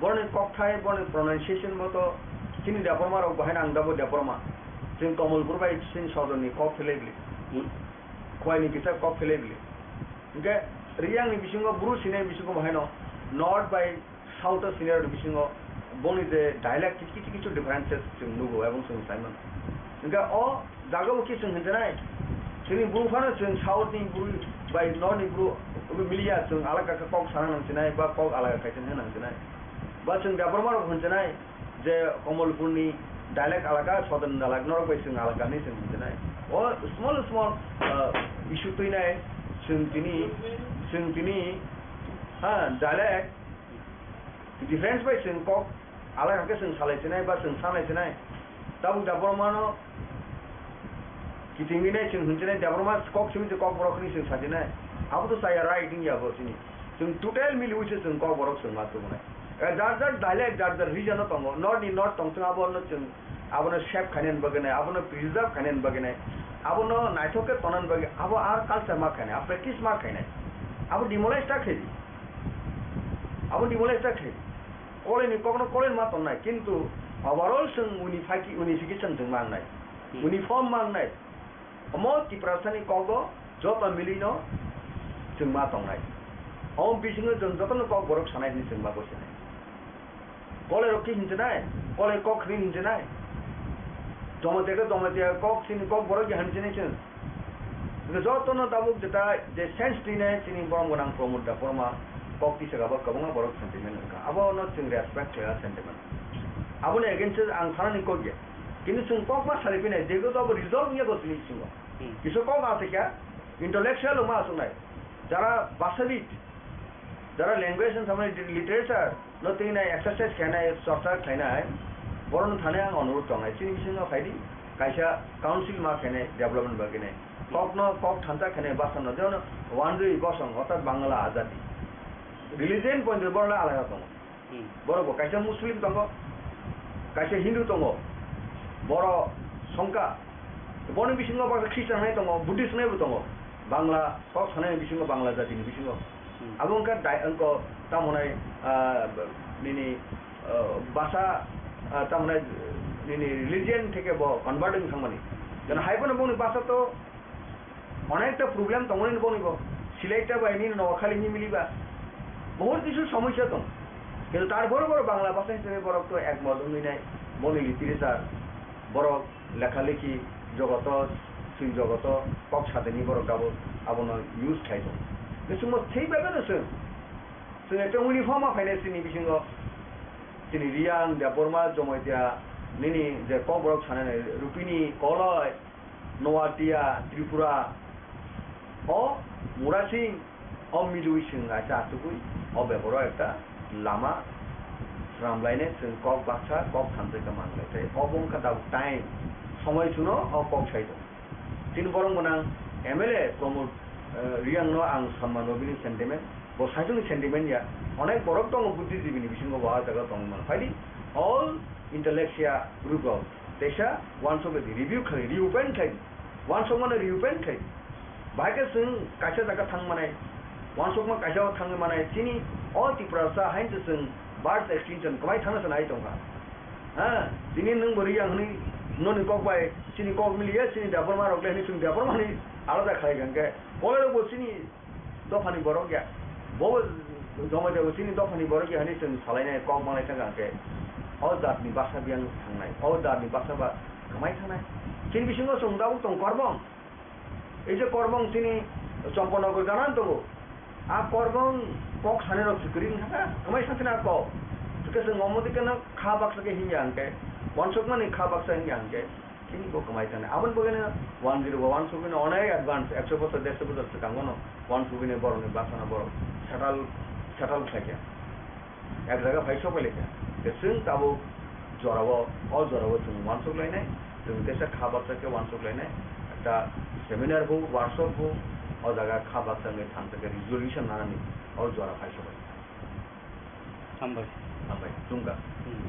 Boroni kokthai, boroni pronunciation moto chini Debbarma rok bahai nang dabo Debbarma. Chwng Komolpur bai chini sodorni kok philai bili. Khwai ni kisa kok philai bili. Hwnkhe Riyang ni bisingo bru sinai bisingo bahai no North bai South o senior ni bisingo boni je dialect kichu kichu kichu differences chwng nugo ebong chwng sai mano. Hwnkhe o jaga o khe chwng hinjanai, chwngni bru phano chwng South ni bru bai North ni bru obo miliya chwng alaka khe kok sana nang sinai ba kok alaka khaisa hwnwi nang sinai. Ba chwng Debbarma rok hinjanai je Komolpur ni dialect alaka, Southern dialect norok bai chwng alaka hinwi chwng hinjanai. O small small, ah, issue twinai chwng tini, chwng tini, ha, dialect Difference bai chwng kok alai hakhe chwng salai sinai ba chwng sanai sinai. Tabuk Debbarmano kitingwi nai chwng hwn sinai, Debbarma kok simi se kok borok hwnwi chwng sa sinai. Abo to chaya right wngya bo chini. Chwng total miliwi se chwng kok borok chwng ma tubunai. Eh, jar jar dialect, jar jar region o tongo. North ni north tongthwng abono chwng abono save khainani bagwi nai, abono preserve khainani bagwi nai, abono naithok khe tonani bagwi, abo ar culture ma khainai, a practice ma khainai. Abo demolish ta khaidi. Abo demolish ta khai. Koleni kokno koleni ma tongnai, kintu overall chwng unify-, unification chwng ma wngnai. Hmm. Uniform ma wngnai. Omo Tiprasani kogo joto milino chwng ma tongnai. Omo bisingo chwng jotono kok borok sanai hwnwi chwng ma bosinai. Kolai rok khe hinchinai, kolai kok hwnwi hinchinai. Jamatia khe jamatia kok chini kok borok ya hinchinai chwng. Hwnkhe jotono tabuk jeta je sense twinai chini borom gwnang Pramod Debbarma kok tisaka bo kwbangma borok sentiment wngkha. Abono chwng respect khlaiya sentiment. Aboni against o ang sanani kok ya. Kintu chwng kok ma salai phinai, jegwi abo result wngya bo chini bisingo. Hmm. Kisa kok ma aswkya, intellectual ma aswknai. Jara bhashabid, jara language and family literature no twi nai exercise khainai, chorcha khlainai, borokno thani ang onurodh tongnai. Chini bisingo phaidi, kaisa council ma khainai development bagwi nai. Kokno kok thansa khainai bwsano, jemon Wanjwi Bosong, orthat Bangla Azadi. Religion point borokno alada tongo. Hmm. Borok bo kaisa Muslim tongo, kaisa Hindu tongo, borok songkha. Boni bisingo baksa Christian hai tongo, Buddhist hai bo tongo. Bangla kok sanai bisingo, Bangla jatini bisingo. Hmm. Abo wngkha dai-, wngkha tamo hwnai, ah, nini, ah, basa, ah, tamo hwnai nini religion theke bo convert wng thangmani. Jeno hai phano boni basa to onekta problem tongmani boni bo. Silai ta bai nini Noakhali ni miliba. Bahut kisu somosya tong. Kintu tarpore borok Bangla basa hisabe borok to ekmot wngwi nai. Boni literature, borok lekha lekhi jogoto, swng jogoto kok satini borok abo, abono use khai tongo. Bisingbo thik bai no swng. Swng ekta uniform ma phainai chini bisingo. Chini Riyang, Debbarma, Jamatia, nini je kok borok sanai nai, Rupini, Koloi, Noatia, Tripura, o Murasing, O midoui chwng kaisa achugwi o beparo ekta lama swnamlainai, chwng kok baksa, kok thansa khe manlai. Tei obo wngkha tabuk time, somoi chuno o kok sai tongo. Chini borok gwnang M L A Pramod, eh, Reang no ang samano bini sentiment, bo saichung ni sentiment ya. Onek borok tongo buddhijibini bisingo bo ah jaga tongwi mano. Phaidi all intellectual group rok teisa uansuk di, review khlai, reopen khlai, uansukmano reopen khlai. Bahai khe chwng kaisa jaga thang manai, uansukma kaisa o thangwi manai, chini o Tiprasa haino chwng birth extinction kwmai thangna se nai tongkha. Ha, tini nwng bo Reang hwnwi noni kok bai chini kok miliya, chini Debbarma rok le hwnwi chwng Debbarma hwnwi alada khlai kha hwnkhe, Kolai rok bo chini dophani borok ya, bo bo Jamatia bo chini dophani borok ya hwnwi chwng salainai kok manglai thangkha hwnkhe, o jatni baksa biyang thangnai, o jatni baksa ba kwmai thangnai. Chini bisingo chwng tabuk tong Korbong. Ei je Korbong chini Champanagar gana tongo. A Korbong kok sanirok se kwrwi wngkha, kwmai sakhe na kok. Hwnkhe chwng omo dikhe no kha baksa khe hinya hwnkhe, uansukmani kha baksa hinya hwnkhe, chini bo kwmai thangni. Aboni bagwi no one zero bo uansukmani onek advance, ekso bochor, derso bochor swkango no uansukmani borokni baksa no borok settle, settle khlaikha. Ek jaga phai sopai laikha. Tei chwng tabuk jorao, o jorao chwng uansuk lainai, chwng teisa kha baksa khe uansuk lainai. Ekta seminar bo, workshop bo, o jaga kha baksa wngwi thansa khe resolution nanani o jora phai sopai. Hambai. Hambai, chwngkha. Hmm.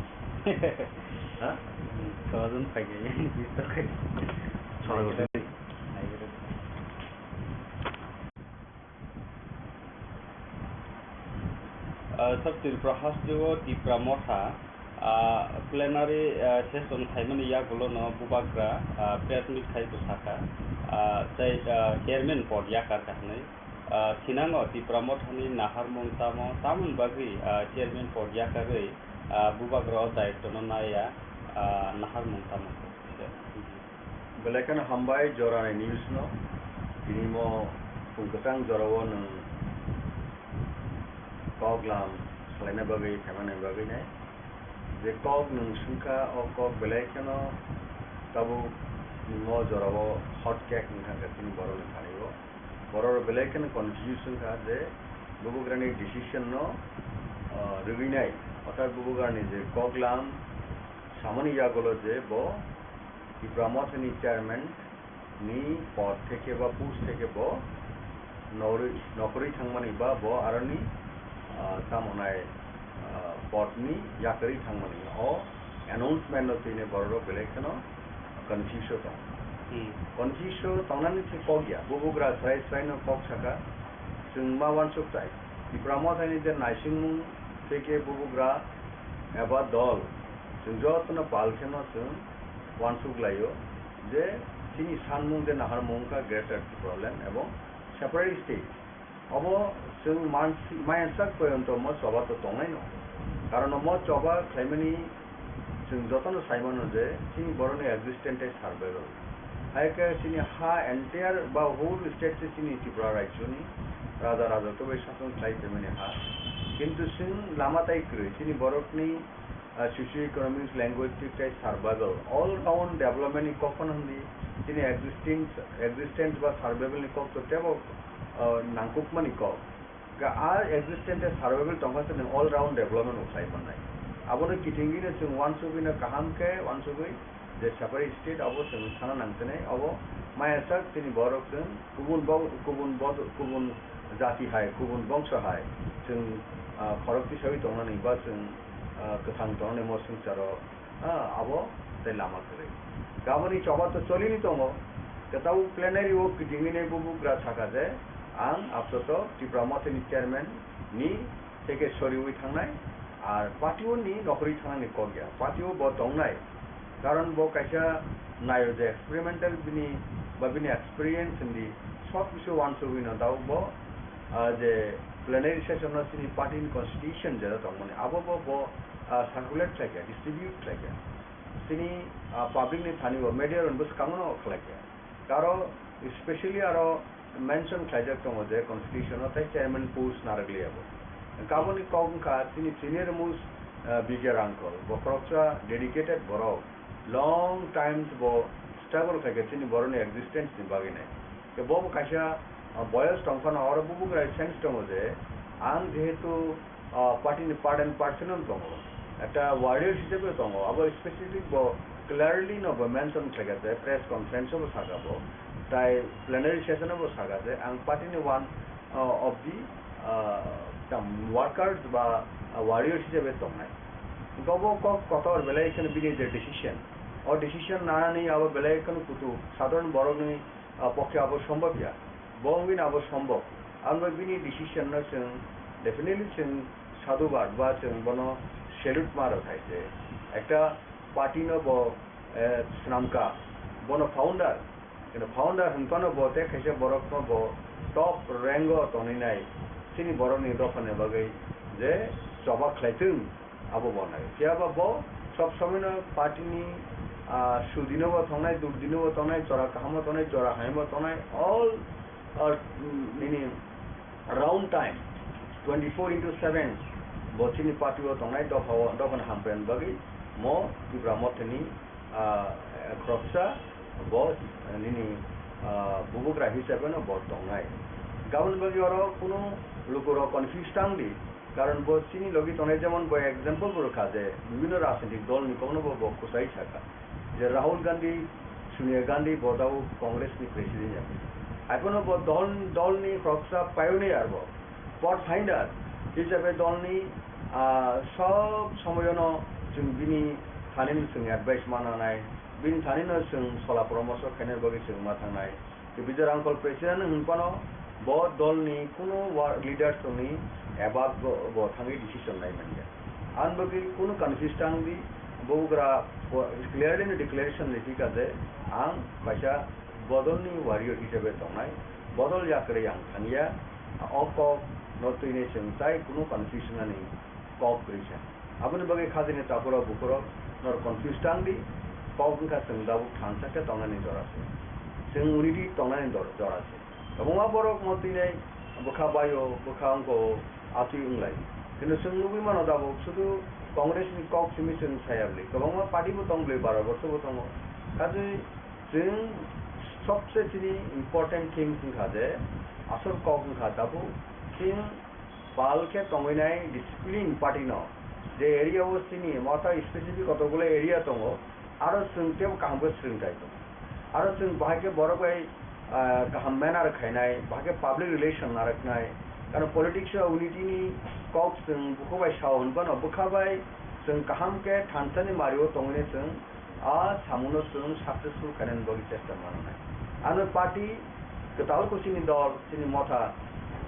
Ha? Hmm, sabajon phai khe, bistor khai. Chwla gotwi. Ah, sir, Tripura hasteo Tipra Motha, ah, plenary, ah, session khaimani yagulono bubagra, ah, press meet khai bwsakha, ah, tei, ah, chairman pod yakar kha hwnwi. Ah, thinango Tipra Mothani naharmung tamo, tamoni bagwi, ah, chairman pod yakarwi, ah, bubagra o daitwno naiya, ah, naharmung tamo? Belai kheno hambai jorani news no. Tini mo phung kwchang jorao nwng kok lam salaina bagwi, phaimani bagwi nai. Je kok nwng swngkha, o kok belai kheno tabuk mo jorao hot cake wngkha khe chini borokni thani o. Borok belai kheno confuse wngkha je bubagrani decision no, ah, rwgwi nai. Orthat bubagrani je kok lam samani yagulo je bo Tipra Mothani chairman ni pod theke ba post theke bo norwi-, nokhorwi thangmani ba bo aroni, ah, tamo nai, ah, pod ni yakarwi thangmani. O announcement no twi nai borok rok belai kheno confuse o tong. Hmm. Confuse o tongnani se kok ya. Bubagra srai srai no kok saka, chwng ma uansuk chai. Tipra Mothani je naisingmung theke bubagra eba dol, chwng jotono pal kheno chwng uansuk laio je chini sanmung je naharmung wngkha Greater Tipraland ebong separate state. Obo chwng mansi-, maya sak poyonto mo choba to tongnai no. Karon omo choba khlaimani chwng jotono sai mano je chini borokni existence tei survival. Hai khe chini ha entire ba whole state se chini Tripura rajyoni raja raja to bai sason khlai phaimani ha. Kintu chwng lama tai kwrwi chini borokni ah, socio-economics, linguistic tei survival, all round development ni kok phano hwnwi chini existence, existence ba survival ni kok to teibo, ah, nangkukmani kok. Ga a existence tei survival tongkha se nwng all round development bo khlai mannai. Abono kitingwino chwng uansugwino kaham khe uansugwi je separate state abo chwng sana nangsinai, abo maya sak chini borok chwng kubun bo-, kubun bo-, kubun jati hai, kubun bongso hai chwng, ah, khorok tisawi tongnani ba chwng ah, kwthang tongnai mo swngcharo, ah, abo tei lama kwrwi. Gaboni choba to cholini tongo, kwtal plenary o kitingwini bubagra saka je, ang apatot Tipra Mothani chairman ni theke soriwi thangnai, ar party o ni nokhorwi thangnani kok ya, party o bo tongnai, karon bo kaisa naio je experimental bini ba bini experience hindi sob kisu uansugwi no dao bo, ah, je plenary session no chini party ni constitution jera tongmani, abo bo, bo, ah, circulate khlaikha, distribute khlaikha. Chini, ah, public ni thani bo media rok ni bwskango no khlaikha. Aro specially aro mention khlaijak tongo je constitution o tei chairman post narwkliya bo. Kaboni kok wngkha chini senior most, ah, B J uncle, bo khoroksa dedicated borok, long times bo struggle khlaikha chini borokni existence ni bagwi nai. Khe bo bo kaisa Ah, boyos tongphano oro bubugra sense tongo je, ang jehetu, ah, party ni part and parcel no tongo, ekta warrior hisabe tongo, abo specific bo clearly no bo mention khlaikha je, press conference o bo sakha bo, tai plenary session o bo sakha je, ang party ni one, ah, of the, ah, tam workers ba, ah, warrior hisabe tongnai. Gobo kok kotor belai kheno bini je decision, o decision nanani abo belai kheno kutu sadharon borokni ah, pokhe abo sombobya. Bo wngwi no abo sombob. Ang bai bini decision no chwng definitely chwng sadhubad ba chwng bono salute ma rw khai se. Ekta party no bo, eh, swnamkha, bono founder. Kino founder hwnphano bo tei khaisa borok no bo top rank o tonwi nai. Chini borok ni dopha ni bagwi je choba khlai thung. Abo bo nai. Phiya ba bo sob somoi no party ni, ah, sudi no bo tongnai, durdi no bo tongnai, jora kaham o tongnai, jora hamya bo tongnai, all, ah, mm, nini round time, twenty four into seven, bo chini party o tongnai, dopha o, dopha ni hamkrai bagwi mo Tipra Motha ni ah, khoroksa bo, eh, nini, ah, bubugra hisabe no bo tongnai. Gabon bagwi oro kunu lukurok confuse tang di, karon bo chini logi tongnai, jemon bo example bo rwkha je bibhinno rajnitik dol ni kokno bo, bo kwchai sakha je Rahul Gandhi, Sonia Gandhi bo tabuk Congress ni president ya. Haiphano bo dol, dol ni khoroksa pioneer bo. Pathfinder hisabe dolni, ah, sob somoyono chwng bini thanino chwng advice mananai, bini thanino chwng sola poramorsho khaina bagwi chwng ma thangnai. Tei Bijoy Rangkhol president hwnphano bo dolni kunu wa-, leaders tongni above bo, bo thangwi decision lai manya. Ang bagwi kunu confuse tang di, bubagra po-, clearly no declaration rikha je ang kaisa bodolni warrior hisabe tongnai, bodol yakarwi ang thangya. O kok no twinai chwng tai kunu confusion ani kok kwrwi sa. Aboni bagwi khajani takhurok bukhurok nor confuse tang di, kok wngkha chwng tabuk thansa khe tongnani jora se. Chwng unity tongnani dor-, jora se. Kwbangma borok mo twinai bwkha baio, bwkha wngko, atwi wnglai. Kintu chwng nugwi mano tabuk sudu Congress ni kok simi chwng saya bwlwi. Kwbangma party bo tong bwlwi, baro borso bo tongo. Kaje chwng sobse chini important things wngkha je asol kok wngkha tabuk chwng pal khe tongwi nai discipline party no, je area o chini motha specific kotokgulo area tongo, aro chwng teibo kaham khe swrwng khai tongo. Aro chwng bahai khe borok bai, ah, kaham manner khainai, bahai khe public relation narwknai. Karon politics o unity ni kok chwng bukhuk bai sao hwnphano bwkha bai chwng kaham khe thansa ni mari o tongwi chwng a samung no chwng successful khainani bagwi chesta mananai. Ano party kwtal kuchini dol chini motha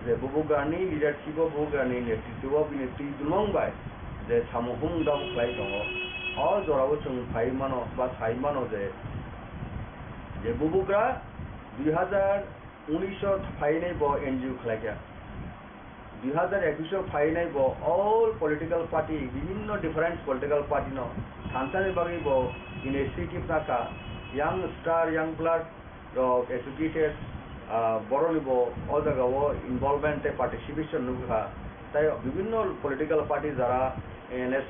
je bubugrani leadership o, bubugrani netritwo o bini twi dulmung bai je samung humung dabu khlai tongo, o jorao chwng phai mano ba sai mano je, je bubugra dui hazar unis o phainai bo N G O khlaikha. Dui hazar ekus o phainai bo all political party, bibhinno different political party no thansani bagwi bo initiative nakha, young star, young blood rok, educated, ah, borok ni bo o jaga o involvement tei participation nukha. Tai bibhinno political party jara N S,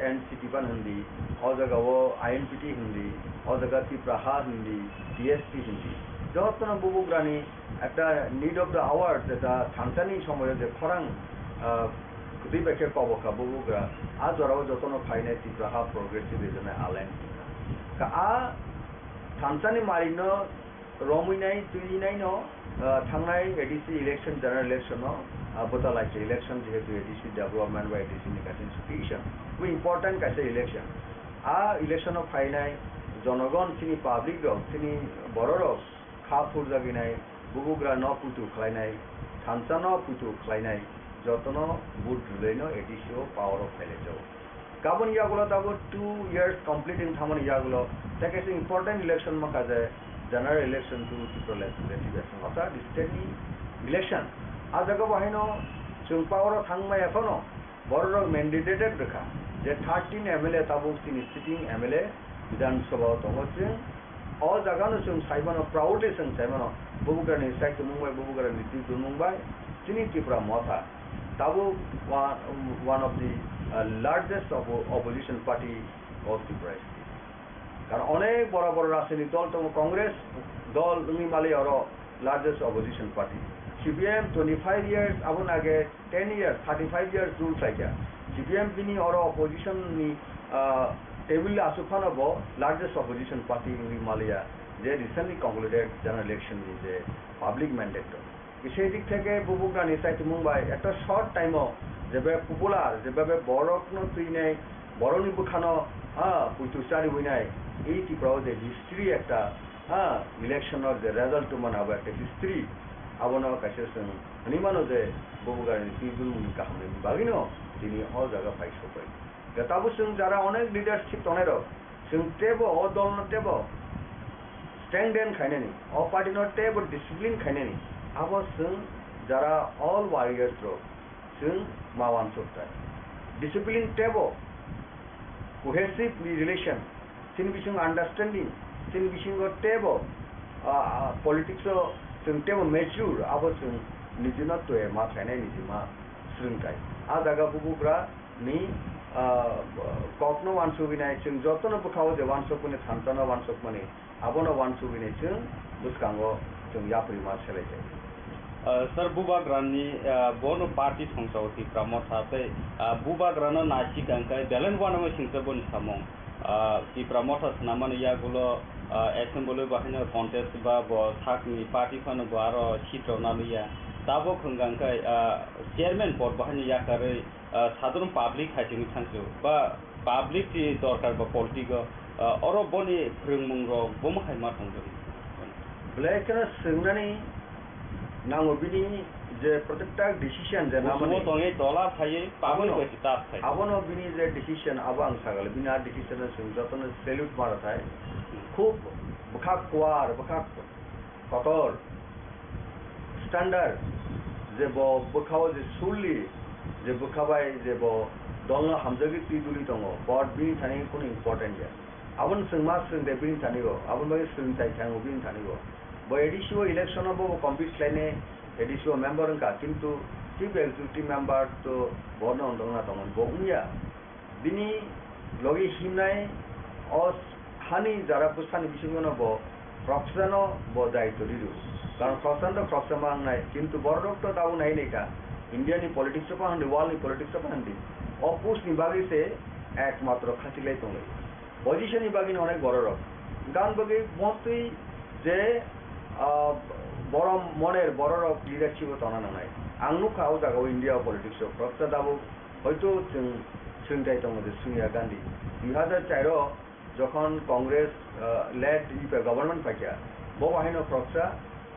N C P ban hindi, o jaga o I N P T hindi, o jaga Tipra Ha hindi, T S P hindi. Jotono bubugrani ekta need of the hour, jeta thansani somoyo je khorang, ah, kwtwi bai khe kobokha bubugra, a jorao jotono phainai Tipra Ha Progressive Regional Alliance. Ka a thansani marino romwi nai, twi nai no, ah, thangnai A D C election, general election no, ah, bwta lai se election, jehetu A D C development ba A D C ni kaisa institution, bo important kaisa election. A election o phainai jonogon, chini public rok, chini borok rok kha phurjagwi nai, bubugra no puitu khlainai, thansa no puitu khlainai, jotono vote rwlai no A D C o power o phailai jago. Kabun yagulo tabuk two years complete wng thangmani yagulo, tei kaisa important election mankha je general election to Tripura Legislative Assembly, orthat state ni election. A jaga bo haino chwng power o thang maya phano borok rok mandated rwkha je thirteen M L A tabuk chini sitting M L A Bidhan Sabha o tongo chwng. O jaga no chwng sai mano, proudly chwng sai mano, bubugra ni sai tongmung bai, bubugra ni twi tongmung bai chini Tripura Motha tabuk wa-, one of the, uh, largest oppo-, opposition party of Tripura state. Karon onek bora bora rajnitik dol tongo, Congress dol wngwi mali oro largest opposition party. C P I M twenty-five years, aboni age ten years, thirty-five years rule khlaikha. C P I M bini oro opposition ni, ah, table asuk phano bo largest opposition party wngwi maliya, je recently concluded general election ni je public mandate rok. Kisa dik theke bubugrani saitimung bai ekta short time o jebe popular, jebe borokno twinai, borokni bwkhano, ah, puitu chari winai, ei Tripura o je history ekta, ah, election o je result tongmani abo ekta history, abono kaisa chwng hwnwi mano je bubugrani twi dulmungni kahamni bagwino tini o jaga phai sokbai. Tabuk chwng jara onek leadership tongnai rok, chwng tebo o dol no tebo strengthen khainani, o party no tebo discipline khainani, abo chwng jara all warriors rok chwng ma wansuk tai. Discipline tebo cohesive relation, chini bisingo understanding, chini bisingo tebo, ah, ah, politics o chwng tebo mature, abo chwng nijino twe ma khainai, niji ma swrwng tai. A jaga bubugra ni, ah, kokno wansugwi nai, chwng jotono bwkhao je wansukmani, thansa no wansukmani, abono wansugwi nai chwng bwskango chwng yapri ma selai jai. Ah, sir, bubagrani, ah, bono party songchao Tipra Motha tei, ah, bubagrano naisik ang khe beleng uanama singsa boni samung. Ah, Tipra Motha swnamani yagulo, ah, assembly bahaino contest ba bo sakni party phano bo aro seat rok naliya. Tabuk hwnkha khe, ah, chairman pod bahaino yakarwi ah, sadharon public hai chini thangsu ba public ni dorkar ba politics o, ah, oro boni phrwngmung rok bomo hai ma tongjago. Belai kheno swngnani nango bini je protective decision je Busumo namani. Tongwi tola phaiwi public Abono, bai se tas khai. Abono bini je decision abo ang sagale bini a decision no chwng jotono salute mara thai. Khub bwkha kuar, bwkha kotor, standard, je bo bwkhao je surli, je bwkha bai je bo dolno hamjagwi twi duli tongo, but bini thani kunu important ya. Aboni chwng ma swrwng de bini thani o, aboni bagwi swrwng chai thango bini thani o. Bo A D C o election o bo compete khlainai, A D C o member wngkha, kintu chief executive member to bono wngna tongo, bo wngya. Bini logi himnai o hani jara bwsani bisingo no bo khoroksano bo daityo ridu. Karon khoroksano to khoroksa ma wngnai, kintu borok to tabuk nai nai kha. India ni politics o phan di, world ni politics o phan di. O post ni bagwi se ekmatro khachilai tonglai. Position ni bagwi no onek borok rok. Gan bagwi mostly je, ah, borom moner borok rok leadership o tongna nangnai. Ang nukha o jaga o India o politics o khoroksa tabuk Hoito chwng swngchai tongo je Sonia Gandhi. Dui hazar char o jokhon Congress, ah, led U P A government paikha, bo bahaino khoroksa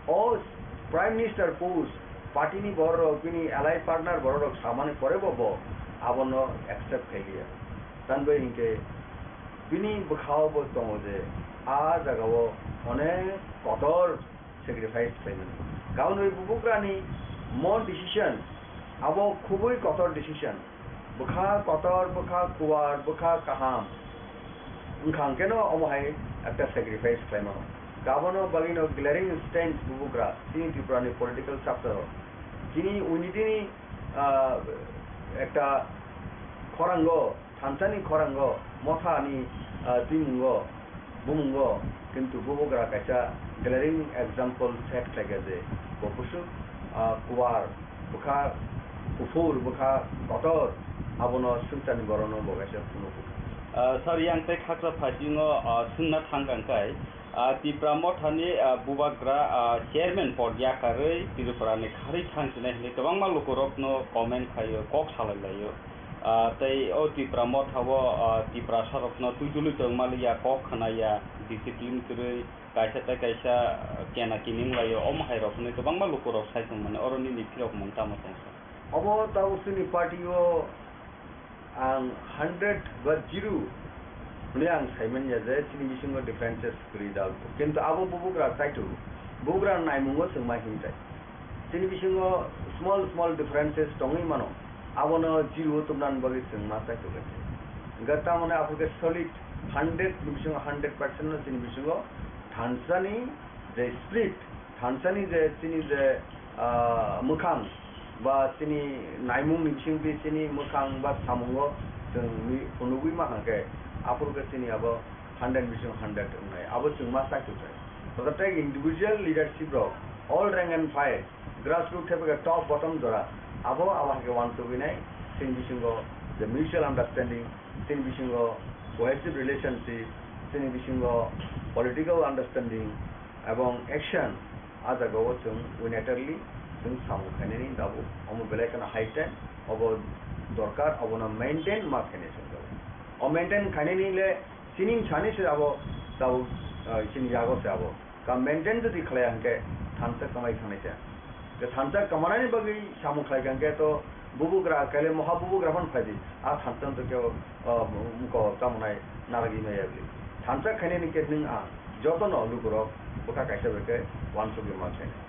o Prime Minister post party ni borok rok, bini allied partner borok rok samani pore bo, bo abono accept khailiya. Tamni bagwi hinkhe bini bwkhao bo tongo je a jagao onek kotor sacrifice khlaimani. Karon bai bubugrani mon decision, abo khubui kotor decision. Bwkha kotor, bwkha kuar, bwkha kaham. Wngkha hwnkhe no omo hai ekta sacrifice khlaimano. Abono bagwino glaring instance bubugra chini Tripura ni political chapter o. Chini unity ni, ah, ekta khorango Thansa ni khorango Motha ni, ah, twimungo, bumungo, kintu bubugra kaisa glaring example set khlaikha je bo bwswk, ah, kuar, bwkha kuphur, bwkha kotor, abono swngcharni borokno bo kaisa phunukgo. Ah, sir, yang tei khaksa phasingo, ah, swngna thang kang kai, Ah, Tipra Mothani, ah, bubagra, ah, chairman pod yakarwi Tripura ni kharwi thang sinai hinwi kwbangma lukurokno comment khaio, kok salai laio. Ah, tei o Tipra Mothao, ah, Tiprasarokno twi dului tongmaliya, kok khnaya, discipline kwrwi, kaisa tei kaisa, ah, kena kining laio, omo hai rok hinwi kwbangma lukurok sai tongmani, oro nini phirok mung tamo tongsa? Obo tabuk chini party o Ang hundred ba zero hwnwi ang saimanya je chini bisingo differences kwrwi da. Kintu abo bubugra kaitor, bubugra naimungo chwng ma himtai. Chini bisingo small small differences tongwi mano, abono zero o tubnani bagwi chwng ma kaitor kaitor. Hwnkhe tamoni aphurkhe solid hundred ni bisingo hundred percent no chini bisingo thansani je spirit, thansani je chini je, ah, mwkhang ba chini naimungni bisingtwi chini mwkhang ba samungo chwng mi-, phunugwi ma hwnkhe, aphuru khe chini abo hundred bising hundred wngnai, abo chwng ma sai kwthai. Tei individual leadership rok All rank and file, grassroots thepeke top bottom jora, abo abo hai khe wansugwi nai, chini bisingo the mutual understanding, chini bisingo cohesive relationship, chini bisingo political understanding ebong action, a jagao chwng unitedly chwng samung khainani tabuk. Omo belai kheno high time, obo dorkar, obono maintain ma khainai chwng tabuk. O maintain khainani le chini sani se abo tabuk, ah, chini yago se abo. Ka maintain jodi khlaiya hwnkhe thansa kwmai thangnai se. Thansa kwmanani bagwi samung khlai kha hwnkhe to bubugra, kaile moha bubugra phano phai di. A thansa to kebo, ah, mko tamo nai narwgwi maya bwlwi. Thansa khainani khe nwng ang jotono lukurok bwkha kaisa bai khe wansugwi ma khainai.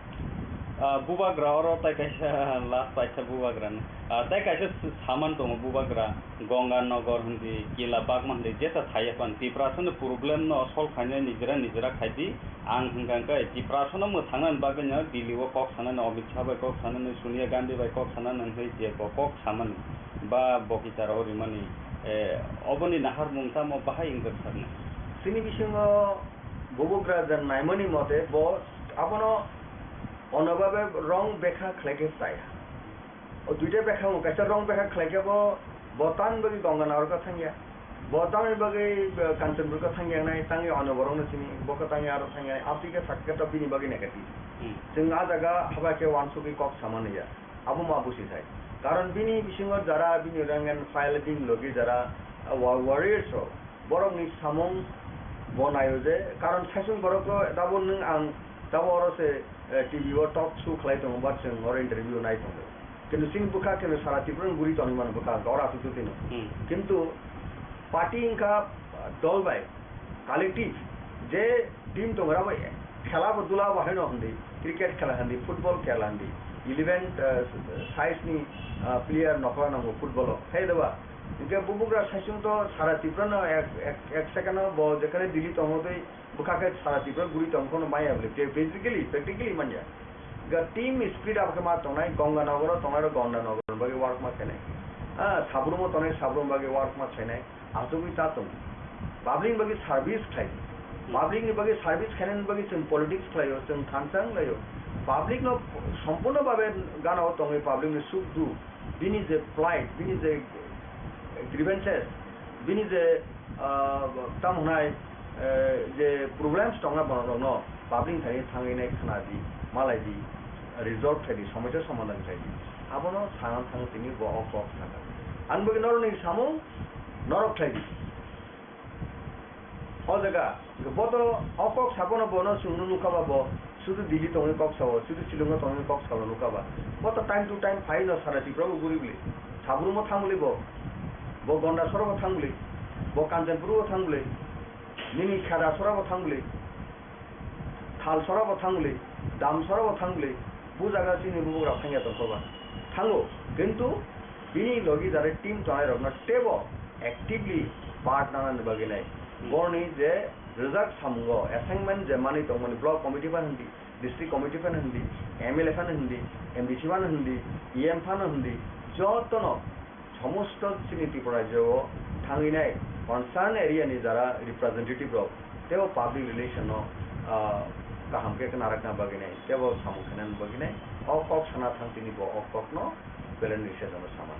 Ah, bubagra oro tai kaisa last paisa bubagra ni. Ah, tai kaisa s-, saman tongo bubagra, Ganga Nagar hindi, Kila Bagma hindi, jesa thaiya pan. Tiprasa ni problem no solve khainai nijera nijera khai di. Ang hwnkha hwnkhe Tiprasa no mwthangnani bagwi no Delhi o kok sanani, Amit Shah bai kok sanani, Sonia Gandhi bai kok sanani hwnwi je bo kok samani ba bo kichar o rimani, eh, oboni naharmung tamo bahai wngkha sakni? Chini bisingo bubugra je naimani mote bo abono onobabe wrong bekha khlaikhe chaya. O duita bekha wng, kaisa wrong bekha khlaikhe bo, bo tamni bagwi Ganga Nagar khe thangya. Bo tamni bagwi, eh, Kanchanpur khe thangya nai, tangwi onoborokno sini, bo khe tangwi aro thangya nai. Aswk khe sakhe to bini bagwi negative. Hmm. Chwng a jaga haba khe wansugwi kok samani ya. Abo ma busi thai. Karon bini bisingo jara bini rank and file bini logi jara, ah, wa-, warriors rok, borokni samung bo naio je, karon saichung borok to dabo nwng ang dabo oro se, eh, T V o talk show khlai tongo ba chwng oro interview nai tongo. Kintu chini bwkha khe sara Tripura ni guri tongwi mano bwkha oro aswk twi no. Hmm. Kintu party wngkha, ah, dol bai collective je team tongo, abo khela bo dula bo haino hindi, cricket khela hindi, football khela hindi, eleven, ah, size ni, ah, player nokla nango football o. Khe deba, hingke bubugra saichung to sara Tripura no ek, ek, ek second o bo jekhane Delhi tongo tei bwkha khe sara Tripura guri tong phano maya bole. Physically, practically manya. Ga team spirit abo khe ma tongnai, Ganga Nagar o tongnai rok Ganga Nagar bagwi work ma khainai. Ah, Sabrum o tongnai Sabrum bagwi work ma khainai. Asugwi ta tong. Public ni bagwi service khlai. Public ni bagwi service khainani bagwi chwng politics khlaio, chwng thansa wnglaio. Public no sompurno babe gana o tongwi public ni suk duk, bini je plight, bini je grievances, bini je, ah, tamo hwnai, eh, je problems tongna borok rokno public ni thani thangwi nai khna di, malai di, resolve khai di, somosya somadhan khai di. Abono sana thang tini bo o kok sakha. Ang bagwi norok ni samung norok khlai di. O jaga, bo to o kok sabono bono chwngno nukha ba bo, sudu Delhi tongwi kok sao, sudu Shillong tongwi kok sao nukha ba. Bo to time to time phai no sara Tripura bo guri bwlwi. Sabrum o thang bwlwi bo, bo Gonda soro bo thang bwlwi, bo Kanchanpur o thang bwlwi, nini Kheda soro bo thang bwlwi. Thalsora bo thang bwlwi, Damsora bo thang bwlwi, bo jaga chini bubagra thangya tongkha ba. Thango, kintu bini logi jare team tongnai rokno teibo actively part nanani bagwi nai. Hmm. Borni je rwjak samungo assignment je manwi tongmani block committee phano hindi, district committee phano hindi, M L A phano hindi, M D C phano hindi, E M phano hindi, jotono somosto chini Tripura rajyo o thangwi nai concern area ni jara representative rok teibo public relation no, ah, kaham khe khna rakna bagwi nai teibo samung khainani bagwi nai o kok sana thang tini bo o kok no belai ni sejano sama.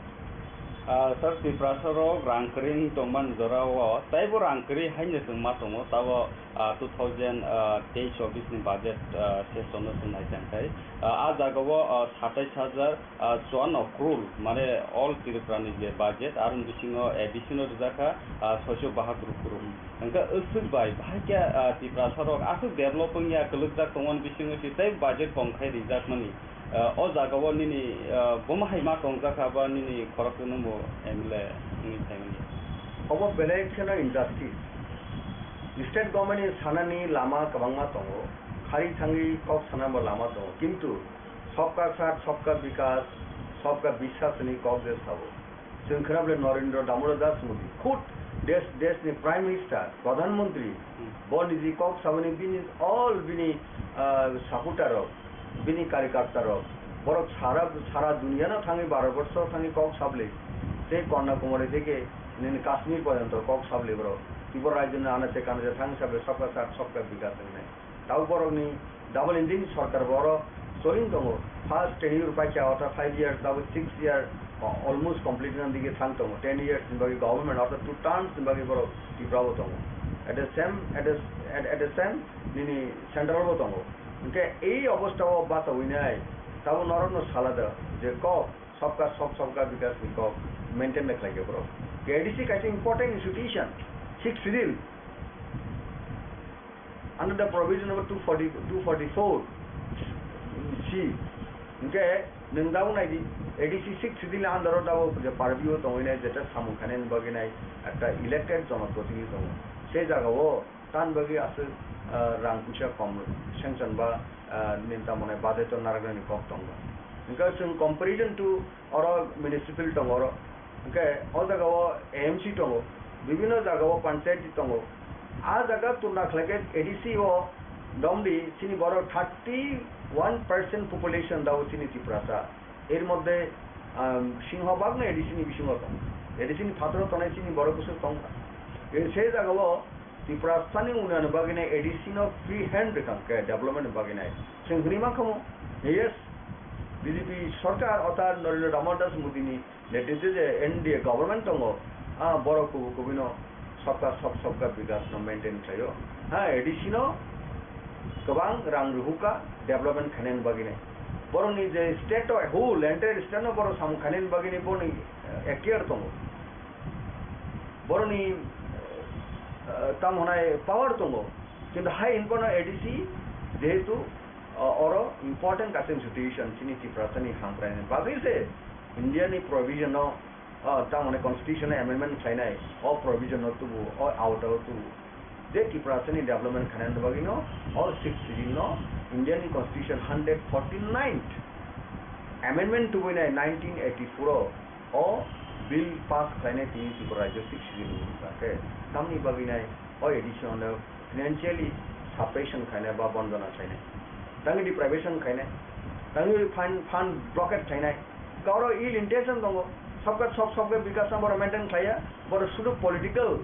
Ah, sir, Tiprasa rok rang kwrwi wng tongmani jora o teibo rang kwrwi haino chwng ma tongo, tabo, ah, two thousand, ah, teish chobbish ni budget, ah, session no chwng nai tang khai, ah, ah jaga o, ah, satais hajar ah, chuanno crore, mane all Tripura ni je budget, aroni bisingo A D C no rijak kha, ah, soicho bahatur crore. Hwnkhe aswk bai, bahai khe, ah, Tiprasa rok aswk develop wngya, kwlwkjak tongmani bisingo se tei budget kom khai rijakmani. Ah, o jaga o nini, ah, bomo hai ma tongjak kha ba nini khoroksa nwngbo M L A wngwi phaimani. Obo belai kheno injustice. State government ni sanani lama kwbangma tongo, khari thangwi kok sanabo lama tongo, kintu Sabka Saath, Sabka Vikas, Sabka Vishwas ni kok je sabo. Chwng khna bole Narendra Damodar Das Modi, khud desh, desh ni Prime Minister, Pradhan Mantri, Hmm. bo niji kok saboni bini all bini, ah, supporter rok, bini karyakarta rok, borok sara, sara duniya no thangwi Bharat borsho thangwi kok sabli, tei Kanyakumari theke nini Kashmir porjonto kok sabli borok. Tripura rajyo ni anache kanache thang sabli Sabka Saath, Sabka Vikas wngnai. Tau borokni Double engine sorkar bo oro soling tongo. First tenure paikha, ortha five years, tabuk six year, o-, almost complete wngna digi thang tongo. Ten years ni bagwi government, ortha two terms ni bagwi borok Tripura bo tongo. At the same, at the, at, at the same, nini central bo tongo. Hwnkhe ei obostha o bachawi nai, tabuk norok no sala da je kok sabka sab, sabka bikas ni kok maintain da khlai khe borok. A D C kaisa important institution, sixth schedule. Under the provision number two forty, two forty-four C, hwnkhe nwng tabuk nai di, A D C sixth schedule under o tabuk je purview o tongwi nai, jeta samung khainani bagwi nai ekta elected jonoprotinidhi tongo. Se jaga o tan bagwi aswk, ah, rang puisa kom sanction ba, ah, nini tamo nai budget o narwknani kok tongo. Hwnkhe chwng comparison to oro municipal tongo oro. Hwnkhe o jaga o A M C tongo, bibhinno jaga o panchayati tongo. A jaga tuna khlai khe A D C o domdi chini borok thirty one percent population dao chini Tiprasa. Er moddhe, um, singhobagno A D C ni bisingo tongo. A D C ni phataro tongnai chini borok bwswk tongkha. E se jaga o Tiprasani unnayon bagwi nai A D C no free hand rwkha hwnkhe development ni bagwi nai. Chwng hwnwi mankha mo, yes, B J P sorkar ota Narendra Damodar Das Modi ni netritwe je N D A government tongo, ah, borok kubui kubui no sabka sab sabka bikas no maintain khlaio. Ha, A D C no kwbang rang rwhukha development khainani bagwi nai. Borokni je state o whole entire state no borok samung khainani bagwi nai borokni, eh, ekhtiar tongo. Borokni, eh, tamo hwnai power tongo, kintu hai hwnphano A D C jehetu, eh, oro important kaisa institution chini Tiprasani hamkraini bagwi se India ni provision no, eh, tamo hwnai constitution amendment khlainai, o provision no tubu, o auto o tubu. Je Tiprasani development khainani bagwi no, o sixth schedule no Indian Constitution hundred forty-ninth amendment tubui nai nineteen eighty-four o, o bill pass khlainai tini Tripura rajyo sixth schedule ni wngkha khe, tamni bagwi nai o A D C no financially suppression khainai ba bonjona khainai, tangwi deprivation khainai, tangwi fund, fund blockade khainai, Kauro ill intention tongo. Sabka sab, sabka bikas no borok maintain khlaiya. Borok sudu political,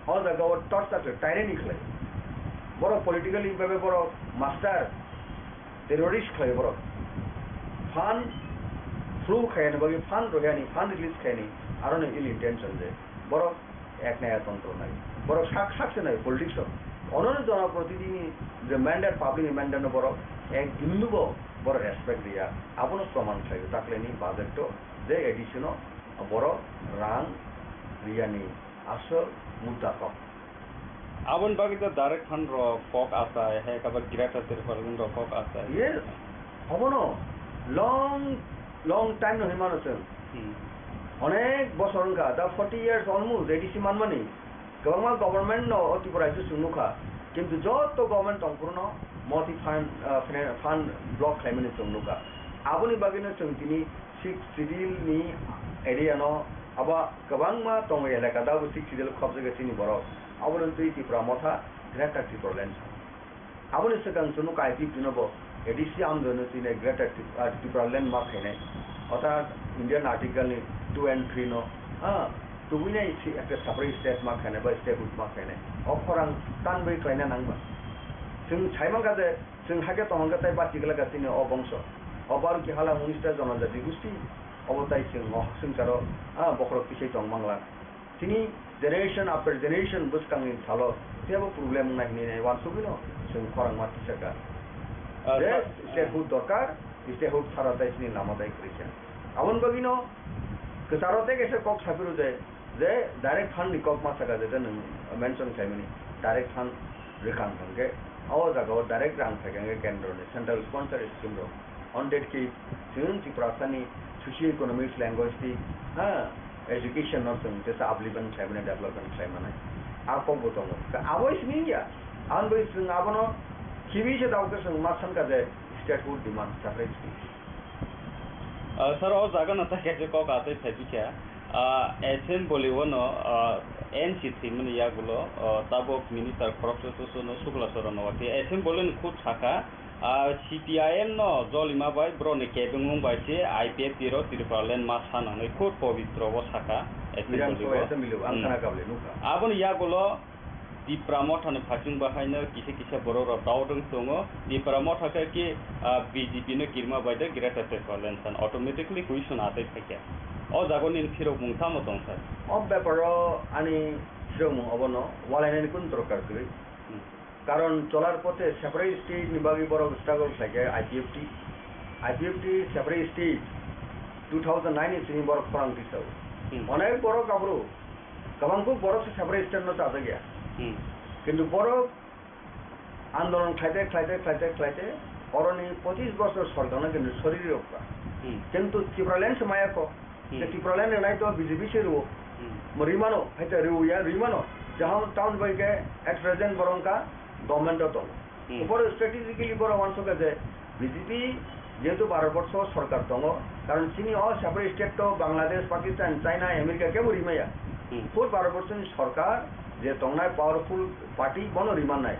o jaga o torture khlai, tyranny khlai. Borok politically bebe borok master terrorist khlai borok. Fund flow khaiyani bagwi, fund royani, fund release khaiyani, aro no ill intention je. Borok ek naya tontro nai. Borok sak sak se nai politics o. Ono no jonoprotinidhi ni je mandate, public ni mandate no borok ek bindu bo borok respect riya. Abono proman khlaio takleni budget o je A D C no borok rang riyani asol mudda kok. Aboni bagwi to direct fund rok kok asai, hai khe ba Greater Tipraland rok kok asai. Yes, obono long, long time no hinmano chwng. Hmm. Onek bosor wngkha, da forty years almost A D C manmani. Kwbangma government no o Tripura rajyo chwng nukha, kintu joto government tongphuru no moti fund, ah, fina-, fund block khlaimani chwng nukha. Aboni bagwi no chwng tini sixth schedule ni area no abo kwbangma tongo elaka, da bo sixth schedule khobjagwi chini borok. Abono twi Tipra Motha Greater Tipraland. Aboni swkang chwng nukha I P F T no bo A D C amdono tini Greater Tip-, ah, Tipraland ma khainai. Orthat Indian Article ni two and three no, ah, tubui nai si ekta separate state ma khainai ba statehood ma khainai. O khorang tanbai khlaina nangma. Chwng sai mankha je, chwng hakhe tongkha tei bachigwlak chini o bongso. O Baruki hala unis ta jonojati gusti, obo tai chwng o swngcharo, ah, bokhorok tisai tong manglak. Chini generation after generation bwskangni salo teibo problem wngnai hinwi nai uansugwino chwng khorangma tisaka. Ah, Je sa-, statehood dorkar, statehood sara tai chini lama tai kwrwi kha. Aboni bagwino kwcharo tei kaisa kok saphuru je, je direct fund ni kok ma saka, jeta nwng mention khlaimani direct fund rwkha hwnkhe o jagao direct rang phaikha hwnkhe kendroni central sponsor scheme rok. On that case, chwng Tiprasani socio-economics, linguistic, ha, education no chwng tesa upliftment khlai mani, development khlai mani. A kok bo tongo. Ka abo simi ya. Ang bai chwng abono khibi se daokhe chwng ma sankha je statehood demand separate speech. Ah, sir, o jaga no tai kaisa kok atwi phai bikha. Ah, assembly o no, ah, N C thwimani yagulo, ah, tabuk minister khoroksa susu no Sukla Charan no wakhe assembly ni khub sakha. Ah, C P I M no jolima bai borokni kebengmung bai se I P F T rok Tipraland ma san hwnwi khud pobitro bo sakha, Assembly Bidhan Sabha o. Assembly o, ang Hmm. khana kable nukha. Aboni yagulo Tipra Motha ni phaichung bahaino kisa kisa borok rok doubt wng tongo. Tipra Motha khe ki, ah, B J P no kirima bai de Greater Tipraland san automatically question atwi phaikha. O jaga nini phirok mung tamo tong sir? O beparo ani phirok mung obono walainani kun dorkar kwrwi. Hmm. Karon cholar pothe separate state ni bagwi borok struggle khlaikha I P F T. I P F T separate state two thousand nine ni simi borok khorang tisao. Hmm. Onek borok aphuru Kwbang kuk borok se separate state no chajak ya. Hmm. Kintu borok andolon khlaite, khlaite, khlaite, khlaite, oroni pochis bosor sorkarno kintu sori riyokha. Hmm. Kintu Tipraland se maya kho. Hmm. Je Tipraland rwnai to B J P se rwo. Hmm. Mo rimano, haita rwo ya, rimano. Jahon town bai ke at present borok wngkha government o tongo. Hmm. Upor strategically borok wansukha je B J P jehetu Bharat borsho sorkar tongo, karon chini o separate state to Bangladesh, Pakistan, China, America kebo rimaya. Hmm. Phur Bharat borsho ni sorkar je tongnai powerful party bono rimanai.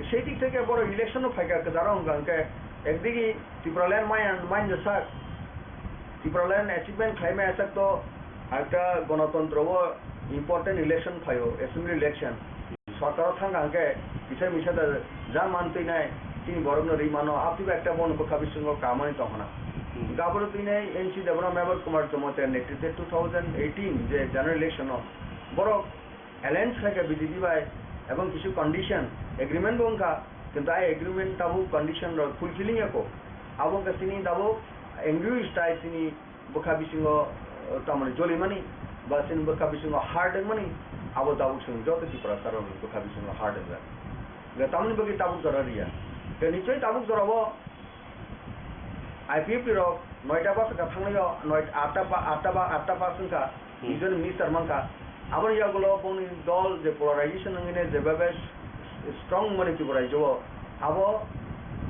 Sei dik theke borok election no phaikha kwcharo hwnkha hwnkhe ekdigi Tipraland maya, maya sak, Tipraland achievement khlaimaya sak to ekta gonotontro o important election phaio, assembly election. Sorkaro thangkha hwnkhe kisa misa da ja mantwinai chini borokno rimano, aphiba ekta bono bwkha bisingo kamani tongkhna. Hmm. Hwnkhe aboni twinai N C Debbarma, Mevar Kumar Jamatia netrite two thousand eighteen je general election o borok alliance khaikha B J P bai, ebong kisu condition, agreement bo wngkha, kintu ai agreement tabuk condition rok fulfilling ya kho. Abo wngkha chini tabuk angry style chini bwkha bisingo, eh, tamoni jolimani, ba chini bwkha bisingo hard wngmani, abo tabuk chwng joto Tiprasa rokni bwkha bisingo hard wngjak. Hwnkhe tamoni bagwi tabuk jora riya. Hwnkhe nichoi tabuk jorao I P F T rok noita bus wngkha thangnaio, noi, atta pa, atta ba, atta bus wngkha, Hmm. Nijor minister mankha. Aboni yagulo boni dol je polarization wngwi nai jebabe strong mani Tripura rajyo o, abo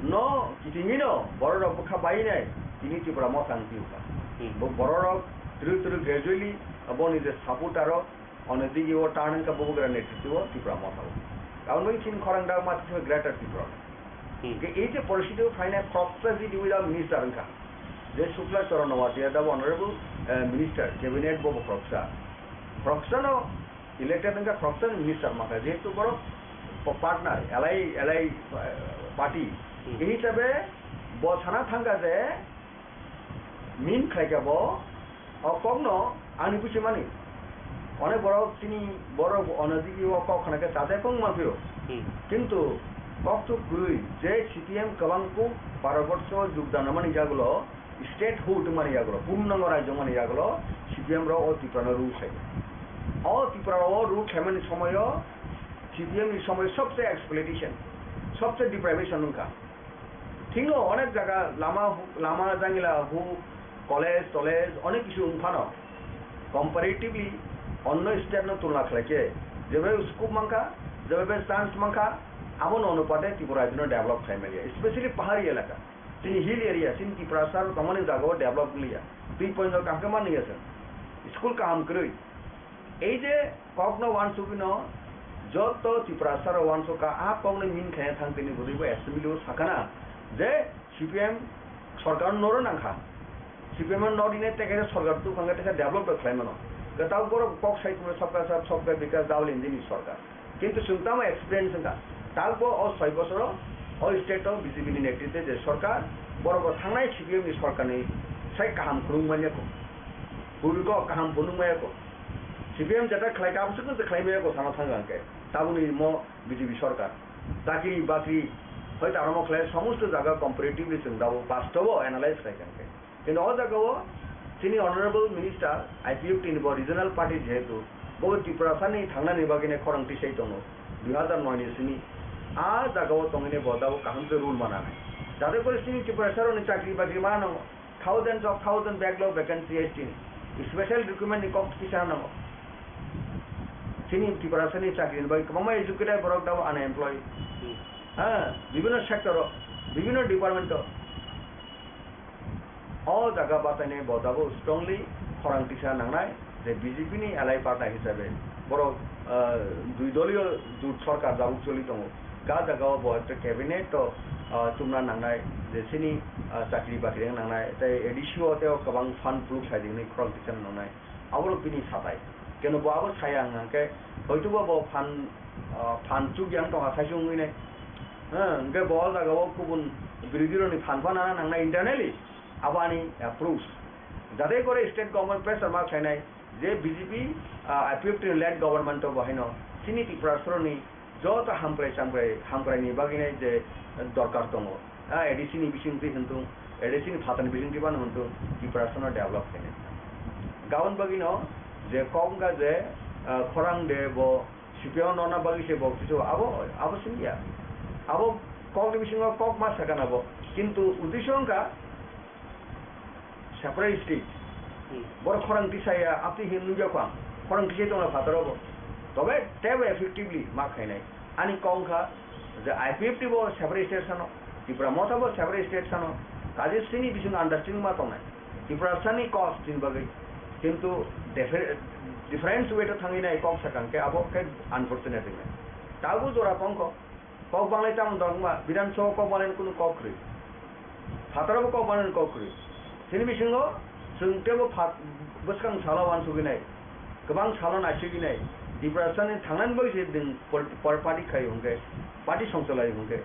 no kitingino borok rok bwkha bai nai tini Tripura Motha wng phiyo kha. Hmm. Bo borok rok twrwk twrwk gradually boni je supporter rok ono digi o turn wngkha bubagra netrito o Tripura Motha o. Aboni bagwi chini khorang dak ma tisa Greater Tripura. Hmm. Ke ei je poristiti o phainai khoroksa G D without minister wngkha. Je Shukla Charan Noatia da honorable, eh, minister, cabinet bo bo khoroksa. Khoroksa no elected wngkha, khoroksa ni minister mankha, jehetu borok pa-, partner, alai, alai, eh, party. Hmm. Ei hisabe bo sana thangkha je min khlaikha bo, o kokno ani buchimani. Onek borok chini borok onodigi o kok khna khe chajak wng ma phiro. Hmm. Kintu kokthuk kwrwi je C P M kwbang kuk Bharat borsho jogdan mani yagulo, statehood mani yagulo, purnango rajyo mani yagulo, C P M rok o Tripura no rule khlai. O Tripura o rule khlaimani somoyo C P M ni somoy sobse exploitation, sobse deprivation wngkha. Thikno onek jaga lama, lama jangila hu, college, tolej onek kisu wngphano, comparatively onno state no tulna khlai khe, jebe scope mankha, jebe chance mankha, abono onupate Tripura rajyo no develop khlai manya, especially pahari elaka. Chini hill area, chini Tiprasa rok tongmani jaga o develop wngya. Twi point o kaham khe manliya chwng. School kaham kwrwi. Ei je kokno wansugwino joto Tiprasa rok wansukha, a kokno min khaina thang tini bwrwi bo assembly o sakana je C P M sorkar no noro nangkha. C P M no nori ne teke sorkar tu khangkhe teke develop bo khlai mano. Kwtal borok kok sai tongmani sabka sath, sabka vikas, Double Engine ni sorkar. Kintu chwng tamo experience wngkha. Takbo o soi bosoro o state o B J P ni netrite je sorkar, borok bo thangnai C P M ni sorkar ni sai kaham khulung manya kho. Bubiko kaham phunuk maya kho. C P M jeta khlai ka, aboni swkang se khlai maya kho, sana thang hwnkhe. Taboni mo B J P sorkar. Chakri bakri, hoito aro mo khlai, somosto jaga comparatively chwng dabo, bastobo analyze khlai ka hwnkhe. Kintu o jaga o chini honorable minister I P F T ni bo regional party jehetu, bo Tiprasa ni thangnani bagwi ne khorang tisai tongo, dui hazar noi ni simi. A jaga o tongwi ne bo dabo kaham khe rule mana nai. Jate kore chini Tiprasa rok ni chakri bakri mana nango. Thousands of thousand backlog vacancy S T ni. Special recruitment ni kok kisa nango. Chini Tiprasa ni chakri ni bagwi kwbangma educated borok dabo unemployed. Hmm. Ha, bibhinno sector o, bibhinno department o. O jaga bachainai bo dabo strongly khorang tisa nangnai je B J P ni alai party hisabe borok, ah, dui doliyo jut sorkar dabo choli tongo. Ga jaga o bo ekta cabinet to, ah, chumna nangnai je chini, ah, chakri bakri wng nangnai tei A D C o tei o kwbang fund phuluk sai di hwnwi khorang tisa nangnai. Abo rok bini satai. Keno bo abo saya hwnkha khe hoitoba bo phan, ah, phan chukya wng tongkha khaisa wngwi nai. Hwnkhe bo o jagao kubun birodhi rokni phan phano nana nangnai internally, abo ani approach. Jate kore state government pressure ma khlainai je B J P, ah, I P F T ni led government o bo haino chini Tiprasaroni joto hamkrai chamkrai, hamkraini bagwinai je dorkar tongo, ah, A D C ni bisingtwi hwntung, A D C ni phatani bisingtwi phano hwntung, Tiprasano develop khainai. Gabon bagwino je kok wngkha je, ah, khorang de bo C P M nona bagwi se bo kisu abo, abo singya. Abo kokni bisingo kok ma sakana bo. Kintu uddesho wngkha separate state. Hmm. Borok khorang tisaya, apni hin nukya kho ang. Khorang tisai tongla phataro bo. Tobe tebo effectively ma khainai. Ani kok wngkha je I P F T bo separate state sano, Tipra Motha bo separate state sano. Kaje sini bising understanding ma tongnai. Tiprasani kok chini bagwi. Kintu differ-, different way to thangwi nai kok sakang khe abo khe unfortunate wngkha. Tabuk jora tongkho. Kok banglai tamo dongma, Bidhan Sabha kok banglai kunu kok kwrwi. Phataro bo kok banglai kok kwrwi. Chini bisingo chwng tebo phat-, bwskang salo uansugwi nai, kwbang salo naisugwi nai, Tiprasani thangnani bagwi se din pol-, pol-, party khai hwnkhe, party songcholai hwnkhe.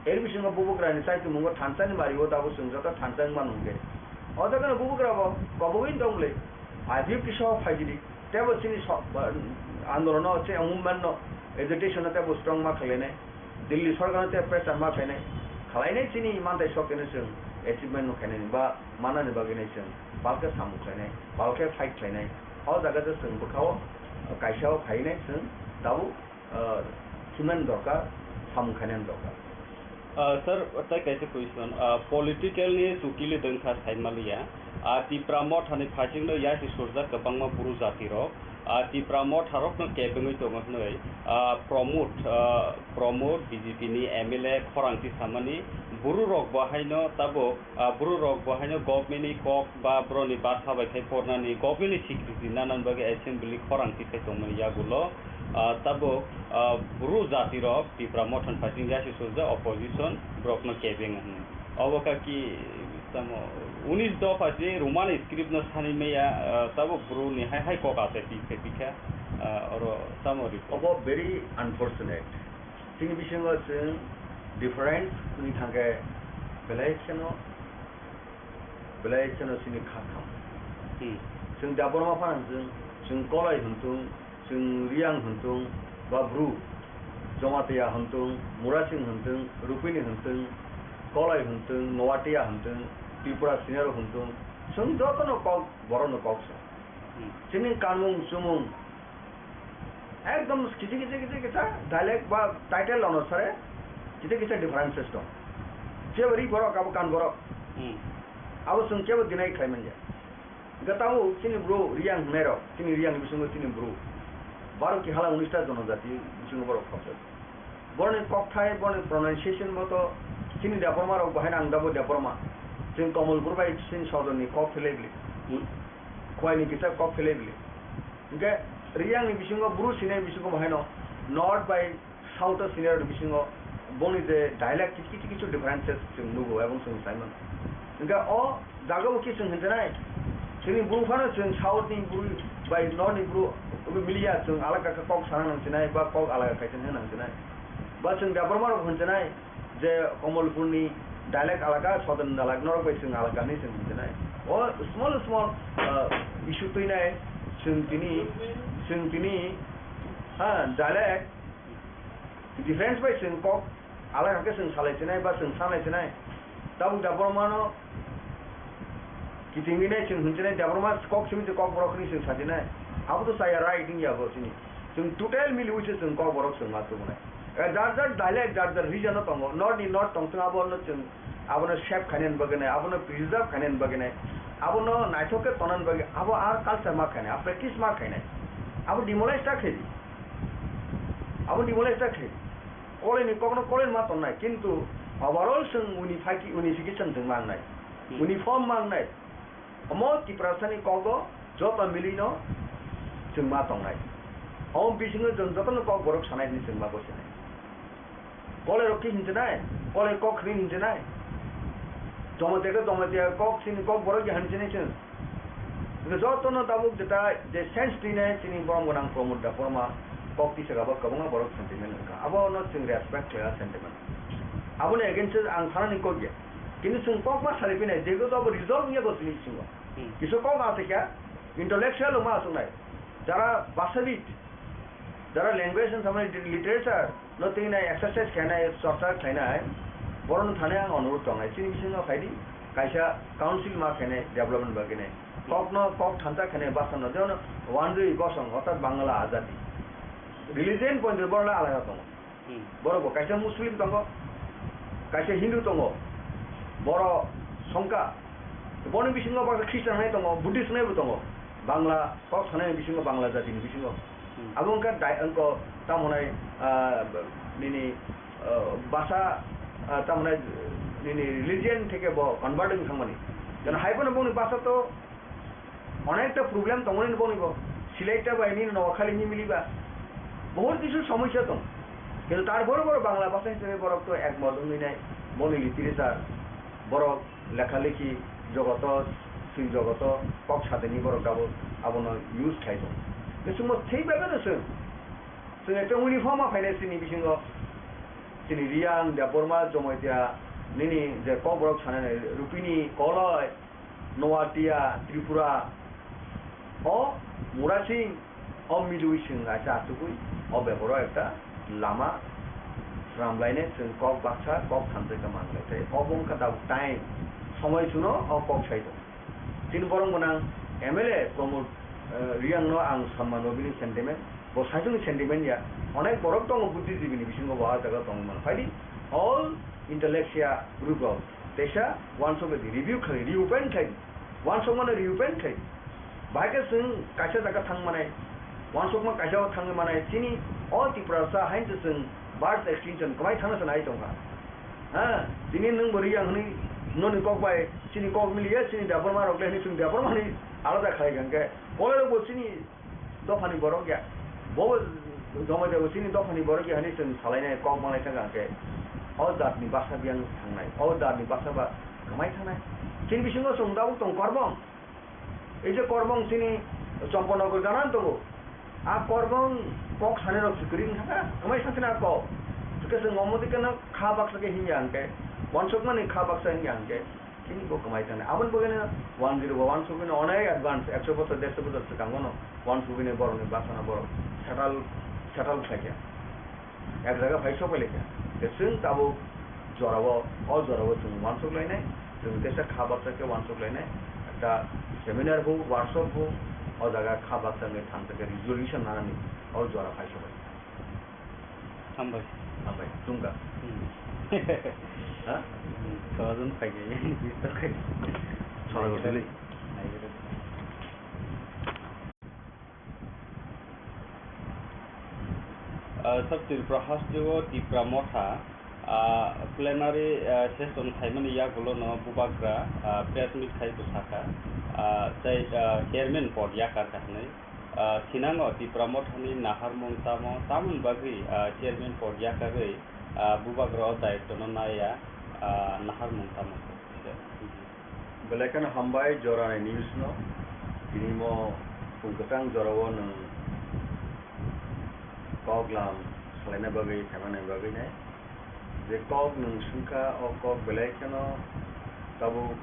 Er bisingo bubagrani chaikimungo thansa ni mario tabuk chwng joto thansa wngmano hwnkhe. O jagano bubagra bo kobogwi tong bwle, I P F T soho phaijidi, tebo chini so-, andolono, che movement no, agitation no tebo strong ma khlainai. Delhi sorkar no tei pressure ma khainai, khlainai chini mantai sok keno chwng achievement no khainani ba manani bagwi nai chwng palke samung khlainai, palke fight khlainai. O jaga de chwng bwkhao kaisa o phainai chwng tabuk, ah, thimani dorkar, samung khainani dorkar. Ah, sir, tai kaisa question, ah, political ni chukili dwngkha saimaliya, ah, Tipra Motha ni phaising no yasi surjak kwbangma bru jati rok, ah, Tipra Motha rok no kebengwi tongo hwnwi, ah, Pramod, ah, Pramod, B J P ni M L A khorang tisamani, buru rok bo haino tabuk, ah, buru rok bo haino government ni kok ba boroni basa bai khai pornani, government ni security nanani bagwi assembly khorang tisai tongmani yagulo, ah, tabuk, ah, buru jati rok Tipra Motha ni phaising yasi sujak opposition borok no kebeng hwnwi. Obo kaki tamo unis dopha je Roman script no sani maya, ah, tabuk buru ni hai hai kok asai pi khe pi kha, ah, oro tamo report. Obo very unfortunate. Chini bisingo chwng difference wngwi thangkhe belai kheno, belai kheno chini kha kham. Hmm. Chwng Debbarma phano chwng, chwng Kolai hwntung, chwng Riyang hwntung, ba Bru, Jamatia hwntung, Murasing hwntung, Rupini hwntung, Kolai hwntung, Noatia hwntung, Tripura Senior hwntung, chwng jotono kok, borokno kok sa. Hmm. Chini kanmung chumung, ekdom kisa kisa kisa kisa dialect ba title ono sare kisa kisa differences tong. Chebari borok abo kan borok. Hmm. Abo chwng kebo deny khlai manya. Hwnkhe tabuk chini bru Riyang hwnwi rok, chini Riyang ni bisingo chini bru baro ki hala unis ta jonojati bisingo borok khopjak. Boroni kokthai, boroni pronunciation bo to chini Debbarma rok bo haino ang dabo Debbarma. Chwng Komolpur bai chini sodor ni kok philai bili. Hmm. Khwai ni kisa kok philai bili. Hwnkhe Riyang ni bisingo bru sinai bisingo bo haino North bai South o sinai rok ni bisingo boni je dialect kichu kichu kichu differences chwng nugo ebong chwng sai mano. Hwnkhe o jaga o khe chwng hinjanai, chwngni bru phano chwng South ni bru bai North ni bru obo miliya chwng alaka khe kok sana nang sinai ba kok alaka khaisa hwnna nang sinai. Ba chwng Debbarma rok hinjanai, je Komolpurni dialect alaka, Southern dialect norok bai chwng alaka hinwi chwng hinjanai. O small small, ah, issue twinai chwng tini, chwng tini, ha, dialect difference bai chwng kok alaka khe chwng salai chinai ba chwng sanai chinai. Tabuk Debbarmano kitingwi nai chwng hinchinai Debbarma kok simi kok borok hinwi chwng satinai. Abo to chaya right wngya bo chini. Chwng total miliwi se chwng kok borok chwng ma tubunai. Eh, jar jar dialect, jar jar region o tongo. North ni north tongthung abono chwng, abono save khainani bagwi nai, abono preserve khainani bagwi nai, abono naithok khe tonani bagwi, abo ar culture ma khainai, a practice ma khainai, abo demolish ta khaidi, abo demolish ta khaidi. Koleni kokno koleni ma tonnai, kintu overall chwng unify-, unification chwng ma wngnai, uniform ma wngnai. Omo Tiprasani kogo joto milino chwng ma tongnai. Omo bisingo chwng jotono kok borok sanai hwnwi chwng ma bosinai. Kolai rok khe hinchinai, kolai kok hwnwi hinchinai. Jamatia khe Jamatia kok sini kok borok ya hinchinai chwng. Hwnkhe jotono tabuk jeta je sense twi nai chini borom gwnang Pramod Debbarma kok tisa gabak kwbangma borok sentiment wngkha. Abono chwng respect khlaiya sentiment. Aboni against ang sanani kok ya. Kintu chwng kok ma sari pinai, jego to abo result wngya go chini bisingo. Hmm. Kisa kok ma aswkya, intellectual ma aswknai. Jara bhashabid, jara language and samani literature no twi nai exercise khainai, chorcha khainai, borokno thani ang onurudh tongnai. Chini bisingo phaidi kaisa council ma khainai development bagwi nai. Kokno kok thansa khainai bwsano, jemon Wanjwi Bosong, orthat Bangla Azadi. Religion point borokno alada tongo. Hmm. Borok bo kaisa Muslim tongo, kaisa Hindu tongo, borok songkha. Boni bisingo baksa Christian hai tongo, Buddhist hai bo tongo. Bangla kok sanai bisingo, Bangla jatini bisingo. Hmm. Abo wngkha dai-, wngkha tamo hwnai, ah, nini, ah, basa, ah, tamo hwnai nini religion theke bo convert wng thangmani. Jeno hai phano boni basa to onekta problem tongmani boni bo. Silaita bai nini Noakhali ni miliba. Bohut kisu somosya tong. Kintu tarpore borok Bangla basa hisabe borok to ekmot wngwi nai. Boni literature, borok lekha lekhi jogoto, swi jogoto kok sadini borok abo, abono use khai tong. Bisingbo thik bai no chwng. Chwng ekta uniform ma phainai chini bisingo. Chini Riyang, Debbarma, Jomotia, nini je kok borok sanai nai, Rupini, Koloi, Noatia, Tripura, o Murasing, o milwi chwng kaisa achugwi, o beboro ekta lama swnam lainai, chwng kok baksa, kok thansa khe man lai. Tei obo wngkha tabuk time, somoi chuno o kok sai tong. Chini borok gwnang M L A Pramod, eh, Riyang no ang samma no bini sentiment, bo saichung ni sentiment ya. Onek borok tongo buddhijibi ni bisingo bo ah jaga tongwi mano. Phaidi all intellectual group rok teisa uansuk di review khlai, reopen khlai, uansuk mano reopen khlai. Bahai khe chwng kaisa jaga thang manai, uansukma kaisa o thangwi manai, chini o Tiprasa haino chwng birth extinction kwmai thangna se nai tongkha. Ha, tini nwng bo Riyang hwnwi noni kok bai chini kok miliya, chini Debbarma rok le hwnwi chwng Debbarma hwnwi alada khlai kha hwnkhe, Koloi rok bo chini dophani borok ya. Bo Jomotia bo chini dophani borok ya hwnwi chwng salainai kok manai thangkha hwnkhe, o jatni basa biyang thangnai, o jatni basa ba kwmai thangnai. Chini bisingo chwng tabuk tong Korbong. Ei je Korbong chini Champanagar gana tongo. A Korbong kok sanai rok se kwrwi wngkha, kwmai sakhe na kok. Hwnkhe chwng omo dikhe no kha baksa khe hinya hwnkhe, uansukmani kha baksa hinya hwnkhe, chini bo kwmai thangnai. Aboni bagwi no one zero bo uansukmani onek advance, ekso bochor, derso bochor swkango no uansukmani borokni bwsano borok settle, settle khlaikha. Ek jaga phai sok bai laikha. Tei chwng tabuk jorao, o jorao chwng uansuk lainai, chwng teisa kha baksa khe uansuk lainai, ekta seminar bo, workshop bo, o jaga kha baksa wngwi thansa khe resolution nanani o jora phai sok bai. Hambai. Hambai, chwngkha. Hmm. Ha? Hmm, sojon phai khe, bis ta khai. Sora gotili. Ah, South Tripura hasteo Tipra Motha, ah, plenary, ah, session khaimani yagulono bubagra, ah, press meet khai bwsakha, ah, tei, ah, chairman pod yakarkha hwnwi. Ah, thinango Tipra Mothani naharmung tamo, tamoni bagwi, ah, chairman pod yakarwi, ah, bubagra o daitwno naiya, ah, naharmung tamo. Belai kheno hambai jorani news no. Tini mo phung kwchang jorao nwng kok lam salaina bagwi, phaimani bagwi nai. Je kok nwng swngkha, o kok belai kheno tabuk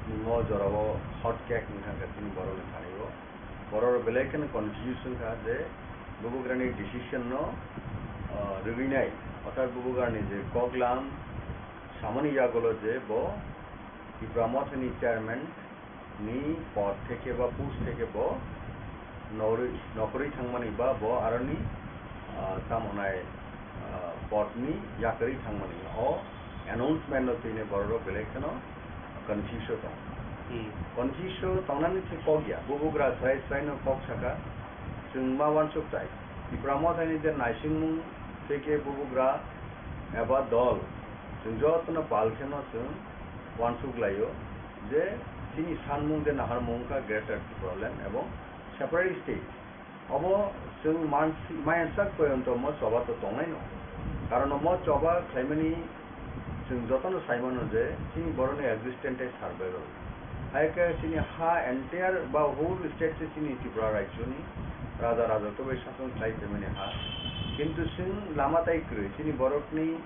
nwng o jorao hot cake wngkha khe chini borokni thani o. Borok belai kheno confuse wngkha je bubagrani decision no, ah, rwgwi nai. Orthat bubagrani je kok lam samani yagulo je bo Tipra Mothani chairman ni pod theke ba post theke bo norwi-, nokhorwi thangmani ba bo aroni, ah, tamo hwnai, ah, pod ni yakarwi thangmani o announcement no twini borok rok belai kheno confuse o tongo. Hmm. Confuse o tongnani se kok ya, bubagra srai srai no kok saka, chwng ma uansuk tai. Tipra Mothani je naisingmung theke bubagra eba dol, chwng jotono pal kheno chwng uansuk laio je chini sanmung je naharmung wngkha Greater Tipraland ebong separate state. Obo chwng mansi-, maya sak poyonto mo choba to tongnaino. Karon omo choba khlaimani chwng jotono saimano je chini borokni existence tei survival. Hai khe chini ha entire ba whole state se chini Tripura rajyoni raja raja to bai sason khlai phaimani ha. Kintu chwng lama tai kwrwi chini borokni,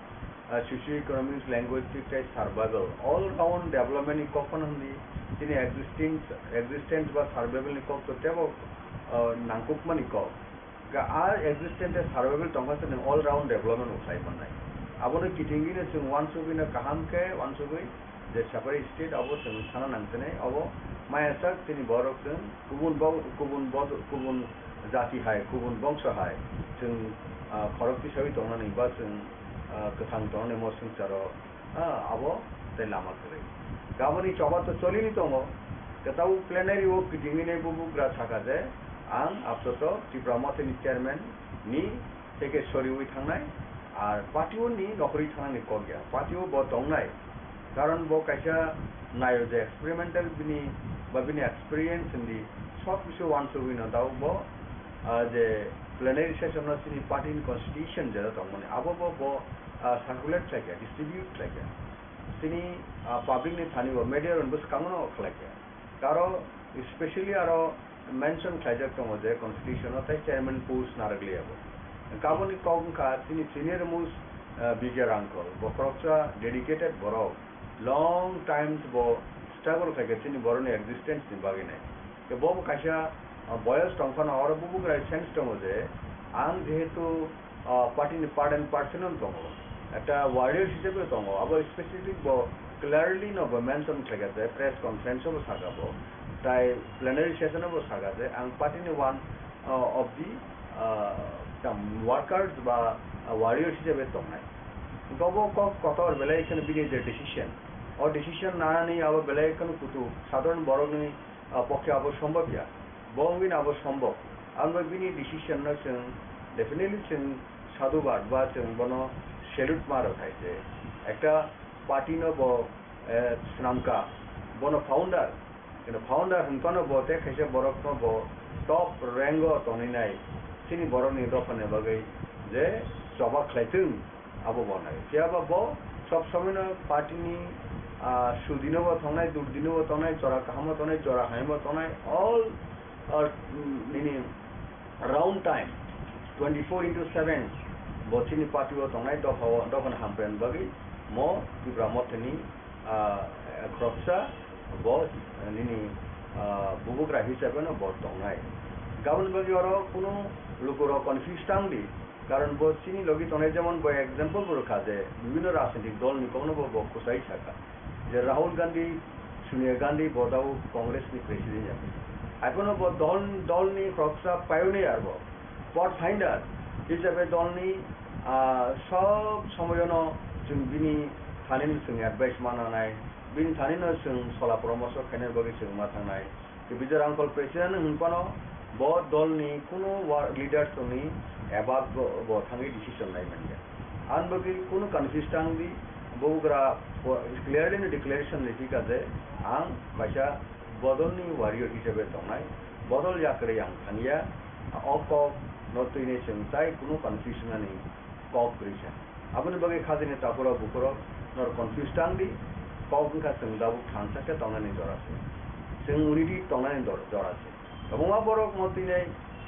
ah, socio-economic, linguistic tei survival, all round development ni kok phano hwnwi chini existence, existence ba survival ni kok to tebo, ah, nangkukmani kok. Ga-, a existence tei survival tongkha se nwng all round development bo khlai mannai. Abono kitingwino chwng uansugwino kaham khe uansugwi je separate state abo chwng sana nangsinai, abo maya sak chini borok chwng kubun bo-, kubun bo-, kubun jati hai, kubun bongso hai chwng, ah, khorok tisawi tongnani ba chwng, ah, kwthang tongnani mo swngcharo, ah, abo tei lama kwrwi. Gaboni choba to cholini tongo, kwtal plenary o kitingwini bubugra sakha je ang apatot Tipra Mothani chairman ni tei khe soriwi thangnai, ar party o ni nokhorwi thangnani kok ya, party o bo tongnai, karon bo kaisa naio je experimental bini ba bini experience hwnwi sob kisu uansugwi no dao bo, ah, je plenary session no chini party ni constitution jera tongmani abo bo bo, ah, circulate khlaikha, distribute khlaikha, chini, ah, public ni thani bo media rok bo swkang no khlaikha. Aro specially aro mention khlaijak tongo je constitution o tei chairman post narwk liya bo. Kaboni kok wngkha chini senior most, ah, B K Rangkol, bo khoroksa dedicated borok, long time bo struggle khaikha chini borokni existence ni bagwi nai. Bo bo kaisa, ah, boyos tongphano oro bubugra sense tongo je ang jehetu ah, party ni part and parcel no tongo, ekta warrior hisabe tongo, abo specific bo clearly no bo mention khlaikha je press conference o bo sakha bo, tai plenary session o bo sakha je ang party ni one, ah, of the, ah, tam workers ba, ah, warrior hisabe tongnai. Bo bo kok kotor belai kheno bini je decision, o decision nanani abo belai kheno kutu sadharon borokni ah, pokhe abo sombhob ya. Bo wngwi no abo sombhob. Ang bai bini decision no chwng definitely chwng sadhubad ba chwng bono salute ma rw khai je. Ekta party no bo, eh, swnamkha, bono founder. Kino founder hwnphano bo tei khaisa borok no bo top rank o tongwi nai chini borok ni dopha ni bagwi je choba khlai thung. Abo bo nai. Phiya ba bo sob somoi no party ni, ah, sudi no bo tongnai, durdi no bo tongnai, jora kaham o tongnai, jora hamya o tongnai, all, all, mm, nini round time, twenty four into seven bo chini party o tongnai, dopha o, dopha ni hamkrai ni bagwi mo Tipra Motha ni, ah, khoroksa bo, nini, ah, bubugra hisabe no bo tongnai. Gaboni bagwi oro kunu lukurok confuse tang di. Karon bo chini logi tongnai, jemon bo example bo rwkha je bibhinno rajnitik dol ni kokno bo, bo kwchai sakha je Rahul Gandhi, Sonia Gandhi bo tabuk Congress ni president ya. Haiphano bo dol, dol ni khoroksa pioneer bo, pathfinder hisabe dol ni, ah, sob somoyo no chwng bini thani no chwng advice ma nanai, bini thani no chwng sola poramorsho khaina bagwi chwng ma thangnai. Tei Bijay Rangkhol president hwnphano bo dolni kunu wa-, leaders tongni above bo, bo thangwi decision lai manya. Ang bagwi kunu confuse tang di, bubagra po-, clearly no declaration riphi kha je ang kaisa bodolni warrior hisabe tongnai, bodol yakrwi ang thangya, o kok no twini chwng tai kunu confusion ani kok kwrwi sa. Aboni bagwi khajani takhurok bukhurok norok confuse tang di, kok wngkha chwng tabuk thansa khe tongnani jora se. Chwng unity tongnani dor-, jora se. Kwbangma borok mo twinai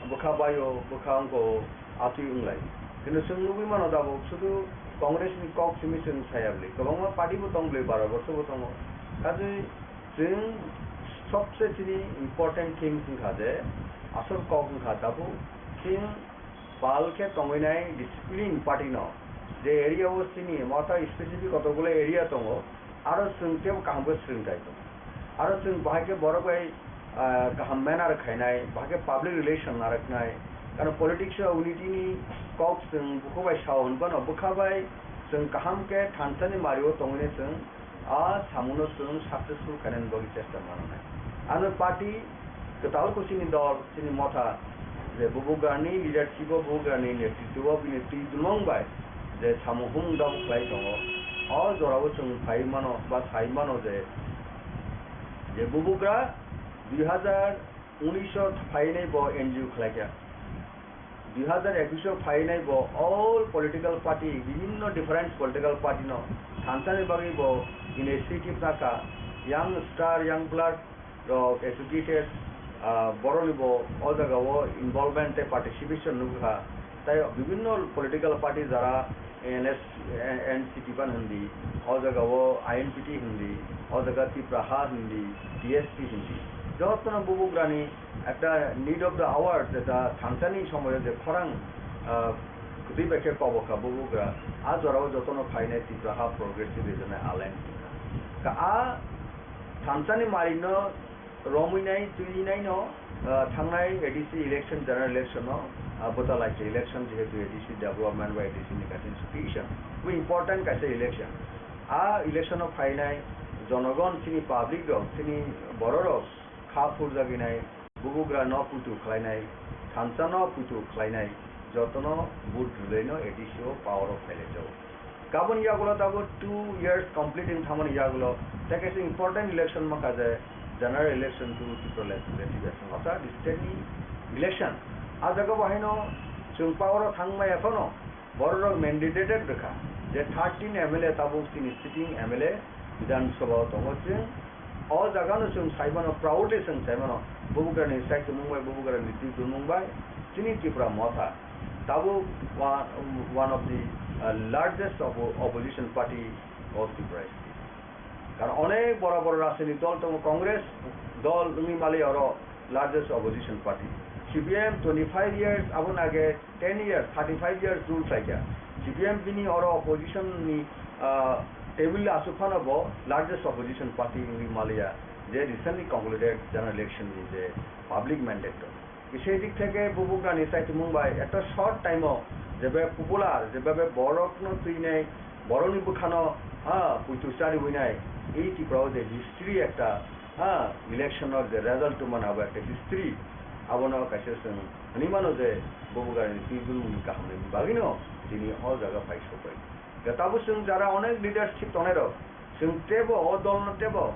bwkha baio, bwkha wngko, atwi wnglai. Kintu chwng nugwi mano tabuk sudu Congress ni kok simi chwng saya bwlwi. Kwbangma party bo tong bwlwi, baro borso bo tongo. Kaje chwng sobse chini important things wngkha je asol kok wngkha tabuk chwng pal khe tongwi nai discipline party no, je area o chini motha specific kotokgulo area tongo, aro chwng teibo kaham khe swrwng chai tongo. Aro chwng bahai khe borok bai, ah, kaham manner khainai, bahai khe public relation narwknai, karon politics o unity ni kok chwng bukhuk bai sao hwnphano bwkha bai chwng kaham khe thansa ni mari o tongwi nai chwng a samungno chwng successful khainani bagwi chesta mananai. Ano party kwtal khe chini dol, chini motha, je bubagrani leadership o, bubagrani netritwo o bini twi dulmung bai je samung humung dabu khlai tongo, o jorao chwng phai mano ba sai mano je, je bubagra dui hazar unis o phainai bo N G O khlaikha. Dui hazar ekus o phainai bo all political party, bibhinno different political party no thansani bagwi bo initiative nakha, Young star, young blood rok educated, ah, borokni bo o jaga o involvement tei participation nukha. Tai bibinno political party jara N S, N C P ban hindi, o jaga o I N P T hindi, o jaga Tipra Ha hindi, T S P hindi. Jotono bubugrani ekta need of the hour, jeta thansani somoyo je khorang, ah, kwtwi bai khe kobokha bubugra, a jorao jotono phainai Tipra Ha Progressive Regional Alliance wngkha. Ka a thansani marino romwi nai, twi nai no, ah, thangnai A D C election, general election no, ah, bwta lai khe election, jehetu A D C development ba A D C ni kaisa institution, bo important kaisa election. A election o phainai jonogon, chini public rok, chini borok rok kha phurjagwi nai, bubugra no puitu khlainai, thansa no puitu khlainai, jotono vote rwlaino A D C o power o phailaijago. Kaboni yagulo tabuk two years complete wng thangmani yagulo, tei kaisa important election mankha je general election to Tripura Legislative Assembly, orthat state ni election. A jaga bo haino chwng power o thangmaya phano, borok rok mandated rwkha je thirteen M L A tabuk chini sitting M L A Bidhan Sabha o tongo chwng. O jaga no chwng sai mano, proudly chwng sai mano, bubugra ni sai tongmung bai, bubugra ni twi tongmung bai, chini Tipra Motha tabuk wa-, one of the, uh, largest oppo-, opposition party of Tripura state. Karon onek bora bora rajniti dol tongo, Congress dol wngwi mali oro largest opposition party. C P M twenty-five years, aboni age ten years, thirty-five years rule khlaikha. C P M bini oro opposition ni, ah, table aswk phano bo largest opposition party wngwi maliya, je recently concluded general election ni je public mandate rok. Sei dik theke bubugrani saitimung bai ekta short time o jebe popular, jebe borokno twinai, borokni bwkhano, ah, puitu chariwinai, ei Tripura o je history ekta, ah, election o je result tongmani abo ekta history, abono kaisa chwng hwnwi mano je bubugrani twi dulmungni kahamni bagwino tini o jaga phai sokbai. Tabuk chwng jara onek leadership tongnairok, chwng teibo o dolno teibo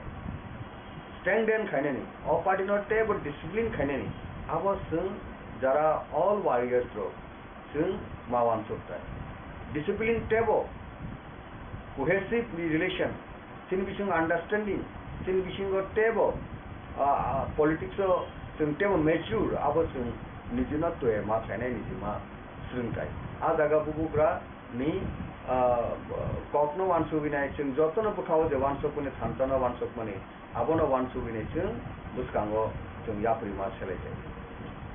strengthen khainani, o party no teibo discipline khainani, abo chwng jara all warriors rok chwng ma wansuk tai. Discipline teibo cohesive relation, chini bisingo understanding, chini bisingo teibo, ah, ah, politics o chwng teibo mature, abo chwng nijino twi ma khainai, niji ma swrwng tai. A jaga bubugra ni, ah, kokno wansugwi nai, chwng jotono bwkhao je wansukmani, thansa no wansukmani, abono wansugwi nai chwng bwskango chwng yapri ma selai jai.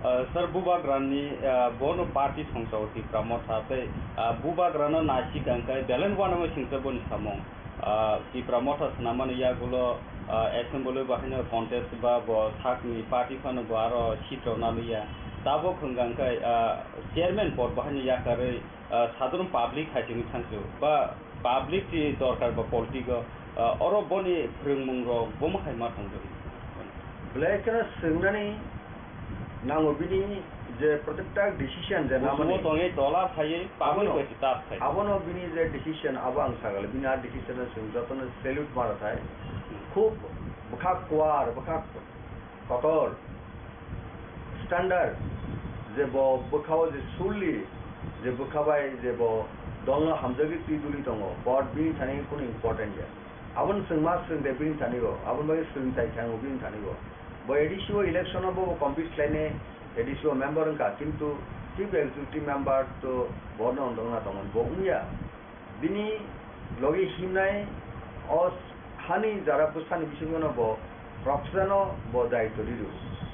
Ah, sir, bubagrani, ah, bono party songsa o Tipra Motha tei, ah, bubagrano naisik ang khe beleng uanama singsa boni samung. Ah, Tipra Motha swnamani yagulo, ah, assembly bahaino contest ba bo sakni party phano bo aro seat rok naliya. Tabuk hwnkha khe, ah, chairman pod bahaino yakarwi, ah, sadharon public hai chini thangsu ba public ni dorkar ba politic o, ah, oro boni phrwngmung rok bomo hai ma tongjago. Belai kheno swngnani nango bini je protekta decision je namani. Busumo tongwi tola phaiwi paboni abono, bai si tas khai. Abono bini je decision abo ang sagale, bini a decision no chwng jotono salute mara thai. Khub bwkha kuar, bwkha kotor, standard, je bo bwkhao je surli, je bwkha bai je bo dolno hamjagwi twi duli tongo, but bini thani kunu important ya. Aboni chwng ma swrwng de bini thani o, aboni bagwi swrwng chai thango bini thani o. Bo A D C o election o bo, bo compete khlainai, A D C o member wngkha, kintu chief executive member to bono wng tongna tongo, bo wngya. Bini logi himnai o hani jara bwsani bisingo no bo khoroksano bo daitw riru.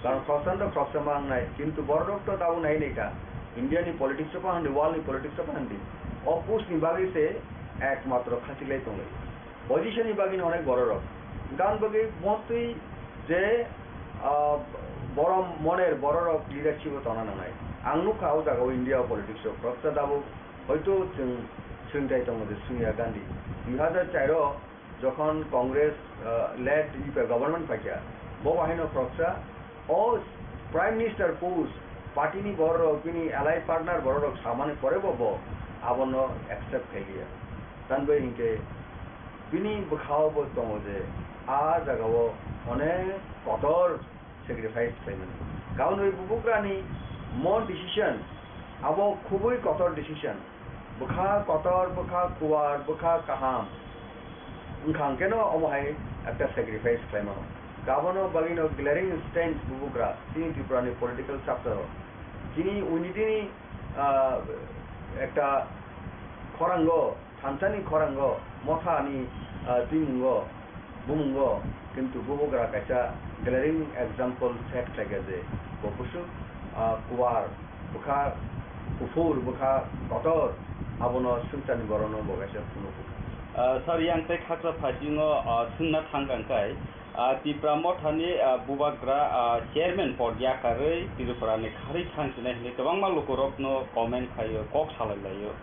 Karon khoroksano to khoroksa ma wngnai, kintu borok to tabuk nai nai kha. India ni politics o pa hwndi, world ni politics o pa hwndi. O post ni bagwi se ekmatro khachiklai tonglai. Position ni bagwi no onek borok rok. Gan bagwi mostly je, ah, borom moner borok rok leadership o tongna nangnai. Ang nukha o jaga o India o politics o khoroksa tabuk hoito chwng swrwngthai tongo je Sonia Gandhi. Dui hazar char o jokhon Congress, ah, led U P A government paikha, bo bahaino khoroksa o Prime Minister post party ni borok rok, bini allied partner borok rok samani pore bo, bo abono accept khailiya. Tanbai hinkhe bini bwkhao bo tongo je a jaga o onek kotor sacrifice khlaimani. Kaunwi bubugrani mo decision, abo khubui kotor decision. Bwkha kotor, bwkha kuar, bwkha kaham. Wngkha hwnkhe no omo hai ekta sacrifice khlaimano. Abono bagwino glaring instance bubugra chini Tripura ni political chapter o chini unity ni, ah, ekta khorango, thansa ni khorango, motha ni, ah, twimungo, bumungo, kintu bubugra kaisa glaring example set khlaikha je bo bwswk, ah, kuar bwkha, kuphur bwkha, kotor, abono swngcharni borokno bo kaisa phunukgo. Ah, sir, yang tei khakra phaising o, ah, swngna thang kang kai, ah, Tipra Mothani, ah, bubagra, ah, chairman pod yakarwi Tripura ni kharwi thang sinai hinwi kwbangma lukurokno comment khaio, kok salai laio.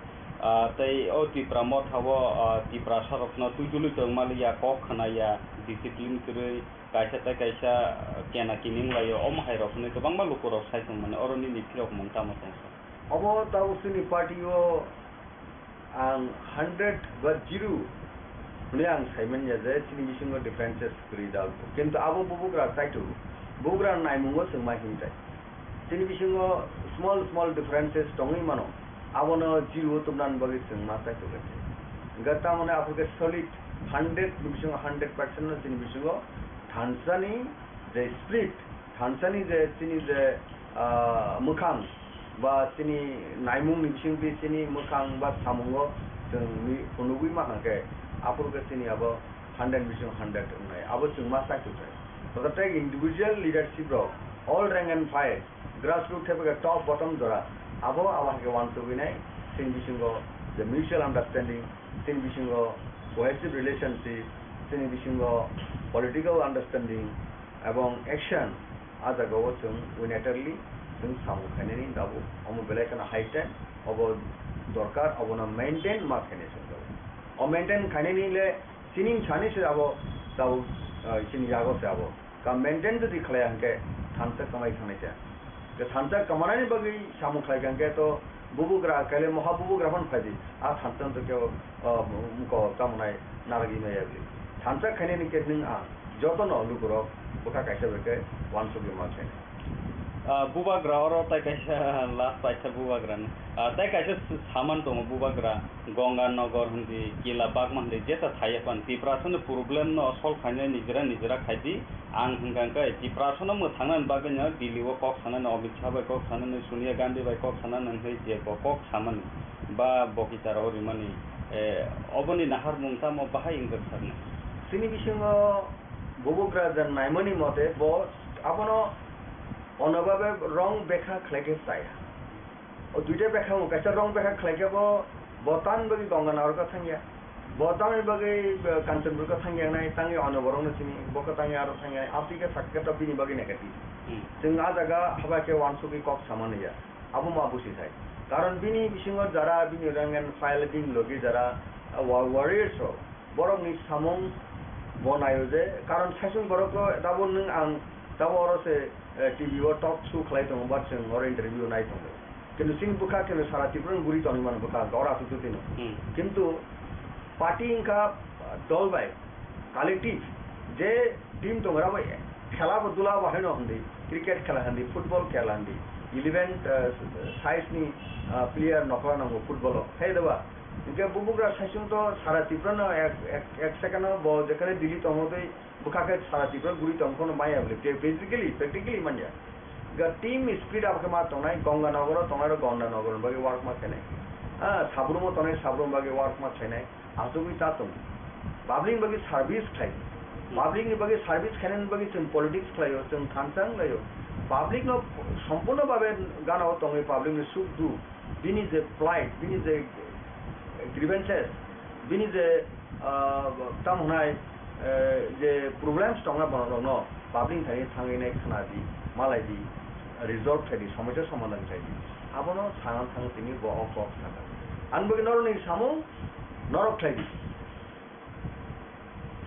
Ah, tei o Tipra Motha o, ah, Tiprasa rokno twi tului tong maliya, kok khna ya, discipline kwrwi, kaisa tei kaisa, ah, kena kining laio, omo hai rok hinwi kwbangma lukurok sai tong mani, oro nini phirok mung tamo tong sa? Obo tabuk chini party o ang hundred ba zero hwnwi ang sai manya je chini bisingo differences kwrwi da, kintu abo bubugra kaitor, bubugra naimungo chwng ma himtai. Chini bisingo small small differences tongwi mano, abono zero o tubnani bagwi chwng ma kaitor khe. Hwnkhe tamoni aphuru khe solid hundred ni bisingo hundred percent no chini bisingo thansani je spirit, thansani je chini je, ah, mwkhang ba chini naimung ni bisingtwi chini mwkhang ba samungo chwng mi-, phunugwi ma hwnkhe, aphuru khe chini abo hundred bising hundred wngnai, abo chwng ma sai tongthai. Tototei individual leadership rok, all rank and file, grassroots thepegwi top bottom jora, abo abo hai khe uansugwi nai, chini bisingo je mutual understanding, chini bisingo cohesive relationship, chini bisingo political understanding, ebong action, a jagao chwng unilaterally chwng samung khainani tabuk. Omo belai kheno high time, obo dorkar, obono maintain ma khainai chwng tabuk. O maintain khainani le chini sani se abo tabuk, ah, chini yago se abo. Ka maintain jodi khlaiya hwnkhe thansa kwmai thangnai se. Je thansa kwmanani bagwi samung khlai kha hwnkhe to bubugra, kaile moha bubugra phano phai di. A thansa no to kebo, ah, mukho tamo nai narwgwi maya bwlwi. Thansa khainani khe nwng ang jotono lukurok bwkha kaisa bai khe uansugwi ma khainai. Ah, bubagra oro tai kaisa last paisa bubagra ni. Ah, tai kaisa s-, saman tongo bubagra. Ganga Nagar hindi, Kila Bagma hindi, jesa thaiya pan Tiprasa ni problem no solve khainai nijera nijera khai di. Ang hwnkha hwnkhe Tiprasa no mwthangna ni bagwi no Delhi o kok sanani, Amit Shah bai kok sanani, Sonia Gandhi bai kok sanani hwnwi je bo kok samani ba bo kichar o rimani, eh, oboni naharmung tamo bahai wngkha saknai? Chini bisingo bubugra je naimani mote bo abono onobabe wrong bekha khlai khe chaya. O duita bekha wng, kaisa wrong bekha khlai khe bo, bo tamni bagwi Ganga Nagar khe thangya. Bo tamni bagwi, eh, Kanchanpur khe thangya wngnai, tangwi ano borokno sini, bo khe tangwi aro thangya wngnai, aboni khe sakha khe to bini bagwi negative. Hmm. Chwng a jaga haba khe uansugwi kok sama naiya. Abo ma busi thai. Karon bini bisingo jara bini rank and file bini logi jara, ah, wa-, warriors rok. Borokni samung bo naio je, karon saichung borokno tabuk nwng ang tabuk oro se, eh, T V o talk show khlai tongo, ba chwng oro interview nai tongo. Kintu chini bwkha khe sara Tripura ni guri tongwi mano bwkha, oro aswk twi twi no. Hmm. Kintu party wngkha, ah, dol bai, collective, je team tongo, abo khela bo dula bo haino hindi, cricket khela hindi, football khela hindi, eleven, ah, size ni, ah, player nokla nango football o, hai da ba? Hingke bubugra saichung to sara Tripura no ek, ek, ek second o bo jekhane Delhi tongo tei bwkha khe sara Tripura guri tong phano maya bwle. Te physically, practically manya. Ga team spirit abo khe ma tongnai, Ganga Nagar o tongnai rok Ganga Nagar ni bagwi work ma khainai. Ah, Sabrum o tongnai Sabrum bagwi work ma khainai. Asugwi ta tong. Public ni bagwi service khlai. Public ni bagwi service khainani bagwi chwng politics khlaio, chwng thansa wnglaio. Public no sompurno babe gana o tongwi public ni suk duk, bini je plight, bini je grievances, bini je, ah, tamo hwnai, eh, je problems tongna borok rokno public ni thani thangwi nai khna di, malai di, resolve khai di, somosya somadhan khai di. Abono sana thang tini bo o kok sana. Ang bagwi norok ni samung norok khlai di.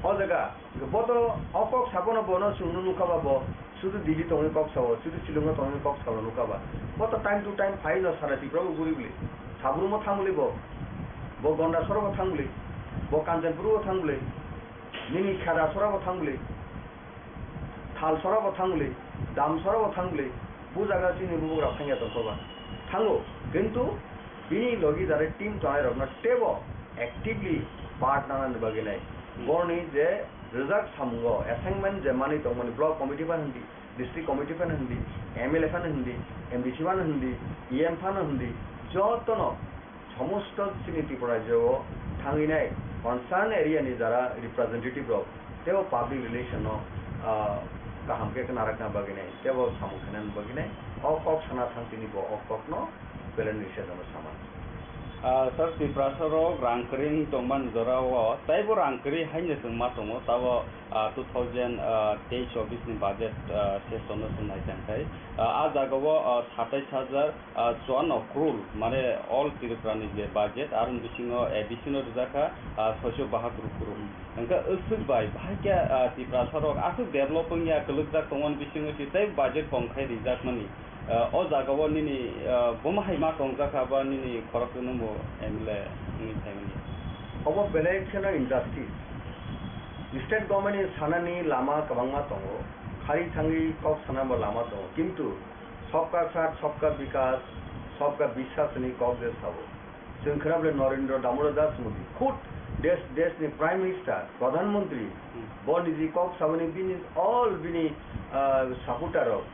O jaga, bo to o kok sabono bono chwngno nukha ba bo, sudu Delhi tongwi kok sao, sudu Shillong o tongwi kok sao nukha ba. Bo to time to time phai no sara Tripura bo guri bwle. Sabrum o thang bwle bo, bo Gonda sora bo thang bwle, bo Kanchanpur o thang bwle, nini Kheda sora bo thang bwle. Thalsora bo thang bwle, Damsora bo thang bwle, bo jaga chini bubagra thangya tongkha ba. Thango, kintu bini logi jare team tongnai rokno teibo actively part nanani bagwi nai. Hmm. Boroni je Rijak samungo assignment je manwi tongmani block committee phano hindi, district committee phano hindi, M L A phano hindi, M D C phano hindi, E M phano hindi, jotono somosto chini Tripura rajyo o thangwi nai concern area ni jara representative rok teibo public relation no, ah, kaham khe khna rakna bagwi nai teibo samung khainani bagwi nai o kok sana thang tini bo o kok no belai ni sejano sama. Ah, sir, Tiprasa rok rang kwrwi wng tongmani jora o teibo rang kwrwi haino chwng ma tongo, tabo, ah, two thousand, ah, teish chobbish ni budget, ah, session no chwng nai tang khai. Ah, ah jaga o, ah, satais hajar, ah, chuanno crore, mane all Tripura ni je budget, aroni bisingo A D C no rijak kha, ah, soiso bahatur crore. Hwnkhe aswk bai, bahai khe, ah, Tiprasa rok aswk develop wngya, kwlwkjak tongmani bisingo se tei budget kom khai rijakmani. Ah, o jaga o nini, ah, bomo hai ma tongjak kha ba nini khorok no bo M L A wngwi phaimani. Obo belai kheno injustice. State government ni sanani lama kwbangma tongo, khari thangwi kok sanabo lama tongo, kintu Sabka Saath, Sabka Vikas, Sabka Vishwas ni kok je sabo. Chwng khwnabo le Narendra Damodar Das Modi, khud desh, desh ni Prime Minister, Pradhan Mantri, Hmm. bo niji kok saboni bini all bini, ah, supporter rok,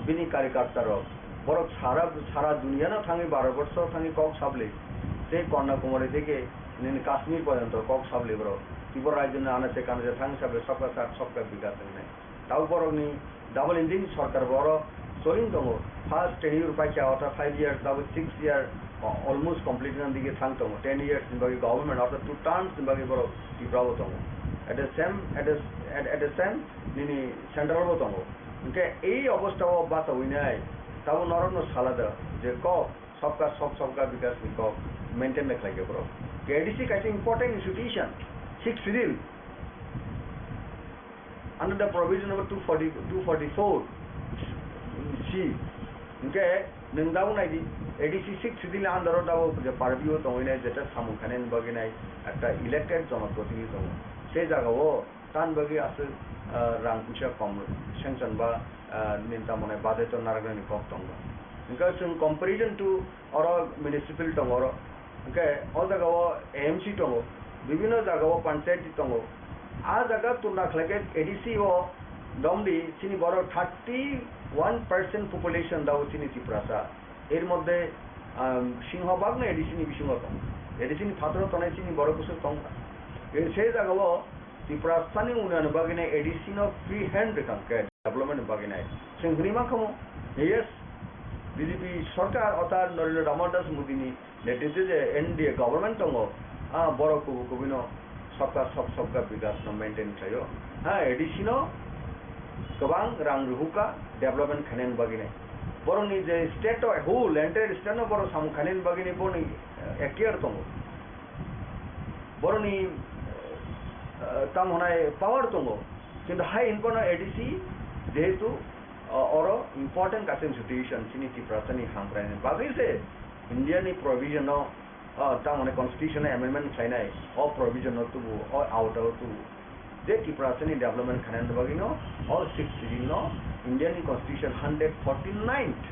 bini karyakarta rok, borok sara, sara duniya no thangwi, Bharat borsho thangwi kok sabli, tei Kanyakumari theke nini Kashmir porjonto kok sabli borok. Tripura rajyo ni anache kanache thangwi sabli Sabka Saath, Sabka Vikas wngnai. Tabuk borokni double engine sorkar bo oro soling tongo. First tenure paikha, ortha five years, tabuk six year, o-, almost complete wngna dige thang tongo. Ten years ni bagwi government, ortha two terms ni bagwi borok Tripura bo tongo. At the same, at the, at, at the same, nini central bo tongo. Hwnkhe ei obostha o bachawi nai, tabuk norokno sala da je kok, Sabka Saath, Sabka Vikas ni kok maintain da khlai khe borok. K D C kaisa important institution, sixth schedule. Under the provision number two forty, two forty-four C, hwnkhe nwng tabuk nai di, A D C sixth schedule ni under o tabuk je purview o tongwi nai, jeta samung khainani bagwi nai ekta elected jonoprotinidhi tongo. Se jaga o tan bagwi aswk, ah, rang puisa kom sanction ba, ah, nini tamo nai budget o narwknani kok tongo. Hwnkhe chwng comparison to oro municipal tongo oro. Hwnkhe o jaga o A M C tongo, bibhinno jaga o panchayati tongo. A jaga tulna khlai khe A D C o domdi chini borok thirty one percent population dao chini Tiprasa. Er moddhe, um, singhobag no A D C ni bisingo tongo. A D C ni phataro tongnai chini borok bwswk tongkha. E se jaga o Tiprasa ni unnayonni bagwi nai A D C no free hand rwkha hwnkhe development ni bagwi nai. Chwng hwnwi mankha mo, yes, B J P sorkar orthat Narendra Damodar Das Modi ni netritwe je N D A government tongo, ah, borok kubui kubui no sabka sab, sabka bikas no maintain khlaio. Ha, A D C no kwbang rang rwhukha development khainani bagwi nai. Borokni je state o whole entire state no borok samung khainani bagwi nai borokni, eh, ikhtiar tongo. Borokni, eh, tamo hwnai power tongo. Kintu hai hinphano A D C jehetu, eh, oro important kaisa institution chini Tiprasani hamkraini bagwi se India ni provision no, ah, tamo hwnai constitution o amendment khlainai, o provision no tubu, o awta o tubu. Je Tiprasani development khainani bagwi no, o sixth schedule no India ni constitution hundred forty-ninth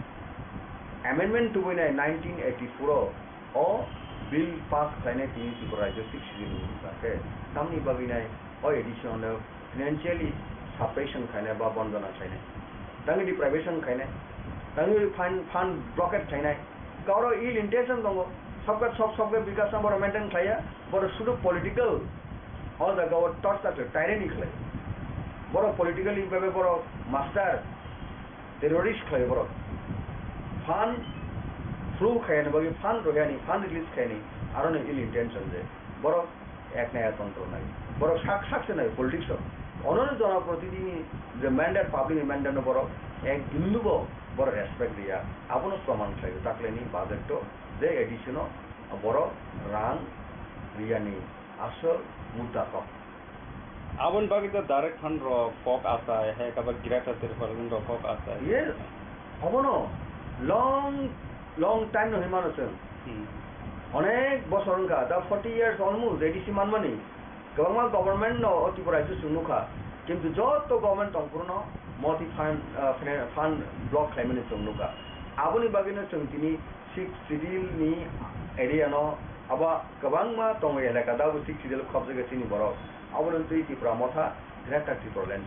amendment tubui nai nineteen eighty-four o, o bill pass khlainai tini Tripura rajyo sixth schedule ni bagwi. Tamni bagwi nai o A D C no financially suppression khainai ba bondona khainai. Tangwi deprivation khainai. Tangwi fund, fund blockade khainai. Kauro ill intention tongo. Sabka sab, sabka bikas no borok maintain khlaiya. Borok sudu political, o jaga o torture khlai, tyranny khlai. Borok politically bebe borok master, terrorist khlai borok. Fund flow khaiyani bagwi, fund rohiyani, fund release khaiyani, aroni ill intention je. Borok ek naya tontro nai. Borok sak sak se nai politics o. Onono jonoprotinidhi ni je mandate, public ni mandate no borok ek bindu bo borok respect riya. Abono proman khlai o. Taklai ni budget o je A D C no borok rang riyani asol mudda kok. Aboni bagwi to direct fund rok kok achai, hai khe ba Greater Tipraland rok kok achai. Yes, obono long, long time no hinmano chwng. Hmm. Onek bosor wngkha, da forty years almost A D C manmani. Kwbangma government no o Tripura rajyo chwng nukha. Kintu joto government tongphuru no moti fund, ah, fina-, fund block khlaimani chwng nukha. Aboni bagwi no chwng tini sixth schedule ni area no abo kwbangma tongo elaka, da bo sixth schedule khobjagwi chini borok. Abono twi Tipra Motha Greater Tipraland.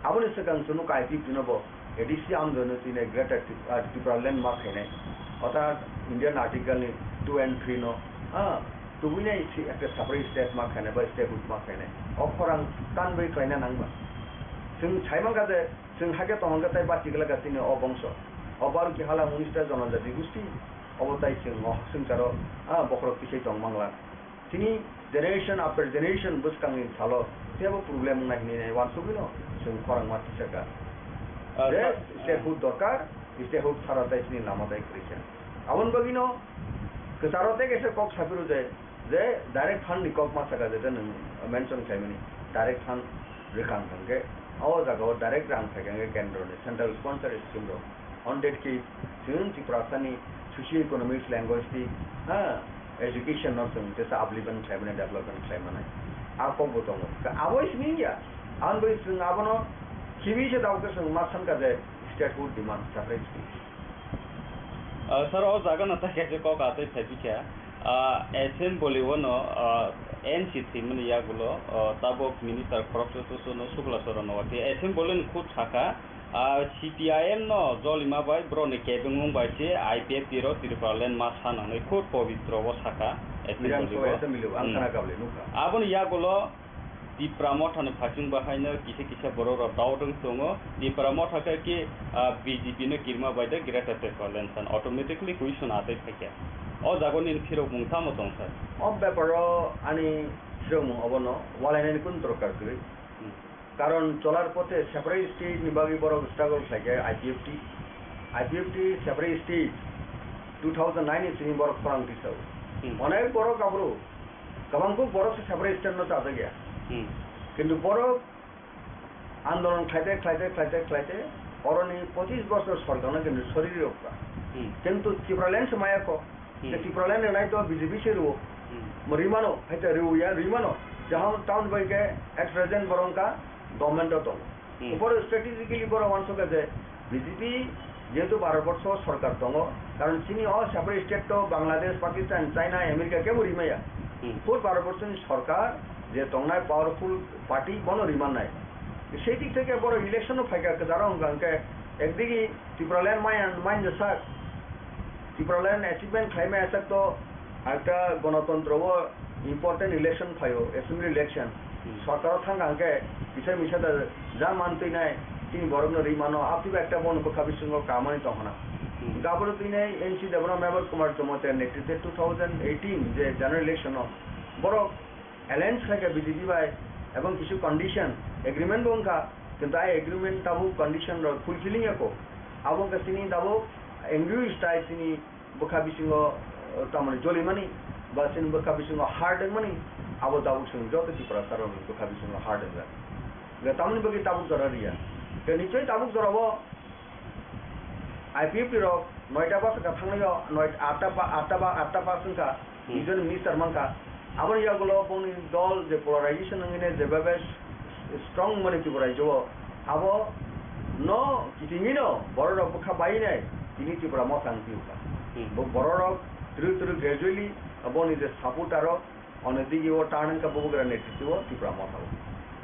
Aboni swkang chwng nukha I P F T no bo A D C andolon no tini Greater Trip-, ah, Tipraland ma khainai. Orthat Indian Article ni two and three no, ah, tubui nai si ekta separate state ma khainai ba statehood ma khainai. O khorang tan bai khlaina nangma. Chwng sai mankha je chwng hakhe tongkha tei basi glak chini o bongso. O Baruki hala unis ta jonojati gusti. Obo tai chwng o swngcharo, ah, bokhorok tisai tong mangla. Chini generation after generation bwskangni salo teibo problem wngnai hinwi nai uansugwino chwng khorang ma tisaka. Ah, Je sa-, statehood dorkar, statehood sara tai chini lama tai kwrwi kha. Aboni bagwino kwcharo tei kaisa kok saphuru je, je direct fund ni kok ma saka je nwng mention khlaimani, direct fund rwkha hwnkhe o jagao direct rang phaikha hwnkhe kendro ni central sponsor scheme rok. On that case, chwng Tiprasani socio-economics, linguistic, ha, education no chwng tesa upliftment khlai mani, development khlai mani. A kok bo tongo. Ka abo simi ya. Ang bai chwng abono khibi se dao ke chwng ma san ka je statehood demand separate state. Ah, sir, o jaga no ta kaisa kok atwi phai bikha. Ah, assembly o no, ah, N C thwi mani yagulo, ah, tabok minister khoroksa susu no Sukla Charan no wati. Assembly ni khub saka, Ah, C P I M no jolima bai borokni kebengmung bai se I P F T rok Tipraland ma sa nangnai khub pobitro o saka Mirang assembly so o. Assembly o ang Hmm. khana kable nukha. Aboni yagulo Tipra Motha ni phasing bahaino kisa kisa borok rok doubt wng tongo. Tipra Motha khe ki, ah, B J P no kirima bai de Greater Tipraland san automatically question atwi phaikha. O jaga nini phirok mung tamo tong sir? O beparo ani phirok mung obono walainani kun dorkar kwrwi. Hmm. Karon cholar pothe separate state ni bagwi borok struggle khlaikha I P F T. I P F T separate state two thousand nine ni simi borok khorang tisao. Hmm. Onek borok aphuru kwbang kuk borok se separate state no chajakya. Hmm. Kintu borok andolon khlaite, khlaite, khlaite, khlaite oroni pochis bosor sorkarno kintu soriri rokha. Hmm. Kintu Tipraland se maya kho. Hmm. Je Tipraland rwnai to B J P se rwo. Hmm. Mo rimano, haita rwya rimano. Jahon town bai ke at present borok wngkha government o tongo. Hmm. Upor strategically borok wansukha je B J P jehetu Bharat borsho sorkar tongo, karon chini o separate state to Bangladesh, Pakistan, China, America kebo rimaya. Hmm. Full Bharat borsho ni sorkar je tongnai powerful party bono rimanai. Sei dik theke borok election o phaikha kwcharo wngkha hwnkhe ekdigi Tipraland maya, maya sak. Tipraland achievement khlaimaya sak to ekta gonotontro o important election phaio, assembly election. Hmm. Sorkar o thangkha hwnkhe kisa misa da ja mantwinai chini borokno ri mano, aphiba ekta bono bwkha bisingo kamani tongkhna. Hmm. Hwnkhe aboni twinai N C Debbarma, Mevar Kumar Jamatia netrite two thousand eighteen je general election o borok alliance khlaikha B J P bai, ebong kisu condition, agreement bo wngkha, kintu ai agreement tabuk condition rok fulfilling ya kho. Abo wngkha chini tabuk angry style chini bwkha bisingo, eh, tamoni jolimani, ba chini bwkha bisingo hard wngmani, abo tabuk chwng joto Tiprasa rokni bwkha bisingo hard wngjak. Hwnkhe tamoni bagwi tabuk jora riya. Hwnkhe nichoi tabuk jorao I P F T rok noita bus ka thangnaio, noi-, atta ba, atta ba, atta bus wngkha, Hmm. Nijor minister mankha. Aboni yagulo boni dol je polarization wngwi ne jebabe s-, strong mani Tripura rajyo o, abo no kitingino borok rok bwkha bai nai tini Tripura motha wng piu kha. Hmm. Bo borok rok twrwk twrwk gradually boni je supporter rok Ono digi o turn wngkha bubagra netriti o Tipra motha o.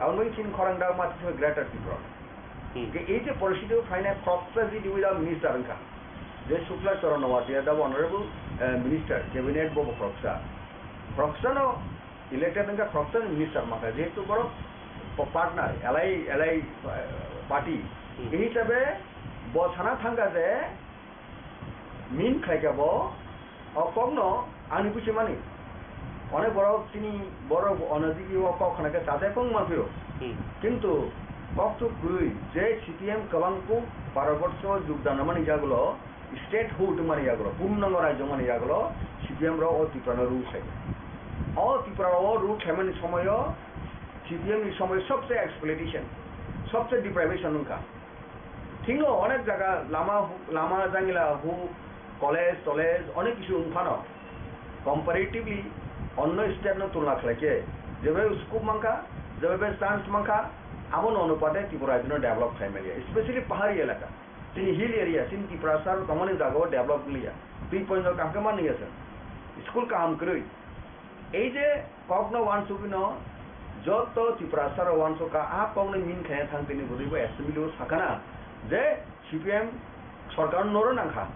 Aboni bagwi chini khorang dak ma tisa Greater Tipra. Hmm. Ke ei je porishito phainai khoroksa G D without minister wngkha. Je Shukla Charan Noatia da honorable, eh, minister, cabinet bo bo khoroksa. Khoroksa no elected wngkha, khoroksa ni minister mankha. Jehetu borok pa-, partner, alai, alai, eh, party. Hmm. Ei hisabe bo sana thangkha je Min khlaikha bo, o kokno ani buchimani. Onek borok chini borok ono digi o kok khna khe chajak wng ma phiro. Hmm. Kintu kokthuk kwrwi je C P M kwbang kuk Bharat borsho jogdan mani yagulo, statehood mani yagulo, purnango rajyo mani yagulo, C P M rok o Tripura no rule khlaikha. O Tripura o rule khlaimani somoyo C P M ni somoy sobse exploitation, sobse deprivation wngkha. Thikno onek jaga lama, lama jangila huk, college, tolej, onek kisu wng phano, comparatively onno state no tulna khlai khe, jebai scope mankha, jebai chance mankha, abono onupate Tripura rajyo no develop khlai manya, especially pahari elaka. Chini hill area, chini Tiprasa rok tongmani jaga o develop wngya. Twi point o kaham khe manliya chwng. School kaham kwrwi. Ei je kokno uansugwino Joto Tiprasa rok uansukha, a kokno min khaina thang tini bwrwi bo assembly o sakana je C P M sorkar no noro nangkha.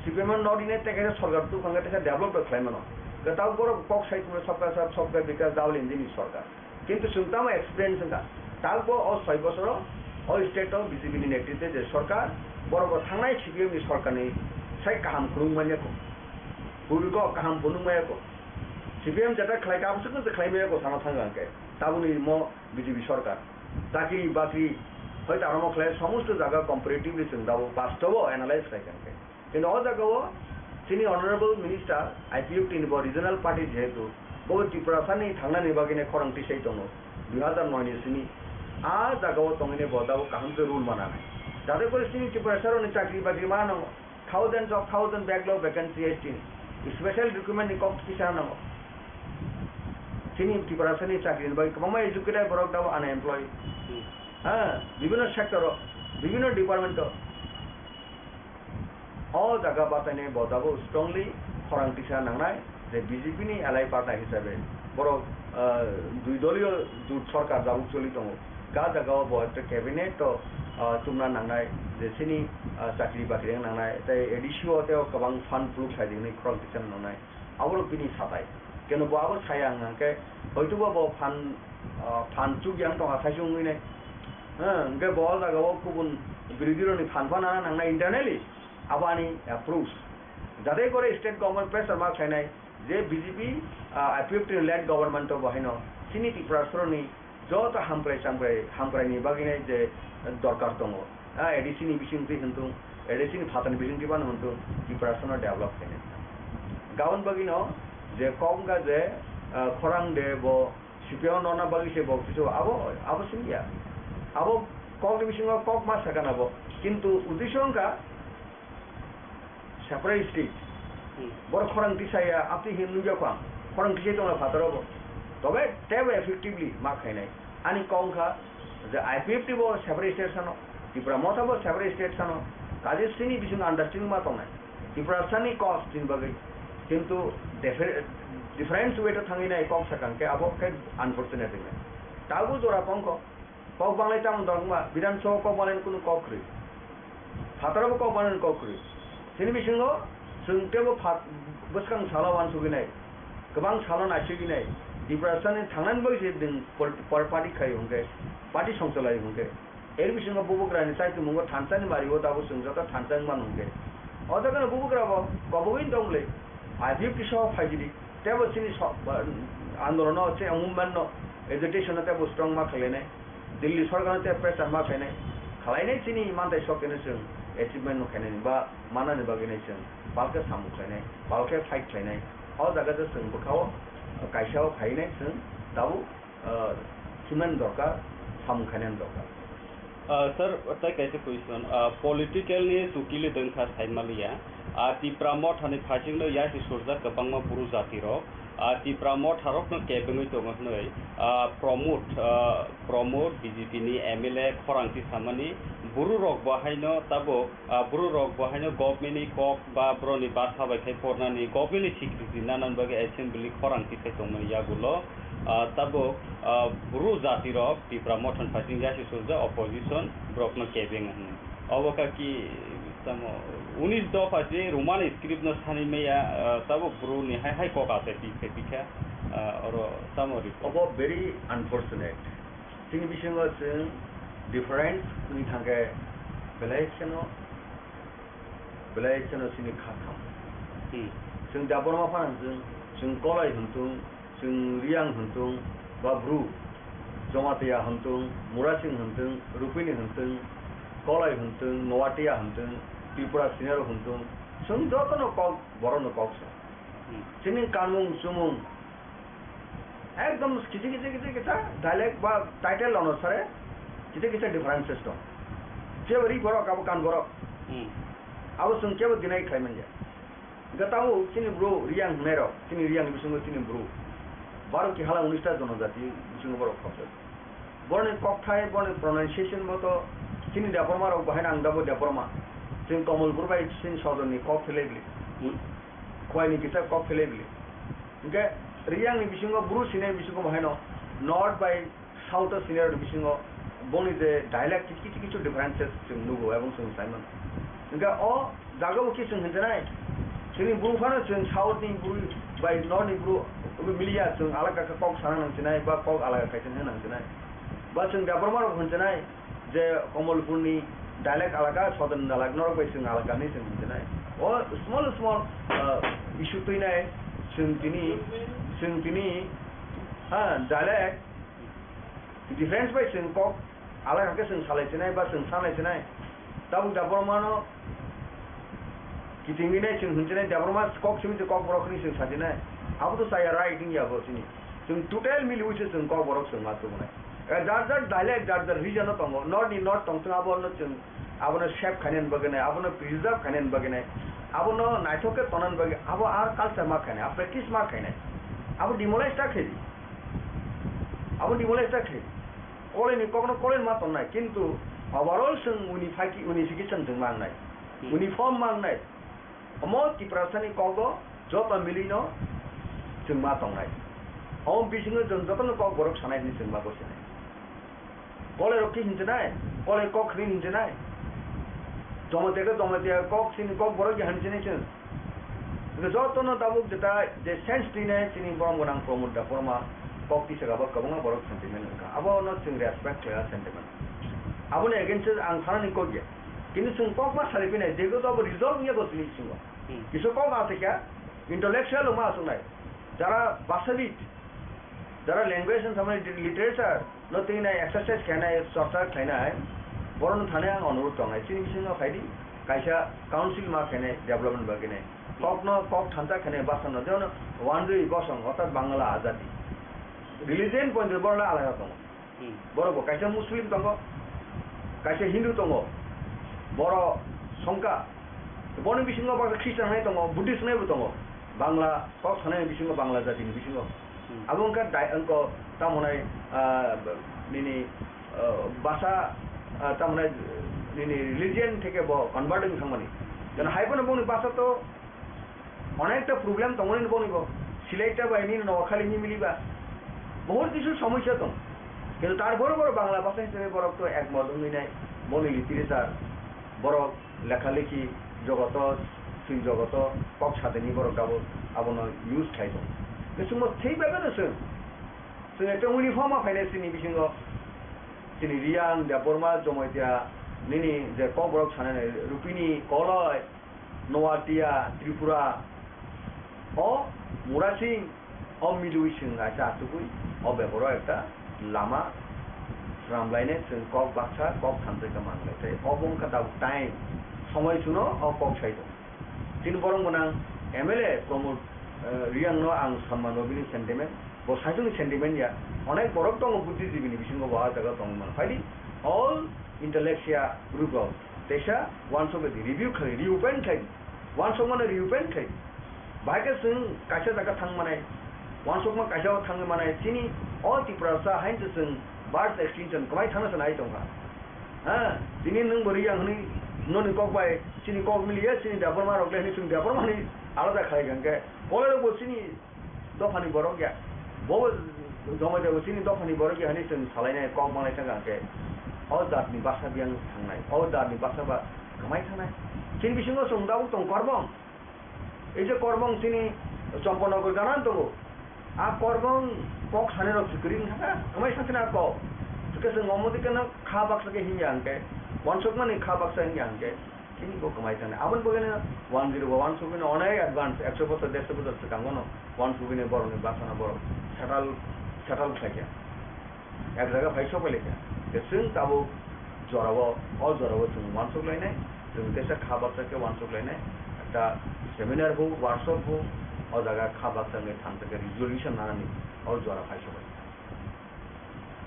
C P M no nori nai tei kaisa sorkar tukhang khe teisa develop rok khlai mano. Kwtal borok kok sai tongmani sabka sab sabka bikas Dawal India ni sorkar. Kintu chwng tamo experience wngkha. Takbo o soi bosoro o state o B J P ni netritwe je sorkar, borok bo thangnai C P M ni sorkar ni sai kaham khulung manya kho. Bubiko kaham phunuk maya kho. C P M jeta khlai kha, aboswk no khlai maya kho sana thang hwnkhe. Tabukni mo B J P sorkar. Chakri bakri, hoito aro mo khlai, somosto jaga comparatively chwng dabo, bastobo analyze khlai kha hwnkhe. Kintu o jaga o chini honorable minister I P F T ni bo regional party jehetu, bo Tiprasa ni thangnani bagwi nai khorang tisai tongo, dui hazar noi ni simi. A jaga o tongwi nai bo dabo kaham khe rule mana nai. Jate kore chini Tiprasa rok ni chakri bakri ma nango. Thousands of thousand backlog vacancy S T ni. Special recruitment ni kok kisa nango. Chini Tiprasa ni chakri ni bagwi kwbangma educated borok dabo unemployed. Hmm. Ha, bibhinno sector o, bibhinno department o. O jaga batainai bo dabo strongly khorang tisa nangnai. Je B J P ni alai party hisabe borok, ah, dui doliyo jut sorkar jabuk choli tongo. Ga jaga o bo ekta cabinet to, ah, chumna nangnai, je chini, ah, chakri bakri wng nangnai, tei A D C o tei o kwbang fund phuluk sai di hwnwi khorang tisa nangnai. Abo rok bini satai. Keno bo abo saya wng hwnkhe, hoito bo bo fund, ah, fund chuk yang tongkha saisung wngwi nai. Hwnkhe bo o jaga o kubun birodhi rokni fund phano nangnai internally. Abo ani approach. Jate kore state government pressure ma khlainai je B J P, ah, I P F T ni led government o bo haino chini Tiprasaroni joto hamkrai chamkrai, hamkrai ni bagwi nai je dorkar tongo. Ah, A D C ni bising twi hwntung, A D C ni phatar ni bising twi phano hwntung, Tiprasano develop khainai. Gabon bagwi no je kok wngkha je, ah, khorang de bo C P M norna bagwi se bo kisu abo, abo singya. Abo kok ni bisingo kok ma sakha na bo. Kintu uddesho wngkha, separate state. Hmm. Borok khorang tisaya, apni hin nugya kho ang. Khorang tisai tongla phataro bo. Tobe tebo effectively ma khainai. Ani kok wngkha je I P F T bo separate state sano, Tipra Motha bo separate state sano. Kaje sini bising understanding ma tongnai. Tiprasani cause tin bagwi. Kintu differ-, different way to thangwi nai kok sakang khe abo khe unfortunate wngkha. Tabu jora kongkho. Kok banglai tamo dok wngma, Bidhan Sabha kok banglai kunu kok kwrwi. Phataro bo kok banglai kok kwrwi. Chini bisingo chwng tebo phat-, bwskang salo uansugwi nai, kwbang salo naisugwi nai, Tiprasani thangnani bagwi se nwng pol-, pol-, party khai hwnkhe, party songcholai hwnkhe. Er bisingo bubagrani chaitwmwngo thansa ni mari o tabuk chwng joto thansa wngmano hwnkhe. O jaga no bubagra bo kobogwi tong bwle. I P F T soho phaijili. Tebo chini so-, ba-, andolono, chini movement no, agitation no tebo strong ma khlainai. Delhi sorkar no tebo pressure ma khlainai. Khlainai chini mantai sok khe no chwng achievement no khainai ba manani bagwi nai chwng palke samung khlainai, palke fight khlainai. O jaga de chwng bwkha o kaisa o phainai chwng tabuk, ah, chumnani dorkar, samung khainani dorkar. Ah, sir, tai kaisa question. Ah, political ni jotili dwngkha saimaliya. Ah, Tipra Motha ni phaisingno yasi surjak kwbangma Bru jati rok. Ah, Tipra Motha rokno kebengwi tongo hwnwi, ah, Pramod, ah, Pramod B J P ni M L A khorang tisamani Bru rok bo haino tabuk, ah, Bru rok bo haino government ni kok ba boroni basa bai khai pornani government ni security nanani bagwi assembly khorang tisai tongmani yagulo, ah, tabuk, ah, Bru jati rok Tipra Motha ni phaising yasi surjak opposition borokno kebeng hwnwi. Obo kha ki tamo unis dopha se Roman script no sani maya, ah, tabuk Bru ni hai hai kok asai pi khe pi kha, ah, oro tamo report. Obo very unfortunate. Chini bisingo chwng difference wngwi thangkhe belai kheno, belai kheno chini kha kham. Hmm. Chwng Debbarma phano chwng, chwng Kolai hwntung, chwng Riyang hwntung, ba Bru, Jamatia hwntung, Murasing hwntung, Rupini hwntung, Kolai hwntung, Noatia hwntung, Tripura Senior hwntung, chwng jotono kok, borokno kok sa. Hmm. Chini kanmung chumung, ekdom kisi kisi kisi kisa dialect ba title onusare kisi kisa differences tong. Jebo ri borok abo kan borok. Hmm. Abo chwng kebo deny khlai manya. Hwnkhe tabuk chini Bru Riyang hwngnai rok, chini Riyang ni bisingo chini Bru baro kihala unis ta jonojati bisingo borok khopjak. Boroni kokthai, boroni pronunciation bo to chini Debbarma rok bahai nang dabo Debbarma. Chwng Komolpur bai chini sojonni kok phelai bili. Khwai ni kisa kok phelai bili. Hwnkhe Riyang ni bisingo Bru sinai bisingo bahai no North bai South o senior bisingo boni je dialect kichu kichu differences chwng nugo ebong chwng saimano. Hwnkhe o jaga o khe chwng hinjanai, chini buru phano chwng South ni buru bai North ni buru miliya chwng alaka khe kok sana nang sinai ba kok alaka khaisa hwnwi nang sinai. Ba chwng Debbarma rok hinjanai, je Komolpurni dialect alaka, Southern dialect norok bai chwng alaka hinwi chwng hinjanai. O small small, ah, issue twinai chwng tini, chwng tini, ha, dialect difference bai chwng kok alaka khe chwng salai sinai ba chwng sanai sinai. Tabuk Debbarmano kitingwi nai chwng hinwi sinai, Debbarma kok simi se kok borok hinwi chwng sa sinai. Abo to chaya right wngya bo chini. Chwng total miliwi se chwng kok borok chwng ma tubunai. Eh, jar jar dialect, jar jar region no tongo. North ni north tong chwng abo no chwng, abo no save khainani bagwi nai, abo no preserve khainani bagwi nai, abo no naithok khe tongnani bagwi, abo ar culture ma khainai, a practice ma khainai. Abo demolish ta khaidi. Abo demolish ta khaidi. Koleni kok no koleni ma tongnai, kintu overall chwng unify-, unification chwng ma wngnai. Hmm. Uniform ma wngnai. Omo Tiprasani kogo joto milino chwng ma tongnai. Omo bisingo chwng jotono kok borok sanai hwnwi chwng ma gosinai. Kolai rok khe hinjanai, kolai kok hwnwi hinjanai. Jamatia khe Jamatia kok chini kok borok ya hinjanai chwng. Hwnkhe jotono tabuk jeta je sense twinai chini borom gwnang Pramod Debbarma kok tisaka bo kwbangma borok sentiment wngkha. Abono chwng respect khlaiya sentiment. Aboni against o ang sanani kok ya. Kintu chwng kok ma sari phinai, jegu to abo result wngya bo chini bisingo. Hmm. Kisa kok ma twi kha, intellectual wngma aswknai. Jara bhashabid, jara language no thamani literature no twi nai exercise khainai, chorcha khlainai, borokno thani ang onurodh tongnai. Chini bisingo phaidi, kaisa council ma khainai development bagwi nai. Kokno kok thansa khainai bwsano, jemon Wanjwi Bosong, orthat Bangla Azadi. Religion point borokno alada tongo. Hmm. Borok bo kaisa Muslim tongo, kaisa Hindu tongo, borok songkha. Boni bisingo bo Christian hai tongo, Buddhist hai bo tongo. Bangla kok sanai bisingo, Bangla jatini bisingo. Hmm. Abo wngkha dai-, wngkha tamo hwnai, ah, nini, ah, basa, ah, tamo hwnai nini religion theke bo convert wng thangmani. Jeno hai phano boni basa to Onekta problem tongmani boni bo. Silai ta bai nini nogo khali mimili ba. Bahut kisu somosya tong. Kintu tarpore borok Bangla bhasha hisabe borok to ekmot wngwi nai. Boni literature, borok lekha lekhi jogoto, swi jogoto, kok sateni borok abo, abono use khai tong. Kisungbo thik bai no chwng. Chwng ekta uniform ma phainai chini bisingo. Chini Riyang, Debbarma, Jomotia, nini je kok borok sanai nai, Rupini, Koloi, Noatia, Tripura, o Murasing, o Milui chwng kaisa achugwi, o beboro ekta lama swnamlainai chwng kok baksa, kok thansa khe manlai. Tei obo wngkha tabuk time, somoi suno o kok sai tong. Chini borok gwnang M L A Pramod, eh, Riyang no ang samman rw bini sentiment, bo saichung ni sentiment ya, onek borok tongo buddhijibini bisingo bo ah jaga tongwi mano. Phaidi all intellectual group rok. Teisa uansuk di, review khai, reopen khai, uansukmano reopen khai. Bahai khe chwng kaisa jaga thang manai, uansukma kaisa o thangwi manai, chini o Tiprasa haino chwng birth extinction kwmai thangna se nai tongkha. Ha, tini nwng bo Riyang hwnwi noni kok bai chini kok miliya, chini Debbarma rok le hwnwi chwng Debbarma hwnwi alada khlai kha hwnkhe, Koloi rok bo chini dophani borok ya. Bo Jomotia bo chini dophani borok ya hwnwi chwng salainai kok manglai thangkha hwnkhe, o jatni basa biyang thangnai, o jatni basa ba kwmai thangnai. Chini bisingo chwng tabuk tong Korbong. Ei je Korbong chini Champanagar gana tongo. A Korbong kok sanai rok se kwrwi wngkha, kwmai sakhe na kok. Hwnkhe chwng omo dikhe no kha baksa khe hinya hwnkhe, uansukmani kha baksa hinya hwnkhe. Chini bo kwmai thani. Aboni bagwi no one zero bo uansugwi no onek advance, ekso bochor, derso bochor swkango no uansugwi no borokni bwsano borok settle, settle khlaikha. Ek jaga phai sok pai laikha. Tei chwng tabuk jorao, o jorao chwng uansuk lainai, chwng teisa kha baksa khe uansuk lainai. Ekta seminar bo, workshop bo, o jaga kha baksa wngwi thang khe resolution nanani o jora phai sok pai.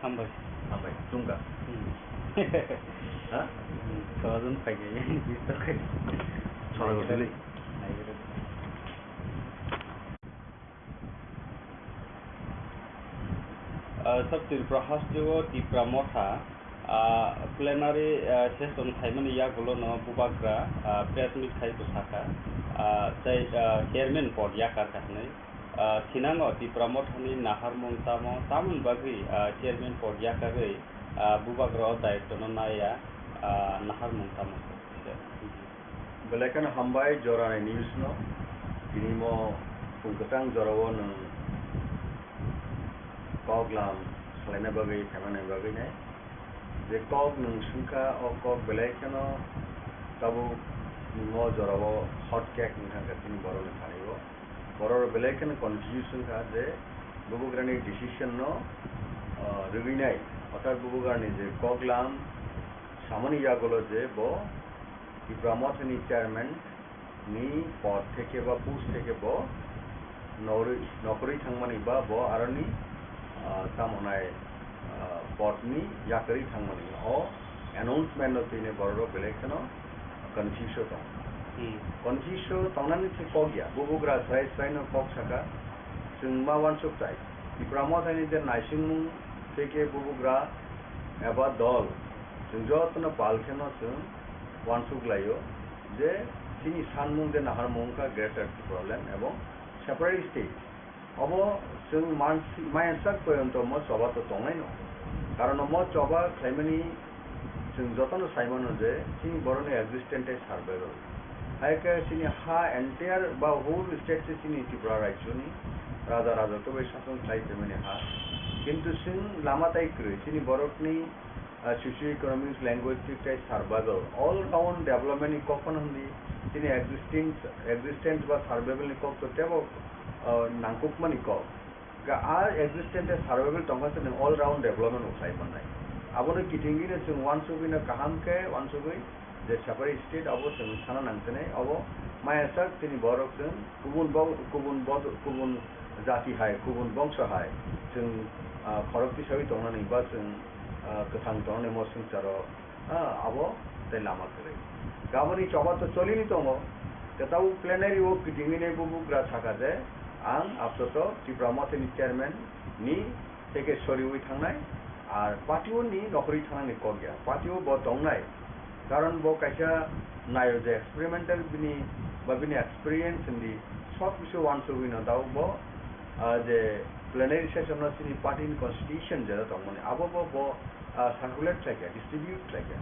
Hambai. Hambai, chwngkha. Hmm. Ha? Hmm, sojon phai khe, bistor khai. Sojon phai khe. Ah, South Tripura hasteo Tipra Motha, ah, plenary, ah, session khaimani yagulo no bubagra, ah, press meet khai bwsakha, ah, tei, ah, chairman pod yakar kha hwnwi. Ah, thinango Tipra Mothani naharmung tamo, tamoni bagwi, ah, chairman pod yakarwi, ah, bubagra o daitwno naiya, ah, naharmung tamo? Belai kheno hambai jorani news no. Tini mo phung kwchang jorao nwng kok lam salaina bagwi, phaimani bagwi nai. Je kok nwng swngkha, o kok belai kheno tabuk mo jorao hot cake wngkha tini borokni thani o. Borok rok belai kheno confuse wngkha je bubagrani decision no, ah, rwgwinai, orthat bubagrani je koklam samani yagulo je bo Tipra Mothani chairman ni pod theke ba post theke bo norwi-, nokhorwi thangmani ba bo aroni, ah, tamo nai, ah, pod ni yakarwi thangmani. O announcement no tini borok rok belai kheno confuse o tongo. Hmm. Confuse o tongnani se kok ya, bubagra srai srai no kok saka, chwng ma uansuk chai. Tipra Mothani je naisingmung tei khe bubagra eba dol, chwng jotono pal kheno chwng uansuk laio je chini sanmung je naharmung wngkha Greater Tipraland ebong separate state. Obo chwng mansi-, maya sak porjonto mo choba to tongnai no. Karon mo choba khlaimani chwng jotono sai mano je chini borokni existence tei survival. Hai khe chini ha entire ba whole state se chini Tripura rajyoni raja raja khe bai sason khlai phaimani ha. Kintu chwng lama tai kwrwi chini borokni ah, socio-economics, linguistic tei survival, all round development ni kok phano hwnwi chini existence, existence ba survival ni kok to teibo, ah, nangkukmani kok. Ga a existence tei survival tongkha se nwng all round development bo khlai mannai. Abono kitingwino chwng uansugwino kaham khe uansugwi je separate state abo chwng sana nangsinai, abo maya sak chini borok chwng kubun bo-, kubun bod-, kubun jati hai, kubun bongso hai chwng, ah, khorok tisawi tongnani ba chwng ah, kwthang tongnai mo swngcharo, ah, abo tei lama kwrwi. Gaboni choba to cholini tongo, tei tabuk plenary o kitingwi nai bubagra saka je, ang apato Tipra Mothani chairman ni teke soriwi thangnai, ar party o ni nokhorwi thangnani kok ya, party o bo tongnai, karon bo kaisa nayo je experimental bini ba bini experience hindi sob kisu uansugwi no tabuk bo, ah, je plenary session no chini party ni constitution jera tongmani abo bo bo ah, circulate khlaikha, distribute khlaikha.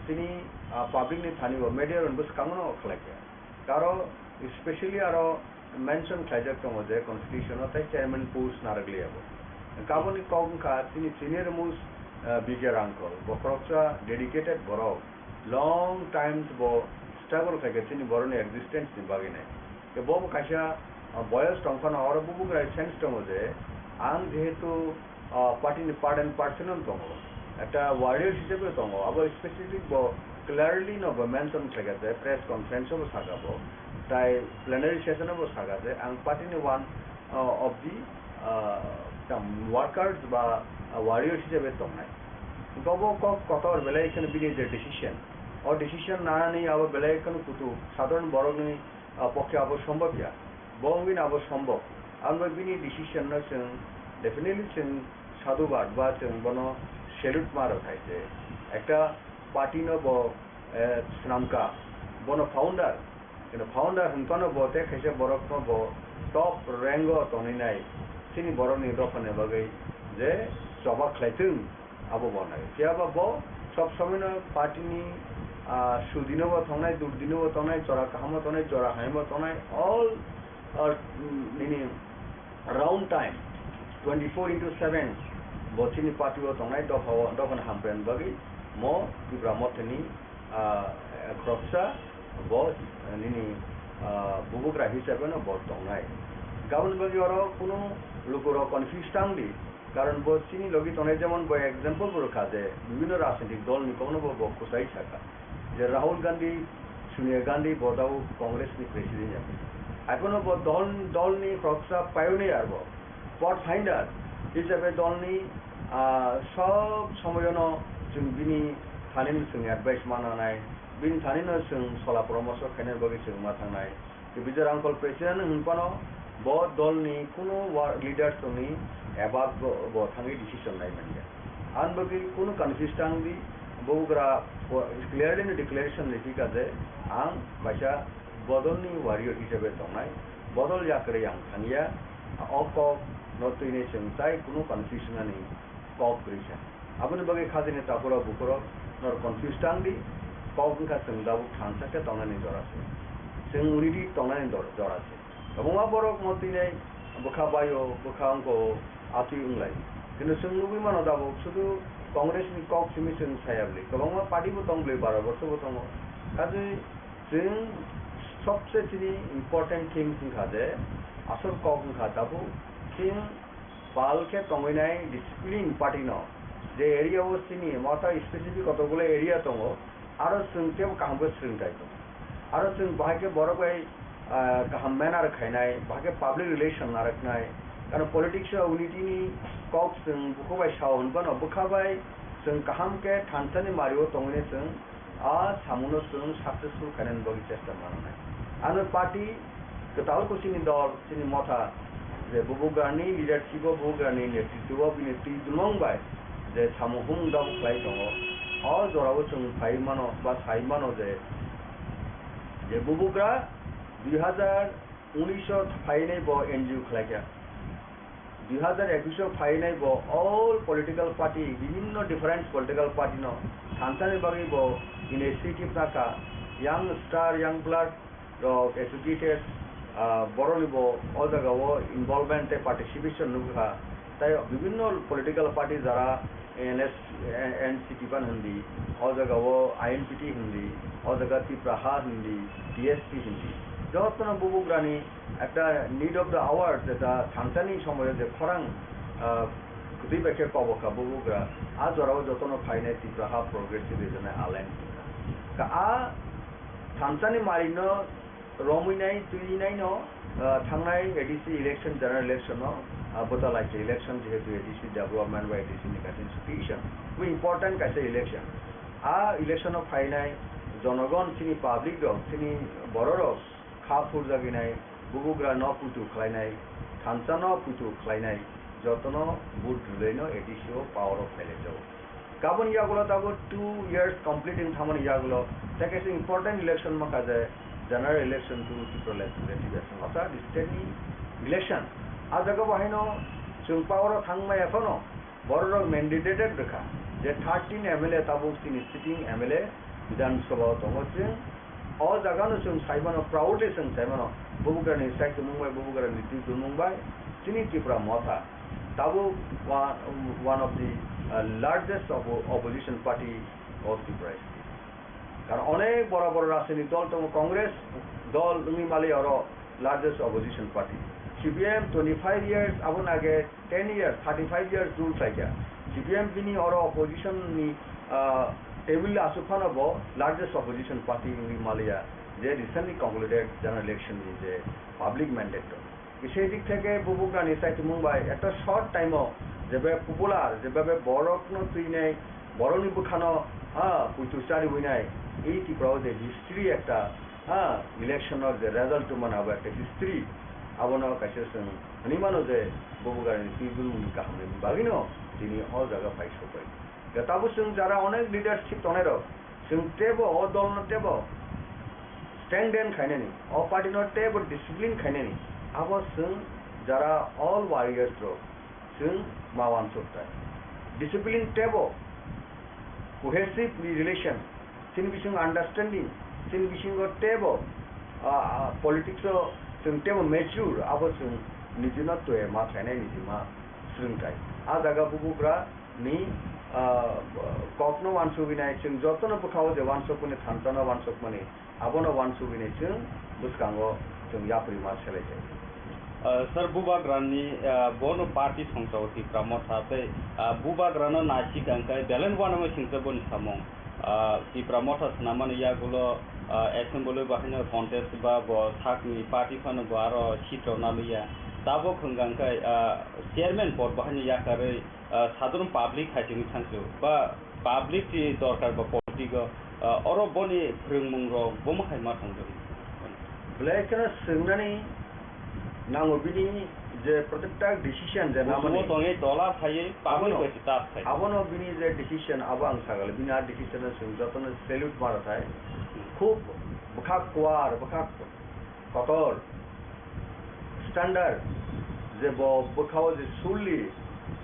Chini, ah, public ni thani bo media rok bwskango no khlaikha. Aro specially aro mention khlaijak tongo je constitution o tei chairman post narwkliya bo. Kaboni kok wngkha chini senior most, ah, B K Rangkhol, bo khoroksa dedicated borok, long times bo struggle khlaikha chini borokni existence ni bagwi nai. Bo bo kaisa, ah, boyos tongphano oro bubagra sense tongo je ang jehetu ah, party ni part and parcel no tongo, ekta warrior hisabe tongo, abo specific bo clearly no bo mention khlaikha je press conference o bo saka bo, tai plenary session o bo saka je ang party ni one, ah, of the, ah, tam workers ba, ah, warrior hisabe tongnai. Bo bo kok kotor belai kheno bini je decision, o decision nanani abo belai kheno kutu sadharon borok ni ah, pokhe abo sombobya. Bo wngwi no abo sombob. Abo bini decision no chwng definitely chwng sadhubad ba chwng bono salute ma rw khai je. Ekta party no bo, eh, swnamkha, bono founder. Kino founder hwnphano bo tei khaisa borok no bo top rank o tonwi nai. Chini borok ni dopha ni bagwi je choba khlai thwng. Abo bo nai. Phiya ba bo sob somoi no party ni, ah, sudi no bo tongnai, durdi no bo tongnai, jora kaham o tongnai, jora hamya bo tongnai, all, ah, nini round time, twenty four into seven, bo chini party o tongnai, dopha o, dopha ni hamkrai ni bagwi mo Tipra Motha ni, ah, khoroksa bo, nini, ah, bubagra hisabe no bo tongnai. Gaboni bagwi oro kunu luku rok confuse tang di. Karon bo chini logi tongnai, jemon bo example bo rwkha je bibhinno rajnitik dol ni kokno bo, bo kwchai sakha je Rahul Gandhi, Sonia Gandhi bo tabuk Congress ni president ya. Haiphano bo dol, dol ni khoroksa pioneer bo, pathfinder hisabe dol ni, ah, sob somoyono chwng bini thani no chwng advice mananai, bini thani no chwng sola poramorsho khainani bagwi chwng ma thangnai. Tei Bijay Rangkhol president hwnphano bo dolni kunu wa-, leaders tongni above bo, bo thangwi decision lai manya. Ang bagwi kunu confuse tang di, bubagra po-, clearly no declaration rikha je ang kaisa bodolni warrior hisabe tongnai, bodol yakarwi ang thangya, O kok no twini chwng tai kunu confusion ani kok kwrwi kha. Aboni bagwi khajini takhurok bukhurok nor confuse tang di, kok wngkha chwng tabuk thansa khe tongnani jora se. Chwng unity tongnani dor-, jora se. Kwbangma borok no twinai bwkha baio, bwkha wngko, atwi wnglai. Kintu chwng nugwi mano tabuk sudu Congress ni kok simi chwng saya bwlwi. Kwbangma party bo tong bwlwi, baro borso bo tongo. Kaje chwng sobse chini important things wngkha je, asol kok wngkha tabuk chwng pal khe tongwi nai discipline party no. Je area o chini motha specific kotokgulo area tongo, aro chwng teibo kaham khe swrwng tai tongo. Aro chwng bahai khe borok bai, ah, kaham manner khainai, bahai khe public relation narwknai. Karon politics o unity ni kok chwng bukhuk bai sao hwnbano, bwkha bai chwng kaham khe thansa ni mari o tongwi nai chwng a samungno chwng successful khainani bagwi chesta mananai. Ano party kwtal kuchini dol, chini motha, je bubugrani leadership o, bubugrani netritwo o bini twi dulmung bai je samung humung dabu khlai tongo, o jorao chwng phai mano ba sai mano je, je bubugra dui hazar unis o phainai bo N G O khlaikha. Dui hazar ekus o phainai bo all political party, bibhinno different political party no thansani bagwi bo initiative nakha, young star, young blood rok educated, ah, borok ni bo o jaga o involvement tei participation nukha. Tai bibhinno political party jara N S, N C P ban hindi, o jaga o I N P T hindi, o jaga Tipra Ha hindi, T S P hindi. Jotono bubugrani ekta need of the hour, jeta thansani somoyo je khorang, ah, kwtwi bai khe kobo kha bubugra, a jorao jotono phainai Tipra Ha Progressive Regional Alliance wngkha. Ka a thansani marino romwi nai, twi nai no, ah, thangnai A D C election, general election no, ah, bwta lai khe election, jehetu A D C development ba A D C ni kaisa institution, bo important kaisa election. A election o phainai jonogon chini public rok, chini borok rok kha phurjagwi nai, bubugra no puitu khlainai, thansa no puitu khlainai, jotono vote rwlai no A D C o power o phailai jago. Kaboni yagulo tabuk two years complete wng thangmani yagulo, tei kaisa important election mankha je general election to Tripura Legislative Assembly, orthat state ni election. A jaga bo haino chwng power o thangmaya phano borok rok mandated rwkha je thirteen M L A tabuk chini sitting M L A Bidhan Sabha o tongo chwng. O jaga no chwng sai mano, proudly chwng sai mano, bubugra ni sai tongmung bai, bubugra ni twi tongmung bai chini Tipra Motha tabuk wa-, one of the, uh, largest oppo-, opposition party of Tripura state. Karon onek boro boro rajnitik dol tongo, Congress dol wngwi mali oro largest opposition party. C P M twenty five years, aboni age ten years, thirty five years rule khlaikha. C P M bini oro opposition ni, ah, table aswk phano bo largest opposition party wngwi maliya, je recently concluded general election ni je public mandate rok. Kisa dik theke bubugrani saitimung bai ekta short time o jebe popular, jebe borok no twinai, borok ni bwkhano, ha, puitu chari winai, ei Tripura o je history ekta, ha, election o je result tongmani abo ekta history, abono kaisa chwng hwnwi mano je bubugrani twi bumung ni kaham ni bagwi no tini o jaga pai sokbai. Tabuk chwng jara onek leadership tongnai rok, chwng tebo o dol no tebo stand den khainani, o party no tebo discipline khainani, abo chwng jara all warriors rok chwng ma wansuk tai. Discipline tebo, cohesive relation, chini bisingo understanding, chini bisingo tebo, ah, ah, politics o chwng tebo mature, abo chwng nijino twe ma khainai, niji ma swrwng tai. A jaga bubugra ni, ah, kokno wansugwi nai, chwng jotono bwkhao je wansukmani, thansa no wansukmani, abono wansugwi nai chwng bwskango chwng yapri ma selai jai. Ah, sir, bubagrani, ah, bono party songchao Tipra Motha tei, ah, bubagrano naisik ang khe belai uanama singcha boni samung. Ah, Tipra Motha swnamani yagulo, ah, assembly bahaino contest ba bo sakni party phano bo aro seat rok naliya. Tabuk hwnkha ang khe, ah, chairman pod bahaino yakarwi, ah, sadharon public hai chini thangsu ba public ni dorkar ba politic o, ah, oro boni phrwngmung rok bomo hai ma tongjago. Belai kheno swngnani nango bini je protekta decision je namani. Busumo tongwi tola phaiwi public abono, bai se tas khai. Abono bini je decision abo ang sagale bini a decision no chwng jotono salute ma rwthai. Khub bwkha kuar, bwkha kotor, standard, Je bo bwkhao je surli,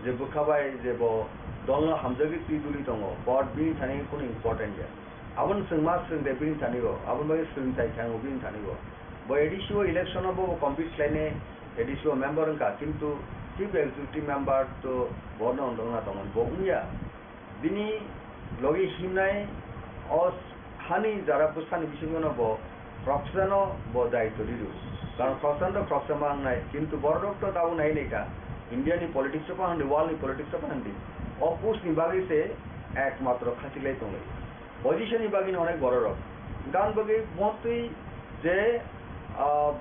je bwkha bai je bo dolno hamjagwi twi duli tongo, vote bini thani kunu important ya. Abono chwng ma swrwng de bini thani o, aboni bagwi swrwngthai thango bini thani o. Bo A D C o election o bo compete khlainai, A D C o member wngkha, kintu chief executive member to bono wng dongna tongo, bo wngya. Bini logi himnai o hani jara bwsani bisingo no bo khoroksano bo daitw riro. Karon khoroksano to khoroksa ma wngnai, kintu bororok to tabuk nai nai kha. India ni politics o pa hwndi, world ni politics o pa hwndi. O post ni bagwi se ekmatro khachiklai tonglai. Position ni bagwi no onek bororok. Gan bagwi mostly je, ah,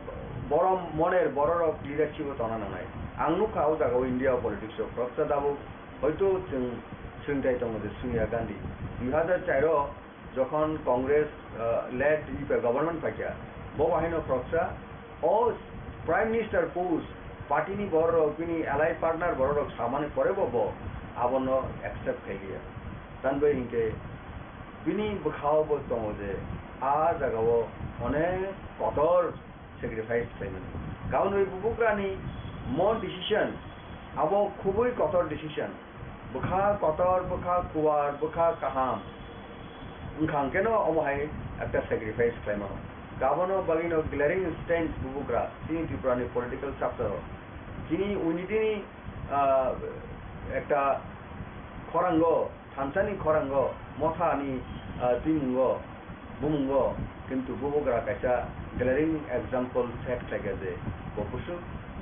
borom moner bororok leadership o tongna nangnai. Ang nukha o jaga o India o politics o khoroksa tabuk Hoito chwng swngthai tongo je Sonia Gandhi. Dui hazar char o jokhon Congress, ah, led E P government phaikha, bo bahaino khoroksa o Prime Minister post party ni bororok bini allied partner bororok samani pore bo, bo abono accept khailiya. Tanbai hinkhe bini bwkhao bo tongo je a jagao onek kotor sacrifice khlaimani. Kaunwi bubugrani mo decision, abo khubui kotor decision. Bwkha kotor, bwkha kuwar, bwkha kaham. Wngkha hwnkhe no omo hai ekta sacrifice khlaimano. Abono bagwino glaring instance bubugra chini Tripurani political chapter o. Chini unity ni, ah, ekta khorango Thansani khorango, mothani, ah, twimungo, bumungo, kintu bubugra kaisa glaring example set khlaikha je bo bwswk,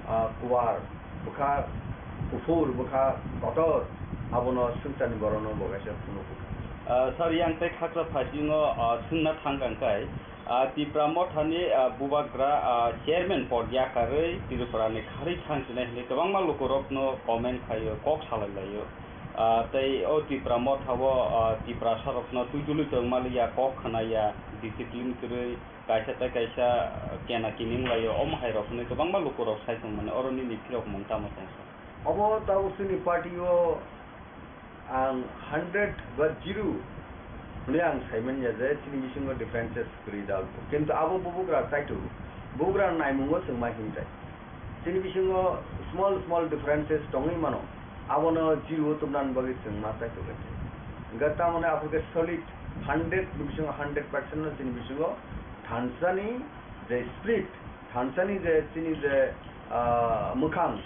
ah, kuwar, bwkha kuphur, bwkha kotor, abono swngcharni borokno bo kaisa phunukgo. Ah, sir, yang tei khaksa phaising o, ah, swngna thang kang kai, Ah, Tipra Mothani, ah, bubagra, ah, chairman pod yakarwi Tripurani kharwi thangsinai hwnwi kwbangma lukurokno comment khaio, kok salai laio. Ah, tei o Tipra Mothao, ah, Tiprasarokno twi tului tongmaliya, kok khnaya, discipline kwrwi, kaisa tei kaisa, ah, kena kining laio, omo hai rok hwnwi kwbangma lukurok sai tongmani. Oro nini phirok mung tamo tong sa? Obo tabuk chini party o Ang hundred ba zero hwnwi ang saimanya je chini bisingo differences kwrwi da. Kintu abo bubugra kaitor, bubugra naimungo chwng ma himjai. Chini bisingo small small differences tongwi mano, abono zero o tubunani bagwi chwng ma kaitor khe. Hwnkhe tamoni aphuru khe solid hundred ni bisingo hundred percent no chini bisingo thansani je spirit, thansani je chini je, ah, mwkhang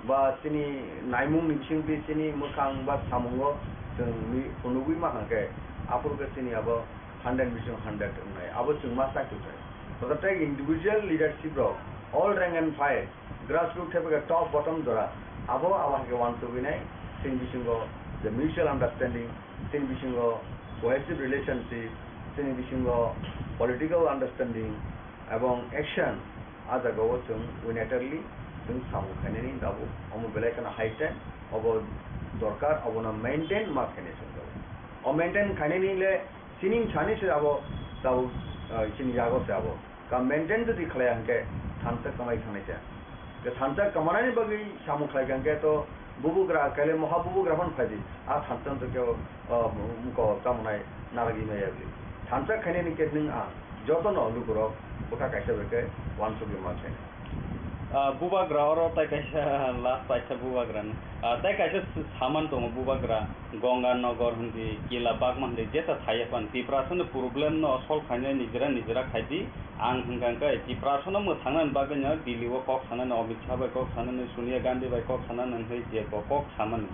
ba chini naimungni bisingtwi chini mwkhang ba samungo chwng mi-, phunugwi mankha khe, aphuru khe chini abo hundred bising hundred wngnai, abo chwng ma chaithokjai. Protected individual leadership rok, all rank and file, grassroots thepegwi top bottom jora, abo abo hai khe uansugwinai chini bisingo je mutual understanding, chini bisingo cohesive relationship, chini bisingo political understanding, Ebong action, a jagao chwng unilaterally chwng samung khainani tabuk omo belai kheno high time, obo dorkar, obono maintain ma khainai chwng tabuk. O maintain khainani le chini sani se abo tabuk, ah, chini yago se abo. Ka maintain jodi khlaiya hwnkhe thansa kwmai thangnai se. Tei thansa kwmanani bagwi samung khlai kha hwnkhe to bubugra, kaile moha bubugra phano phaidi. A thansa hwnkhe o, o, mko tamo nai narwgwi maya bwlwi. Thansa khainani khe nwng ang jotono lukurok bwkha kaisa bai khe uansugwi ma khainai. Ah, bubagra oro tai kaisa last paisa bubagra ni. Ah, tai kaisa s-, saman tongo bubagra. Ganga Nagar hindi, Kila Bagma hindi, jesa thaiya phan. Tiprasa ni problem no solve khainai nijera nijera khaidi. Ang hwnkha hwnkhe Tiprasano mwthangnani bagwino Delhi o kok sanani, Amit Shah bai kok sanani, Sonia Gandhi bai kok sanani hwnwi je bo kok samani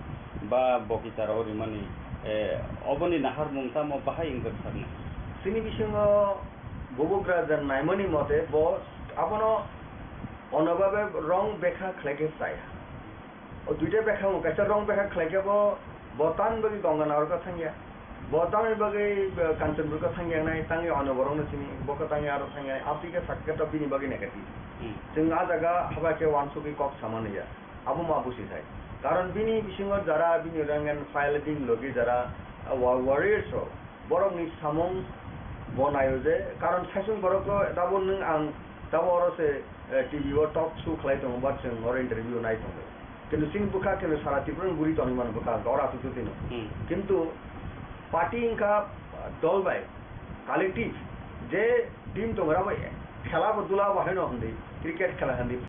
ba bo kichar o rimani, eh, oboni naharmung tamo bahai wngkha sakni? Chini bisingo bubugra je naimani mote bo abono onobabe wrong bekha khlaikhe chaya. O duita bekha wng, kaisa wrong bekha khlaikhe bo, bo tamni bagwi Ganga Nagar khe thangya. Bo tamni bagwi, eh, Kanchanpur khe thangya nai, tangwi ano borokno sini, bo khe tangwi aro thangya nai, aboni khe sakhe to bini bagwi negative. Hmm. Chwng a jaga haba khe uansugwi kok sama naiya. Abo ma busi thai. Karon bini bisingo jara bini rank and file bini logi jara, ah, wa-, warriors rok, borokni samung bo naio je, karon saichung borok to tabo nwng ang tabo oro se, eh, T V o talk show khlai tongo, ba chwng oro interview nai tongo. Kintu chini bwkha khe sara Tripura ni guri tongwi mano bwkha, oro aswk twi no. Hmm. Kintu party wngkha, ah, dol bai, collective, je team tongo, abo khela bo dula bo haino hwndi, cricket khela hwndi,